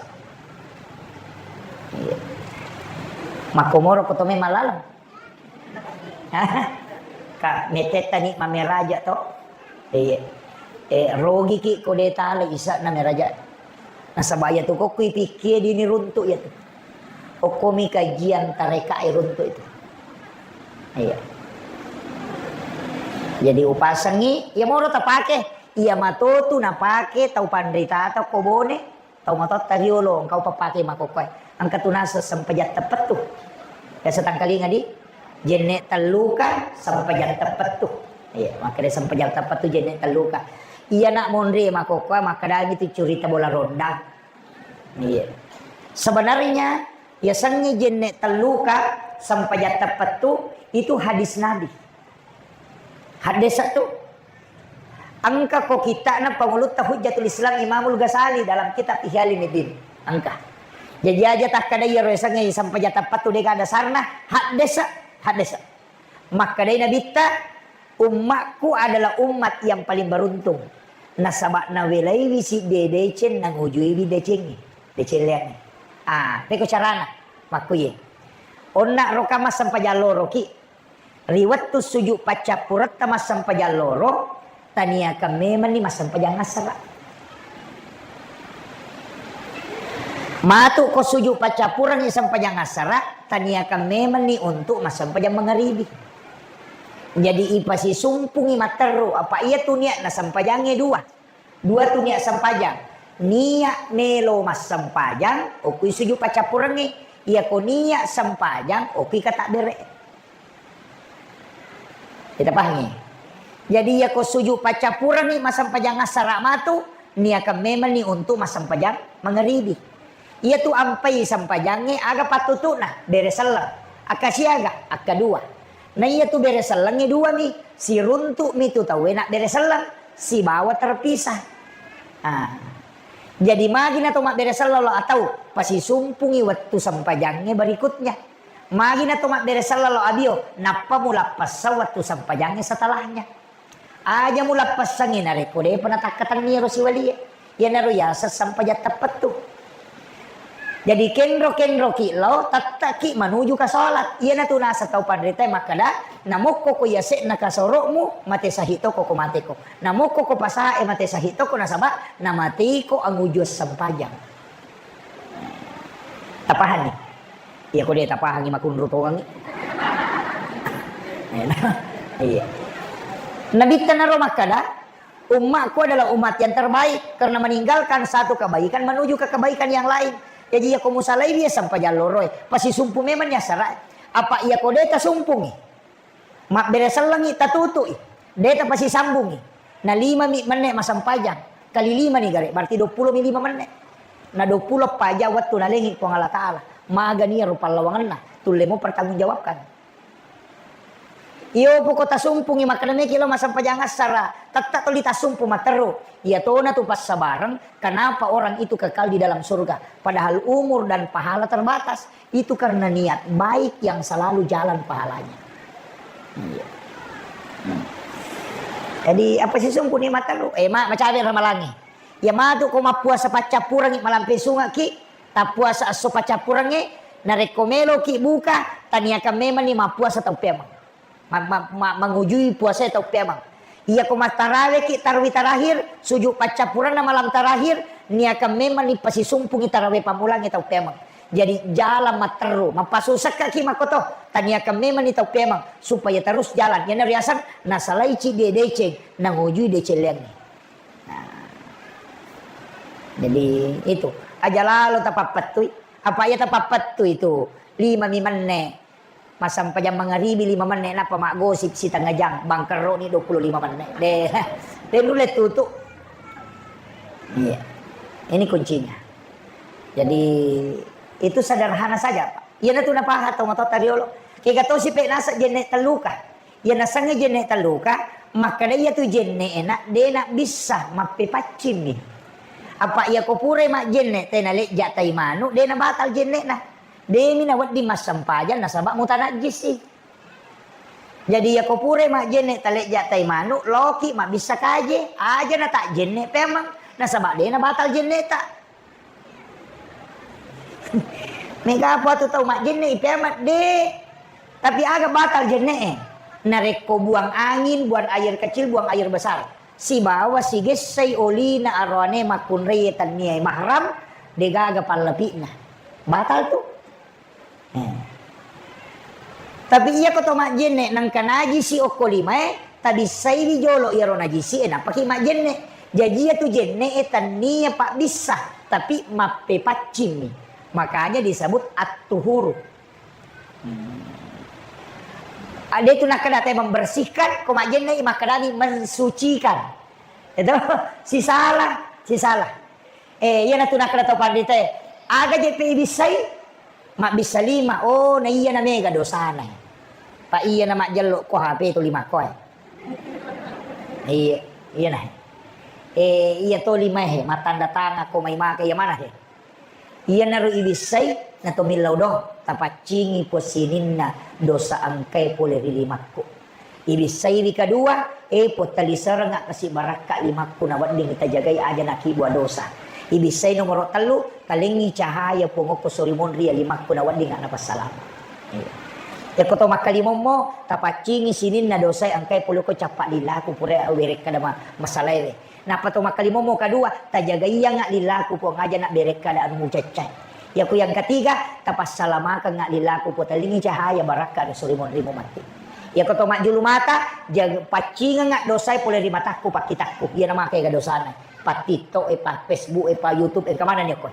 Iya. Makkomoro ko to memang laleng. Ka, metettani mameraja to. Iya. Eh, rogiki ko de tala isa na meraja. Nasaba iya tu kokko ipikkie dini runtu iya tu. Okkomi kajian tareka e runtu itu. Iya. Jadi upasengi, iya moro tapake, iya matotu napake tau panritata ko Bone. Tau matotta riolo, engka upappake makkokkoe. Engka tu naseng sempajang teppettu. Biasa tangkalinga di? Jenne telluka, sempajang teppettu. Iya, makkeda sempajang teppettu jenne telluka. Iyana monri makkokkoe, makkedami tu curita bola ronda. Iya. Sebenarnya, yasengnge jenne telluka, sempajang teppettu, itu hadis Nabi. Haddesa tu. Engka ko kitta'na pangulutta Hujjatul Islam Imamul Ghazali dalam kitab Ihya Ulumuddin. Engka. Jaji aja takkada iyaro yasengnge sempajang teppettu de gaga dasarna, haddesa, haddesa. Makkedai Nabitta, "Ummakku adalah umat yang paling beruntung. Nasaba nawelaiwi sidde deceng, nangujuiwi decengnge, deceng leangnge." Ah, peko carana? Makkuye. Onna roka massempajang loroki. Ri wettu suju paccappuretta massempajang loro, taniakan memenni massempajang assara. Matu ko suju paccappurengngi sempajang assara, taniakan memenni untuk massempajang mangaribi. Jadi ipasisumpungi matteru, apa iya tu niatna sempajangnge dua. Dua tu niat sempajang. Niat melo massempajang, okui suju paccappurengngi. Iyako niat sempajang, okui katabbere. Kita pahangi. Jadi iyako suju paccappurengngi massempajang assara matu, niakan memenni untuk massempajang mangaribi. Iyatu ampai sempajangnge aga pattutu'na, bere selleng. Akka siaga, akka dua. Na iyatu bere sellengnge dua mi, siruntu mi tu tauwe na bere selleng, sibawa terpisah. Ah. Jadi magi na to mabbere selleng lo atau, pasisumpungi wettu sempajangnge berikutnya. Magi na to mabbere selleng lo abio, nappa mulappessa wettu sempajangnge setelahnya. Aja mulappessangngi narekko depa natakkatenni ero siwalie. Iyanaro yaseng sempajang teppettu. Jadi kenro-kenroki lao, tetteki manuju ka salat. Iyanatu naseng tau panritae makkeda, namokko ko yase'na kasoro'mu, mate sahih toko ko mateko. Namokko ko pasae mate sahih toko nasaba namateiko anguju sempajang. Tapahanni? Iya, ko de tapahangi makunru tongangi. Iya. Nabitta naro makkeda, "Ummatku adalah umat yang terbaik karena meninggalkan satu kebaikan menuju ke kebaikan yang lain." Jadi iya ko musalai dia sempajang loroe, pasti sumpu memang ya sara. Apa iya ko de tasumpungi? Mabbere sellengngi tatutu'i, de tapasisambungi. Na lima mi menne masempajang, kali lima ni gare, berarti dua puluh mi lima menne. Na dua puluh paja wettu nalengi Puang Allah Ta'ala. Magani ero pallawangenna, tulle mo pertanggungjawabkan. Iyo, poko tasumpungi makkeda meki lo massempajang assara, tette toli tasumpu matteru. Iya tona tu passabareng, kenapa orang itu kekal di dalam surga, padahal umur dan pahala terbatas. Itu karena niat baik yang selalu jalan pahalanya. Iya. Hmm. Jadi, apa sisumpu ni matteru? Eh, ma-, macawe ramalangi. Iya matu ko mappuasa paccappurengngi, malampe sungekki, tappuasa esso paccappurengnge, narekko meloki buka, taniakan memanni mappuasa tau peameng. Ma-, ma-, ma-, mangujui puasae tau peameng. Iya ko mattaraweki tarwi tarakhir, sujud paccappurenna malam tarakhir, niakan memanni pasisumpungi tarawe pammulangnge tau peameng. Jadi jalan matteru, mappasusekkaki makkoto, taniakan memanni tau peameng supaya terus jalan. Iyana riaseng nasalai ciddi deceng, nangujui deceng leangnge. Nah. Jadi itu, aja lalo tapappettui. Apa iya tapappettui tu? Lima mi menne. Massempajang mangaribi lima menne, nappa maggosip sitengnga jang, bangkerro ni dua puluh lima menne. Deh, deh nulle tutu. Iya. Ini kuncinya. Jadi itu sederhana saja, Pak. Iyana tu napaha tau matoa tariolo. Kega tosi pe naseng jenne telluka. Iya nasengnge jenne telluka, makkeda iya tu jenne'na de nabbissa mappepaccingmi. Apa iya ko purai majjenne tena lejja tai manu, de nabatal jenne'na. Demi nawedding massempajang nasaba mutanajjisi. Jadi iya ko purai majjenne talejja tai manu, loki mabbissa kaje, aja natajjenne peameng, nasaba de nabatal jenneta. Mega apa tu tau majjenne i peameng de. Tapi aga batal jenne'e? Narekko buang angin, buang air kecil, buang air besar, sibawa sigessai olina aroane makkunrai tannia mahram, degaga pallapi'na. Batal tu. Eh. Tapi iya ko to majjenne nangka najisi okko limae, tabissaiwi jolo iyaro najisi e nappaki majjenne. Jaji iya tu jenne e tannia pabbissa, tapi mappepaccingmi. Makanya disebut at-tuhuru. Hmm. Ada itu nakkeda te membersihkan, ko majjenne makkedani mensucikan. Itu sisalah, sisalah. Eh, iyana tu nakkeda tau panritae, aga je pe ibissai? Mabbissa lima. Oh, na iyana mega dosana. Pa iyana majjello ko H P to lima ko e. Iya, iyana. Eh, iya to lima he, mattanda tangan ko mai maka iya mana he? Iyanaro ibissai, na to millau do, tapaccingi Puang sininna dosa engkae pole ri limakku. Ibissaiwi kadua, e Puang taliserengnga kasi barakka limakku nawedding tajagai aja nakibua dosa. Ibissai nomoro tellu, talengngi cahaya Puang okko sorimonri ya limakku nawedding napassalama. Iya. Yakko to makkalimommo, tapaccingi sininna dosae engkae pole ko cappa lillaku pura werekkada ma-, masalaewe. Nappa to makkalimommo kadua, tajagaiyangnga lillaku Puang aja nabberekkada anu mucaccae. Yako yang ketiga, tapassalamakeng lillaku Puang, talengngi cahaya barakka anu sorimonrimu matti. Yako to majjulu mata, jag-, paccingengnga dosae pole ri matakku pakkitakku. Iyana maka ega dosana. Pa TikTok e, pa Facebook e, pa YouTube e, engka maneng ni okko.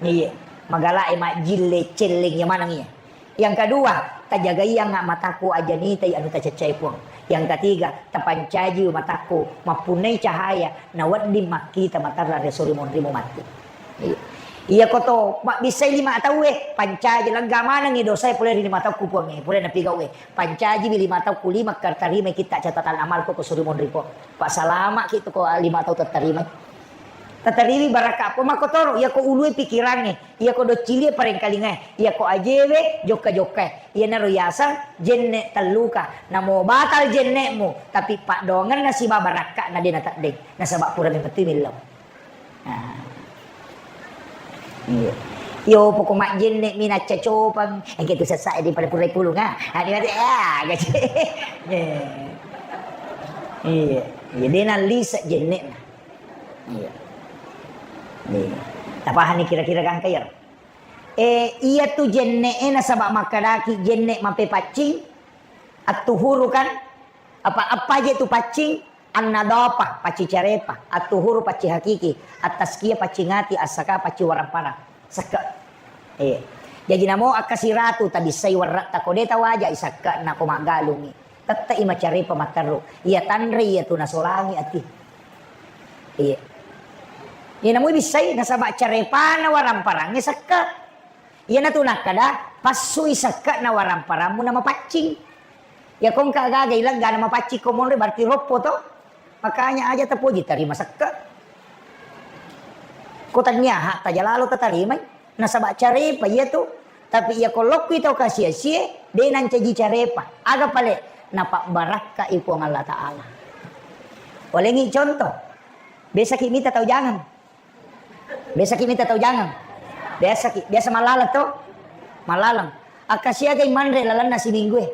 Iya. Magala e majjille celleng iya maneng iya. Yang kedua, tajagaiyangnga mataku aja nitai anu tacaccai Puang. Yang ketiga, tapancaji matakku, mappunnai cahaya, nawedding makkita materra ri sorimonrimu matti. Iya. Iya koto, mabbissai lima tauwe, pancaji, lega manengngi dosae pole ri lima taukku Puangnge, pole napigauwe. Pancajiwi lima taukku lima, tarimai kitta catatan amalku ko sorimonri Puang. Passalama ki tu ko lima tau tattarimai. Tatarimi barakka Puang makkotoro, iyako ulue pikirangnge, iyako doccilie parengkalingae, iyako ajewe jokka-jokkae. Iyanaro yaseng jenne telluka. Namo batal jenne'mu, tapi paddoangenna siba barakka'na de nateddeng. Nasaba pura memettui millau. Nah. Iya. Iyo poko majjenne mi naccacopang, engke tu sessa di pada purai pulung, ah. Ah, di mati, ah, gaji. Iya. Iya, de nallise jenne'na. Iya. Iya. Tapahani kira-kira gangka iyaro? Eh, iya tu jenne'e nasaba makkedaki jenne mappepaccing, at-tuhuru kan? Apa, apa je tu paccing? An-nadhafah, paccing carepa, at-tuhuru, paccing hakiki, at-tazkiyah, paccing ati, as-zakah, paccing waramparang. Sekke. Iya. Jaji namo akkasiratu tabissai werretta ko de tawaja i sekke nako maggalungi. Tette'i macarepa matteru. Iya tanre iya tu nasolangi ati. Iya. Iya namu bissai nasaba carepana waramparangnge sekke. Iyana tu nakkeda passui sekke na waramparammu namapaccing. Iya ko engka gaga ilegga na mapaccing ko monro berarti roppo to. Makanya aja tapoji tarima sekke. Ko tania hak taja lalo tatarimai. Nasaba carepa iya tu. Tapi iya ko lokkui tau kasia-sie, de nancaji carepa. Aga pale napabbarakkai Puang Allah Ta'ala. Walengi contoh. Biasaki mita tau jangang. Biasaki mita tau jangang. Biasaki, biasa malaleng to? Malaleng. Akkasiagai manre lalenna siminggu e.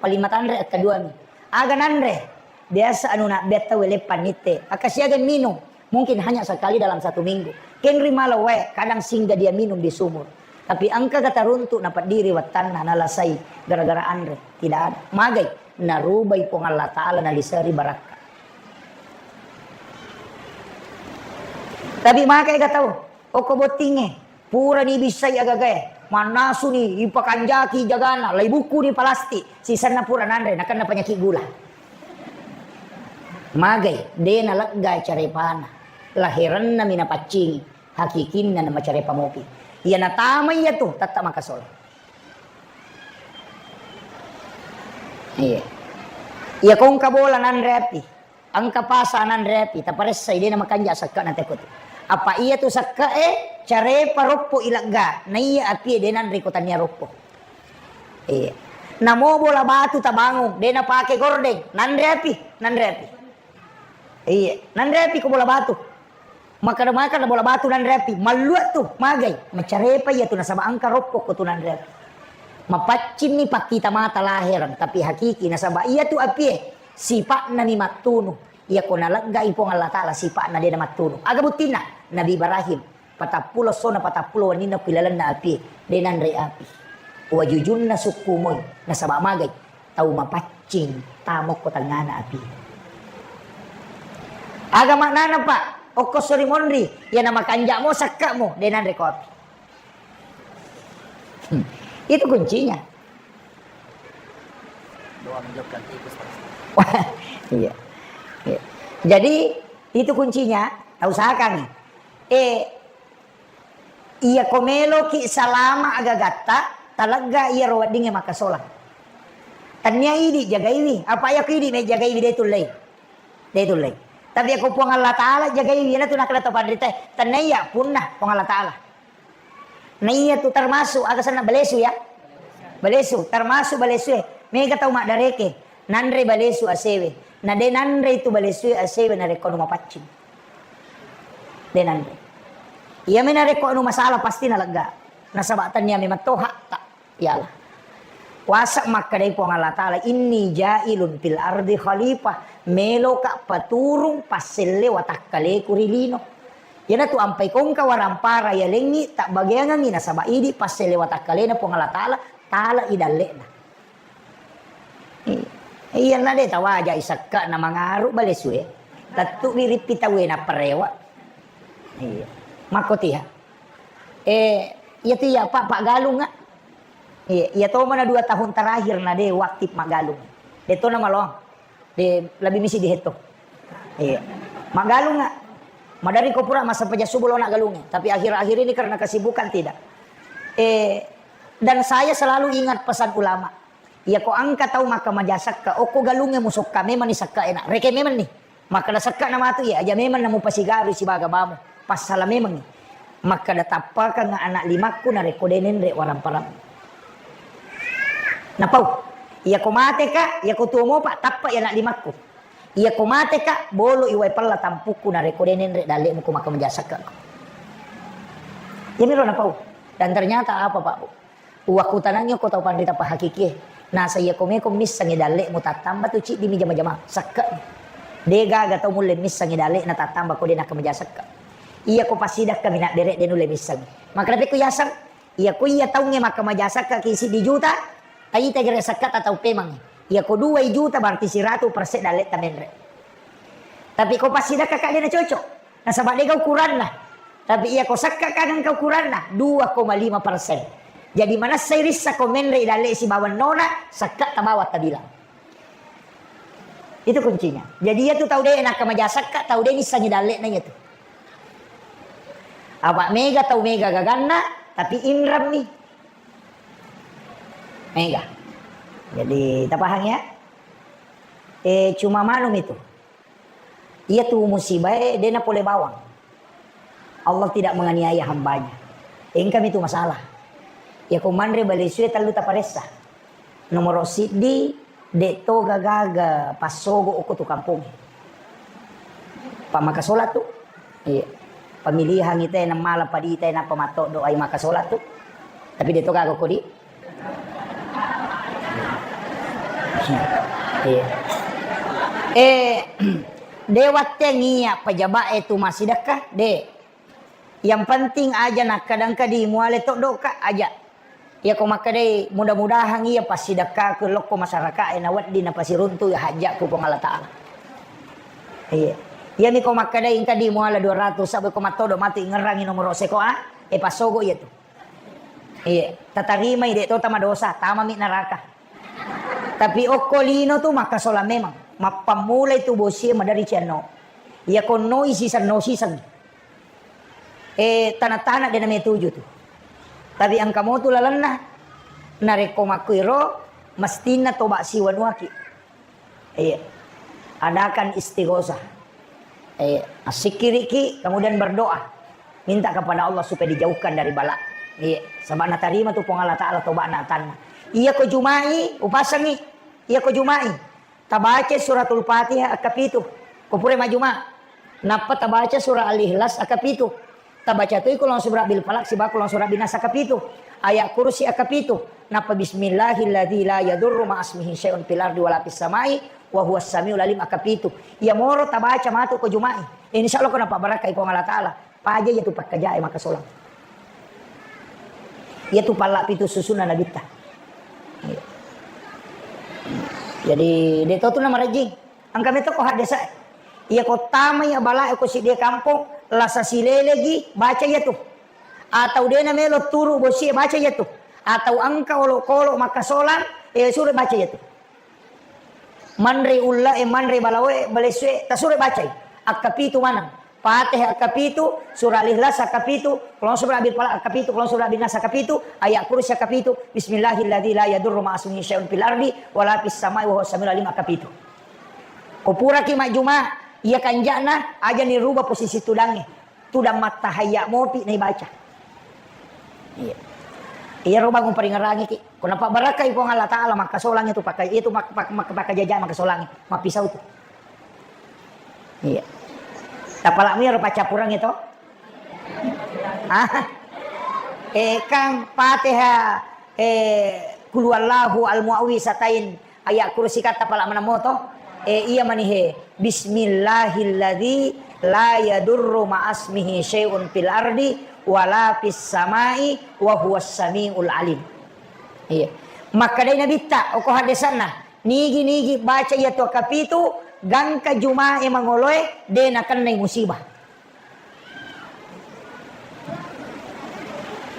Paling matanre akkaduami. Aga nanre? Biasa anu nabbea tau e leppa nitte. Akkasiagai minung. Mungkin hanya sekali dalam satu minggu. Kenri mala wae, kadang singgah dia minum di sumur. Tapi engka ga taruntuk napeddiri wettanna nalasai gara-gara anre. Tidak ada. Magai? Narubai Puang Allah Ta'ala naliseri barakka. Tapi makai ga tau, okko bottingnge, purani bissai agagae, mannasuni, ipakanjaki jagana, laibukkuni palastik, sisenna pura nanre, nakenna penyakit gula. Magai, de nalegga carepana, laherenna mi napaccingi, hakikinna namacarepa mopi. Iya natama iya tu, tetta makasola. Iya. Iya ko engka bola nanre api. Engka pasa nanre api, taparessai de namakanja sekke na teko tu. Apa iya tu sekke e, carepa roppo ilegga, na iya api e de nanre ko tania roppo. Iya. Namo bola batu tabangung, de napake gordeng, nanre api, nanre api. Iya, nanre api ko bola batu. Makkeda-makkeda bola batu nanre api, mallua tu, magai, macarepa iya tu nasaba engka roppo ko tu nanre api. Mapaccinni pakkita mata lahereng, tapi hakiki nasaba iya tu api e, sipa'na mi mattunu. Iya ko naleggai Puang Allah Ta'ala sipa'na de namattunu. Aga buttinna? Nabi Ibrahim, patappulo essona patappulo wenninna ku ilalenna api e, de nanre api. Wajujunna sukku moi, nasaba magai, tau mapaccing tamo ko tengngana api. Aga maknana, Pak? Okko sori monri, iya namakanjamo sakka'mu, de nanre ko api. Hmm. Itu kuncinya. Doang jokkan tikus pasti. Iya. Iya. Jadi itu kuncinya, tau usahakan. Eh, iya ko meloki salama agagatta, talegga iyaro weddingnge makkasolang. Tania idi jagaiwi, apa iya ko idi mejagaiwi de tullei. De tullei. Tapi iya ko Puang Allah Ta'ala jagaiwi, iyana tu nakkeda to panrita, tania iya punna Puang Allah Ta'ala. Na iya tu termasuk aga senna balesu ya. Balesu, termasuk balesu e. Mega tau maddareke, nanre balesu asewe. Na de nanre itu balesu e asewe narekko nu mapaccing. De nanre. Iya me narekko anu masalah pasti nalegga. Nasaba tania memang to hakta. Ya Allah. Kuasa makkedai Puang Allah Ta'ala, "Inni ja'ilun fil ardi khalifah." Meloka paturung passelle watakkaleku ri lino. Iyanatu ampai kongka warampara yalengngi tabbageangengngi nasaba idi passelle watakkalena Puang Allah Ta'ala, tala idalle'na. Iya, na de tawajai sekka'na mangaru balesue. Tettuwi rippi tauwe napparewa. Iya. Makkotiha. Eh, iya tu iya, Pak, Pak Galung, ah. Iya, iya tomana dua tahun terakhir na de waktu maggalung. De tona maloang. De lebih misi dihetto. Iya. Maggalung, ah. Madari ko pura masa pejasubu lona galungnge. Tapi akhir-akhir ini karena kesibukan tidak. Eh, dan saya selalu ingat pesan ulama. Iya ko engka tau makkamaja sekka, okko galungnge musokka memang ni sekka enak. Reke memang ni. Makkeda sekka na matu iya, aja memang na mupasigarui sibaga bamu. Passala memang ni. Makkeda tappakeng anak limakku narekko de nenre waramparang. Napau. Iya ko mate ka, iya ko tuo mopa, tappa iya anak limakku. Iya ko mate ka, bolo iwai pella tampukku narekko de nenre dalle'mu ko makkamaja sekka. Iyamiro napau. Dan ternyata apa, Pak Bu? Uwakkutanangngi okko tau panrita pahakikie. Nasa iya ko meko missengngi dalle'mu tattamba tu ciddimi jama-jamang. Sekke. De gaga tau mulle missengngi dalle'na tattamba ko de nakkamaja sekke. Iya ko passidakka mina bere de nulle missengngi. Makkeda pekko yaseng, iya ko iya taungnge makkamaja sekke ki siddi juta, taita gere sekke ta tau pemangngi. Iya ko dua juta berarti siratu persen dalle'ta menre. Tapi ko passidakka ka de na cocok. Nasaba dega ukuranna. Tapi iya ko sekka ka engka ukuranna, dua koma lima persen. Jadi manessai rissa ko menre i dalle sibawa nona, sekka tabawa tabilang. Itu kuncinya. Jadi iya tu tau de nakkamaja sekka, tau de nissengngi dalle'na iya tu. Apa mega tau mega gaganna, tapi inremmi. Mega. Jadi tapahang ya? Eh, cuma manum itu. Iya tu musibah, eh, dena pole bawang. Allah tidak menganiaya hambanya. Engkami tu masalah. Ya ko manre bale sue tellu taparessa. Nomoro siddi, de to gaga passogo okko tu kampung. Pak maka sholat tu. Iya. Pemilihan itu yang malam padi itu yang apa matok doa maka sholat tu. Tapi de to gaga kodi. Iya. Eh, de watteng iya pejabat itu masih dekat, de. Yang penting aja nakkadangka di muale toddoka aja. Iya ko makkadai mudah-mudahan iya passidekkaku lokko masyarakat e nawedding napasiruntu iya hajjakku Puang Allah Ta'ala. Iya. Iya mi ko makkadai engka di muala dua ratus sabbe ko mattodo matu ingerangi nomoro seko a, e passogo iya tu. Iya, tatarimai, de to tama dosa, tamami neraka. Tapi okko lino tu makkasolang memang. Mappammulai tu bosie madari cianno. Iya konnoi siseng no siseng. Eh, tana-tana de nametuju tu. Tapi engka motu lalenna. Narekko makkuiro, mestinna toba siwanuaki. Iya. Adakan istighosah. Iya. Assikkiriki, kemudian berdoa. Minta kepada Allah supaya dijauhkan dari bala. Iya. Sabab natarima tu Puang Allah Ta'ala toba'na atanna. Iya ko Jumai, upasangi. Iya ko Jumai. Tabaca suratul Fatihah akapitu. Ko pura majuma. Nappa tabaca surah Al-Ikhlas akapitu. Tabaca toi Qul a'udzu birabbil falaq sibawa Qul a'udzu birabbin nas akapitu. Ayat kursi akapitu. Nappa bismillahilladzi la yadurru ma'asmihi syai'un fil ardi wala fis samai wa huwas samiul alim akapitu. Iya moro tabaca matu ko Jumai. Insya Allah ko napabarakai Puang Allah Ta'ala. Paja iya tu pakkajae makasolang. Iya tu palla pitu susunna nabitta. Iya. Jadi de to tu namarajing. Engka metto ko haddesa. Iya ko tamai abala ko siddi kampong, lasa silelegi, baca iya tu. Atau dena melo turu bosi, baca iya tu. Atau engka olokolo makasolang, eh, sure baca iya tu. Manre ulla e, manre balawe, balesue, tasure bacai. Akkapitu maneng. Fatihah akkapitu, surah Al-Ikhlas akkapitu, Qul a'udzu birabbil falaq akkapitu, Qul a'udzu birabbin nas akkapitu, ayat kursi akkapitu, Bismillahilladzi la yadurru ma'asmihi syai'un fil ardi wala fis samai wa huwas samiul alim akkapitu. Ko puraki majjuma, iya kanja'na aja ni rubah posisi tudangnge. Tudang mattahayya mopi naibaca. Iya. Iya ro bangung paringerangi ki. Ko napabarakai Puang Allah Ta'ala, makkasolang itu pakai, itu mak-, mak-, mak-, pakkajaja makkasolang, mappisau tu. Iya. Tapalak mi ro paccappurang itu. Ah. Eh, kang Fatihah, eh, Qul huwallahu al-muawwizatain, ayat kursi katta pala maneng moto. Eh, iya mani he. Bismillahilladzi la yadurru ma'asmihi syai'un fil ardi wala fis samai wa huwas samiul alim. Iya. Makkadai nabitta, oko haddesanna, nigi-nigi baca iya tu akapitu, gangka jumae mangoloe, de nakennai musibah.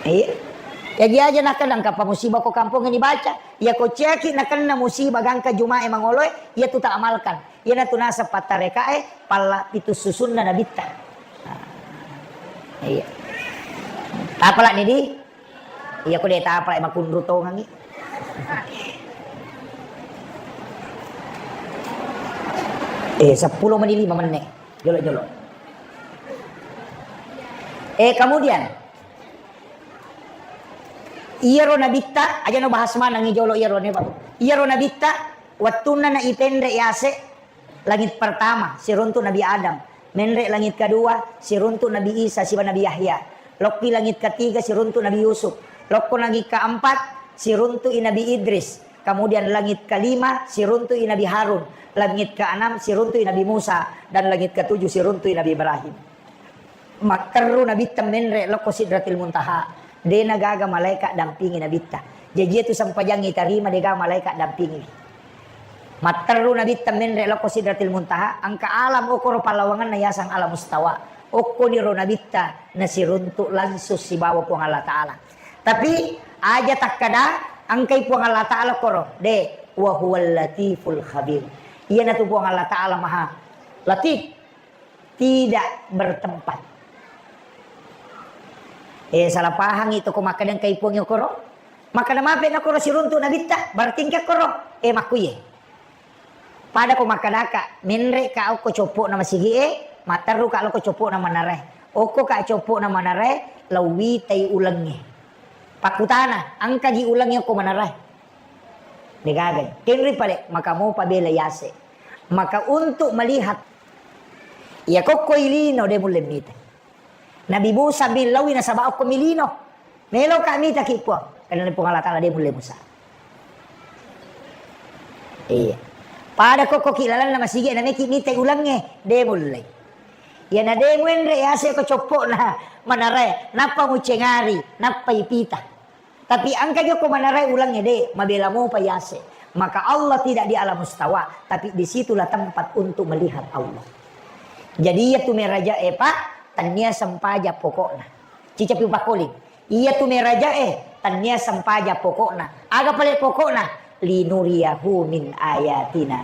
Iya. Jaji aja nakkeda engka pa musibah ko kampong ini baca. Iya ko ciaki nakenna musibah gangka jumae mangoloe, iya tu ta amalkan. Iya natu naseng pattarekae palla pitu susunna nabitta. Nah. Iya. Tapalak ni di? Iya ko de tapalak makunru tongangi. Eh, seppulo meni lima menne. Jolo-jolo. Eh, kemudian, iyaro nabitta, aja no bahas manengi jolo iyaro ne, Pak. Iyaro nabitta, wettunna na ipenre yase, langit pertama, siruntu Nabi Adam. Menre langit kedua, siruntu Nabi Isa, siba Nabi Yahya. Lokki langit ketiga, siruntu Nabi Yusuf. Lokko langit keempat, siruntu i Nabi Idris. Kemudian langit kelima, siruntui Nabi Harun. Langit keenam, siruntui Nabi Musa. Dan langit ketujuh, siruntui Nabi Ibrahim. Matteru Nabitta menre lokko Sidratil Muntaha. Dena gaga malaikat dampingi Nabitta. Jaji itu sempajangi tarima dega malaikat dampingi. Matteru Nabitta menre lokko Sidratil Muntaha, engka alam okoro pallawanganna yasang alam mustawa. Okko niro Nabitta nasiruntuk langsung sibawa Puang Allah Ta'ala. Tapi aja takkada engkai Puang Allah Ta'ala koro, de, wa huwal latiful khabir. Iyanatu Puang Allah Ta'ala maha latif, tidak bertempat. Eh, salah pahang itu ko makkada engkai Puang koro. Makkada mape na koro siruntuk Nabitta, berarti engka koro. Eh, makkuye. Pada ko makkedaka, menre ka okko coppo'na masigi'e, matteru ka lokko coppo'na manarae. Okko ka coppo'na manarae, lauwitai ulengnge. Pakkutana, engkagi ulengnge okko manarae? Degaga. Kenri pale, maka mopa bela yase. Maka untuk melihat, iya kokko ilino de mulle mita. Nabi Musa mi lawi nasaba okko milino. Meloka mitaki Puang. Karena Puang Allah Ta'ala de mulle Musa. Iya. Pada kokko ki lalanna masigi na meki mitai ulengnge, de mulle. Iya na de muenre yase ko coppo'na manarae, nappa mucengari, nappa ipita. Tapi engka jokko manarae ulengnge de, mabela mopa yase. Maka Allah tidak di alam mustawa, tapi disitulah tempat untuk melihat Allah. Jadi iya tu meraja e, Pak, tania sempaja pokokna. Cicapi upakkoling. Iya tu meraja e, tania sempaja pokokna. Aga pale pokokna? Linuriyahu min ayatina.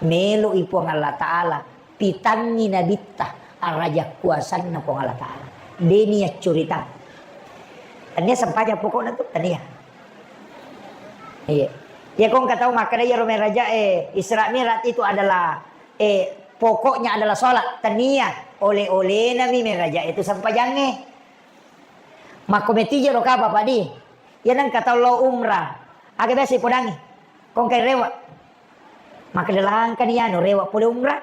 Melo i Puang Allah Ta'ala pitangngi nabitta araja kuasanna Puang Allah Ta'ala. Deni yaccuritang. Tania sempaja pokokna tu, tania. Iya. Iya, ko engka tau makkeda iyaro meraja e, Isra Mi'raj itu adalah, eh, pokoknya adalah sholat. Tania, oleh-olena mi meraja itu sempajangnge. Makko metijero kapa, Pak Di? Iya nengka tau lo umrah. Aga biasa ipodangi? Ko engka rewa. Makkeda langkani anu rewa pole umrah.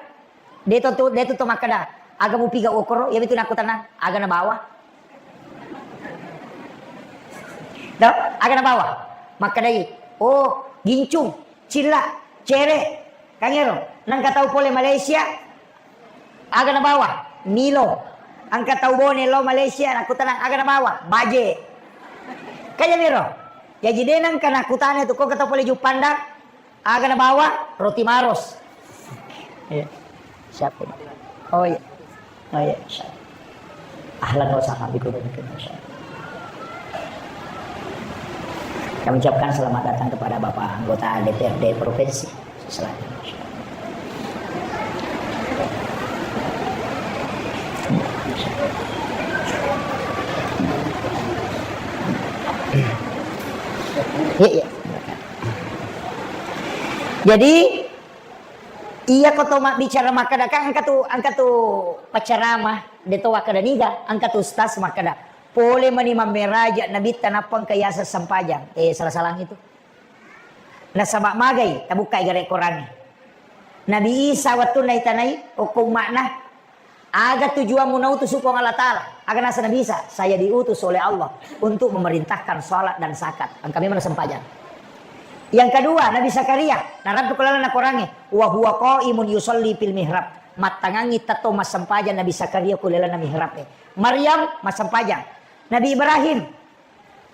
De to, de to, to makkeda, aga mupiga okoro? Iya mitu nakko tenang, aga nabawa? Do, aga nabawa? Makkedai, oh, gincung, cilla, cere. Kan ero, nengka tau pole Malaysia, aga nabawa? Milo. Engka tau Bone lo Malaysia, nakkutanang aga nabawa? Baje. Kaya miro. Jaji de nengka nakkutana tu, ko engka tau pole Juppandang, aga nabawa? Roti Maros. Iya. Siapa ini? Oh iya. Oh iya, insya Allah. Ahlan wa sahlan bikum. Kami ucapkan selamat datang kepada Bapak Anggota D P R D Provinsi. Selamat. Iya, iya. Jadi, iya ko to mabbicara makkeda, kan engka tu, engka tu paccarama, de to wakkeda niga, engka tu ustaz makkeda, pole mani mammeraja nabitta nappa engka yaseng sempajang. Eh, salah-salang itu. Nasaba magai, tabukkai gare Korangnge. Nabi Isa wettunna itanai, okko umma'na, aga tujuanmu nautus Puang Allah Ta'ala? Aga nasa Nabi Isa, saya diutus oleh Allah untuk memerintahkan salat dan zakat. Engka memang sempajang. Yang kedua, Nabi Zakaria, narattu ko lalenna Korangnge, wa huwa qaimun yusalli fil mihrab. Mattangangi tetto massempajang Nabi Zakaria ko lalenna mihrab e. Maryam massempajang. Nabi Ibrahim,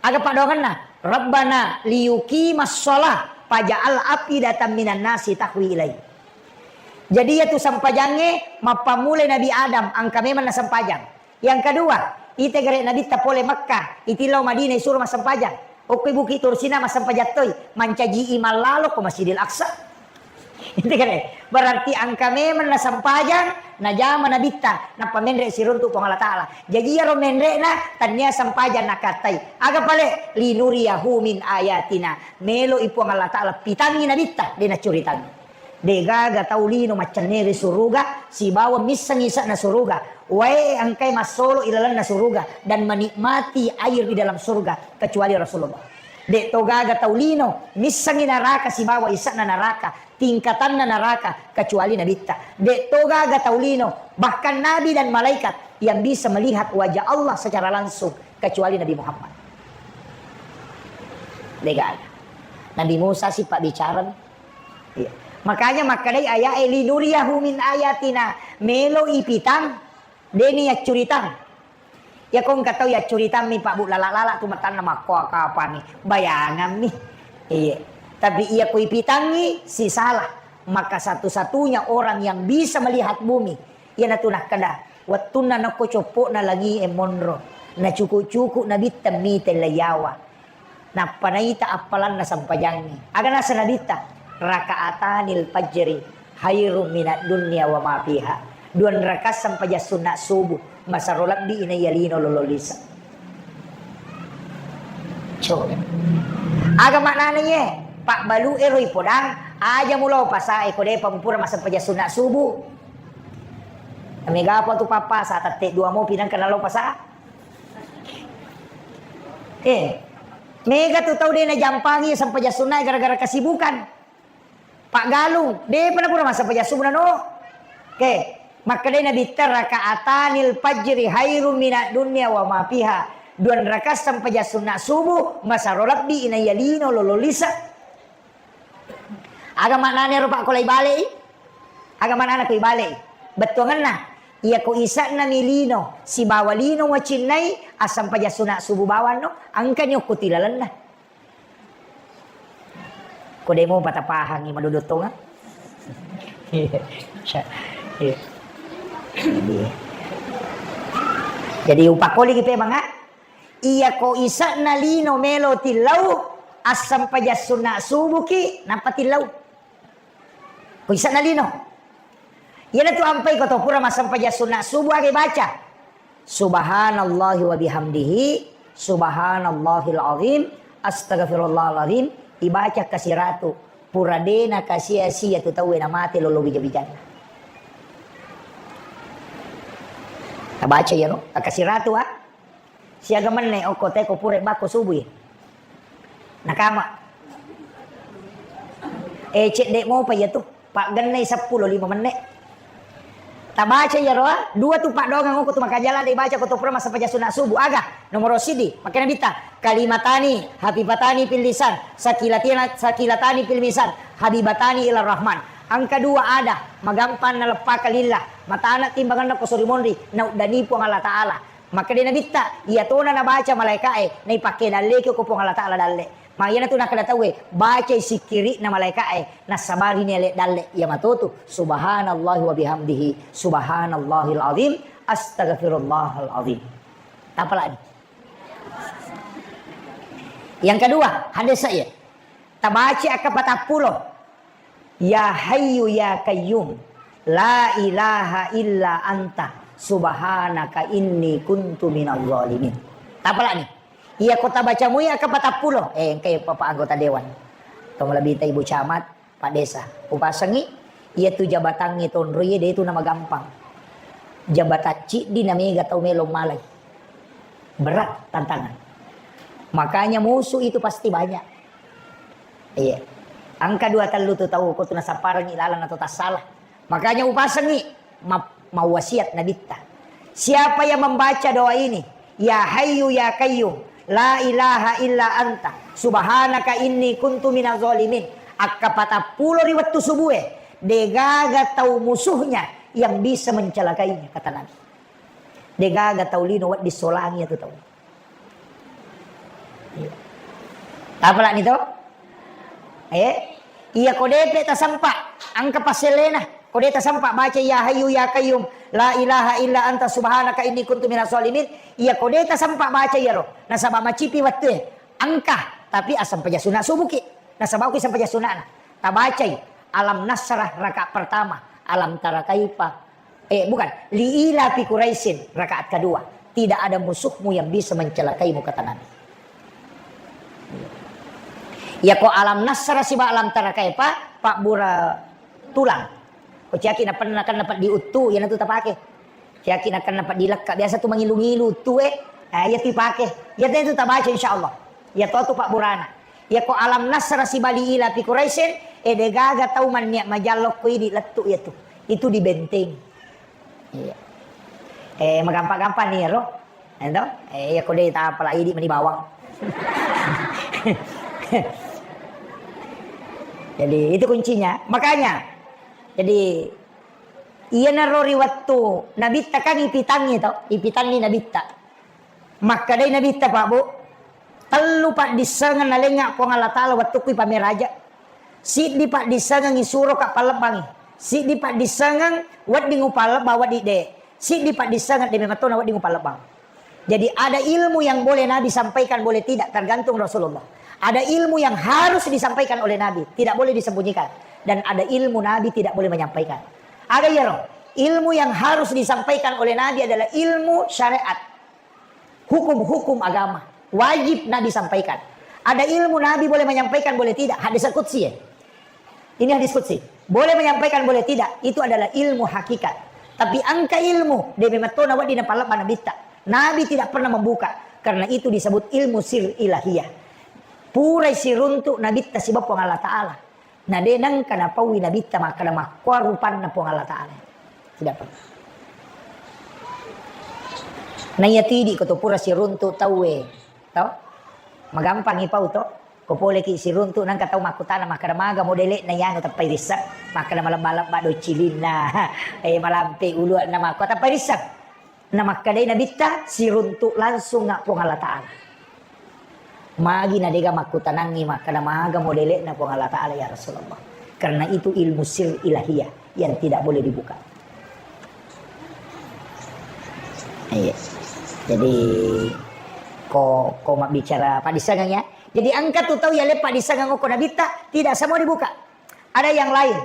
aga paddoangenna? Rabbana liyuqimas shalah faj'al af'idatan minan nasi tahwi ilai. Jadi, iyatu sempajangnge mappammulai Nabi Adam, engka memang nasempajang. Yang kedua, ite gare Nabitta pole Mekkah, iti lao Madinah isuro massempajang. Okkoi Bukit Tursina massempajang toi, mancaji imang lalo ko Masjidil Aqsa. Itu kan, eh? Berarti engka memang nasempajang, najama Nabitta, nappa menre siruntu Puang Allah Ta'ala. Jaji iyaro menre'na, tania sempajang nakattai. Aga pale? Linuriyahu min ayatina. Melo i Puang Allah Ta'ala pitangngi Nabitta, de naccuritangngi. Degaga tau lino maccennere suruga, sibawa misseng ise'na suruga. Wae engkai massolo ilalenna suruga dan menikmati air di dalam surga kecuali Rasulullah. De to gaga tau lino missengngi naraka sibawa ise'na naraka, tingkatanna naraka, kecuali Nabitta. De to gaga tau lino, bahkan nabi dan malaikat yang bisa melihat wajah Allah secara langsung kecuali Nabi Muhammad. De gaga. Nabi Musa sipabbicara. Iya. Makanya makkedai aya'e, "Linuriyahu min ayatina." Melo ipitang, deni yaccuritang. Iya ko engka tau yaccuritammi, Pak, Bu, lala-lala tu matanna makkoa kapani. Bayangammi. Iya. Tapi iya ko ipitangngi, sisala. Maka satu-satunya orang yang bisa melihat bumi, iyanatu nakkeda, wettunna nokko coppo'na langi'e monro, nacuku-cuku Nabitta mite laiyawa. Nappa naita appalanna sempajangnge. Aga nasa Nabitta? "Raka'atanil fajri khairum minad dunya wa ma fiha." Dua rakaat sempajang sunna subuh, masero lebbi inaiya lino lolo lisa. Coba. Aga maknana iye? Pabbalu ero ipodang, Aja mulo pasa e ko depa mupura massempajang sunna subuh. Mega apa tu papa sa tette dua mopi nangka nalo pasa. Eh, mega tu tau de najampangi sempajang sunna gara-gara kesibukan. Pak Galung, depa napura massempajang subuh nano. Oke, makkedai Nabitta, "Rakaatanil fajri khairum minad dunya wa ma fiha." Dua rakaat sempajang sunna subuh masaro lebbi inaiya lino lolo lisa. Aga maknana ero, Pak, ko lai bale'i? Aga maknana ko ibalei? Bettuangenna, iya ko isa'na mi lino sibawa lino wacinnai, assempajang sunna subuh bawanno, engkani okko tilalenna. Ko demo patapahangi madodottonga. Iya. Iya. Jadi, jadi upakoliki pemang, ah? Iya ko isa'na lino melo tillau, assempajang sunna subuhki, nappa tillau. Ko isa'na lino. Iyanatu ampai ko to pura massempajang sunna subuh aga ibaca. Subhanallahi wa bihamdihi, subhanallahil azim, astagfirullahal azim, ibaca kasiratu. Pura dena kasia-sia tu tauwe namate lolo bija-bijanna. Tabaca iyaro, kasiratu, ah. Siaga menne okko teko pura bakko subuh. Nakama. Eh, cedde mopa iya tu. Pak gennai seppulo lima menne. Tabaca iyaro, ah, dua tu paddoangeng okko tu makajala de baca ko to pura massempajang sunna subuh. Aga, nomoro sidi, makkeda Nabitta, kalimatani, hafifatani fil lisan, sakilatina-, sakilatani fil misan, habibatani ila rahman. Engka dua ada, magampang naleppaka lillah, matana timbangenna ko sori monri, nauddani Puang Allah Ta'ala. Makkedai Nabitta, iyatona nabaca malaeka'e, naipakke dalleki ko Puang Allah Ta'ala dalle. Ma iyanatu nakkeda tauwe, bacai sikkiri'na malaeka'e, nassabarini ale dalle, iya matotu, subhanallahi wa bihamdihi, subhanallahil azim, astagfirullahal azim. Tapalani. Yang kedua, hadis saya. Tabaca akka patappulo. Ya Hayyu ya Qayyum, la ilaha illa anta, subhanaka inni kuntu minaz zalimin. Tapalani. Iya ko tabaca mui akka patappulo. Eh, engkai Bapak anggota dewan. Tong lebih ta Ibu Camat, Pak Desa. Upasengi, iya tu jabatangnge tonro iya de tu namagampang. Jabatan ciddi na mega tau melo malai. Berat tantangan. Makanya musuh itu pasti banyak. Iya. Engka dua tellu tu tau ko tu nasapparengngi lalang atau tassala. Makanya upasengngi ma-, mawasiat Nabitta. Siapa yang membaca doa ini, "Ya Hayyu ya Qayyum, la ilaha illa anta, subhanaka inni kuntu minaz zalimin." Akka patappulo ri wettu subue, degaga tau musuhnya yang bisa mencelakainya, kata Nabi. Degaga tau lino wedding solangi iyatu tau. Iya. Tapalani to? Eh, iya ko depe tasempa, engka passellena. Ko de tasempa baca ya Hayyu ya Qayyum, la ilaha illa anta subhanaka inni kuntu minaz zalimin. Iya ko de tasempa baca iyaro. Nasaba macipi wettue. Engka, tapi assempajang sunna subuhki. Nasaba ko sempajang sunnana. Tabacai alam nasrah rakaat pertama, alam tara kaifa Eh, bukan. Li ilafi Quraisyin, rakaat kedua. Tidak ada musuhmu yang bisa mencelakaimu, kata Nabi. Iya ko alam nasrah siba alam tara kaifa, pabbura tulang. Ko ciaki na pernah kan dapat diuttu, iyanatu tapake. Ciaki na kan dapat dilekka. Biasa tu mangilu-ngilu uttu e, eh, iya tu ipake. Iya tu tabaca insyaallah. Iya to tu pabburana. Iya ko alam nasrah siba li ilafi Quraisyin, eh, degaga tau manniat majallo ko idi lettu iya tu. Itu dibentengi. Iya. Eh, magampang-gampang ni ro. Ento? Eh, iya ko de tapala idi meni bawang. Jadi, itu kuncinya. Makanya, jadi, iyanaro ri wettu Nabitta kan ipitangngi to, ipitanni Nabitta. Makkedai Nabitta, Pak Bu, tellu paddissengeng nalengnga Puang Allah Ta'ala wettukku ipameraja. Siddi paddissengeng isuro ka pallebbangi. Siddi paddissengeng wedding upallebba wedding de. Siddi paddissengeng de memang tona wedding upallebbang. Jadi ada ilmu yang boleh Nabi sampaikan, boleh tidak, tergantung Rasulullah. Ada ilmu yang harus disampaikan oleh Nabi, tidak boleh disembunyikan. Dan ada ilmu Nabi tidak boleh menyampaikan. Ada iyaro, ilmu yang harus disampaikan oleh Nabi adalah ilmu syariat. Hukum-hukum agama wajib Nabi sampaikan. Ada ilmu Nabi boleh menyampaikan, boleh tidak. Hadis qudsi ya. Ini hadis qudsi. Boleh menyampaikan, boleh tidak. Itu adalah ilmu hakikat. Tapi engka ilmu, de' memetto nawedding napallebba nabitta. Nabi tidak pernah membuka. Karena itu disebut ilmu sir ilahiyah. Purai siruntu nabitta sibawa Puang Allah Ta'ala. Na de' nengka napaui nabitta makkeda makkua rupanna Puang Allah Ta'ala. Tidak pernah. Naiya tu idi' ko to pura siruntu tauwe. Tau? Magampang ipau to. Ko poleki siruntu nengka tau makkutana makkeda maga modele'na iyanu, tappai risseng. Makkeda malebba-lebba docilinna. Eh, malampe ulu'na makkua, tappai risseng. Na makkedai nabitta, siruntu langsung nga Puang Allah Ta'ala. Magi na dega makkutanangi makkeda maga modele'na Puang Allah Ta'ala, ya Rasulullah. Karena itu ilmu sir ilahiyah yang tidak boleh dibuka. Iya. Jadi ko, ko mabbicara paddissengeng ya. Jadi engka tu tau yale paddissengeng okko nabitta, tidak semua dibuka. Ada yang lain.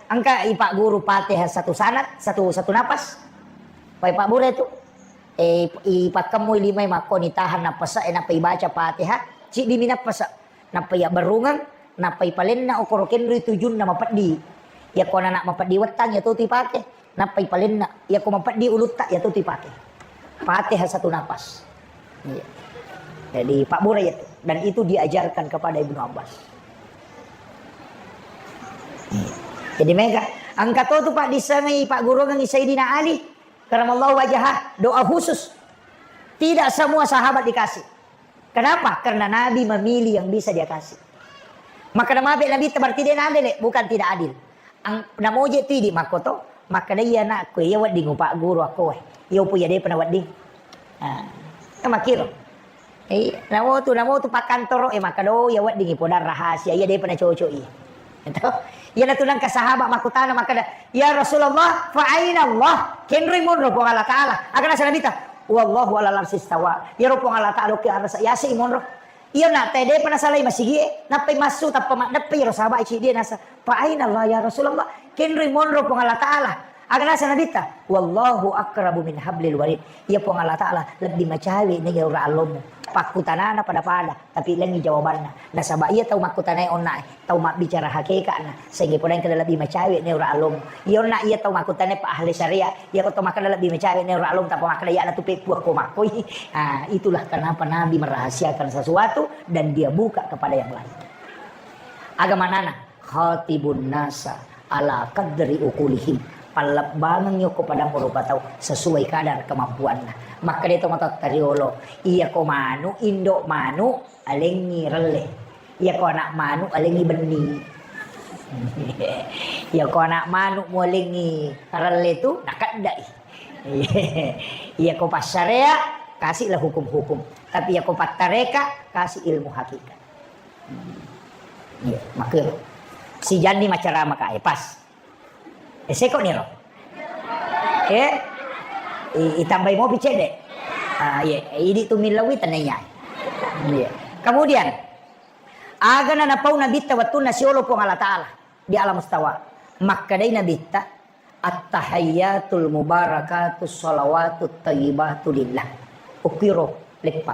Engka ipagguru Fatihah satu sanad, satu, satu napas. Pai pabbura tu. Eh, ipakkemmui limai makkoni tahan napas e, nappa ibaca Fatihah, ciddimi napas. Nappa iyabberrungeng, nappa ipalenna okoro kenroi tujunna mapeddi. Iyako anana mapeddi wettang, iya totu ipake. Nappa ipalenna, iyako mapeddi ulutta, iya totu ipake. Fatihah satu napas. Iya. Jadi, pabbura itu. Dan itu diajarkan kepada Ibnu Abbas. Iya. Jadi, mega. Engka to tu, Pak, disengai, Pak, gurungengi Sayyidina Ali, karamallahu wajhah, doa khusus. Tidak semua sahabat dikasih. Kenapa? Karena Nabi memilih yang bisa dia kasih. Maka nama Nabi, berarti dia adil, bukan tidak adil. Ang-, namoje tu idi makkoto, makkeda, "Iya, anakku, iya wedding upagguru akko, eh. Iya upo iya depa nawedding." Ah, kan makkiro. Eh, namo tu, namo tu pakkantoro, eh, makkeda, "Oh, iya wedding ipodang rahasia, iya depa nacocok iya." Gitu. Iya natu nengka sahabat makkutana makkeda, "Ya Rasulullah, fa aina Allah?" Kenroi monro Puang Allah Ta'ala. Aga nasa Nabi ta, "Wallahu ala larsis tawa." Iyaro Puang Allah Ta'ala oki arasa, yase monro. Iya na te depa nasalai masigie, nappai massu tappa maddeppe iyaro sahabat cidi nasa, "Fa aina Allah ya Rasulullah?" Kenroi monro Puang Allah Ta'ala. Aga nasa Nabitta, "Wallahu aqrabu min hablil warid." Iya Puang Allah Ta'ala lebbi macawe nai ura allomu. Pakkutanana pada-pada, tapi lengi jawabanna. Nasaba iya tau makkutanai onna e, tau mabbicara hakeka'na, sehingga poda engka lebbi macawe nai ura allomu. Iya onna iya tau makkutanai pa ahli syariat, iya ko tau makkeda lebbi macawe nai ura allomu, tappa makkeda iya natu peppu akko makkoi. Ah, itulah kenapa Nabi merahasiakan sesuatu dan dia buka kepada yang lain. Aga manana? Khatibun nasa ala qadri uqulihim. Pallebbangengngi okko padang rupa tau sesuai kadar kemampuanna. Makkeda to matotta riolo, iyako manu, indo manu, alengngi relle. Iyako anak manu, alengngi benni. Iyako anak manu mualengngi relle tu, nakeddai. Iyako passarea, kasihlah hukum-hukum. Tapi iyako pattareka, kasih ilmu hakikat. Iya, makkiro. Sijanni macarama ka, eh, pas. Eh, seko niro. Eh? I-, itambai mopi cedde. Ah, iya, idi tu millawi tenaya. Iya. Kemudian, aga na napau Nabitta wettunna siolo Puang Allah Ta'ala di alam mustawa. Makkedai Nabitta, "At-tahiyyatul mubarakatus shalawatut thayyibatu lillah." Ukkiro leppa.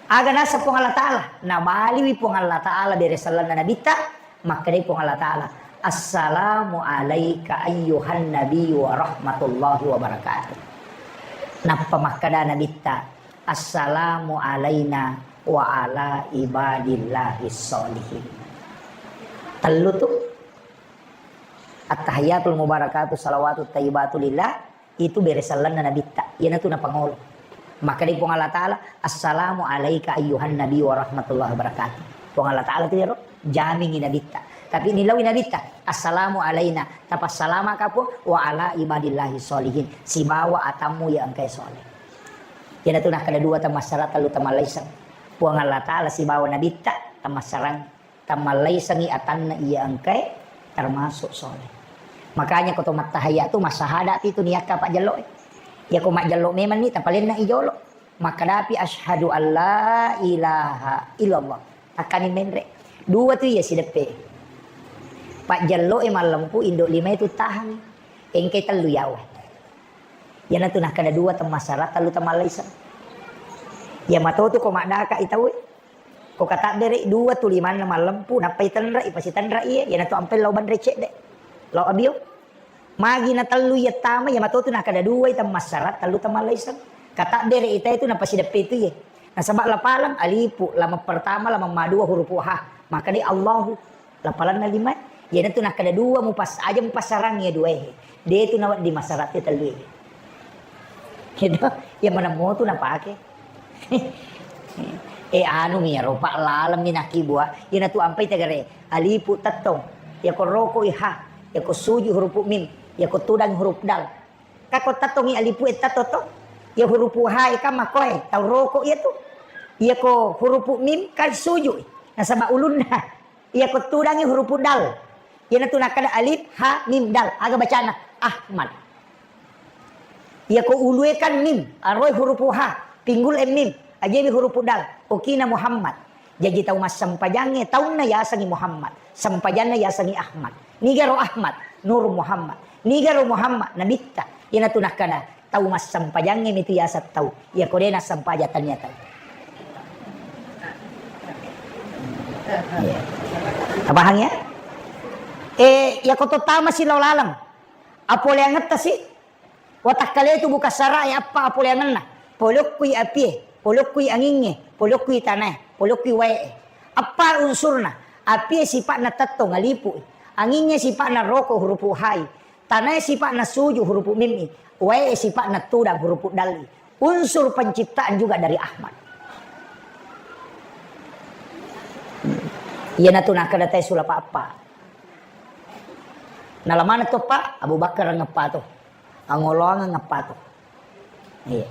Aga nasa Puang Allah Ta'ala? Nabaliwi Puang Allah Ta'ala bere sellenna Nabitta, makkedai Puang Allah Ta'ala, "Assalamu alaika ayyuhan nabiyyu wa rahmatullahi wa barakatuh." Nappa makkeda Nabitta, "Assalamu alaina wa ala ibadillahis sholihin." Tellu tu. At-tahiyyatul mubarakatuh salawatut thayyibatu lillah, itu bere sellenna Nabitta. Iyanatu napangolo. Makkedai Puang Allah Ta'ala, "Assalamu alaika ayyuhan nabi wa rahmatullahi wabarakatuh." Puang Allah Ta'ala tu iyaro, jamingi Nabitta. Tapi nilawi Nabitta, "Assalamu alaina," tapassalama ka Puang, "wa ala ibadillahi sholihin," sibawa atammu iya engkae soleh. Iyanatu nakkeda dua tamassara, tellu tamallaiseng. Puang Allah Ta'ala sibawa Nabitta tamassarang. Tammallaisengngi atanna iya engkae termasuk soleh. Makanya ko to mattahayya tu massahada pi tu niakka pajjello e. Iya ko majjello memang ni tapalenna i jolo. Makkedapi asyhadu alla ilaha illallah. Takkani menre. Dua tu iya sideppe. Pajjello e mallempu indo lima itu tahan. Engkai tellu yawa. Iyanatu nakkeda dua temmassara tellu temmallaiseng. Iya matotu ko maddaka i tau e. Ko kataddere dua tu limanna mallempu, nappai tenre, ipasitenre iye, iyanatu ampai lao banre cedde. Lao abio. Magi na tellu iya tama, iya matotu nakkeda dua i temmassara, tellu temmallaiseng. Kataddere ita itu napasideppe itu iye. Nasaba lapalang alifu, lameng pertama, lameng madua hurupu ha. Maka di Allahu. Lapalanna lima, iyanatu nakkeda dua mupas-, aja mupassarang iya dua e. De tu nawedding massara te tellu e. Gitu. Iya maneng motu napake. Eh, anu mi ero, Pak, laleng mi nakkibua. Iyanatu ampai tegere. Alifu tettong. Iyako roko i ha. Iyako suju hurupu mim. Iyako tudang hurup dal. Kako tettongi alifu e tetto to. Iya hurupu ha e kan makoe. Tau roko iya tu. Iyako hurupu mim kan suju. Nasaba ulunna. Iyako tudangi hurupu dal. Iyanatu nakkeda alif, ha, mim, dal. Aga bacana? Ahmad. Iyako ulue kan mim, aroe hurupu ha, pinggul e mim, ajebi hurupu dal. Okina Muhammad. Jaji tau massempajangnge taunna yasengi Muhammad. Sempajanna yasengi Ahmad. Nigaro Ahmad, Nur Muhammad. Nigaro Muhammad, Nabitta. Iyanatu nakkeda tau massempajangnge mitu yaseng tau. Iyako de nassempajang tania tau. Iya. Tapahang ya? Eh, iyako to tama si lao laleng. Apoleangetta si. Watakkale tu buka sara e appa apoleangenna. Polokkui apie, polokkui angingnge, polokkui tanae, polokkui wae e. Appa unsurna. Apie sipa'na tettong alifu i. Angingnge sipa'na roko hurupu ha i. Tanae sipa'na suju hurupu mim i, wae sipa'na tudang hurupu dal i. Unsur penciptaan juga dari Ahmad. Iyanatu nakkeda tae sulapa appa. Nalamana to, Pak, Abu Bakar ngeppa to. Angoloang ngeppa to. Iya.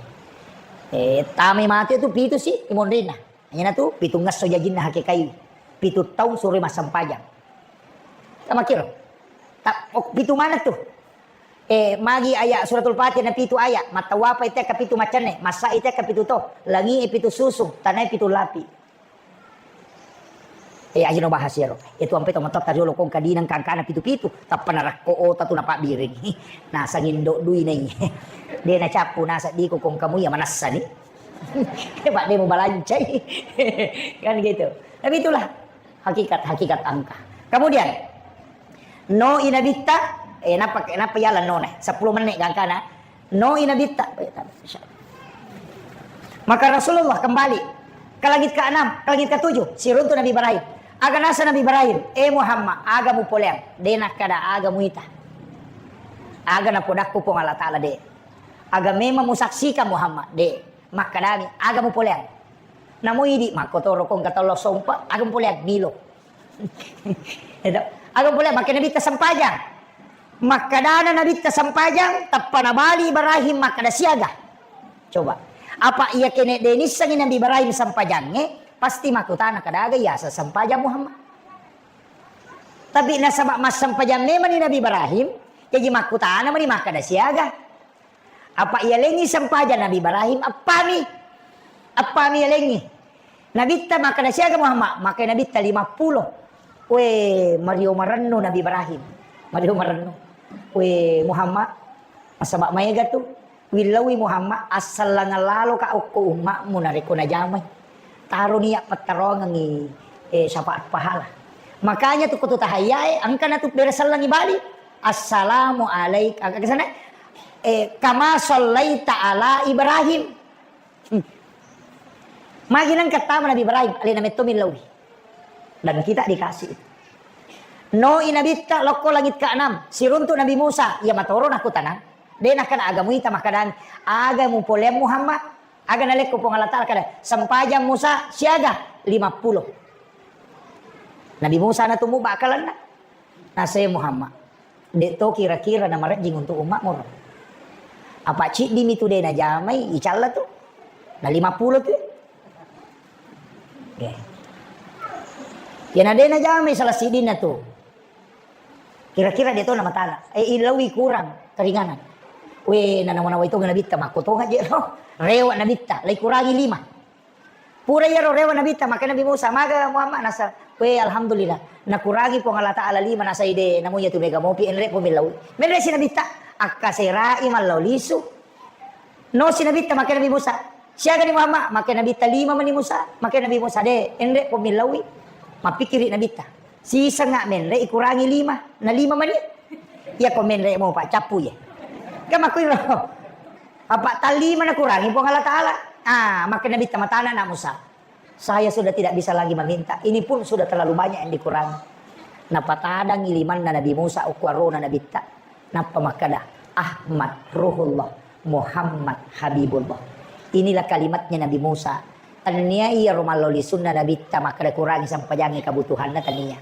Eh, tami mati tu pitu si imonrina. Iyanatu pitungngesso jajinna hakekai. Pitu taung suroi massempajang. Tamakiro. Ta-, oh, pitu mana tu? Eh, magi ayat suratul Fatihah na pitu ayat. Mattawapa ite ka pitu macenne, masa ite ka pitu to. Langi e pitu susung, tanai pitu lapi. Eh, ajino bahas ero. Itu ampe to matotta riolo kong kadinang kangkana pitu-pitu. Tappa narakko ota tu napabbiring. Nasang indo dui nai. De nacappu nasa diko kong kamu ya manassa ni. Pak de mubalancai. Kan gitu. Tapi itulah hakikat, hakikat angka. Kemudian, no i nabitta, eh, napa, napa yala no ne? Sepuluh menit gangkana. No i nabitta. Maka Rasulullah kembali ke langit keenam, ke langit ketujuh, siruntu Nabi Ibrahim. Aga nasa Nabi Ibrahim, "Eh Muhammad, aga mupoleang?" De nakkeda, "Aga muita." Aga napodakku Puang Allah Ta'ala, de. Aga memang musaksikan Muhammad, de. Makkedami, "Aga mupoleang?" Namo idi, makkotoro kong katollo sompa, aga mupoleang, milo. Edo, aga mupoleang, makkeda Nabitta sempajang. Makkedana Nabitta sempajang, tappa nabali Ibrahim makkeda siaga. Coba. Apa iya kene de nissengi Nabi Ibrahim sempajangnge, pasti makkutana kadaga yaseng sempajang Muhammad. Tapi nasaba massempajang memani Nabi Ibrahim, jaji makkutana mani makkeda siaga. Apa iyalengngi sempajang Nabi Ibrahim? Appami. Appami yalengngi. Nabitta makkeda siaga Muhammad? Makkeda Nabitta lima puluh. We, mario marennu Nabi Ibrahim. Mario marennu. We, Muhammad, nasaba maega tu. Willaui Muhammad, assallangang laloka okko ummakmu narekko najamai. Taro niat pattaroangengngi, eh, syafaat pahala. Makanya tu kutu tahayyae, engkana tu bere sallangi bali. Assalamu alaik-, aga sana? Eh, kama sallaita ala Ibrahim. Hmm. Magi nengka tama Nabi Ibrahim, alena metto millaui. Dan kita dikasih itu. No i Nabitta lokko langit keenam, siruntu Nabi Musa, iya matoro nakkutanang. De nakkeda aga muita, makkedang, aga mupoleang Muhammad? Aga nalekko Puang Allah Ta'ala kada, sempajang Musa siaga? Lima puluh. Nabi Musa natumu bakkalanna. Nasai Muhammad. De to kira-kira namarejjing untuk umma'mu ro. Apa ciddimi tu de najamai, icalla tu. Na lima puluh tu. Oke. Ya na de najamai salah sidinna tu. Kira-kira de to namatana. Eh, ilaui kurang keringanan. We, nanawa-nawa itu Nabitta, makko tonga je ro. Rewa Nabitta, lai kurangi lima. Pura iyaro rewa Nabitta, makkeda Nabi Musa, "Maga Muhammad?" Nasa, "We, alhamdulillah. Nakurangi Puang Allah Ta'ala lima, nasa ide, namu iya tu mega mopi, enre po mellau." Menre si Nabitta, akkaserai mallau lisu. No si Nabitta, makkeda Nabi Musa, Siagani Muhammad, makkeda Nabitta lima mani Musa, makkeda Nabi Musa, de, enre ko millaui. Mappikiri Nabitta. Sisengnga menre ikurangi lima, na lima mani. Iya ko menre mo Pak cappu ye. Kan makkuiro. Apa tallima nakurangi Puang Allah Taala. Ah, makkeda Nabitta matana na Musa. Saya sudah tidak bisa lagi meminta. Ini pun sudah terlalu banyak yang dikurangi. Napatadangi limanna Nabi Musa, okko arona Nabitta. Nappa makkeda, "Ahmad Ruhullah, Muhammad Habibullah." Inilah kalimatnya Nabi Musa. Tania iyaro mallao lisunna Nabitta makkeda kurangi sempajangnge kebutuhanna, tania.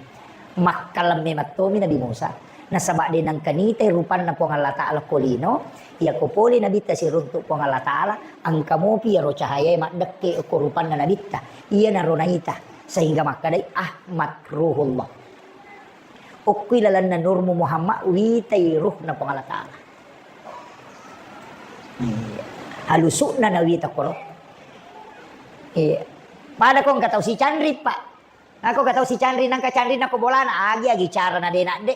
Makkalemme mattomi Nabi Musa. Nasaba de nengka nitai rupanna Puang Allah Taala ko lino, iyako pole Nabitta siruntu Puang Allah Taala, engka mopi iyaro cahayae maddekke ko rupanna Nabitta. Iyanaro naita, sehingga makkedai Ahmad Ruhullah. Okkoi lalenna nurmu Muhammad, witai ruhna Puang Allah Taala. Iya. Halusu'na nawita koro. Iya. Pada ko engka tau sicanri, Pak. Nako engka tau sicanri, nangka canri nako bolana, agi-agi carana de nadde.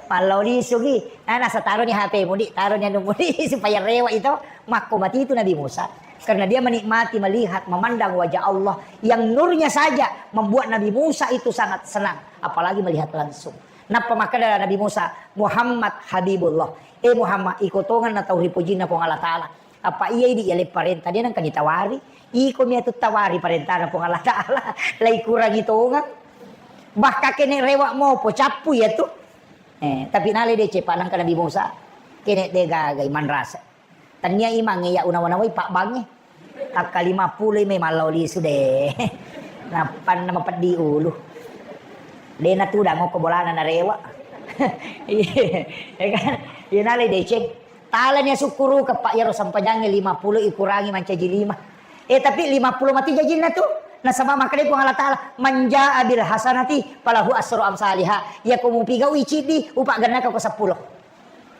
Mallao lisungi. Nah, nasa taroni H P mudi, taroni anu mudi supaya rewa itu. Makko mati itu Nabi Musa. Karena dia menikmati melihat, memandang wajah Allah yang nurnya saja membuat Nabi Musa itu sangat senang, apalagi melihat langsung. Nappa makkeda Nabi Musa, "Muhammad Habibullah." Eh Muhammad, iko tongeng na tau ripojinna Puang Allah Taala. Apa iya idi yale parenta, dia nengka ditawari. Iko mi atu tawari parentana Puang Allah Taala. Lai kurangi tongeng. Bahkan kene rewa mopo cappu ya tu. Eh, tapi nale deceng pa nangka Nabi Musa. Kene de gagai manrasa. Tania imangnge ya unawa-nawai pabbangnge. Takka lima pulo i mai mallao lisu de. Nappanna mapeddi ulu. De natudang okko bolana narewa. Iya, ya kan? Iya nale deceng. Talani asukkuruka, Pak, iyaro sempajangnge lima pulo ikurangi mancaji lima. Eh, tapi lima pulo mati jajinna tu. Nasaba makkeda Puang Allah Taala, "Man jaa bil hasanati falahu asru amsaliha." Iya ko mupigaui ciddi, upagennaka ko seppulo.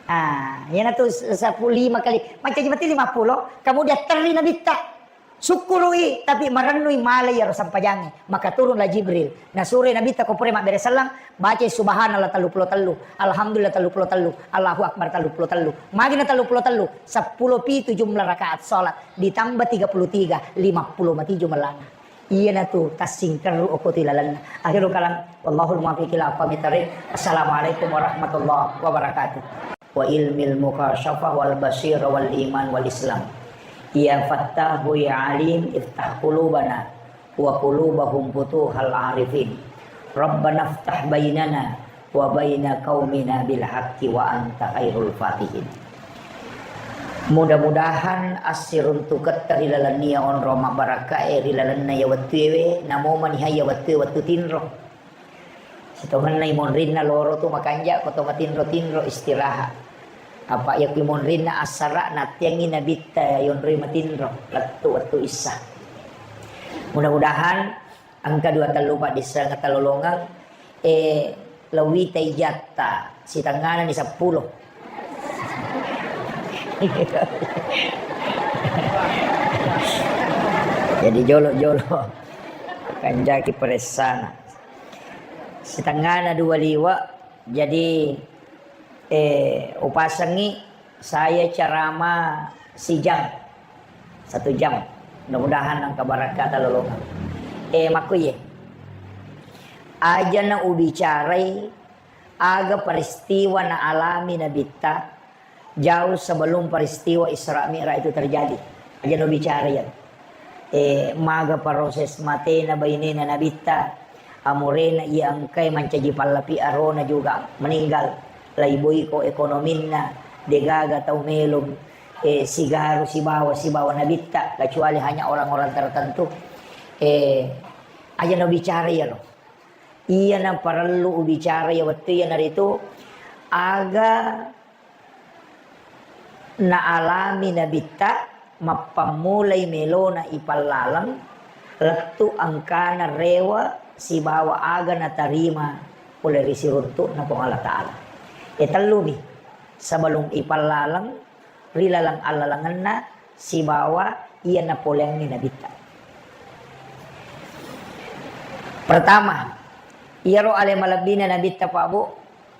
Ah, iyanatu se-, seppulo lima kali. Mancaji mati lima pulo, kemudian terri Nabitta. Sukkurui, tapi marennui malai iyaro sempajangnge. Maka turunlah Jibril. Nasuroi Nabitta ko pura mabbere selleng, bacai subhanallah tellu pulo tellu, alhamdulillah tellu pulo tellu, Allahu Akbar tellu pulo tellu. Magina tellu pulo tellu, seppulo pitu jumlah rakaat salat, ditambah tiga puluh tiga, lima pulo mati jumlahna. Iyanatu tassingkerru okko tu ilalenna. Akhirul kalam, wallahul muwaffiq ila aqwamit thariq. Assalamualaikum warahmatullahi wabarakatuh. Wa ilmil mukasyafah wal basirah wal iman wal islam. Ya Fattahu ya Alim, iftah qulubana wa qulubahum futuhal arifin. Rabbana iftah bainana wa baina qaumina bil haqqi wa anta khairul fatihin. Mudah-mudahan assiruntuketta ri lalenna iya onrong mabbarakkae, ri lalenna iya wettuewe, namo maniha iya wettue wettu tinro. Sitongenna imonrinna loro tu makanja ko to matinro-tinro istirahat. Apa iya ku imonrinna assara nattiangi Nabitta yonroi matinro lettu wettu issa. Mudah-mudahan engka dua tellu paddisseng talolongeng, eh, lewita ijatta sitengngana ni seppulo. Jadi jolo-jolo kanjaki peressana. Sitengngana dua liwa, jadi, eh, upasengi saya ceramah sijam, satu jam. Mudah-mudahan engka barakka talolongeng. Eh, makkuye. Aja na ubicarai aga peristiwa na alami Nabitta jauh sebelum peristiwa Isra Mi'raj itu terjadi. Aja no bicara ya. Eh, maga proses matena bainena Nabitta, amurena iya engkai mancaji pallapi arona juga meninggal. Lai boiko ekonominna, degaga tau melong, eh, sigaru sibawa, sibawa Nabitta, kecuali hanya orang-orang tertentu. Eh, aja no bicara ya no. Iyana parellu ubicara iya wettu iyanaritu aga naalami Nabitta mappammulai melona ipallaleng lettu engkana rewa sibawa aga natarima pole ri siruntu'na Puang Allah Ta'ala. E tellumi, sebelum ipallaleng ri laleng allalengenna sibawa iya napoleangngi Nabitta. Pertama, iyaro ale malebbina Nabitta, Pak Bu,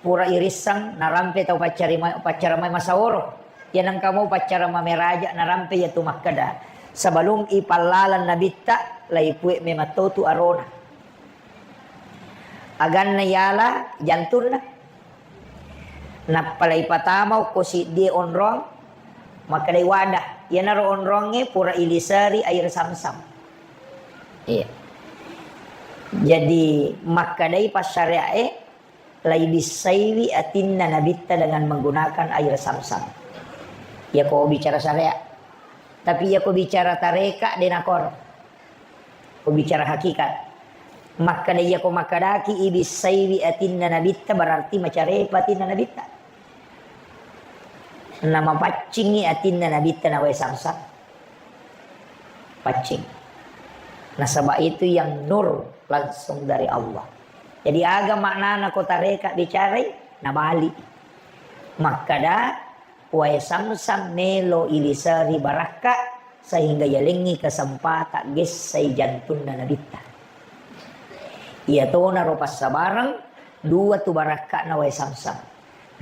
pura irisseng narampe tau paccarima-, paccaramai masaworo. Iya nengka mau paccara mameraja narampe iya tu makkeda, sebelum ipallaleng nabitta, laipue memang totu arona. Aganna yala jantunna. Nappa laipatama okko siddie onrong, makkedai wadah. Iyanaro onrongnge pura iliseri air samsam. Iya. Jadi makkedai passyariae, laibissaiwi atinna nabitta dengan menggunakan air samsam. Iyako bicara syariat. Tapi iyako bicara tareka, de nakoro. Ko bicara hakikat. Makkeda iyako makkedaki ibissaiwi atinna nabitta, berarti macarepa atinna nabitta. Namapaccingi atinna nabitta na wae samsam. Paccing. Nasaba itu yang nur langsung dari Allah. Jadi aga maknana ko tareka bicarai, nabali. Makkeda wae samsam melo iliseri barakka sehingga yalengngi kesempatan gessai jantunna nabitta. Iyatonaro passabareng dua tu barakka'na wae samsam.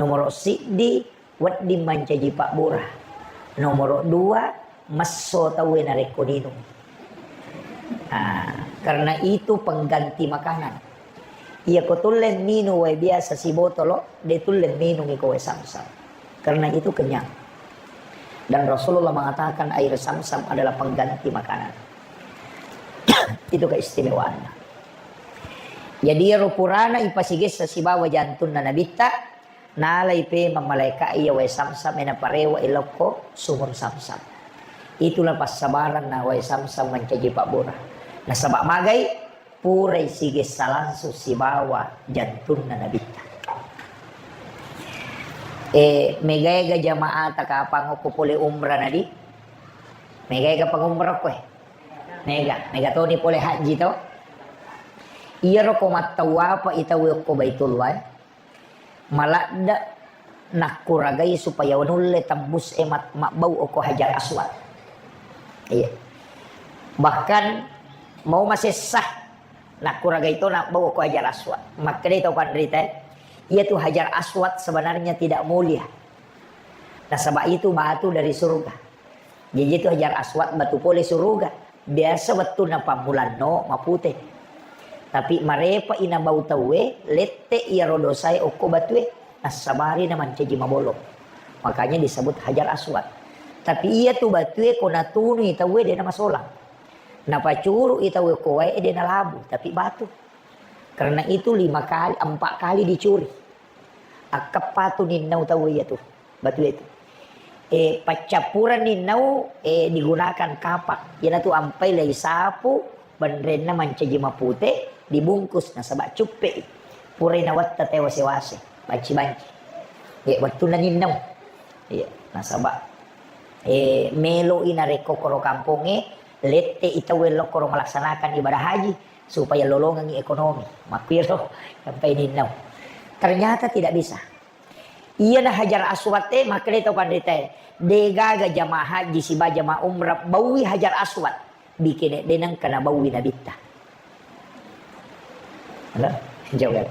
Nomoro siddi, wedding mancaji pabbura. Nomoro dua, messo tauwe narekko ninung. Ah, karena itu pengganti makanan. Iyako tulle minung wae biasa sibotolo, de tulle minung iko wae samsam. Karena itu kenyang. Dan Rasulullah mengatakan air samsam adalah pengganti makanan. Itu keistimewaannya. Jadi iyaro purana ipasigessa sibawa jantunna nabitta, nalai pemeng malaeka iya wae samsam e naparewa ilokko sumur samsam. Itulah passabaranna wae samsam mancaji pabbura. Nasaba magai, purai sigessa langsung sibawa jantunna nabitta. Eh, megaega jamaata kapang okko pole umrah nadi? Megaega pangumrah koe? Mega, mega toni pole haji to. Iyaro ko mattawapa itawe okko Baitullah, eh. Maladde nakkuragai supaya nulle tembus e mat-, mabbau okko Hajar Aswad. Iya. Bahkan mau masessa nakkuragai to nabbau okko Hajar Aswad. Makkedai tau panrita, eh, iyatu Hajar Aswad sebenarnya tidak mulia. Nasaba itu batu dari surga. Jaji itu Hajar Aswad batu pole suruga. Biasa wettunna pammulanno mapute. Tapi marepa inabau tauwe, lette iyaro dosae okko batue, nassabari na mancaji mabolong. Makanya disebut Hajar Aswad. Tapi iya tu batue ko natunui tauwe de namasolang. Napacurui tauwe ko wae de nalabu, tapi batu. Karena itu lima kali, empat kali dicuri. Akkeppa tu ninnau tauwe iya tu. Batu itu. Eh, paccappureng ninnau, eh, digunakan kapak. Iyanatu ampai lei sapu, benrenna mancaji mapute, dibungkus nasaba cuppe. Purai nawetta tewase-wase, banci-banci. Eh, wettunna ninnau. Iya, nasaba, eh, melo i narekko koro kampongnge, lette i tauwe lokkoro melaksanakan ibadah haji supaya lolongengi ekonomi. Makkuiro sampai ninnau. Ternyata tidak bisa. Iyana Hajar Aswad e, makkedai tau panritae, degaga jamaah haji siba jamaah umrah baui Hajar Aswad, bikene deneng kana baui nabitta. Halo? Jauh kan?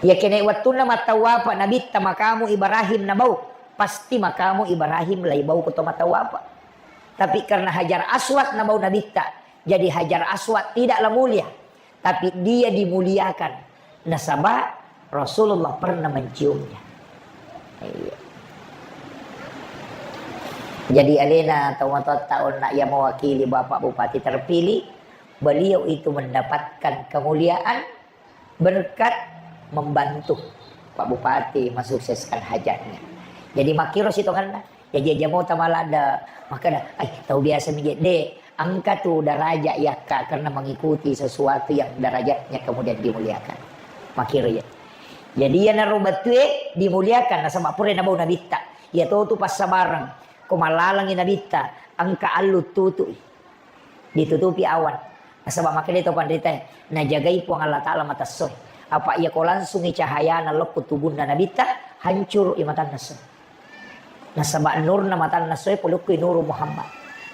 Ya kene wettunna mattawapa nabitta makamu Ibrahim nabau, pasti makamu Ibrahim lai bau ko to mattawapa. Tapi karena Hajar Aswad nabau nabitta, jadi Hajar Aswad tidaklah mulia. Tapi dia dimuliakan. Nasaba Rasulullah pernah menciumnya. Iya. Jadi alena tau matoatta onna iya mewakili Bapak Bupati terpilih, beliau itu mendapatkan kemuliaan berkat membantu Pak Bupati mensukseskan hajatnya. Jadi makkiro sitongenna. Jaji aja mau tamaladde makkeda, "Ai, tau biasa mi je." De, engka tu daraja yakka karena mengikuti sesuatu yang derajatnya kemudian dimuliakan. Makkiro ya. Jadi iyanaro batue dimuliakan nasaba pura nabau nabitta. Iya to tu passabareng. Ko mallalengi nabitta, engka allu tutui. Ditutupi awan. Nasaba makkeda to panritae, najagai Puang Allah Ta'ala matessoe. Apa iya ko langsungi cahayana lokko tubunna nabitta, hancuru i matanna esso. Nasaba nurna matanna essoe polukku i nuru Muhammad.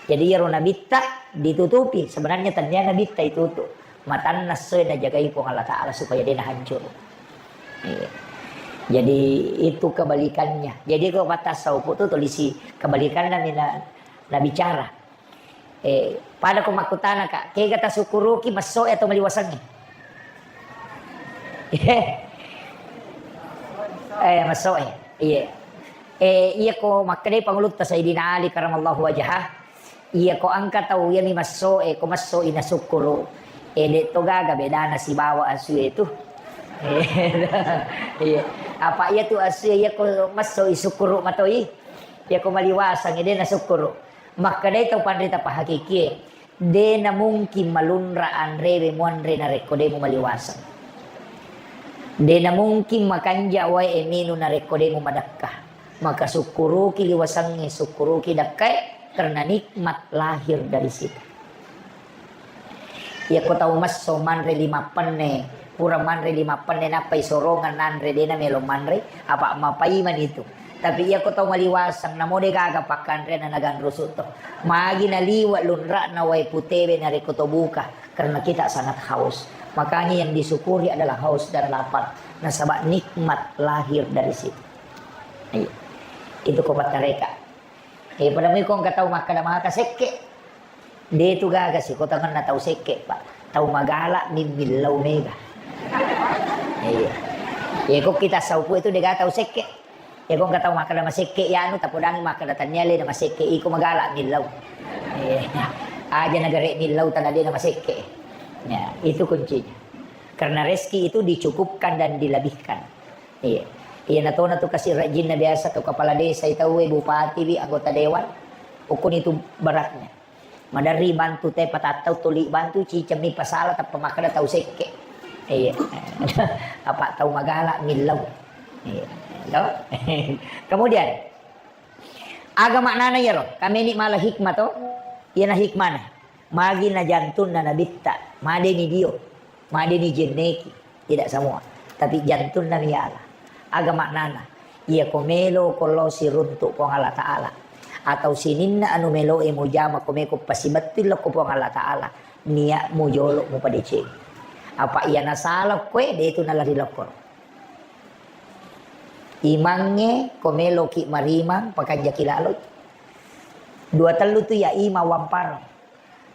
Jadi iyaro nabitta ditutupi, sebenarnya tennia nabitta itutup. Matanna essoe najagai Puang Allah Ta'ala supaya dena hancuru. Iya. Jadi itu kebalikannya. Jadi ko pattassaupu tu tulisi kebalikanna mina nabicara. Eh, pada ko makkutana ka, kega tasukkuruki massoe atau maliwasengnge? Eh, massoe. Iya. Eh, iya ko makkedai pangulutta Sayyidina Ali karamallahu wajhah, iya ko engka tau iyami massoe, ko massoi nasukkuru. Eh, de to gaga bedana sibawa asue tu. Eh, iya. Apa iya tu asue iya ko massoi sukkuru matoi. Iya ko maliwaseng de nasukkuru. Makkedai tau panrita pahakikie, de namungkin malunra anrewe muanre narekko de mumaliwaseng. De namungkin makanja wae minu narekko de mumadakka. Maka sukkuruki liwasengnge, sukkuruki dakkae, karena nikmat lahir dari situ. Iyako tau messo manre lima penne, pura manre lima penne nappai sorongan nanre, de namelo manre, apa mapaimani tu. Tapi iyako tau maliwaseng, namo de gaga pakkanreanna naganrusu to. Magi naliwa lunra'na wae putewe narekko to buka, karena kita sangat haus. Makanya yang disyukuri adalah haus dan lapar. Nasaba nikmat lahir dari situ. Iya. Itu ko pattareka. Eh, pada mui ko engka tau makkeda maka sekke. De tu gaga sikotangenna tau sekke, Pak. Tau magala mimmillau mega. Iya. Iya, ko kita saupu itu de gaga tau sekke. Iya, ko engka tau makkeda masekke, ya anu tapodangi makkeda tania le na masekke, iko magala millau. Iya. Aja nagare millau tana de na masekke. Ya, itu kuncinya. Karena rezeki itu dicukupkan dan dilebihkan. Iya. Iya, natona tu kasi rajinna biasa tu kepala desa itu, bupati bi, anggota dewan. Ukun itu beratnya. Maderri bantu te patattau tuli bantu cicemmi pasala tappa makkeda tau sekke. Iya. Apa tau magala millau. Iya. To? Kemudian, aga maknana iyaro? Kameni mala hikmah to? Iyana hikmana. Magi na jantunna nabitta, madeni dio, madeni jenneki. Tidak semua. Tapi jantunna miala. Aga maknana? Iya ko melo ko lao siruntuk Puang Allah Ta'ala. Atau sininna anu melo e mujama ko meko pasibettui lokko Puang Allah Ta'ala. Niatmu jolo mupadeceng. Apa iya nasala koe, de tu nalari lokko. Imangnge ko meloki marimang, pakanjaki laloi. Dua tellu tu ya imang wampareng.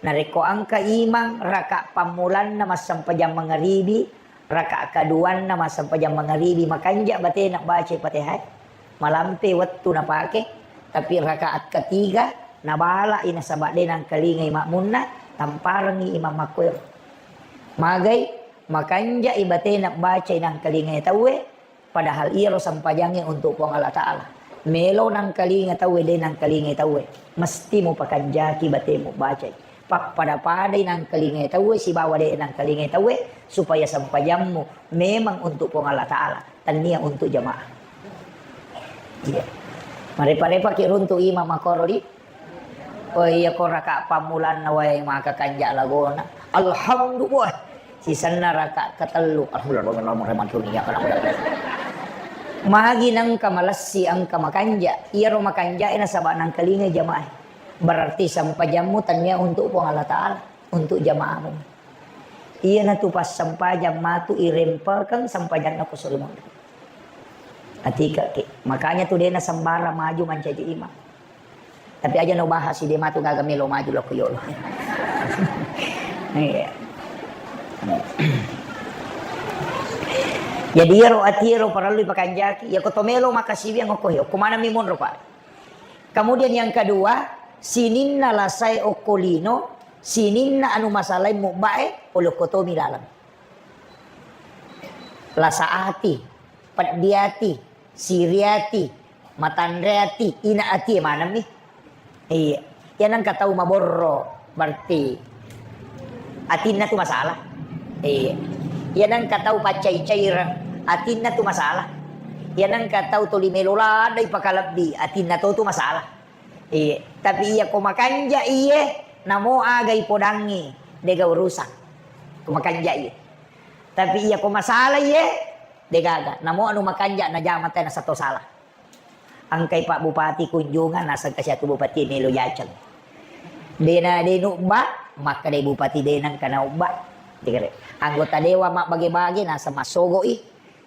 Narekko engka imang raka pammulanna massempajang mangaribi, raka kaduanna massempajang mangaribi, makanja batena bacai Fatihah, malampe wettu napake, tapi rakaat ketiga nabalai nasaba de nangkalingai makmunna, tamparengngi imang makkoero. Magai, makanjai batena bacai nangkalingai tauwe, padahal iyaro sempajangnge untuk Puang Allah Ta'ala. Melo nangkalinga tauwe, de nangkalinga tauwe, mesti mupakanjaki batemu bacai. Pappada-padai nangkalinga tauwe sibawa de nangkalinga tauwe, supaya sempajammu memang untuk Puang Allah Ta'ala, tania untuk jamaah. Iya. Marepa-repa ki runtu imang makoro di. Oh iya, ko raka pammulanna wae maka kanja lagona. Alhamdulillah. Sisenna raka ketellu. Alhamdulillah. Magi nengka malessi engka makanja. Iyaro makanja nasaba nangkalinga jamaah. Berarti sempajammu tania untuk Puang Allah Ta'ala, untuk jamaahmu. Iyanatu passempajang matu irempelkeng sempajanna ko suri monri. Atika ke. Makanya tu dena sembarang maju mancaji imam. Tapi aja no bahas, de matu gaga melo maju lokko yolo. Iya. Jadi iyaro ati ero parellu pakanjaki, ya ko to melo makasiwiang okko yo, ko maneng mi monro, Pak. Kemudian yang kedua, sininna lasae okko lino, sininna anu masalai mubbae, pole okko tomi laleng. Lasa ati, peddi ati, siri ati, matanre ati, ina ati, e maneng mi. Iya. Iya nengka tau maborro, berarti atinna tu masalah. Iya. Iya nengka tau paccai-caireng, atinna tu masalah. Iya nengka tau tuli melo ladai pakalebbi, atinna to tu masalah. Iya. Tapi iya ko makanja iye, namo aga ipodangngi, dega urusan. Ko makanja iye. Tapi iya ko masalah iye, degaga. Namo anu makanja najama tena sato salah. Engkai Pak Bupati kunjungan, naseng kasi atu Bupati melo jaceng. Dena de nubba, makkeda Bupati de nengka naubba. Anggota dewan mabbage-bage, naseng massogo i.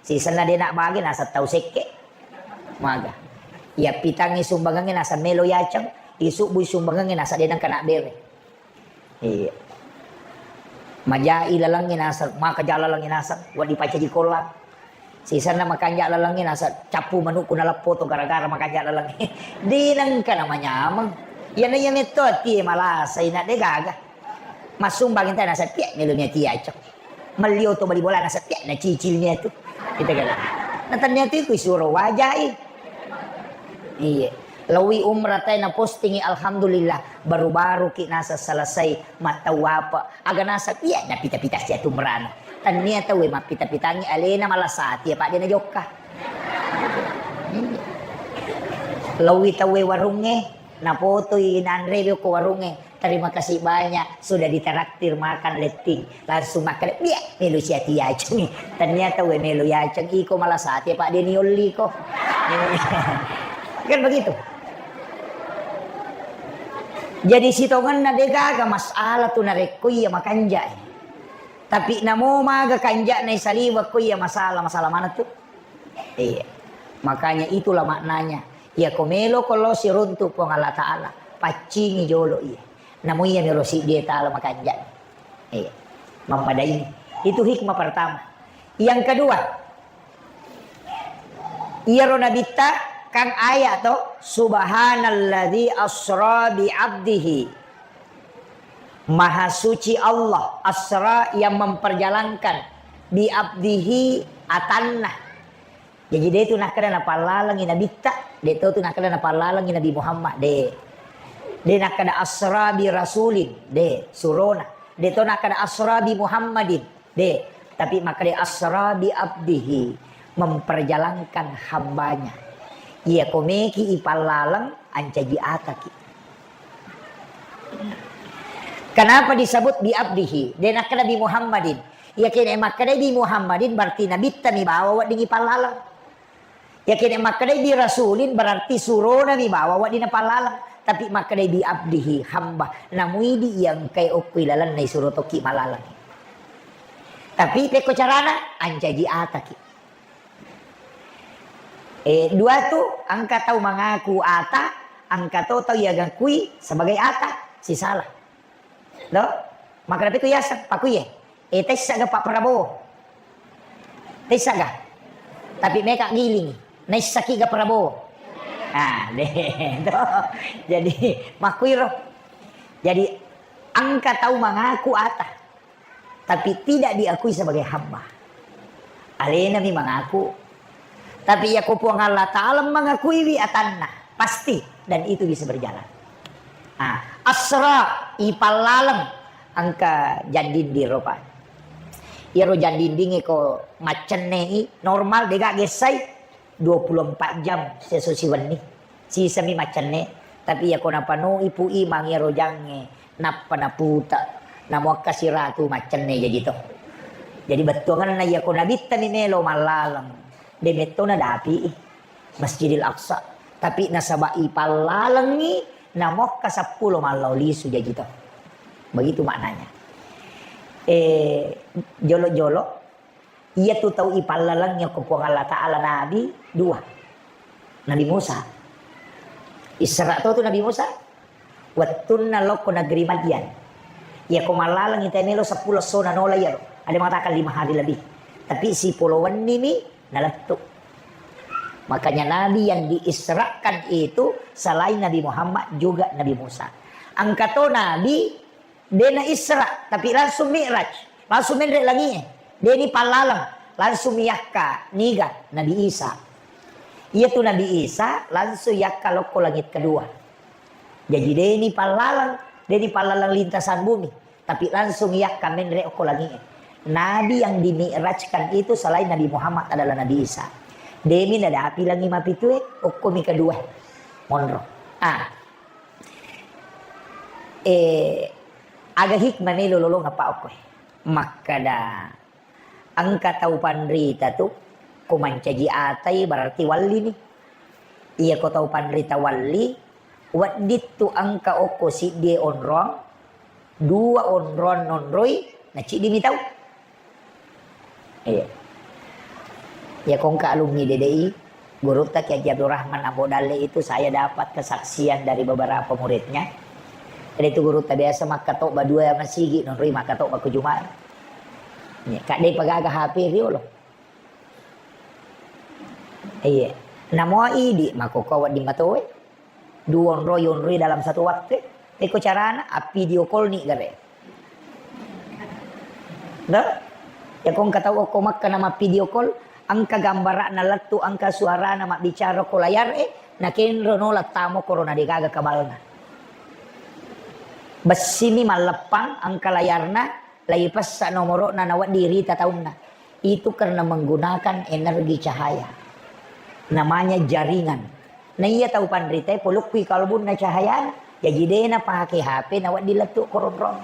Sisenna de' nabbage naseng tau sekke'. Maga. Iyappitangngi sumbangengnge naseng melo yaceng, isubbui sumbangengnge naseng de' nengka nabbere. Iya. Majai lalengnge naseng, maka ja lalengnge naseng, wedding paccaji kollang. Sisenna makanja' lalengnge naseng, cappu manukku naleppo to gara-gara makanja' lalengnge. De' nengka namanyameng. Iyana iya metto atie malasai na de' gaga. Massumbang ita naseng, "Pia' melo ni atie yaceng." Melli oto bali bola naseng, "Pia' nacicil ni atu." Kita kira. Na tennia tu ku isuro wajai. Iya. Lawi umrah tai na postingi, alhamdulillah, baru-baru ki naseng selesai mattawapa. Aga naseng, "Iya, napita-pita sia tu umrahna." Tennia tauwe mappita-pitangi alena malasati apa de' najokka. Iya. Lawi tauwe warungnge, napotoi nanre ko warungnge. "Terima kasih banyak sudah ditraktir makan letting." Langsung makkeda, "Bia, melo sia tu yaceng." Tennia tauwe melo yaceng, iko malasati apa de' niolli ko. Kan begitu. Jadi sitongenna de' gaga masalah tu narekko iya makanja'. Tapi namo maga kanja'na isaliweng ko iya masalah, masalah mana tu? Iya. Makanya itulah maknanya. Iya ko melo ko lo siruntu Puang Allah Ta'ala, paccingi jolo iya. Namo iya mero siddie tala makanja'. Iya. Mappadaini. Itu hikmah pertama. Yang kedua, iyaro nabitta kan ayat to, "Subhanalladzi asra bi abdihi." Maha suci Allah, asra yang memperjalankan, bi abdihi atanna. Jadi de' tu nakkeda napallalengi nabitta, de' to tu nakkeda napallalengi Nabi Muhammad, de'. De' nakkeda asra bi rasulin, de', surona. De' to nakkeda asra bi Muhammadin, de'. Tapi makkeda asra bi abdihi, memperjalankan hambanya. Iya ko meki ipallaleng, ancaji ataki. Kenapa disebut bi abdihi? De' nakkeda bi Muhammadin. Iya kene makkeda bi Muhammadin berarti nabitta mi bawa wedding ipallaleng. Iya kene makkeda bi rasulin berarti surona mi bawa wedding napallaleng. Tapi makkeda bi abdihi, hamba. Namuidi iya engkae okko ilalenna isuro tokki mallaleng. Tapi pekko carana, ancaji ataki. Eh, dua tu, engka tau mangaku ata, engka to tau iya gakui sebagai ata, sisala. Lo? Makkeda pitu yaseng, pakuye. Eh, tessa ga Pak Prabowo? Tessa ga? Tapi meka giling, naissaki ga Prabowo? Ah, deh, to. Jadi, makkuiro. Jadi, engka tau mangaku ata. Tapi tidak diakui sebagai hamba. Alena mi mangaku. Tapi iya ko Puang Allah Ta'ala mangakuiwi atanna, pasti dan itu bisa berjalan. Ah, asra, ipallaleng, engka jandinding ropa. Iyaro jandindingnge ko maccenne i normal de' ga gessai, dua puluh empat jam seso siwenni. Sisami maccenne, tapi iya ko napanoi Pu Imang iyaro jangnge, nappa naputa, namuakka siratu maccenne jaji to. Jadi bettuanganna iya ko nabitta mi melo mallaleng, de' metto nadapi i Masjidil Aqsa. Tapi nasaba ipallalengi, namuakka seppulo mallau lisu jaji to. Begitu maknanya. Eh, jolo-jolo, Iyatu tau ipallalengngi okko Puang Allah Ta'ala nabi dua. Nabi Musa. Isra to tu Nabi Musa. Wettunna lokko negeri Madian. Iyako mallaleng itai melo seppulo essona nola iyaro. Ada mengatakan lima hari lebih. Tapi sipolo wennimi nalettu. Makanya nabi yang diisrakan itu selain Nabi Muhammad juga Nabi Musa. Engka to nabi De' na Isra, tapi langsung Mi'raj, langsung menre' langi'e. De' ni pallaleng, langsung yakka niga Nabi Isa. Iyatu Nabi Isa langsung yakka lokko langit kedua. Jaji de' ni pallaleng, de' ni pallaleng lintasan bumi, tapi langsung yakka menre' okko langi'e. Nabi yang dimi'rajkan itu selain Nabi Muhammad adalah Nabi Isa. De' mi nadapi langi' mapitue, okko mi kedua. Monro. Ah, Eh, aga hikmah melo lolongeng pa okkoe. Makkada, engka tau panrita tu, ko mancaji atai berarti wallini. Iyako tau panrita walli, wedding tu engka okko siddie onrong, dua onrong nonroi, na ciddimi tau. Iya. Iya kongka alumni D D I, gurutta Kiai Haji Abdul Rahman Ambo Dalle itu saya dapat kesaksian dari beberapa muridnya. Jadi itu gurutta biasa makkatobba dua masigi, nonroi makkatobba ku Jumat. Iya, kadde pagaga H P riolo. Iya. Namo idi makkokko wedding matoe. Duonroi, onroi dalam satu waktu. Eko carana, a video call ni gare. Dah? Ya kong katau okko Makkah nama video call, engka gambarana lettu, engka suarana mabbicara ko layar e, nakenro no lattamo korona degaga kabalna. Bessimi malleppang engka layarna, laipessa nomoro'na nawedding rita taunna. Itu karena menggunakan energi cahaya. Namanya jaringan. Na iya tau panritae polokkui kalbunna cahayana. Jaji de napake H P nawedding lettu koronrong.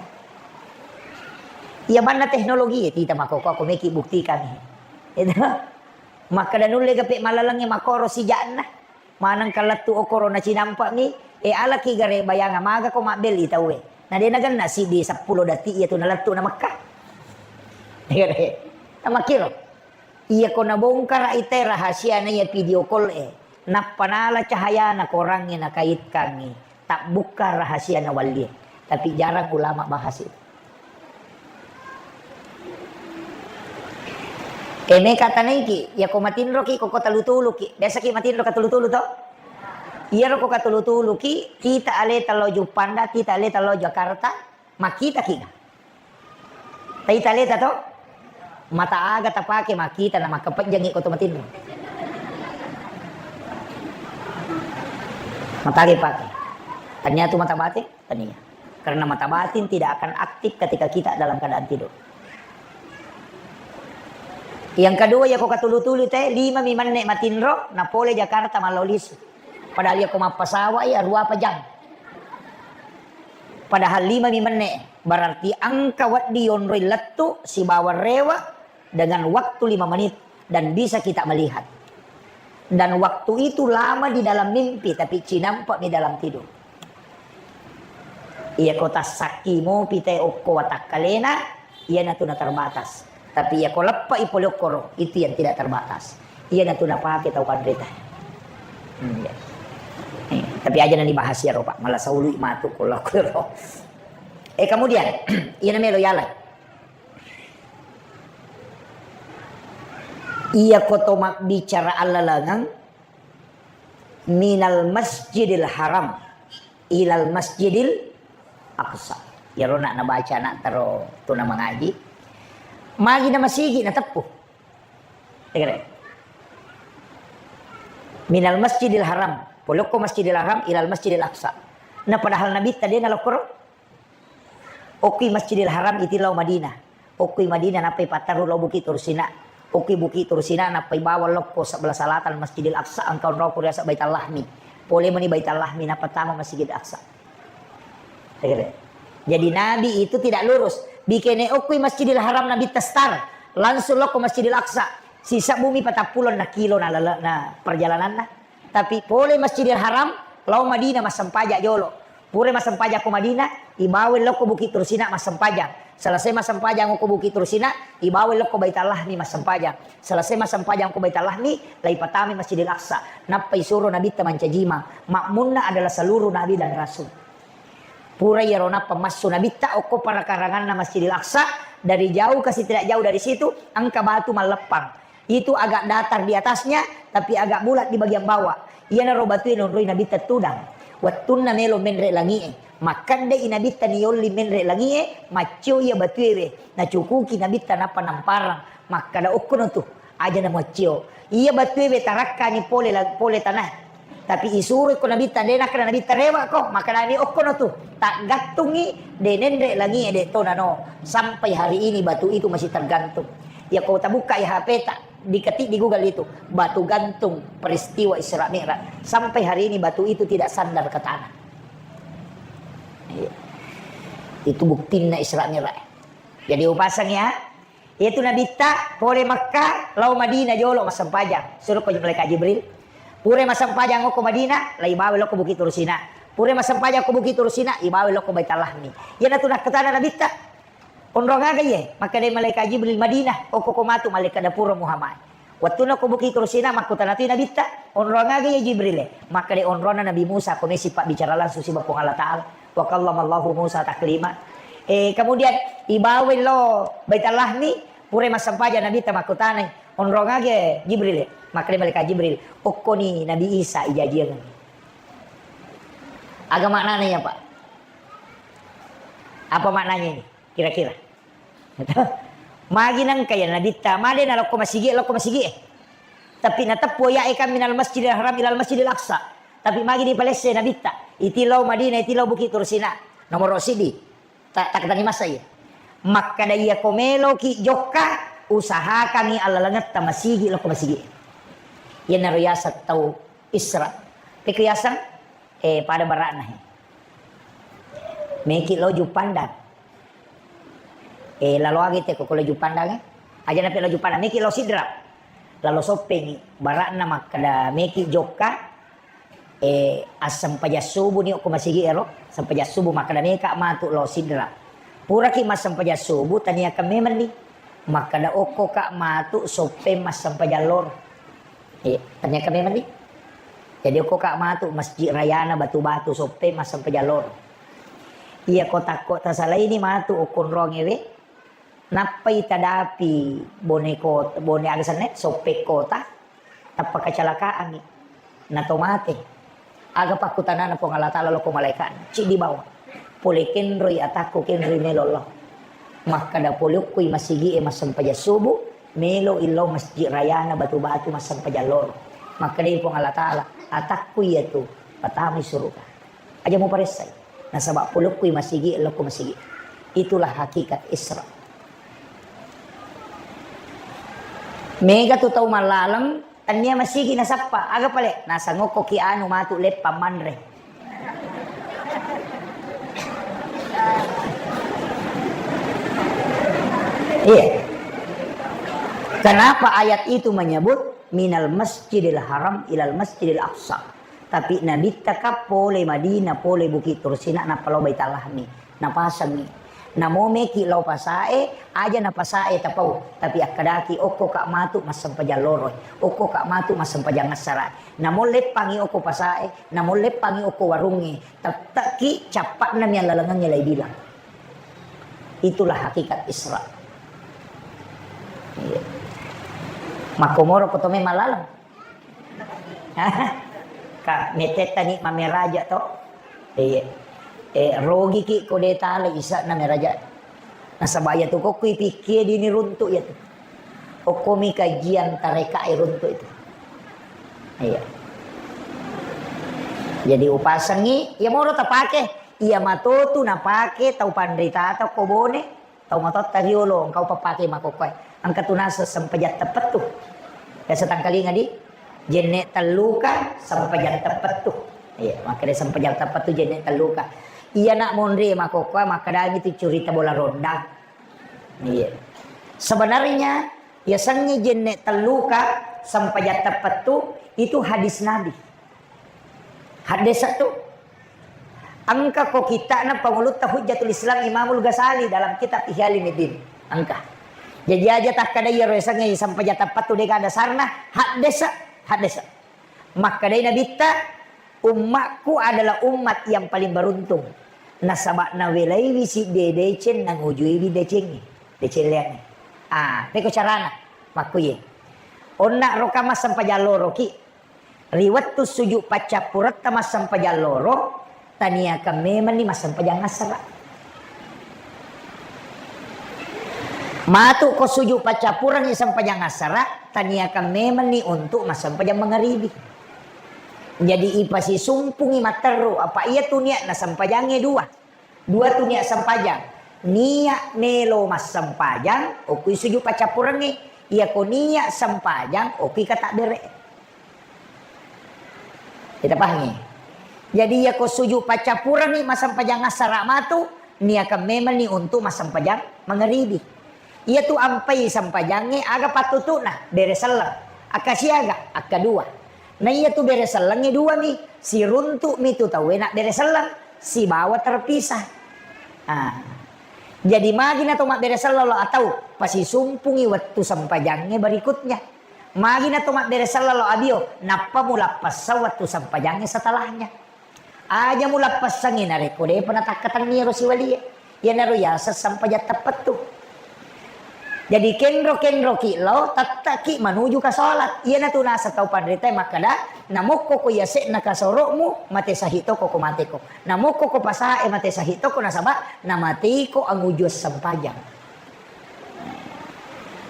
Iya manna teknologi e, tita makkokko meki buktikan. Itu. Makkeda nulle gape malalengnge makkoro sijakna. Maneng ka lettu okoro nacinampa'mi, e, alaki gare bayang maga ko mabbelli tauwe. Na de nagenna siddi seppulo detik iya tu nalettu na Mekka. Iya de. Namakkiro. Iya ko nabongkara ite rahasia na iya video call e. Nappa nala cahayana korangnge nakaitkangngi. Tabbukka rahasia na wallie. Tapi jarang ulama bahas itu. E, meka tanaiki, yako matinroki, ko, ko tulu-tuluki. Biasaki matinro katulu-tulu to? Iyaro ko katulu-tuluki, kita aleta lao Juppanda, kita aleta lao Jakarta, makkitaki. Taita aleta to? Mata aga tapake makkita na makkapejjangi ko to matinro? Mata aga pake. Tania tu mata batin? Tania. Karena mata batin tidak akan aktif ketika kita dalam keadaan tidur. Yang kedua, ya ko katulu-tulu te, lima mi menne matinro, na pole Jakarta mallau lisu. Padahal ya ko mappasawa ya, rua apa jam. Padahal lima mi menne, berarti engka wedding yonroi lettu sibawa rewa dengan waktu lima menit dan bisa kita melihat. Dan waktu itu lama di dalam mimpi, tapi cinampa mi dalam tidur. Iya ko tassakki mopi te okko watakkalena, iya natu na terbatas. Tapi iya ko leppa i pole okkoro, itu yang tidak terbatas. Iya natu na pake tau panrita. Hmm, iya. Eh, tapi aja nani bahas ya ro, Pak. Malah saului matu ko lakko ro. Eh, kemudian, iya na melo yalai. Iya ko to mabbicara allalengeng, minal masjidil haram ilal masjidil aqsa. Iyaro nak nabaca anak taro tu na mangaji. Magi na masigi na teppu. Tegere. Minal masjidil haram. Polokko masjidil haram ilal masjidil aqsa. Na padahal nabitta de na lokkoro. Okki Masjidil Haram iti lao Madinah. Okki Madinah nappai patterru lao Bukit Tursina. Okki Bukit Tursina nappai bawang lokko sebelah selatan Masjidil Aqsa, engka onroko riaseng Baitul Lahmi. Pole mani Baitul Lahmi nappa tama Masjidil Aqsa. Tegere. Jadi Nabi itu tidak lurus. Bikene okki Masjidil Haram Nabi testar, langsung lokko Masjidil Aqsa. Sisa bumi patappulo na kilo na lele-, na perjalananna. Tapi pole Masjidil Haram, lao Madinah massempajang jolo. Pura massempajang ko Madinah, ibawa lokko Bukit Tursina massempajang. Selesai massempajang ko Bukit Tursina, ibawa lokko Baitul Lahmi massempajang. Selesai massempajang ko Baitul Lahmi, lai patami Masjidil Aqsa. Nappa isuro Nabitta mancajima. Makmunna adalah seluruh nabi dan rasul. Pura iyaro nappa massu Nabitta okko parakaranganna Masjidil Aqsa, dari jauh ke setidak jauh dari situ, engka batu malleppang. Itu agak datar di atasnya, tapi agak bulat di bagian bawah. Iyanaro batue nonroi Nabitta tudang. Wettunna melo menre langi'e, makkeddai Nabitta niolli menre langi'e, maccio iya batue we, nacukuki Nabitta nappa namparang, makkeda, "Okkono tu, aja na muaccio." Iya batue we tarakkani pole la-, pole tanah. Tapi isuro ko Nabitta, de nakkeda Nabitta, "Rewa ko," makkedani, "Okkono tu." Taggattungi, de nenre langi'e, de tonano. Sampai hari ini batu itu masih tergantung. Ya ko tabukka ya H P ta, diketik di Google itu, batu gantung peristiwa Isra Mi'raj. Sampai hari ini batu itu tidak sandar ke tanah. Iya. Itu buktinna Isra Mi'raj. Jadi upasang ya, Iyatu Nabitta pole Makkah, lao Madinah jolo massempajang. Suroko malaikat Jibril. Pura massempajang okko Madinah, lai bawa lokko Bukit Tursina. Pura massempajang okko Bukit Tursina, ibawa lokko Baitul Lahmi. Iyanatu nakkatana Nabitta. Onrong aga iye? Makkeda malaikat Jibril, Madinah, okko ko matu malaikat dapura Muhammad. Wettunna ko Bukit Tursina, makkutana tu Nabitta, "Onrong aga iya Jibril e?" Makkeda, "Onronna Nabi Musa, ko mesi pabbicara langsung siba Puang Allah Ta'ala. Wa kallamallahu Musa taklima." Eh, kemudian ibawai lo Baitul Lahmi, pura massempajang Nabitta makkutanai, "Onrong aga Jibril e?" Makkeda malaikat Jibril, "Okkoni Nabi Isa ijajiang." Aga maknana iya, Pak? Apa maknanya ini? Kira-kira. Magi nengka iya Nabitta, made nalokko masigi, lokko masigi e. Tapi nateppu iya e kan minal Masjidil Haram ilal Masjidil Aqsa. Tapi magi dipalesse Nabitta, iti lao Madinah, iti lao Bukit Tursina. Nomoro sidi. Ta-, takkatani masa iya. Makkada iya ko meloki jokka, usahakangi allalengetta masigi, lokko masigi. Iyanaro yaseng tau Isra. Pekko yaseng, eh, pada bara'na he. Meki lo Juppandang. Eh, lalo agi te ko lo Juppandang, eh. Aja nape lo Juppandang, meki lo Sidrap. Lalo Soppengi, bara'na makkada meki jokka, eh, assempajang subuh ni okko masigi ero, sempajang subuh makkada meka matu lo Sidrap. Puraki massempajang subuh, taniakan memang ni. Makkada okko ka matu Soppeng massempajang loro. Eh, taniakan memang ni. Jadi okko ka matu Masjid Rayana Batu-Batu Soppeng massempajang loro. Iya ko takko tasalaini matu okko onrong ewe, nappai tadapi Bone Kot-, Bone aga senna, Soppeng Kota, tappa kecelakaan i. Nato mate. Aga pakkutanana Puang Allah Ta'ala lokko malaikatna? Ciddi bawang. Pole kenroi atakku, kenroi melo lo. Makkada pole okkoi masigi e massempajang subuh, melo illau Masjid Rayana Batu-Batu massempajang loro. Makkedai Puang Allah Ta'ala, atakku iyatu, patamai suruga. Aja muparessai. Nasaba pole okkoi masigi, lokko masigi. Itulah hakikat Isra. Mega tu tau mallaleng, tania masigi nasappa. Aga pale? Nasangokko ki anu matu leppang manre. Iya. Kenapa ayat itu menyebut minal Masjidil Haram ilal Masjidil Aqsa? Tapi Nabitta ka pole Madinah, pole Bukit Tursina, nappa lao Baitul Lahmi, napasengi. Namo meki lao pasae, aja napasae tapau, tapi akkadaki okko ka matu massempajang loro, okko ka matu massempajang assara. Namo leppangi okko pasae, namo leppangi okko warungnge, tette'ki cappa'na mi allalengengnge lai bilang. Itulah hakikat Isra. Iya. Makkomoro ko tome malaleng. Ka, metettani mameraja to. Iya. Eh, rogiki ko de tale isa'na meraja. Nasaba iyatu kokko ipikkie dini runtu iyatu. Okkomi kajian tareka e runtu itu. Iya. Jadi upasengi, iya moro tapake, iya matotu napake tau panritata ko Bone. Tau matotta riolo, engka upappake makkokkoe. Engka tu naseng sempajang teppettu. Biasa tangkalinga di, jenne telluka sempajang teppettu. Iya, makkeda sempajang teppettu jenne telluka. Iya nak monri makkokkoe, makkedami tu curita bola ronda. Iya. Sebenarnya, yasengnge jenne telluka sempajang teppettu itu hadis Nabi. Haddesa tu. Engka ko kitta'na pangulutta Hujjatul Islam Imamul Ghazali dalam kitab Ihya Ulumuddin. Engka. Jaji aja takkada iyaro yasengnge sempajang teppettu de gaga dasarna, haddesa, haddesa. Makkedai Nabitta, "Ummakku adalah umat yang paling beruntung. Nasaba nawelaiwi sidde deceng, nangujuiwi decengnge, deceng leangnge." Ah, peko carana? Makkuye. Onna roka massempajang loroki. Ri wettu sujud paccappuretta massempajang loro, taniakan memenni massempajang assara. Matu ko sujud paccappurengngi sempajang assara, taniakan memenni untuk massempajang mangaribi. Jadi ipasisumpungi matteru, apa iya tu niatna sempajangnge dua. Dua tu niat sempajang. Niat melo massempajang, okui sujud paccappurengnge. Iyako niat sempajang, okui katabbere. Kita pahangi? Jadi iyako sujud paccappurengngi massempajang assara matu, niakan memenni untuk massempajang mangaribi. Iyatu ampai sempajangnge aga pattutu'na? Bere selleng. Akka siaga? Akka dua. Na iyatu bere sellengnge dua mi, siruntu mi tu tauwe na bere selleng, sibawa terpisah. Ah. Jadi magi na to mabbere selleng lo atau pasisumpungi wettu sempajangnge berikutnya. Magi na to mabbere selleng lao abio, nappa mulappessang wettu sempajangnge setelahnya. Aja mulappessangngi narekko depa natakkatenni ero siwalie. Iyanaro yaseng sempajang teppettu. Jadi kenro-kenroki lao, tetteki manuju ka salat. Iyanatu naseng tau panritae makkeda, namokko ko yase'na kasoro'mu, mate sahih toko ko mateko. Namokko ko pasahae, mate sahih toko nasaba namateiko angujuang sempajang.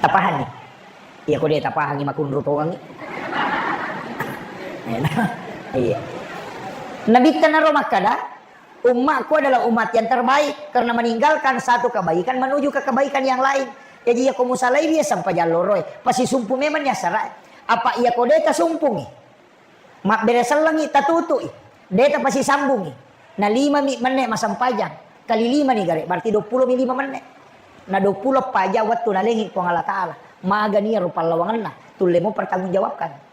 Tapahanni? Iya, ko de tapahangi, makunru tongangi. Iya. Nabitta naro makkeda, "Ummatku adalah umat yang terbaik karena meninggalkan satu kebaikan menuju ke kebaikan yang lain." Jaji, iya ko musalaiwi sempajang loroe, pasisumpu memang ni assarae. Apa iya ko de tasumpungi? Mabbere sellengngi, tatutu'i. De tapasisambungngi. Na lima mi menne masempajang. Kali lima ni gare, berarti dua puluh mi lima menne. Na dua puluh paja wettu nalengi Puang Allah Ta'ala. Magani ero pallawangenna. Tulle mo pertanggungjawabkan.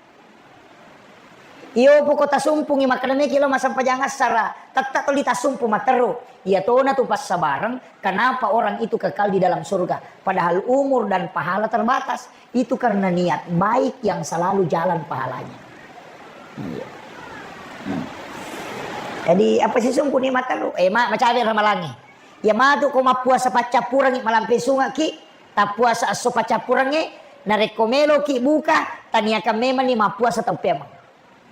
Iyo poko tasumpungi makkeda meki lo masempajang assara. Tetta toli tasumpu matteru. Iya tona tu passabareng. Kenapa orang itu kekal di dalam surga? Padahal umur dan pahala terbatas. Itu karena niat baik yang selalu jalan pahalanya. Iya. Hmm. Jadi, apa sisungku nikmat terru? Eh, ma-, macawe ramalangi. Ya matu ko mappuasa paccappurangi, malampe sungaki, tappuasa esso paccappurangi, narekko meloki buka, taniakan memang ni mappuasa tau pemang.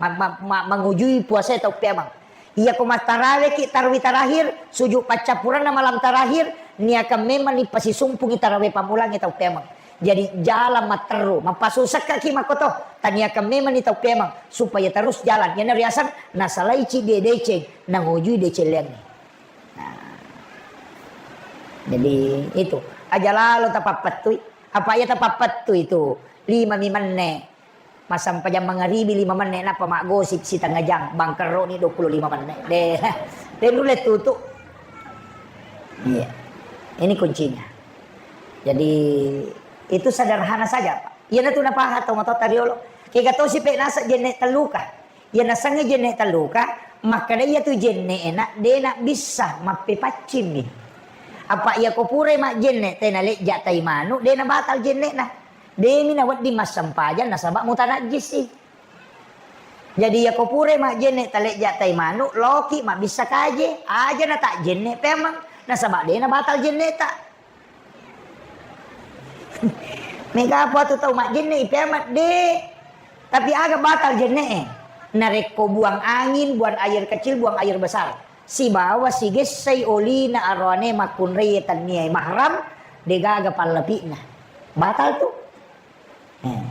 Ma-, ma-, ma-, mangujui puasae tau peamang. Iya ko mattaraweki, tarwi tarakhir, sujud paccappuranna malam tarakhir, niakan memang ni pasisumpungi tarawe pammulangnge tau peamang. Jadi jalan matteru, mappasusekkaki makkoto, taniakan memang ni tau peamang supaya terus jalan. Iyana riaseng nasalai ciddi deceng, nangujui deceng leangnge. Nah. Jadi itu, aja lalo tapappettui. Apa iya tapappettui tu? Lima mi menne. Massempajang mangaribi lima menne, nappa maggosip sitengnga jang, bangkerroni dua puluh lima menne. De, de nulle tutu. Iya. Ini kuncinya. Jadi, itu sederhana saja, Pak. Iyanatu napaha tau matoa tariolo. Kega tosi pe naseng jenne telluka. Iya nasengnge jenne telluka, makkeda iyatu jenne ena de nabbissa, mappepaccimmi. Apa iya ko purai majjenne tena lejja tai manu, de nabatal jennena. Demi nawedding massempajang nasaba mutanajjisi. Jadi, iyako purai majjenne talejja tai manu, loki mabbissa kaje, aja natajjenne peamang, nasaba de nabatal jenneta. Mega apa tu tau majjenne i peamang, de. Tapi aga batal jenne e? Narekko buang angin, buang air kecil, buang air besar. Sibawa sigessai olina aroane makkunrai tannia mahram, degaga pallapi'na. Batal tu. Eh.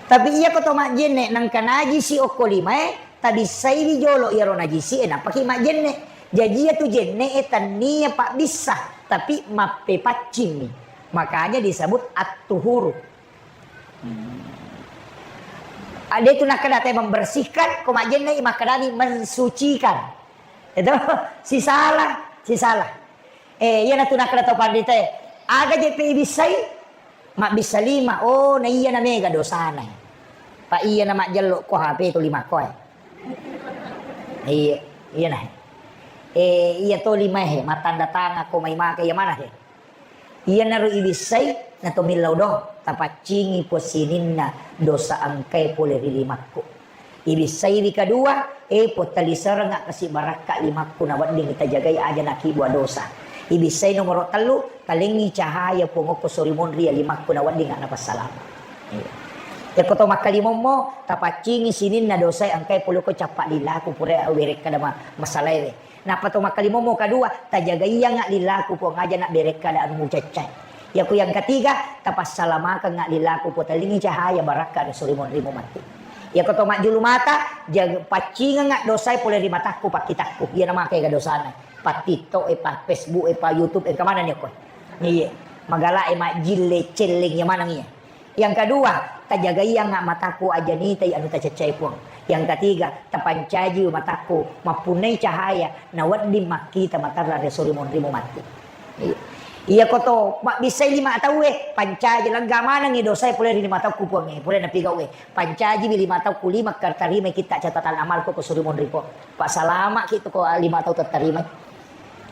Tapi iyako to majjenne nangka najisi okko limae, tabissaiwi jolo iyaro najisi e, nappaki majjenne. Jaji iyatu jenne e tannia pabbissa, tapi mappepaccingmi. Makanya disebut at-tuhuru. Hmm. Ade tu nakkeda te membersihkan, ko majjenne i makkedani mensucikan. Itu sisala, sisala. Eh, iyanatu nakkeda tau panritae, aga je pe ibissai? Mabbissa lima. Oh, na iya na mega dosana. Pa iya na majjello ko H P to lima ko e. Iya, iya na. Eh, iya to lima he, mattanda tangan ko mai maka iya mana he? Iyanaro ibissai, na to millau do, tapaccingi Puang sininna dosa engkae pole ri limakku. Ibissaiwi kadua, e Puang taliserengnga kasi barakka limakku nawedding tajagai aja nakibua dosa. Ibissai nomoro tellu, talengngi cahaya Puang okko sori monri ya limakku nawedding napassalama. Iya. Yakko to makkalimommo, tapaccingi sininna dosae engkae pole ko cappa lilaku pura werekkada ma-, masalaewe. Nappa to makkalimommo kadua, tajagaiyangnga lillaku Puang aja nabberekkada anu mucaccai. Yako yang ketiga, tapassalamakeng lillaku Puang talingi cahaya barakka ri sorimu matti. Yako to majjulu mata, jag-, paccingengnga dosae pole ri matakku, pakkitakku. Iya namake ga dosana. Pattitto e, pa Facebook e, pa YouTube e, kemana ni ko? Iya. Magala e majjille celleng iya maneng iya. Yang kedua, tajagaiyangnga mataku aja nitai anu tacaccai Puang. Yang ketiga, tapancaji matakku mappunnai cahaya nawedding makkita materra ri sorimu matti. Iya. Iya koto mabbissai lima tauwe, pancaji lega manengngi dosae pole ri lima tauku Puangnge, pole napigauwe. Pancajiwi lima tauku lima, tarimai kitta catatan amalku ko sorimu Puang. Passalamaki tu ko lima tau tattarimai.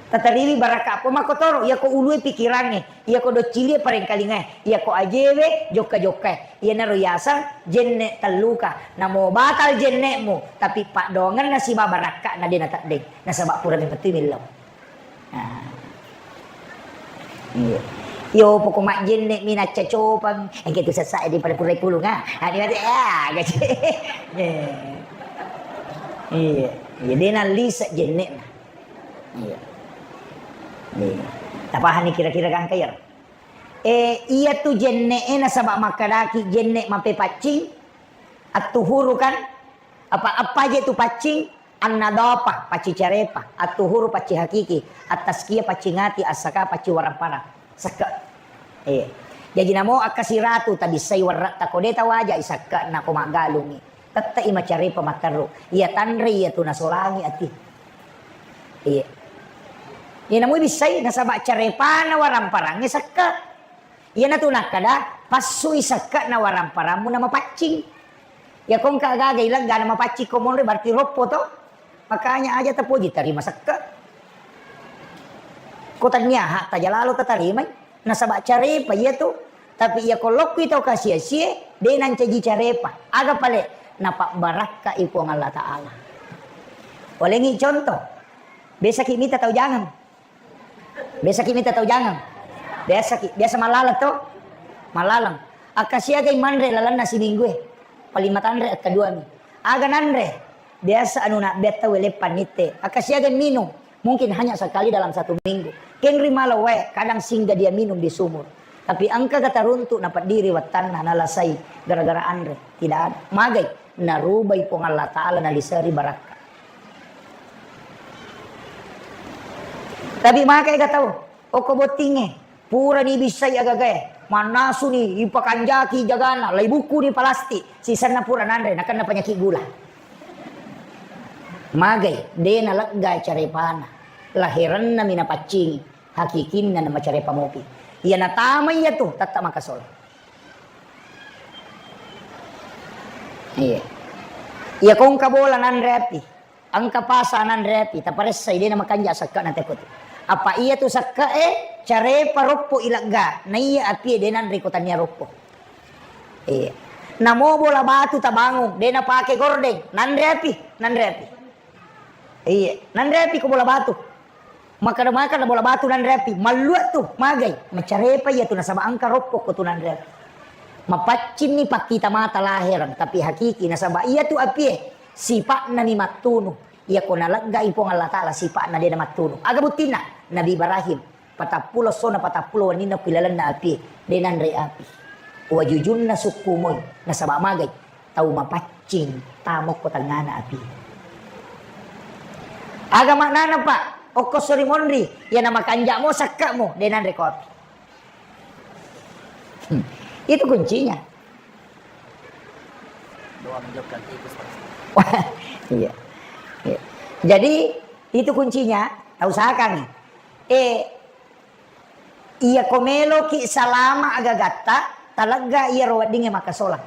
Tatariwi barakka apa makkotoro, iyako ulue pikirangnge, iyako doccilie parengkalingae, iyako ajewe jokka-jokkae. Iyanaro yaseng jenne telluka. Namo batal jenne'mu, tapi paddoangenna siba barakka'na de nateddeng. Nasaba pura memettu millau. Nah. Iya. Yo poko majjenne mi nacca copang. Engke tu sessa di pada pura pulung ah. Ani mate ah gaji. Iya. Iya. Iya de nallise jenne'na. Iya. Iya. Tapahani kira-kira gangka iyaro? Eh, iyatu jenne'e nasaba makkadaki jenne mapepaccing, attuhuru kan? Apa, apa aja tu paccing? Annadhafah, paccing carepa, attuhuru, paccing hakiki, at-tazkiyah, paccing ati, as-zakah, paccing waramparang. Sekke. Iya. Jaji namo akkasiratu tabissai warratta ko de tawajai sekke nako maggalungi. Tette'i macarepa matteru. Iya tanre iyatu nasolangi ati. Iya. Iya namu bissai nasaba carepana waramparangnge sekke. Iyanatu nakkada passui sekke na waramparammu na mapaccing. Iya kongka gaga ilegga na mapaccing ko monre berarti roppo to. Makanya aja tapoji tarima sekke. Ko tania hak tajalalo tatarimai. Nasaba carepa iyatu, tapi iya ko lokkui tau kasi-asie, de nancaji carepa. Aga pale? Napabbarakkai Puang Allah Ta'ala. Walengi contoh, besaki mita tau jangang. Besaki mita tau jangang. Biasaki, biasa malaleng to? Malaleng. Akkasiagai manre lalenna siminggue. Paling matanre akkaduami. Aga nanre? Biasa anu nabbeatta wele pannitte. Akkasiagai minum. Mungkin hanya sekali dalam satu minggu. Kenri mala wae, kadang singgah dia minum di sumur. Tapi engkaga taruntuk napeddiri wattanna nalasai gara-gara anre? Tidak ada. Magai? Narubai Puang Allah Ta'ala naliseri barakka. Tapi magai ga tau, okko bottingnge, purani bissai agagae, mannasuni, ipakanjaki jagana, laibukkuni palastik, sisenna pura nanre, nakenna penyakit gula. Magai, de nalegga carepana. Laherennami napaccingi, hakikinna namacarepa mopi. Iya natama iyatu, tette makasola. Iya. Iya kongka bola nanre api, engka pasa nanre api, taparessai de namakanja sekkana teko tu. Apa iyatu sekke'e carepa roppo ilegga, naiya apie de nanre ko tania roppo. Iya. Namo bola batu tabangung, de napake gordeng, nanre api, nanre api. Iya, nanre api ko bola batu. Makkada-makkada bola batu nanre api, mallua tu, magai, macarepa iyatu nasaba engka roppo ko tu nanre api. Mapaccinni pakkita mata lahereng, tapi hakiki nasaba iyatu apie sipa'nami mattunu. Iyako naleggai Puang Allah Ta'ala sipa'na de namattunu. Aga buttinna? Nabi Ibrahim. Patappulo essona, patappulo wenninna ku ilalenna api, de nanre api. Wajujunna sukku moi, nasaba magai, tau mapaccing tamokko tengngana api. Aga maknana, Pak? Okko sori monri, iya namakanja'mo, sakka'mo, de nanre ko api. Hmm. Itu kuncinya. Doang jokka tikus pasti. Iya. Iya. Jadi itu kuncinya, tau sakangi. Eh, iya ko meloki salama agagatta, talegga iyaro weddingnge makkasolang.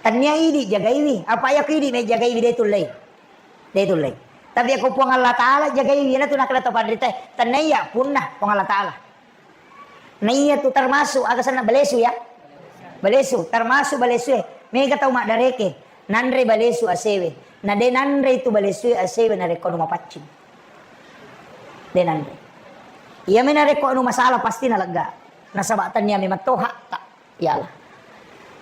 Tania idi jagaiwi, apa iya ko idi me jagaiwi de tullei. De tullei. Tapi ako Puang Allah Ta'ala jagaiwi, iyanatu nakkeda to panritae, tania iya punna Puang Allah Ta'ala. Naiya tu termasuk aga senna balesu ya? Balesu, termasuk balesu e. Mega tau maddareke, nanre balesu asewe. Na de nanre itu balesu e asewe narekko anu mapaccing. De nanre. Iya me narekko anu masalah pasti nalegga. Nasaba tania memang to hakta. Ya Allah.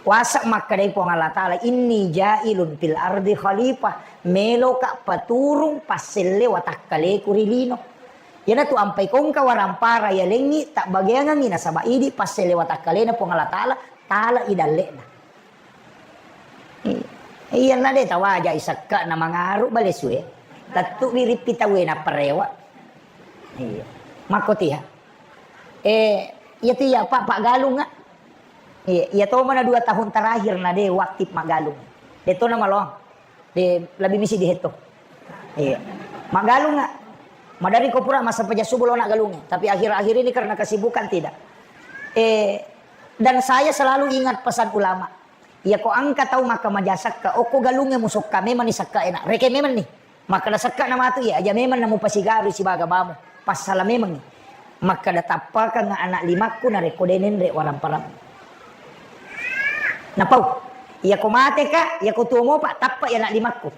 Kuasa makkedai Puang Allah Ta'ala, "Inni ja'ilun fil ardi khalifah." Meloka paturung passelle watakkaleku ri lino. Iyanatu ampai kongka warampara yalengngi tabbageangengngi nasaba idi passelle watakkalena Puang Allah Ta'ala, tala idalle'na. Iya, na de tawajai sekka na mangaru balesue. Tettu wirippi tauwe napparewa. Iya. Makkotiha. Eh, iya tu iya, Pak, Pak Galung, ah. Iya, iya to mana dua tahun terakhir na de waktu maggalung. De to na maloang. De lebih misi di heto. Iya. Maggalung, ah. Madari ko pura masa peja subuh lo nak galung. Tapi akhir-akhir ini karena kesibukan tidak. Eh, dan saya selalu ingat pesan ulama. Iya ko engka tau maka majasakka, okko galungnge musokka memang ni sakka enak. Reke memang ni. Makkeda sekka na matu iya, aja memang na mupasigaru sibaga mamo. Passala memeng. Makkeda, "Tappakeng anak limakku narekko de' nenre' waramparang." Napau, "Iyako mateka, iyako tuo mopa, tappai anak limakku.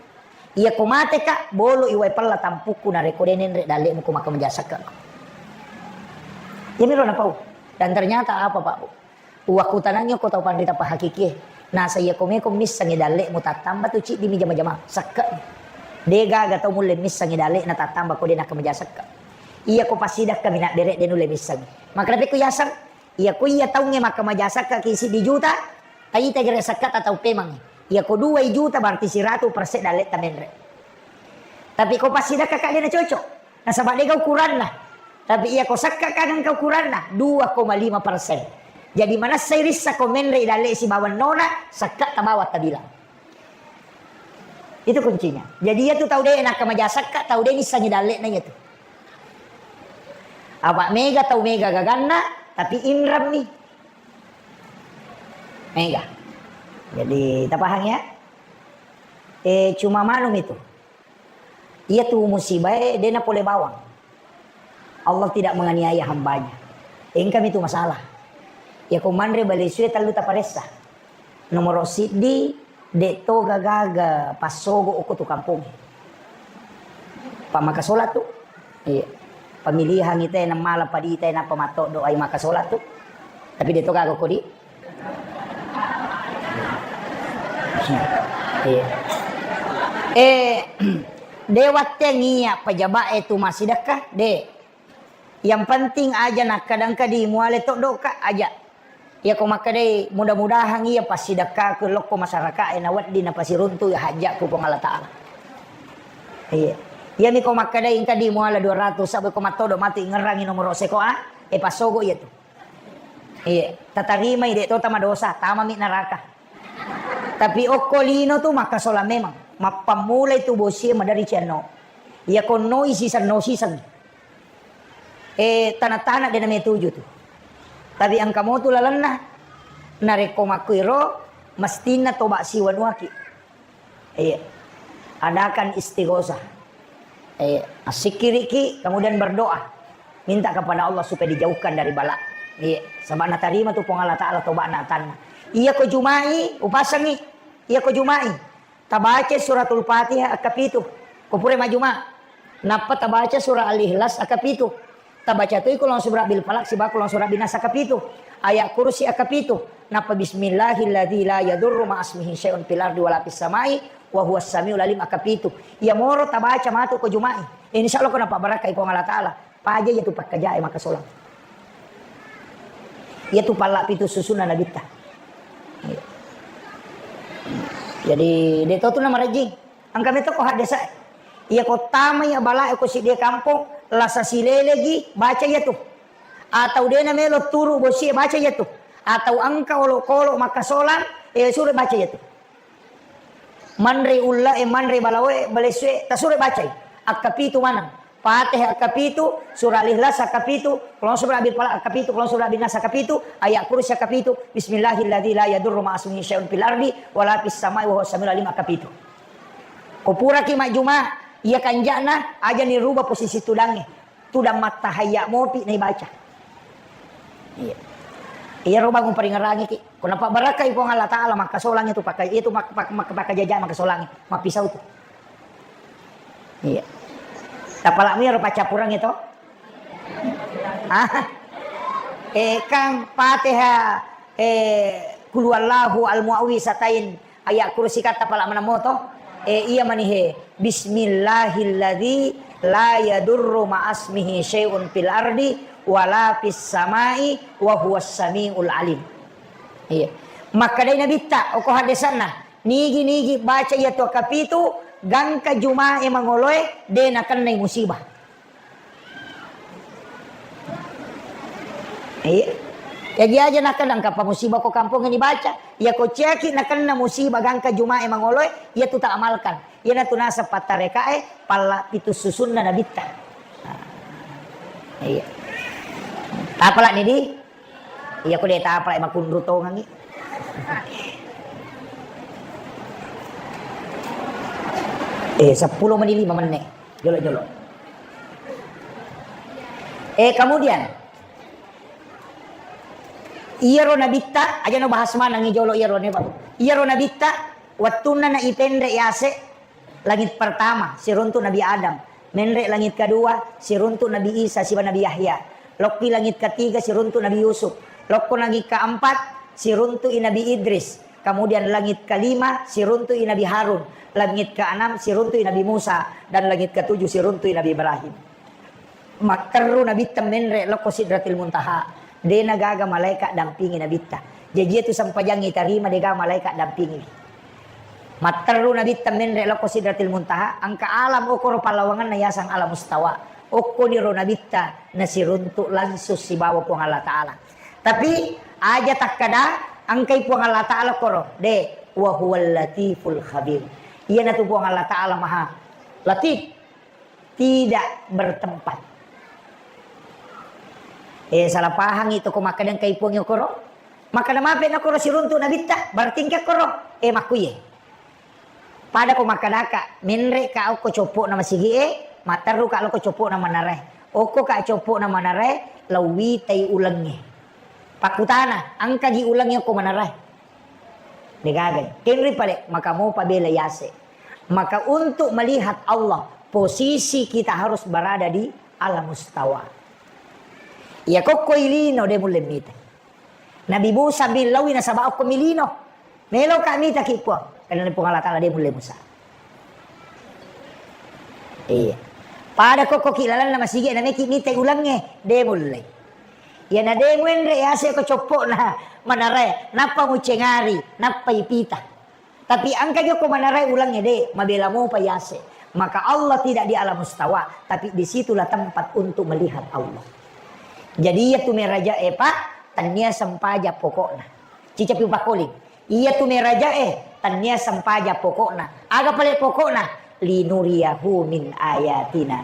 Iyako mateka, boloi wae pella tampukku narekko de' nenre' dalle'mu ko makkamaja sakka." Iyamiro napau. Dan ternyata apa, Pak, Bu? Uwakkutanangngi ko tau panrita pahakikie. Nasa iyako meko missengngi dalle'mu tattamba tu ciddimi jama-jama. Sakka. De' gaga tau mulle missengngi dalle'na tattamba ko de' nakkamaja sakka. Iyako passidakka mi nabbere de' nulle missengngi. Makkeda pekko yaseng, iyako iya taungnge makkamaja sakka ki siddi juta, taita gere sakka ta tau pemangngi. Iyako dua juta berarti siratu persen dalle'ta menre'. Tapi ko passidakka ka de' nacocok. Nasaba de' ga ukuranna. Tapi iyako sakka ka engka ukuranna, dua koma lima persen. Jadi manessai rissa ko menre' dalle'e sibawa nona, sakka tabawa tabilang. Itu kuncinya. Jadi iyatu tau de' nakkamaja sakka, tau de' nissengngi dalle'na iyatu. Apa mega tau mega gaganna, tapi inrammi. Mega. Jadi tapahang ya? Eh, cuma manum itu. Iyatu musibae de' napole bawang. Allah tidak menganiaya hambanya. Engkami tu masalah. Iyako manre bale sue tellu taparessa. Nomoro siddi, de' to gaga passogo okko tu kampongnge. Pammakasola tu. Iya. Pamilihang ite namala padita nappa matoddo ai makasola tu. Tapi de' to gaga kodi. Iya. Eh, de' watteng iya pejabat e tu massidekka, de'. Yang penting aja nakkadangka di muale toddoka aja. Iyako makkedai mudah-mudahan iya passidekkaku lokko masyarakat e nawedding napasiruntu iya hajjakku Puang Allah Ta'ala. Iya. Iyami ko makkedai engka di muala dua ratus, sabbe ko mattodo matu ingerangi nomoro seko a, e passogo iya tu. Iya, tatarimai, de' to tamadosa, tamami neraka. Tapi okko lino tu makkasolang memang. Mappammulai tu bosie maderi cianno. Iya konnoi siseng no siseng. Eh, tana-tana de' nametuju tu. Tapi engka motu lalenna. Narekko makkuiro, mestinna toba siwanuaki. Iya. Adakan istighosah. Iya. Assikkiriki, kemudian berdoa. Minta kepada Allah supaya dijauhkan dari bala. Iya. Sabab natarima tu Puang Allah Ta'ala toba'na atanna. Iya ko Jumai, upasangi. Iya ko Jumai. Tabaca suratul Fatihah akkapitu. Ko pura majjuma. Nappa tabaca surah Al-Ikhlas akkapitu. Tabaca toi Qul a'udzu birabbil falaq sibawa Qul a'udzu birabbin nas akkapitu. Ayat kursi akkapitu. Nappa bismillahilladzi la yadurru ma'asmihi syai'un fil ardi wala fis samai wa huwas samiul alim akkapitu. Iya moro tabaca matu ko Jumai. Insya Allah ko napabarakai Puang Allah Ta'ala. Paja iya tu pakkajae makkasolang. Iya tu palla pitu susunna nabitta. Iya. Jadi, de' to tu namarajing. Engka meto ko haddesa. Iya ko tamai abala ko siddi kampong, lasa silelegi, baca iya tu. Atau de' namelo turu bosi, baca iya tu. Atau engka olokolo makkasolang, eh, sure baca iya tu. Manre ulla e, manre balawo e, balessu e, tasure bacai. Akkapitu maneng. Fatihah akkapitu, surah Al-Ikhlas akkapitu, Qul a'udzu birabbil falaq akkapitu, Qul a'udzu birabbin nas akkapitu, ayat kursi akkapitu, bismillahilladzi la yadurru ma'asmihi syai'un fil ardi wala fis samai wa huwas samiul alim akkapitu. Ko puraki majjuma, iya kanja'na aja ni rubah posisi tudangnge. Tudang mattahayya mopi naibaca. Iya. Iyaro bangung paringerangiki. Ko napabarakai Puang Allah Ta'ala, makkasolangi tu pakai, itu mak-, mak-, mak-, makkajaja makkasolangi, mappisau tu. Iya. Tapalak miro paccappurangi to. Ah. Eh, kang Fatihah, eh, Qul huwallahu al-mu'awwizatain, ayat kursi katta pala manammo to. Eh, iya manihe. Bismillahilladzi la yadurru ma'asmihi syai'un fil ardi wala fis samai wa huwas samiul alim. Iya. Makkedai Nabitta, oko haddesanna, nigi-nigi baca iya tu akkapitu, gangka Jumae mangoloe, de' nakennai musibah. Iya. Jaji aja nakennang kapang musibah ko kampongnge dibaca. Iya ko ciaki nakenna musibah gangka Jumae mangoloe, iya tu taamalkan. Iyana tu naseng pattarekae palla pitu susunna nabitta. Nah. Iya. Tapalak ni di? Iya ko de' tapalak makunru tongangi. Eh, seppulo meni lima menne. Jolo-jolo. Eh, kemudian, iyaro nabitta, aja no bahas maneng jolo iyaro ne, Pak. Iyaro nabitta, wettunna na ipenre yase, langit pertama, siruntu Nabi Adam. Menre langit kedua, siruntu Nabi Isa siba Nabi Yahya. Lokki langit ketiga, siruntu Nabi Yusuf. Lokko langit keempat, siruntu i Nabi Idris. Kemudian langit kelima, siruntu i Nabi Harun. Langit keenam, siruntu i Nabi Musa. Dan langit ketujuh, siruntu i Nabi Ibrahim. Matterru nabitta menre lokko Sidratil Muntaha. De nagaga malaika dampingi nabitta. Jaji itu sempajangi tarima dega malaika dampingi. Matterru nabitta menre lokko Sidratil Muntaha, engka alam okoro pallawanganna yasang alam mustawa. Okkoniro nabitta nasiruntuk langsung sibawa Puang Allah Ta'ala. Tapi aja takkada engkai Puang Allah Ta'ala koro. De, wa huwal latiful khabir. Iyanatu Puang Allah Ta'ala maha latif, tidak bertempat. Eh, salah pahang itu ko makkeda engkai Puang okoro. Makkeda mape nakoro siruntuk nabitta, berarti engka koro. Eh, makkuye. Pada ko makkedaka, menre ka okko coppo'na masigi e, matterru ka lokko coppo'na manarae. Okko ka coppo'na manarae, lauwitai ulengnge. Pakkutana, engkagi ulengnge okko manarae? Degaga. Kenri pale, maka mopa bela yase. Maka untuk melihat Allah, posisi kita harus berada di alam mustawa. Iya kokko ilino de mulle mita. Nabi Musa billawi nasaba okko milino. Melo ka mita ki Puang. Karena Puang Allah Ta'ala de mulle Musa. Iya. Pada kokko ki lalanna masigi na meki mita ulengnge de mulle. Iya na de muenre yase ko coppo'na manarae, nappa mucengari, nappa ipita. Tapi engka jokko manarae ulengnge de, mabela mopa yase. Maka Allah tidak di alam mustawa, tapi disitulah tempat untuk melihat Allah. Jadi iya tu meraja e Pak, tania sempaja pokokna. Cicapi upakkoling. Iya tu meraja e, tania sempaja pokokna. Aga pale pokokna? Linuriyahu min ayatina.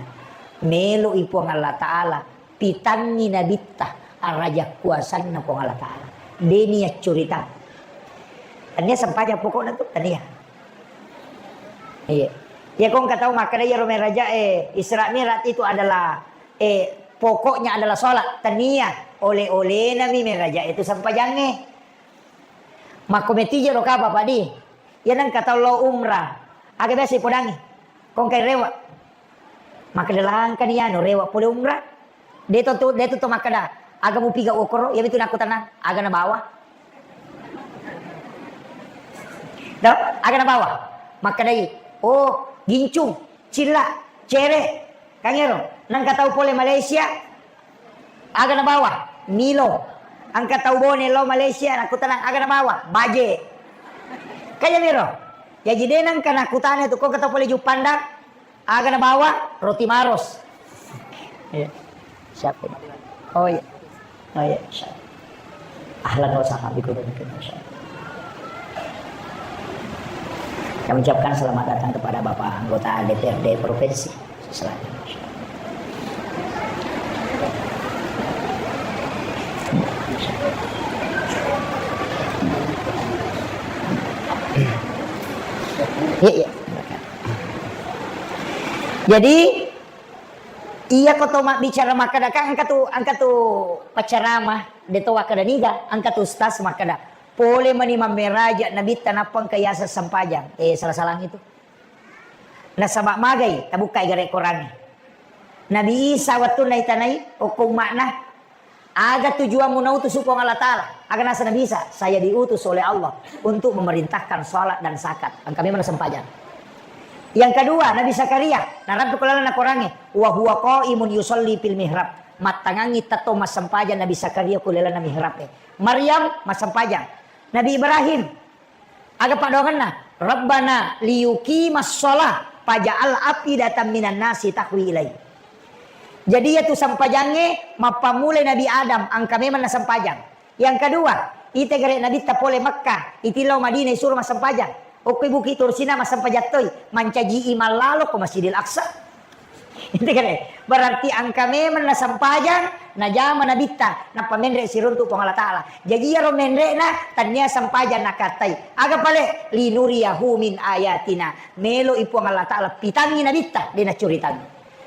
Melo i Puang Allah Ta'ala pitangngi nabitta araja kuasanna Puang Allah Ta'ala. Deni accuritang. Tania sempaja pokokna tu, tania. Iya. Ya kong katau makkeda iyaro meraja e, Isra Mi'raj itu adalah, eh, pokoknya adalah sholat. Tania, oleh-oleh nami meraja itu sempajangnge. Makko metijero ka Bapak di. Ya nang katau lo umrah. Aga biasa ipodangi. Kong kai rewa. Makkeda langkani anu rewa pole umrah. De to, to, de to, to makkeda, aga mupiga okoro, iya mitu nakkutanang, aga nabawa. Do, aga nabawa. Makkedai, oh, gincung, cilla, cere, kangero. Nangka tau pole Malaysia, aga nabawa, Milo. Angka tau Bone lo Malaysia, nakkutanang, aga nabawa, baje. Kaya miro. Jaji de nangka nakkutana tu, ko kata pole Juppandang, aga nabawa? Roti Maros. Iya. Siap. Oh iya. Oh iya, insya Allah. Ahlan wa sahlan bikum. Kami ucapkan selamat datang kepada Bapak Anggota D P R D Provinsi. Selamat. Iya, iya. Jadi, iya ko to mabbicara makkeda, kan engka tu, engka tu paccarama, de to wakkeda niga, engka tu ustaz makkeda, pole mani mammeraja nabitta nappa engka yaseng sempajang. Eh, salah-salang itu. Nasaba magai, tabukkai gare Korangnge. Nabi Isa wettunna itanai, okko umma'na, aga tujuanmu nautus Puang Allah Ta'ala? Aga nasa Nabi Isa, saya diutus oleh Allah untuk memerintahkan salat dan zakat. Engka memang sempajang. Yang kedua, Nabi Zakaria, narappi ko lalenna Korangnge, wa huwa qaimun yusalli fil mihrab. Mattangangi tetto massempajang Nabi Zakaria ko lalenna mihrab e. Maryam massempajang. Nabi Ibrahim, aga paddoangenna? Rabbana liyuqimas shalah faj'al af'idatan minan nasi tahwi ilai. Jadi, iyatu sempajangnge mappammulai Nabi Adam, engka memang nasempajang. Yang kedua, ite gare Nabitta pole Mekka, iti lao Madinah isuro massempajang. Okkoi Bukit Tursina massempajang toi, mancaji imang lalo ko Masjidil Aqsa. Inti kare, berarti engka memang nasempajang, najama Nabitta, nappa menre siruntu Puang Allah Ta'ala. Jaji iyaro menre'na tania sempajang nakattai. Aga pale? Linuriyahu min ayatina. Melo i Puang Allah Ta'ala pitangi Nabitta, de nacuritangi.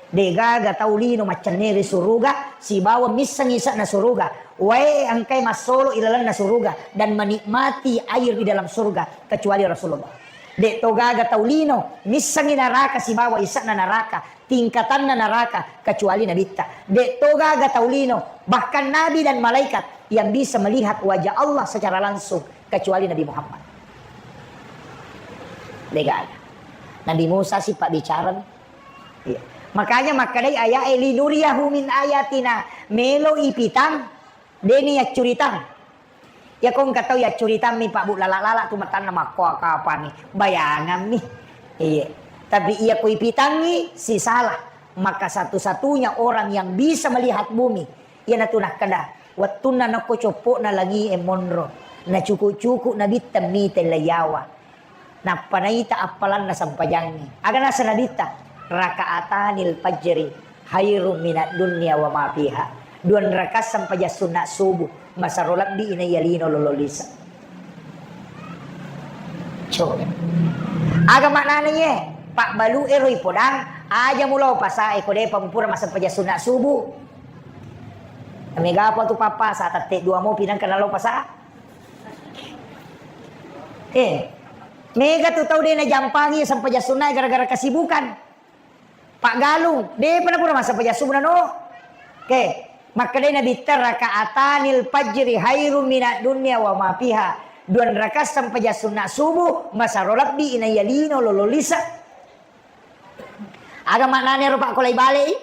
Degaga tau lino maccenneri suruga sibawa misseng ise'na suruga, wae engkae massolo ilalenna suruga dan menikmati air di dalam surga kecuali Rasulullah. De' to gaga tau lino missengi naraka sibawa ise'na naraka, tingkatanna naraka, kecuali Nabitta. De' to gaga tau lino, bahkan nabi dan malaikat yang bisa melihat wajah Allah secara langsung kecuali Nabi Muhammad. De' gaga. Nabi Musa si pabbicara. Iya. Makanya makkedai aya'e, "Linuriyahu min ayatina," melo ipitang, deni yaccuritang. Iya ko engka tau yaccuritammi, Pak, Bu, lala-lala tu matanna makkoa kapani, bayangammi. Iya. Tapi iya ko ipitangngi, sisala. Maka satu-satunya orang yang bisa melihat bumi, iyanatu nakkeda, wettunna nakko coppo'na langi'e monro, nacuku-cuku nabitta mite laiyawa. Nappa naita appalanna sempajangnge. Aga naseng Nabitta? "Raka'atanil fajri khairum minad dunya wa ma fiha." Dua rakaat sempajang sunna subuh, masero lebbi inaiya lino lolo lise. Coba. Aga maknana iye? Pabbalu ero ipodang, aja mulao pasae ko depa mupura massempajang sunna subuh. Mega apa tu papasa tette dua mopi nangka nalao pasa. Eh, mega tu tau de najampangi sempajang sunnae gara-gara kesibukan. Paggalung, depa napura massempajang subuh nano. Oke, makkedai Nabitta, "Raka'atanil fajri khairum minad dunya wa ma fiha." Dua rakaat sempajang sunna subuh, masero lebbi inaiya lino lolo lise. Aga maknana ero, Pak, ko lai balei?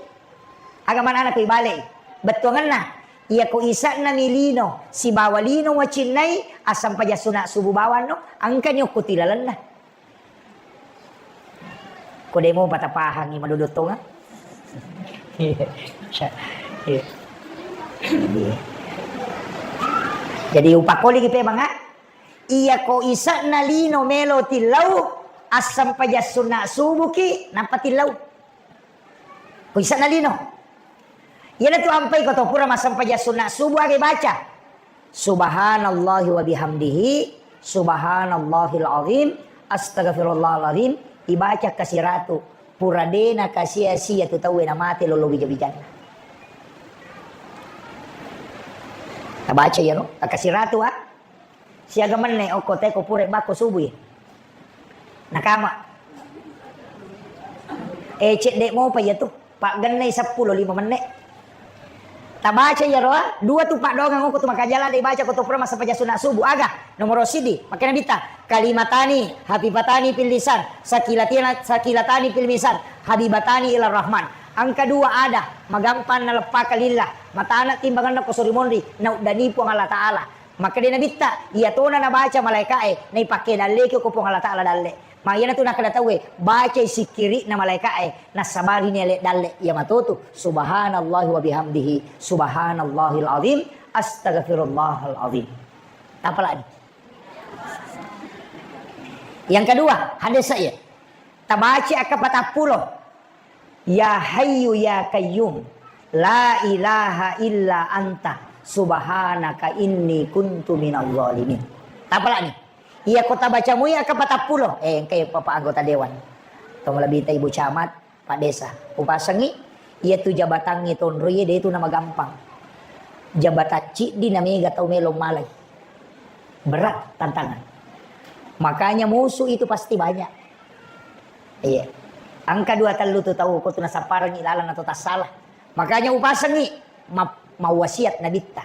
Aga maknana ko ibalei? Bettuangenna, iya ko ise'nami lino sibawa lino wacinnai, assempajang sunna subuh bawanno, engkani okko tilalenna. Ko demo patapahangi madodottonga. Iya. Iya. Jadi upakoliki pemang, ah? Iya ko ise'na lino melo tillau, assempajang sunna subuhki, nappa tillau. Ko ise'na lino. Iyanatu ampai ko to pura massempajang sunna subuh aga ibaca. Subhanallahi wa bihamdihi, subhanallahil azim, astagfirullahalazim, ibaca kasiratu. Pura de nakasia-sia tu tauwe namate lolo bija-bijanna. Tabaca iyaro, kasiratu, ah. Siaga menne okko teko pura bakko subui. Nakama. Eh, cedde mopa iya tu. Paggennai seppulo lima menne. Tabaca iyaro, ah, dua tu paddoangeng okko tu makajala de baca ko to pura massempajang sunna subuh. Aga? Nomoro sidi, makkeda Nabitta, "Kalimatani hafifatani fil lisan, sakilatina-, sakilatani fil misan, habibatani ila Rahman." Engka dua ada, magampang naleppaka lillah, matana timbangenna ko sori monri, nauddani Puang Allah Ta'ala. Makkeda Nabitta, iyatona nabaca malaeka'e, naipakke dalleki ko Puang Allah Ta'ala dalle. Ma iyanatu nakkeda tauwe, bacai sikkiri'na malaeka'e, nassabarini ale dalle, iya matotu, subhanallahi wa bihamdihi, subhanallahil azim, astagfirullahal azim. Tapalani. Yang kedua, hadis saya. Tabaca akka patappulo. Ya Hayyu Ya Qayyum, la ilaha illa anta, subhanaka inni kuntu minadh dhalimin. Tapalani. Iya ko tabaca mui akka patappulo. Eh, engkai Bapak anggota dewan. Tong lebih ta Ibu Camat, Pak Desa. Upasengi, iya tu jabatangnge tonro iye de tu namagampang. Jabatan ciddi namega tau melo malai. Berat tantangan. Makanya musuh itu pasti banyak. Iya. Engka dua tellu tu tau ko tu nasapparengngi lalang atau tassalah. Makanya upasengngi ma-, mawasiat Nabitta.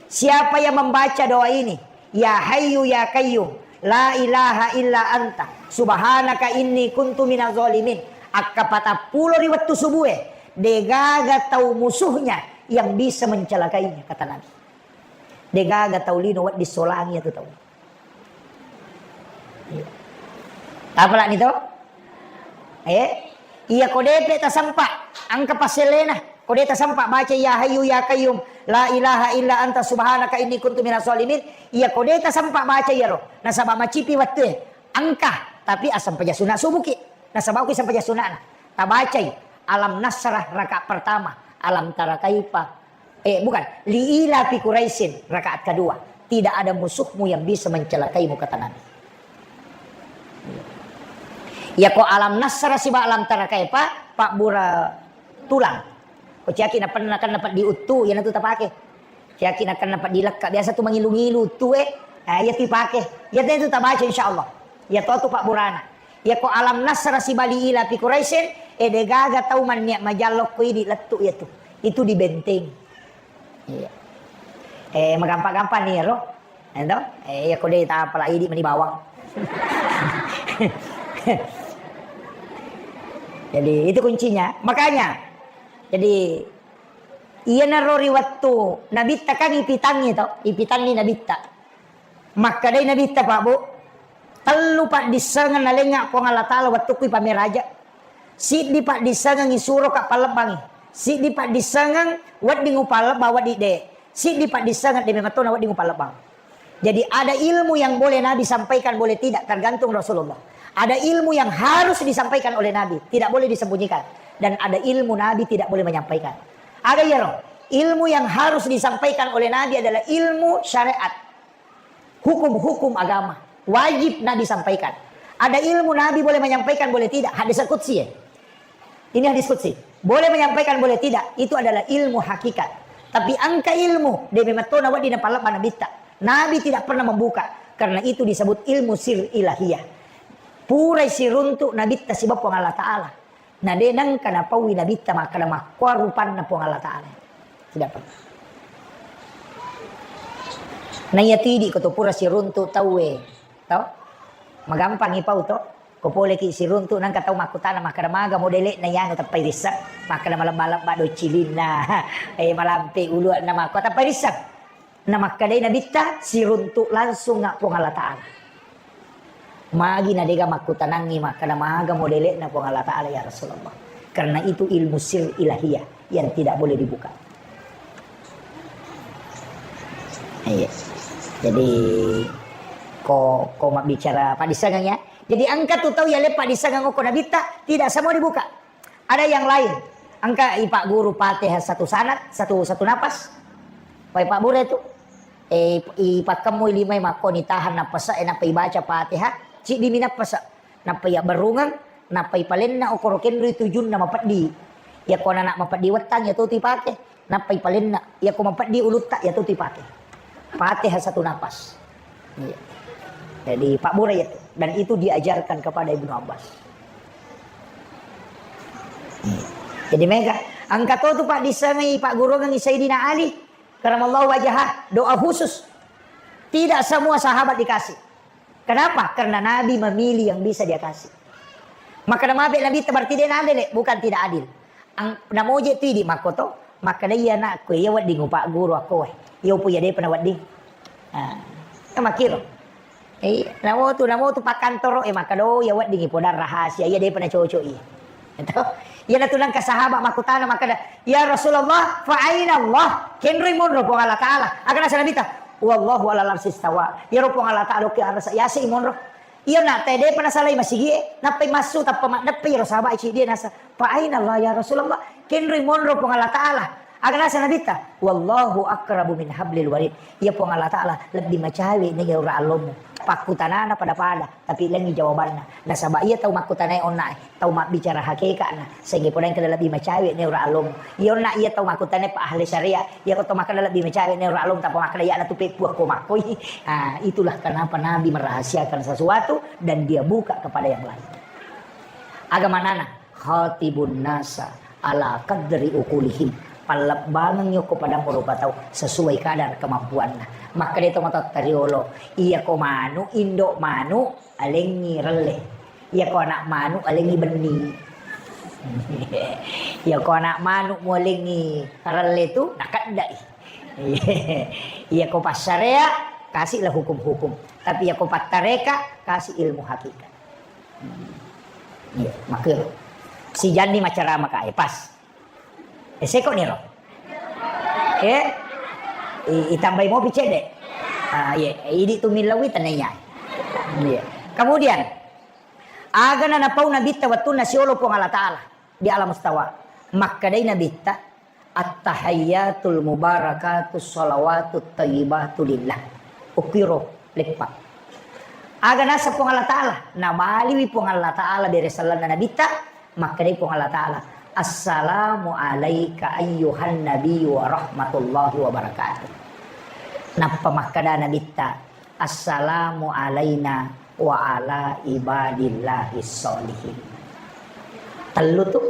Siapa yang membaca doa ini, "Ya Hayyu Ya Qayyum, la ilaha illa anta, subhanaka inni kuntu minaz zalimin." Akka patappulo ri wettu subue, degaga tau musuhnya yang bisa mencelakainya, kata Nabi. Degaga tau lino wedding solangi iyatu tau. Iya. Tapalani to? Eh? Iya ko depe tasempa, engka passellena. Ko de tasempa baca ya Hayyu Ya Qayyum, la ilaha illa anta subhanaka inni kuntu minaz zalimin. Iya ko de tasempa baca iyaro. Nasaba macipi wettue. Engka, tapi asempajang sunna subuki. Nasaba ko sempajang sunnana. Tabacai Alam Nasrah rakaat pertama, Alam Tara Kaifa. Eh, bukan. Li ilafi Quraisyin, rakaat kedua. Tidak ada musuhmu yang bisa mencelakaimu, kata Nabi. Iya ko Alam Nasrah siba Alam Tara Kaifa, pabbura tulang. Ko ciaki napenna kan napeddi uttu, iyanatu tapake. Ciaki nakenna peddi lekka, biasa tu mangilu-ngilu uttue, eh, iya tu ipake. Iya tu tabaca, insyaallah. Iya to tu pabburana. Iya ko alam nasra sibali ila fi Quraisyin, eh, degaga tau mannia majallo ko idi lettu iya tu. Itu dibentengi. Iya. Eh, magampa-gampa ni ro. Ento? Eh, iya ko de tapala idi mani bawang. Jadi, itu kuncinya. Makanya, jadi, iyanaro ri wettu Nabitta kan ipitangngi to, ipitanni Nabitta. Makkedai Nabitta, Pak Bu, tellu paddissengeng nalengnga Puang Allah Taala wettukku ipameraja. Siddi paddissengeng isuroka pallebbangi. Siddi paddissengeng wedding upallebba, wedding de. Siddi paddissengeng de memetto na wedding upallebbang. Jadi ada ilmu yang boleh Nabi sampaikan, boleh tidak, tergantung Rasulullah. Ada ilmu yang harus disampaikan oleh Nabi, tidak boleh disembunyikan. Dan ada ilmu Nabi tidak boleh menyampaikan. Ada iyaro, ilmu yang harus disampaikan oleh Nabi adalah ilmu syariat. Hukum-hukum agama. Wajib Nabi sampaikan. Ada ilmu Nabi boleh menyampaikan, boleh tidak. Hadis qudsi ya. Ini hadis qudsi. Boleh menyampaikan, boleh tidak. Itu adalah ilmu hakikat. Tapi engka ilmu, de memetto na wedding napallebba Nabitta. Nabi tidak pernah membuka. Karena itu disebut ilmu sir ilahiyah. Purai siruntu Nabitta sibawa Puang Allah Taala. Na de nengka napaui Nabitta makkeda makkua rupanna Puang Allah Taala. Tidak pernah. Na iya tu idi ko to pura siruntu tauwe. Tau? Magampangi pau to. Ko poleki siruntu, nengka tau makkutana makkeda maga modele'na iyanu, tappai risseng. Makkeda malebba-lebba docilinna, eh, malampe ulu'na, makko tappai risseng. Na makkedai Nabitta, siruntu langsung nga Puang Allah Taala. Magi na dega makkutanangi makkeda maga modele'na Puang Allah Taala, ya Rasulullah. Karena itu ilmu sir ilahiyah yang tidak boleh dibuka. Iya. Jadi, ko, ko mabbicara paddissengeng ya. Jadi engka tu tau yale paddissengeng okko Nabitta, tidak semua dibuka. Ada yang lain. Engka ipagguru Fatihah satu sanad, satu, satu napas. Pai pabbura tu. Eh, ipakkemmui limai makkoni tahan nappasa, eh, nappa ibaca Fatihah, ciddi mi nappasa. Nappa iyabberrungeng, nappa ipalenna okoro kenroi tujunna mapeddi. Iyako anana mapeddi wettang, iya to tu ipake. Nappa ipalenna, iyako mapeddi ulutta, iya to tu ipake. Fatihah satu napas. Iya. Jadi, pabbura iya tu. Dan itu diajarkan kepada Ibnu Abbas. Iya. Jadi, mega, engka to tu paddissengai, pagguruangengngi Sayyidina Ali, karamallahu wajhah, doa khusus. Tidak semua sahabat dikasih. Kenapa? Karena Nabi memilih yang bisa dia kasih. Makkeda mabe Nabitta, berarti de nadele, bukan tidak adil. Ang-, namoje tu idi makkoto, makkeda iya anakku, iya wedding upagguru akko, eh. Iya upo iya depa nawedding. Ah, ya makkiro. Eh, namo tu, namo tu pakkantoro, eh, makkeda, oh, iya wedding ipodang rahasia, iya depa nacocok iya. Itu. Iya natu nengka sahabat makkutana makkeda, "Ya Rasulullah, fa aina Allah?" Kenroi monro Puang Allah Taala. Aga naseng Nabitta, "Wallahu alal arsy istawa." Iyaro Puang Allah Taala okki arasa yase i monro. Iya na te depa nasalai masigie, nappai massu tappa maddeppe iyaro sahabat ciddi nasa, "Fa aina Allah ya Rasulullah?" Kenroi monro Puang Allah Taala. Aga naseng Nabitta, "Wallahu aqrabu min hablil warid." Iya Puang Allah Taala lebbi macawe nega ura allomu. Pakkutanana pada-pada, tapi lengngi jawabanna. Nasaba iya tau makkutanae onna e, tau mabbicara hakeka'na, sehingga pole engka lebbi macawe ne ura allomu. Iya onna iya tau makkutanae pa ahli syariat, iya ko tau makkeda lebbi macawe ne ura allomu, tappa makkeda iya natu peppu akko makkoi. Ah, itulah kenapa Nabi merahasiakan sesuatu dan dia buka kepada yang lain. Aga manana? Khatibun nasa ala qadri uqulihim. Pallebbangengngi okko padammu rupa tau sesuai kadar kemampuanna. Makkeda to matotta riolo, iya ko manu, indo manu, alengngi relle. Iya ko anak manu, alengngi benni. Iya ko anak manu mualengngi relle tu, nakeddai. Iya ko passarea, kasihlah hukum-hukum. Tapi iya ko pattareka, kasih ilmu hakikat. Iya, makkiro. Sijanni macarama ka, eh, pas. Eh, seko niro. Eh, i-, itambai mopi cedde. Ah, iya, idi tu millawi tenaya. Iya. Kemudian, aga na napau Nabitta wettunna siolo Puang Allah Taala di alam mustawa. Makkedai Nabitta, "At-tahiyyatul mubarakatus shalawatut thayyibatu lillah." Ukkiro leppa. Aga naseng Puang Allah Taala, nabaliwi Puang Allah Taala bere sellenna Nabitta, makkedai Puang Allah Taala, "Assalamu alaika ayyuhan nabiyyu wa rahmatullahi wa barakatuh." Nappa makkeda Nabitta, "Assalamu alaina wa ala ibadillahis sholihin." Tellu tu.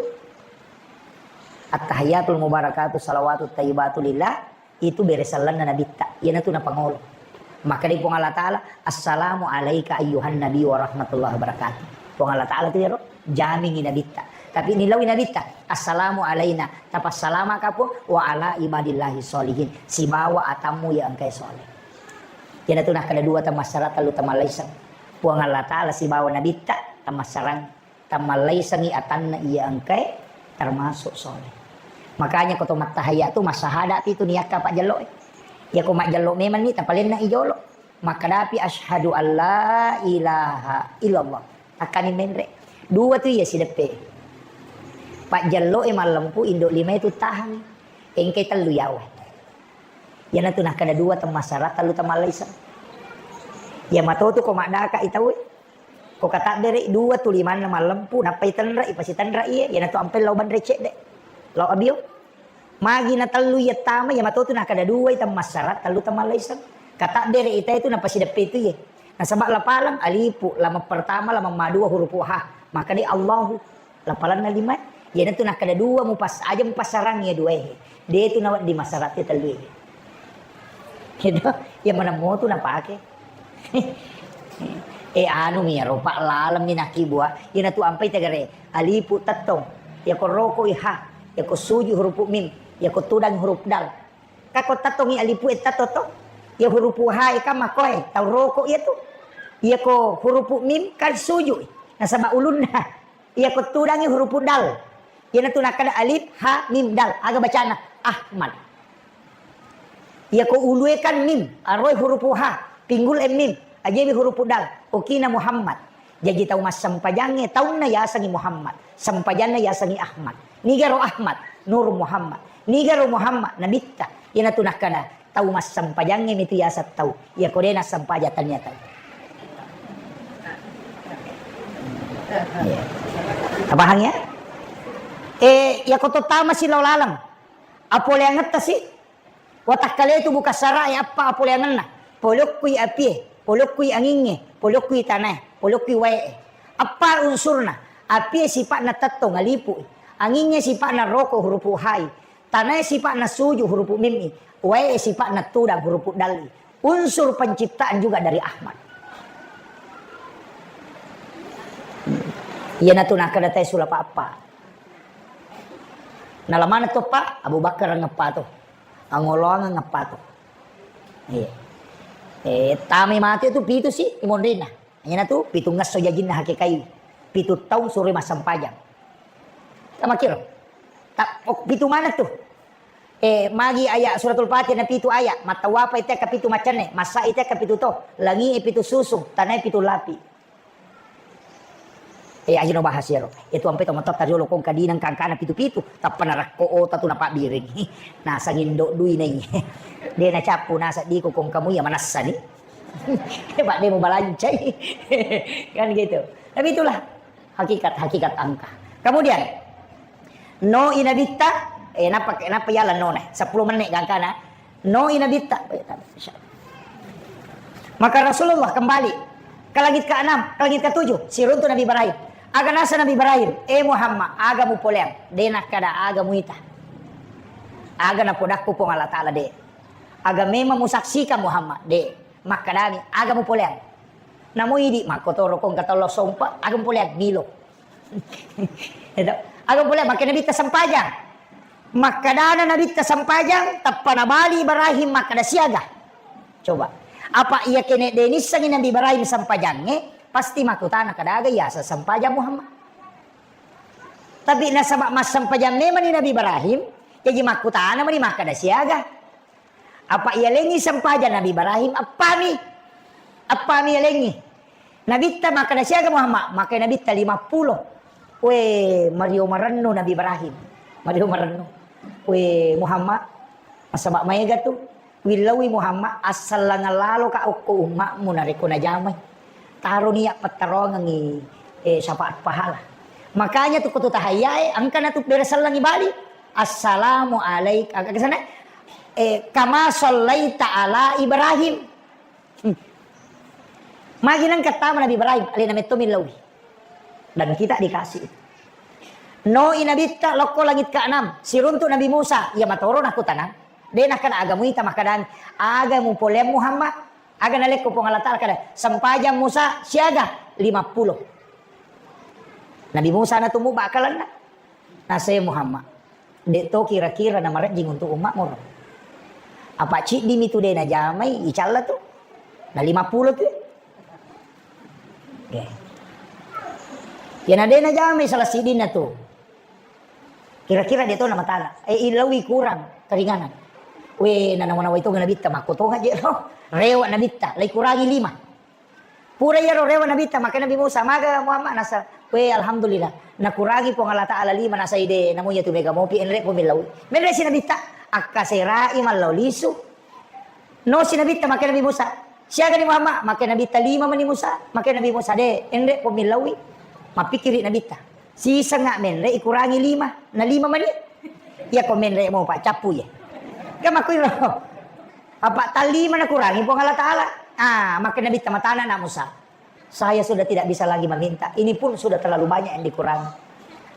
Attahiyatul mubarakatuh salawatut thayyibatu lillah, itu bere sellenna Nabitta. Iyanatu napangolo. Makkedai Puang Allah Ta'ala, "Assalamu alaika ayyuhan nabi wa rahmatullahi wabarakatuh." Puang Allah Ta'ala tu iyaro, jamingi Nabitta. Tapi nilaui Nabitta, "Assalamu alaina." Tapassalamaka Puang, "Wa ala ibadillahi sholihin." Sibawa atammu iya engkae soleh. Iyanatu nakkeda dua temmassara, tellu temmallaiseng. Puang Allah Ta'ala sibawa Nabitta temmassarang. Tammallaisengngi atanna iya engkae termasuk soleh. Makanya ko to mattahayya tu massahada pi tu niakka pajjelloe. Iya ko majjello memang ni tapalenna i jolo. Makkadapi, "Asyhadu alla ilaha illallah." Takkani menre. Dua tu iya sideppe. Pajjelloe mallempu, indo lima itu tahangi. Engkai tellu yawa. Iyanatu nakkeda dua temmassara, tellu temmallaiseng. Iya matotu ko maddaka i tauwe. Ko katabbere dua tu limanna mallempu, nappai tenre i, pasi tenre iye, iyanatu ampai lao banre cedde. Lao abio. Magi na tellu iya tama, iya matotu nakkeda dua i temmassara, tellu temmallaiseng. Katabbere ita itu napasideppe itu iye. Nasaba lapalang alifu, lameng pertama, lameng madua hurupu ha. Makkedai Allahu. Lapalanna lima, iyanatu nakkeda dua mupas-, aja mupassarang iya duae. De tu nawedding massara te tellu e. Gitu. Iya maneng motu napake. Eh, anu mi iyaro, Pak, laleng mi nakkibua. Iyanatu ampai tegare. Alifu tettong. Iya ko roko i ha. Iya ko suju hurupu mim. Iya ko tudang hurup dal. Ka ko tettongi alifu e tetto to. Iya hurupu ha e kan makkoe, tau roko iya tu. Iya ko hurupu mim kan suju. Nasaba ulunna. Iya ko tudangi hurupu dal. Iyanatu nakkeda alif, ha, mim, dal. Aga bacana? Ahmad. Iya ko ulue kan mim, aroe hurupu ha, pinggul e mim, ajebi hurupu dal. Okina Muhammad. Jaji tau massempajangnge taunna yasengi Muhammad. Sempajanna yasengi Ahmad. Nigaro Ahmad? Nur Muhammad. Nigaro Muhammad? Nabitta. Iyanatu nakkeda tau massempajangnge mitu yaseng tau. Iya ko de nassempajang tania tau. Iya. Tapahang ya? Eh, iya ko to tama si lao laleng. Apoleangetta si. Watakkale tu buka sara e appa apoleangenna. Polokkui apie, polokkui angingnge, polokkui tanae, polokkui wae e. Appa unsurna. Apie sipa'na tettong alifu i. Angingnge sipa'na roko hurupu ha i. Tanae sipa'na suju hurupu mim i, wae sipa'na tudang hurupu dal i. Unsur penciptaan juga dari Ahmad. Iyanatu nakkeda tae sulapa appa. Nalamana to pa Abu Bakar ngeppa to. Angoloang ngeppa to. Iya. Eh, tami mati tu pitu si imonrina. Iyanatu pitu ngesso jajinna hakikai. Pitu taung suroi massempajang. Tamakiro. Ta-, ok, pitu mana tu? Eh, magi ayat suratul Fatihah na pitu ayat. Mattawapa ite ka pitu macenne, massa ite ka pitu to. Langi e pitu susung, tanai pitu lapi. Eh, ajino bahas iyaro. Itu ampe to matotta riolo kong kadinang kangkana pitu-pitu. Tappa narakko ota tu napabbiring. Nasang indo dui nai. De nacappu nasa diko kong kamu ya manassa ni. Hebat de mubalancai. Kan gitu. Tapi itulah hakikat, hakikat angka. Kemudian, no i Nabitta, eh, napa, napa yala no ne? Sepuluh menit gangkana. No i Nabitta. Oh, ya, tabe, insya Allah. Maka Rasulullah kembali ke langit keenam, ke langit ketujuh, siruntu Nabi Ibrahim. Aga nasa Nabi Ibrahim, "Eh Muhammad, aga mupoleang?" De nakkeda, "Aga muita." Aga napodakku Puang Allah Ta'ala, de. Aga memang musaksikan Muhammad, de. Makkedami, "Aga mupoleang?" Namo idi makkotoro kong katollo sompa, "Aga mupoleang?" Milo. Edo. Aga mupoleang, makkeda Nabitta sempajang. Makkedana Nabitta sempajang, tappa nabali Ibrahim makkeda siaga. Coba. Apa iya kene de nissengi Nabi Ibrahim sempajangnge, pasti makkutana, "Kadaga yaseng sempajang Muhammad?" Tapi nasaba massempajang memang ni Nabi Ibrahim, jaji makkutana mani makkeda siaga. Apa iyalengngi sempajang Nabi Ibrahim? Appami. Appami yalengngi. Nabitta makkeda siaga Muhammad? Makkeda Nabitta lima puluh. We, mario marennu Nabi Ibrahim. Mario marennu. We, Muhammad, nasaba maega tu. Willaui Muhammad, assallangang laloka okko ummakmu narekko najamai. Taro niat pattaroangengngi, eh, syafaat pahala. Makanya tu ko tu tahayyae, engkana tu bere sellengi bali. Assalamu alaik-, aga sana? Eh, kama sallaita ala Ibrahim. Hmm. Magi nengka tama Nabi Ibrahim, alena metto millauwi. Dan kita dikasih. No i Nabitta lokko langit keenam, siruntuk Nabi Musa, iya matoro nakkutanang. De nakkeda aga muita makkedang, aga mupoleang Muhammad, aga nalekko Puang Allah Ta'ala kada, sempajang Musa siaga lima puluh. Nabi Musa na tumu bakkalanna. Nasai Muhammad. De to kira-kira na marejjing untuk umma'mu ro. Apa ciddi mi tu de najamai, icalla tu. Na lima puluh tu. Oke. Ya na de najamai salah sidinna tu. Kira-kira de to na matana. Eh, ilawi kurang keringanan. We, na nawa-nawa itu Nabitta, makko tonga je ro. Rewa Nabitta, lai kurangi lima. Pura iyaro rewa Nabitta, makkeda Nabi Musa, "Maga Muhammad?" Nasa, "We, alhamdulillah, nakurangi Puang Allah Ta'ala lima." Nasa ide, namu iya tu mega mopi, enre ko millau. Menre si Nabitta, akkaserai mallau lisu. No si Nabitta, makkeda Nabi Musa, "Siaga ni Muhammad?" Makkeda Nabitta, "Lima mani Musa." Makkeda Nabi Musa, "De, enre ko millaui." Mappikiri Nabitta. Sisengnga menre ikurangi lima, na lima mani. Iya ko menre mo pa cappu ye. Kan makkuiro. Apa tallima nakurangi Puang Allah Ta'ala. Ah, makkeda Nabitta matana na Musa. Saya sudah tidak bisa lagi meminta. Ini pun sudah terlalu banyak yang dikurangi.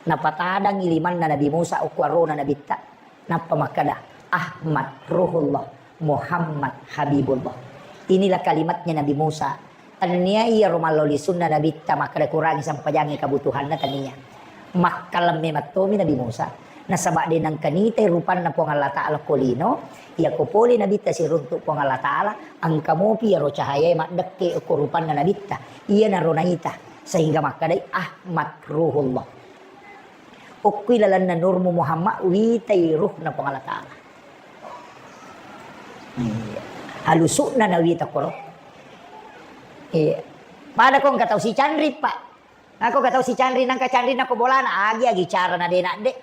Napatadangi limanna Nabi Musa okko arona Nabitta. Nappa makkeda, "Ahmad Ruhullah, Muhammad Habibullah." Inilah kalimatnya Nabi Musa. Tennia iyaro mallau lisunna Nabitta makkeda kurangi sempajangnge kebutuhanna, tennia. Makkalemme mattomi Nabi Musa. Nasaba de nengka nitai rupanna Puang Allah Ta'ala ko lino, iyako pole Nabitta siruntuk Puang Allah Ta'ala, engka mopi iyaro cahayae maddekke ko rupanna Nabitta. Iyanaro naita, sehingga makkedai Ahmad Ruhullah. Okkui lalenna nurmu Muhammad, witai ruhna Puang Allah Ta'ala. Iya. Halusu'na nawita koro. Iya. Pada ko engka tau sicanri, Pak. Ako engka tau sicanri, nangka canri nako bolana, agi-agi carana de nadde.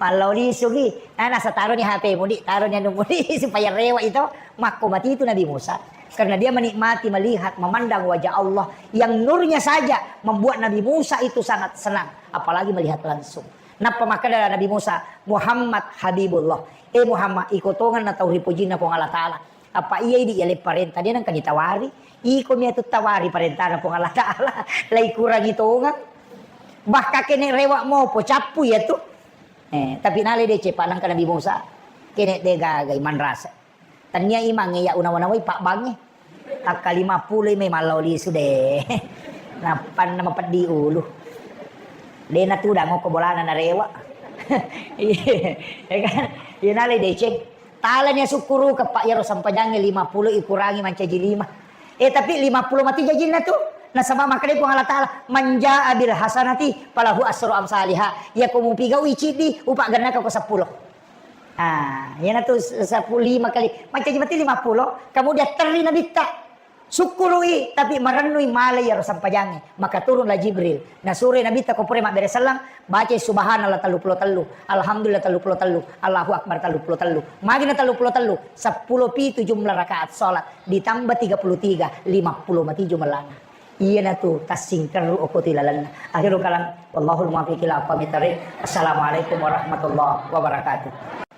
Mallau lisu gi. Nah, nasa taroni H P mudi, taroni anu mudi supaya rewa itu. Makko mati itu Nabi Musa. Karena dia menikmati melihat, memandang wajah Allah yang nurnya saja membuat Nabi Musa itu sangat senang, apalagi melihat langsung. Nappa makkeda Nabi Musa, "Muhammad Habibullah." Eh Muhammad, iko tongenna tau ripojinna Puang Allah Ta'ala. Apa iya idi yale parenta, de nengka ditawari. Iko mi atu tawari parentana Puang Allah Ta'ala. Lai kurangi tongeng. Bahkan kene rewa mopo cappu ya tu. Eh, tapi nale deceng, Pak, nangka Nabi Musa. Kene de gagai manrasa. Tania imang ya unawa-nawai Pak Bange. Takka lima puluh mai mallau lisu de. Nappanna mapeddi ulu. De natudang okko bolana narewa. Iya, ya kan? Iya nale deceng. Talani asukkuruka, Pak, iyaro sempajangnge lima puluh ikurangi mancaji lima. Eh, tapi lima puluh mati jajinna tu. Nasaba makkeda Puang Allah Ta'ala, "Man jaa bil hasanati falahu asru amsaliha." Iya ko mupigaui ciddi, upa gennaka ko seppulo. Ah, iyana tu sepuluh, lima kali. Mancaji mati lima puluh, kemudian terri Nabitta. Sukkurui, tapi marennui malai iyaro sempajangnge. Maka turunlah Jibril. Nasuroi Nabitta ko pura mabbere selleng, bacai subhanallah telluppulo tellu, alhamdulillah telluppulo tellu, Allahu Akbar telluppulo tellu. Magina telluppulo tellu, seppulo pitu jumlah rakaat salat, ditambah tiga puluh tiga, lima puluh mati jumlahna. Iyana tu tassingkerru okko tu ilalenna. Akhirul kalam, wallahul muwaffiq ila aqwamit thariq. Assalamualaikum warahmatullahi wabarakatuh.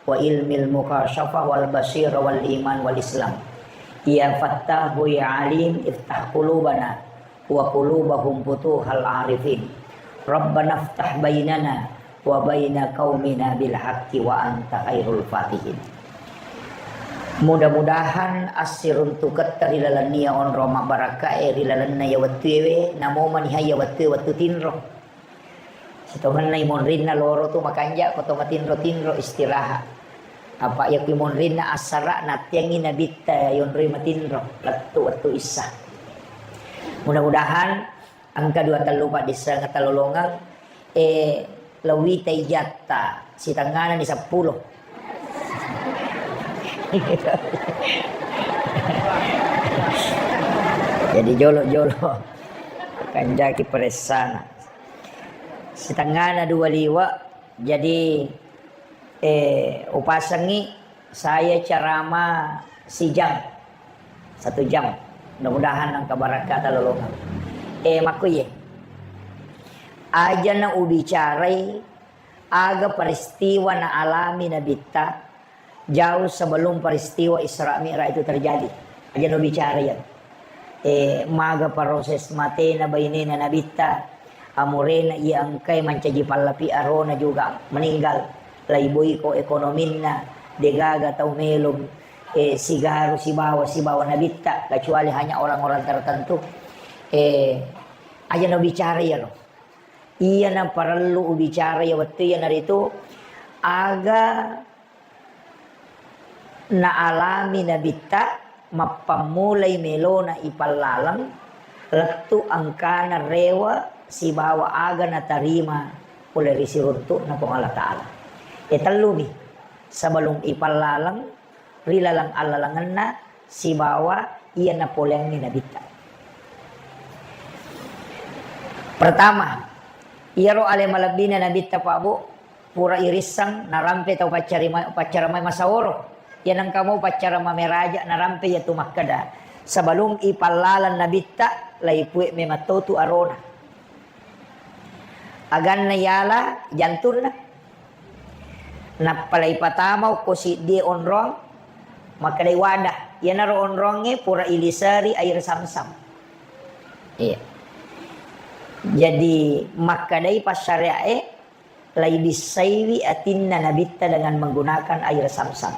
Wa ilmil mukasyafah wal basirah wal iman wal islam. Ya Fattahu ya Alim, iftah qulubana wa qulubahum futuhal arifin. Rabbana iftah bainana wa baina qaumina bil haqqi wa anta khairul fatihin. Mudah-mudahan assiruntuketta ri lalenna iya onrong mabbarakkae ri lalenna iya wettuewe, namo maniha iya wettue wettu tinro. Sitongenna imonrinna loro tu makanja ko to matinro-tinro istirahat. Apa iya ku imonrinna assara nattiangi nabitta yonroi matinro lettu wettu issa. Mudah-mudahan engka dua tellu paddisseng talolongeng, eh, lewita ijatta sitengngana ni seppulo. Jadi jolo-jolo kanjaki peressana. Sitengngana dua liwa, jadi, eh, upasengi saya ceramah sijam, satu jam. Mudah-mudahan engka barakka talolongeng. Eh, makkuye. Ajana ubicarai aga peristiwa naalami Nabitta jauh sebelum peristiwa Isra Mi'raj itu terjadi. Ajana ubicarai, eh, maga proses matena bainena Nabitta, amurena iya engkai mancaji pallapi arona juga meninggal, laiboiko ekonominna, degaga tau melo, eh, sigaru sibawa, sibawa Nabitta, kecuali hanya orang-orang tertentu. Eh, ajana ubicarai iyaro. Iyana parellu ubicara iya wettu iyanaritu aga naalami Nabitta mappammulai melona ipallaleng lettu engkana rewe sibawa aga natarima pole ri siruntu'na Puang Allah Ta'ala. E tellumi sebelum ipallaleng ri laleng allalengenna sibawa iya napoleangngi Nabitta. Pertama, iyaro ale malebbina Nabitta, Pak Bu, pura irisseng narampe tau paccarima-, paccarama masaworo. Iya nengka mau paccarama meraja narampe iyatu makkeda, sebelum ipallaleng Nabitta, laipue memang totu arona. Aganna yala jantunna. Nappa laipatama okko siddie onrong, makkedai wadah. Iyanaro onrongnge pura iliseri air samsam. Iya. Jadi makkedai passareae, laibissaiwi atinna Nabitta dengan menggunakan air samsam.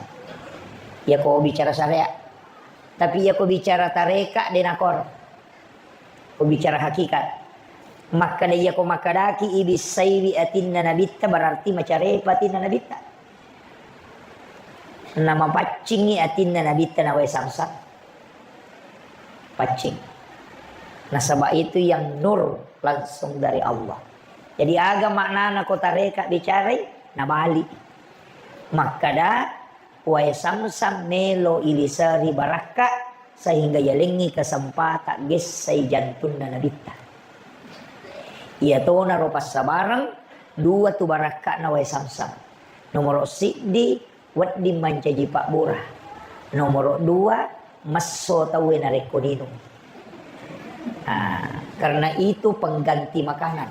Iyako bicara syariat. Tapi iyako bicara tareka, de nakoro. Ko bicara hakikat. Makkeda iyako makkedaki ibissaiwi atinna Nabitta, berarti macarepa atinna Nabitta. Namapaccingi atinna Nabitta na wae samsam. Paccing. Nasaba itu yang nur langsung dari Allah. Jadi aga maknana ko tareka bicarai, nabali. Makkeda wae samsam melo iliseri barakka, sehingga yalengngi kesempatan gessai jantunna Nabitta. Iyatonaro passabareng dua tu barakka'na wae samsam. Nomoro siddi, wedding mancaji pabbura. Nomoro dua, messo tauwe narekko ninung. Ah, karena itu pengganti makanan.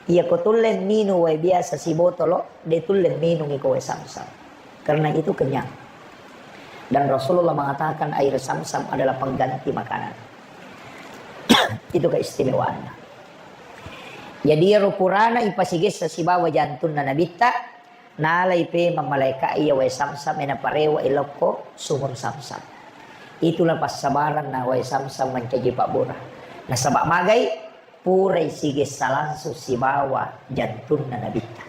Iyako tulle minung wae biasa sibotolo, de tulle minung iko wae samsam. Karena itu kenyang. Dan Rasulullah mengatakan air samsam adalah pengganti makanan. Itu keistimewaannya. Jadi iyaro purana ipasigessa sibawa jantunna Nabitta, nalai pemeng malaika iya wae samsam e naparewa ilokko sumur samsam. Itulah passabaranna wae samsam mancaji pabbura. Nasaba magai purai sigessa langsung sibawa jantunna Nabitta.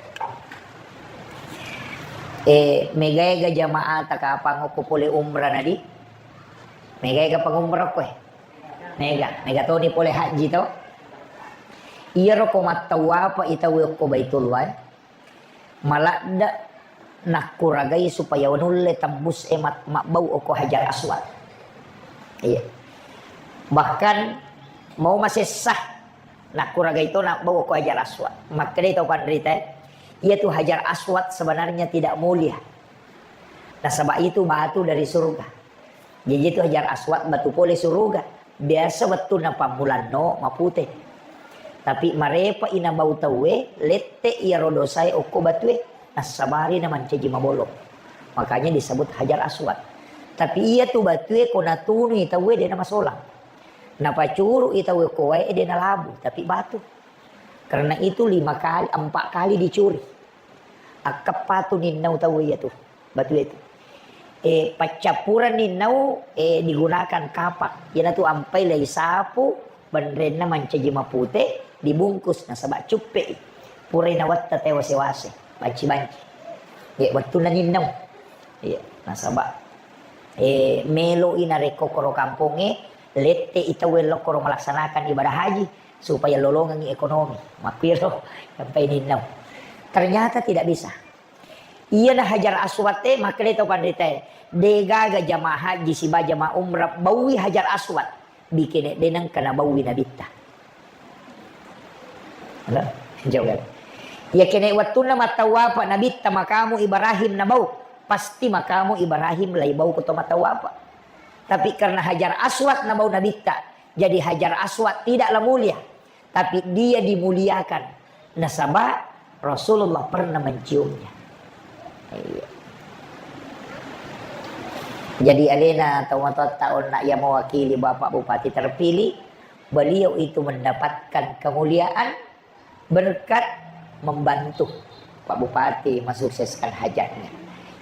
Eh, megaega jamaata kapang okko pole umrah nadi? Megaega pangumrah okko e? Mega, mega toni pole haji to. Iyaro ko mattawapa itawe okko Baitullah, eh. Maladde nakkuragai supaya nulle tembus e mat-, mabbau okko Hajar Aswad. Iya. Bahkan mau masessa nakkuragai to nabbau okko Hajar Aswad. Makkedai tau panrita, eh, iyatu Hajar Aswad sebenarnya tidak mulia. Nasaba itu batu dari surga. Jaji itu Hajar Aswad batu pole suruga. Biasa wettunna pammulanno mapute. Tapi marepa inabau tauwe, lette iyaro dosae okko batue, nassabari na mancaji mabolong. Makanya disebut Hajar Aswad. Tapi iyatu batue ko natunui tauwe de namasolang. Napacurui tauwe ko wae de nalabu, tapi batu. Karena itu lima kali, empat kali dicuri. Akkeppatu ninnau tau iyatu, batu itu. Eh, paccappureng ninnau, eh, digunakan kapak. Iyanatu ampai lei sapu, benrenna mancaji mapute, dibungkus nasaba cuppe. Purai nawetta tewase-wase, banci-banci. Eh, wettunna ninnau. Iya, nasaba, eh, meloi narekko koro kampongnge, lette i tauwe lokkoro melaksanakan ibadah haji, supaya lolongengngi ekonomi. Makkuiro, sampai ninnau. Ternyata tidak bisa. Iyana Hajar Aswad e, makkedai tau panritae, degaga jamaah haji siba jamaah umrah baui Hajar Aswad. Bikene deneng kana baui Nabitta. Halo? Jauh kan? Iya kene wettunna mattawapa Nabitta makamu Ibrahim nabau. Pasti makamu Ibrahim lai bau ko to mattawapa. Tapi karena Hajar Aswad nabau Nabitta, jadi Hajar Aswad tidaklah mulia, tapi dia dimuliakan. Nasaba Rasulullah pernah menciumnya. Iya. Jadi alena tau matoatta onna iya mewakili Bapak Bupati terpilih, beliau itu mendapatkan kemuliaan berkat membantu Pak Bupati mensukseskan hajatnya.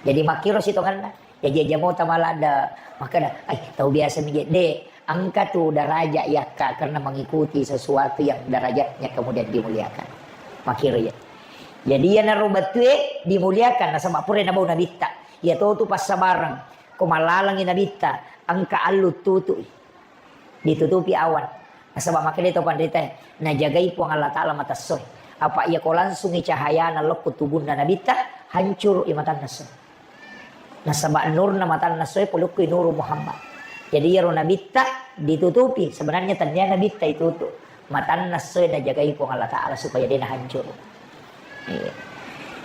Jadi makkiro sitongenna, jaji aja mau tamalada, makkeda, "Ai, tau biasa mi je." De, engka tu derajat yakka karena mengikuti sesuatu yang derajatnya kemudian dimuliakan. Makkiro ya. Jadi iyanaro batue dimuliakan nasaba pura nabau nabitta. Iya to tu passabareng. Ko malalangi nabitta, engka allu tutui. Ditutupi awan. Nasaba makkeda to panritae, najagai Puang Allah Ta'ala mata essoe. Apa iya ko langsungi cahayana lokko tubunna nabitta, hancuru i matanna essoe. Nasaba nurna matanna essoe polokko i Nuru Muhammad. Jadi iyaro nabitta ditutupi, sebenarnya tania nabitta itutu. Matanna essoe najagai Puang Allah Ta'ala supaya de nahancuru. Iya.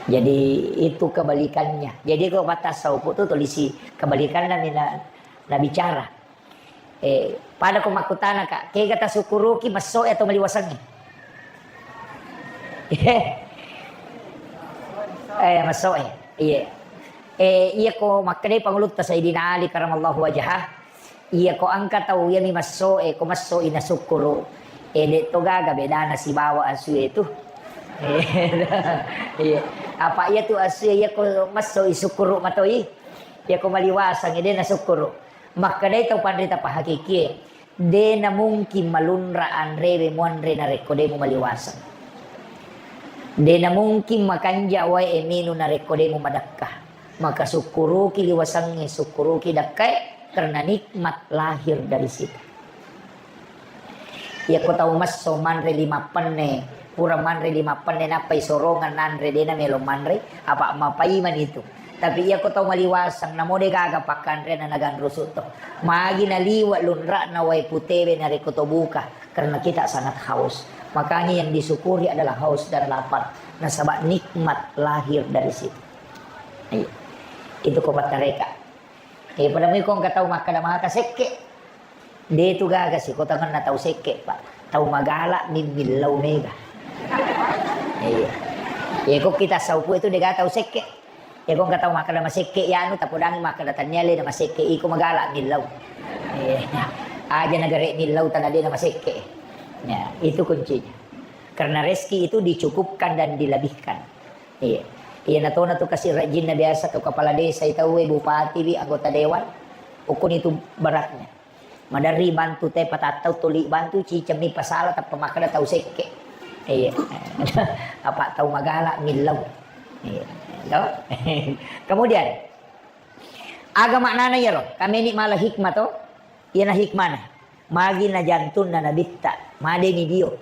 Jadi itu kebalikannya. Jadi ko mata saupu tu tulisi kebalikanna mina nabicara. Eh, pada ko makkutana, Kak, kega tasukkuruki messoe atau maliwasengnge? Eh, messoe. Iya. Eh, iya ko makkedai pangulutta Sayyidina Ali karamallahu wajhah, iya ko engka tau iyami messoe, ko messoi nasukkuru. Eh, de to gaga bedana sibawa asue tu. Eh, iya. Apa iya tu asue iya ko messoi sukkuru matoi. Iya ko maliwaseng de nasukkuru. Makkedai tau panrita pahakikie, de namungkin malunra anrewe muanre narekko de mumaliwaseng. De namungkin makanja wae minu narekko de mumadakka. Maka sukkuruki liwasengnge, sukkuruki dakkae, karena nikmat lahir dari situ. Iyako tau messo manre lima penne, pura manre lima penne nappai sorongan nanre, de namelo manre, apa mapaimani tu. Tapi iyako tau maliwaseng, namo de gaga pakkanreanna naganrusu to. Magi naliwa lunra'na wae putewe narekko to buka, karena kita sangat haus. Makanya yang disyukuri adalah haus dan lapar. Nasaba nikmat lahir dari situ. Iya. Itu ko pattareka. Eh, pada mui ko engka tau makkeda maka sekke. De tu gaga sikotangenna tau sekke, Pak. Tau magala mimmillau mega. Iya. Iya, ko kita saupu itu de gaga tau sekke. Iya, ko engka tau makkeda masekke ya anu tapodangi makkeda tania le na masekke iko magala millau. Iya. Aja nagare millau tana de na masekke. Ya, itu kuncinya. Karena rezeki itu dicukupkan dan dilebihkan. Iya. Iya, natona tu kasi rajinna biasa tu kepala desa itu, bupati bi, anggota dewan. Ukun itu beratnya. Maderri bantu te patattau tuli bantu cicemmi pasala tappa makkeda tau sekke. Iya. Apa tau magala millau. Iya. To? Kemudian, aga maknana iyaro? Kameni mala hikmah to? Iyana hikmana. Magi na jantunna nabitta, madeni dio,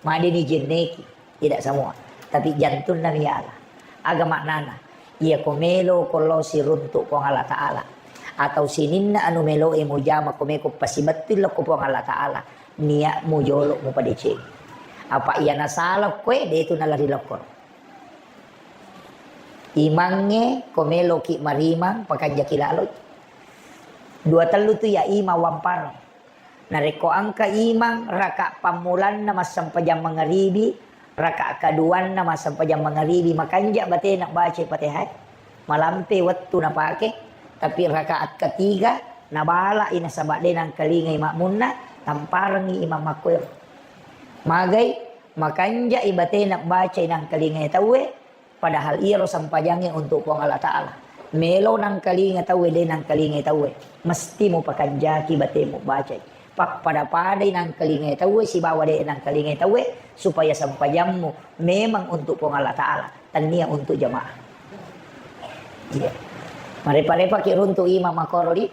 madeni jenneki, tidak semua. Tapi jantunna miala. Aga maknana? Iya ko melo ko lao siruntuk Puang Allah Ta'ala. Atau sininna anu melo e mujama ko meko pasibettui lokko Puang Allah Ta'ala. Niatmu jolo mupadeceng. Apa iya nasala koe de tu nalari lokko. Imangnge ko meloki marimang pakanjaki laloi. Dua tellu tu ya imang wampareng. Narekko engka imang raka pammulanna massempajang mangaribi, raka kaduanna massempajang mangaribi, makanja batena bacai Fatihah. Malampe wettu napake, tapi rakaat ketiga nabalai nasaba de nangkalingai makmunna, tamparengngi imang makkuero. Magai, makanjai batena bacai nangkalingai tauwe, padahal iyaro sempajangnge untuk Puang Allah Ta'ala. Melo nangkalinga tauwe, de nangkalinga tauwe, mesti mupakanjaki batemu bacai. Pappada-padai nangkalinga tauwe sibawa de nangkalinga tauwe, supaya sempajammu memang untuk Puang Allah Ta'ala, tania untuk jamaah. Iya. Marepa-repaki runtu imang makoro di.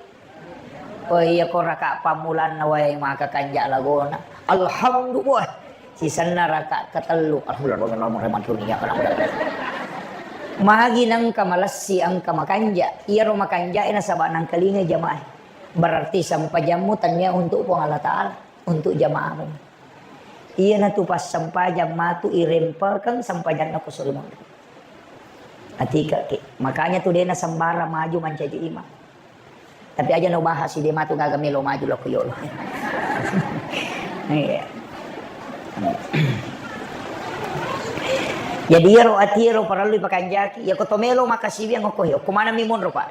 Oh iya, ko raka pammulanna wae maka kanja lagona. Alhamdulillah. Sisenna raka ketellu. Alhamdulillah. Magi nengka malessi engka makanja. Iyaro makanja nasaba nangkalinga jamaah. Berarti sempajammu tania untuk Puang Allah Ta'ala, untuk jamaahmu. Iyanatu passempajang matu irempekeng sempajanna ko suri monro. Atikaki. Makanya tu dena sembarang maju mancaji imang. Tapi aja no bahas, de matu gaga melo maju lo ko yolo. Iya. Jadi iyaro ati ero parellu ipakanjaki, iyako to melo makkasiwiang okko he, okko maneng mi monro, Pak.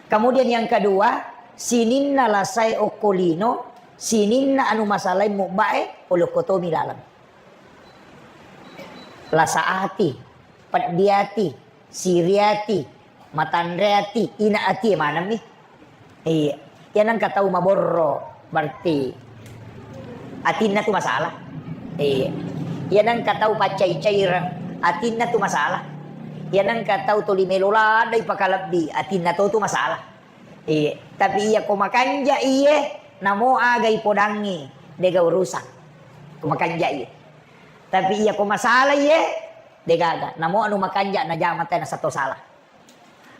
Kemudian yang kedua, sininna lasae okko lino, sininna anu masalae mubbae, pole okko tomi laleng. Lasa ati, peddi ati, siri ati, matanre ati, ina atie maneng mi. Iya. Iya nengka tau maborro, berarti atinna tu masalah. Iya. Iya nengka tau paccai-caireng, atinna tu masalah. Iya nengka tau toli melo ladde ipakalebbi, atinna to tu masalah. Iya. Tapi iya ko makanja iye, namo aga ipodangi, dega urusan. Ko makanja iye. Tapi iya ko masalah iye, degaga. Namo anu makanja najama tena sato salah.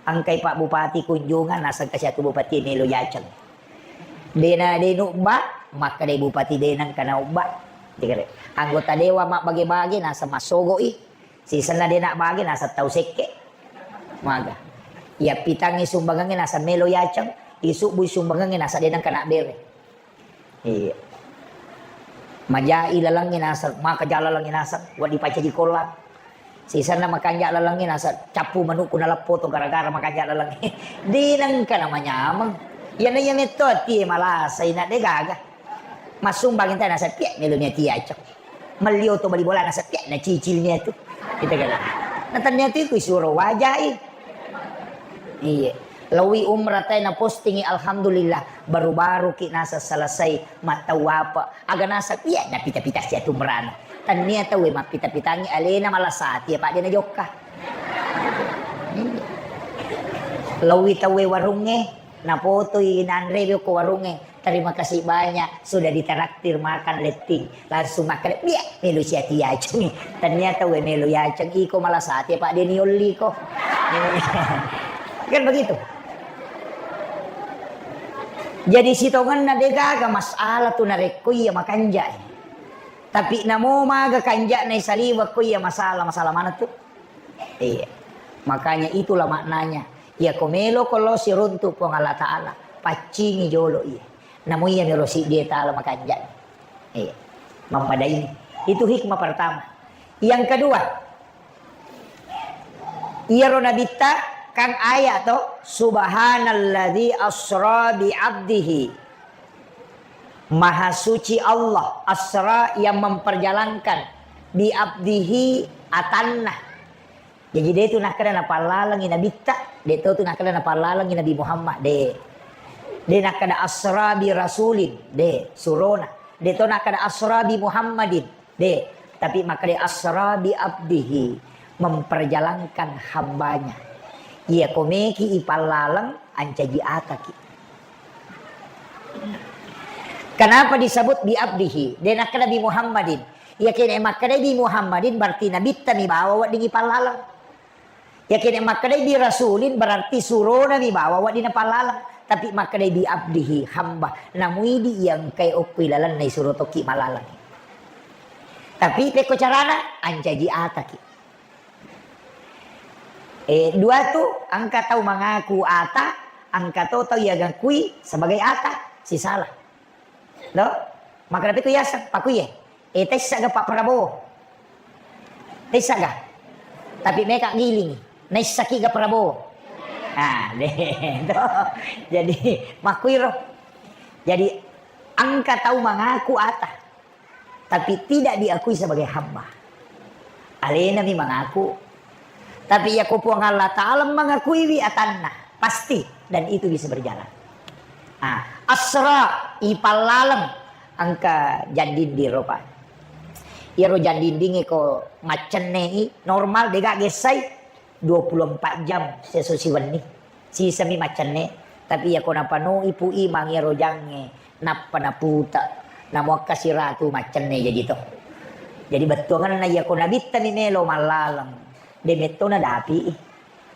Engkai Pak Bupati kunjungan, naseng kasi atu Bupati melo yaceng. Dena, de nubba, makkeda Bupati de nengka naubba. Anggota dewan mabbage-bage, naseng massogo'i. Sisenna de nabbage, naseng tau sekke. Maga. Iyappitangngi sumbangengnge, naseng melo yaceng. Isubbui sumbangengnge, naseng de nengka nabbere. Iya. Majai lalengnge naseng, maka ja lalengnge naseng, wedding pacaji kollang. Sisenna makanja lalengnge naseng, cappu manukku naleppoto gara-gara makanja lalengnge. De nengka namanyameng. Iyana iya metto atie malasai na de gaga. Massumbang enta naseng, pia melo ni atie acok. Melli oto bali bola naseng, pia nacicil ni atu. Kita kata. Na tennia tu ku isuro wajai. Iya. Lawi umrah tai na postingi, alhamdulillah, baru-baru ki naseng selesai mattawape. Aga naseng, iya, napita-pita sia tu umrana. Tennia tauwe mappita-pitangi alena malasati, apa de najokka. Iya. Lawi tauwe warungnge, napotoi nanrewe ko warungnge. Terima kasih banyak sudah ditraktir makan letting. Langsung makan, biak, melo sia tiacungi. Ternyata we melo yaceng iko malasati, Pak, de niolli ko. Kan begitu. Jadi sitongenna de gaga masalah tu narekko iya makanja. Tapi namo maga kanja'na isaliweng ko iya masalah, masalah mana tu? Iya. Makanya itulah maknanya. Iya ko melo ko lo siruntu Puang Allah Ta'ala, paccingi jolo iya. Namo iya melo siddie tala makanja. Iya. Mappadaini. Itu hikmah pertama. Yang kedua, iyaro nabitta kan ayat to, subhanalladzi asra bi abdihi. Maha suci Allah, asra yang memperjalankan, bi abdihi atanna. Jadi de tu nakkeda napallalengi nabitta, de to tu nakkeda napallalengi Nabi Muhammad, de. De nakkeda asra bi rasulin, de, surona. De to nakkeda asra bi Muhammadin, de. Tapi makkeda asra bi abdihi, memperjalankan hambanya. Iya komeki ipallaleng ancaji ataki. Kenapa disebut bi abdihi? De nakkeda bi Muhammadin. Iya kene makkeda bi Muhammadin berarti nabitta mi bawa wedding ipallaleng. Yakini makkedai bi rasulin, berarti suronami bawa wedding napallaleng. Tapi makkedai bi abdihi, hamba, namuidi iya engkae okko ilalenna isuro tokki mallaleng. Tapi pekko carana, ancaji ataki. Eh, dua tu, engka tau mangaku ata, engka to tau iya gakui sebagai ata, sisala. Lo? Makkeda pitu yaseng, pakuye. Eh, taissaga Pak Prabowo? Taissaga? Tapi meka gilingi. Naissaki ga Prabowo? Ah, de, to. Jadi, makkuiro. Jadi, engka tau mangaku ata, tapi tidak diakui sebagai hamba. Alenami mangaku. Tapi yako Puang Allah Ta'ala mangakuiwi atanna, pasti dan itu bisa berjalan. Ah, asra, ipallaleng, engka jandinding ropa. Iyaro jandindingnge ko maccennei, normal, dega gessai, dua puluh empat jam seso siwenni. Sisami maccenne, tapi yako napanoi Pu Imang iyaro jangnge, nappa naputa, namuakka siratu maccenne jaji to. Jadi bettuanganna yako nabittami melo mallaleng, de metto nadapi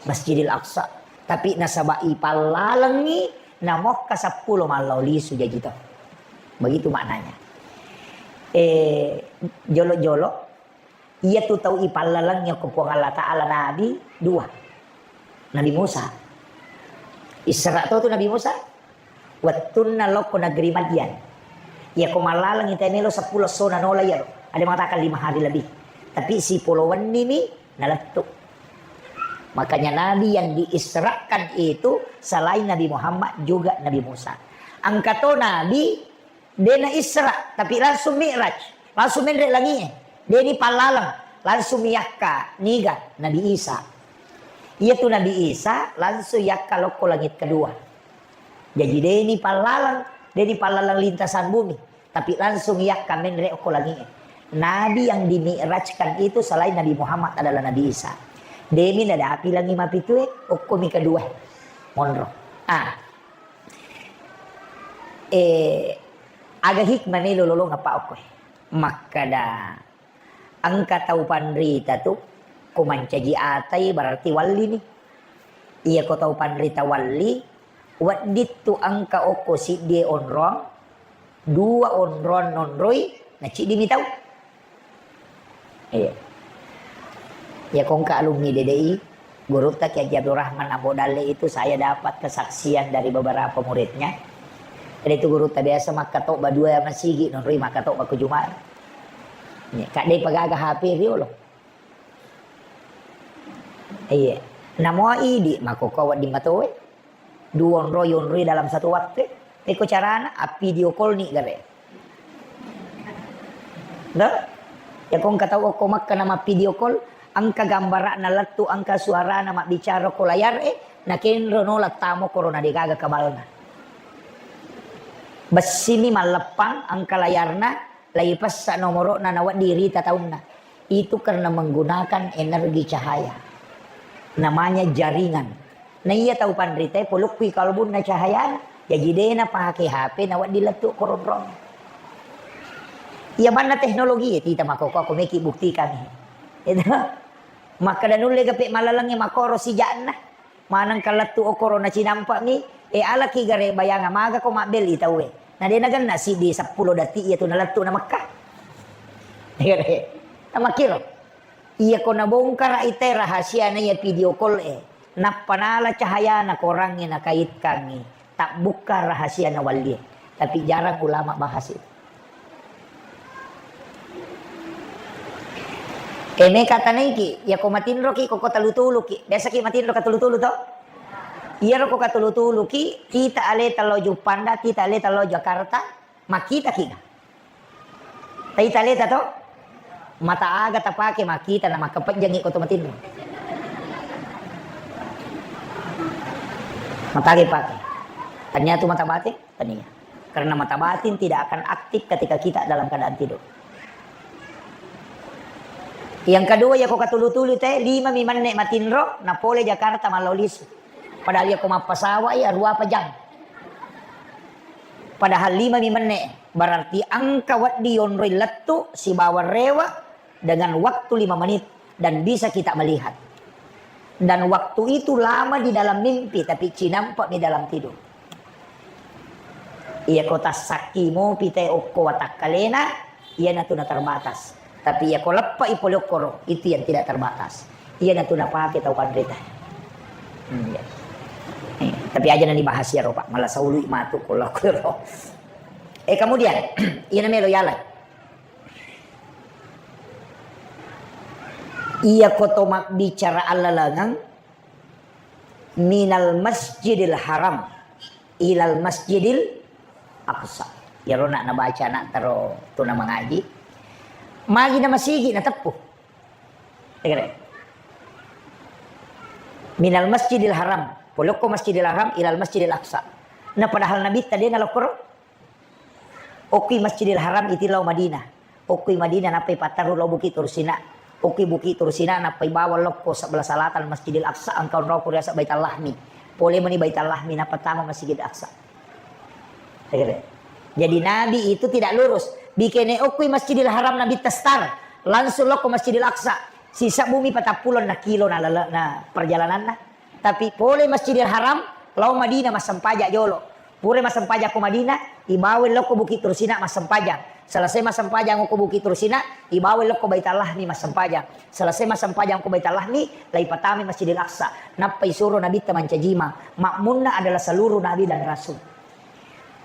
Masjidil Aqsa. Tapi nasaba ipallalengi, namokka seppulo mallau lisu jaji to. Begitu maknanya. Eh, jolo-jolo, iya tu tau ipallalengi ko Puang Allah Ta'ala nabi dua. Nabi Musa. Isra to tu Nabi Musa. Wettunna lokko negeri Madian. Iya ko mallaleng ita melo seppulo essona nola iyaro. Ada mengatakan lima hari lebih. Tapi sipolo wennimi nalettu. Makanya Nabi yang diisrakan itu selain Nabi Muhammad juga Nabi Musa. Engka to Nabi de na Isra, tapi langsung Mi'raj, langsung menre langie. De ni pallaleng, langsung miyakka niga Nabi Isa. Iya tu Nabi Isa langsung yakka lokko langit kedua. Jaji de ni pallaleng, de ni pallaleng lintasan bumi, tapi langsung yakka menre okko langie. Nabi yang dimi'rajkan itu selain Nabi Muhammad adalah Nabi Isa. De mi nadapi langi mapitue, okko mi kedua. Monro. Ah. Eh, aga hikmah melo lolong apa okko? Makkada engka tau panrita tu, ko mancaji atai berarti wallini. Iya ko tau panrita walli, wedding tu engka okko siddie onrong, dua onrong nonroi, na ciddi mi tau. Iya. Iya ko engka alumni D D I, gurutta Kiai Haji Abdul Rahman Ambo Dalle itu saya dapat kesaksian dari beberapa muridnya. Jadi itu gurutta biasa makkatobba dua masigi, nonroi makkatobba ko Jumat. Iya, kadde pagaga H P riolo. Iya. Namoa idi makkokko wedding matoe. Dua onroi, onroi dalam satu waktu. Eko carana, a video call ni gare. Dah? Ya ko engka tau okko Makkah nama video call, engka gambarana lettu, engka suarana mabbicara ko layar e, nakenro no lattamo korona degaga kabalna. Bessini malleppang engka layarna, laipessa nomoro'na nawedding rita taunna. Itu karena menggunakan energi cahaya. Namanya jaringan. Na iya tau panritae polokkui kalbunna cahayana. Jaji de napake H P nawedding lettu koronrong. Iya manna teknologi e, tita makkokko meki buktikan. Itu. Makkada nulle gape malalengnge makkoro sijakna. Maneng ka lettu okoro nacinampa'mi, e, alaki gare bayang maga ko mabbelli tauwe. Na de nagenna siddi seppulo detik iya tu nalettu na Mekka. Gare. Tamakkiro. Iya ko nabongkara ite rahasia na iya video call e. Nappa nala cahayana korangnge nakaitkangngi. Tabbukka rahasia na wallie. Tapi jarang ulama bahas itu. E, meka tanaiki, yako matinroki, koko tulu-tuluki. Biasaki matinro katulu-tulu to? Iyaro ko katulu-tuluki, tita aleta lao Juppanda, tita aleta lao Jakarta, makkitaki ga? Tita aleta to? Mata aga tapake makkita na makkapejjangi ko to matinro? Mata aga pake? Tania tu mata batin? Tania. Karena mata batin tidak akan aktif ketika kita dalam keadaan tidur. Yang kedua, yako katulu-tulu te, lima mi menne matinro, na pole Jakarta mallau lisu. Padahal yako mappasawa iya, rua apa jam. Padahal lima mi menne, berarti engka wedding yonroi lettu sibawa rewe dengan waktu lima menit dan bisa kita melihat. Dan waktu itu lama di dalam mimpi, tapi cinampa mi dalam tidur. Iya ko tassakki mopi te okko watakkalena, iya natu na terbatas. Tapi iya ko leppa i pole okkoro, itu yang tidak terbatas. Iya natu na pake tau panrita. Hmm, iya. Eh, tapi aja nani bahas ya ro, Pak. Malah saului matu ko lakko ro. Eh, kemudian, iya na melo yalai. Iya ko to mabbicara allalengeng, minal Masjidil Haram ilal Masjidil Aqsa. Iyaro nak nabaca anak taro tu na mangaji. Magi na masigi na teppu. Tegere. Minal Masjidil Haram. Polokko Masjidil Haram ilal Masjidil Aqsa. Na padahal Nabitta de na lokoro. Okkui Masjidil Haram iti lao Madinah. Okkui Madinah nappai patterru lao Bukit Tursina. Okkui Bukit Tursina nappai bawang lokko sebelah selatan Masjidil Aqsa, engka onroko riaseng Baital Lahmi. Pole mani Baital Lahmi nappa tama Masjidil Aqsa. Jadi Nabi itu tidak lurus. Bikene okkui Masjidil Haram Nabi testar. Langsung lokko Masjidil Aqsa. Sisa bumi patappulo na kilo na lele-, na perjalananna. Tapi pole Masjidil Haram, lao Madinah massempajang jolo. Pura massempajang ko Madinah, ibawa lokko Bukit Tursina massempajang. Selesai massempajang ko Bukit Tursina, ibawa lokko Baitul Lahmi massempajang. Selesai massempajang ko Baitul Lahmi, lai patama Masjidil Aqsa. Nappa isuro Nabitta mancajima. Makmunna adalah seluruh nabi dan rasul.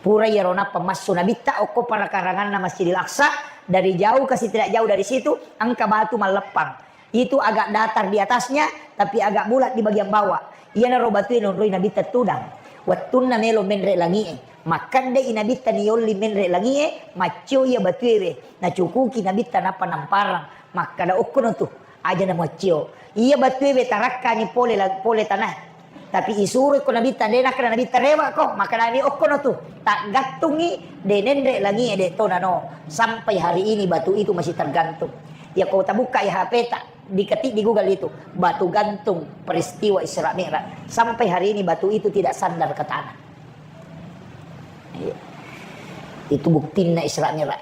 Pura iyaro nappa massu Nabitta okko parakaranganna Masjidil Aqsa, Dari jauh ke situ, tidak jauh dari situ, engka batu malleppang. Itu agak datar di atasnya, tapi agak bulat di bagian bawah. Iyanaro batue naonroi Nabitta tudang. Wettunna melo menre langi'e, makkeddai Nabitta niyolli menre langi'e, maccio iya batuewe, nacukuki Nabitta nappa namparang, makkeda, "Okkono tu, aja namuaccio." Iya batuewe tarakkangi pole la-, pole tanah. Tapi isuro ko Nabitta, de nakkeda Nabitta, "Rewe'ko," makkedani, "Okkono tu." Taggattungi, de nenre langi'e, de tonano. Sampai hari ini batu itu masih tergantung. Ya, ko tabukka ya H P ta, diketik di Google itu, batu gantung peristiwa Isra Mi'raj. Sampai hari ini batu itu tidak sandar ke tanah. Iya. Itu buktinna Isra Mi'raj.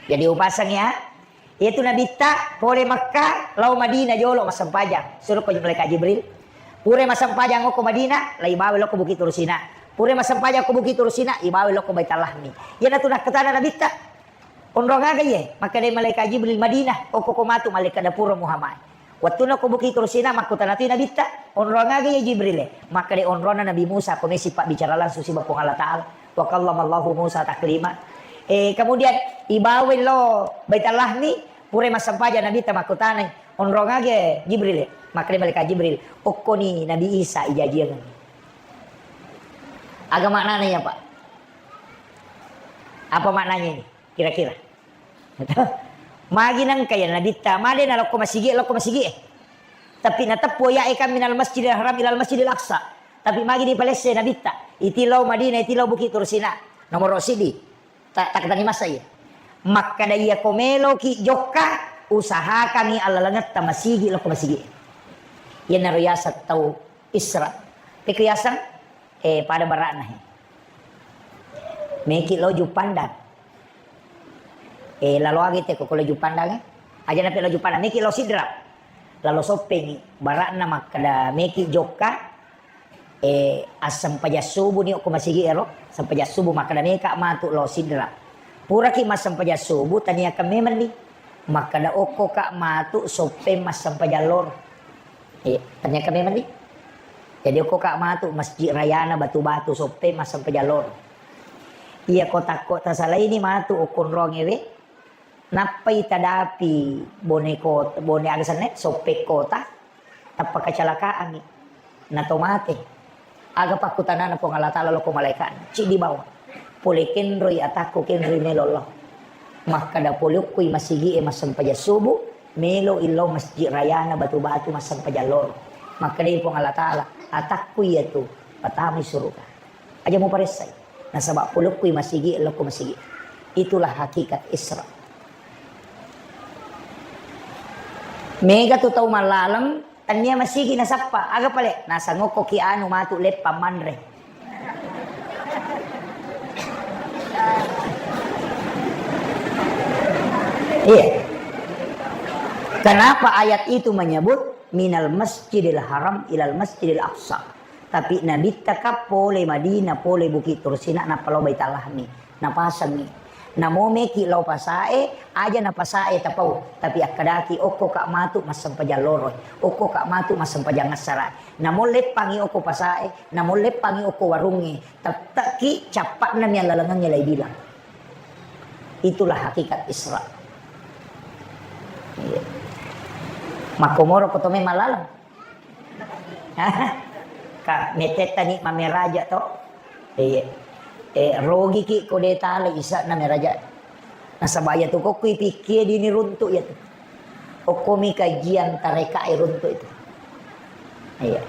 Jadi upasang ya. Iyatu Nabitta pole Makkah, lao Madinah jolo massempajang. Suroko malaikat Jibril. Pura massempajang okko Madinah, la ibawa lokko Bukit Tursina. Pura massempajang okko Bukit Tursina, ibawa lokko Baitul Lahmi. Iyanatu nakkutana Nabitta, "Onrong aga iye?" Makkedai malaikat Jibril, "Madinah, okko ko matu malaikat dapura Muhammad." Wettunna ko Bukit Tursina, makkutana tu Nabitta, "Onrong aga iye Jibril e?" Makkedai, "Onronna Nabi Musa, ko mesi pabbicara langsung siba Puang Allah Ta'ala. Wa kallamallahu Musa taklima." Eh, kemudian ibawai lo Baitul Lahmi, pura massempajang Nabitta makkutanai, "Onrong aga Jibril e?" Makkedai malaikat Jibril, "Okkoni Nabi Isa ijajiang." Aga maknana iya, Pak? Apa maknanya ini? Kira-kira. Magi nengka ya Nabitta, made na lokko masigi, lokko masigi e. Tapi nateppu ya e kan minal Masjidil Haram ilal Masjidil Aqsa. Tapi magi dipalesse Nabitta, iti lao Madinah, iti lao Bukit Tursina. Nomoro sidi. Ta-, takkutani masa iya. Makkeda iya ko meloki jokka, usahakangi allalengetta masigi lokko masigi. Iyanaro yaseng tau Isra. Pekku yaseng, eh, pada bara'na he. Meki lao Juppandang. Eh, lalo agi te ko lao Juppandang, eh? Aja nape lao Juppandang, meki lao Sidrap. Lalo soppengi, bara'na makkeda meki jokka, eh, assempajang subuh ni okko masigi ero, sempajang subuh makkeda meka matu lao Sidrap. Puraki massempajang subuh, taniakan memang ni. Makkeda okko ka matu soppeng massempajang loro. Iya, ternyata memang ni. Jadi okko ka matu Masjid Rayana Batu-Batu soppeng massempajang loro. Iya, ko takko tasalaini matu okko onrongewe, nappai tadapi Bone Kota, Bone aga senna, Soppeng Kota, tappa kecelakaan mi. Nato mate. Aga pakkutanana Puang Allah Ta'ala lokko malaikatna? Ciddi bawang. Pole kenroi atakku, kenroi melo lao. Makkeda pole okkoi masigi e massempajang subuh, melo illau Masjid Rayana Batu-Batu massempajang loro. Makkedai Puang Allah Ta'ala, atakku iyatu, patamai suruga. Aja muparessai. Nasaba pole okkoi masigi, lokko masigi. Itulah hakikat Isra. Mega tu tau mallaleng, Tania masigi nasappa, aga pale? Nasangokkoki anu matu leppang manre. Iya. Kenapa ayat itu menyebut minal Masjidil Haram ilal Masjidil Aqsa? Tapi Nabitta ka pole Madinah, pole Bukit Tursina, nappa lao Baitul Lahmi. Napasengngi. Namo meki lao pasae, aja na pasae tapau, tapi akkedaki, "Okko ka matu massempajang loro, okko ka matu massempajang assara." Namo leppangi okko pasae, namo leppangi okko warungnge, tetteki cappa'na mi allalengengnge lai bilang. Itulah hakikat Isra. Iya. Makkomoro ko to memang laleng. Ka, metettani mameraja to. Iya. Eh, rogiki ko de tale isa'na meraja. Nasaba iya tu kokko ipikkie dini runtu iya tu. Okkomi kajian tareka e runtu itu. Iya.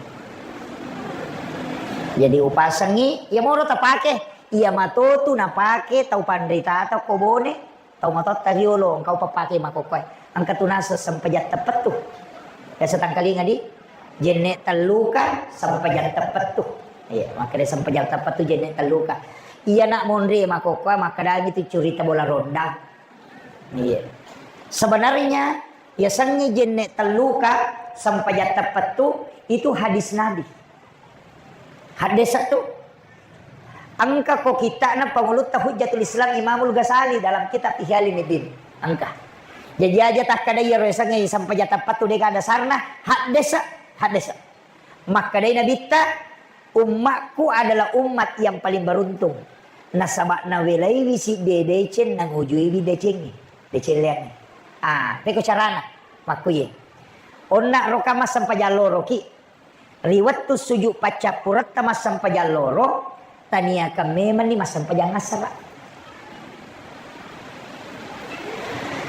Jadi upasengi, iya moro tapake, iya matotu napake tau panritata ko Bone. Tau matotta riolo, engka upappake makkokkoe. Engka tu naseng sempajang teppettu. Biasa tangkalinga di, jenne telluka, sempajang teppettu. Iya, makkeda sempajang teppettu jenne telluka. Iya nak monri makkokkoe, makkedangi tu curita bola ronda. Iya. Sebenarnya, yasengnge jenne telluka, sempajang teppettu, itu hadis Nabi. Haddesa tu. Engka ko kitta'na pangulutta Hujjatul Islam Imamul Ghazali dalam kitab Ihya Ulumuddin. Engka. Jaji aja takkada iyaro yasengnge sempajang teppettu de gaga dasarna, haddesa, haddesa. Makkedai Nabitta, "Ummakku adalah umat yang paling beruntung. Nasaba nawelaiwi sidde deceng, nangujuiwi decengnge." Decelleangngi. Ah, peko carana? Makkuye. Onna roka massempajang loroki. Ri wettu sujud paccappuretta massempajang loro, taniakan memenni massempajang assara.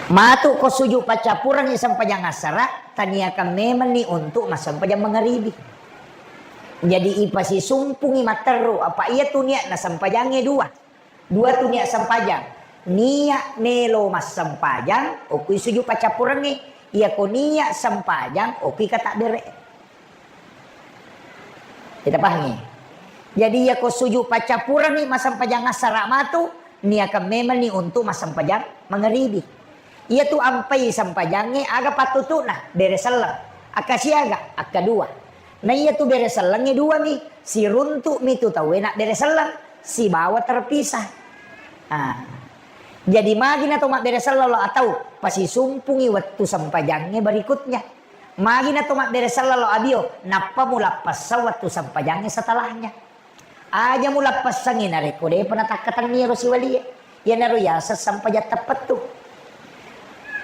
Matu ko sujud paccappurengngi sempajang assara, taniakan memenni untuk massempajang mangaribi. Jadi ipasisumpungi matteru, apa iya tu niatna sempajangnge dua. Dua tu niat sempajang. Niat melo massempajang, okui sujud paccappurengnge. Iyako niat sempajang, okui katabbere. Kita pahangi? Jadi iyako sujud paccappurengngi massempajang assara matu, niakan memenni untuk massempajang mangaribi. Iyatu ampai sempajangnge aga pattutu'na, bere selleng. Akka siaga? Akka dua. Na iyatu bere sellengnge duami, siruntu'mi tu tauwe nabbere selleng, sibawa terpisah. Ah. Jadi magi na to mabbere selleng lo atau pasisumpungi wettu sempajangnge berikutnya. Magi na to mabbere selleng lo abio, nappa mulappessang wettu sempajangnge setelahnya. Aja mulappessangngi narekko depa natakkatenni ero siwalie. Iyanaro yaseng sempajang teppettu.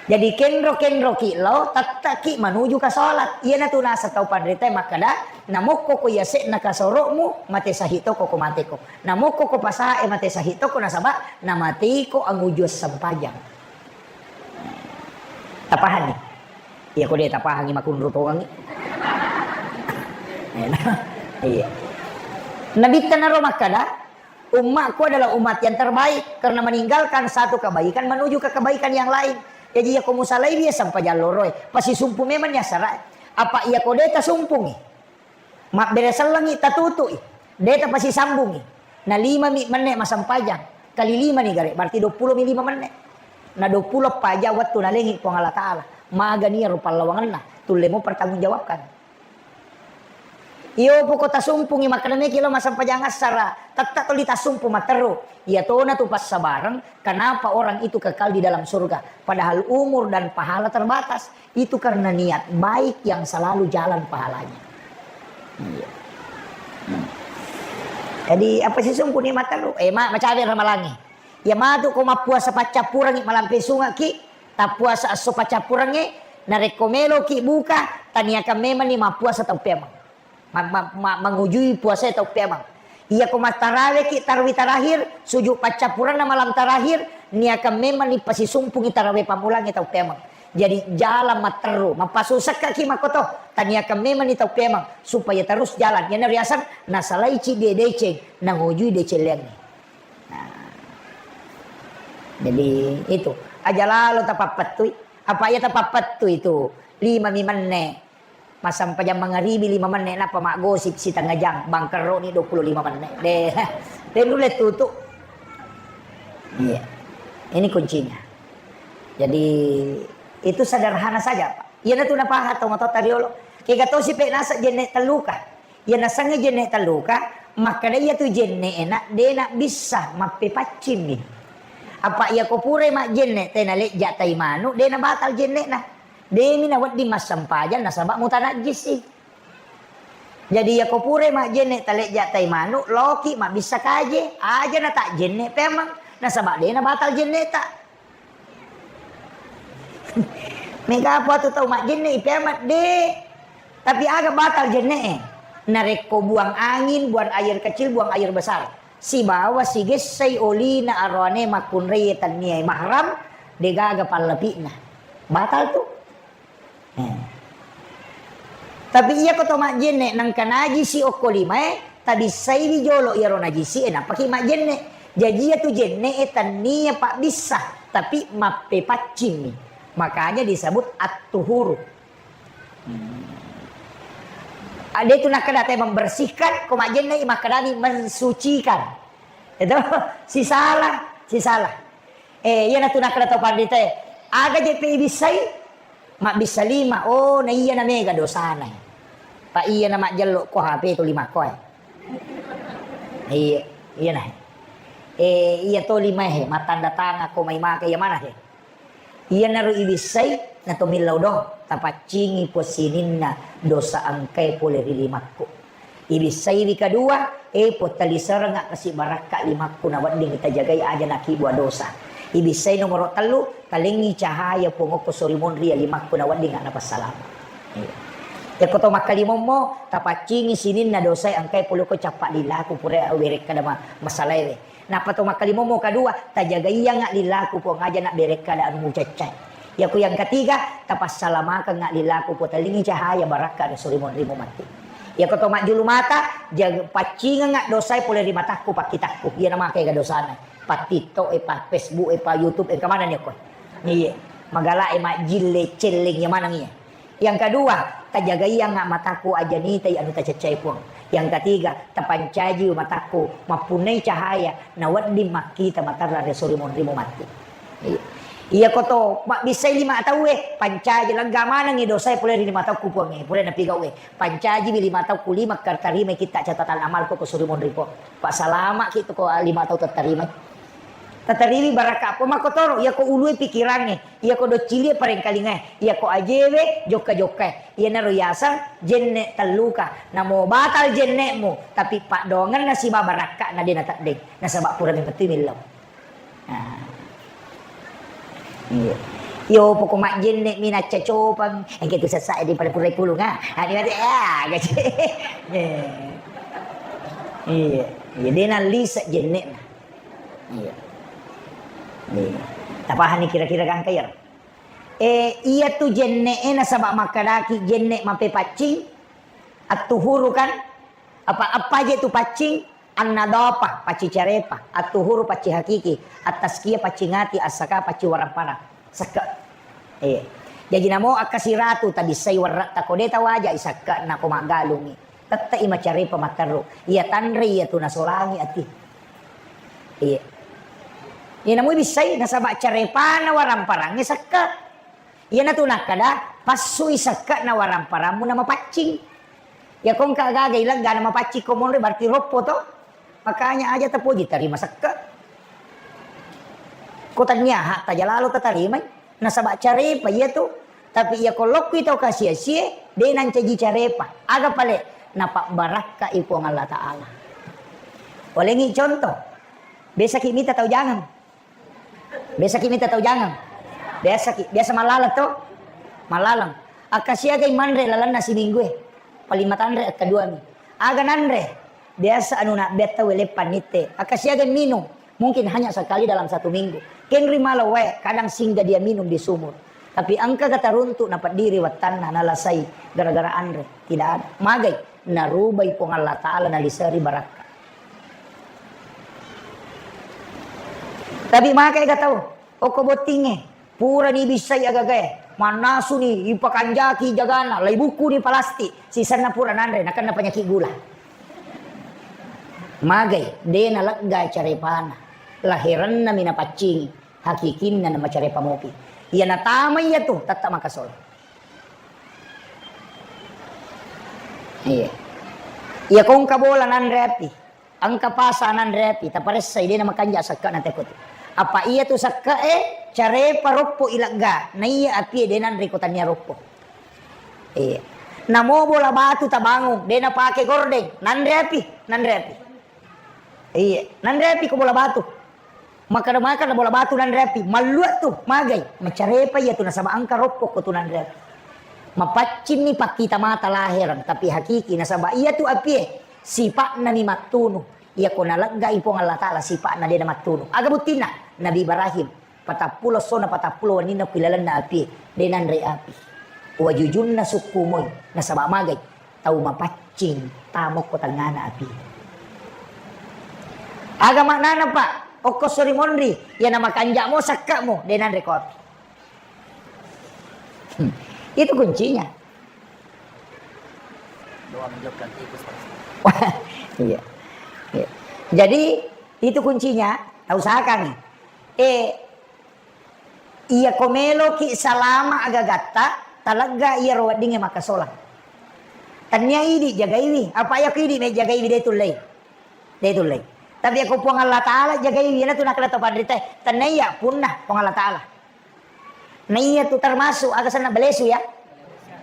Jadi kenro-kenroki lao, tettaki manuju ka salat. Iyanatu naseng tau panritae makkeda, namokko ko yase'na kasoro'mu, mate sahih toko ko mateko. Namokko ko pasahae mate sahih toko nasaba namateko angujuang sempajang. Tapahanni? Iya, ko de' tapahangi makunru tongangi. Iya. Nabitta naro makkada, "Ummatku adalah umat yang terbaik karena meninggalkan satu kebaikan menuju ke kebaikan yang lain." Jadi iya ko musalai dia sempajang loroe, pasisumpu memang ya sara. Apa iya ko de' tasumpungi? Mabbere sellengngi tatutu'i, de' tapasisambungi. Na lima mi menne masempajang, kali lima ni gare, berarti dua puluh mi lima menne. Na dua puluh paja wettu nalengi Puang Allah Ta'ala. Maga ni ero pallawangenna, tulle mo pertanggungjawabkan. Iyo poko tasumpungi makkeda meki lo masempajang assara, tette toli tasumpu matteru. Iya tona tu passabareng, kenapa orang itu kekal di dalam surga, padahal umur dan pahala terbatas. Itu karena niat baik yang selalu jalan pahalanya. Iya. Hmm. Jadi, apa sisungku nikmat telu? Eh, ma-, macawe ramalangi. Ya matu ko mappuasa paccappurangi malampe sungaki, tappuasa esso paccappurange, narekko meloki buka, taniakan memang ni mappuasa tau pemang. Ma-, ma-, ma-, mangujui puasae tau peamang. Iya ko mattaraweki, tarawih terakhir, sujud paccappuranna malam terakhir, niakan memang ni pasisumpungi tarawih pammulangnge tau peamang. Jadi jalan matteru, mappasusekkaki makkoto, taniakan memang ni tau peamang supaya terus jalan. Yana riaseng nasalai ciddi deceng, nangujui decelleangnge. Nah. Jadi itu, aja lalo tapappettui. Apa iya tapappettui tu? Lima mi menne. Massempajang mangaribi lima menne, nappa maggosip sitengnga jang, bangkerroni dua puluh lima menne. De, de nulle tutu. Iya. Ini kuncinya. Jadi, itu sederhana saja, Pak. Iyanatu napaha tau matoa tariolo. Kega tosi pe nasa jenne telluka. Iya nasengnge jenne telluka, makkeda iyatu jenne ena de nabbissa mappepaccimmi. Apa iya ko pura majjenne tena lejja tai manu, de nabatal jennena. Demi nawedding massempajang nasaba mutanajjisi. Jadi, iyako pura majjenne talejja tai manu, loki mabbissa kaje, aja natajjenne peamang, nasaba de nabatal jenneta. Mega apa tu tau majjenne i peamang, de. Tapi aga batal jenne e? Narekko buang angin, buang air kecil, buang air besar. Sibawa sigessai olina aroane makkunrai tannia mahram, degaga pallapi'na. Batal tu. Eh. Tapi iya ko to majjenne nangka najisi okko limae, tabissaiwi jolo iyaro najisi e, nappaki majjenne. Jaji iya tu jenne e tannia pabbissa, tapi mappepaccimmi. Makanya disebut at-tuhuru. Hmm. Ade tu nakkeda te membersihkan, ko majjenne i makkedani mensucikan. Itu sisala, sisala. Eh, iyanatu nakkeda tau pandita e, aga je pe ibissai? Mabbissa lima. Oh, na iya na mega dosana. Pa iya na majjello ko H P to lima ko e. Iya, iya na. Eh, iya to lima he, mattanda tangan ko mai maka iya mana he? Iyanaro ibissai, na to millau do, tapaccingi Puang sininna dosa engkae pole ri limakku. Ibissaiwi kadua, e Puang taliserengnga kasi barakka limakku, nawedding tajagai aja nakibua dosa. Ibissai nomoro tellu, talengngi cahaya Puang okko sori monri ya limakku nawedding napassalama. Iya. Yakko to makkalimommo, tapaccingi sininna dosae engkae pole ko cappa lillaku pura werekkada ma-, masalaewe. Nappa to makkalimommo kadua, tajagaiyangnga lillaku Puang aja nabberekkada anu mucaccae. Yakko yang ketiga, tapassalamakeng lillaku Puang talengngi cahaya barakka ri sori monrimu matti. Yakko to majjulu mata, jag-, paccingengnga dosae pole ri matakku pakkitakku. Iyana makega dosana. Pa TikTok e, pa Facebook e, pa YouTube e, engka maneng ni okko. Iya. Magala e majjille celleng iya maneng iya. Yang kedua, tajagaiyangnga mataku aja nitai anu tacaccai Puang. Yang ketiga, tapancaji matakku mappunnai cahaya nawedding makkita materra ri sori monrimu matti. Iya. Iya ko to mabbissai lima tauwe, pancaji lega manengngi dosae pole ri lima taukku Puang e, pole napigau e. Pancajiwi lima taukku lima tarimai kitta catatan amalku ko sori monri Puang. Passalama'ki tu ko lima tau tattarimai. Tattariwi barakka Puang makkotoro, iya ko ulue pikirangnge, iya ko doccilie parengkalingae, iya ko ajewe jokka-jokkae. Iyanaro yaseng jenne telluka. Namo batal jenne'mu, tapi paddoangenna siba barakka'na de nateddeng. Nasaba pura memettui millau. Nah. Iya. Yo poko majjenne mi naccacopang, engke tu sessa di pada pura pulung ah. Ani mati ah gaji. Iya. Iya, de nallise jenne'na. Iya. Iya. Tapahani kira-kira gangka ya? Eh, iya tu jenne'e nasaba makkadaki jenne mapepaccing, attuhuru kan? Apa, apa aja tu paccing? Annadhafah, paccing carepa, attuhuru, paccing hakiki, attaskiya, paccing ati, assaka, paccing waramparang. Sekke. Iya. Jaji namo akkasiratu tabissai werretta ko de tawaja i sekke nako maggalungi. Tette'i macarepa matteru. Iya tanre iya tu nasolangi ati. Iya. Iya namu bissai nasaba carepana waramparangnge sekke. Iyanatu nakkada, passui sekke'na waramparammu namapaccing. Iya ko engka gaga ileggana mapaccing ko monri, berarti roppo to. Makanya aja tapoji tarima sekke. Ko tania hak taja lalo tatarimai. Nasaba carepa iya tu. Tapi iya ko lokkui tau kasia-sie, de nancaji carepa. Aga pale napabbarakkai Puang Allah Ta'ala. Olengi contoh. Besaki mita tau jangang. Biasaki mita tau jangang? Biasaki, biasa mallaleng to? Mallaleng. Akkasiagai manre lalenna siminggu e? Paling matanre akkaduami. Aga nanre? Biasa anu nabbea tau e leppa nitte. Akkasiagai minum? Mungkin hanya sekali dalam satu minggu. Kenri malo wae, kadang singgah dia minum di sumur. Tapi engka ga taruntuk napeddiri wettanna nalasai gara-gara anre. Tidak ada. Magai? Narubai Puang Allah Ta'ala naliseri barakka. Tapi makai ga tau, okko bottingnge, purani bissai agagae, mannasuni, ipakanjaki jagana, laibukuni palastik, sisenna pura nanre, nakenna penyakit gula. Magai, de nalegga carepana, laherennami napaccingi, hakikinna namacarepa mopi. Iya natama iya tu, tetta makasola. Iya. Iya ko engka bola nanre api. Engka pasa nanre api, taparessai, de namakanja sekke'na teko tu. Apa iya tu sekke'e, carepa roppo ilegga, naiya apie de nanre ko tania roppo. Iya. Namo bola batu tabangung, de napake gordeng, nanre api, nanre api. Iya, nanre api ko bola batu. Makkada-makkada bola batu nanre api, mallua tu, magai, macarepa iya tu nasaba engka roppo ko tu nanre api. Mapaccinni pakkita mata lahereng, tapi hakiki nasaba iya tu apie, sipa'na mi mattunu. Iya ko naleggai Puang Allah Ta'ala sipa'na de namattunu. Aga buttinna? Nabi Ibrahim, patappulo essona patappulo wenninna ku ilalenna apie, de nanre api. Wajujunna sukku moi, nasaba magai, tau mapaccing, tamo ko tengngana api. Aga maknana, Pak? Okko sori monri, iya namakanja'mo sekke'mu, de nanre ko api. Hmm. Itu kuncinya. Doa menjauhkan tikus, Pak. Iya. Iya. Jadi, itu kuncinya, tau usahakan. Eh, Iya ko meloki salama agagatta, talegga iyaro weddingnge makkasolang. Tania idi jagaiwi, apa iya ko idi mejagaiwi de tullei. De tullei. Tapi iya ko Puang Allah Ta'ala jagaiwi, iyanatu nakkeda to panritae, tania iya punna Puang Allah Ta'ala. Naiya tu termasuk aga senna balesu ya.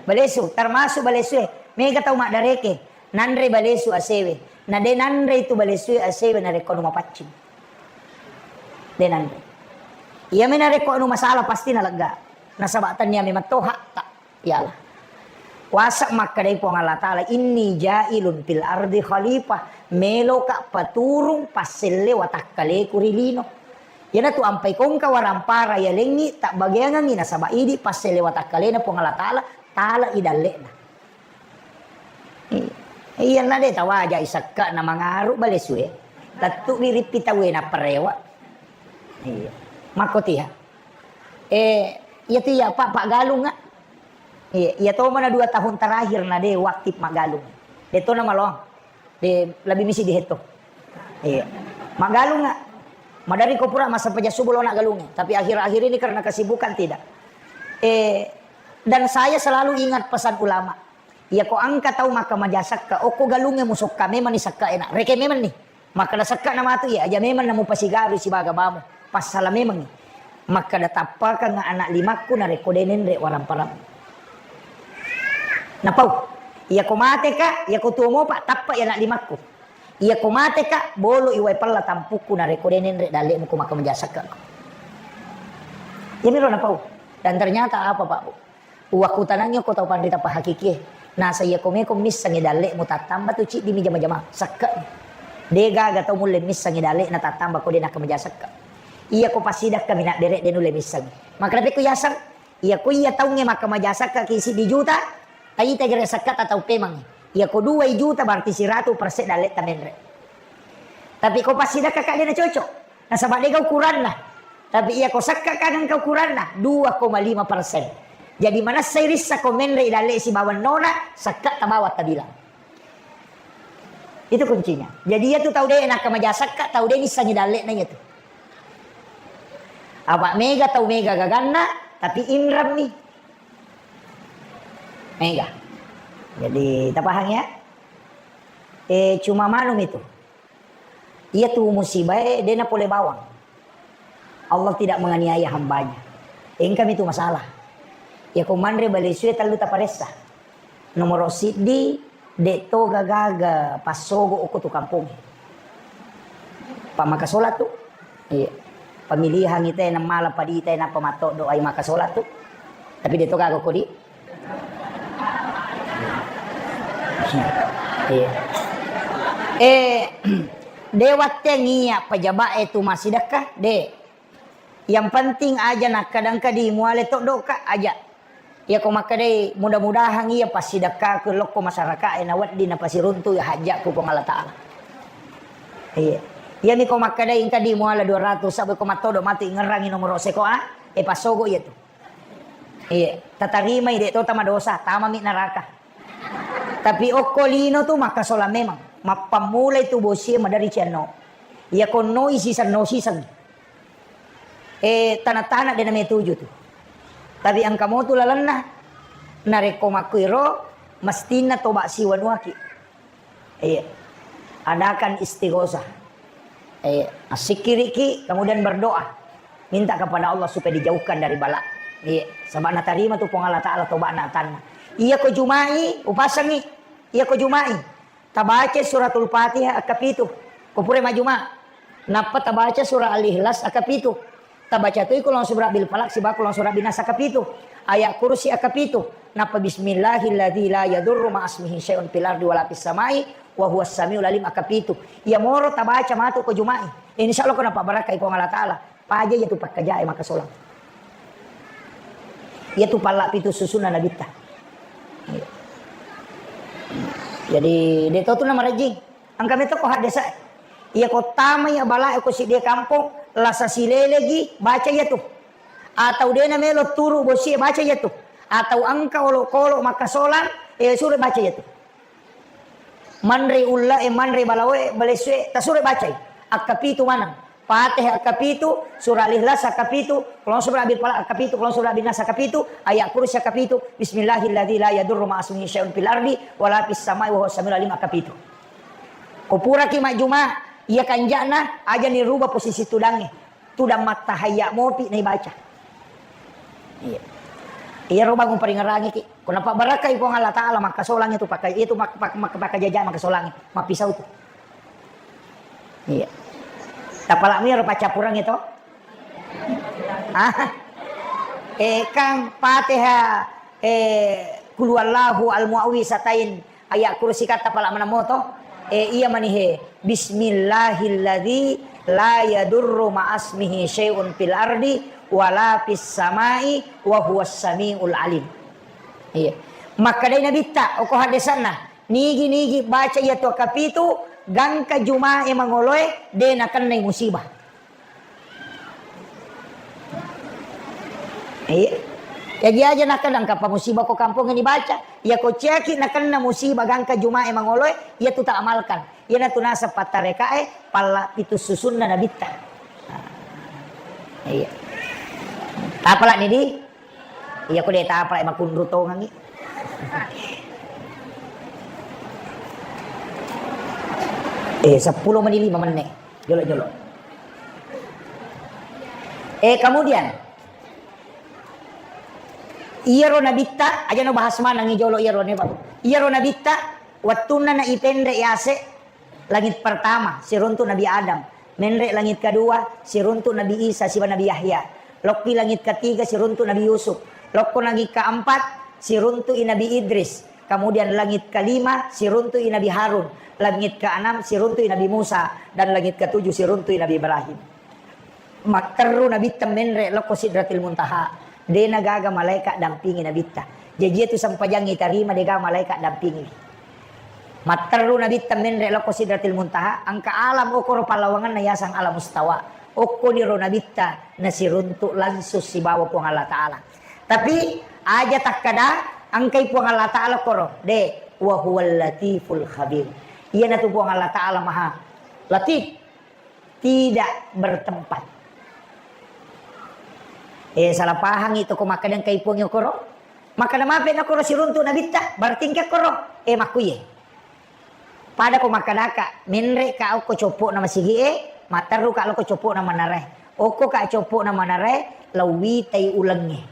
Balesu, termasuk balesu e. Mega tau maddareke, nanre balesu asewe. Na de nanre itu balesu asewe narekko nu mapaccing. De nanre. Iya mena rekko anu masalah pasti nalegga. Nasaba tennia memang to hakta. Iyalah. Wasa makkedai Puang Allah Ta'ala, "Inni ja'ilun fil ardi khalifah." Meloka paturung passelle watakkaleku ri lino. Iyanatu ampai kongka warampara yalengngi tabbageangengngi nasaba idi passelle watakkalena Puang Allah Ta'ala, tala idalle'na. Iya, na de tawaja isakka na mangaru balesue. Tettu wirippi tauwe na perewa. Iya. Makko tiha. Eh, iya tu iya, Pak, Pak Galung, ah. Iya, iya to mana dua tahun terakhir na de waktu Pak Galung. De to na malong. De lebih misi dihetto. Iya. Mak Galung, ah. Madari ko pura masa peja subuh lo nak Galung. Tapi akhir-akhir ini karena kesibukan tidak. Eh, dan saya selalu ingat pesan ulama. Iyako engka tau makkamaja sakka, okko galungnge musokka memanni sakka ena, reke memanni. Makkeda sakka na matu iya, aja memanna mupasigaru sibaga bamo, passala memangngi. Makkeda tappakang anak limakku narekko de nenre waramparammu. Napau, iyako mateka, iyako tuo mopa, tappai anak limakku. Iyako mateka, bolo iwai pella tampukku narekko de nenre dalle'mu ko makkamaja sakka. Iyamiro napau. Dan ternyata apa, Pak Bu? Uwakkutanangngi okko tau panrita pahakikie. Nasa iyako meko missengngi dalle'mu tattamba tu ciddimi jama-jama, sekke'mi. De gaga tau mulle missengngi dalle'na tattamba ko de nakkamaja sekka. Iyako passidekkami nabbere de nulle missengngi. Makkeda pekko yaseng, iyako iya taungnge makkamaja sekka ki siddi juta, taita gere sekka ta tau pemangngi. Iyako dua juta berarti siratu persen dalle'ta menre. Tapi ko passidekka ka de nacocok. Nasaba dega ukuranna. Tapi iya ko sakka ka engka ukuranna, dua koma lima persen. Jadi manessai rissa ko menre i dalle sibawa nona, sakka tabawa tabilang. Itu kuncinya. Jadi iya tu tau de nakkamaja sakka, tau de nissengngi dalle'na iya tu. Apa mega tau mega gaganna, tapi inrammi. Mega. Jadi tapahang ya? Eh, cuma manum itu. Iyatu musibae de napole bawang. Allah tidak menganiaya hambanya. Engkami tu masalah. Iya ko manre balesue tellu taparessa. Nomoro siddi, de to gaga passogo okko tu kampung. Pak maka sholat tu. Iya. Pemilihan ite nemmala padita nappa matto doai maka sholat tu. Tapi de to gaga kodi. Iya. Eh, de watteng iya pejabat e tu massidekka, de. Yang penting aja nakkadangka di muale toddoka aja. Iya ko makkedai mudah-mudahan iya passidekkaku lokko masyarakat e nawedding napasiruntu iya hajjakku Puang Allah Ta'ala. Iya. Iya mi ko makkedai engka di muala dua ratus sabbe ko mattodo mati ngerangi nomoro seko a, e passogo iya tu. Iya, tatarimai, de to tama dosa, tamami neraka. Tapi okko lino tu makkasolang memang. Mappammulai tu bosie madari cianno. Iya konnoi siseng no siseng. Eh, tana-tana de nametuju tu. Tapi engka motu lalenna. Narekko makkuiro, mestinna toba siwanuaki. Iya. Adakan istighosah. Iya. Assikkiriki, kemudian berdoa. Minta kepada Allah supaya dijauhkan dari bala. Iya. Sabab natarima tu Puang Allah Ta'ala toba'na atanna. Iya ko Jumai, upasangi. Iya ko Jumai. Tabaca suratul Fatihah akkapitu. Ko pura majuma. Nappa tabaca surah Al-Ikhlas akkapitu. Tabaca toi Qul a'udzu birabbil falaq sibawa Qul a'udzu birabbin nas akkapitu. Ayat kursi akkapitu. Nappa bismillahilladzi la yadurru ma'asmihi syai'un fil ardi wala fis samai wa huwas samiul alim akkapitu. Iya moro tabaca matu ko Jumai. Insya Allah ko napabarakai Puang Allah Ta'ala. Paja iya tu pakkajae makasolang. Iya tu palla pitu susunna nabitta. Iya. Jadi de to tu namarejjing. Engka meto ko haddesa. Iya ko tama iya bala ko siddi kampong, lasa silelegi, baca iya tu. Atau dena melo turu bosi, baca iya tu. Atau engka olok-olok makasolang, eh, sure baca iya tu. Manre ulla e, manre balawe, balesue, tasure bacai. Akkapitu maneng. Fatihah akkapitu, surah Al-Ikhlas akkapitu, Qul a'udzu birabbil falaq akkapitu, Qul a'udzu birabbin nas akkapitu, ayat kursi akkapitu, bismillahilladzi la yadurru ma'asmihi syai'un fil ardi wala fis samai wa huwas samiul alim akkapitu. Ko puraki majjuma, iya kanjana aja ni rubah posisi tudangnge. Tudang mattahayya mopi naibaca. Iya. Iya ro bangun paringerangiki. Ko napabarakai Puang Allah Ta'ala makasolang itu pakai itu mak-, mak-, mak-, pakkajaja makasolang mappisau tu. Iya. Tapalak mi ro paccappurang itu. Ah, eh, kan Fatihah, eh, Qul huwallahu al-muawwizatain, ayat kursi katta pala maneng moto. Eh, iya mani he. Bismillahilladzi la yadurru ma'asmihi syai'un fil ardi wala fis samai wa huwas samiul alim. Iya. Makkedai Nabitta, okko haddesanna, nigi-nigi baca iya tu kapitu, gangka jumae mangoloe, de nakennai musibah. Iya. Jaji aja nakadang kapang musibah ko kampong ini baca. Iya ko ciaki nakenna musibah gangka jumae mangoloe, iya tu tak amalkan. Iya natu nasab pattarekae, palla pitu susunna nabitta. Nah, iya. Tapala ni di? Iya ko de tapala makunru tongangi. Eh, seppulo mani lima menne. Jolo-jolo. Eh, kemudian, iyaro nabitta, aja no bahas manengi jolo iyaro ne, Pak. Iyaro nabitta, wettunna na ipenre yase, langit pertama, siruntu Nabi Adam. Menre langit kedua, siruntu Nabi Isa, siba Nabi Yahya. Lokki langit ketiga, siruntu Nabi Yusuf. Lokko langit keempat, siruntu i Nabi Idris. Kemudian langit kelima, siruntu i Nabi Harun. Langit keenam, siruntu i Nabi Musa. Dan langit ketujuh, siruntu i Nabi Ibrahim. Matteru Nabitta menre lokko Sidratil Muntaha. De nagaga malaika dampingi Nabitta. Jaji itu sempajangi tarima dega malaika dampingi. Matteru Nabitta menre lokko Sidratil Muntaha, engka alam okoro pallawanganna yasang alam mustawa. Okko niro Nabitta nasiruntuk langsung sibawa Puang Allah Ta'ala. Tapi aja takkada engkai Puang Allah Ta'ala koro. De, wa huwal latiful khabir. Iyanatu Puang Allah Ta'ala maha latif. Tidak bertempat. Eh, salah pahang itu ko makkeda engkai puang okoro. Makkeda mape na koro siruntu nabitta, berarti engka koro. Eh, makkuye. Pada ko makkedaka, menre ka okko coppo na masigi e, matteru ka lokko coppo na manare. Okko ka coppo na manare, lauwi tai ulengnge.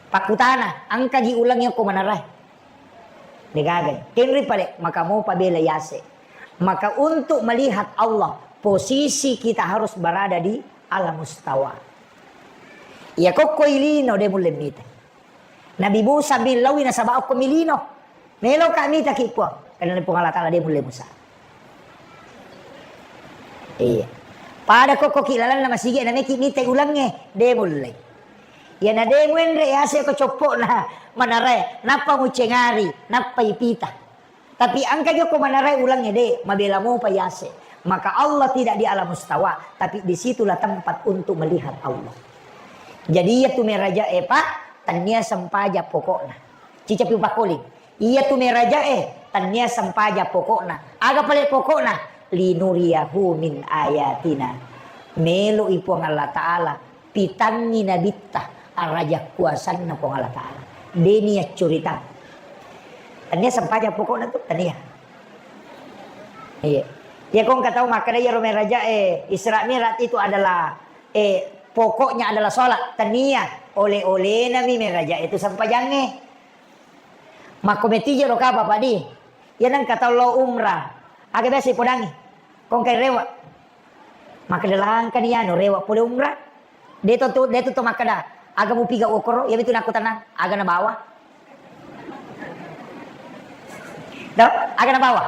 Pakkutana, engka gi ulengnge okko manare. Degaga. Kenri pale, maka mopa bela yase. Maka untuk melihat Allah, posisi kita harus berada di alam mustawa. Iya kokko ilino de mulle mita. Nabi Musa billawi nasaba okko milino. Melo ka mita ki puang. Karena Puang Allah Ta'ala de mulle Musa. Iya. Pada kokko ki lalanna masigi na meki mita ulengnge de mulle. Iyana de muenre yase ko coppo'na manarae, nappa mucengari, nappa ipita. Tapi engka jokko manarae ulengnge de, mabela mopa yase. Maka Allah tidak di alam mustawa, tapi disitulah tempat untuk melihat Allah. Jadi iya tu meraja e, Pak, tania sempaja pokokna. Cicapi pakoling. Iya tu meraja e, tania sempaja pokokna. Aga pale pokokna? Linuriyahu min ayatina. Melo i Puang Allah Ta'ala pitangngi nabitta araja kuasanna Puang Allah Ta'ala. Deni accurita. Tania sempaja pokokna tu, tania. Iya. Ya kong kata makkeda iyaro meraja e, Isra Mi'raj itu adalah, eh, pokoknya adalah sholat. Tania, oleh-oleh nami meraja itu sempajangnge. Makko metijero kapa padi. Ya nang kata lo umrah. Aga biasa ipodangi. Kong kai rewa. Makkeda langkani anu rewa pole umrah. De to, to, de to, to makkeda, aga mupiga okoro, iya mitu nakkutanang, aga nabawa. Do, aga nabawa.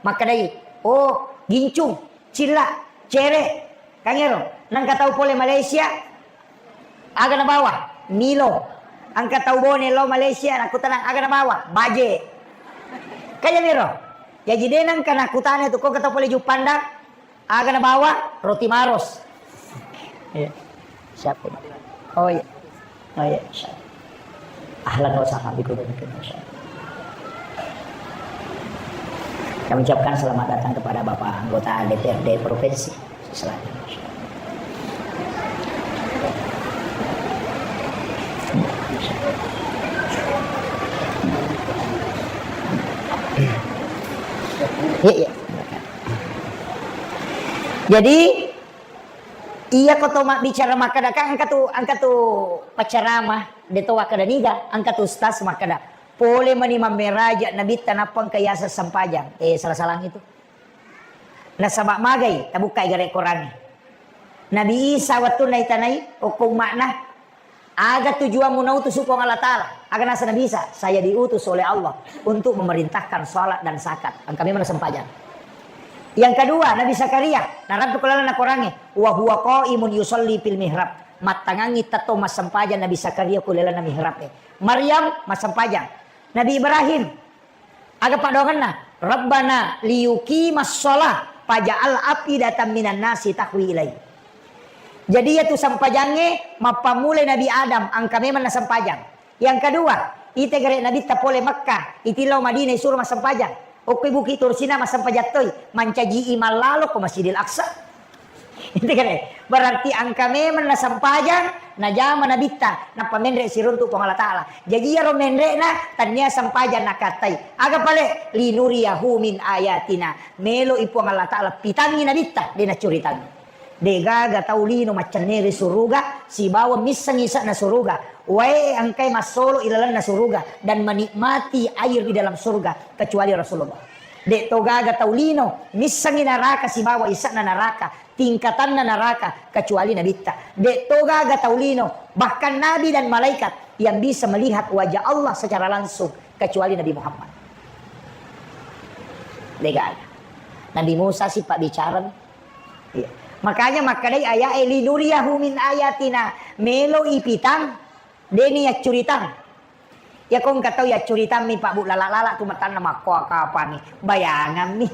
Makkedai, oh, gincung, cilla, cere, kangero, nangka tau pole Malaysia, aga nabawa, Milo, angka tau Bone lo Malaysia, nakkutanang, aga nabawa, baje. Kaya miro. Jaji de nangka nakkutana tu, ko engka tau pole Juppandang, Aga nabawa? Roti Maros. Iya. Siapa ini? Oh iya. Oh iya, insya Allah. Ahlan wa sahlan bikum. Kami ucapkan selamat datang kepada Bapak Anggota D P R D Provinsi Selandia. Iya, iya. Jadi, iya ko to mabbicara makkeda, kan engka tu, engka tu paccarama, de to wakkeda niga, engka tu ustaz makkeda, pole mani mammeraja nabitta nappa engka yaseng sempajang. Eh, salah-salang itu. Nasaba magai, tabukkai gare Korangnge. Nabi Isa wettunna itanai, okko umma'na, Aga tujuanmu nautus Puang Allah Ta'ala? Aga naseng Nabi Isa, "Saya diutus oleh Allah untuk memerintahkan salat dan zakat." Engka memang nasempajang. Yang kedua, Nabi Zakaria, narampe ko lalenna Korangnge, "Wa huwa qaimun yusalli fil mihrab." Mattangangi tetto massempajang Nabi Zakaria ko lalenna mihrab e. Maryam massempajang. Nabi Ibrahim, aga paddoangenna? "Rabbana liyuqimas shalah faj'al af'idatan minan nasi tahwi ilai." Jadi, iyatu sempajangnge mappammulai Nabi Adam, engka memang nasempajang. Yang kedua, ite gare Nabitta pole Mekkah, itillau Madinah isuro massempajang. Okko Bukit Tursina massempajang toi, mancaji imang lalo ko Masjidil Aqsa. Itu kan, eh. Berarti engka memang nasempajang, najama Nabitta, nappa menre siruntu Puang Allah Ta'ala. Jaji iyaro menre'na, tania sempajang nakattai. Aga pale? "Linuriyahu min ayatina." Melo i Puang Allah Ta'ala pitangi Nabitta, de naccuritangi. De gaga tau lino maccennere suruga, sibawa misseng ise'na suruga. Wae engkai massolo ilalenna suruga dan menikmati air di dalam surga kecuali Rasulullah. De to gaga tau lino missengi naraka sibawa ise'na naraka, tingkatanna naraka, kecuali Nabitta. De to gaga tau lino, bahkan nabi dan malaikat, yang bisa melihat wajah Allah secara langsung kecuali Nabi Muhammad. De gaga. Nabi Musa si pabbicara. Iya. Makanya makkedai aya'e, "Linuriyahu min ayatina." Melo ipitang, deni yaccuritang. Iyako engka tau yaccuritammi, Pak, Bu, lala-lala tu matanna makkoa kapangi. Bayangammi.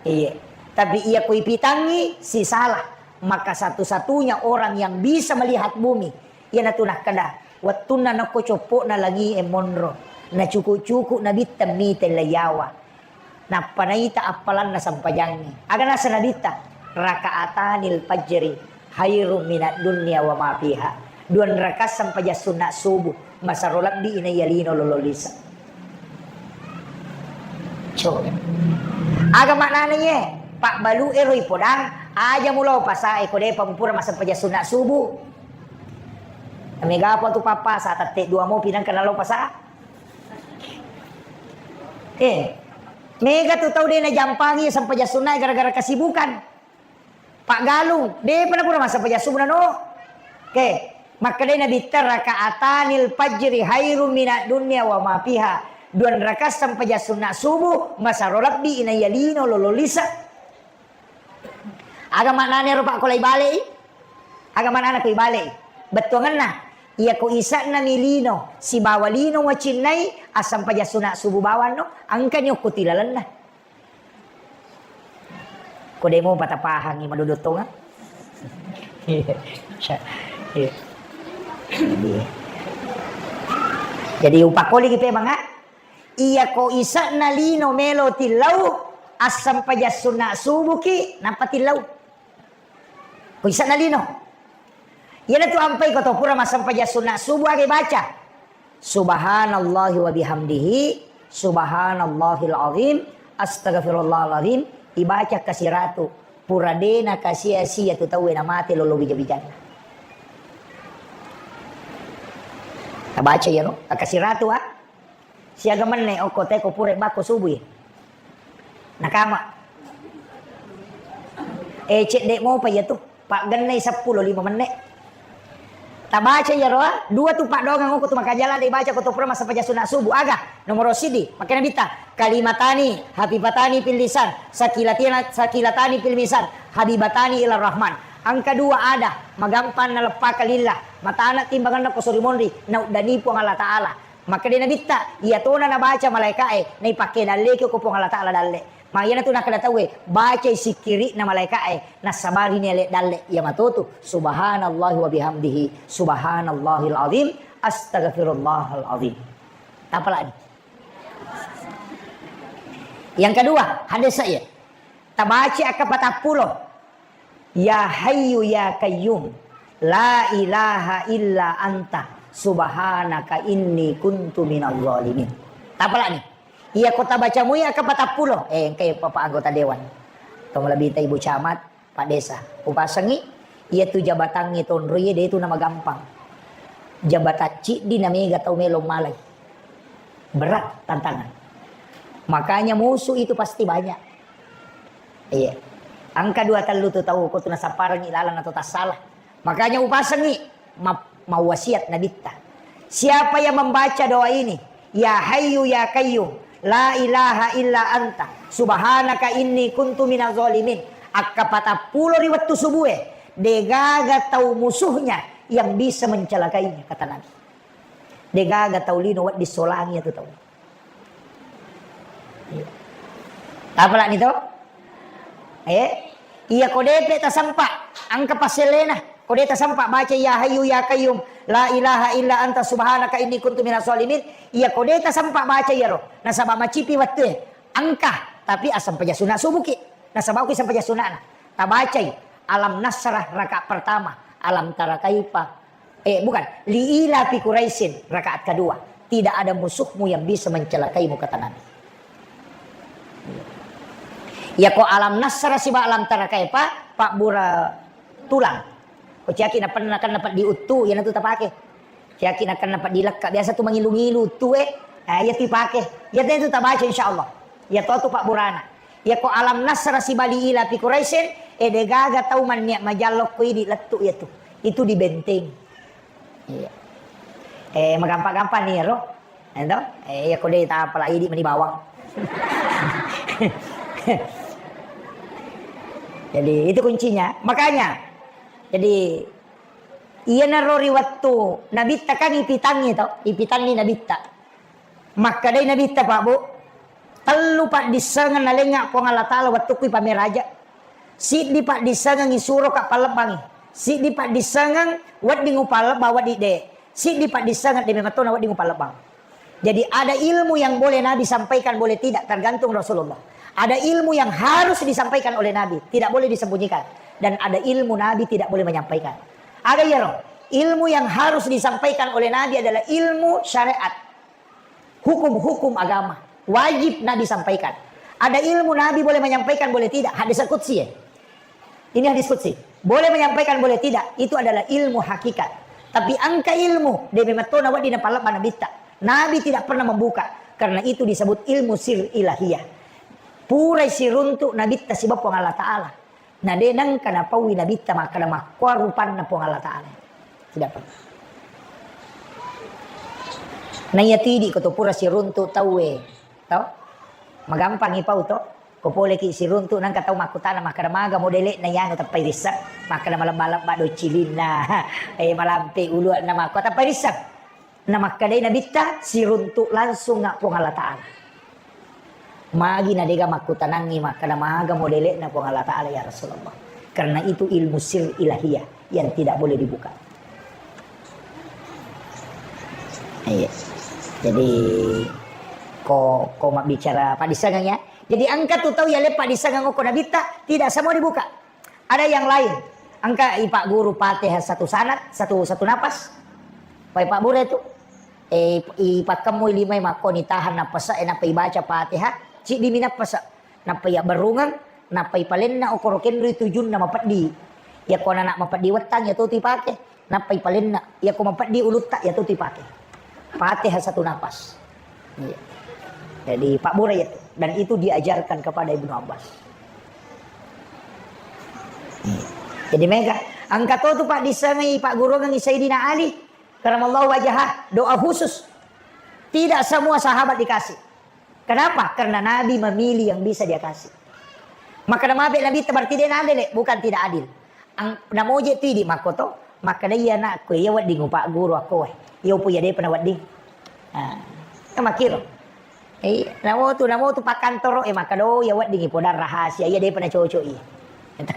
Iya. Tapi iyako ipitangngi, sisala. Maka satu-satunya orang yang bisa melihat bumi, iyanatu nakkeda, wettunna nokko coppo'na langi'e monro, nacuku-cuku Nabitta mite leiyawa. Nappa naita appalanna sempajangnge. Aga naseng Nabitta? "Raka'atanil fajri khairum minad dunya wa ma fiha." Dua rakaat sempajang sunna subuh, masero lebbi inaiya lino lolo lise. Coba. Aga maknana iye? Pabbalu ero ipodang, aja mulao pasae ko depa mupura massempajang sunna subuh. Mega apa tu papa sa tette dua mopi nangka nalao pasa. Eh, mega tu tau de najampangi sempajang sunna gara-gara kesibukan. Paggalung, depa napura massempajang subuh nano. Oke, makkedai Nabitta, "Raka'atanil fajri khairum minad dunya wa ma fiha." Dua rakaat sempajang sunna subuh, masero lebbi inaiya lino lolo lise. Aga maknana ero, Pak, ko lai bale'i? Aga maknana ko ibalei? Bettuangenna, iyako ise'na mi lino sibawa lino wacinnai, assempajang sunna subuh bawanno, engkani okko tilalenna. Ko demo patapahangi madodottonga. Iya. Iya. Jadi, jadi upakkoliki pemang, ah? Iyako ise'na lino melo tillau, assempajang sunna subuhki, nappa tillau. Ko ise'na lino. Iyanatu ampai ko to pura massempajang sunna subuh aga ibaca. Subhanallahi wa bihamdihi, subhanallahil azim, astagfirullahalazim, ibaca kasiratu. Pura de nakasia-sia tu tauwe namate lolo bija-bijanna. Tabaca iyaro, kasiratu, ah. Siaga menne okko teko pura bakko subuh. Nakama. Eh, cedde mopa iya tu. Paggennai seppulo lima menne. Tabaca iyaro, ah, dua tu paddoangeng okko tu makajala de baca ko to pura massempajang sunna subuh. Aga, nomoro sidi, makkeda Nabitta, kalimatani, hafifatani fil lisan, sakilatina-, sakilatani fil misan, habibatani ila rahman. Engka dua ada, magampang naleppaka lillah, matana timbangenna ko sori monri, nauddani Puang Allah Ta'ala. Makkeda Nabitta, iyatona nabaca malaeka'e, naipakke dalleki ko Puang Allah Ta'ala dalle. Ma iyanatu nakkeda tauwe, bacai sikkiri'na malaeka'e, nassabarini ale dalle, iya matotu, subhanallahi wa bihamdihi, subhanallahil azim, astagfirullahal azim. Tapalani. Yang kedua, hadis saya. Tabaca akka patappulo. Ya Hayyu ya Qayyum, la ilaha illa anta, subhanaka inni kuntu minadh dhalimin. Tapalani. Iya ko tabaca mui akka patappulo. Eh, engkai Bapak anggota dewan. Tong lebih ta Ibu Camat, Pak Desa. Upasengi, iya tu jabatangnge tonro iya de tu namagampang. Jabatan ciddi na mega tau melo malai. Berat tantangan. Makanya musuh itu pasti banyak. Iya. Engka dua tellu tu tau ko tu nasapparengngi lalang atau tassala. Makanya upasengngi, map-, Mawasiat Nabitta. Siapa yang membaca doa ini, "Ya Hayyu ya Qayyum, la ilaha illa anta, subhanaka inni kuntu minaz zalimin," akka patappulo ri wettu subue, degaga tau musuhnya yang bisa mencelakainya, kata Nabi. Degaga tau lino wedding solangi itu tau. Iya. Tapalani to? Eh, iya ko depe tasempa, engka passellena. Ko de tasempa baca ya Hayyu ya Qayyum, la ilaha illa anta subhanaka inni kuntu minaz zalimin. Iya ko de tasempa baca iyaro. Nasaba macipi wettue. Engka, tapi assempaja sunna subuki. Nasaba uki sempaja sunnana. Tabacai alam nasrah rakaat pertama, alam tara kaifa Eh, bukan. Liilafi Quraisyin, rakaat kedua. Tidak ada musuhmu yang bisa mencelakaimu, kata Nabi. Ya ko alam nasrah siba alam tara kaifa, pabbura tulang. Ko ciaki na pernah kan dapat diuttu, ya tu tapake. Ciaki na kan dapat dilekka. Biasa tu mangilu-ngilu uttu, eh. Ah, ya tu pake. Ya tu tabaca, insya Allah. Ya to tu pabburana. Iya ko alam nasrah siba liilafi Quraisyin, eh, degaga tau manniat majallo ko idi lettu iya tu. Itu di benteng. Iya. Eh, magampa-gampa ni ro. Ento? Eh, iya ko de tapala idi mani bawang. Jadi, itu kuncinya. Makanya, jadi, iya naro ri wettu Nabitta kan ipitangi to, ipitangi Nabitta. Makkedai Nabitta, Pak Bu, tellu paddissengeng nalengnga Puang Allah Ta'ala wettukku ipameraja. Siddi paddissengeng isuroka pallebbangi. Siddi paddissengeng wedding upallebba, wedding de. Siddi paddissengeng de memettona wedding upallebbang. Jadi ada ilmu yang boleh Nabi sampaikan, boleh tidak, tergantung Rasulullah. Ada ilmu yang harus disampaikan oleh Nabi, tidak boleh disembunyikan. Dan ada ilmu Nabi tidak boleh menyampaikan. Ada iyaro, ilmu yang harus disampaikan oleh Nabi adalah ilmu syariat. Hukum-hukum agama wajib Nabi sampaikan. Ada ilmu Nabi boleh menyampaikan, boleh tidak. Hadis qudsi ya. Ini hadis qudsi. Boleh menyampaikan, boleh tidak. Itu adalah ilmu hakikat. Tapi engka ilmu, de memettona wedding napallebba Nabitta. Nabi tidak pernah membuka. Karena itu disebut ilmu sir ilahiyah. Purai siruntu Nabitta siba Puang Allah Ta'ala. Na de nengka napaui Nabitta makkeda makkoa rupanna Puang Allah Ta'ala. Tidak pernah. Na iya tu idi ko to pura siruntu tauwe, to? Magampangi pau to. Ko poleki siruntu nengka tau makkutana makkeda maga modele'na iyanu teppai risseng. Makkeda malebba-lebba docilinna. Eh, malampe uluanna makko teppai risseng. Namakkedai Nabitta, siruntu langsung nga Puang Allah Ta'ala. Magi na dega makkutanangi makkeda maga modele'na Puang Allah Ta'ala, ya Rasulullah. Karena itu ilmu sir ilahiyah yang tidak boleh dibuka. Iya. Jadi, ko, ko mabbicara paddissengeng ya. Jadi, engka tu tau ya lepa dissengeng ko Nabitta, tidak semua dibuka. Ada yang lain. Engka ipagguru Fatihah satu sanad, satu, satu napas. Pai pabbura tu. Eh, ipakkemmui limai makkoni tahan nappasa, eh, nappa ibaca Fatihah, ciddimi nappasa. Nappa iyabberrungeng, nappa ipalenna okoro kenroi tujunna mapeddi. Iyako nana mapeddi wettang, iya totu ipake. Nappa ipalenna, iyako mapeddi ulutta, iya totu ipake. Fatihah satu napas. Iya. Jadi, pabbura itu. Dan itu diajarkan kepada Ibnu Abbas. Iya. Jadi, mega. Engka to tu, Pak, dissengai, Pak, gurungengi Sayyidina Ali, karamallahu wajhah, doa khusus. Tidak semua sahabat dikasih. Kenapa? Karena Nabi memilih yang bisa dia kasih. Maka nama Nabi, berarti dia adil, bukan tidak adil. Ang-, namoje tu idi makkoto, makkeda iya anakku, iya wedding upagguru akko, eh. Iya upo iya depa na wedding. Ah, kan makkiro. Eh, namo tu, namo tu pakkantoro, eh, makkeda, oh, iya wedding ipodang rahasia, iya depa na cocok iya. Gitu.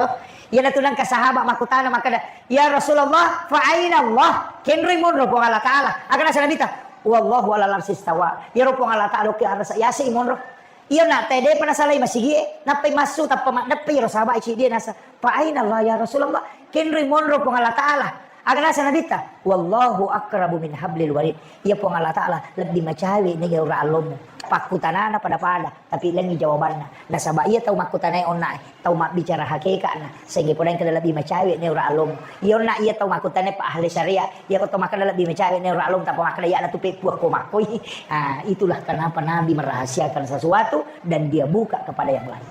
Iya natu nengka sahabat makkutana makkeda, "Ya Rasulullah, fa aina Allah?" Kenroi monro Puang Allah Ta'ala. Aga naseng Nabitta, "Wallahu ala arsy istawa." Iyaro Puang Allah Ta'ala okki arasa, yase i monro. Iya na te depa nasalai masigie, nappai massu tappa maddeppe iyaro sahabat ciddi nasa. Fa aina Allah ya Rasulullah? Kenroi monro Puang Allah Ta'ala. Aga naseng Nabitta, "Wallahu aqrabu min hablil warid." Iya Puang Allah Ta'ala lebbi macawe nega ura allomu. Pakkutanana pada-pada, tapi lengi jawabanna. Nasaba iya tau makkutanai onna e, tau mabbicara hakekatna. Sehingga pole engka lebbi macawe ne ura allomu. Iya onna iya tau makkutanai pa ahli syariat, iya ko tau makkeda lebbi macawe ne ura allomu, tappa makkeda iya na tu peppua ko makkoi. Ah, itulah kenapa Nabi merahasiakan sesuatu dan dia buka kepada yang lain.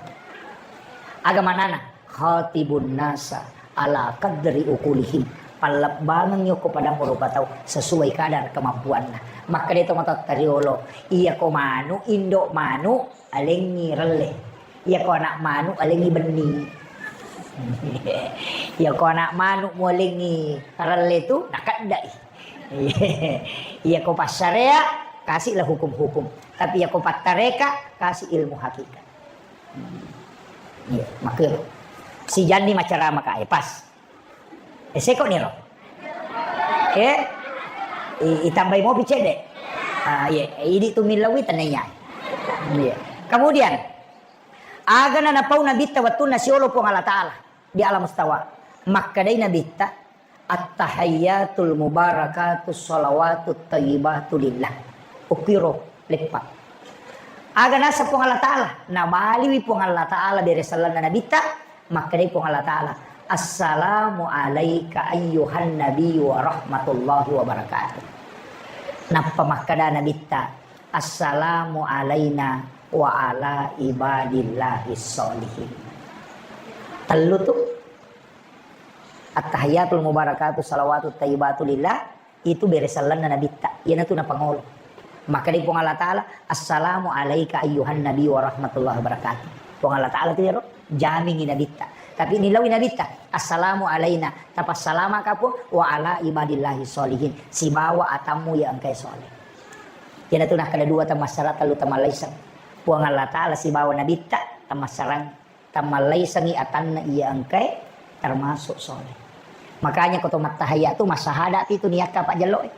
Aga manana? Khatibun nasa ala qadri uqulihim. Pallebbangengngi okko padang rupa tau sesuai kadar kemampuanna. Makkeda to matotta riolo, iyako manu, indo manu, alengngi relle. Iyako anak manu, alengngi benni. Iyako anak manu mualengngi relle tu, nakeddai. Iyako passarea, kasihlah hukum-hukum. Tapi iyako pattareka, kasih ilmu hakikat. Iya, makkeda. Sijanni macaramaka, eh, pas. Eh, seko niro. Eh? I-, itambai mopi cedde. Ah, iya, idi tu millawi tenaya. Iya. Kemudian, agana napau Nabitta wettunna siolo Puang Allah Ta'ala di alam mustawa. Makkedai Nabitta, "At-tahiyyatul mubarakatus shalawatut thayyibatu lillah." Ukkiro leppa. Aga naseng Puang Allah Ta'ala, nabaliwi Puang Allah Ta'ala bere sellenna Nabitta, makkedai Puang Allah Ta'ala, "Assalamu alaika ayyuhan nabiyyu wa rahmatullahi wa barakatuh." Nappa makkeda Nabitta, "Assalamu alaina wa ala ibadillahis sholihin." Tellu tu. At-tahiyyatul mubarakatuh shalawatut thayyibatu lillah, itu bere sellenna Nabitta, iyanatu napangolo. Makkedai Puang Allah Ta'ala, "Assalamu alaika ayyuhan nabi wa rahmatullahi wabarakatuh." Puang Allah Ta'ala tu iyaro, jamingi Nabitta. Tapi nilawi Nabitta, "Assalamu alaina," tapassalamaka Puang, "wa ala ibadillahi sholihin," sibawa atammu iya engkae soleh. Iyanatu nakkeda dua temmassara tellu temmallaiseng. Puang Allah Ta'ala sibawa Nabitta temmassarang. Tamallaisengngi atanna iya engkae termasuk soleh. Makanya ko to mattahayya tu massahada pi tu niakka pajjello e.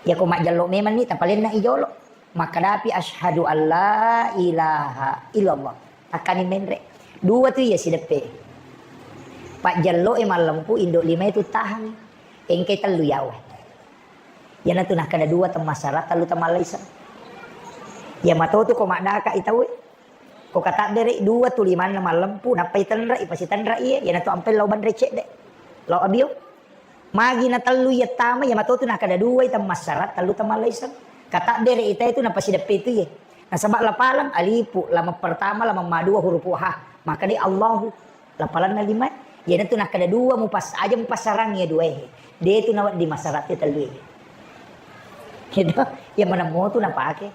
Iya ko majjello memang ni tapalenna i jolo. Makkadapi asyhadu alla ilaha illallah. Takkani menre. Dua tu iya sideppe. Pajjello e mallempu indo lima itu tahang. Engkai tellu yawa. Iyanatu nakkeda dua temmassara tellu temmallaiseng. Iya matotu ko maddaka i tau e. Ko katabbere dua tu limanna mallempu, nappai tenra i, pasitenra iye, iyanatu ampai lao banre cedde. Lao abio. Magi na tellu iya tama, iya matotu nakkeda dua i temmassara, tellu temmallaiseng. Katabbere ita itu napasideppe itu iye. Nasaba lapaleng alipu, lameng pertama, lameng madua hurupu ha. Makkedai Allahu. Lapalanna lima, iyanatu nakkeda dua mupas-, aja mupassarang iya dua e. De tu nawedding massara te tellu e. Gitu. Iya maneng motu napake.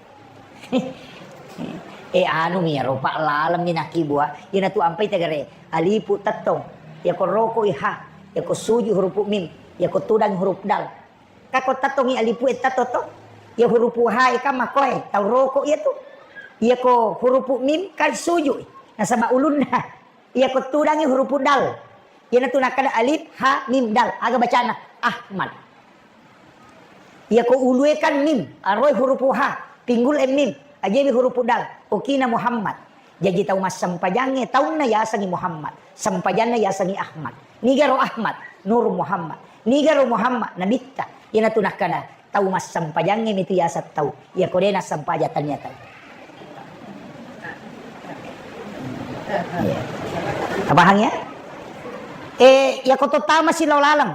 Eh, anu mi iyaro, Pak, laleng mi nakkibua. Iyanatu ampai tegare. Alipu tettong. Iyako roko i ha. Iyako suju hurupu mim. Iyako tudang hurup dal. Kako tettongi alipu e tetto to. Iya hurupu ha e kan makoe. Tau roko iya tu. Iyako hurupu mim kan suju i. Nasaba ulunna. Iyako tudangi hurupu dal. Iyanatu nakkeda alif, ha, mim, dal. Aga bacana? Ahmad. Iyako ulue kan mim, aroe hurupu ha, pinggul e mim, ajewi hurupu dal. Okina Muhammad. Jaji tau massempajangnge taunna yasengi Muhammad. Sempajanna yasengi Ahmad. Nigaro Ahmad? Nur Muhammad. Nigaro Muhammad? Nabitta. Iyanatu nakkeda Tau massempajangnge mitu yaseng tau. Iyako de nassempajang tania tau. Iya. Tapahang ya? Eh, iyako to tamasi lao laleng.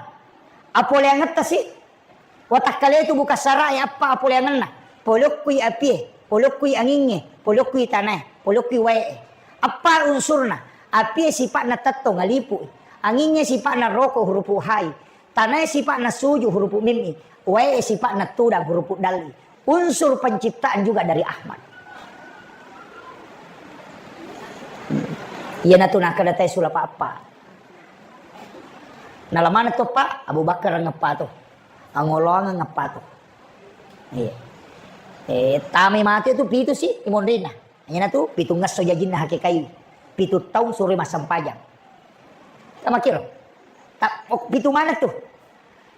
Apoleangetta si. Watakkale tu buka sara e appa apoleangenna. Polokkui apie, polokkui angingnge, polokkui tanae, polokkui wae e. Appa unsurna? Apie sipa'na tettong alipu. Angingnge sipa'na roko hurupu hai. Tanae sipa'na suju hurupu mimmi, wae sipa'na tudang hurupu dalli. Unsur penciptaan juga dari Ahmad. Iyanatu nakkeda tae sulapa appa. Nalamana toppa Abu Bakar ngeppa to. Angoloang ngeppa to. Iya. Eh, tame mate tu pitu si imonrina. Iyanatu pitungngesso jajinna hakekai. Pitu taung suroi massempajang. Tamakiro. Ta-, ok, pitu maneng tu.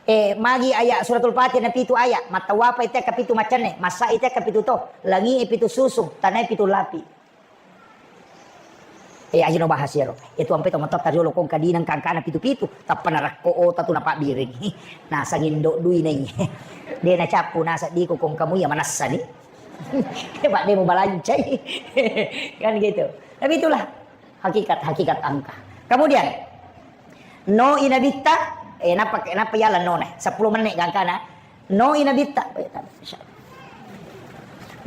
Eh, magi ayat suratul Fatihah na pitu ayat. Mattawapa itekka pitu macenne. Massa itekka pitu to. Langi e pitu susung. Tanae pitu lapi. Eh, ajino bahas iyaro. Itu ampe to matotta riolo kong kadinang kangkana pitu-pitu. Tappa narakko ota tu napabbiring. Nasang indo dui nai. De nacappu naseng diko kong kamu ya manessani. Pak de mubalancai. Kan gitu. Tapi itulah hakikat, hakikat angka. Kemudian, no i nabitta, eh, napa, napa yala no ne? Sepuluh menit gangkana. No i nabitta.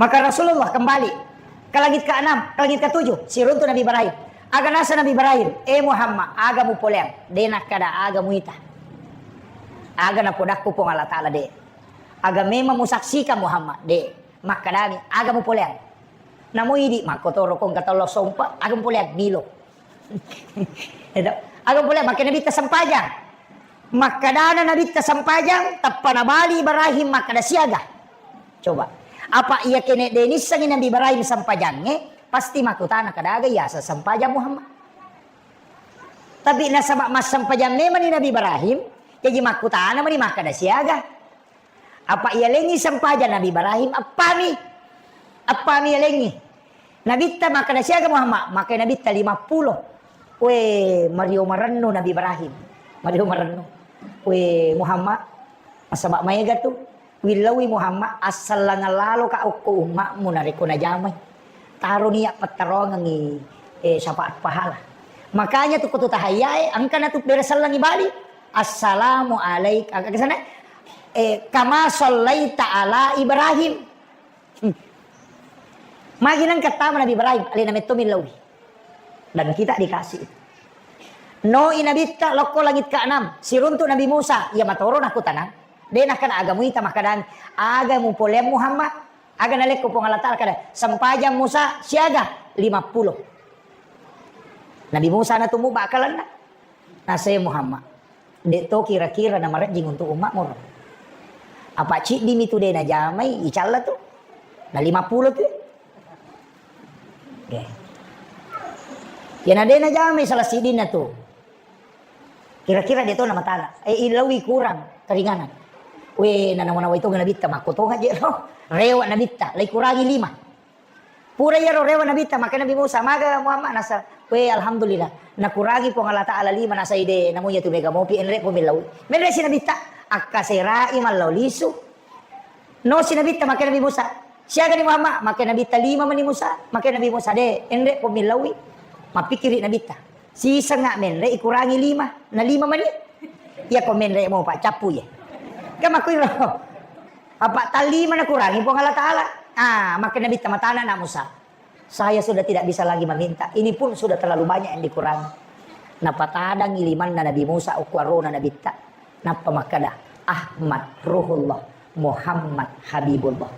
Maka Rasulullah kembali ke langit keenam, ke langit ketujuh, siruntu Nabi Ibrahim. Aga nasa Nabi Ibrahim, "Eh Muhammad, aga mupoleang?" De nakkeda aga muita. Aga napodakku Puang Allah Ta'ala, de'. Aga memang musaksikan Muhammad, de'. Makkedami, aga mupoleang. Namo idi' makkotoro kong katollo sompa, aga mupoleang, milo. Edo. Aga mupoleang, makkeda Nabitta sempajang. Makkedana Nabitta sempajang, tappa nabali Ibrahim makkeda siaga. Coba. Apa iya kene' de' nissengi Nabi Ibrahim sempajangnge, pasti makkutana, kada aga iaseng sempajang Muhammad. Tapi nasaba' massempajang memang ni Nabi Ibrahim, jaji makkutana mani makkeda siaga. Apa iyalengngi sempajang Nabi Ibrahim? Appami. Appami yalengngi. Nabitta makkeda siaga Muhammad? Makkeda Nabitta lima pulo. We, mario marennu Nabi Ibrahim. Mario marennu. We, Muhammad, nasaba' maega tu. Willaui Muhammad, assallangang laloka' okko umma'mu narekko najamai. Taro niya' pattaroangengngi, eh, syafaat pahala. Makanya tu ko tu tahayyae, engkana tu bere sellangngi bali. Assalamu alaik-, aga kesana? Eh, kama sallaita ala Ibrahim. Hmm. Magi nengka tama Nabi Ibrahim, alena metto millaui. Dan kita dikasih itu. Noi Nabitta lokko langit keenam, siruntu Nabi Musa, iya matoro nakutanang. De' nakkeda aga muita, makkedang, aga mupoleang Muhammad, aga nalekko Puang Allah Ta'ala, kada, sempajang Musa, siaga, lima pulo. Nabi Musa natummu bakkalanna. Nasai Muhammad. De' to kira-kira namarejjing untuk umma'mu ro. Apa ciddimi tu de' najamai, icalla tu. Na lima pulo tu. Oke. Iya na de' najamai salah siddinna tu. Kira-kira de' to namatala. Eh, ilaui kurang keringanan. We, nanawa-nawa itu Nabitta, makko tonga je ro. Rewa Nabitta, lai kurangi lima. Pura iyaro rewa Nabitta, makkeda Nabi Musa, maga Muhammad? Nasa, we, alhamdulillah. Nakurangi Puang Allah Ta'ala lima, nasai de', namu iya tu mega mopi, enre' po millau. Menre' si Nabitta, akkaserai mallau lisu. No si Nabitta, makkeda Nabi Musa, siaga ni Muhammad? Makkeda Nabitta lima mani Musa, makkeda Nabi Musa, de', enre' po millaui. Mappikiri Nabitta. Sisengnga menre' ikurangi lima, na lima mani. Iya ko menre' mo, Pak, cappu ye. Kan makkuiro. Apa tallima nakurangi Puang Allah Ta'ala. Ah, makkeda Nabitta, matana na Musa. Saya sudah tidak bisa lagi meminta. Ini pun sudah terlalu banyak yang dikurangi. Napatadangi limanna Nabi Musa, okko arona Nabitta. Nappa makkeda, Ahmad Ruhullah, Muhammad Habibullah.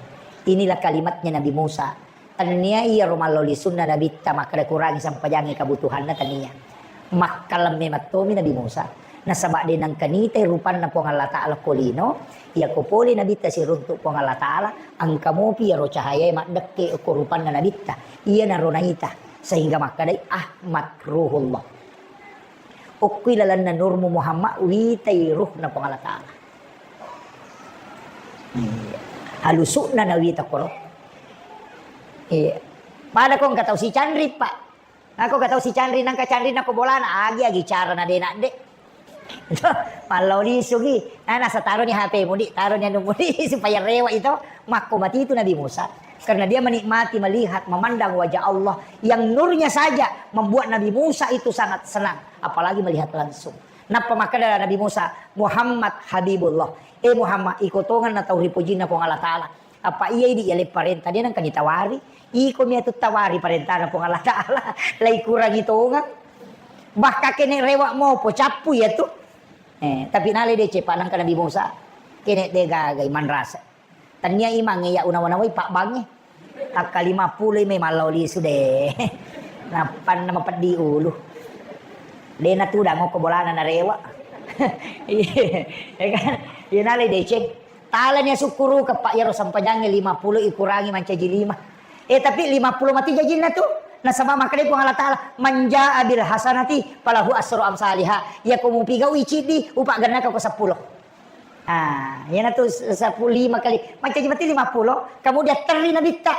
Inilah kalimatnya Nabi Musa. Tennia iyaro mallau lisunna Nabitta makkeda kurangi sempajangnge kabutuhanna, tennia. Makkalemme mattomi Nabi Musa. Nasaba de' nengka nitai rupanna Puang Allah Ta'ala ko lino, iyako pole Nabitta siruntu Puang Allah Ta'ala, engka mopi iyaro cahayae maddekke ko rupanna Nabitta. Iyanaro naita, sehingga makkedai Ahmad Ruhullah. Okkui lalenna nurmu Muhammad, witai ruhna Puang Allah Ta'ala. Iya. Halusu'na nawita koro. Iya. Pada ko engka tau sicanri, Pak. Nako engka tau sicanri, nangka canri nako bolana, agi-agi cara na de' nadde. Mallau lisu gi. Nah, nasa taroni H P mudi, taroni anu mudi supaya rewa itu. Makko mati itu Nabi Musa. Karena dia menikmati melihat, memandang wajah Allah yang nurnya saja membuat Nabi Musa itu sangat senang, apalagi melihat langsung. Nappa makkeda Nabi Musa, "Muhammad Habibullah." Eh Muhammad, iko tongeng na tau ripojinna Puang Allah Ta'ala. Apa iya idi yaleng parenta, de' nengka ditawari. Iko mi atu tawari parentana Puang Allah Ta'ala. Lai kurangi tongeng. Bahkan kene rewa mopo cappu ya tu. Eh, tapi nale deceng pa nangka Nabi Musa. Kene de' gagai manrasa. Tennia imangnge iya unawa-nawai pabbangnge. Akka lima pulo i mai mallau lisu de'. Nappanna mapeddi ulu. De' natudang okko bolana narewa. Iya, ya kan? Iya nale deceng. Talani asukkuruka, Pak, iyaro sempajangnge lima pulo ikurangi mancaji lima. Eh, tapi lima pulo mati jajinna tu. Nasaba makkeda Puang Allah Ta'ala, "Man jaa bil hasanati falahu asru amsaliha." Iyako mupigaui ciddi, upagennaka ko seppulo. Ah, iyanatu se-, seppulo, lima kali. Mancaji mati lima pulo, kemudian terri Nabitta.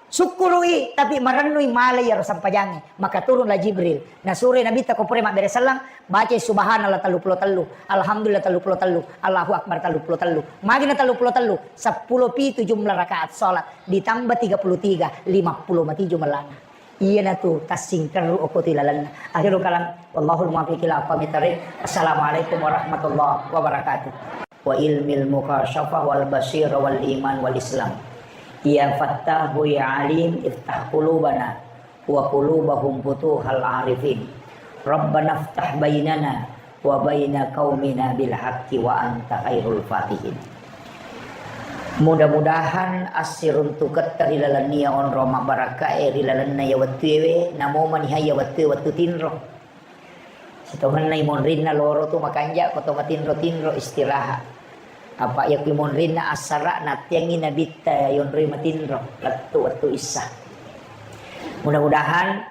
Sukkuru'i, tapi marennui malai iyaro sempajangnge. Maka turunlah Jibril. Nasuroi Nabitta ko pura mabbere sellang, bacai subhanallah tellu pulo tellu, alhamdulillah tellu pulo tellu, Allahu Akbar tellu pulo tellu. Magina tellu pulo tellu, seppulo pitu jumlah rakaat salat, ditambah tiga puluh tiga, lima pulo mati jumlahna. Iyanatu tassingkerru okko tu ilalenna. Akhirul kalam, wallahul muwaffiq ila aqwamit thariq. Assalamualaikum warahmatullahi wabarakatuh. Wa ilmil mukasyafah wal basirah wal iman wal islam. Ya Fattahu ya Alim, iftah qulubana wa qulubahum futuhal arifin. Rabbana iftah bainana wa baina qaumina bil haqqi wa anta khairul fatihin. Mudah-mudahan assiruntuketta ri lalennia onrong mabbarakkae ri lalenna iya wettuewe, namo maniha iya wettue wettu tinro. Sitongenna imonrinna loro tu makanja ko to matinro-tinro istirahat. Apa iya ku imonrinna assara nattiangi nabitta yonroi matinro lettu wettu issa. Mudah-mudahan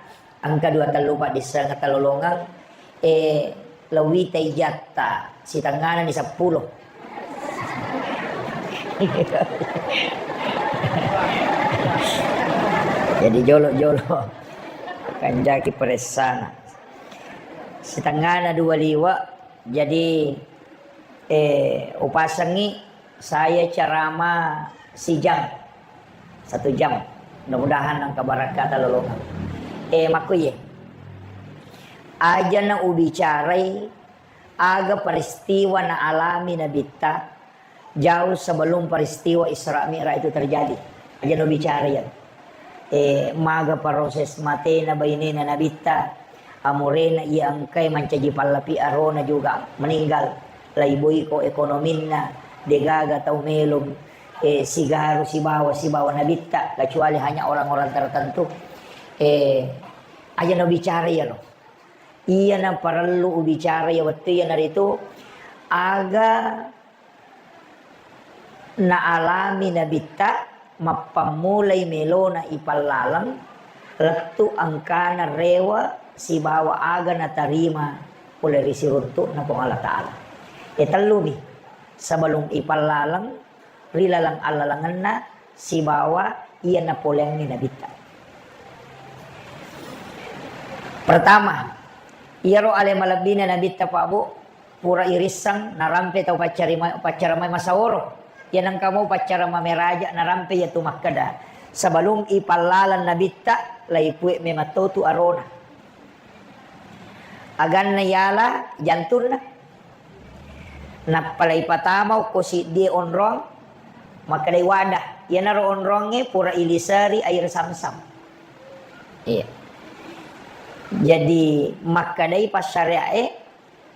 engka dua tellu paddisseng talolongeng, eh, lewita ijatta sitengngana ni seppulo. Jadi jolo-jolo kanjaki peressana. Sitengngana dua liwa, jadi, eh, upasengi saya ceramah sijam, satu jam. Mudah-mudahan engka barakka talolongeng. Eh, makkuye. Aja na ubicarai aga peristiwa na alami Nabitta jauh sebelum peristiwa Isra Mi'raj itu terjadi. Aja na ubicara iya. Eh, maga proses matena bainena Nabitta, amurena iya engkai mancaji pallapi arona juga meninggal, laiboiko ekonominna, degaga tau melong, eh, sigaru sibawa, sibawa Nabitta, kecuali hanya orang-orang tertentu. Eh, aja na ubicara iyaro. Iyana parellu ubicara iya wettu iyanaritu aga naalami Nabitta mappammulai melona ipallaleng lettu engkana rewe sibawa aga natarima pole ri siruntu'na Puang Allah Ta'ala. E tellumi sebelum ipallaleng ri laleng allalengenna sibawa iya napoleangngi Nabitta. Pertama, iyaro ale malebbina Nabitta, Pak Bu, pura irisseng narampe tau paccarima-, paccara mai masaworo. Iya nengka mau paccara mameraja narampe iya tu makkeda, sebelum ipallaleng Nabitta, laipue mematto tu arona. Aganna yala jantunna. Nappa laipatama okko siddie onrong, makkedai wadah. Iyanaro onrongnge pura iliseri air samsam. Iya. Jadi makkedai passyariae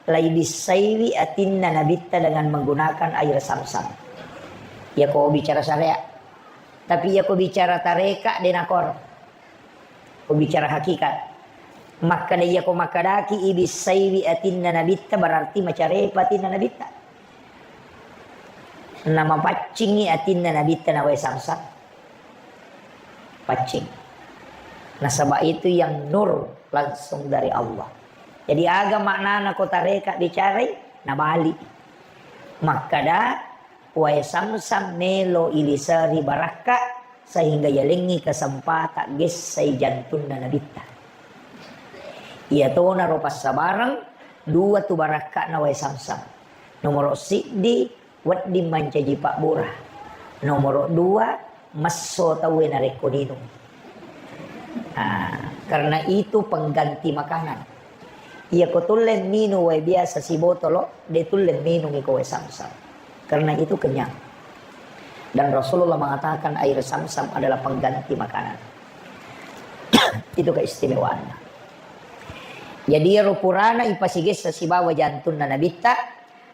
laibissaiwi atinna Nabitta dengan menggunakan air samsam. Iyako bicara syariat. Tapi iyako bicara tareka de nakoro. Ko bicara hakikat. Makkeda iyako makkedaki ibissaiwi atinna Nabitta, berarti macarepa atinna Nabitta. Namapaccingi atinna Nabitta na wae samsam. Paccing. Nasaba itu yang nur langsung dari Allah. Jadi aga maknana ko tareka bicarai, nabali. Makkeda wae samsam melo iliseri barakka, sehingga yalengngi kesempatan gessai jantunna Nabitta. Iyatonaro passabareng dua tu barakka'na wae samsam. Nomoro siddi, wedding mancaji pabbura. Nomoro dua, messo tauwe narekko ninung. Ah, karena itu pengganti makanan. Iyako tulle minung wae biasa sibotolo, de tulle minung iko wae samsam. Karena itu kenyang. Dan Rasulullah mengatakan air samsam adalah pengganti makanan. Itu keistimewaannya. Jadi iyaro purana ipasigessa sibawa jantunna Nabitta,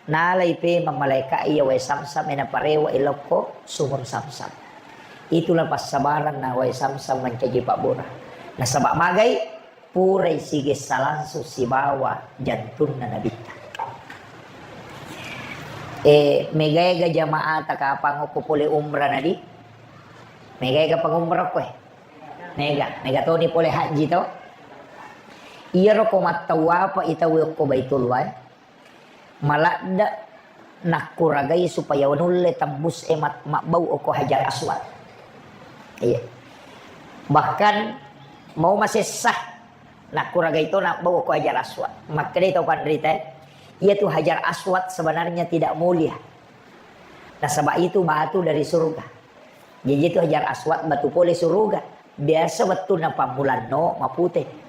nalai pemeng malaeka iya wae samsam e naparewa ilokko sumur samsam. Itulah passabaranna wae samsam mancaji pabbura. Nasaba magai purai sigessa langsung sibawa jantunna Nabitta. E, megaega jamaata kapang okko pole umrah nadi? Megaega pangumrah okko e? Mega, mega toni pole haji to? Iyaro ko mattawapa itawe okko Baitullah e. Maladde nakkuragai supaya nulle tembus e mat-, mabbau okko Hajar Aswad. Iya. Bahkan mau masessa nakkuragai to nabbau okko Hajar Aswad. Makkedai tau panrita, iya tu Hajar Aswad sebenarnya tidak mulia. Nasaba itu batu dari surga. Jaji tu Hajar Aswad batu pole suruga. Biasa wettunna pammulanno mapute.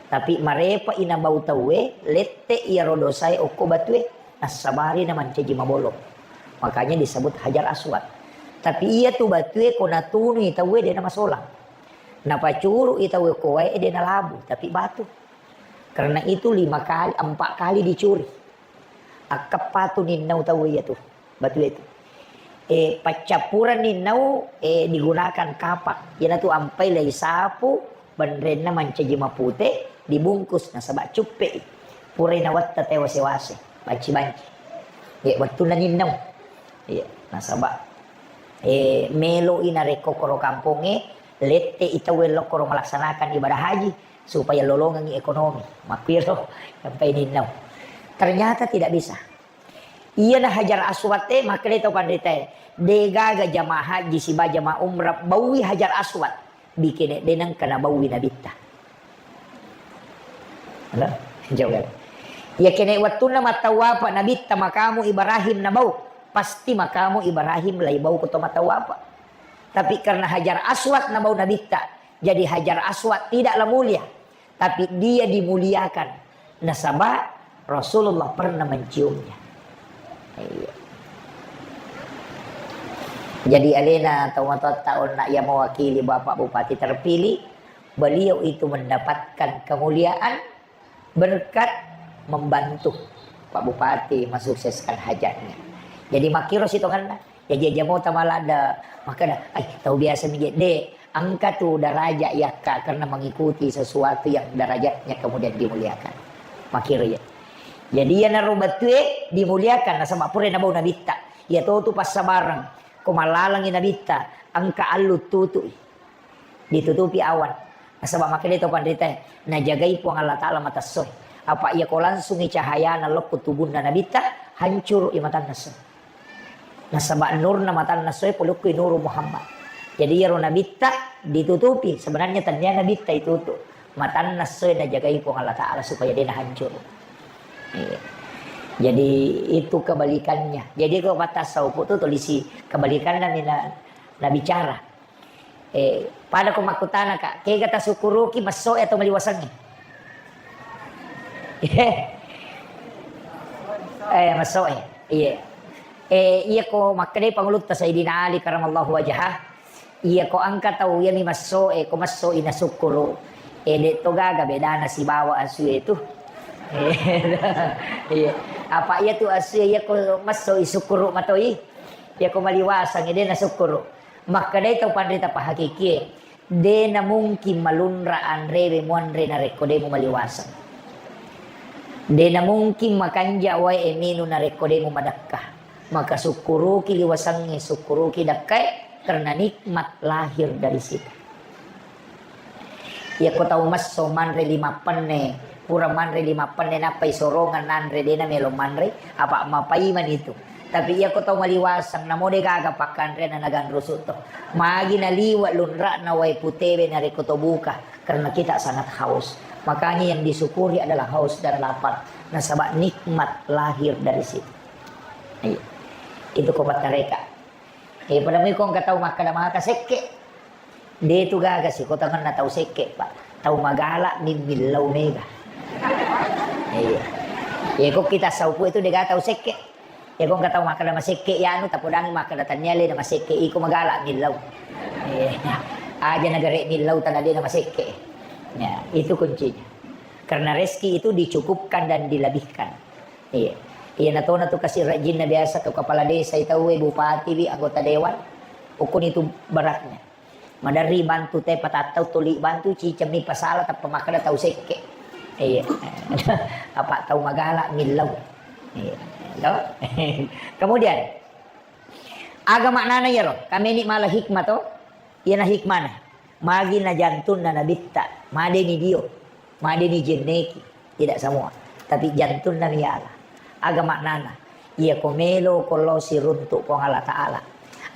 Tapi marepe'i nabau tauwe, lette iyaro dosae okko batue, nassabari na mancaji mabolong. Makanya disebut Hajar Aswad. Tapi iya tu batue ko natunui tauwe de namasolang. Napacuru'i tauwe ko wae de nalabu, tapi batu. Karena itu lima kali, empat kali dicuri. Akkappatu ninnau tau iya tu, batu itu. Eh, paccappureng ninnau, eh, digunakan kapak. Iyanatu ampai lei sapu, benrenna mancaji mapute, dibungkus nasaba cuppe. Purai nawetta tewase-wase, banci-banci. Eh, wettunna ninnau. Iya, nasaba, eh, meloi narekko koro kampongnge, lette i tauwe lokkoro melaksanakan ibadah haji, supaya lolongengi ekonomi. Makkiro, sampai ninnau. Ternyata tidak bisa. Iyana Hajar Aswad e, makkedai tau panritae, degaga jamaah haji siba jamaah umrah baui Hajar Aswad. Bikene de nengka nabaui nabitta. Halo? Jawab. Ya kene wettunna mattawapa nabitta makamu Ibrahim nabau, pasti makamu Ibrahim lai bau ko to mattawapa. Tapi karena Hajar Aswad nabau nabitta, jadi Hajar Aswad tidaklah mulia, tapi dia dimuliakan. Nasaba Rasulullah pernah menciumnya. Iya. Jadi alena tau matoatta onna iya mewakili Bapak Bupati terpilih, beliau itu mendapatkan kemuliaan berkat membantu Pak Bupati mensukseskan hajatnya. Jadi makkiro sitongenna, jaji aja mau tamalada, makkeda, "Ai, tau biasa mi je." De, engka tu daraja yakka karena mengikuti sesuatu yang darajatnya kemudian dimuliakan. Makkiro ya. Jadi iyanaro batue dimuliakan nasaba pura nabau nabitta. Iya to tu passabareng. Ko malalangi nabitta, engka allu tutui. Ditutupi awan. Nasaba makkeda to panritae, najagai Puang Allah Ta'ala mata essoe. Apa iya ko langsungi cahayana lokko tubunna nabitta, hancuru i matanna essoe. Nasaba nurna matanna essoe polokko i nuru Muhammad. Jadi iyaro nabitta ditutupi, sebenarnya tennia nabitta itutu. Matanna essoe najagai Puang Allah Ta'ala supaya de nahancuru. Iya. Jadi itu kebalikannya. Jadi ko mata saupu tu tulisi kebalikanna mina nabicara. Eh, pada ko makkutana, Kak, kega tasukkuruki messoe atau maliwasengnge? Eh, messoe. Iya. Eh, iya ko makkedai pangulutta Sayyidina Ali karamallahu wajhah. Iya ko engka tau iya mi messoe, ko messoi nasukkuru. Eh, de to gaga bedana sibawa asue tu. Eh, iya. Apa iya tu asue iya ko messoi sukkuru matoi. Iya ko maliwaseng de nasukkuru. Makkedai tau panrita pahakikie, de namungkin malunra anrewe muanre narekko de mumaliwaseng. De namungkin makanja wae e minung narekko de mumadekka. Maka sukkuruki liwasengnge, sukkuruki dekkae, karena nikmat lahir dari situ. Iyako tau messo manre lima penne, pura manre lima penne nappai sorongeng nanre, de namelo manre, apa mapaimani tu. Tapi iyako tau maliwaseng, namo de gaga pakkanrena naganrusu to. Magi naliwe lunra'na wae putewe narekko to buka, karena kita sangat haus. Makanya yang disyukuri adalah haus dan lapar. Nasaba nikmat lahir dari situ. Iya. Itu ko pattareka. Eh, pada mui ko engka tau makkeda maka sekke. De tu gaga sikotangenna tau sekke, Pak. Tau magala mimmillau mega. Iya. Iya, ko kita saupu itu de gaga tau sekke. Iya, ko engka tau makkeda masekke, ya anu, tapodangi makkeda tania le na masekke, iko magala millau. Iya. Aja nagare millau tana de na masekke. Ya, itu kuncinya. Karena rezeki itu dicukupkan dan dilebihkan. Iya. Iya, natona tu kasi rajinna biasa tu kepala desa itu, we, bupati, wi, anggota dewan. Ukun itu beratnya. Maderri bantu te patattau tuli bantu cicemmi pasala tappa makkeda tau sekke. Iya. Apa tau magala millau. Iya. To? Kemudian, aga maknana iyaro? Kameni mala hikmah to? Iyana hikmana. Magi na jantunna nabitta, madeni dio, madeni jenneki. Tidak semua. Tapi jantunna miala. Aga maknana? Iya ko melo ko lo siruntuk Puang Allah Ta'ala.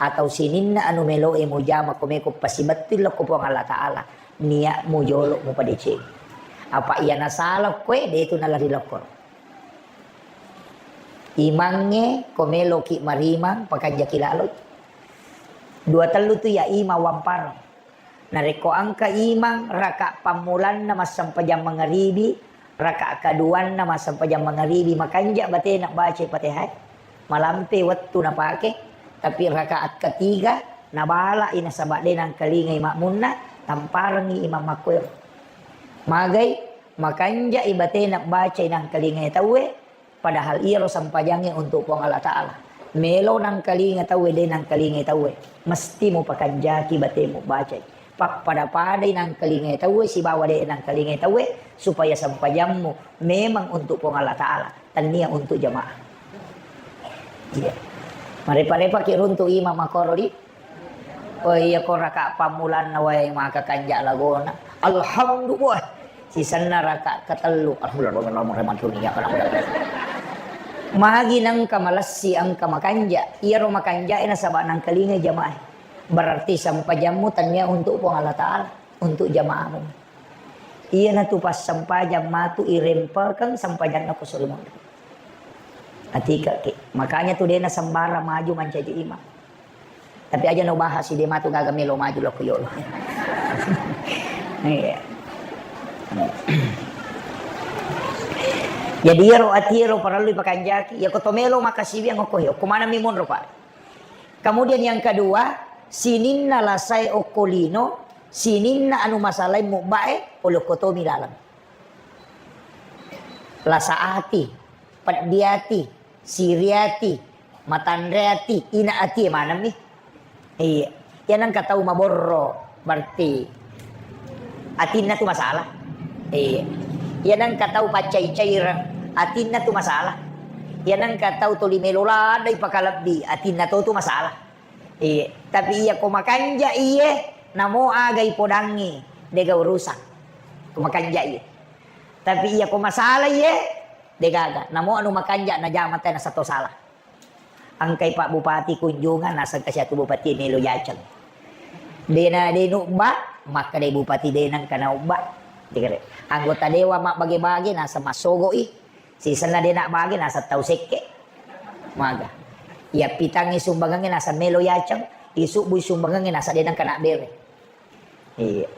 Atau sininna anu melo e mujama ko meko pasibettui lokko Puang Allah Ta'ala. Niatmu jolo mupadeceng. Apa iya nasala koe, de tu nalari lokko. Imangnge ko meloki marimang, pakanjaki laloi. Dua tellu tu ya imang wampareng. Narekko engka imang raka pammulanna massempajang mangaribi, raka kaduanna massempajang mangaribi, makanja batena baca Fatihah. Malampe wettu napake, tapi rakaat ketiga nabalai nasaba de nangkalingai makmunna, tamparengi imang makkuero. Magai Makanja'i batena bacai nangkalingai tauwe, padahal iyaro sempajangnge untuk Puang Allah Ta'ala. Melo nangkalinga tauwe, de nangkalingai tauwe. Mesti mupakanjaki batemu bacai. Pappada-padai nangkalingai tauwe sibawa de nangkalingai tauwe, supaya sempajammu memang untuk Puang Allah Ta'ala, tania untuk jamaah. Iya. Marepa-repa ki runtu imam makoro di. Oh iya, ko raka pammulanna wae maka kanja lagona. Alhamdulillah. Sisenna raka ketellu. Alhamdulillah. Magi nengka malessi engka makanja. Iyaro makanja nasaba nangkalingai jamaah. Berarti sempajammu tania untuk Puang Allah Ta'ala, untuk jamaahmu. Iyanatu pas sempajang matu irempelkan sempajanna ko suri monri. Atika ki. Makanya tu dena sembarang maju mancaji imam. Tapi aja no bahas, de matu gaga melo maju lo ko yolo. Iya. Jadi iyaro ati ero parellu ipakanjaki, ya ko to melo makasiwiang okko he, okko maneng mi monro, Pak. Kemudian yang kedua, sininna lasae okko lino, sininna anu masalae mubbae, pole okko tomi laleng. Lasa ati, peddi ati, siri ati, matanre ati, ina ati maneng mi. Iya. Iya nengka tau maborro, berarti atinna tu masalah. Iya. Iya nengka tau paccai-caireng, atinna tu masalah. Iya nengka tau toli melo ladai pakalebbi, atinna to tu masalah. Iya. Tapi iya ko makanja iye, namo aga ipodangi, dega urusan. Ko makanja iye. Tapi iya ko masalah iye, degaga. Namo anu makanja najama tena sato salah. Engkai Pak Bupati kunjungan, naseng kasi atu Bupati melo yaceng. Dena de nubba, makkeda Bupati de nengka naubba. Dikere. Anggota dewan mabbage-bage, naseng massogoi. Sisenna de nabbage, naseng tau sekke. Maga. Iya pitangi sumbangangnge, naseng melo yaceng. Isubbui sumbangangnge, naseng de nengka nabbere. Iya.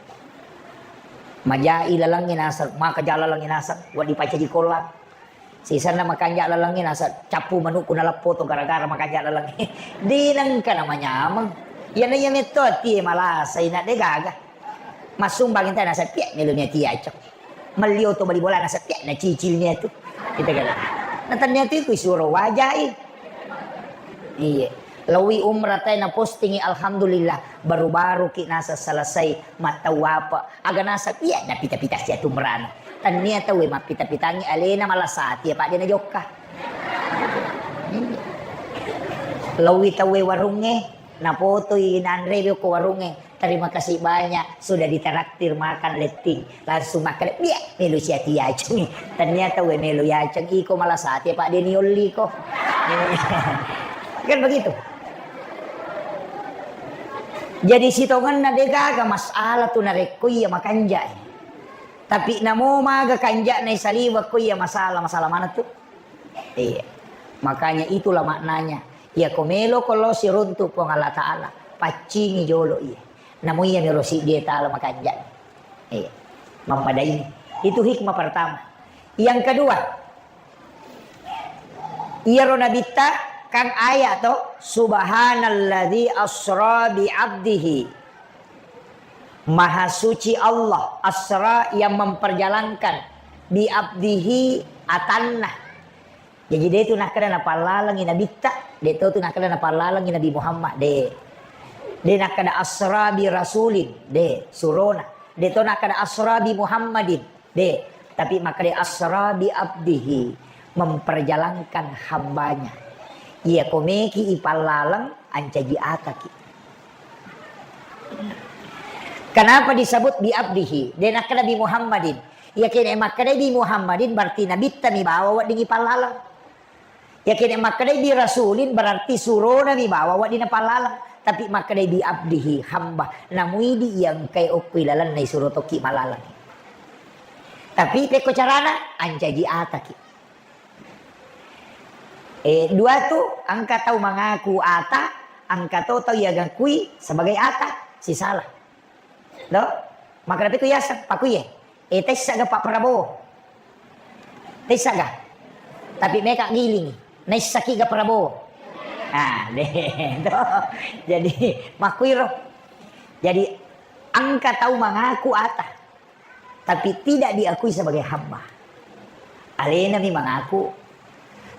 Majai lalengnge naseng, maka ja lalengnge naseng, wedding pacaji kollang. Sisenna makanja lalengnge naseng, cappu manukku naleppo to gara-gara makanja lalengnge. De nengka namanyameng. Iyana iya metto atie malasa ina de gaga. Massumbang ente naseng, pia melo ni atie acok. Melli oto bali bola naseng, pia nacicil ni atu. Kita kira. Nah, ternyata itu isuro wajai. Iya. Lawi umrah tai napostingi, alhamdulillah, baru-baru ki naseng selesai mattawapa. Aga naseng, iya, napita-pita sia tu umrana. Tania tauwe mappita-pitangi alena malasati, apa de najokka. Iya. Lawi tauwe warungnge, napotoi nanre ko warungnge. Terima kasih banyak sudah ditraktir makan letting. Langsung makan, dia melo sia ti yaceng. Ternyata we melo yaceng iko malasati, apa de niolli ko. Kan begitu. Jadi sitongenna de gaga masalah tu narekko iya makanja. Tapi namo maga kanja na isaliweng ko iya masalah, masalah mana tu? Iya. Makanya itulah maknanya. Iya ko melo ko lo siruntu Puang Allah Ta'ala, paccingi jolo iya. Namo iya melo siddi taala makanja. Iya. Mappada ini. Itu hikmah pertama. Yang kedua, iyaro nabitta kan ayat to, subhanalladzi asra bi abdihi. Maha suci Allah, asra yang memperjalankan, bi abdihi atanna. Jadi de tu nakkeda napallalengi nabitta, de to tu nakkeda napallalengi Nabi Muhammad, de. De nakkeda asra bi rasulin, de, surona. De to nakkeda asra bi Muhammadin, de. Tapi makkeda asra bi abdihi, memperjalankan hambanya. Iya ko meki ipallaleng, ancaji ataki. Kenapa disebut bi abdihi? De nakkeda bi Muhammadin. Iya kene makkeda bi Muhammadin berarti nabitta mi bawa wedding ipallaleng. Iya kene makkeda bi rasulin berarti surona mi bawa wedding napallaleng. Tapi makkeda bi abdihi, hamba. Namuidi iya engkai okko ilalenna isuro tokki malaleng. Tapi pekko carana, ancaji ataki. Eh, dua tu, engka tau mangaku ata, engka to tau iya gangkui sebagai ata, sisala. Do? Makkeda pitu yaseng, pakuye. Eh, tessa ga Pak Prabowo? Tessa ga? Tapi meka giling. Naissaki ga Prabowo? Ah, de, do. Jadi, makkuiro. Jadi, engka tau mangaku ata. tapi tidak diakui sebagai hamba. Alenami mengaku.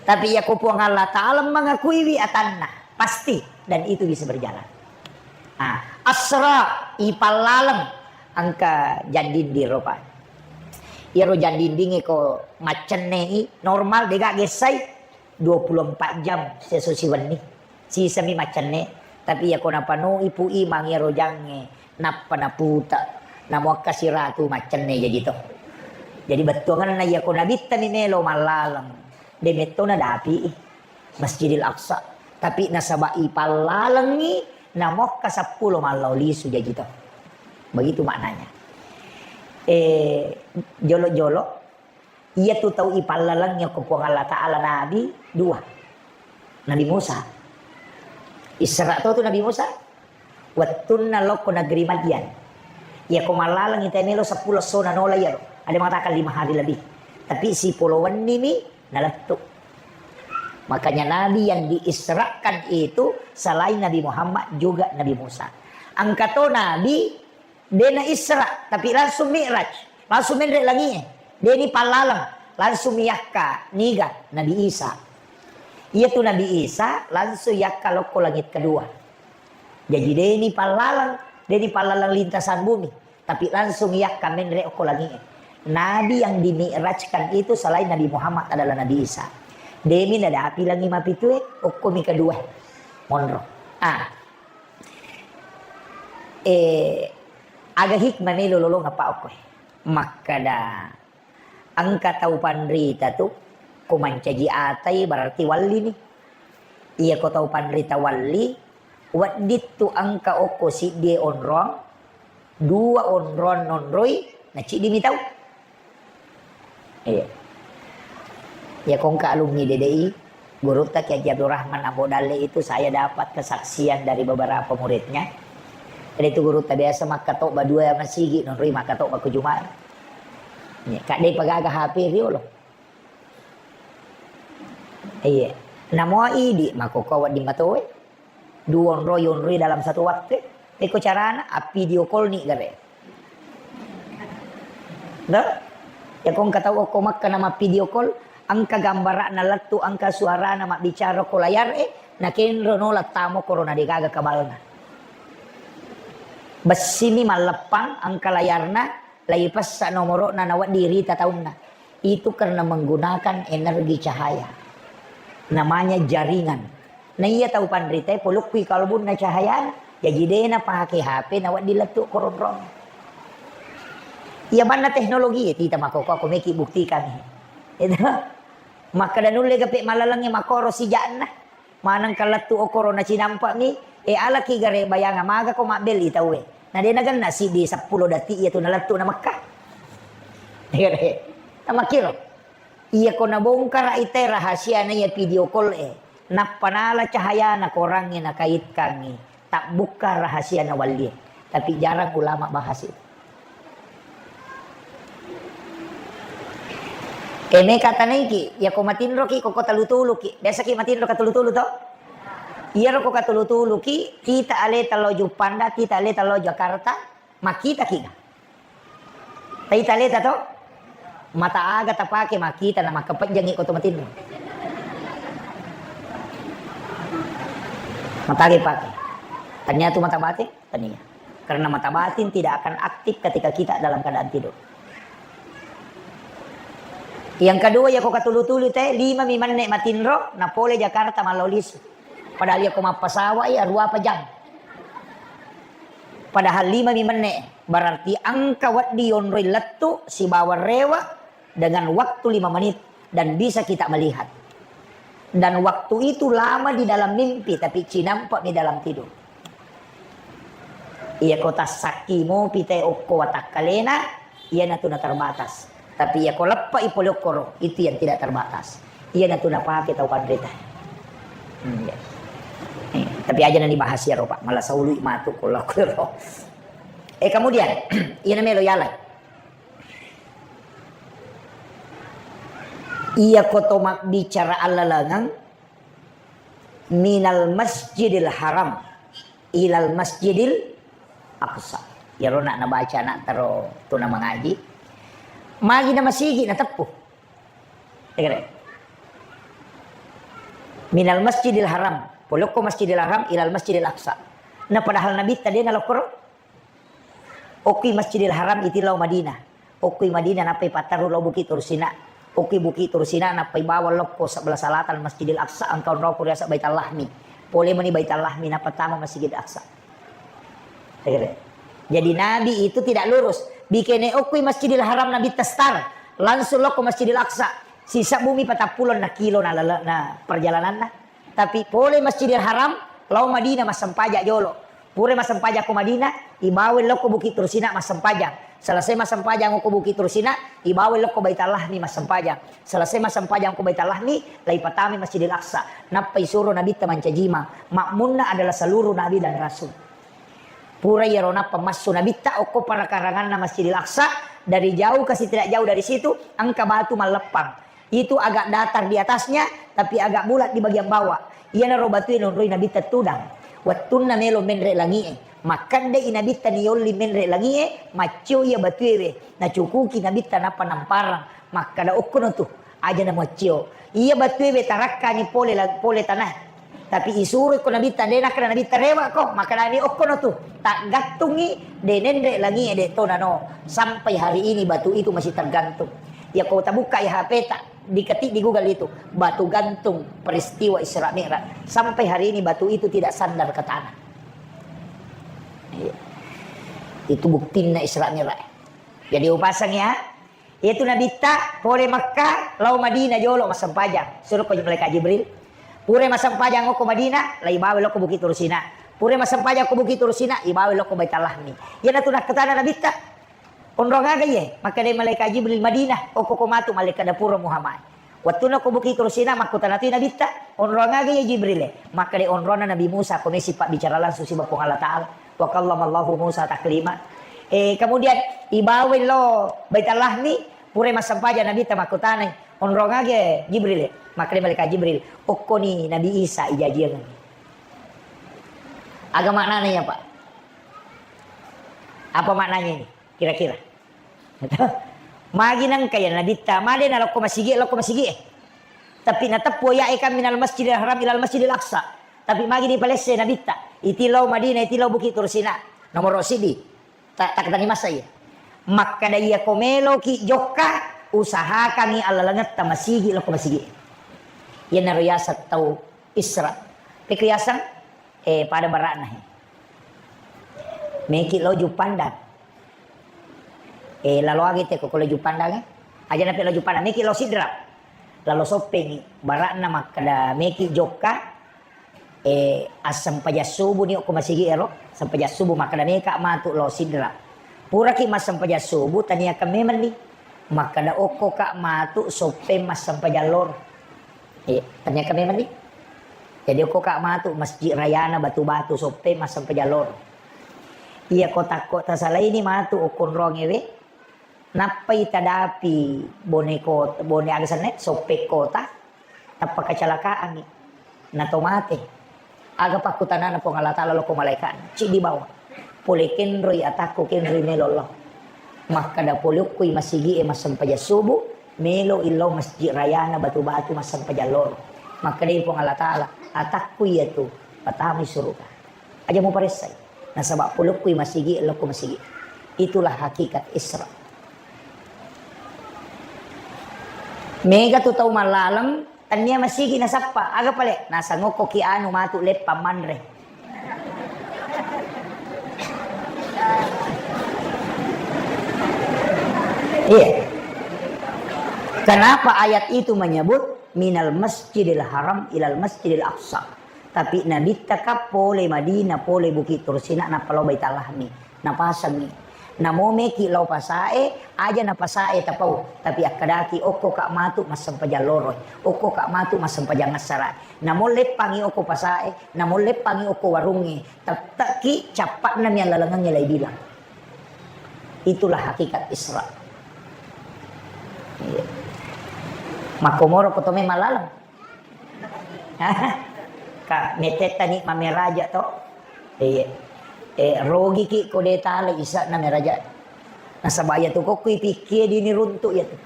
Tapi yako Puang Allah Ta'ala mengakuiwi atanna, pasti, dan itu bisa berjalan. Ah, asra, ipallaleng, engka jang dinding ropa. Iyaro jang dindingnge ko maccenne i, normal, dega gessai, dua puluh empat jam seso siwenni. Sisami maccenne, tapi yako napanoi Pu Imang iyaro jangnge, nappa naputa, namuakka siratu maccenne jaji to. Jadi bettuanganna yako nabittani melo mallaleng, de metto nadapi i Masjidil Aqsa. Tapi nasaba ipallalengngi, namuakka seppulo mallau lisu jaji to. Begitu maknanya. Eh, jolo-jolo, iyatu tau ipallalengngi ko Puang Allah Ta'ala nabi dua. Nabi Musa. Isra to tu Nabi Musa. Wettunna lokko negeri Madian. Iyako mallaleng ita melo seppulo essona nola iyaro. Ada mengatakan lima hari lebih. Tapi sipolo wennimi nalettu. Makanya Nabi yang diisrakan itu selain Nabi Muhammad juga Nabi Musa. Engka to Nabi de na Isra, tapi langsung Mi'raj, langsung menre langie. De ni pallaleng, langsung miyakka niga Nabi Isa. Iyatu Nabi Isa langsung yakka lokko langit kedua. Jaji de ni pallaleng, de ni pallaleng lintasan bumi, tapi langsung yakka menre okko langie. Nabi yang dimi'rajkan itu selain Nabi Muhammad adalah Nabi Isa. De mi nadapi langi mapitue, okko mi kedua. Monro. Ah, Eh, aga hikmah melo lolong apa okkoe? Makkada, engka tau panrita tu, ko mancaji atai berarti walli ni. Iya ko tau panrita walli, wedding tu engka okko siddie onrong, dua onrong nonroi, na ciddi mi tau. Iya. Ya, kongka alumni D D I, gurutta Kiai Haji Abdul Rahman Ambo Dalle itu saya dapat kesaksian dari beberapa muridnya. Jadi itu gurutta biasa makkatobba dua masigi, nonroi makkatobba ku Jumat. Iya, kak dei pagaga H P riolo. Iya. Namo idi, mako kau wedding matoe. Duonroi, onroi dalam satu waktu. Pekko carana, a video call ni gare. Dah? Ya kong katau okko makka nama video call, engka gambarana lettu, engka suarana mabbicara ko layar e, nakenro no lattamo korona degaga kabalna. Bessini malleppang, engka layarna, laipessa nomoro'na nawedding rita taunna. Itu karena menggunakan energi cahaya. Namanya jaringan. Na iya tau panritae polokkui kalbunna cahayana. Jaji de napake H P nawedding lettu koronrong. Iya manna teknologi e, tita makoko ko meki buktikan. Itu. Makkeda nulle gape malalengnge makoro sijakna. Maneng kallettu okoro nacinampa'mi, e, alaki gare bayang maga ko mabbelli tauwe. Na de nagenna siddi seppulo detik iya tu nalettu na Mekka. Iya de. Namakkiro. Iya ko nabongkara ite rahasia na iya video call e. Nappa nala cahayana korangnge nakaitkangngi. Tabbukka rahasia na wallie. Tapi jarang ulama bahas itu. E, meka tanaiki, yako matinroki, koko tulu-tuluki. Biasaki matinro katulu-tulu to? Iyaro ko katulu-tuluki, tita aleta lao Juppanda, tita aleta lao Jakarta, makkitaki ga? Taita aleta to? Mata aga tapake makkita na makkapejjangi ko to matinro? Mata aga pake? Tania tu mata batin? Tania. Karena mata batin tidak akan aktif ketika kita dalam keadaan tidur. Yang kedua, yako katulu-tulu te, lima mi menne matinro, na pole Jakarta mallau lisu. Padahal yako mappasawa iya, rua apa jam. Padahal lima mi menne, berarti engka wedding yonroi lettu sibawa rewa, dengan waktu lima menit dan bisa kita melihat. Dan waktu itu lama di dalam mimpi, tapi cinampa mi dalam tidur. Iya ko tassakki mopi te okko watakkalena, iya natu na terbatas. Tapi iya ko leppa i pole okkoro, itu yang tidak terbatas. Iya natu napake tau panrita. Hmm, iya. Eh, tapi aja nani bahas ya ro, Pak. Malah saului matu ko lakko ro. Eh, kemudian, iya namelo yalai. Iya ko to mabbicara allalengeng minal Masjidil Haram ilal Masjidil Aqsa. Iyaro nak nabaca anak tero tuna mangaji. Magi na masigi nateppu. Egere. Minal Masjidil Haram, polokko Masjidil Haram ilal Masjidil Aqsa. Na padahal Nabitta de nalokkoro. Okkoi Masjidil Haram iti lao Madinah. Okkoi Madinah nappai patterru lao Bukit Tursina. Okkoi Bukit Tursina nappai bawang lokko sebelah selatan Masjidil Aqsa, engka onroko riaseng Baitul Lahmi. Pole mani Baitul Lahmi nappa tama Masjidil Aqsa. Jadi Nabi itu tidak lurus. Bikene okkoi Masjidil Haram Nabitta star, langsung lokko Masjidil Aqsa. Sisa bumi patappulo na kilo na lele-, na perjalananna. Tapi pole Masjidil Haram, lao Madinah massempajang jolo. Pura massempajang ko Madinah, ibawa lokko Bukit Tursina massempajang. Selesai massempajang ko Bukit Tursina, ibawa lokko Baitul Lahmi massempajang. Selesai massempajang ko Baitul Lahmi, lai patami Masjidil Aqsa. Nappa isuro Nabitta mancajima. Makmunna adalah seluruh nabi dan rasul. Pura iyaro nappa massu Nabitta okko parakaranganna Masjidil Aqsa, dari jauh ke tidak jauh dari situ, engka batu malleppang. Itu agak datar di atasnya, tapi agak bulat di bagian bawah. Iyanaro batue nonroi Nabitta tudang. Wettunna melo menre langie, makkedai Nabitta niyolli menre langie, maccio iya batuewe. Nacukuki Nabitta nappa namparang. Makkeda okkono tu, aja na maccio. Iya batuewe tarakkangi pole la-, pole tanah. Tapi isuro ko Nabitta, de nakkeda Nabitta rewa ko, makkedani okkono tu. Taggattungi, de nenre langie de to nano. Sampai hari ini batu itu masih tergantung. Ya ko tabuka ya H P ta, diketik di Google itu, batu gantung peristiwa Isra Mi'raj. Sampai hari ini batu itu tidak sandar ke tanah. Iya. Itu buktinna Isra Mi'raj. Jadi upasang ya, Iyatu Nabitta pole Makkah, lao Madinah jolo massempajang. Suroko malaikat Jibril. Pura massempajang okko Madinah, la ibawa lokko Bukit Tursina. Pura massempajang ko Bukit Tursina, ibawa lokko Baitul Lahmi. Iyanatu nakkutana Nabitta, "Onrong aga iye?" Makkeda malaikat Jibril, "Madinah, okko ko matu malaikat dapura Muhammad." Wettunna ko Bukit Tursina, makkutana tu Nabitta, "Onrong aga iye Jibril e?" Makkeda, "Onronna Nabi Musa, ko mesi pabbicara langsung siba Puang Allah Ta'ala." Wa kallamallahu Musa taklima. Eh, kemudian ibawa lo Baitul Lahmi, pura massempajang Nabitta makkutanai, "Onrong aga Jibril?" Makkeda malaikat Jibril, "Okkoni Nabi Isa ijajiang." Aga maknana iya, Pak? Apa maknanya ini? Kira-kira. Magi nengka ya Nabitta, made na lokko masigi, lokko masigi e. Tapi nateppu ya e kan minal Masjidil Haram ilal Masjidil Aqsa. Tapi magi dipalesse Nabitta, iti lao Madinah, iti lao Bukit Tursina. Nomoro sidi. Ta-, takkutani masa iya. Makkeda iya ko meloki jokka, usahakangi allalengetta masigi lokko masigi. Iyanaro yaseng tau Isra. Pekko yaseng, eh, pada bara'na he. Meki lao Juppandang. Eh, lalo aga te ko, ko lao Juppandang, eh? Aja nape lao Juppandang, meki lao Sidrap. Lalo Soppengi, bara'na makkeda meki jokka, eh, assempajang subuh ni okko masigi ero, sempajang subuh makkeda meka matu lao Sidrap. Puraki massempajang subuh, taniakan memang ni. Makkeda okko ka matu Soppeng massempajang loro. Iya, taniakan memang ni. Jadi okko ka matu Masjid Rayana Batu-Batu Soppeng massempajang loro. Iya, ko takko tasalaini matu okko onrong ewe, nappai tadapi Bone Kota, Bone aga senna, Soppeng Kota, tappa kecelakaan mi. Nato mate. Aga pakkutanana Puang Allah Ta'ala lokko malaikatna? Ciddi bawang. Pole kenroi atakku, kenroi melo lao. Makkeda pole okkoi masigi e massempajang subuh, melo illau Masjid Rayana Batu-Batu massempajang loro. Makkedai Puang Allah Ta'ala, "Atakku iyatu, patamai suruga." Aja muparessai. Nasaba pole okkoi masigi, lokko masigi. Itulah hakikat Isra. Mega tu tau mallaleng, tania masigi nasappa. Aga pale? Nasangokko ki anu matu leppang manre. Iya. Kenapa ayat itu menyebut minal Masjidil Haram ilal Masjidil Aqsa? Tapi Nabitta ka pole Madinah, pole Bukit Tursina, nappa lao Baitul Lahmi, napasangi. Namo meki lao pasae, aja na pasae tapau, tapi akkedaki okko ka matu massempajang loro, okko ka matu massempajang assara. Namo leppangi okko pasae, namo leppangi okko warungnge, tette'ki cappa'na mi allalengengnge lai bilang. Itulah hakikat Isra. Iya. Makkomoro ko tome malaleng. Ka metettani mameraja to. Iya. Eh, rogiki ko de tale isa'na meraja. Nasaba iyatu kokko ipikkie dini runtu iyatu.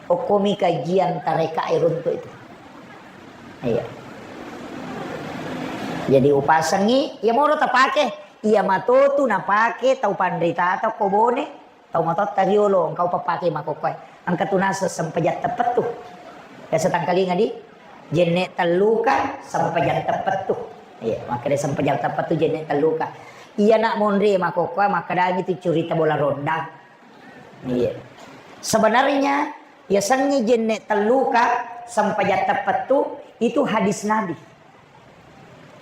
Okkomi kajian tareka e runtu itu. Iya. Jadi upasengi, iya moro tapake, iya matotu napake tau panritata ko Bone, tau matotta riolo, engka upapake makokkoe. Engka tu naseng sempajang teppettu. Biasa tangkalinga di jenne telluka sempajang teppettu. Iya, makkeda sempajang teppettu jenne telluka. Iya nak monri makokkoe makkedami tu curita bola rondang. Iya. Sebenarnya, yasengnge jenne telluka sempajang teppettu itu hadis Nabi.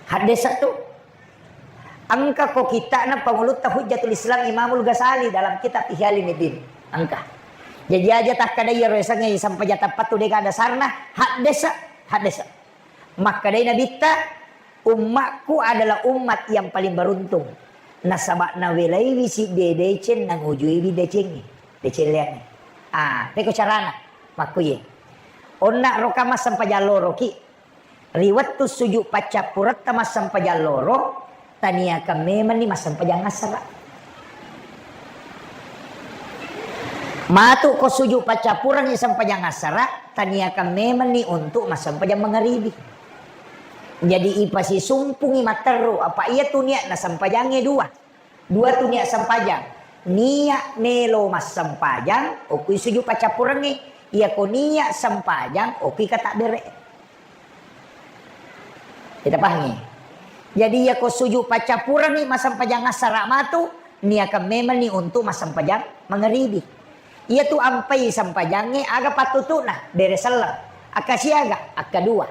Haddesa tu. Engka ko kitta'na pangulutta Hujjatul Islam Imamul Ghazali dalam kitab Ihya Ulumuddin. Engka. Jaji aja takkada iyaro yasengnge sempajang teppettu de gaga dasarna, haddesa, haddesa. Makkedai Nabitta, "Ummakku adalah umat yang paling beruntung. Nasaba nawelaiwi sidde deceng, nangujuiwi decengnge, deceng leangnge." Ah, peko carana? Makkuye. Onna roka massempajang loroki. Ri wettu suju paccappuretta massempajang loro, taniakan memenni massempajang assara. Matu ko suju paccappurengngi sempajang assara, taniakan memenni untuk massempajang mangaribi. Jadi ipasisumpungi matteru, apa iya tu niat na sempajangnge dua. Dua tu niat sempajang. Niat melo massempajang, okui suju paccappurengngi. Iyako niat sempajang, okui katabbere. Kita pahangi? Jadi, iyako suju paccappurengngi massempajang assara matu, niakan memenni untuk massempajang mangaribi. Iyatu ampai sempajangnge aga pattutu'na, bere selleng. Akka siaga? Akka dua.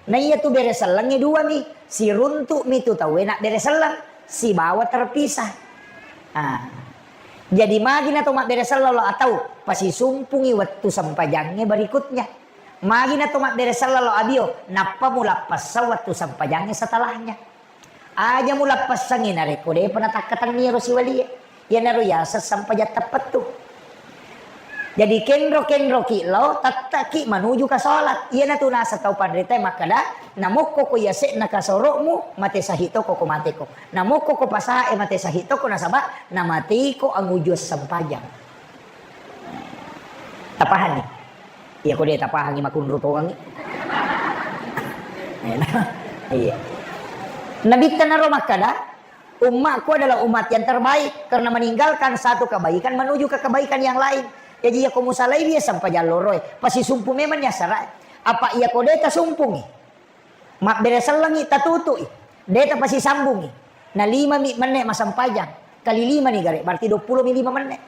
Na iyatu bere sellengnge duami, siruntu'mi tu tauwe nabbere selleng, sibawa terpisah. Ah. Jadi magi na to mabbere selleng lo atau pasisumpungi wettu sempajangnge berikutnya. Magi na to mabbere selleng lo abio, nappa mulappessang wettu sempajangnge setelahnya. Aja mulappessangngi narekko depa natakkatenni ero siwalie. Iyanaro yaseng sempajang teppettu. Jadi kenro-kenroki lao, tettaki manuju ka salat. Iyanatu naseng tau panritae makkeda, namokko ko yase'na kasoro'mu, mate sahi toko ko mateko. Namokko ko pasae mate sahi toko nasaba namateko angujuang sempajang. Tapahanni? Iya, ko de tapahangi makunru tongangi. Iya. Nabitta naro makkada, "Ummatku adalah umat yang terbaik karena meninggalkan satu kebaikan menuju ke kebaikan yang lain." Jadi, iya ko musalai dia sempajang loroe, pasisumpu memang nyasara. Apa iya ko de tasumpungi? Mabbere sellengngi tatutu'i, de tapasisambungi. Na lima mi menne masempajang, kali lima ni gare, berarti dua puluh mi lima menne.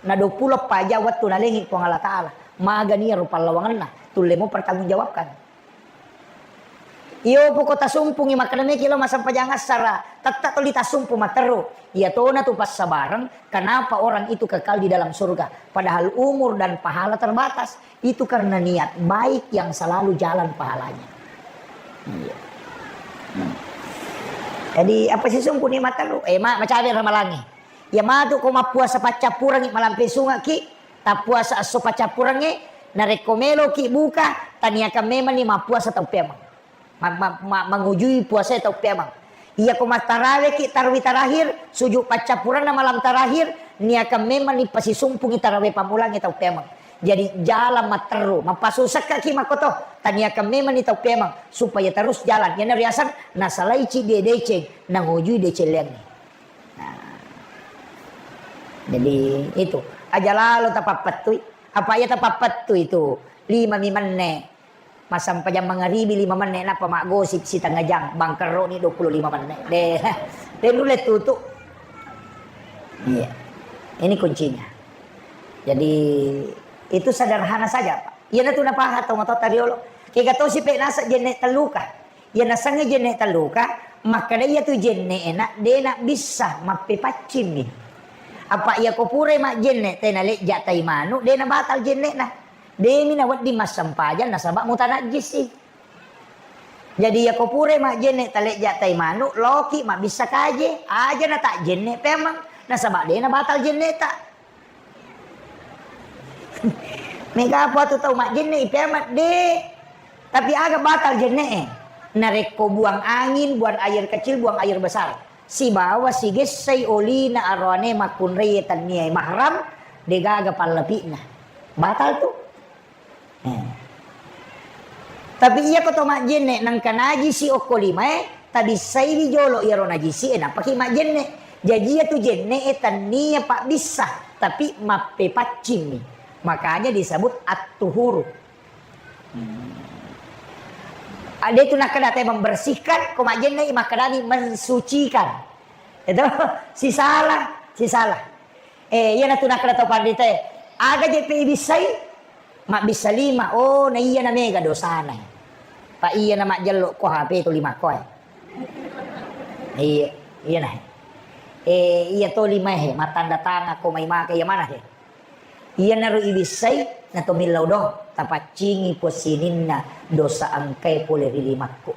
Na dua puluh paja wettu nalengi Puang Allah Ta'ala. Magani iyaro pallawangenna, tulle mo pertanggungjawabkan. Iyo poko tasumpungi makkeda meki lo masempajang assara, tetta toli tasumpu matteru. Iya tona tu passabareng, kenapa orang itu kekal di dalam surga, padahal umur dan pahala terbatas. Itu karena niat baik yang selalu jalan pahalanya. Iya. Hmm. Jadi, apa sisungku nikmat telu? Eh, ma-, macawe ramalangi. Ya matu ko mappuasa paccappurangi, malampe sungaki, tappuasa esso paccappurangi, narekko meloki buka, taniakan memang ni mappuasa tau pemang. Ma-, ma-, ma-, mangujui puasae tau peamang. Iya ko mattaraweki tarawih terakhir, sujud paccappuranna malam terakhir, niakan memang ni pasisumpungi tarawih pammulangnge tau peamang. Jadi jalan matteru, mappasusekkaki makkoto, taniakan memang ni tau peamang supaya terus jalan. Iyana riaseng nasalai ciddi deceng, nangujui deceng leangnge. Nah. Jadi itu, aja lalo tapappettui. Apa iya tapappettui tu? Lima mi menne. Massempajang mangaribi lima menne, nappa maggosip sitengah jang, bangkerroni dua puluh lima menne. Deh, de nulle tutu. Iya. Ini kuncinya. Jadi, itu sederhana saja, Pak. Iyanatu napaha tau matotta riolo. Kega tosi pe naseng jenne telluka. Iya nasengnge jenne telluka, makkeda iyatu jenne enak, de nabbissa, mappepaccimmi. Apa iya ko purai majjenne, tena lejja tai manu, de nabatal jennena. Demi nawedding massempajang nasaba mutanajjisi. Jadi, iyako purai majjenne talejja tai manu, loki mabbissa kaje, aja natajjenne peamang, nasaba de nabatal jenneta. Mega apa tu tau majjenne i peamang, de. Tapi aga batal jenne e? Narekko buang angin, buang air kecil, buang air besar. Sibawa sigessai olina aroane makkunrai tanniai mahram, degaga pallapi'na. Batal tu. Eh. Tapi iyako to majjenne nengka najisi okko limae, tabissaiwi jolo iyaro najisi e, nappaki majjenne. Jaji iyatu jenne e tennia pabbissa, tapi mappepaccingmi. Makanya disebut at-tuhuru. Hmm. Ade tu nakkeda te membersihkan, ko majjenne i makkedani mensucikan. Itu sisala, sisala. Eh, iyanatu nakkeda tau panritae, aga je pe ibissai? Mabbissa lima. Oh, na iyana mega dosana. Pa iyana majjello ko H P to lima ko, eh. Iya, iyana. Eh, iya to lima he, matanda tangan ko mai maka iya mana he? Iyanaro ibissai, na to millau do, tapaccingi Puang sininna dosa engkae pole ri limakku.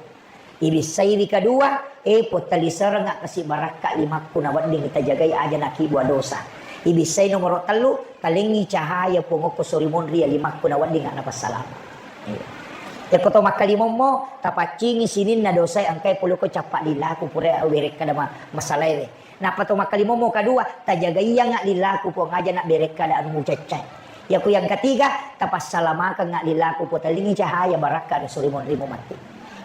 Ibissaiwi kadua, e Puang taliserengnga kasi barakka limakku na wedding tajagai aja nakibua dosa. Ibissai nomoro tellu, talengngi cahaya Puang okko sori monri ya limakku na wedding napassalama. Iya. Yakko to makkalimommo, tapaccingi sininna dosae engkae pole ko cappa lilaku pura werekkada ma-, masalaewe. Nappa to makkalimommo kadua, tajagaiyangnga lillaku Puang aja nabberekka ada anu mucaccae. Yako yang ketiga, tapassalamakeng lillaku Puang, talingi cahaya barakka ada suri monrimu matti.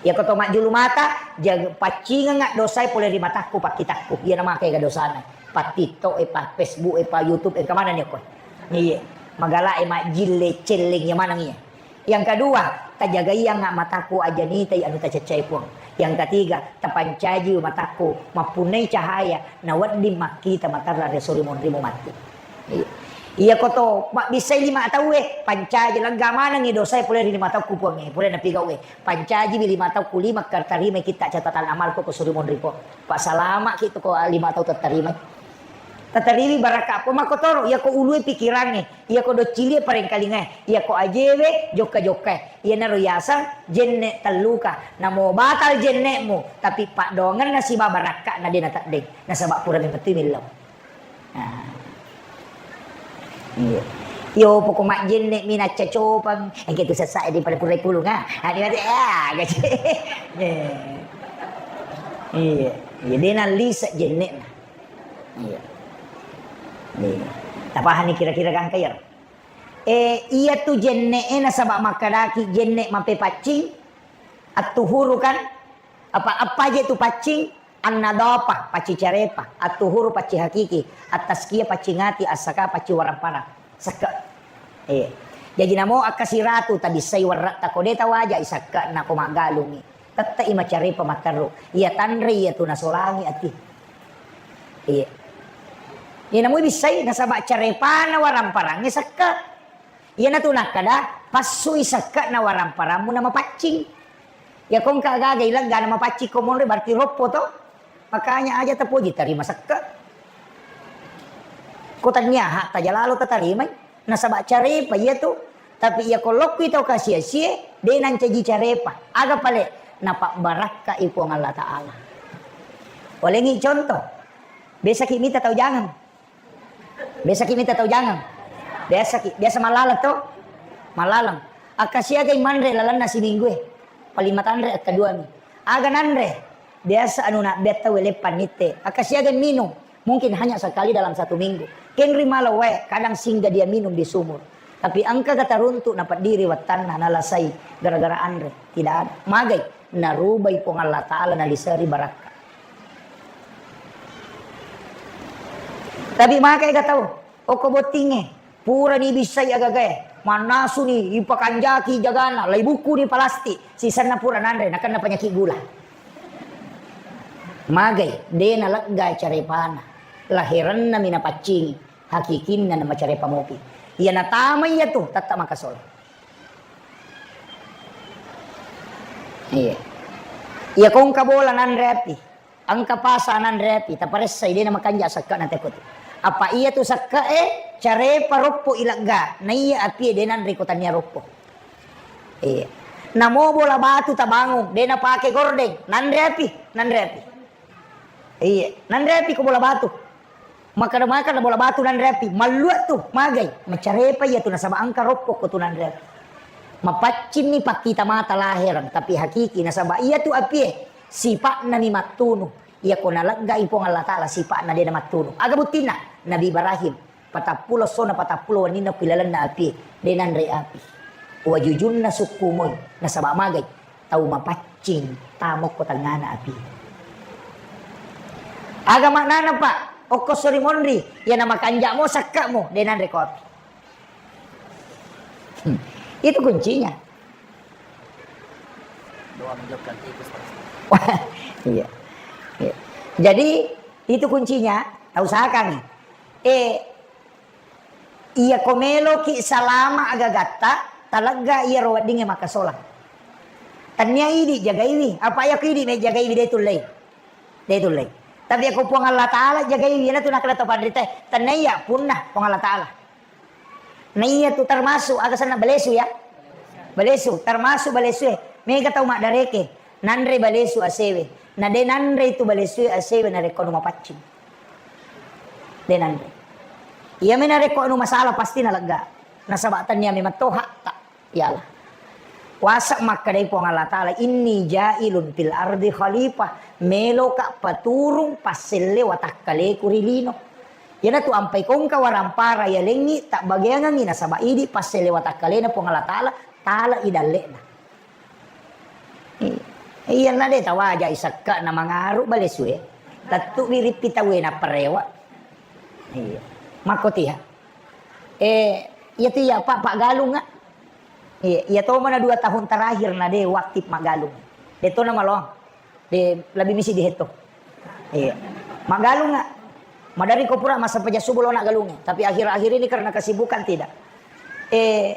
Yako to majjulu mata, jag-, paccingengnga dosae pole ri matakku pakkitakku. Iya namake ga dosana. Pa TikTok e, pa Facebook e, pa YouTube e, kemana nih kok? Iya. Magala e majjille celleng ya maneng iya. Yang kedua, tajagaiyangnga matakku aja nitai anu tacaccai Puang. Yang ketiga, tapancaji matakku mappunnai cahaya na wedding makkita materra ri sori monrimu matti. Iya. Iya koto mabbissai lima tauwe, pancaji lega manengngi dosae pole ri lima taukku Puangnge, pura napigauwe. Pancajiwi lima taukku lima, tarimai kitta catatan amalku ko sori monri Puang. Passalama ki to ko lima tau tattarimai. Tatarimi barakka Puang makkotoro, iya ko ulue pikirangnge. Iyako doccilie parengkalingae, iyako ajewe jokka-jokkae. Iyanaro yaseng jenne telluka. Namo batal jenne'mu, tapi paddoangenna siba barakka'na de nateddeng. Nasaba pura memettui millau. Nah. Iya. Yo poko majjenne mi naccacopang, engke tu sessa e di pada pura pulung ah. Adi mati ah gaji. Iya. Iya, de nalise jenne'na. Iya. Iya. Tapahani kira-kira gangka iyaro? Eh, iyatu jenne'e nasaba makkadaki jenne mapepaccing, attuhuru kan? Apa, apa je tu paccing? Annadhafah, pacci carepa, attuhuru pacci hakiki, attaskiya pacci ngati, assaka pacci waramparang. Sekke. Iya. Jaji namo akkasiratu tabissai warratta ko de tawaja i sekke nako maggalungi. Tette'i macarepa matteru. Iya tanre iyatu nasolangi ati. Iya. Iya namui bissai nasaba carepana waramparangnge sekke. Iyanatu nakkada, passui sekke na waramparammu na mapaccing. Iya kongka gaga ilegga na mapaccing ko monri berarti roppo to. Makanya aja tapoji tarima sekke. Ko tania hak tajalalo tatarimai. Nasaba carepa iyatu, tapi iya ko lokkui tau kasiasie, de nancaji carepa. Aga pale? Napabbarakkai Puang Allah Ta'ala. Walengi contoh, biasaki mita tau jangang. Biasaki mita tau jangang. Biasaki, biasa malaleng to? Malaleng. Akkasiagai manre lalenna siminggue. Paling matanre akkaduami. Aga nanre? Biasa anu nabbetta weleppang nitte. Akkasiagai minung. Mungkin hanya sekali dalam satu minggu. Kenri mala wae, kadang singgah dia minum di sumur. Tapi engka kata runtuk napeddiri wettanna nalasai gara-gara anre. Tidak ada. Magai, narubai Puang Allah Ta'ala naliseri barakka. Tapi makai ga tau, oko bottinge, purani bissai agagae, mannasuni, ipakanjaki jagana, laibukku ni palastik, sisenna pura nanre, nakenna penyakit gula. Magai, de nalegga carepana. Laherenna mi napaccingi, hakikinna na macarepa mopi. Iya natama iya tu, tetta makasola. Iya. Iya kongka bola nanre api. Engka pasa nanre api, taparessai de namakanja sekke na teko tu. Apa iya tu sekke e, carepa roppo ilegga, na iya api e de nanre ko tania roppo. Iya. Namo bola batu tabangung, de napake gordeng, nanre api, nanre api. Iya, nanre api ko bola batu. Makkada-makkada bola batu nanre api, mallua tu, magai. Macarepa iya tu nasaba engka roppo ko tu nanre api. Mapaccinni pakkita mata lahereng, tapi hakiki nasaba iya tu api e, sipa'na mi mattunu. Iya ko naleggai Puang Allah Ta'ala sipa'na de namattunu. Aga buttinna? Nabi Ibrahim. Patappulo essona, patappulo wenninna ku ilalenna api, de nanre api. Wajujunna sukku moi, nasaba magai, tau mapaccing tama ko tengngana api. Aga maknana, Pak? Okko sori monri, iya na makanja mo sakka'mu, de nanre ko api. Hmm. Itu kuncinya. Doa menjauhkan tikus, Pak. Iya. Iya. Jadi, itu kuncinya, tau usahakan. Eh, iya ko meloki salama agagatta, talegga iyaro weddingnge makkasolang. Tennia idi jagaiwi, apa iya ko idi mejagaiwi de tullei. De tullei. Tapi iya ko Puang Allah Taala jagaiwi, iyanatu nakkeda to panrita, tennia iya punna Puang Allah Taala. Nah, iya tu termasuk aga senna balesu ya. Balesu, termasuk balesu e. Mega tau maddareke. Nanre balesu asewe. Na de nanre itu balesu e asewe narekko nu mapaccing. De nanre. Iya me narekko anu masalah pasti nalegga. Nasaba tennia memang to hakta. Iyalah. Wasa makkedai Puang Allah Taala, "Inni ja'ilun fil ardi khalifah." Meloka paturung passelle watakkaleku ri lino. Iyanatu ampai kongka warampara yalengngi tabbageangengngi nasaba idi passelle watakkalena Puang Allah Taala, tala idalle'na. Iya. Iyanna de tawaja isakka na mangaru balesue. Tettu wirippi tauwe napparewa. Iya. Makkotiha. Eh, iya tu iya, Pak, Pak Galung, ah. Iya, iya to mana dua tahun terakhir na de waktu magalung. De to na malong. De lebih misi di heto. Iya. Magalung, ah. Madari ko pura masa peja subuh lo nak galung. Tapi akhir-akhir ini karena kesibukan tidak. Eh,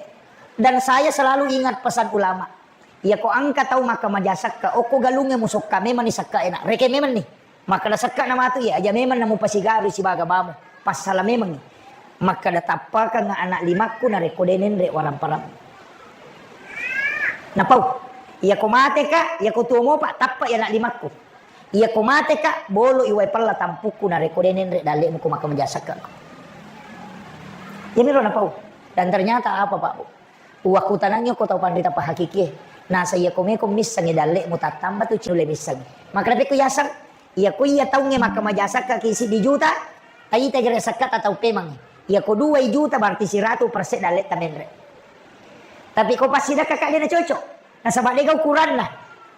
dan saya selalu ingat pesan ulama. Iya ko engka tau makkamaja sakka, okko galungnge musokka memang ni sakka enak. Reke memang ni. Makkeda sakka na matu iya, aja memang na mupasigaru sibaga bamu. Passala memang ni. Makkeda tappakang anak limakku narekko de nenre warang parang. Napau. Iya ko mate ka, iya ko tuo mopa, tappa iya anak limakku. Iya ko mate ka, bolo iwai pella tampukku narekko de nenre dalle'mu ko makkamaja sakka. Iya miro napau. Dan ternyata apa, Pak Bu? Uwakkutanangngi ko tau panrita pahakikie. Nasa iya ko meko missengngi dalle'mu tattamba tu cinulle missengngi. Makkeda pekko yaseng, iya ko iya taungnge makkamaja sakkaki siddi juta, taita gere sakkata tau pemangngi. Iya ko dua juta berarti siratu persen dalle'ta menre. Tapi ko passidakka ka de na cocok. Nasaba dega ukuranna.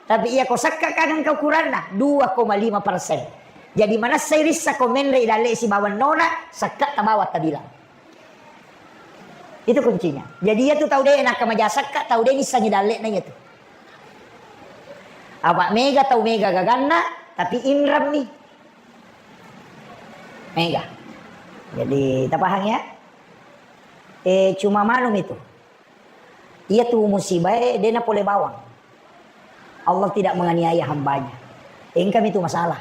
Tapi iya ko sakka ka engka ukuranna, dua koma lima persen. Jadi manessai rissa ko menre dalle sibawang nona, sakka tabawa tabilang. Itu kuncinya. Jadi, iya tu tau de nakkamaja sakka, tau de nissengngi dalle'na iya tu. Apa mega tau mega gaganna, tapi inremmi. Mega. Jadi, tapahang ya? Eh, cuma manum itu. Iya tu musibae de na pole bawang. Allah tidak menganiaya hambanya. Engkami tu masalah.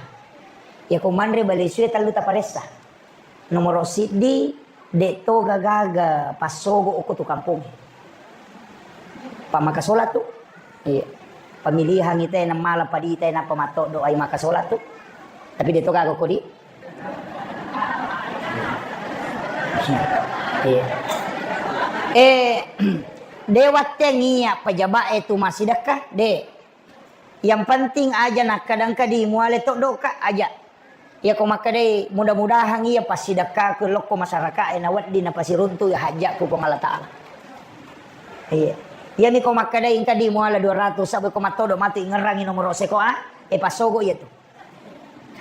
Iya ko manre balesue tellu taparessa. Nomoro siddi, de toga gaga passogo okko tu kampongnge. Pammaka solat tu. Iya. Pamilihang ite namala padita nappa matto doai maka solat tu. Tapi de toga gaga kodi. Iya. Eh, de watteng iya pejabat e tu massidekka, de. Yang penting aja nakkadangka di muale toddoka aja. Iya ko makkedai mudah-mudahan iya passidekkaku lokko masyarakat e nawedding napasiruntu iya hajjakku Puang Allah Taala. Iya. Iya mi ko makkedai engka di muala dua ratus sabbu ko mattodo matu ingerangi nomoro seko a, e passogo iya tu.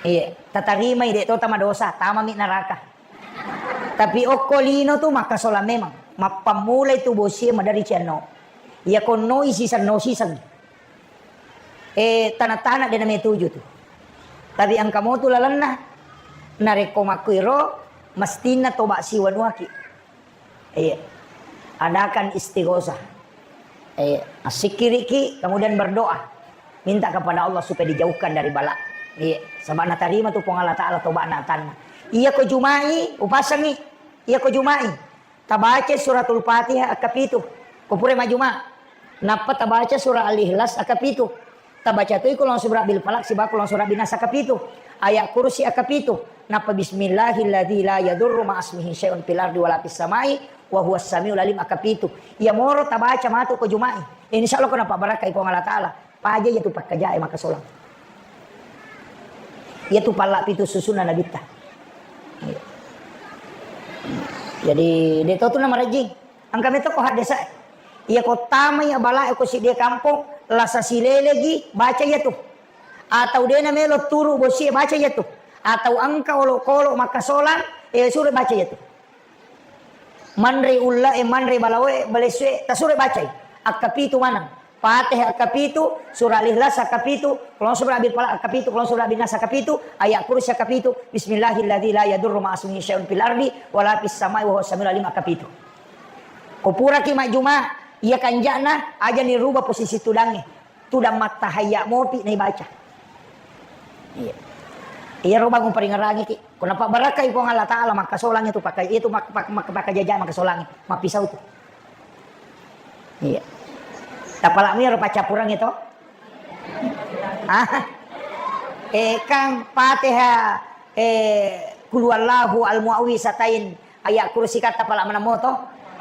Iya, tatarimai de to tama dosa, tamami neraka. Tapi okko lino tu makkasola memang. Mappammulai tu bosie madari cianno. Iya konnoi sisenno siseng. Eh, tana-tana de nametuju tu. Tapi engka motu lalenna. Narekko makkuiro, mestinna toba siwanuaki. Iya. Adakan istighosah. Iya. Assikiriki, kemudian berdoa. Minta kepada Allah supaya dijauhkan dari bala. Iya. Sabab natarima tu Puang Allah Taala toba na atanna. Iya ko jumai, upasangi. Iya ko jumai. Tabaca suratul Fatihah akkapitu. Ko pura majuma. Nappa tabaca surah Al-Ikhlas akkapitu. Tabaca toi Qul a'udzu birabbil falaq sibawa Qul a'udzu birabbin nas akkapitu. Ayat kursi akkapitu. Nappa bismillahilladzi la yadurru ma'asmihi syai'un fil ardi wala fis samai wa huwas samiul alim akkapitu. Iya moro tabaca matu ko jumai. Insya Allah ko napabarakai Puang Allah Taala. Paja iya tu pakkajae makkasolang. Iya tu palla pitu susunna nabitta. Iya. Jadi, de' to tu namarejjing. Engka meto ko haddesa. Iya ko tamai abala ko siddi kampong, lasa silelegi, baca iya tu. Atau de' na melo turu bosi, baca iya tu. Atau engka olokolo makkasolang, eh, suro baca iya tu. Manre ulla e, manre balawo e, balessu e, tasuro bacai. Akkapitu maneng. Fatihah akkapitu, surah Al-Ikhlas akkapitu, Qul a'udzu birabbil falaq akkapitu, Qul a'udzu birabbin nas akkapitu, ayat kursi akkapitu, Bismillahilladzi la yadurru ma'asmihi syai'un fil ardi wala fis sama'i wa huwas samiul alim akkapitu. Ko puraki majjuma, iya kanja'na, aja ni rubah posisi tudangnge. Tudang mattahayya mopi naibaca. Iya. Iyaro bangung paringerangiki. Ko napabbarakkai Puang Allah Ta'ala, makkasolang itu pakai, itu mak-, mak-, mak-, makkajaja makkasolang, mappisau tu. Iya. Tapalakmu iyaro paccappurang itu. Ah. Eh, kang Fatihah, eh, Qul huwallahu al-muawwizatain, ayat kursi katta pala manammo to.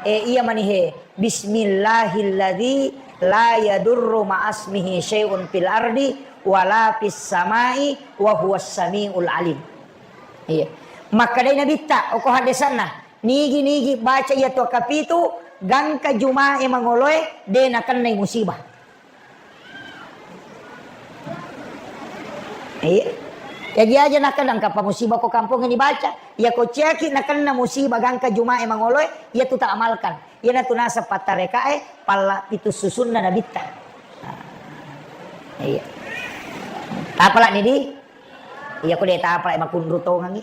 Eh, iya mani he. Bismillahilladzi la yadurru ma'asmihi syai'un fil ardi wala fis samai wa huwas samiul alim. Iya. Makkedai Nabitta, oko haddesanna, nigi-nigi baca iya tu akkapitu, gangka jumae mangoloe, de' nakennai musibah. Iya. Jaji aja nakennang kapang musibah ko kampongnge dibaca. Iya ko ciaki nakenna musibah gangka jumae mangoloe, iya tu ta amalkan. Iya natu naseng pattarekae palla pitu susunna nabitta. Nah. Iya. Tapalak ni di? Iya ko de' tapalak makunru tongangi.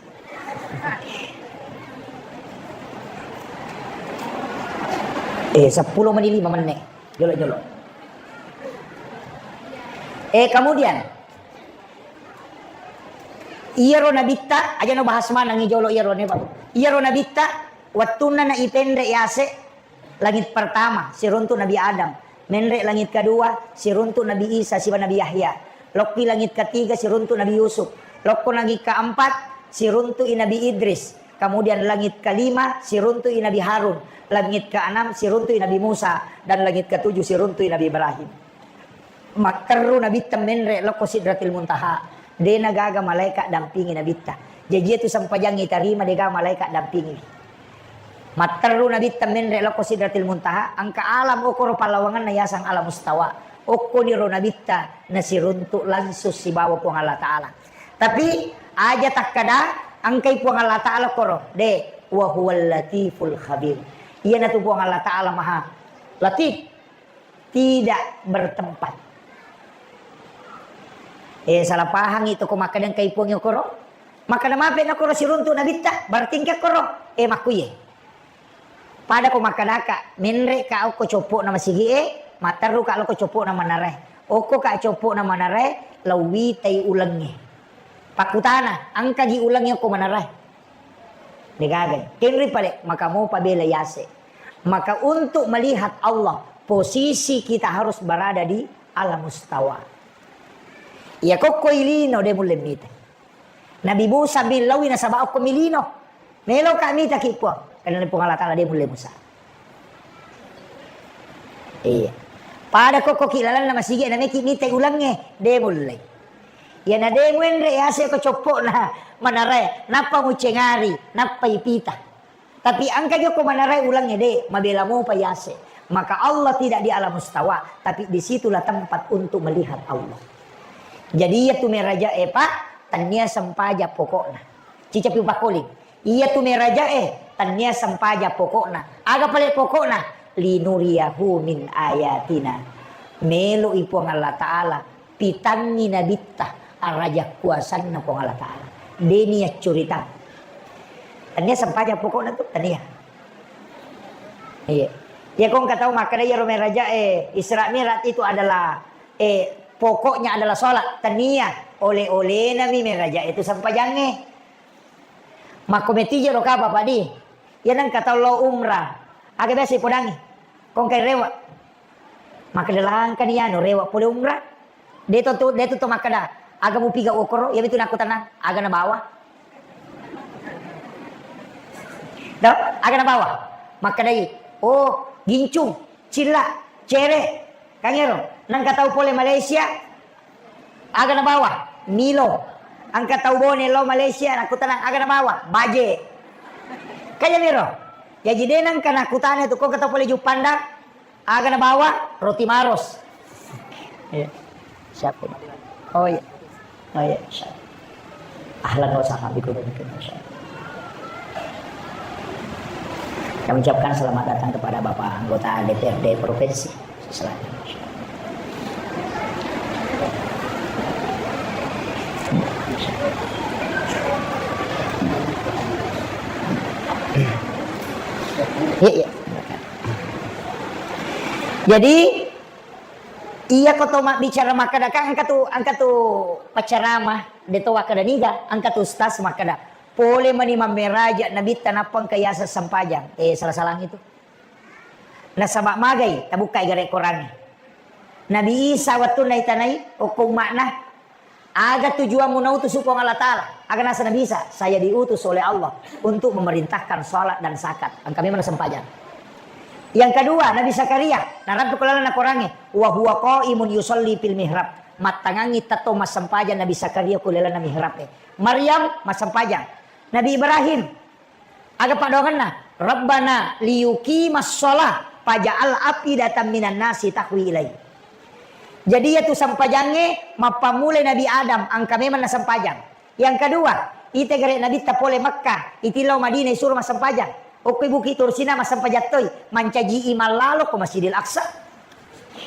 Eh, seppulo menit lima menit. Jolo-jolo. Eh, kemudian, iyaro nabitta, aja no bahas manengngi jolo iyaro ne, Pak. Iyaro nabitta, wettunna na ipenre yase, langit pertama, siruntu Nabi Adam. Menre langit kedua, siruntu Nabi Isa, siba Nabi Yahya. Lokki langit ketiga, siruntu Nabi Yusuf. Lokko langit keempat, siruntu i Nabi Idris. Kemudian langit kelima, siruntu i Nabi Harun. Langit keenam, siruntu i Nabi Musa. Dan langit ketujuh, siruntu i Nabi Ibrahim. Matteru Nabitta menre lokko Sidratil Muntaha. De' na gaga malaika dampingi Nabitta. Jaji itu sempajangngi tarima de' gaga malaika dampingi. Matteru Nabitta menre lokko Sidratil Muntaha, engka alam okoro pallawanganna yaseng Alam Mustawa. Okkoniro Nabitta nasiruntu langsung sibawa Puang Allah Ta'ala. Tapi aja takkada engkai Puang Allah Ta'ala koro, de', wa huwal latiful khabir. Iyanatu Puang Allah Ta'ala maha latif, tidak bertempat. Eh, salah pahang itu ko makkeda engkai Puang okoro. Makkeda mape na koro siruntu Nabitta, berarti engka koro. Eh, makkuye. Pada ko makkedaka, menre ka okko coppo'na masigi'e, matteru ka lokko coppo'na manarae. Okko ka coppo'na manarae, lauwitai ulengnge. Pakkutana, engkagi ulengnge okko manarae? Degagai. Kenri pale, maka mopa bela yase. Maka untuk melihat Allah, posisi kita harus berada di alam mustawa. Iya kokko ilino de mulle mita. Nabi Musa mi lawi nasaba okko mi lino. Meloka mitaki Puang. Karena Puang Allah Ta'ala de mulle Musa. Iya. Pada kokko ki lalanna masigi na meki mitai ulengnge, de mulle. Iya na de muenre yase ko coppo'na manarae, nappa mucengari, nappa ipita. Tapi engka jokko manarae ulengnge de, mabela mopa yase. Maka Allah tidak di alam mustawa, tapi disitulah tempat untuk melihat Allah. Jadi iya tu meraja e, Pak, tania sempaja pokokna. Cicapi upakkoling. Iya tu meraja e, tania sempaja pokokna. Aga pale pokokna? Linuriyahu min ayatina. Melo i Puang Allah Ta'ala pitangngi nabitta araja kuasanna Puang Allah Ta'ala. Deni accurita. Tania sempaja pokokna tu, tania. Iya. Iya, kong katau makkeda iyaro meraja e, Isra Mi'raj itu adalah, eh, pokoknya adalah sholat. Tania, oleh-olehna mi meraja itu sempajangnge. Makko metijero kapa padi. Iya nengka tau lo umrah. Aga biasa ipodangi. Kong kai rewa. Makkeda langkani anu rewa pole umrah. De to, to, de to, to makkeda, aga mupiga okoro, iya mitu nakkutanang, aga nabawa. Do, aga nabawa? Makkedai, oh, gincung, cilla, cere, kangero. Nengka tau pole Malaysia, aga nabawa? Milo. Engka tau Bone lo Malaysia, nakkutanang, aga nabawa? Baje. Kaya miro. Jaji de nengka nakkutana tu, ko kata pole Juppandang, aga nabawa? Roti Maros. Iya. Siapa ini? Oh iya. Oh iya, insya Allah. Ahlan wa sahlan bikum, insya Allah. Kami ucapkan selamat datang kepada Bapak Anggota D P R D Provinsi. Selamat. Iya, iya. Jadi, iya ko to mabbicara makkeda, kan engka tu, engka tu paccarama, de to wakkeda niga, engka tu ustaz makkeda, pole mani mammeraja nabitta nappa engka yaseng sempajang. Eh, salah-salang itu. Nasaba magai, tabukkai gare Korangnge. Nabi Isa wettunna itanai, okko umma'na, aga tujuanmu nautus Puang Allah Ta'ala? Aga nasa Nabi Isa, saya diutus oleh Allah untuk memerintahkan salat dan zakat. Engka memang nasempajang. Yang kedua, Nabi Zakaria, narattu ko lalenna Korangnge, wa huwa qaimun yusalli fil mihrab. Mattangangngi tetto massempajang Nabi Zakaria ko lalenna mihrab e. Maryam massempajang. Nabi Ibrahim, aga paddoangenna? Rabbana liyuqimas shalah faj'al af'idatan minan nasi tahwi ilai. Jadi, iyatu sempajangnge mappammulai Nabi Adam, engka memang nasempajang. Yang kedua, ite gare Nabitta pole Mekka, itillau Madinah isuro massempajang. Okkoi Bukit Tursina massempajang toi, mancaji imang lalo ko Masjidil Aqsa.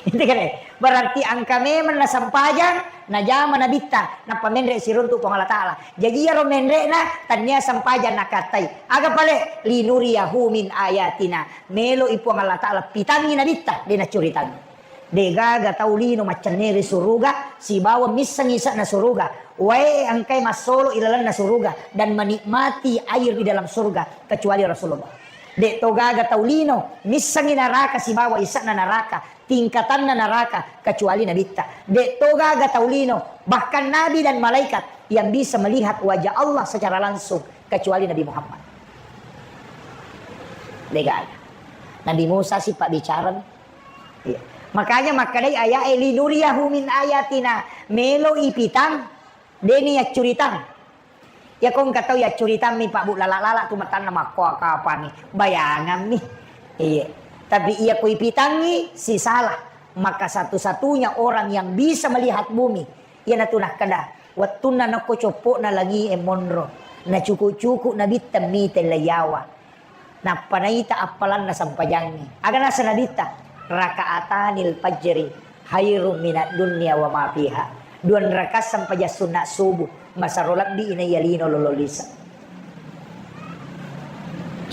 Itu kan, eh? Berarti engka memang nasempajang, najama Nabitta, nappa menre siruntu Puang Allah Ta'ala. Jaji iyaro menre'na, tania sempajang nakatai. Aga pale? Linuriyahu min ayatina. Melo i Puang Allah Ta'ala pitangi Nabitta, de naccuritangi. De gaga tau lino maccennere suruga, sibawa misseng ise'na suruga. Wae engkai massolo ilalenna suruga dan menikmati air di dalam surga kecuali Rasulullah. De to gaga tau lino missengi naraka sibawa ise'na naraka, tingkatanna naraka, kecuali Nabitta. De to gaga tau lino, bahkan nabi dan malaikat yang bisa melihat wajah Allah secara langsung kecuali Nabi Muhammad. De gaga. Nabi Musa si pabbicara. Iya. Makanya makkedai aya'e, "Linuriyahu min ayatina," melo ipitang, deni yaccuritang. Iya ko engka tau yaccuritammi, Pak, Bu, lala-lala tu matanna makkoa kapangi. Bayangammi. Iya. Tapi iya ko ipitangi, sisala. Maka satu-satunya orang yang bisa melihat bumi, iyanatu nakkeda, wettunna nokko coppo'na langi'e monro, nacuku-cuku nabitta mite leiyawa. Nappa naita appalanna sempajangnge. Aga nasa Nabitta? Raka'atanil fajri khairum minad dunya wa ma fiha. Dua rakaat sempajang sunna subuh, masero lebbi inaiya lino lolo lisa.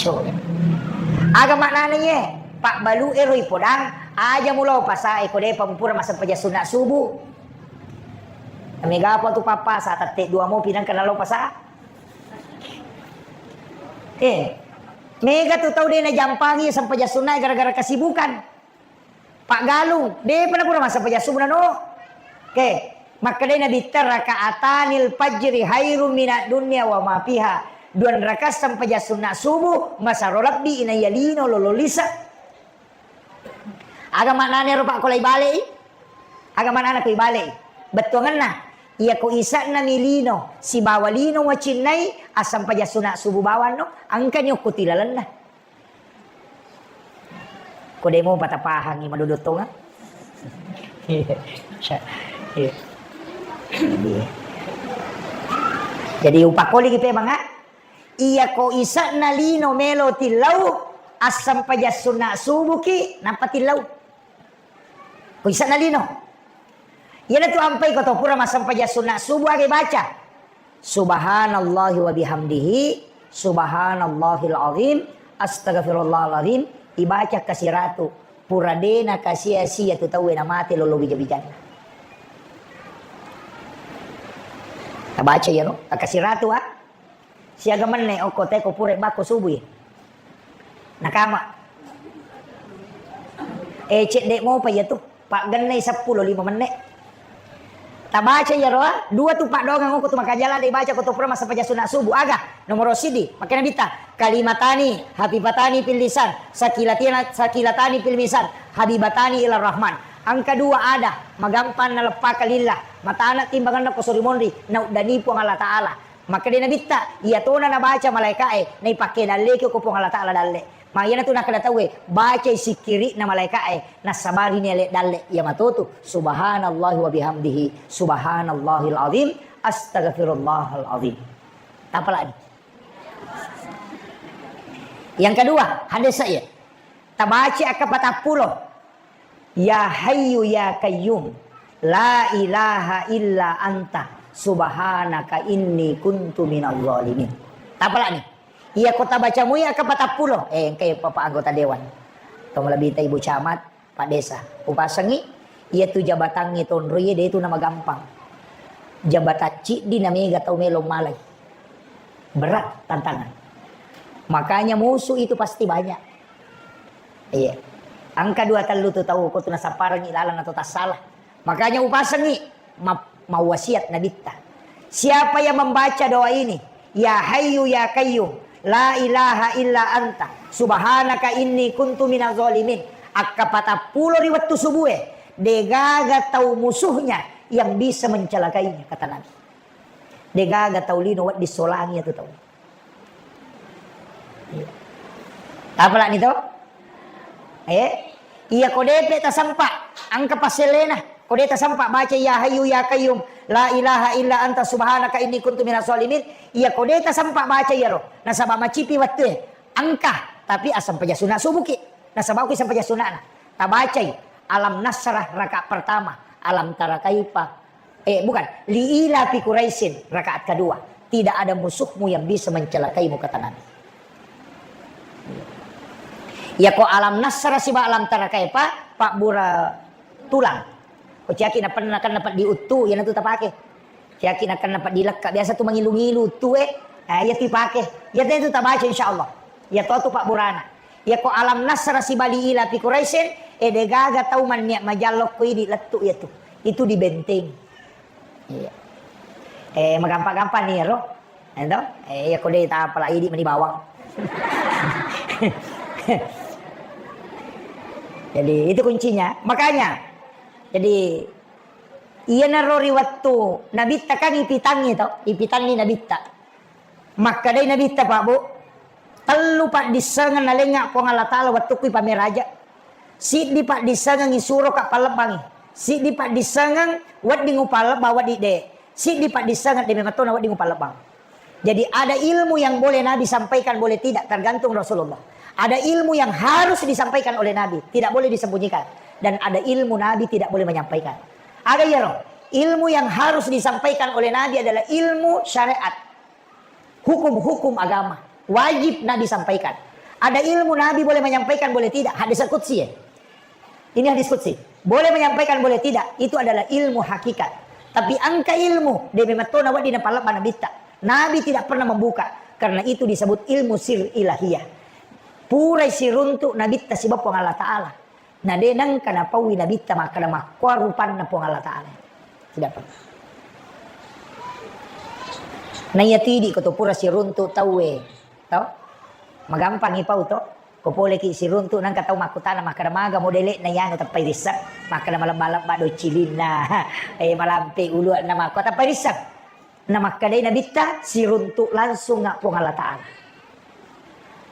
Coba. Aga maknana iye? Pabbalu ero ipodang, aja mulao pasae ko depa mupura massempajang sunna subuh. Mega apa tu pappasa, tette dua mopi nangka nalo pasa. Eh, mega tu tau de najampangi sempajang sunnae gara-gara kesibukan. Paggalung, depa napura massempajang subuh nano. Oke, makkedai Nabitta, "Raka'atanil fajri khairum minad dunya wa ma fiha." Dua rakaat sempajang sunna subuh, masero lebbi inaiya lino lolo lisa. Aga maknana ero, Pak, ko lai bale'i? Aga maknana ko ibalei? Bettuangenna, iya ko ise'na mi lino, sibawa lino wacinnai, assempajang sunna subuh bawanno, engkani okko tilalenna. Ko demo patapahangi madodottonga. Iya. Iya. Jadi, jadi upakoliki pemang, ah? Iya ko ise'na lino melo tillau, assempajang sunna subuhki, nappa tillau. Ko ise'na lino. Iyanatu ampai ko to pura massempajang sunna subuh aga baca. Subhanallahi wa bihamdihi, subhanallahil azim, astagfirullahalazim, ibaca kasiratu. Pura de nakasia-sia tu tauwe namate lolo bija-bijanna. Tabaca iyaro, kasiratu, ah. Siaga menne okko te ko pura bako subuh. Nakama. Eh, cedde mopa iya tu. Paggennai seppulo lima menne. Tabaca iyaro, ah, dua tu paddoangeng okko tu makajala de baca ko to pura massempajang sunna subuh. Aga? Nomoro sidi, makkeda Nabitta, kalimatani hafifatani fil lisan, sakilatina-, sakilatani fil misan, habibatani ila rahman. Engka dua ada, magampang naleppaka lillah, matana timbangenna ko sori monri, nauddani Puang Allah Ta'ala. Makkeda Nabitta, iya tona nabaca malaeka'e, naipakke dalleki ko Puang Allah Ta'ala dalle. Ma iyanatu nakkeda tauwe, bacai sikkiri'na malaeka'e, nassabarini ale' dalle' iya matotu, subhanallahi wa bihamdihi, subhanallahil azim, astagfirullahal azim. Tapalani. Yang kedua, hadis saya. Tabaca akka patappulo. Ya Hayyu ya Qayyum, la ilaha illa anta, subhanaka inni kuntu minadh dhalimin. Tapalani. Iya ko tabaca mui akka patappulo. Eh, engkai Bapak anggota dewan. Tong lebih ta Ibu Camat, Pak Desa. Upasengi, iya tu jabatangnge tonro iye de tu namagampang. Jabatan ciddi na mega tau melo malai. Berat tantangan. Makanya musuh itu pasti banyak. Iya. Engka dua tellu tu tau ko tu nasapparengngi lalang atau tassalah. Makanya upasengngi ma-, mawasiat Nabitta. Siapa yang membaca doa ini, "Ya Hayyu ya Qayyum, la ilaha illa anta, subhanaka inni kuntu minaz zalimin." Akka patappulo ri wettu subue, degaga tau musuhnya yang bisa mencelakainya, kata Nabi. Degaga tau lino wedding solangi iyatu tau. Iya. Tapalani to? Eh, iya ko depe tasempa, engka passellena. Ko de tasempa baca ya Hayyu ya Qayyum, la ilaha illa anta subhanaka inni kuntu minaz zalimin. Iya ko de tasempa baca iyaro. Nasaba macipi wettue. Engka, tapi assempaja sunna subuki. Nasaba uki sempaja sunnana. Tabacai Alam Nasrah rakaat pertama, Alam Tara Kaifa, eh, bukan, Li ilafi Quraisyin rakaat kedua. Tidak ada musuhmu yang bisa mencelakaimu, kata Nabi. Iya ko Alam Nasrah siba Alam Tara Kaifa, pabbura tulang. Ko ciaki napenna kan napeddi uttu, iyanatu tapake. Ciaki nakenna peddi lekka, biasa tu mangilu-ngilu tue, eh, iya tu ipake. Iya tu tabaca insyaallah. Iya to tu pabburana. Iya ko Alam Nasrah siba Li ilafi Quraisyin, eh, degaga tau mannia majallo ko idi lettu iya tu. Itu dibentengi. Iya. Eh, magampang-gampang ni ro. Ento? Eh, iya ko de tapala idi meni bawang. Jadi itu kuncinya. Makanya, jadi Iyanaro ri wettu Nabitta kan ipitangngi to, ipitangngi Nabitta. Makkedai Nabitta, Pak Bu, tellu paddissengeng nalengnga Puang Allah Taala wettukku ipameraja. Siddi paddissengeng isuroka pallebbangi. Siddi paddissengeng wedding upallebba, wedding de. Siddi paddissengeng de memetto na wedding upallebbang. Jadi, ada ilmu yang boleh Nabi sampaikan, boleh tidak, tergantung Rasulullah. Ada ilmu yang harus disampaikan oleh Nabi, tidak boleh disembunyikan. Dan ada ilmu Nabi tidak boleh menyampaikan. Aga iyaro? Ilmu yang harus disampaikan oleh Nabi adalah ilmu syariat. Hukum-hukum agama. Wajib Nabi sampaikan. Ada ilmu Nabi boleh menyampaikan, boleh tidak. Hadis qudsi ya. Ini hadis qudsi. Boleh menyampaikan, boleh tidak. Itu adalah ilmu hakikat. Tapi engka ilmu, de memettona wedding napallebba Nabitta. Nabi tidak pernah membuka. Karena itu disebut ilmu sir ilahiyah. Purai siruntuk Nabitta siba Puang Allah Ta'ala. Na de nengka napaui Nabitta makkeda makkua rupanna Puang Allah Ta'ala. Tidak pernah. Na iya tidi ko to pura siruntuk tauwe. Tau? Magampangi pau to. Ko poleki siruntu, nengka tau makkutana makkeda, "Maga modele'na yanu teppai risseng?" Makkeda, "Malebba-lebba docilinna, eh, malampe ulu'na," makko teppai risseng. Namakkedai Nabitta, "Siruntu langsung nga Puang Allah Ta'ala."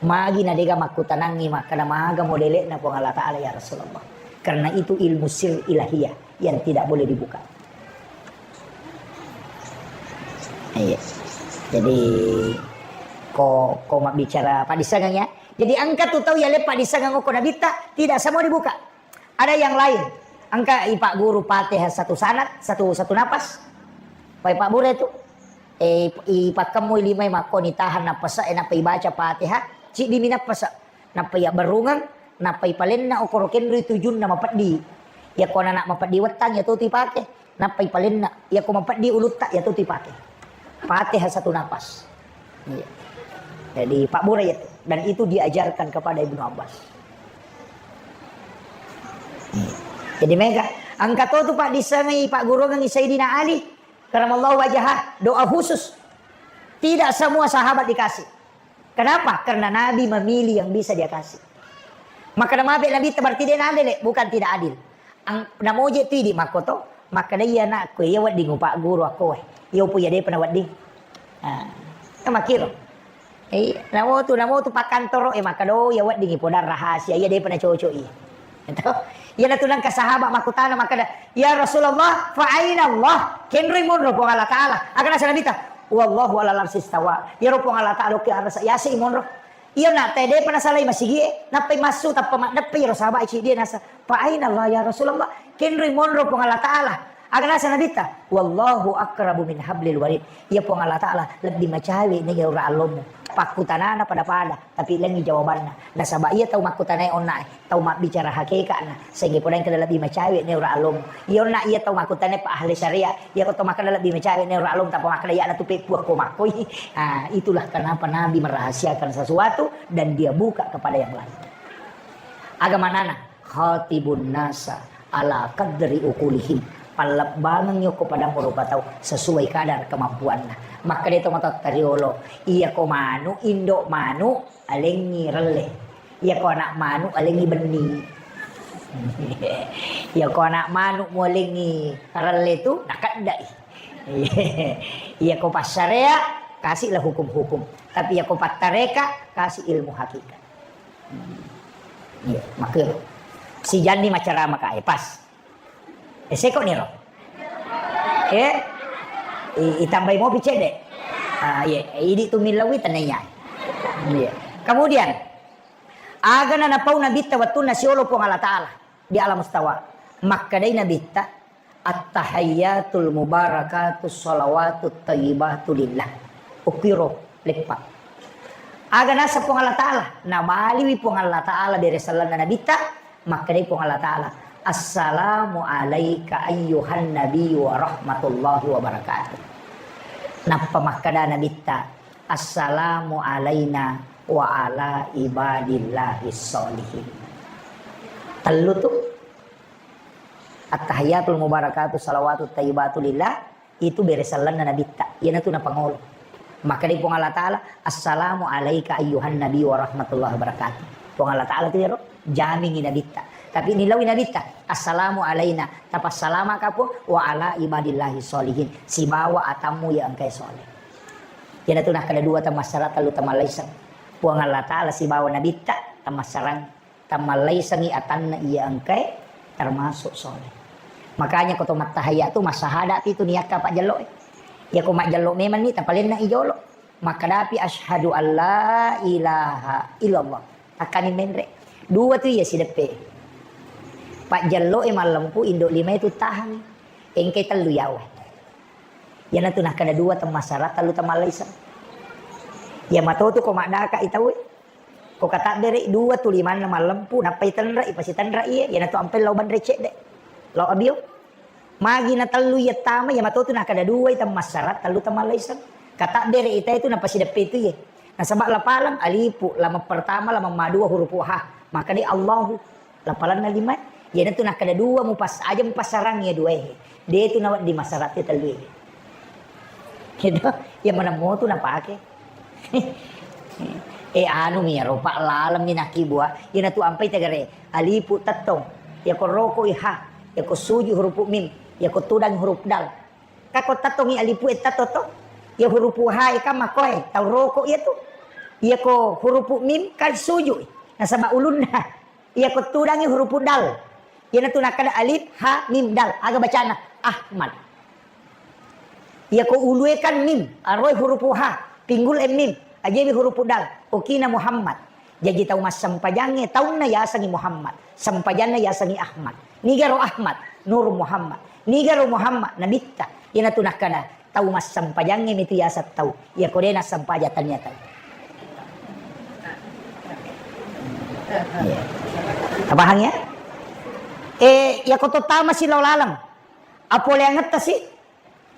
Magi na dega makkutanangi makkeda, "Maga modele'na Puang Allah Ta'ala, ya Rasulullah?" Karena itu ilmu sir ilahiyah yang tidak boleh dibuka. Iya. Jadi, ko, ko mabbicara paddissengeng ya. Jadi, engka tu tau yaleng paddissengeng okko Nabitta, tidak semua dibuka. Ada yang lain. Engka ipagguru Fatihah satu sanad, satu, satu napas. Pai pabbura itu. Eh, ipakkemmui limai makkoni tahan nappasa, eh, nappa ibaca Fatihah, ciddi mi nappasa. Nappa iyabberrungeng, nappa ipalenna okoro kenroi tujunna mapeddi. Iyako anana mapeddi wettang, iyatotu ipake. Nappa ipalenna, iyako mapeddi ulutta, iyatotu ipake. Fatihah satu napas. Iya. Jadi, pabbura iyatu. Dan itu diajarkan kepada Ibnu Abbas. Iya. Jadi, mega. Engka to tu paddissengngi, pagguruangengngi Sayyidina Ali, karamallahu wajhah, doa khusus. Tidak semua sahabat dikasih. Kenapa? Karena Nabi memilih yang bisa dia kasih. Makkeda mabe Nabitta berarti de nadele, bukan tidak adil. Ang-, namoje tu idi makko to, makkeda iya anakku, iya wedding upagguru akko, eh. Iya upo iya depa na wedding. Ah, kan makkiro. Eh, namotu, namotu pakkantoro, eh, makkeda, "Oh, iya weddingngi podang rahasia, iya de'pa nacocok iya." Itu. Iyanatu nengka sahabat makkutana, makkeda, "Ya Rasulullah, fa aina Allah?" Kenroi monro Puang Allah Ta'ala. Aga naseng Nabitta, "Wallahu ala larsi stawa." Iyaro Puang Allah Ta'ala okki arasa, yaseng monro. Iya na, te de'pa nasalai masigie, nappai massu, tappa maddeppe iyaro sahabat ciddi nasa, "Fa aina Allah ya Rasulullah?" Kenroi monro Puang Allah Ta'ala. Aga naseng Nabitta, "Wallahu aqrabu min hablil warid." Iya Puang Allah Ta'ala lebbi macawe' na iyaro allommu. Pakkutanana pada-pada, tapi lengngi jawabanna. Nasaba iya tau makkutanai onna e, tau mabbicara hakeka'na, sehingga pole engka lebbi macawe' na iyaro allommu. Iya onna iya tau makkutanai pa ahli syariat, iya ko tau makkeda lebbi macawe' na iyaro allommu, tappa makkeda iyana tu peppu akko makkoi. Ah, itulah kenapa Nabi merahasiakan sesuatu dan dia buka kepada yang lain. Aga manana, khatibun nasa ala qadri uqulihim. Pallebbangengngi okko padang rupa tau sesuai kadar kemampuanna. Makkeda to matotta riolo, iyako manu, indo' manu, alengngi relle. Iyako anak manu, alengngi benni. Iyako anak manu mualengngi relle tu, nakeddai. Iyako passarea, kasihlah hukum-hukum. Tapi iyako pattareka, kasih ilmu hakikat. Iya, makkeda. Sijanni macarama ka, eh, pas. Eh, seko niro. Eh, i-, itambai mopi cedde. Ah, iya, idi tu millawi tenaya. Iya. Kemudian, aga na napau Nabitta wettunna siolo Puang Allah Ta'ala di alam stawa. Makkedai Nabitta, "At-tahiyyatul mubarakatus shalawatut thayyibatu lillah." Ukkiro leppa. Aga naseng Puang Allah Ta'ala? Nabaliwi Puang Allah Ta'ala bere sellenna Nabitta, makkedai Puang Allah Ta'ala, "Assalamu alaika ayyuhan nabiyyu wa rahmatullahi wa barakatuh." Nappa makkeda Nabitta, "Assalamu alaina wa ala ibadillahis sholihin." Tellu tu. At-tahiyyatul mubarakatuh salawatut thayyibatu lillah, itu bere sellenna Nabitta. Iyanatu napangolo. Makkedai Puang Allah Ta'ala, "Assalamu alaika ayyuhan nabi wa rahmatullahi wabarakatuh." Puang Allah Ta'ala tu iyaro jamingi Nabitta. Tapi nilawi Nabitta, "Assalamu alaina." Tapassalama ka Puang, "Wa ala ibadillahi sholihin." Sibawa atammu iya engkae soleh. Iyanatu nakkeda dua temmassara, tellu temmallaiseng. Puang Allah Ta'ala sibawa Nabitta temmassarang. Tammallaisengngi atanna iya engkae termasuk soleh. Makanya ko to mattahayya tu massahada pi tu niakka pajjello e. Iya ko majjello memang ni tapalenna i jolo. Makkedapi asyhadu alla ilaha illallah. Takkani menre. Dua tu iya sideppe. Pajjello e mallempu indo lima e tu tahang. Engkai tellu yawa. Iyanatu nakkeda dua temmassara, tellu temmallaiseng. Iya matotu ko maddaka i tau e. Ko katabbere dua tuli manna mallempu, nappai tenre i, pasi tenre iye, iyanatu ampai lao banre cedde. Lao abio. Magi na tellu iya tama, iya matotu nakkeda dua i temmassara, tellu temmallaiseng. Katabbere ita itu napasideppe itu iye. Nasaba lapaleng alipu, lameng pertama, lameng madua hurupu ha. Makkedai Allahu. Lapalanna lima, iyanatu nakkeda dua mupas-, aja mupassarang iya dua e. De tu nawedding massara te tellu e. Gitu. Iya maneng motu napake. Eh, anu mi iyaro, Pak, laleng mi nakkibua. Iyanatu ampai tegare. Alipu tettong. Iyako roko i ha. Iyako suju hurupu mim. Iyako tudang hurup dal. Kako tettongi alipu e tetto to. Iya hurupu ha e kan makoe. Tau roko iya tu. Iyako hurupu mim kan suju. Nasaba ulunna. Iyako tudangi hurupu dal. Iyanatu nakkeda alif, ha, mim, dal. Aga bacana? Ahmad. Iyako ulue kan mim, aroe hurupu ha, pinggul e mim, ajewi hurupu dal. Okina Muhammad. Jaji tau massempajangnge taunna yasengi Muhammad. Sempajanna yasengi Ahmad. Nigaro Ahmad? Nur Muhammad. Nigaro Muhammad? Nabitta. Iyanatu nakkeda Tau massempajangnge mitu yaseng tau. Iyako de nassempajang tania tau. Iya. Tapahang ya? Eh, iyako to tama si lao laleng. Apoleangetta si.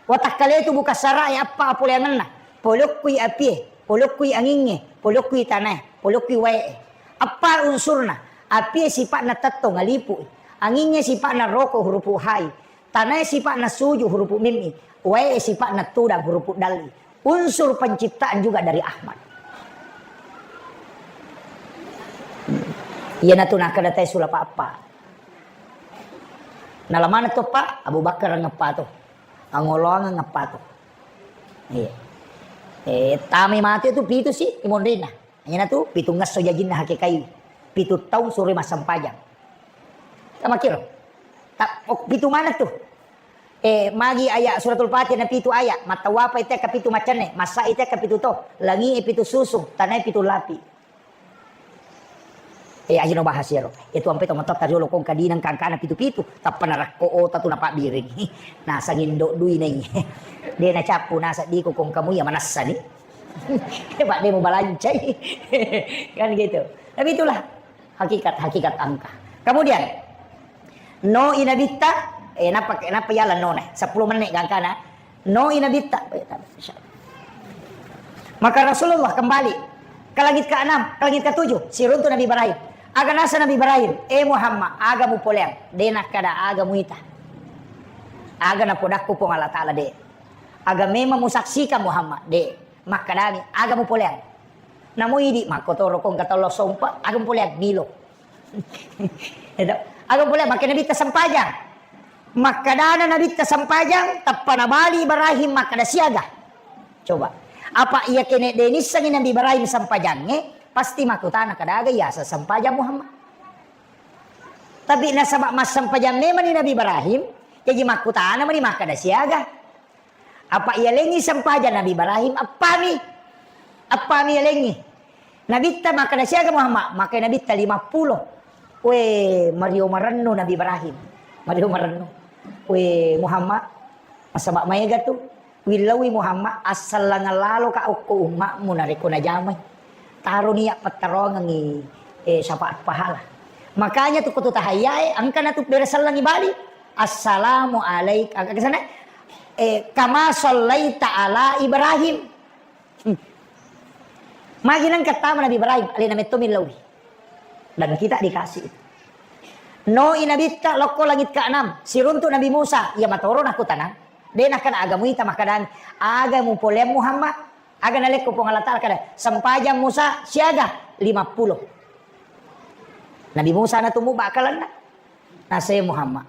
Watakkale tu buka sara e appa apoleangenna. Polokkui apie, polokkui angingnge, polokkui tanae, polokkui wae e. Appa unsurna. Apie sipa'na tettong alipu. Angingnge sipa'na roko hurupu hai. Tanae sipa'na suju hurupu mim i, wae sipa'na tudang hurupu dal i. Unsur penciptaan juga dari Ahmad. Iyanatu nakkeda tae sulapa appa. Nalamana to pa, Abu Bakar ngeppa to. Angoloang ngeppa to. Iya. Eh, tamai mate tu pitu si imonrinna. Iyana tu pitu ngesso jajinna hakekai. Pitu taung suroi massempajang. Tamakiro. Ta-, oh, pitu mana tu? Eh, magi ayat suratul Fatihah na pitu ayat. Mattawapa ite ka pitu macenne, masa ite ka pitu to, langi e pitu susu, tanai pitu lapi. Eh, ajino bahas iyaro. Itu ampe to matotta riolo kong kadinang kangkana pitu-pitu, tappa narakko ota tu napabbiring. Nasang indo dui nai. De nacappu nasa diko kong kamu ya manassa ni. Pak de mau balancai. Kan gitu. Tapi itulah hakikat, hakikat angka. Kemudian, no inabitta, eh, napa, napa yala no ne? Sepuluh menit gangkana. No inabitta. Maka Rasulullah kembali ke langit keenam, ke langit ketujuh, siruntu Nabi Ibrahim. Aga nasa Nabi Ibrahim, "Eh Muhammad, aga mupoleang?" De nakkada, "Aga muita." Aga napodakku Puang Allah Ta'ala, de. Aga memang musaksikan Muhammad, de. Makkadami, aga mupoleang? Namo idi makkotoro kong katollo sompa, aga mupoleang? Milo. Edo. Aga mupoleang? Makkeda Nabitta sempajang. Makkadana Nabitta sempajang, tappa nabali Ibrahim makkada siaga. Coba. Apa iya kene de nissengi Nabi Ibrahim sempajangnge, pasti makkutana kadaga yasa sempajang Muhammad. Tapi nasaba massempajang memani Nabi Ibrahim, jaji makkutana mani makkada siaga. Apa iyalengngi sempajang Nabi Ibrahim, appami. Appami iyalengngi. Nabitta makkeda siaga Muhammad, makkeda Nabitta lima puluh. We, mario marennu Nabi Ibrahim. Mario marennu. We, Muhammad, nasaba maega tu. Willaui Muhammad, assallangang lalo ka okko ummakmu narekko najamai. Taro niat pettarongengi, eh, syafaat pahala. Makanya tu kutu tahayae, engka natu bere sellengi bali. Assalamu alaik-, aga sana? Eh, kama sallaita ala Ibrahim. Hmm. Magi nengka tama Nabi Ibrahim, alena metto millaui. Dan kita dikasih. No i Nabitta lokko langit keenam, siruntuk Nabi Musa, iya matoro nakutanang. De nakkeda aga muita makkedang, aga mupoleang Muhammad, aga nalekko Puang Allah Ta'ala kada, sempajang Musa siaga lima puluh. Nabi Musa natummu bakkalanna. Nasai Muhammad.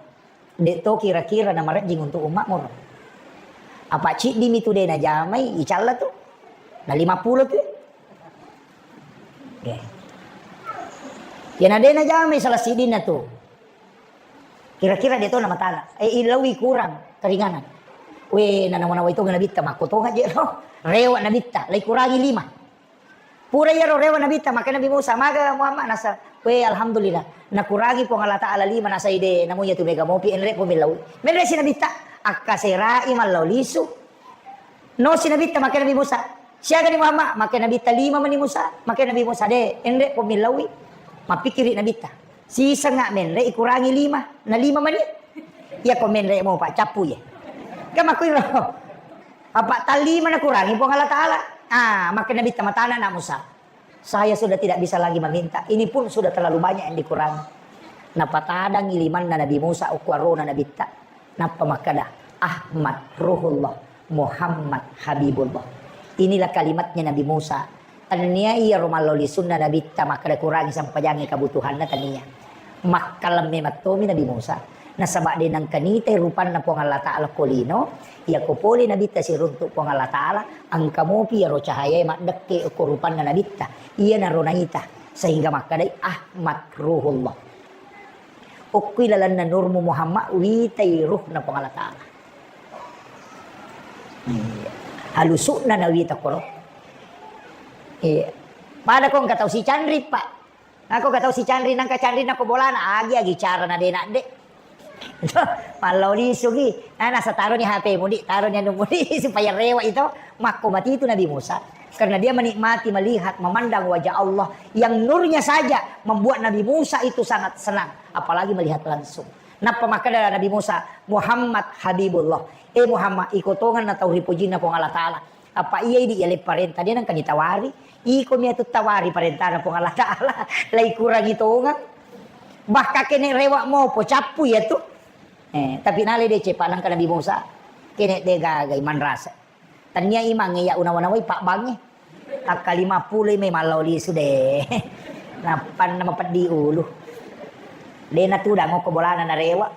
De to kira-kira namarejjing untuk ummakmu ro. Apa ciddimi tu de najamai, icalla tu. Na lima puluh tu. Oke. Ya na de najamai salah sidinna tu. Kira-kira de to namatana. Eh, ilawi kurang keringanan. We, nanawa-nawa itu Nabitta, makko tonga je ro. Rewa Nabitta, lai kurangi lima. Pura iyaro rewa Nabitta, makkeda Nabi Musa, maga Muhammad nasa, we alhamdulillah. Nakurangi Puang Allah Ta'ala lima nasa ide, namu iya tu mega mopi, enre po millau. Menre si Nabitta, akkaserai mallau lisu. No si Nabitta, makkeda Nabi Musa, siaga ni Muhammad, makkeda Nabitta lima mani Musa, makkeda Nabi Musa de, enre po millaui. Mappikiri Nabitta. Sisengnga menre ikurangi lima, na lima mani. Iya ko menre mo Pak cappu ye. Kan makkuiro. Apa tallima nakurangi Puang Allah Ta'ala. Ah, makkeda Nabitta matana na Musa. Saya sudah tidak bisa lagi meminta. Ini pun sudah terlalu banyak yang dikurangi. Napatadangi limanna Nabi Musa okko arona Nabitta. Nappa makkeda, "Ahmad Ruhullah, Muhammad Habibullah." Inilah kalimatnya Nabi Musa. Tania iyaro mallau lisunna Nabitta makkeda kurangi sempajangnge kebutuhanna, tania. Makkalemme mattomi Nabi Musa. Nasaba de nengka nitai rupanna Puang Allah Ta'ala ko lino, iyako pole Nabitta siruntuk Puang Allah Ta'ala, engka mopi iyaro cahayae maddekke ko rupanna Nabitta. Iyanaro naita, sehingga makkedai Ahmad Ruhullah. Okkui lalenna nurmu Muhammad, witai ruhna Puang Allah Ta'ala. Iya. Halusu'na nawita koro. Iya. Pada ko engka tau sicanri, Pak. Nako engka tau sicanri, nangka canri nako bolana, agi-agi carana de nadde. Mallau lisu gi. Nah, nasa taroni H P mu di, taroni anu mu di, supaya rewa itu. Makko mati itu Nabi Musa. Karena dia menikmati melihat, memandang wajah Allah yang nurnya saja membuat Nabi Musa itu sangat senang, apalagi melihat langsung. Nappa makkeda Nabi Musa, "Muhammad Habibullah." Eh Muhammad, iko tongenna tau ripojinna Puang Allah Ta'ala. Apa iya idi yaleng parenta, de nengka ditawari. Iko mi atu tawari parentana Puang Allah Ta'ala. Lai kurangi tongeng. Bahkan kene rewa mopo cappu ya tu. Eh, tapi nale de cepa nangka Nabi Musa. Kene de gagai manrasa. Tania imang ya unawa-nawai pabbangi. Akka lima puluh mai mallau lisu de. Nappanna mapeddi ulu. De natudang okko bolana narewa.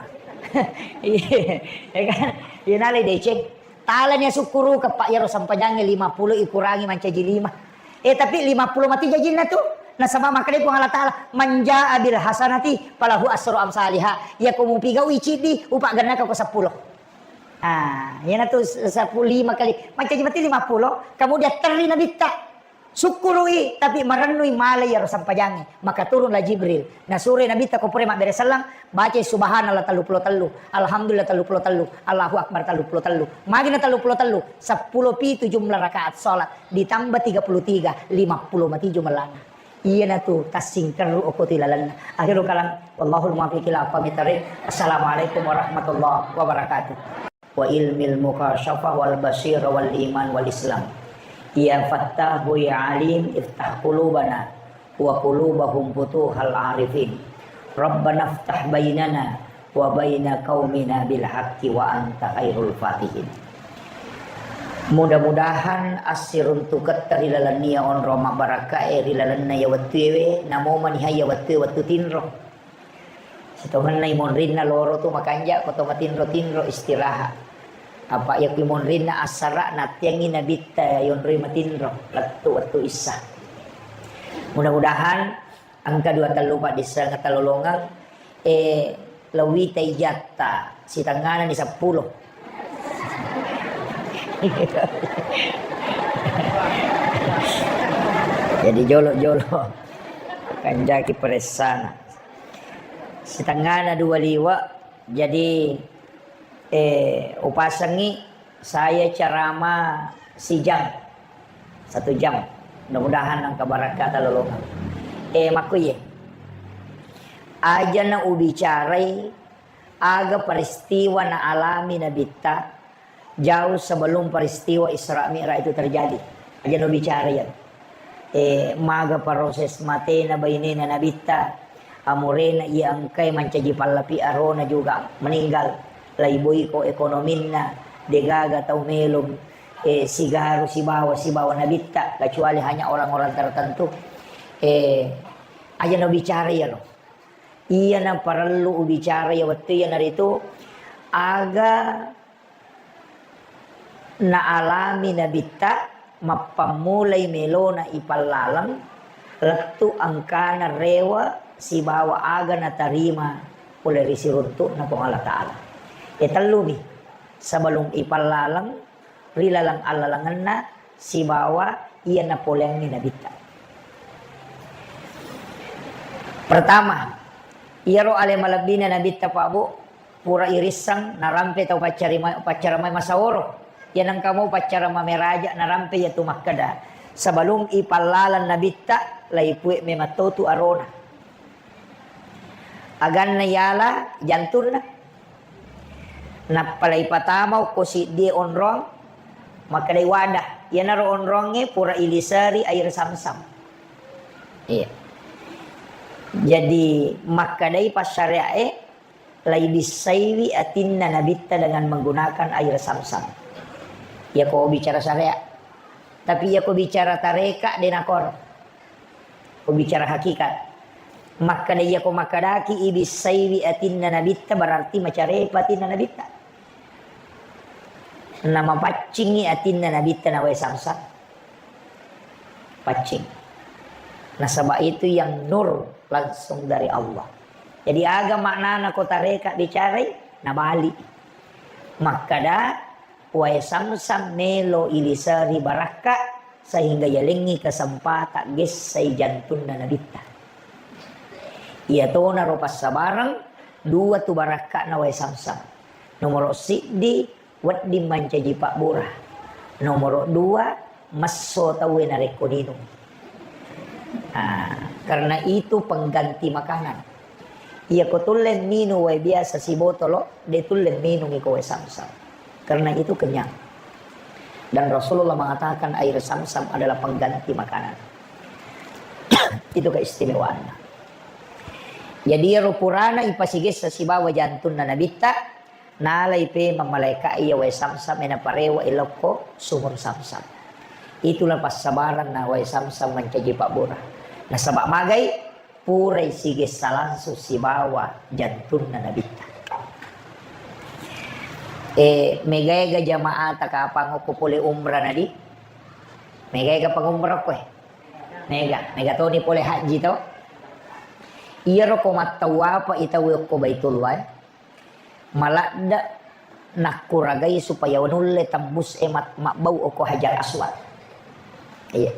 Iya, ya kan? Iya nalai deceng. Talani asukkuruka, Pak, iyaro sempajangnge lima puluh ikurangi mancaji lima. Eh, tapi lima puluh mati jajinna tu. Nasaba makkeda Puang Allah Taala, "Man jaa bil hasanati falahu asru amsaliha." Iyako mupigaui ciddi, upagennaka ko seppulo. Ah, iyana tu sepuluh, lima kali. Mancaji mati lima puluh, kemudian terri nabitta. Sukkurui, tapi marennui malai iyaro sempajangnge. Maka turunlah Jibril. Nasuroi Nabitta ko pura mabbere selleng, bacai subhanallah tellu pulo tellu, alhamdulillah tellu pulo tellu, Allahu Akbar tellu pulo tellu. Magina tellu pulo tellu, seppulo pitu jumlah rakaat salat, ditambah tiga puluh tiga, lima puluh mati jumlahna. Iyana tu tassingkerru okko tu ilalenna. Akhirul kalam, wallahul muwaffiq ila aqwamit thariq. Assalamualaikum warahmatullahi wabarakatuh. Wa ilmil mukasyafah wal basir wal iman wal islam. Ya Fattahu ya Alim iftah qulubana wa qulubahum futuhal arifin. Rabbana iftah bainana wa baina qaumina bil haqqi wa anta khairul fatihin. Mudah-mudahan assiruntuketta ri lalenna onrong mabbarakkae ri lalenna iya wettuewe, namo maniha iya wettue wettu tinro. Sitongenna imonrinna loro tu makanja ko to matinro-tinro istirahat. Apa iya ku imonrinna assara nattiangi nabitta yonroi matinro lettu wettu issa. Mudah-mudahan engka dua tellu paddisseng talolongeng, eh, lewita ijatta sitengngana ni seppulo. Jadi jolo-jolo kanjaki peressana. Sitengngana dua liwa, jadi, eh, upasengi saya ceramah sijam, satu jam. Mudah-mudahan engka barakka talolongeng. Eh, makkuye. Aja na ubicarai aga peristiwa na alami nabitta jauh sebelum peristiwa Isra Mi'raj itu terjadi. Aja no bicara ya. Eh, maga proses matena bainena nabitta, amurena iya engkai mancaji pallapi arona juga meninggal. Laiboi ko ekonominna, degaga tau melong, eh, sigaru sibawa, sibawa nabitta, kecuali hanya orang-orang tertentu. Eh, aja no bicara ya lo. Iyana parellu ubicara iya wettu iyanaritu aga naalami nabitta mappammulai melona ipallaleng lettu engkana rewa sibawa aga natarima pole ri siruntu'na Puang Allah Ta'ala. E tellumi sebelum ipallaleng ri laleng allalengenna sibawa iya napoleangngi nabitta. Pertama, iyaro ale malebbina nabitta, Pak Bu, pura irisseng narampe tau paccarima-, paccaramai masaworo. Iya nengka mau paccara mameraja narampe iya tu makkeda, sebelum ipallaleng nabitta, laipue memang totu arona. Aganna yala jantunna. Nappa laipatama okko siddie onrong, makkedai wadah. Iyanaro onrongnge pura iliseri air samsam. Iya. Jadi makkedai passyariae, laibissaiwi atinna nabitta dengan menggunakan air samsam. Iyako bicara syariat. Tapi iyako bicara tareka, de nakoro. Ko bicara hakikat. Makkeda iyako makkedaki ibissaiwi atinna nabitta, berarti macarepa atinna nabitta. Namapaccingi atinna nabitta na wae samsam. Paccing. Nasaba itu yang nur langsung dari Allah. Jadi aga maknana ko tareka bicarai, nabali. Makkeda wae samsam melo iliseri barakka sehingga yalengngi kesempatan gessai jantunna nabitta. Iyatonaro passabareng dua tu barakka'na wae samsam. Nomoro siddi, wedding mancaji pabbura. Nomoro dua, messo tauwe narekko ninung. Ah, karena itu pengganti makanan. Iyako tulle minung wae biasa sibotolo, de tulle minung iko wae samsam. Karena itu kenyang. Dan Rasulullah mengatakan air samsam adalah pengganti makanan. Itu keistimewaannya. Jadi iyaro purana ipasigessa sibawa jantunna nabitta, nalai pemeng malaika iya wae samsam e naparewa ilokko sumur samsam. Itulah passabaranna wae samsam mancaji pabbura. Nasaba magai purai sigessa langsung sibawa jantunna nabitta. Eh, mega-ega jamaah ta kapang okko pole umrah nadi? Mega-ega pang umrah okko, eh? Mega, mega toni pole haji to. Iyaro ko mattawapa itawe okko Baitullah, eh? Maladde nakkuragai supaya nulle tembus e mat-, mabbau okko Hajar Aswad. Iya.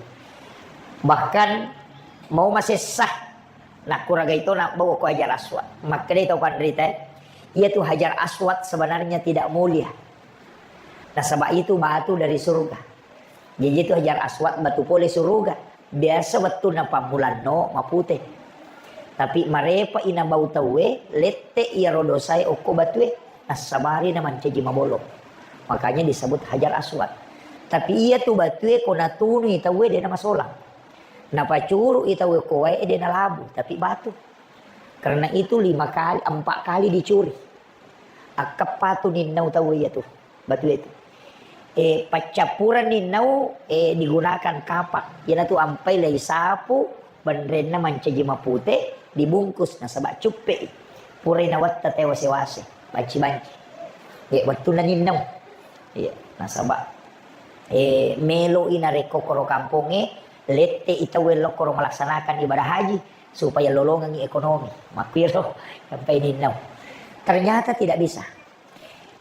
Bahkan mau masessa nakkuragai to nabbau okko Hajar Aswad. Makkedai tau panrita, eh, iyatu Hajar Aswad sebenarnya tidak mulia. Nasaba itu batu dari surga. Jaji itu Hajar Aswad batu pole suruga. Biasa wettunna pammulanno mapute. Tapi marepa ina bau tauwe, lette iyaro dosae okko batue, nassabari na mancaji mabolong. Makanya disebut Hajar Aswad. Tapi iya tu batue ko natunui tauwe de namasolang. Napacuru i tauwe ko wae de nalabu, tapi batu. Karena itu lima kali, empat kali dicuri. Akkeppa tu ninnau tauwe iya tu. Batu itu. Eh, paccappureng ninnau, eh, digunakan kapak. Iyanatu ampai lei sapu, benrenna mancaji mapute, dibungkus nasaba cuppe i. Purai nawetta tewase-wase, banci-banci. Eh, wettunna ninnau. Iya, nasaba, eh, melo i narekko koro kampongnge, lette i tauwe lokkoro melaksanakan ibadah haji supaya lolongengi ekonomi. Makkiro sampai ninnau. Ternyata tidak bisa.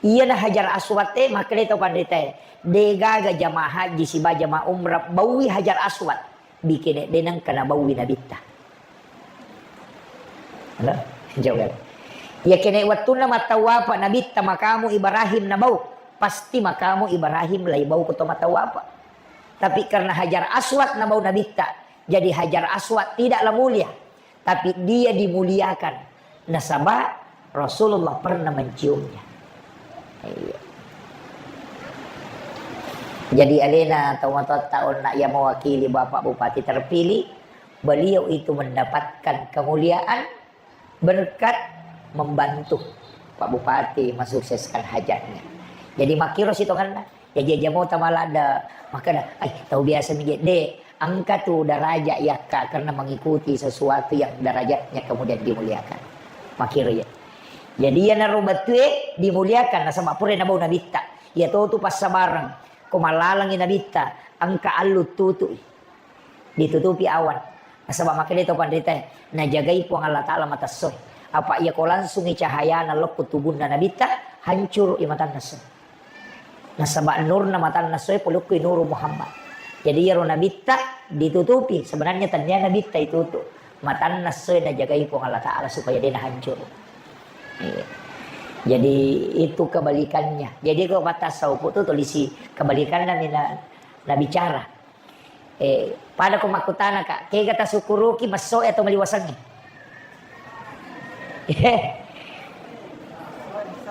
Iyana Hajar Aswad e, makkedai tau panritae, degaga jamaah haji siba jamaah umrah baui Hajar Aswad, bikene de nengka nabaui nabitta. Halo? Jawab. Iya kene wettunna mattawapa nabitta makamu Ibrahim nabau, pasti makamu Ibrahim lai bau ko to mattawapa. Tapi karena Hajar Aswad nabau nabitta, jadi Hajar Aswad tidaklah mulia. Tapi dia dimuliakan. Nasaba Rasulullah pernah menciumnya. Iya. Jadi alena tau matoatta onna iya mewakili Bapak Bupati terpilih, beliau itu mendapatkan kemuliaan berkat membantu Pak Bupati mensukseskan hajatnya. Jadi makkiro sitongenna. Jaji aja mau tamaladda, makkeda, "Ai, tau biasa mi je." De, engka tu daraja yakka karena mengikuti sesuatu yang darajatnya kemudian dimuliakan. Makkiro ya. Jadi iyanaro batue dimuliakan nasaba pura nabau nabitta. Iya to tu passabareng. Ko malalangi nabitta, engka allu tutui. Ditutupi awan. Nasaba makkedai tau panritae, najagai Puang Allah Ta'ala mata essoe. Apa iya ko langsungi cahayana lokko tubunna nabitta, hancuru i matanna essoe. Nasaba nurna matanna essoe pole okko i nuru Muhammad. Jadi iyaro nabitta ditutupi, sebenarnya tennia nabitta itutu. Matanna essoe najagai Puang Allah Ta'ala supaya de nahancuru. Iya. Jadi itu kebalikannya. Jadi ko matasawuf tu tulisi kebalikanna mina nabicara. Eh, pada ko makkutana, Kak, kega tasukkuruki messoe atau maliwasengnge?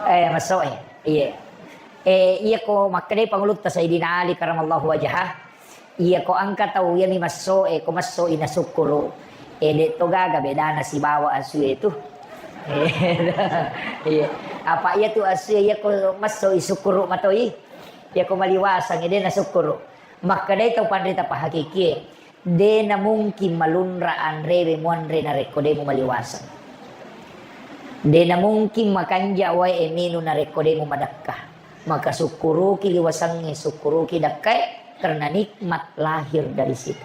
Eh, messoe. Iya. Eh, iya ko makkedai pangulutta Sayyidina Ali karamallahu wajhah. Iya ko engka tau iya mi messoe, ko messoi nasukkuru. Eh, de to gaga bedana sibawa asue tu. Eh, iya. Apa iya tu asue iya ko messoi sukkuru matoi. Iya ko maliwaseng de nasukkuru. Makkedai tau panrita pahakikie, de namungkin malunra anrewe muanre narekko de mumaliwaseng. De namungkin makanja wae minu narekko de mumadekka. Maka sukkuruki liwasengnge, sukkuruki dekkae, karena nikmat lahir dari situ.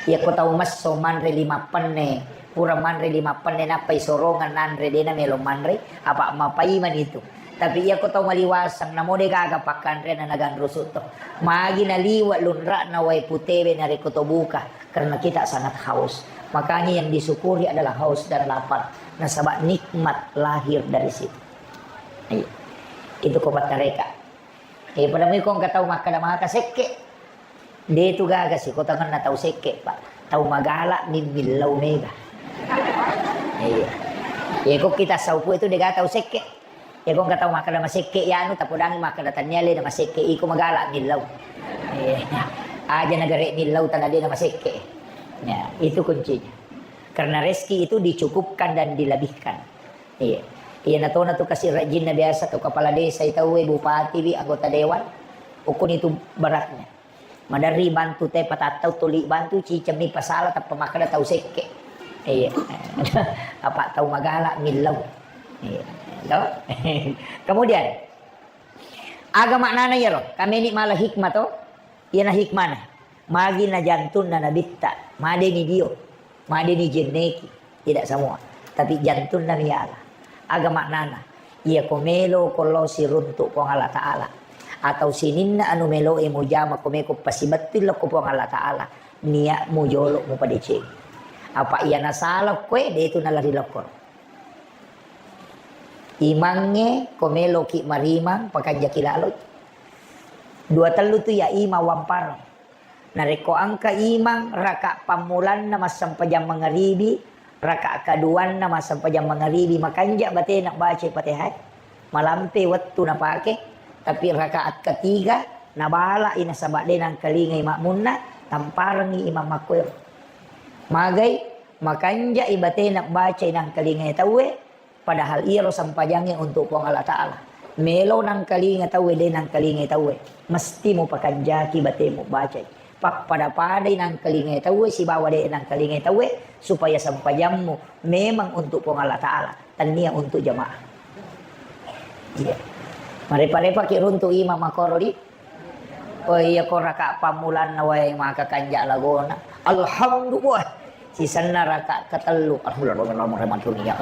Iyako tau messo manre lima penne, pura manre lima penne nappai sorongeng nanre, de namelo manre, apa mapaimeng itu. Tapi iyako tau maliwaseng, namo de gaga pakkanrena naganrusu to. Magi naliwe lunra'na wae putewe narekko to buka, karena kita sangat haus. Makanya yang disyukuri adalah haus dan lapar. Nasaba nikmat lahir dari situ. Iya. Itu ko pattareka. Eh, pada mui ko engka tau makkeda maka sekke. De tu gaga sikotangenna tau sekke, Pak. Tau magala mimmillau mega. Iya. Iya, ko kita saupu itu de gaga tau sekke. Iya, ko engka tau makkeda masekke ya anu, tapodangi makkeda tania le na masekke iko magala millau. Iya. Aja nagare millau tana de na masekke. Ya, itu kuncinya. Karena rezeki itu dicukupkan dan dilebihkan. Iya. Iya, natona tu kasi rajinna biasa tu kepala desa itu, we, bupati, wi, anggota dewan. Ukun itu beratnya. Maderri bantu te patattau tuli bantu cicemmi pasala tappa makkeda tau sekke. Iya. Apa tau magala millau. Iya. To? Kemudian, aga maknana iyaro? Kameni mala hikmah to? Iyana hikmana. Magi na jantunna nabitta, madeni dio, madeni jenneki, tidak semua. Tapi jantunna miala. Aga maknana? Iya ko melo ko lao siruntuk Puang Allah Ta'ala. Atau sininna anu meloe mujama ko meko pasibettui lokko Puang Allah Ta'ala. Niatmu jolo mupadeceng. Apa iya nasala koe, de tu nalari lokko. Imangnge ko meloki marimang, pakanjaki laloi. Dua tellu tu iya imang wampareng. Narekko engka imang raka pammulanna massempajang mangaribi, raka kaduanna massempajang mangaribi, makanja batena bacai Fatihah, malampe wettu napake, tapi rakaat ketiga nabalai nasaba de nangkalingai makmunna, tamparengngi imang makkuero. Magai, makanjai batena bacai nangkalingai tauwe, padahal iyaro sempajangnge untuk Puang Allah Ta'ala. Melo nangkalinga tauwe, de nangkalingai tauwe, mesti mupakanjaki batemu bacai. Pappada-padai nangkalingai tauwe sibawa de nangkalingai tauwe, supaya sempajammu memang untuk Puang Allah Ta'ala, tania untuk jamaah. Iya. Marepa-repaki runtu imang makkoro di. Oh iya, ko raka pammulanna wae maka kanja lagona. Alhamdulillah. Sisenna raka katellu. Alhamdulillah.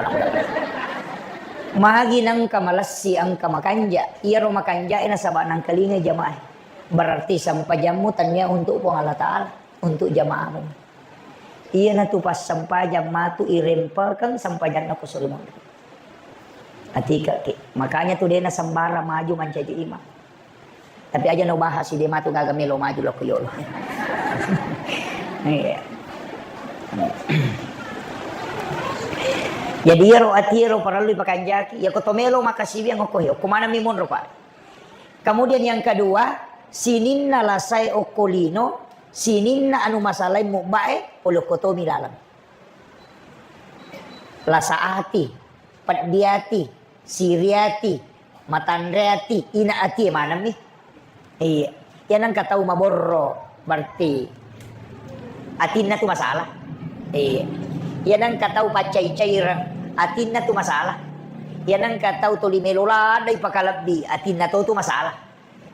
Magi nengka malessi engka makanja. Iyaro makanja nasaba nangkalingai jamaah. Berarti sempajammu tania untuk Puang Allah Ta'ala, untuk jamaahmu. Iyanatu passempajang matu irempelkeng sempajanna ko suri monri. Atika ki. Makanya tu dena sembarang maju mancaji imam. Tapi aja no bahas ide matu gaga melo maju lokko yolo. Iya. Jadi iyaro ati ero parellu ipakanjaki, ya ko to melo makasiwiang okko he, okko manami monro, Pak. Kemudian yang kedua, sininna lasae okko lino, sininna anu masalae mubbae, olokko tomi laleng. Lasa ati, peddi ati, siri ati, matanre ati, ina ati, maneng mi. Iya. Iya nengka tau maborro, berarti atinna tu masalah. Iya. Iya nengka tau paccai-caireng, atinna tu masalah. Iya nengka tau toli melo ladai pakalebbi, atinna to tu masalah.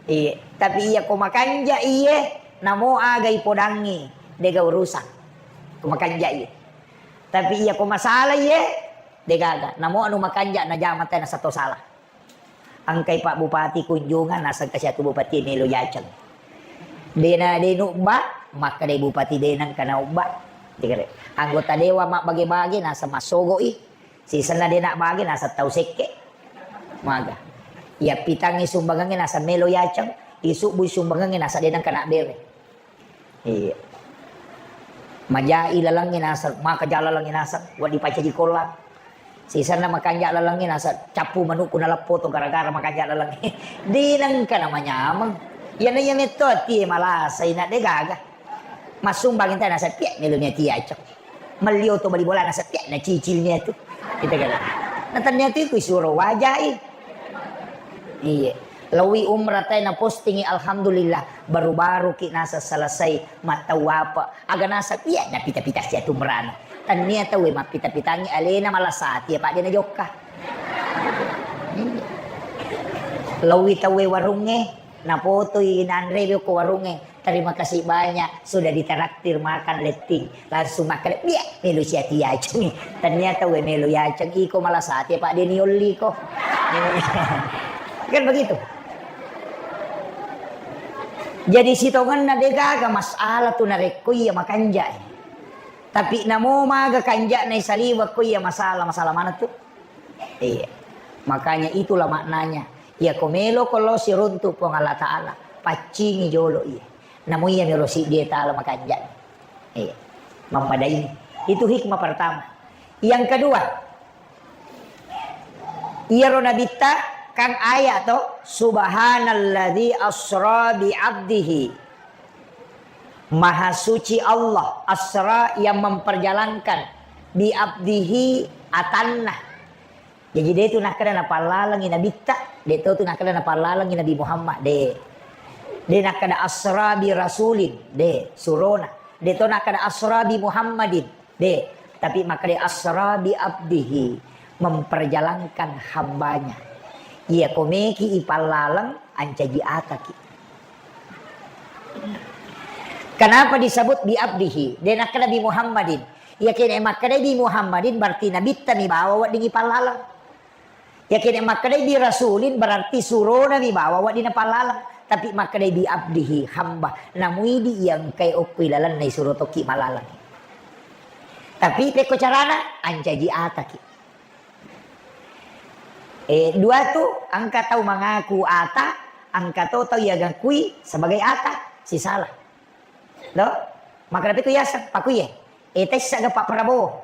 Iya. Tapi iya ko makanja iye, namo aga ipodangi, dega urusan. Ko makanja iye. Tapi iya ko masalah iye, degaga. Namo anu makanja najama tena sato salah. Engkai Pak Bupati kunjungan, naseng kasi atu Bupati melo yaceng. Dena, de nubba, makkeda Bupati de nengka naubba. Dikere. Anggota dewan mabbage-bage, naseng massogo'i. Sisenna de nabbage, naseng tau sekke. Maga. Iya pitangngi sumbangangnge, naseng melo yaceng. Isubbui sumbangangnge, naseng de nengka nabbere. Iya. Majai lalengnge naseng, maka ja lalengnge naseng, wedding pacaji kollang. Sisenna makanja lalengnge naseng, cappu manukku naleppoto gara-gara makanja lalengnge. De nengka namanyameng. Iyana iya metto atie malasai na de gaga. Massumbang ente naseng, pia melo ni atie acok. Melli oto bali bola naseng, pia nacicil ni atu. Kita kata. Na tania tu ku isuro wajai. Iya. Lawi umrah tai napostingi, alhamdulillah, baru-baru ki naseng selesai mattawapa. Aga naseng, iya, napita-pita sia tu umrana. Tania tauwe mappita-pitangi alena malasati, apa de najokka. Iya. Lawi tauwe warungnge, napotoi nanre ko warungnge. Terima kasih banyak sudah ditraktir makan letting. Langsung makan, dia melu sia tu yaceng. Ternyata we melu yaceng iko malasati, apa de niolli ko. Kan begitu. Jadi sitongenna de gaga masalah tu narekko iya makanja. Tapi namo maga kanja na isaliweng ko iya masalah, masalah mana tu? Iya. Makanya itulah maknanya. Iya ko melo ko lo siruntu Puang Allah Ta'ala, paccingi jolo iya. Namo iya melo siddi Ta'ala makanja. Iya. Mappada ini. Itu hikmah pertama. Yang kedua, iyaro nabitta kan ayat to, subhanalladzi asra bi abdihi. Maha suci Allah, asra yang memperjalankan, bi abdihi atanna. Jadi de tu nakkeda napallalengi nabitta, de to tu nakkeda napallalengi Nabi Muhammad, de. De nakkeda asra bi rasulin, de, surona. De to nakkeda asra bi Muhammadin, de. Tapi makkeda asra bi abdihi. memperjalankan hambanya. Iya ko meki ipallaleng, ancaji ataki. Kenapa disebut bi abdihi? De nakkeda bi Muhammadin. Iya kene makkedai bi Muhammadin, berarti nabitta mi bawa wedding ipallaleng. Iya kene makkedai bi rasulin, berarti surona mi bawa wedding napallaleng. Tapi makkedai bi abdihi, hamba. Namuidi iya engkai okko ilalenna isuro tokki malaleng. Tapi pekko carana, ancaji ataki. Eh, dua tu, engka tau mangaku ata, engka to tau iya gakui sebagai ata, sisala. Lo? Maka tapi tu yaseng, pakuye. Eh, tessa ga Pak Prabowo?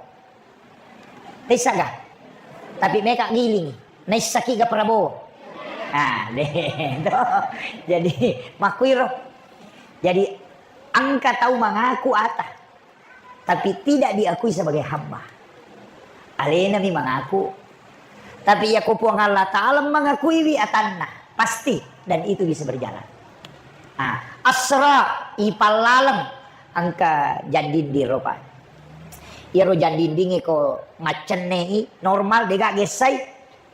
Tessa ga? Tapi meka giling, naissaki ga Prabowo? Ah, deh, to. Jadi, makuiro. Jadi, engka tau mangaku ata, tapi tidak diakui sebagai hamba. Alena mi mangaku. Tapi iya ko Puang Allah Ta'ala mangakuiwi atanna, pasti dan itu bisa berjalan. Ah, asra, ipallaleng, engka jandinding ropa. Iyaro jandindinge ko maccenne i normal, dega gessai,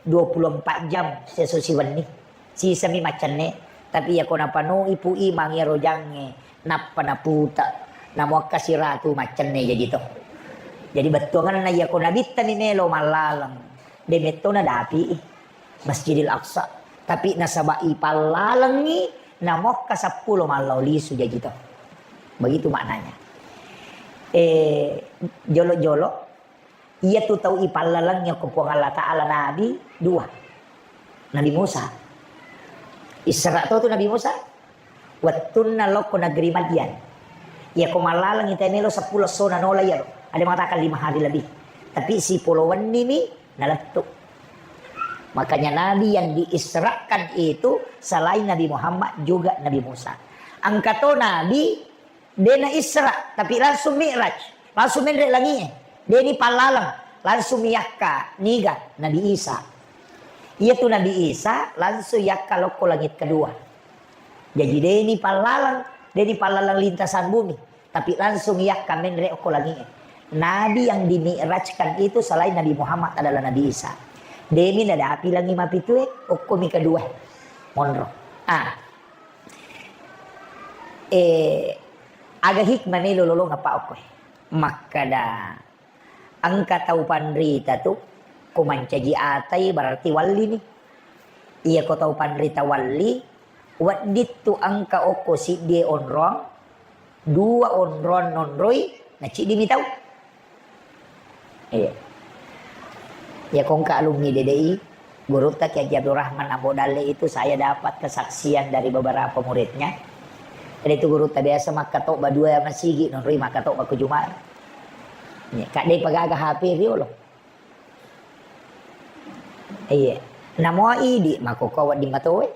dua puluh empat jam seso siwenni. Sisami maccenne, tapi iya ko napanoi pui mangi ero jangnge, nappa naputa, namuakka siratu maccenne jaji to. Jadi bettuanganna iya ko nabitta mi melo mallaleng, de metto nadapi i Masjidil Aqsa. Tapi nasaba ipallalengi, namuakka seppulo mallau lisu jaji to. Begitu maknanya. Eh, jolo-jolo, Iyatu tau ipallalengngi okko Puang Allah Ta'ala nabi dua. Nabi Musa. Isra to tu Nabi Musa. Wettunna lokko negeri Madian. Iya ko mallalengngi tae melo seppulo essona nola iyaro. Ada mengatakan lima hari lebih. Tapi sipolo wennimi nalettu. Makanya nabi yang diisrakan itu selain Nabi Muhammad juga Nabi Musa. Engka to nabi De na Isra, tapi langsung Mi'raj, langsung menre langi'e. De ni pallaleng, langsung miyakka niga Nabi Isa. Iyatu Nabi Isa langsung yakka lokko langit kedua. Jaji de ni pallaleng, de ni pallaleng lintasan bumi, tapi langsung yakka menre okko langi'e. Nabi yang dimi'rajkan itu selain Nabi Muhammad adalah Nabi Isa. De mi nadapi langi mapitue, okko mi kedua. Monro. Ah, Eh, aga hikmah melo lolong apa okko e? Makkada, engka tau panrita tu, ko mancaji atai berarti walli ni. Iya ko tau panrita walli, wedding tu engka okko siddi onrong, dua onrong nonroi, na ciddi mi tau. Iya. Ya, kongka alumni D D I, gurutta Kiai Haji Abdul Rahman Ambo Dalle itu saya dapat kesaksian dari beberapa muridnya. Jadi itu gurutta biasa makkatobba dua masigi, nonroi makkatobba ku Jumat. Iya, kadai pagaga H P riolo. Iya. Namo idi makkokko wedding matoe.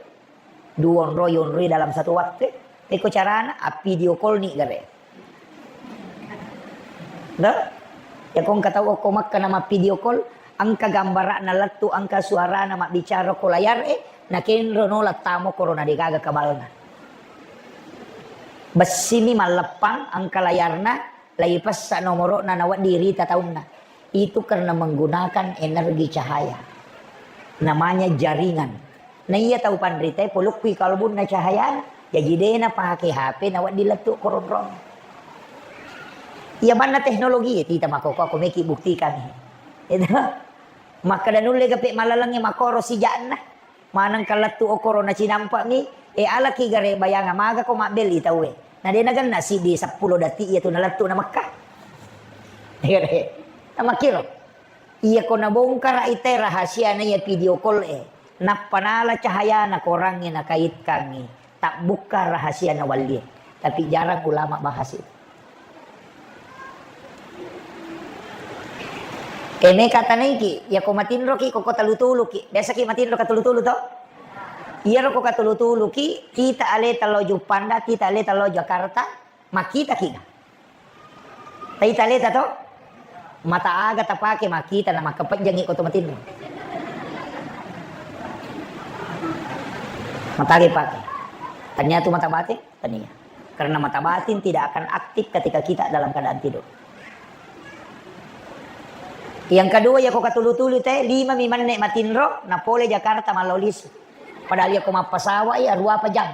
Duonroi-onroi dalam satu waktu. Pekko carana, appidio call ni gare. Dah? Ya, ko engka tau okko Makkah nama video call, engka gambarana lettu, engka suarana mabbicara ko layar e, nakenro no lattamo korona degaga kabalna. Bessini malleppang, engka layarna, Laipessa nomoro'na nawedding rita taunna. Itu karena menggunakan energi cahaya. Namanya jaringan. Na iya tau panritae polokkui kalbunna cahayana. Jaji de napake H P nawedding lettu koronrong. Iya manna teknologi e, tita makkokko, aku meki buktikan. Itu. Makkeda nulle gape malalengnge makoro sijakna. Maneng ka lettu okoro na cinampa mi, e, alaki gare bayanga maga ko mabbelli tauwe. Na de nagenna siddi seppulo dati iya tu nalettu na Mekka. Iya de. Namakkiro. Iya ko nabongkara ite rahasia na iya video call e. Nappa nala cahayana korangnge nakaitkangngi. Tabbukka rahasia na wallie. Tapi jarang ulama bahas itu. E, meka tanaiki, yako matinroki, koko tulu-tuluki. Biasaki matinro katulu-tulu to? Iyaro ko katulu-tuluki, kita aleta lao Juppanda, kita aleta lao Jakarta, makkitaki ga? Taita aleta to? Mata aga tapake makkita na makkapejjangi ko to matinro? Mata aga pake. Tania tu mata batin? Tania. Karena mata batin tidak akan aktif ketika kita dalam keadaan tidur. Yang kedua, yako katulu-tulu te, lima mi menne matinro, napole Jakarta mallau lisu. Padahal yako mappasawa, iya, rua apa jam.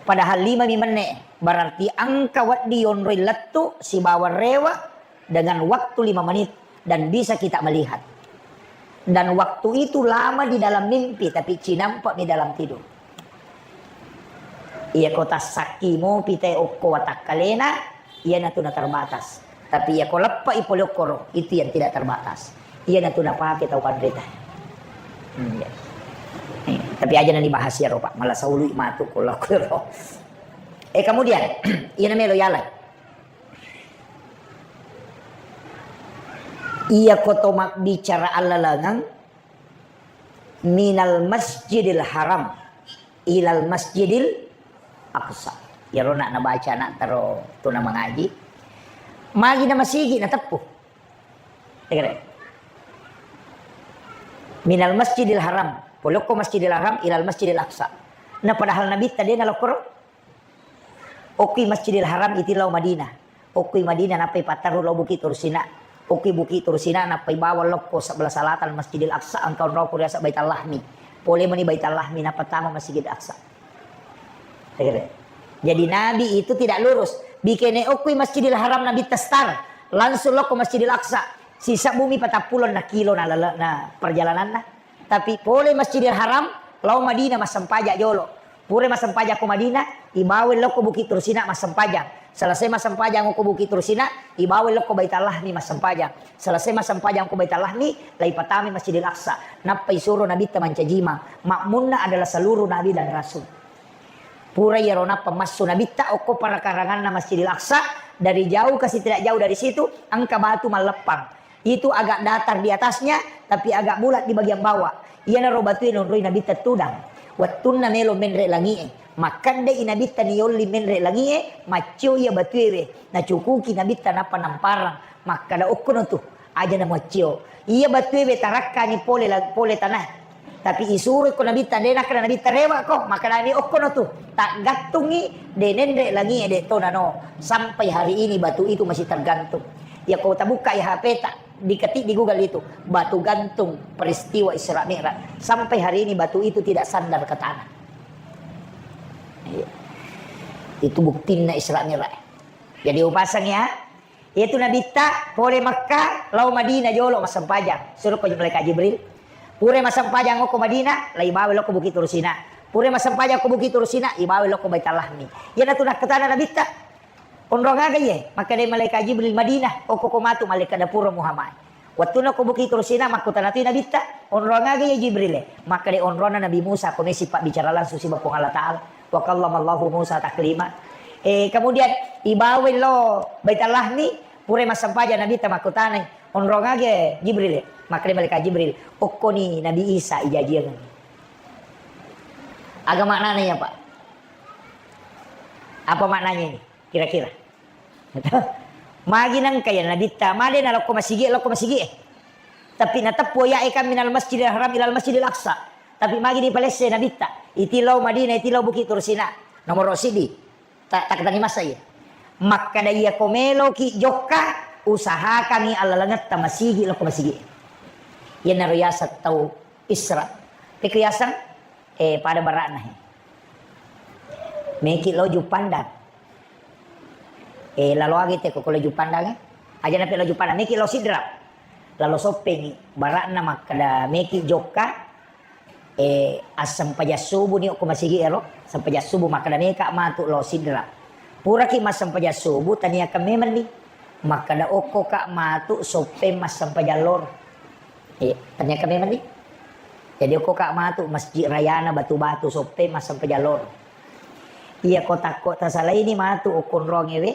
Padahal lima mi menne, berarti engka wedding yonroi lettu sibawa rewa dengan waktu lima menit dan bisa kita melihat. Dan waktu itu lama di dalam mimpi, tapi cinampa mi dalam tidur. Iya ko tassakki mopi te okko watakkalena, iyanatu na terbatas. Tapi iya ko leppai pole okkoro, itu yang tidak terbatas. Iyanatu napake tau panrita. Hmm, iya. Eh, tapi aja na dibahas ya, Pak. Malah saului matu ko lokko. Eh, kemudian, iya na melo yalai. Iya ko to mabbicara allalengang, minal masjidil haram ilal masjidil aqsa. Iyaro nak nabaca anak taro tuna mangaji. Magi na masigi na teppu. Tegere. Minal masjidil haram. Polokko masjidil haram ilal masjidil aqsa. Na padahal nabitta de na lokkoro. Okkui Masjidil Haram iti lao Madinah. Okkui Madinah nappai patterru lao Bukit Tursina. Okkui Bukit Tursina nappai bawang lokko sebelah selatan Masjidil Aqsa, engka onroko riaseng Baitul Lahmi. Pole meni Baitul Lahmi nappa tama Masjidil Aqsa. Jadi Nabi itu tidak lurus. Bikene okkui Masjidil Haram Nabi testar, langsung lokko Masjidil Aqsa. Sisa bumi patappulo na kilo na lele-, na perjalananna. Tapi pole Masjidil Haram, lao Madinah massempajang jolo. Pura massempajang ko Madinah, ibawa lokko Bukit Tursina massempajang. Selesai massempajang ko Bukit Tursina, ibawa lokko Baitul Lahmi massempajang. Selesai massempajang ko Baitul Lahmi, lai patami Masjidil Aqsa. Nappa isuro Nabitta mancajima. Makmunna adalah seluruh nabi dan rasul. Pura iyaro nappa massu Nabitta okko parakaranganna Masjidil Aqsa, dari jauh ke tidak jauh dari situ, engka batu malleppang. Itu agak datar di atasnya, tapi agak bulat di bagian bawah. Iyanaro batue nonroi Nabitta tudang. Wettunna melo menre langie, makkeddai Nabitta niyolli menre langie, maccio iya batuewe, nacukuki Nabitta nappa namparang, makkada okkono tu, aja na maccio. Iya batuewe tarakkangi pole la-, pole tanah. Tapi isuro ko Nabitta, de nakkeda Nabitta rewa ko, makkedami okkono tu. Taggattungi, de nenre langie, de tonano. Sampai hari ini batu itu masih tergantung. Ya ko tabuka ya H P ta, diketik di Google itu, batu gantung peristiwa Isra Mi'raj. Sampai hari ini batu itu tidak sandar ke tanah. Iya. Itu buktinna Isra Mi'raj. Jadi upasang ya, Iyatu Nabitta pole Makkah, lao Madinah jolo massempajang. Suruh ko malaikat Jibril. Pura massempajang ko Madinah, lai bawa lokko Bukit Tursina. Pura massempajang ko Bukit Tursina, ibawa lokko Baitul Lahmi. Iyanatu nakkatana Nabitta. Onrong aga iye? Makkeda malaikat Jibril, Madinah, okko ko matu malaikat dapura Muhammad. Wettunna ko Bukit Tursina, makkutana tu Nabitta, onrong aga iye Jibril? Makkeda onronna Nabi Musa, ko mesi pabbicara langsung siba Puang Allah Taala. Wa kallamallahu Musa taklima. Eh, kemudian ibawa lo Baitul Lahmi, pura massempajang Nabitta makkutanai, onrong aga Jibril? Makkeda malaikat Jibril, okkoni Nabi Isa ijajiang. Aga maknanya ya, Pak? Apa maknanya ini? Kira-kira. Magi nengka ya Nabitta, made na lokko masigi, lokko masigi. Tapi nateppu ya kan minal Masjidil Haram ilal Masjidil Aqsa. Tapi magi di palesse Nabitta, iti lao Madinah, iti lao Bukit Tursina. Nomor sidi. Tak, tak tani masa iya. Makkada iya ko meloki jokka, usahakangi allalengetta masigi, lokko masigi. Iyanaro yaseng tau Isra. Pekku yaseng, eh, pada barakna he. Meki lo Jupandang. Eh, lalo agi te ko lo Jupandang, eh. Aja nape lo Jupandang, meki lo Sidrap. Lalo soppengi, barakna makkada meki jokka, eh, assempajang subuh ni okko masigi ero, sempajang subuh makkada meka matu lo Sidrap. Puraki massempajang subuh, taniakan memang ni. Makkada okko ka matu soppeng massempajang loro. Iya, ternyata memang ni. Jadi okko ka matu Masjid Rayana Batu-Batu soppe massempajang loro. Iya, ko takko tasalaini matu okko onrong ewe.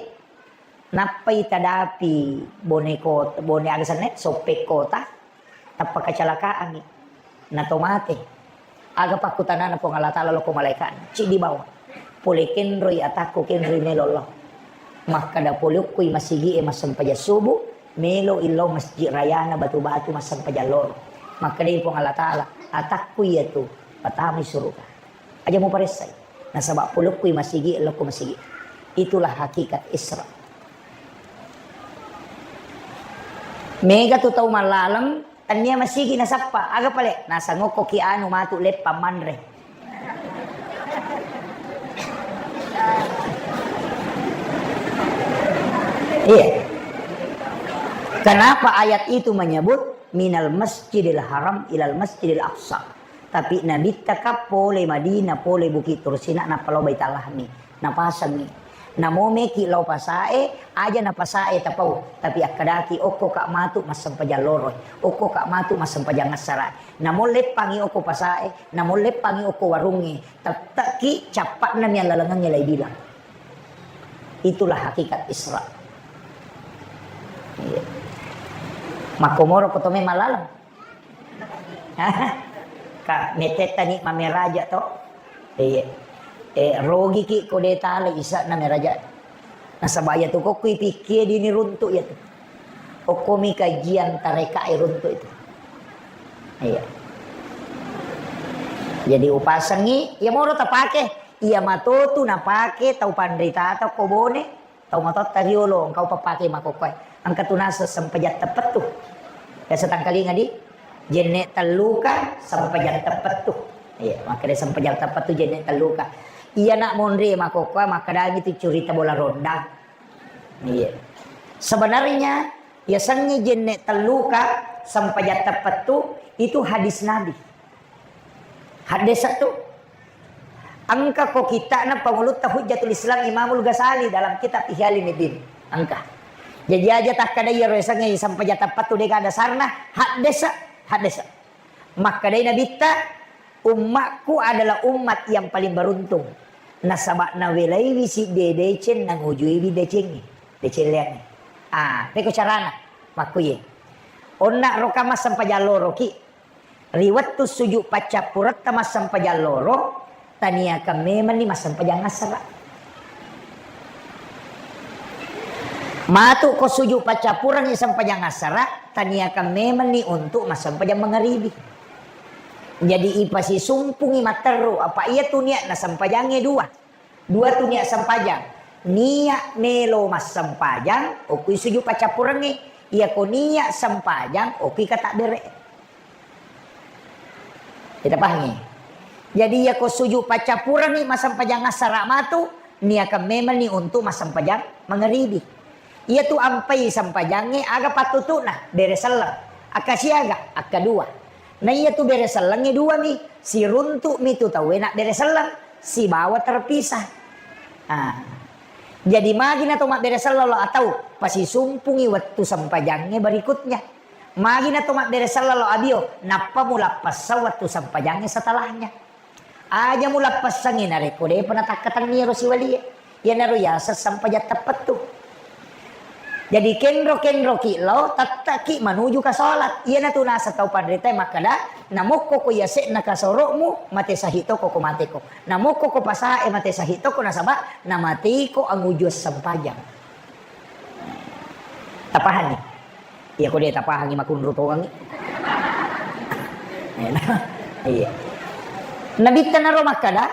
Nappai tadapi Bone Kota, Bone aga senna, Soppe Kota. Tappa kecelakaan. Nato mate. Aga pakkutanana Puang Allah Taala lokko malaikatna? Ciddi bawang. Pole kenroi atakku, kenroi melo lo. Makkada pole okkoi masigi e massempajang subuh, melo illau masjid rayana Batu-Batu massempajang loro. Makkadai Puang Allah Taala, atakku iyatu, patamai suruga. Aja muparessai. Nasaba pole okkoi masigi, lokko masigi. Itulah hakikat Isra. Mega tu tau mallaleng, tania masigi nasappa. Aga pale? Nasangokko ki anu matu leppang manre. Iya. Kenapa ayat itu menyebut minal masjidil haram ilal masjidil aqsa? Tapi Nabitta ka pole Madinah, pole Bukit Tursina, nappa lao Baitul Lahmi, napasengi. Namo meki lao pasae, aja na pasae tapau, tapi akkadaki okko ka matu massempajang loroi, okko ka matu massempajang assara. Namo leppangi okko pasae, namo leppangi okko warungnge, tette'ki cappa'na mi allalengengnge lai bilang. Itulah hakikat Isra. Iya. Makkomoro ko to memang laleng. Ka metetta ni mameraja to. Iya. Eh, rogiki ko de tale isa na meraja. Nasaba iya tu kokko ipikkie dini runtu iya tu. Okkomi kajian tareka e runtu itu. Iya. Jadi upasengi, iya moro tapake, iya matotu napake tau panritata ko Bone. Tau matotta riolo, engka upappake makkokkoe. Engka tu naseng sempajang teppettu. Biasa tangkalinga di, jenne telluka sempajang teppettu. Iya, makkeda sempajang teppettu jenne telluka. Iya nak monri makkokkoe, makkedangi tu curita bola ronda. Iya. Sebenarnya, yasengnge jenne telluka sempajang teppettu, itu hadis Nabi. Haddesa tu. Engka ko kitta'na pangulutta Hujjatul Islam Imamul Ghazali dalam kitab Ihya Ulumuddin. Engka. Jaji aja takkada iyaro yasengnge sempajang teppettu de gaga dasarna, haddesa, haddesa. Makkedai Nabitta, "Ummakku adalah umat yang paling beruntung. Nasaba nawelaiwi sidde deceng, nangujuiwi decengnge, deceng leangnge." Ah, peko carana? Makkuye. Onna roka massempajang loroki. Ri wettu suju paccappuretta massempajang loro, taniakan memenni massempajang assara. Matu ko suju paccappurengngi sempajang assara, taniakan memenni untuk massempajang mangaribi. Jadi ipasisumpungi matteru, apa iya tu niatna sempajangnge dua. Dua tu niat sempajang. Niat melo massempajang, okui suju paccappurengnge. Iyako niat sempajang, okui katabbere. Kita pahangi. Jadi iyako suju paccappurengngi massempajang assara matu, niakan memenni untuk massempajang mangaribi. Iyatu ampai sempajangnge aga pattutu'na? Bere selleng. Akkasiaga? Akkadua. Na iyatu bere sellengnge duami, siruntu'mi tu tauwe nabbere selleng, sibawa terpisah. Ah. Jadi magi na to mabbere selleng lo atau pasisumpungi wettu sempajangnge berikutnya. Magi na to mabbere selleng lo abio, nappa mulappessang wettu sempajangnge setelahnya. Aja mulappessangngi narekko depa natakkatenni ero siwalie. Iyanaro yaseng sempajang teppettu. Jadi kenro-kenroki lao, tettaki manuju ka salat. Iyanatu naseng tau panritae makkeda, namokko ko yase'na kasoro'mu, mate sahi toko ko mateko. Namokko ko pasae mate sahi toko nasaba namateko angujuang sempajang. Tapahanni? Iya, ko de tapahangi makunru tongangi. Iya. Nabitta naro makkada,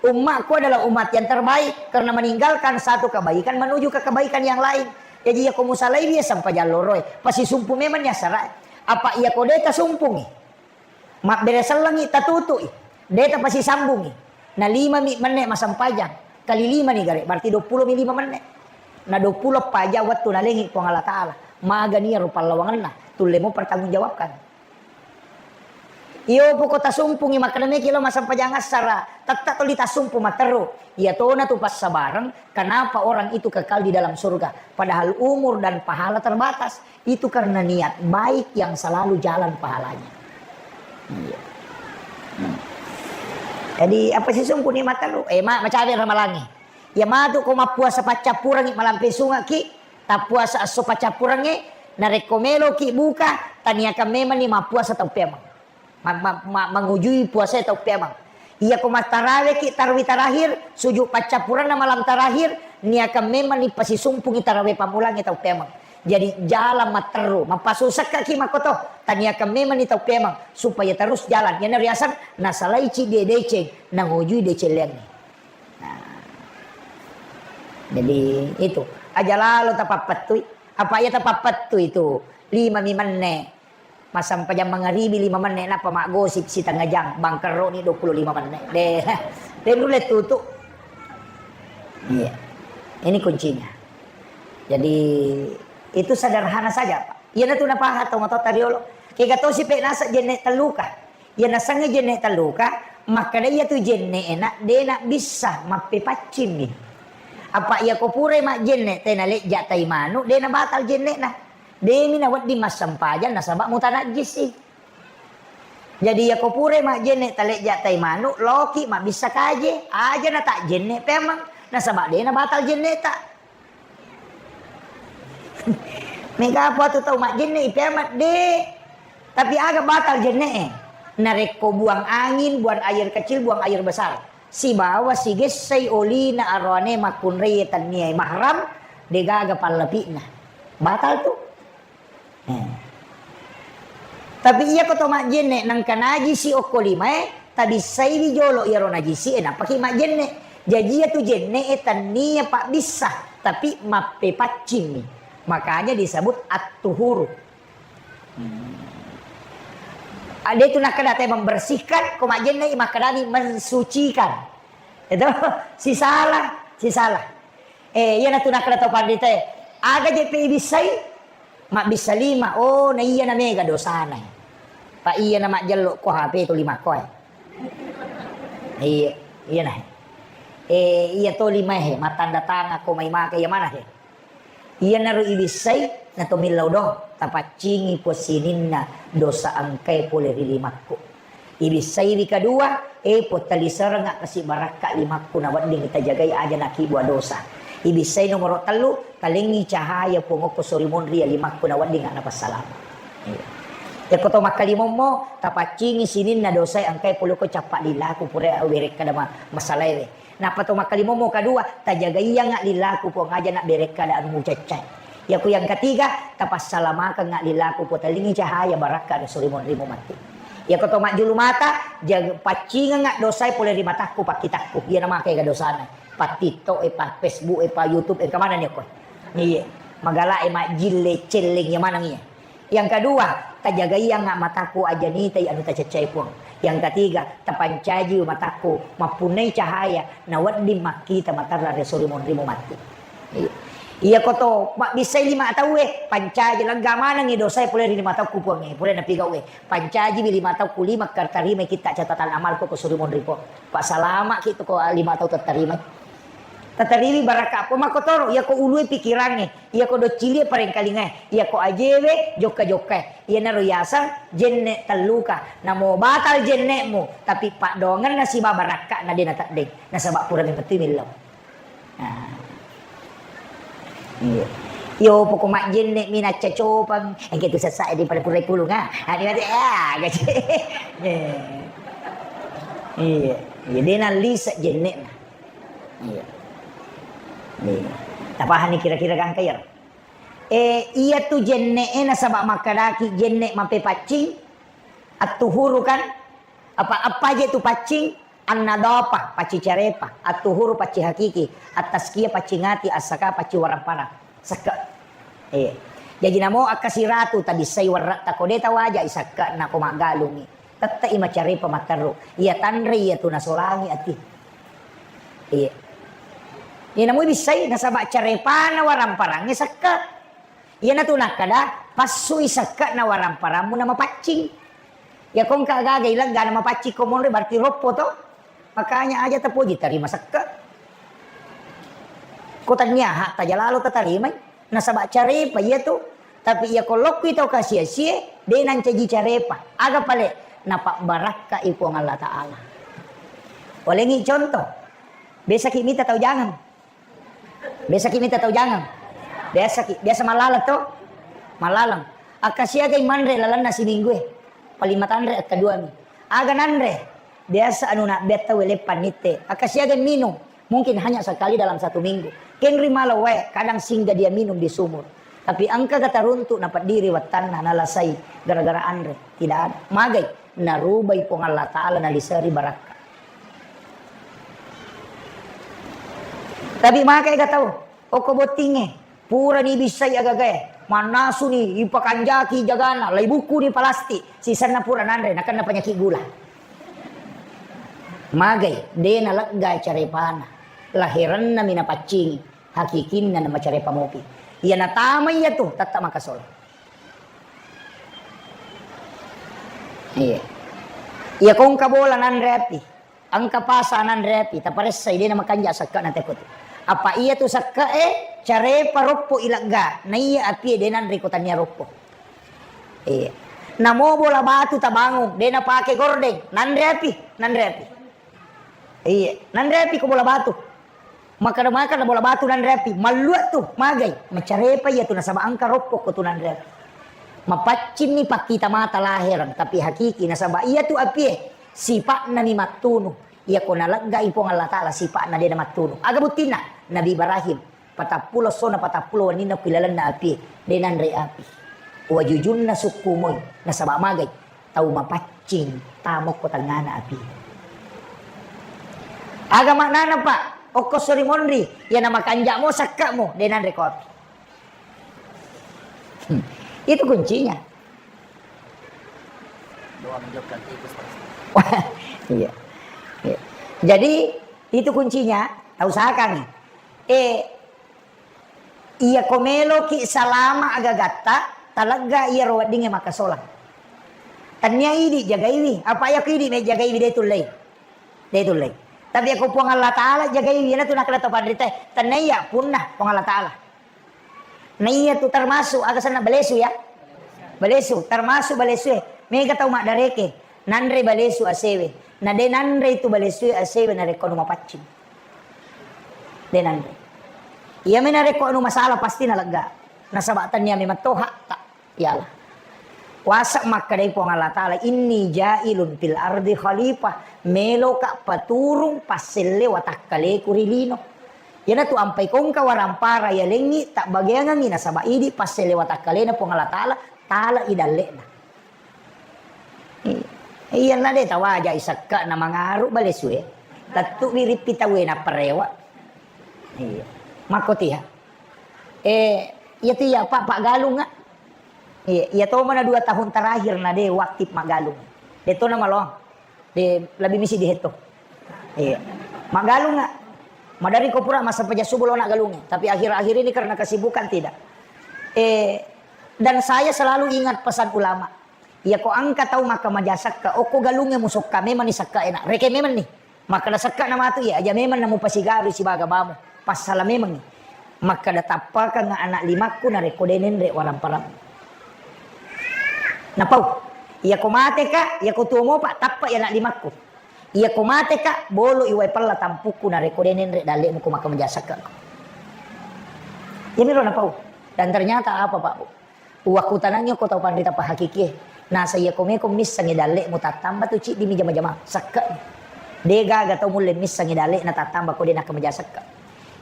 "Ummatku adalah umat yang terbaik karena meninggalkan satu kebaikan menuju ke kebaikan yang lain." Jadi iya ko musalai dia sempajang loroe, pasisumpu memang nyasara. Apa iya ko de tasumpungi? Mabbere sellengngi tatutu'i, de tapasisambungi. Na lima mi menne masempajang, kali lima ni gare, berarti dua puluh mi lima menne. Na dua puluh paja wettu nalengi Puang Allah Ta'ala. Magani iyaro pallawangenna, tullemo pertanggungjawabkan. Iyo poko tasumpungi makkeda meki lo masempajang assara, tetta toli tasumpu matteru. Iya tona tu passabareng, kenapa orang itu kekal di dalam surga, padahal umur dan pahala terbatas. Itu karena niat baik yang selalu jalan pahalanya. Iya. Hmm. Jadi, apa sisungku nikmat telu? Eh, ma-, macawe ramalangi. Ya matu ko mappuasa paccappurangi malampe sungaki, tappuasa esso paccappurangi, narekko meloki buka, taniakan memang ni mappuasa tau pemang. Ma-, ma-, ma-, mangujui puasae tau peamang. Iya ko mattaraweki tarwi tarakhir, sujud paccappuranna malam tarakhir, niakan memang ni pasisumpungi tarawe pammulangnge tau peamang. Jadi jalan matteru, mappasusekkaki makkoto, taniakan memang ni tau peamang supaya terus jalan. Iyana riaseng nasalai ciddi deceng, nangujui deceng leangnge. Nah. Jadi itu, aja lalo tapappettui. Apa iya tapappettu itu, lima mi menne. Massempajang mangaribi lima menne, nappa maggosip sitengnga jang, bangkerroni dua puluh lima menne. De, de nulle tutu. Iya. Ini kuncinya. Jadi, itu sederhana saja, Pak. Iyanatu napaha tau matoa tariolo. Kega tosi pe nasa jenne telluka. Iya nasengnge jenne telluka, makkeda iyatu jenne'na de nabissa, mappepaccingmi. Apa iya ko purai majjenne tena lejja tai manu, de nabatal jenne'na. Demi nawedding massempajang nasaba mutanajjisi. Jadi iya ko purai majjenne talejja tai manu, loki mabbissa kaje, aja natajjenne peamang, nasaba de nabatal jenneta. Mega apa tu tau majjenne ipeamat de. Tapi aga batal jenne e? Narekko buang angin, buang air kecil, buang air besar. Sibawa sigessai olina aroane makkunrai tannia mahram, degaga pallapi'na. Batal tu. Eh. Tapi iya ko to majjenne nangka najisi okko limae, tabissaiwi jolo iyaro najisi e, nappaki majjenne. Jaji iya tu jenne e tannia pabbissa, tapi mappepaccingmi. Makanya disebut at-tuhuru. Hmm. Ada itu nakkeda te membersihkan, ko majjenne makkedani mensucikan. Itu sisala, sisala. Eh, iyanatu nakkeda tau panritae, aga je pe ibissai? Mabbissa lima. Oh, na iya na mega dosana. Pa iya na majjello ko H P to lima ko e. Iya, iya na. Eh, iya to lima he, mattanda tangan ko mai maka iya mana he. Iyanaro ibissai, na to millau do, tapaccingi Puang sininna dosa engkae pole ri limakku. Ibissaiwi kadua, e Puang, taliserengnga kasi barakka limakku, nawedding tajagai aja nakibua dosa. Ibissai nomoro tellu, talengngi cahaya Puang okko sorimonri ya limakku, nawedding napassalama. Iya. Yakko to makkalimommo, tapaccingi sininna dosae engkae pole ko cappa lillaku pura werekkada ma-, masalaewe. Nappa to makkalimommo kadua, tajagaiyangnga lillaku Puang aja nabberekkada anu mucaccae. Yako yang ketiga, tapassalamakeng lillaku Puang, talingi cahaya barakka ri sorimonrimu matti. Yako to majjulu mata, jag-, paccingengnga dosae pole ri matakku, pakkitakku. Iya namake ga dosana. Pa TikTok e, pa Facebook e, pa YouTube e, kemana ni okko? Iya. Magala e majjille celleng iya maneng iya. Yang kedua, tajagaiyangnga matakku aja nitai anu tacaccae Puang. Yang ketiga, tapancaji matakku, mappunnai cahaya, nawedding makkita materra ri sorimonrimu matti. Iya. Iya koto, mabbissai lima tauwe, pancaji, lega manengngi dosae pole ri lima taukku Puangnge, pole napigauwe. Pancajiwi lima taukku lima, tarimai kitta catatan amalku ko sorimonri Puang. Passalamaki tu ko lima tau tattarimai. Tatarimi barakka Puang makkotoro, iyako ulue pikirangnge, iyako doccilie parengkalingae, iyako ajewe jokka-jokkae. Iyanaro yaseng jenne telluka. Namo batal jenne'mu, tapi paddoangenna siba barakka'na de nateddeng. Nasaba pura memettui millau. Nah. Iya. Yo poko majjenne mi naccacopang, engke tu sessa di pada pura pulung ah. Ani mate ah, gaji. Iya. Iya. Jadi nalise jenne'na. Iya. Iya. Tapahani kira-kira gangka iyaro? Eh, iya tu jenne'e nasaba makkadaki jenne mappepaccing, attuhuru kan? Apa, apa je tu paccing? Annadhafah, pacci carepa, attuhuru pacci hakiki, attazkiyah pacci ngati, assaka pacci waramparang. Sekke. Iya. Jaji namo akkasiratu tabissai warratta ko de tawaja i sekke nako maggalungi. Tette'i macarepa matteru. Iya tanre iya tu nasolangi ati. Iya. Iya namui bissai nasaba carepana waramparangnge sekke. Iyanatu nakkada, passui sekke na waramparammu na mapaccing. Iya kongka gaga ilegga na mapaccing ko monri berarti roppo to. Makanya aja tapoji tarima sekke. Ko tania hak tajalalo tatarimai. Nasaba carepa iya tu. Tapi iya ko lokkui tau kasi-asie, de nancaji carepa. Aga pale? Napabbarakkai Puang Allah Ta'ala. Walengi contoh. Besaki mita tau jangang. Besaki mita tau jangang. Biasaki, biasa mallaleng to? Mallaleng. Akkasiagai manre lalenna siminggue. Paling matanre akkaduami. Aga nanre? Biasa anu nabbea tau leppan nitte. Akkasiagai minum. Mungkin hanya sekali dalam satu minggu. Kenri mala wae, kadang singgah dia minum di sumur. Tapi engka ga taruntuk napeddiri wettanna nalasai gara-gara anre. Tidak ada. Magai, narubai Puang Allah Ta'ala naliseri barakka. Tapi makai ga tau, oko bottingnge, purani bissai agagae. Mannasuni, ipakanjaki jagana, laibukkuni palastik, sisenna pura nanre, nakenna panyakit gula. Magai, de nalegga carepana. Laherennami napaccingi, hakikinna namacarepa mopi. Iya natama iyatu, tette makasola. Iya. Iya ko engka bola nanre api. Engka pasa nanre api, taparessai, de namakanja sekke'na teko tu. Apa iyatu sekke'e carepa roppo ilegga, naiya apie de nanre ko tania roppo. Iya. Namo bola batu tabangung, de napake gordeng, nanre api, nanre api. Iya, nanre api ko bola batu. Makkeda-makkeda bola batu nanre api, mallua tu, magai, macarepa iyatu nasaba engka roppo ko tu nanre api. Mapaccinni pakkita mata lahereng, tapi hakiki nasaba iyatu apie sipa'nami mattunu. Iyako naleggai Puang Allah Ta'ala sipa'na de namattunu. Aga buttinna? Nabi Ibrahim, patappulo essona patappulo wenninna ku ilalenna apie, de nanre api. Wajujunna sukku moi, nasaba magai? Tau mapaccing, tamokko tengngana api. Aga maknana, Pak? Okko sori monri, iya namakanja mo sakka mo, de nanre ko api. Hmm. Itu kuncinya. Doang jokka tikus, Pak. Iya. Iya. Jadi, itu kuncinya, tau sakang. Eh, Iya ko meloki salama agagatta, talegga iyaro weddingnge makkasolang. Tennia idi jagaiwi, apa iya ko idi mejagaiwi de tullei. De tullei. Tapi iya ko Puang Allah Ta'ala jagaiwi, iyanatu nakkeda to panritae, tennia iya punna Puang Allah Ta'ala. Naiya tu termasuk aga senna balesu ya. Balesu, termasuk balesu e. Mega tau maddareke, nanre balesu asewe. Na de nanre itu balesu e asewe narekko anu mapaccing. De nanre. Iya me narekko anu masalah pasti nalegga. Nasaba tennia memang to hakta. Iyalah. Wasa makkedai Puang Allah Ta'ala, "Inni ja'ilun fil ardi khalifah." Meloka paturung passelle watakkaleku ri lino. Iyanatu ampai kongka warampara yalengngi tabbageangengngi nasaba idi passelle watakkalena Puang Allah Ta'ala tala idalle'na. I-, iyanna de tawaja isakka na mangaru bale sue. Tettu wirippi tauwe napparewa. Iya. Makkotiha. Eh, iya tu iya, Pak, Pak Galung, ah. Iya, iya to mana dua tahun terakhir na de waktu magalung. De to na malong. De lebih misi dihetto. Iya. Magalung, ah. Madari ko pura masa peja subuh lo nak galungi. Tapi akhir-akhir ini karena kesibukan tidak. Eh, dan saya selalu ingat pesan ulama. Iya ko engka tau makkamaja sakka, okko galungnge musokka memang ni sakka enak, reke memang ni. Makkeda sakka na matu iya, aja memang na mupasigaru sibaga bamo, passala memang ni. Makkeda tappakang anak limakku narekko de nenre waramparang. Napau, iya ko mate ka, iya ko tuo mopa, tappa iya anak limakku. Iya ko mate ka, bolo iwai pella tampukku narekko de nenre dallemu ko makkamaja sakka. Ini ro napau. Dan ternyata apa, Pak Bu? Uwakkutanangngi ko tau panrita pahakikie. Nasa iya ko meko missengngi dalle'mu tattamba tu ciddimi jama-jama. Sekke. De gaga tau mulle missengngi dalle'na tattamba ko de nakkamaja sekke.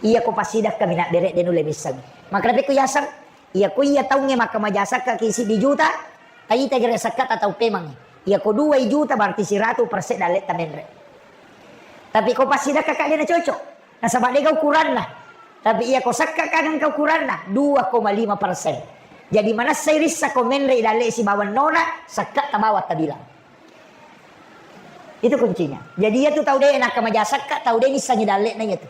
Iya ko passidakka minadderek de nulle missengngi. Makkeda pekko yaseng, iya ko iya taungnge makkamaja sekke ki siddi juta, taita gere sekke ta tau pemangngi. Iya ko dua juta berarti siratu persen dalle'ta menre. Tapi ko passidakka ka de na cocok. Nasaba dega ukuranna. Tapi iya ko sakka kagangka ukuranna, dua koma lima persen. Jadi manessai rissa ko menre i dalle sibawa nona, sakka tabawa tabilang. Itu kuncinya. Jadi iya tu tau de nakkamaja sakka, tau de nissangi dalle na iya tu.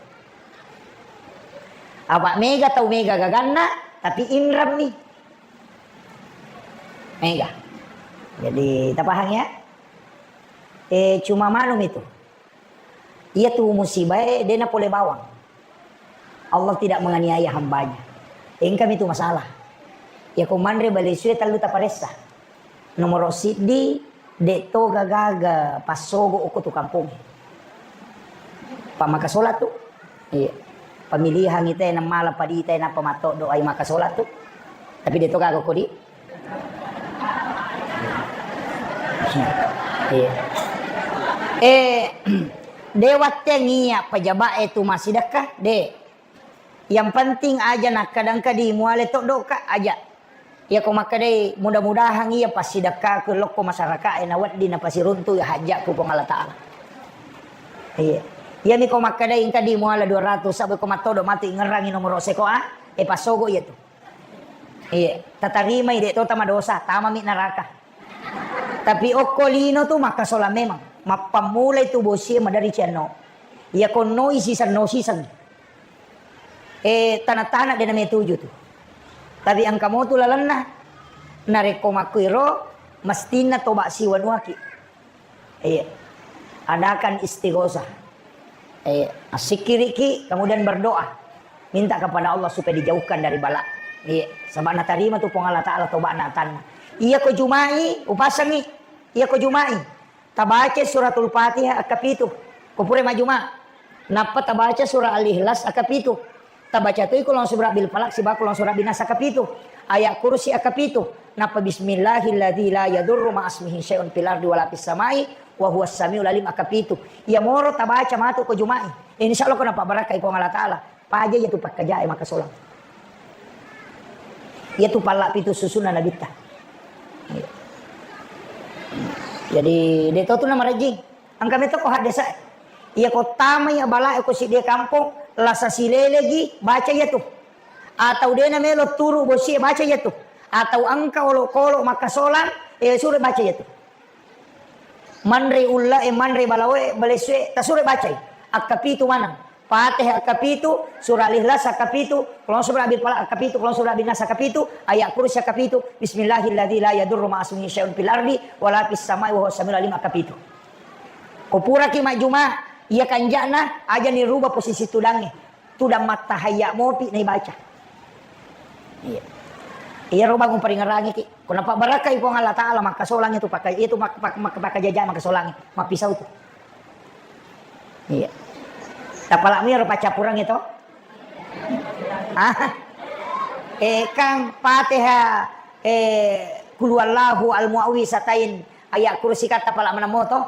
Apa mega tau mega gaganna, tapi inrammi. Mega. Jadi tapahang ya? Eh, cuma manum itu. Iya tu musibae de na pole bawang. Allah tidak menganiaya hambanya. Engkami tu masalah. Iya ko manre bale sue tellu taparessa. Nomoro siddi, de to gaga passogo okko tu kampung. Pammaka solat tu. Iya. Pemilihan ite na mala padi ite na pamatto doai maka solat tu. Tapi de to gaga kodi. Iya. Eh, de watteng iya pejabat e tu massidekka, de. Yang penting aja nakkadangka di muale toddoka aja. Iya ko makkedai mudah-mudahan iya passidekkaku lokko masyarakat e na wedding na pasiruntu iya hajjakku Puang Allah Ta'ala. Iya. Iya mi ko makkedai engka di muala dua ratus sabbe ko mattodo matu ingerangi nomoro seko a, e passogo iya tu. Iya, tatarimai, de' to tamadosa, tamami neraka. Tapi okko lino tu makkasolang memang. Mappammulai tu bosie maderri cianno. Iya konnoi sisenno siseng. Eh, tana-tana de' nametuju tu. Tapi engka motu lalenna. Narekko makkuiro, mestinna toba siwanuaki. Iya. Adakan istighosah. Iya. Assikkiriki, kemudian berdoa. Minta kepada Allah supaya dijauhkan dari bala. Iya. Sabab natarima tu Puang Allah Ta'ala toba natanna. Iya ko Jumai, upasangi. Iya ko Jumai. Tabaca suratul Fatihah akkapitu. Ko pura majjuma. Nappa tabaca surah Al-Ikhlas akkapitu. Tabaca toi Qul a'udzu birabbil falaq sibawa Qul a'udzu birabbin nas akkapitu. Ayat kursi akkapitu. Nappa bismillahilladzi la yadurru ma'asmihi syai'un fil ardi wala fis samai wa huwas samiul alim akkapitu. Iya moro tabaca matu ko Jumai. Insya Allah ko napabarakai Puang Allah Ta'ala. Paja iya tu pakkajae makkasolang. Iya tu palla pitu susunna nabitta. Jadi, de' to tu namarajing. Engka meto ko haddesa. Iya ko tamai abala ko siddi kampong, lasa silelegi, baca iya tu. Atau de' namelo turu bosie, baca iya tu. Atau engka olokolo makkasolang, eh, suro baca iya tu. Manre ulla e, manre balawo e, balessu e, tasuro bacai. Akkapitu maneng. Fatihah akkapitu, surah Al-Ikhlas akkapitu, Qul a'udzu birabbil falaq akkapitu, Qul a'udzu birabbin nas akkapitu, ayat kursi akkapitu, bismillahilladzi la yadurru ma'asmihi syai'un fil ardi wala fis samai wa huwas samiul alim akkapitu. Ko puraki majjuma, iya kanja'na, aja ni rubah posisi tudangnge. Tudang mattahayya mopi naibaca. Iya. Iyaro bangung paringerangiki. Ko napabarakai Puang Allah Ta'ala, makkasolang itu pakai, itu mak-, mak-, mak-, pakkajaja makkasolangi. Mappisau tu. Iya. Tapalak mi ro paccappurangngi to. Ah. Eh, kang Fatihah, eh, Qul huwallahu al-muawwizatain, ayat kursi katta pala manammo to.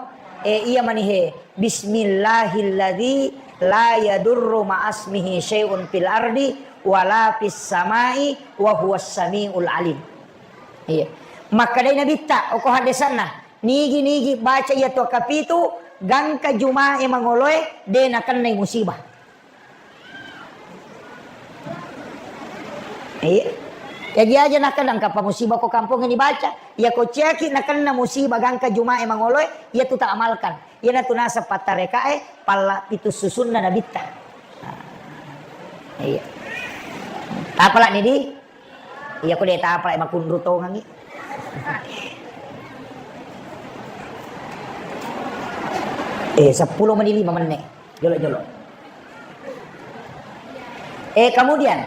Eh, iya manihe. Bismillahilladzi la yadurru ma'asmihi syai'un fil ardi wala fis samai wa huwas samiul alim. Iya. Makkedai Nabitta, oko haddesanna, nigi-nigi baca iya to kapitu, gangka Jumae mangoloe, de nakennai musibah. Iya. Jaji aja nakadang kapang musibah ko kampongnge dibaca. Iya ko ciaki nakenna musibah gangka Jumae mangoloe, iya tu ta amalkan. Iya natu naseng pattarekae palla pitu susunna nabitta. Nah. Iya. Tapalak ni di? Iya ko de tapalak makunru tongangi. Eh, seppulo menit lima menit. Jolo-jolo. Eh, kemudian,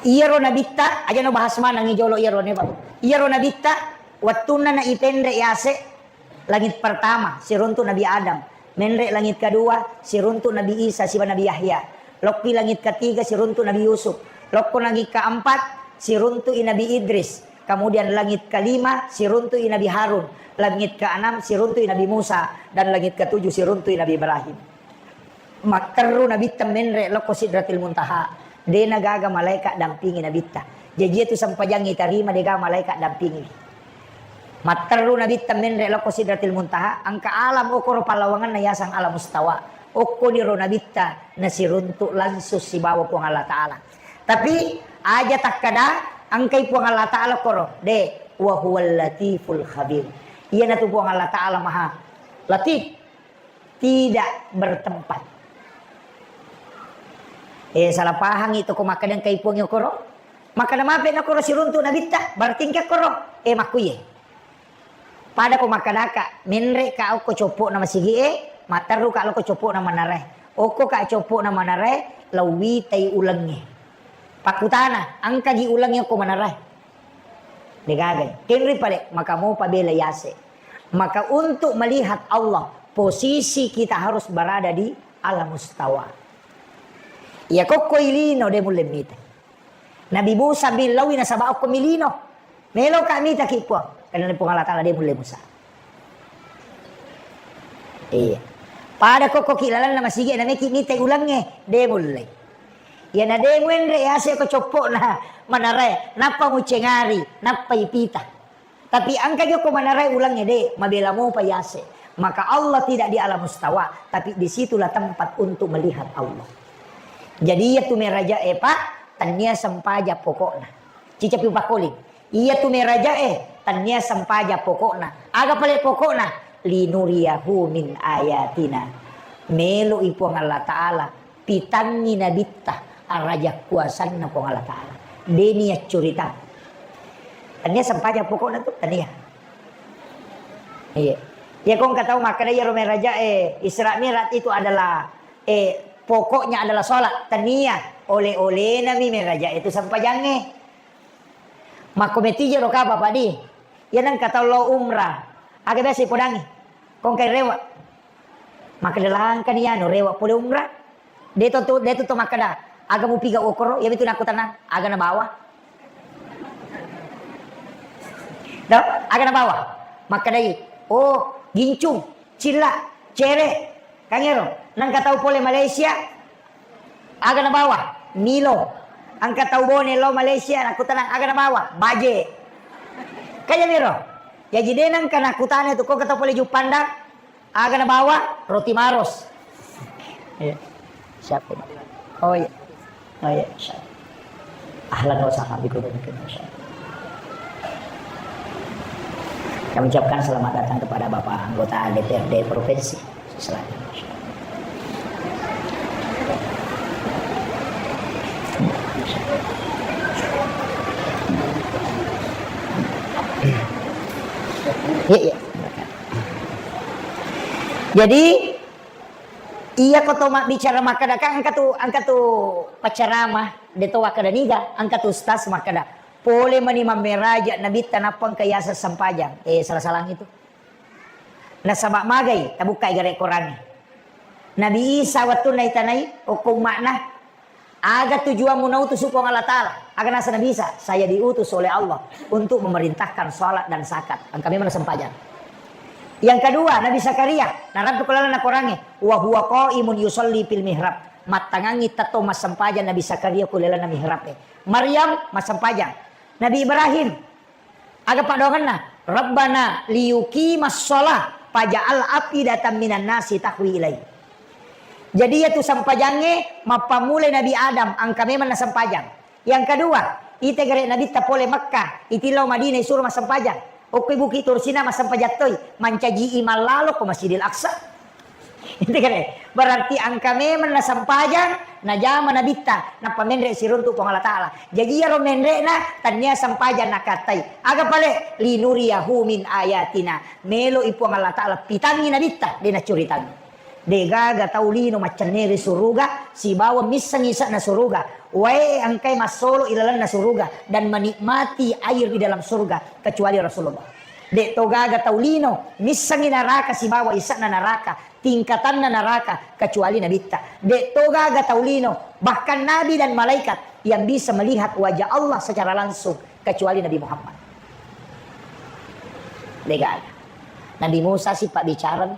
iyaro nabitta, aja no bahas manengi jolo iyaro ne, Pak. Iyaro nabitta, wettunna na ipenre yase, langit pertama, siruntu Nabi Adam. Menre langit kedua, siruntu Nabi Isa, siba Nabi Yahya. Lokki langit ketiga, siruntu Nabi Yusuf. Lokko langit keempat, siruntu i Nabi Idris. Kemudian langit kelima, siruntu i Nabi Harun. Langit keenam, siruntu i Nabi Musa. Dan langit ketujuh, siruntu i Nabi Ibrahim. Matteru Nabitta menre lokko Sidratil Muntaha. De nagaga malaika dampingi Nabitta. Jaji itu sempajangi tarima dega malaika dampingi. Matteru Nabitta menre lokko Sidratil Muntaha, engka alam okoro pallawanganna yasang alam mustawa. Okkoniro Nabitta nasiruntuk langsung sibawa Puang Allah Ta'ala. Tapi aja takkada engkai Puang Allah Ta'ala koro, de, wa huwal latiful khabir. Iyanatu Puang Allah Ta'ala maha latif, tidak bertempat. Eh, salah pahangi toko makkeda engkai Puang okoro. Makkeda mape nakoro siruntuk Nabitta, berarti engka koro. Eh, makkuye. Pada ko makkedaka, menre ka okko coppo'na masigi e, matteru ka lokko coppo'na manarae. Okko ka coppo'na manarae, lauwitai ulengnge. Pakkutana, engkagi ulengnge okko manarae? Degagai. Kenri pale, maka mopa bela yase. Maka untuk melihat Allah, posisi kita harus berada di alam mustawa. Iya kokko ilino de mulle mita. Nabi Musa mi lawi nasaba okko milino. Meloka mitaki Puang. Karena Puang Allah Ta'ala de mulle Musa. Iya. Pada kokko ki lalanna masigi na meki mitai ulengnge, de mulle. Iya na de muenre yase ko coppo'na manarae, nappa mucengari, nappa ipita. Tapi engka jokko manarae ulengnge de, mabela mopa yase. Maka Allah tidak di alam mustawa, tapi disitulah tempat untuk melihat Allah. Jadi iya tu meraja e, Pak, Tennia sempajang pokokna. Cicapi upakkoling. Iyatu merajae tennia sempajang pokokna. Aga pale pokokna? Linuriyahu min ayatina. Melo i Puang Allah Ta'ala pitangngi nabitta araja kuasanna Puang Allah Ta'ala. Deni yaccuritang. Tennia sempajang pokokna tu, tennia. Iya. Iya, kong katau makkeda iyaro merajae Isra Mi'raj itu adalah, eh, pokoknya adalah sholat. Tennia, ole-olena mi merajae itu sempajangnge. Makko metijero kapa, Pak Di? Iya nengka tau lo umrah. Aga biasa ipodangi? Kong kai rewa. Makkeda langkani anu rewa pole umrah. Deto tu, deto to makkeda, aga mupiga okoro, iya mitu nakkutanang, aga nabawa. Do, aga nabawa? Makkedai, oh, gincung, cilla, cere, kangero. Nengka tau pole Malaysia, aga nabawa? Milo. Engka tau Bone lo Malaysia, nakkutanang, aga nabawa? Baje. Kaya miro. Jaji de nengka nakkutana tu, ko tau pole Juppandang, aga nabawa? Roti Maros. Iya. Siapa ini? Oh iya. Oh iya, insya Allah. Ahlan wa sahlan bikum. Kami ucapkan selamat datang kepada Bapak anggota D P R D Provinsi Selatan. Iya, iya. Jadi, iya ko to mabbicara makkeda, kan engka tu, engka tu paccarama, de to wakkeda niga, engka tu ustaz makkeda, pole mani mammeraja nabitta nappa engka yaseng sempajang. Eh, salah-salang itu. Nasaba magai, tabukkai gare Korangnge. Nabi Isa wettunna itanai, okko umma'na, aga tujuanmu nautus Puang Allah Ta'ala? Aga nasa Nabi Isa, saya diutus oleh Allah untuk memerintahkan salat dan zakat. Engka memang sempajang. Yang kedua, Nabi Zakaria, narattu ko lalenna Korangnge, wa huwa qaimun yusalli fil mihrab. Mattangangngi tetto massempajang Nabi Zakaria ko lalenna mihrab e. Maryam massempajang. Nabi Ibrahim, aga paddoangenna? Rabbana liyuqimas shalah faj'al af'idatan minan nasi tahwi ilai. Jadi, iyatu sempajangnge mappammulai Nabi Adam, engka memang nasempajang. Yang kedua, ite gare Nabitta pole Mekkah, itillau Madinah isuro massempajang. Okkoi Bukit Tur Sina massempajang toi, mancaji imang lalo ko Masjidil Aqsa. Itu kan, berarti engka memang nasempajang, najama Nabitta, nappa menre siruntu Puang Allah Ta'ala. Jaji iyaro menre'na, tennia sempajang nakattai. Aga pale? Linuriyahu min ayatina. Melo i Puang Allah Ta'ala pitangngi Nabitta, de naccuritangngi. De gaga tau lino maccenneri suruga, sibawa missengngi ise'na suruga. Wae engkai massolo ilalenna suruga dan menikmati air di dalam surga kecuali Rasulullah. De to gaga tau lino missengngi naraka sibawa ise'na naraka, tingkatanna naraka, kecuali Nabitta. De to gaga tau lino, bahkan nabi dan malaikat yang bisa melihat wajah Allah secara langsung kecuali Nabi Muhammad. De gaga. Nabi Musa si pabbicara.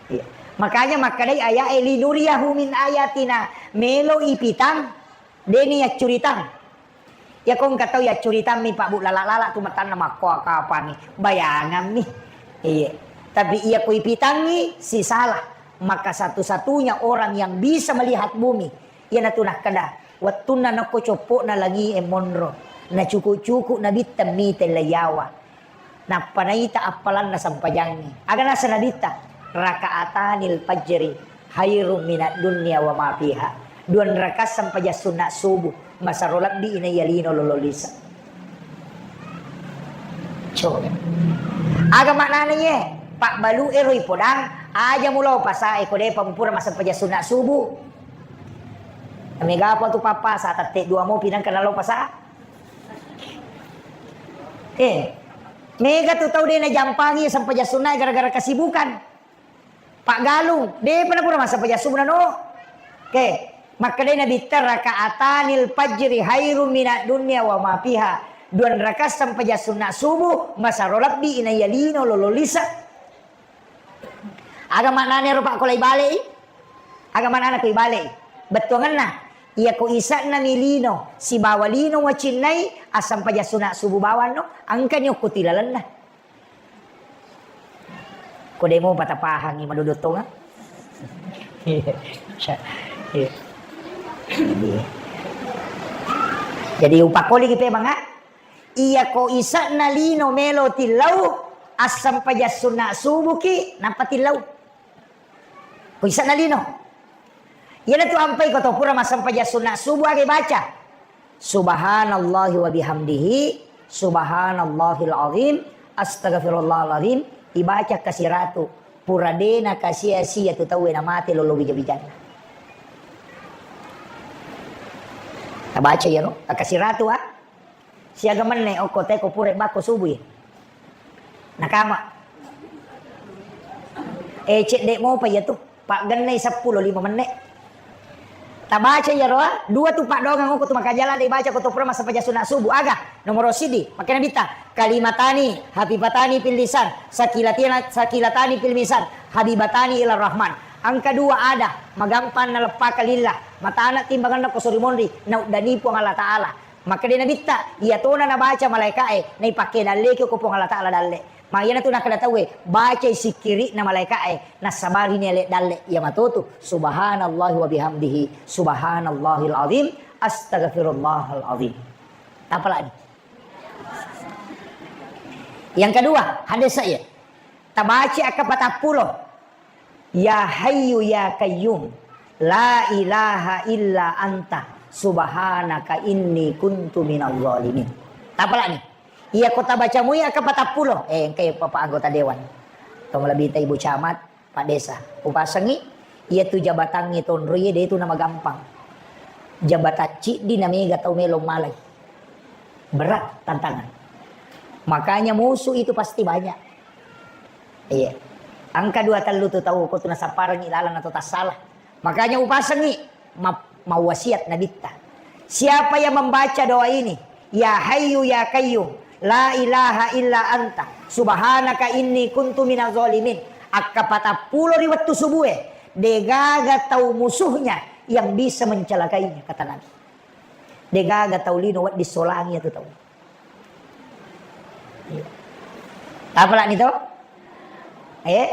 Iya. Makanya makkedai aya'e, "Linuriyahu min ayatina." Melo ipitang, deni yaccuritang. Iya ko engka tau yaccuritammi, Pak Bu, lala-lala tu matanna makkoa kapangi. Bayangammi. Iya. Tapi iya ko ipitangngi, sisala. Maka satu-satunya orang yang bisa melihat bumi, iyanatu nakkeda, wettunna nokko coppo'na langi'e monro, nacuku-cuku Nabitta mite leiyawa. Nappa naita appalanna sempajangnge. Aga nasa Nabitta? "Raka'atanil fajri khairum minad dunya wa ma fiha." Dua rakaat sempajang sunna subuh, masero lebbi inaiya lino lolo lisa. Coba. Aga maknana iye? Pabbalu ero ipodang, aja mulao pasae ko depa mupura massempajang sunna subuh. Mega apa tu papa sa tette dua mopi nangka nalo pasa. Eh, mega tu tau de najampangi sempajang sunna gara-gara kesibukan. Pak Galung, depa napura massempajang subuh nano. Oke, makkedai Nabitta, "Raka'atanil fajri khairum minad dunya wa ma fiha." Dua rakaat sempajang sunna subuh, masero lebbi inaiya lino lolo lisa. Aga maknana ero, Pak, ko lai balei? Aga maknana ko ibalei? Bettuangenna, iya ko ise'na mi lino sibawa lino wacinnai, assempajang sunna subuh bawanno, engkani okko tilalenna. Ko demo patapahangi madodottonga. Iya. Iya. Iya. Jadi upakkoliki pemang, ah. Iya ko isa'na lino melo tillau, assempajang sunna subuki, nappa tillau. Ko isa'na lino. Iyanatu ampai ko to pura massempajang sunna subuh aga ibaca. Subhanallahi wa bihamdihi, subhanallahil azim, astagfirullahalazim, ibaca kasiratu. Pura dena kasia-sia tu tauwe namate lolo bija-bijanna. Tabaca iyaro, kasiratu, ah. Siaga menne okko te ko pura bako subuh. Nakama. Eh, cedde mopa iya tu. Paggennai seppulo lima menne. Tabaca iyaro, ah, dua tu paddoangeng okko tu makajala de baca ko to pura massempajang sunna subuh. Aga? Nomoro sidi, makkeda Nabitta, kalimatani hafifatani fil lisan, sakilatina-, sakilatani fil misan, habibatani ila rahman. Angka dua ada, magampang naleppaka lillah, matana timbanganna ko sori monri, nauddani Puang Allah Ta'ala. Makkeda Nabitta, iya tona nabaca malaeka'e, naipakke dalleki ko Puang Allah Ta'ala dalle. Ma iyanatu nakkeda tauwe, bacai sikkiri'na malaeka'e, nassabarini ale dalle. Iya matotu, subhanallahi wa bihamdihi, subhanallahil azim, astagfirullahal azim. Tapalani. Yang kedua, hadis saya. Tabaca akka patappulo. Ya Hayyu ya Qayyum, la ilaha illa anta, subhanaka inni kuntu minal zalimin. Tapalani. Iya ko tabaca mui akka patappulo. Eh, engkai Bapak anggota dewan. Tong lebih ta Ibu Camat, Pak Desa. Upasengi, iya tu jabatangngi tonro iya de tu namagampang. Jabatan ciddi na mega tau melo malai. Berat tantangan. Makanya musuh itu pasti banyak. Iya. Angka dua tellu tu tau ko tu nasapparengngi lalang atau tassala. Makanya upasengngi ma-, mawasiat Nabitta. Siapa yang membaca doa ini, ya Hayyu ya Qayyum, la ilaha illa anta, subhanaka inni kuntu minaz zalimin, akka patappulo ri wettu subue, degaga tau musuhnya yang bisa mencelakainya, kata Nabi. Degaga tau lino wedding solangi atu tau. Tapalani to? Eh?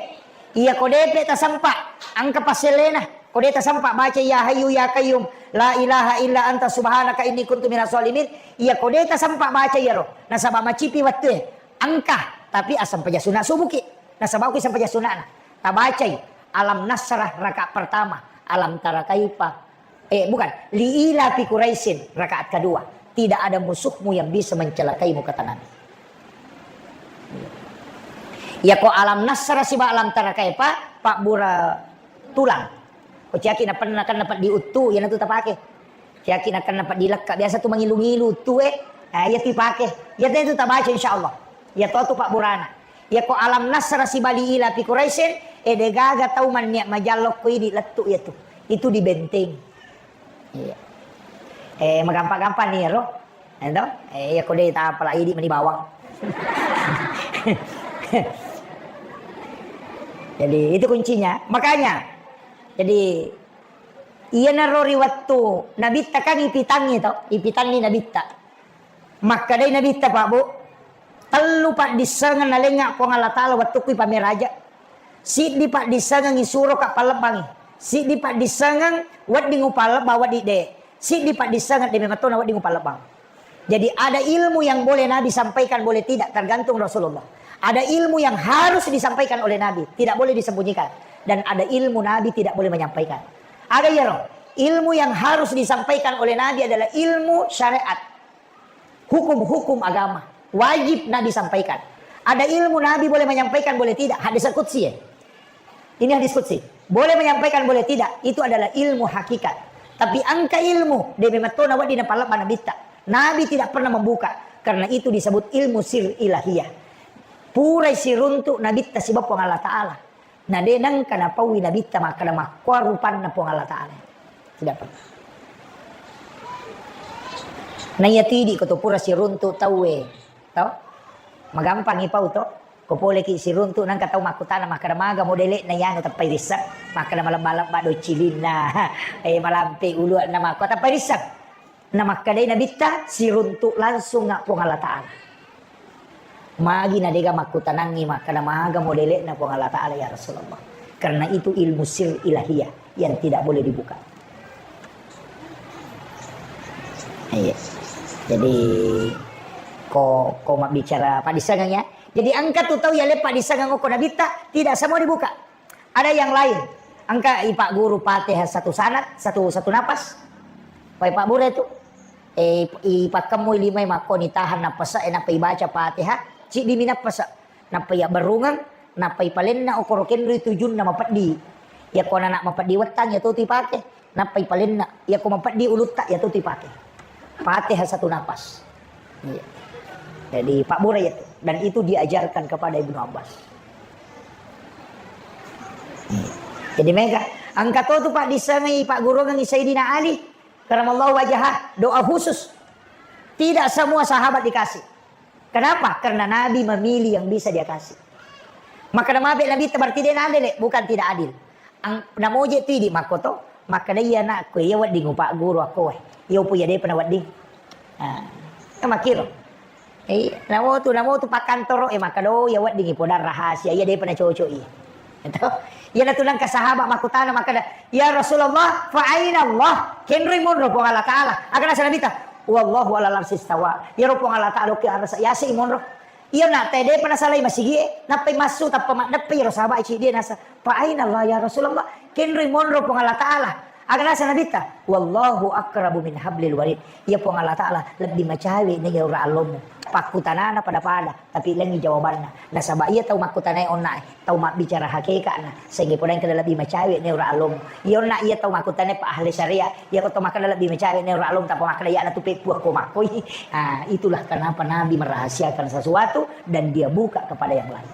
Iya ko depe tasempa, angka passellena. Ko de tasempa baca ya Hayyu ya Qayyum, la ilaha illa anta subhanaka inni kuntu minaz zalimin. Iya ko de tasempa baca iyaro. Nasaba macipi wettue. Angka, tapi asempajang sunna subuki. Nasaba uki sempajang sunnana. Tabacai alam nasrah rakaat pertama, alam tara kaifa. Eh, bukan. Li ilafi Quraisyin, rakaat kedua. Tidak ada musuhmu yang bisa mencelakaimu, kata Nabi. Ya ko alam nasrah siba alam tara kaifa, pabbura tulang. Ko ciaki napenna kan napeddi uttu, iyanatu tapake. Ciaki nakan napeddi lekka, biasa tu mangilu-ngilu uttu e. Ah, iya tu ipake. Iya tu tabaca insyaallah. Iya to tu pabburana. Iya ko alam nasrah siba li ilafi Quraisyin, eh, degaga tau mannia majallo ko idi lettu iya tu. Itu dibentengi. Iya. Eh, magampang-gampang ni ro. Ento? Eh, iya ko de tapala idi meni bawang. Jadi, itu kuncinya. Makanya, jadi, iyanaro ri wettu Nabitta kan ipitangngi to, ipitangngi Nabitta. Makkedai Nabitta, Pak Bu, tellu paddissengeng nalengnga Puang Allah Ta'ala wettukku ipameraja. Siddi paddissengeng isuroka pallebbangi. Siddi paddissengeng wedding upallebbang, wedding de. Siddi paddissengeng de memettona wedding upallebbang. Jadi ada ilmu yang boleh Nabi sampaikan, boleh tidak, tergantung Rasulullah. Ada ilmu yang harus disampaikan oleh Nabi, tidak boleh disembunyikan. Dan ada ilmu Nabi tidak boleh menyampaikan. Aga iyaro? Ilmu yang harus disampaikan oleh Nabi adalah ilmu syariat. Hukum-hukum agama wajib Nabi sampaikan. Ada ilmu Nabi boleh menyampaikan, boleh tidak. Hadis qudsi ya. Ini hadis qudsi. Boleh menyampaikan, boleh tidak. Itu adalah ilmu hakikat. Tapi angka ilmu, de memettona wedding napalebba Nabitta. Nabi tidak pernah membuka. Karena itu disebut ilmu sir ilahiyah. Purai siruntuk Nabitta sibawa Puang Allah Ta'ala. Na de nengka napaui Nabitta makkeda makkua rupanna Puang Allah Ta'ala. Tidak pernah. Na iya tu idi ko to pura siruntuk tauwe, to? Magampang ipau to. Ko poleki siruntuk nengka tau makkutana makkeda maga modele'na iyanu teppai risseng. Makkeda malebba-lebba docilinna. Eh, malampe uluanna makkua teppai risseng. Namakkedai Nabitta, siruntuk langsung nga Puang Allah Ta'ala. Magi na dega makkutanangngi makkeda maga modele'na Puang Allah Ta'ala ya Rasulullah. Karena itu ilmu sir ilahiyah yang tidak boleh dibuka. Iya. Jadi, ko, ko mabbicara paddissengeng ya. Jadi, engka tu tau yale paddissengeng okko Nabitta, tidak semua dibuka. Ada yang lain. Engka ipagguru Fatihah satu sanad, satu, satu napas. Pai pabbura itu. Eh, ipakkemmui limai makkoni tahan nappasa, eh, nappa ibaca Fatihah, ciddi mi nappasa. Nappa iyabberrungeng, nappa ipalenna okoro kenroi tujunna mapeddi. Iyako anana mapeddi wettang, iya totu ipake. Nappa ipalenna, iyako mapeddi ulutta, iya totu ipake. Fatihah satu napas. Iya. Jadi, pabbura iya tu. Dan itu diajarkan kepada Ibnu Abbas. Iya. Jadi, mega, engka to tu paddissengngi, pagguruangngi Sayyidina Ali, karamallahu wajhah, doa khusus. Tidak semua sahabat dikasih. Kenapa? Karena Nabi memilih yang bisa dia kasih. Maka namabe Nabitta berarti de' naadil, bukan tidak adil. Ang-, namoje tu idi makkoto, makkeda iya anakku, iya wedding upagguru akko, weh. Iya upo iya de'pa nawedding. Ah, kan makkiro. Eh, namo tu, namo tu pakkantoro, eh, makkeda, oh, iya wedding ipodang rahasia, iya de'pa nacocok iya. Itu. Iya natu nengka sahabat makkutana makkeda, "Ya Rasulullah, fa aina Allah?" Kenroi monro Puang Allah Ta'ala. Aga nasa Nabitta, "Wallahu ala arsy istawa." Iyaro Puang Allah Ta'ala okki arasa, yase i monro. Iya na te de'pa nasalai masigie, nappai massu tappa maddeppe iyaro sahabat ciddi nasa, "Fa aina Allah ya Rasulullah?" Kenroi monro Puang Allah Ta'ala. Aga nasa Nabitta, "Wallahu aqrabu min hablil warid." Iya Puang Allah Ta'ala lebbi macawe nega ura allomu. Pakkutanana pada-pada, tapi lengngi jawabanna. Nasaba iya tau makkutanai onna e, tau mabbicara hakeka'na, sehingga pole engka lebbi macawe ne ura allomu. Iya onna iya tau makkutanai pa ahli syariat, iya ko tau makkeda lebbi macawe ne ura allomu, tappa makkeda iya na tu peppu akko makkoi. Ah, itulah kenapa Nabi merahasiakan sesuatu dan dia buka kepada yang lain.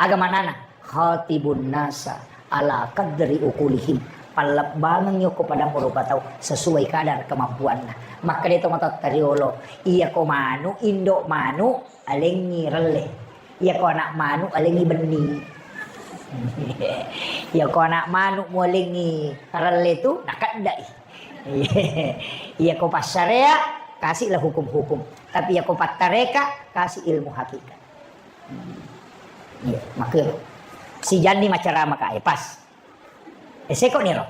Aga manana? Khatibun nasa ala qadri uqulihim. Pallebbangengngi okko padang rupa tau sesuai kadar kemampuanna. Makkeda to matotta riolo, iyako manu, indo manu, alengngi relle. Iyako anak manu, alengngi benni. Iyako anak manu mualengngi relle tu, nakeddai. Iyako passarea, kasihlah hukum-hukum. Tapi iyako pattareka, kasih ilmu hakikat. Iya, makkiro. Sijanni macarama ka, eh, pas. Eh, seko niro.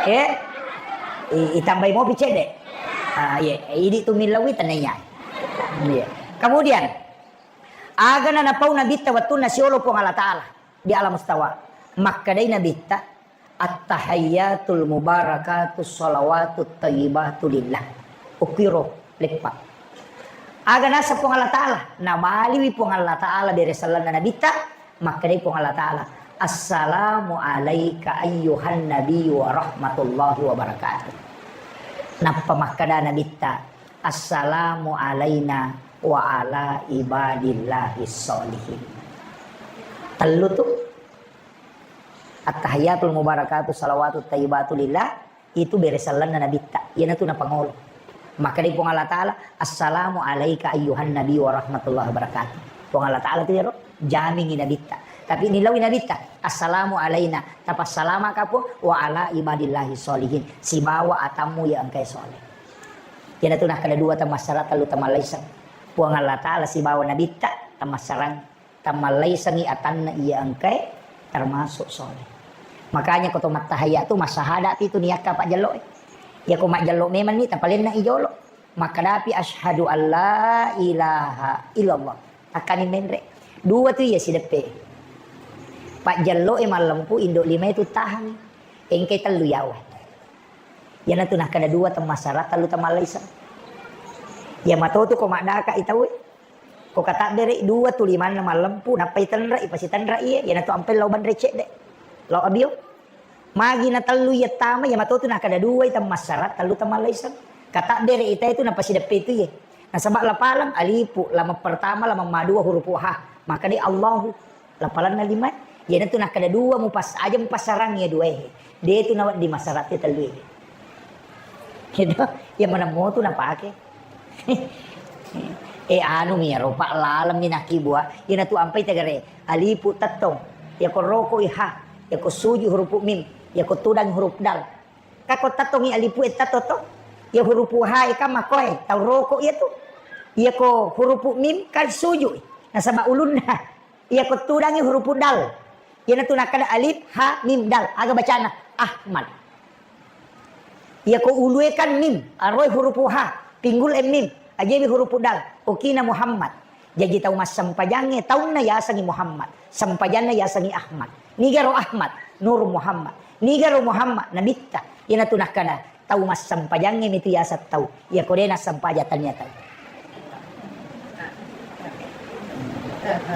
Eh, i-, itambai mopi cedde. Ah, iya, idi tu millawi tenaya. Iya. Kemudian, aga na napau Nabitta wettunna siolo Puang Allah Ta'ala di alam mustawa. Makkedai Nabitta, "At-tahiyyatul mubarakatus shalawatut thayyibatu lillah." Ukkiro leppa. Aga nasa Puang Allah Ta'ala? Nabaliwi Puang Allah Ta'ala bere sellenna Nabitta, makkedai Puang Allah Ta'ala, "Assalamu alaika ayyuhan nabiyyu wa rahmatullahi wa barakatuh." Nappa makkeda Nabitta, "Assalamu alaina wa ala ibadillahis sholihin." Tellu tu. At-tahiyyatul mubarakatuh salawatut thayyibatu lillah, itu bere sellenna Nabitta. Iyanatu napangolo. Makkedai Puang Allah Ta'ala, "Assalamu alaika ayyuhan nabi wa rahmatullahi wa barakatuh." Puang Allah Ta'ala tu iyaro, jamingi Nabitta. Tapi nilaui Nabitta, "Assalamu alaina," tapassalama ka Puang, "wa ala ibadillahi sholihin," sibawa atammu iya engkae soleh. Iyanatu nakkeda dua temmassara tellu temmallaiseng. Puang Allah Ta'ala sibawa Nabitta temmassarang. Tammallaisengngi atanna iya engkae termasuk soleh. Makanya ko to mattahayya tu massahada pi tu niakka pajjello e. Iya ko majjello memang ni tapalenna i jolo. Makkadapi asyhadu alla ilaha illallah. Takkani menre. Dua tu iya sideppe. Pajjello e mallempu indo lima itu tahan. Engkai tellu yawa. Iyanatu nakkeda dua temmassara tellu temmallaiseng. Iya matotu ko maddaka i tau e. Ko katabbere dua tu limanna mallempu, nappai tenre i, pasi tenre iye, iyanatu ampai lao banre cedde. Lao abio. Magi na tellu iya tama, iya matotu nakkeda dua i temmassara, tellu temmallaiseng. Katabbere ita itu napasideppe itu iye. Nasaba lapaleng alipu, lameng pertama, lameng madua hurupu ha. Maka di Allahu. Lapalanna lima, iyanatu nakkeda dua mupas-, aja mupassarang iya dua e. De tu nawedding massara te tellu e. Gitu. Iya maneng motu napake. Eh, anu mi iyaro, Pak, laleng mi nakkibua. Iyanatu ampai tegare. Alifu tettong. Iyako roko i ha. Iyako suju hurupu mim. Iyako tudang hurup dal. Kako tettongi alifu e tetto to. Iya hurupu ha e kan makoe. Tau roko iya tu. Iyako hurupu mim kan suju. Nasaba ulunna. Iyako tudangi hurupu dal. Iyanatu nakkeda alif, ha, mim, dal. Aga bacana? Ahmad. Iyako ulue kan mim, aroe hurupu ha, pinggul e mim, ajewi hurupu dal, okina Muhammad. Jaji tau massempajangnge taunna yasengngi Muhammad, sempajanna yasengngi Ahmad. Nigaro Ahmad, Nur Muhammad. Nigaro Muhammad, nabitta. Iyanatu nakkada, tau massempajangnge mitu yaseng tau. Iyako de nassempajang tania tau.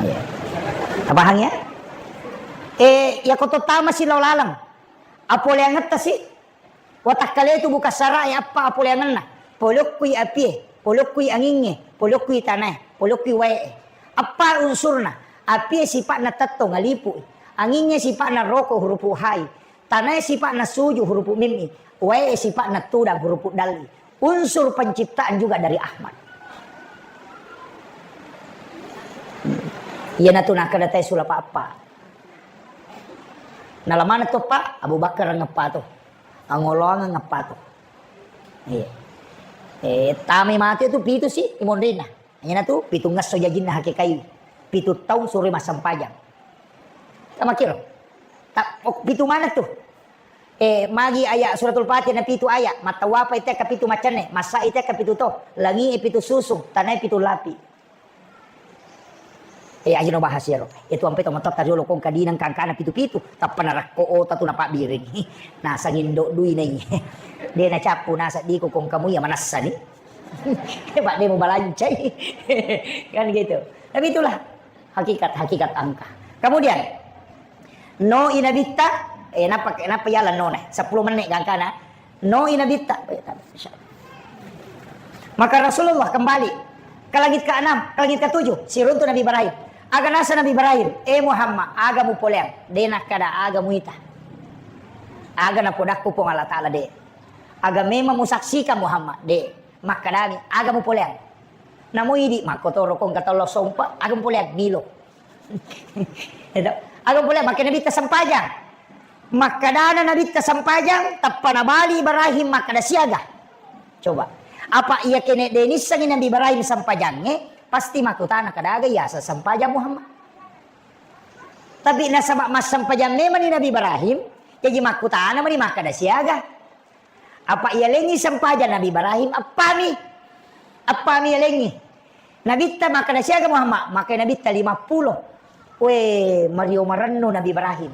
Iya. Tapahang ya? Eh, iyako to tamasi lao laleng. Apoleangetta si. Watakkale tu buka sara'e appa apoleangenna. Polokkui apie, polokkui angingnge, polokkui tanae, polokkui wae'e. Appa unsurna. Apie sipa'na tettong alipu'i. Angingnge sipa'na roko hurupu hai. Tanae sipa'na suju hurupu mim'i. Wae'e sipa'na tudang hurupu dal'i. Unsur penciptaan juga dari Ahmad. Iyanatu nakkeda tae sulapa appa. Nalamana toppa Abu Bakar ngeppa to. Angoloangeng eppa tu. Iya. Eh, tamai mate tu pitu si imonrina. Iyanatu pitu ngesso jajinna hakikai. Pitu taung suro massempajang. Tamakiro. Ta-, oh, pitu mana tu? Eh, magi ayat suratul Fatihah na pitu ayat. Mattawapa itekka pitu macenne. Masa itekka pitu to. Langi pitu susung. Tanai pitu lapi. Eh, ajino bahas iyaro. Itu ampe to matotta riolo kong kadinang kangkana pitu-pitu. Tappa narakko ota tu napabbiring. Nasang indo dui nai. De nacappu nasa diko kong kamu ya manassa ni. Pak de mubalancai. Kan gitu. Tapi itulah hakikat, hakikat angka. Kemudian, no i nabitta, eh, napa, napa yala no ne? Sepuluh menit gangkana. No i nabitta. Eh, tak ada, insya Allah. Maka Rasulullah kembali ke langit keenam, ke langit ketujuh, siruntu Nabi Ibrahim. Aga nasa Nabi Ibrahim, "Eh Muhammad, aga mupoleang?" De nakkada, "Aga muita." Aga napodakku Puang Allah Ta'ala de. Aga memang musaksikan Muhammad de. Makkedami, "Aga mupoleang?" Namo idi makkotoro kong katollo sompa, "Aga mupoleang?" Milo. Edo. Aga mupoleang, makkeda Nabitta sempajang. Makkedana Nabitta sempajang, tappa nabali Ibrahim makkeda siaga. Coba. Apa iya kene de nissengi Nabi Ibrahim sempajangnge, pasti makkutana kadaga yaseng sempajang Muhammad. Tapi nasaba massempajang memang ni Nabi Ibrahim, jaji makkutana mani makkeda siaga. Apa iyalengngi sempajang Nabi Ibrahim, appami. Appami yalengngi. Nabitta makkeda siaga Muhammad, makkeda Nabitta lima puluh. We, mario marennu Nabi Ibrahim.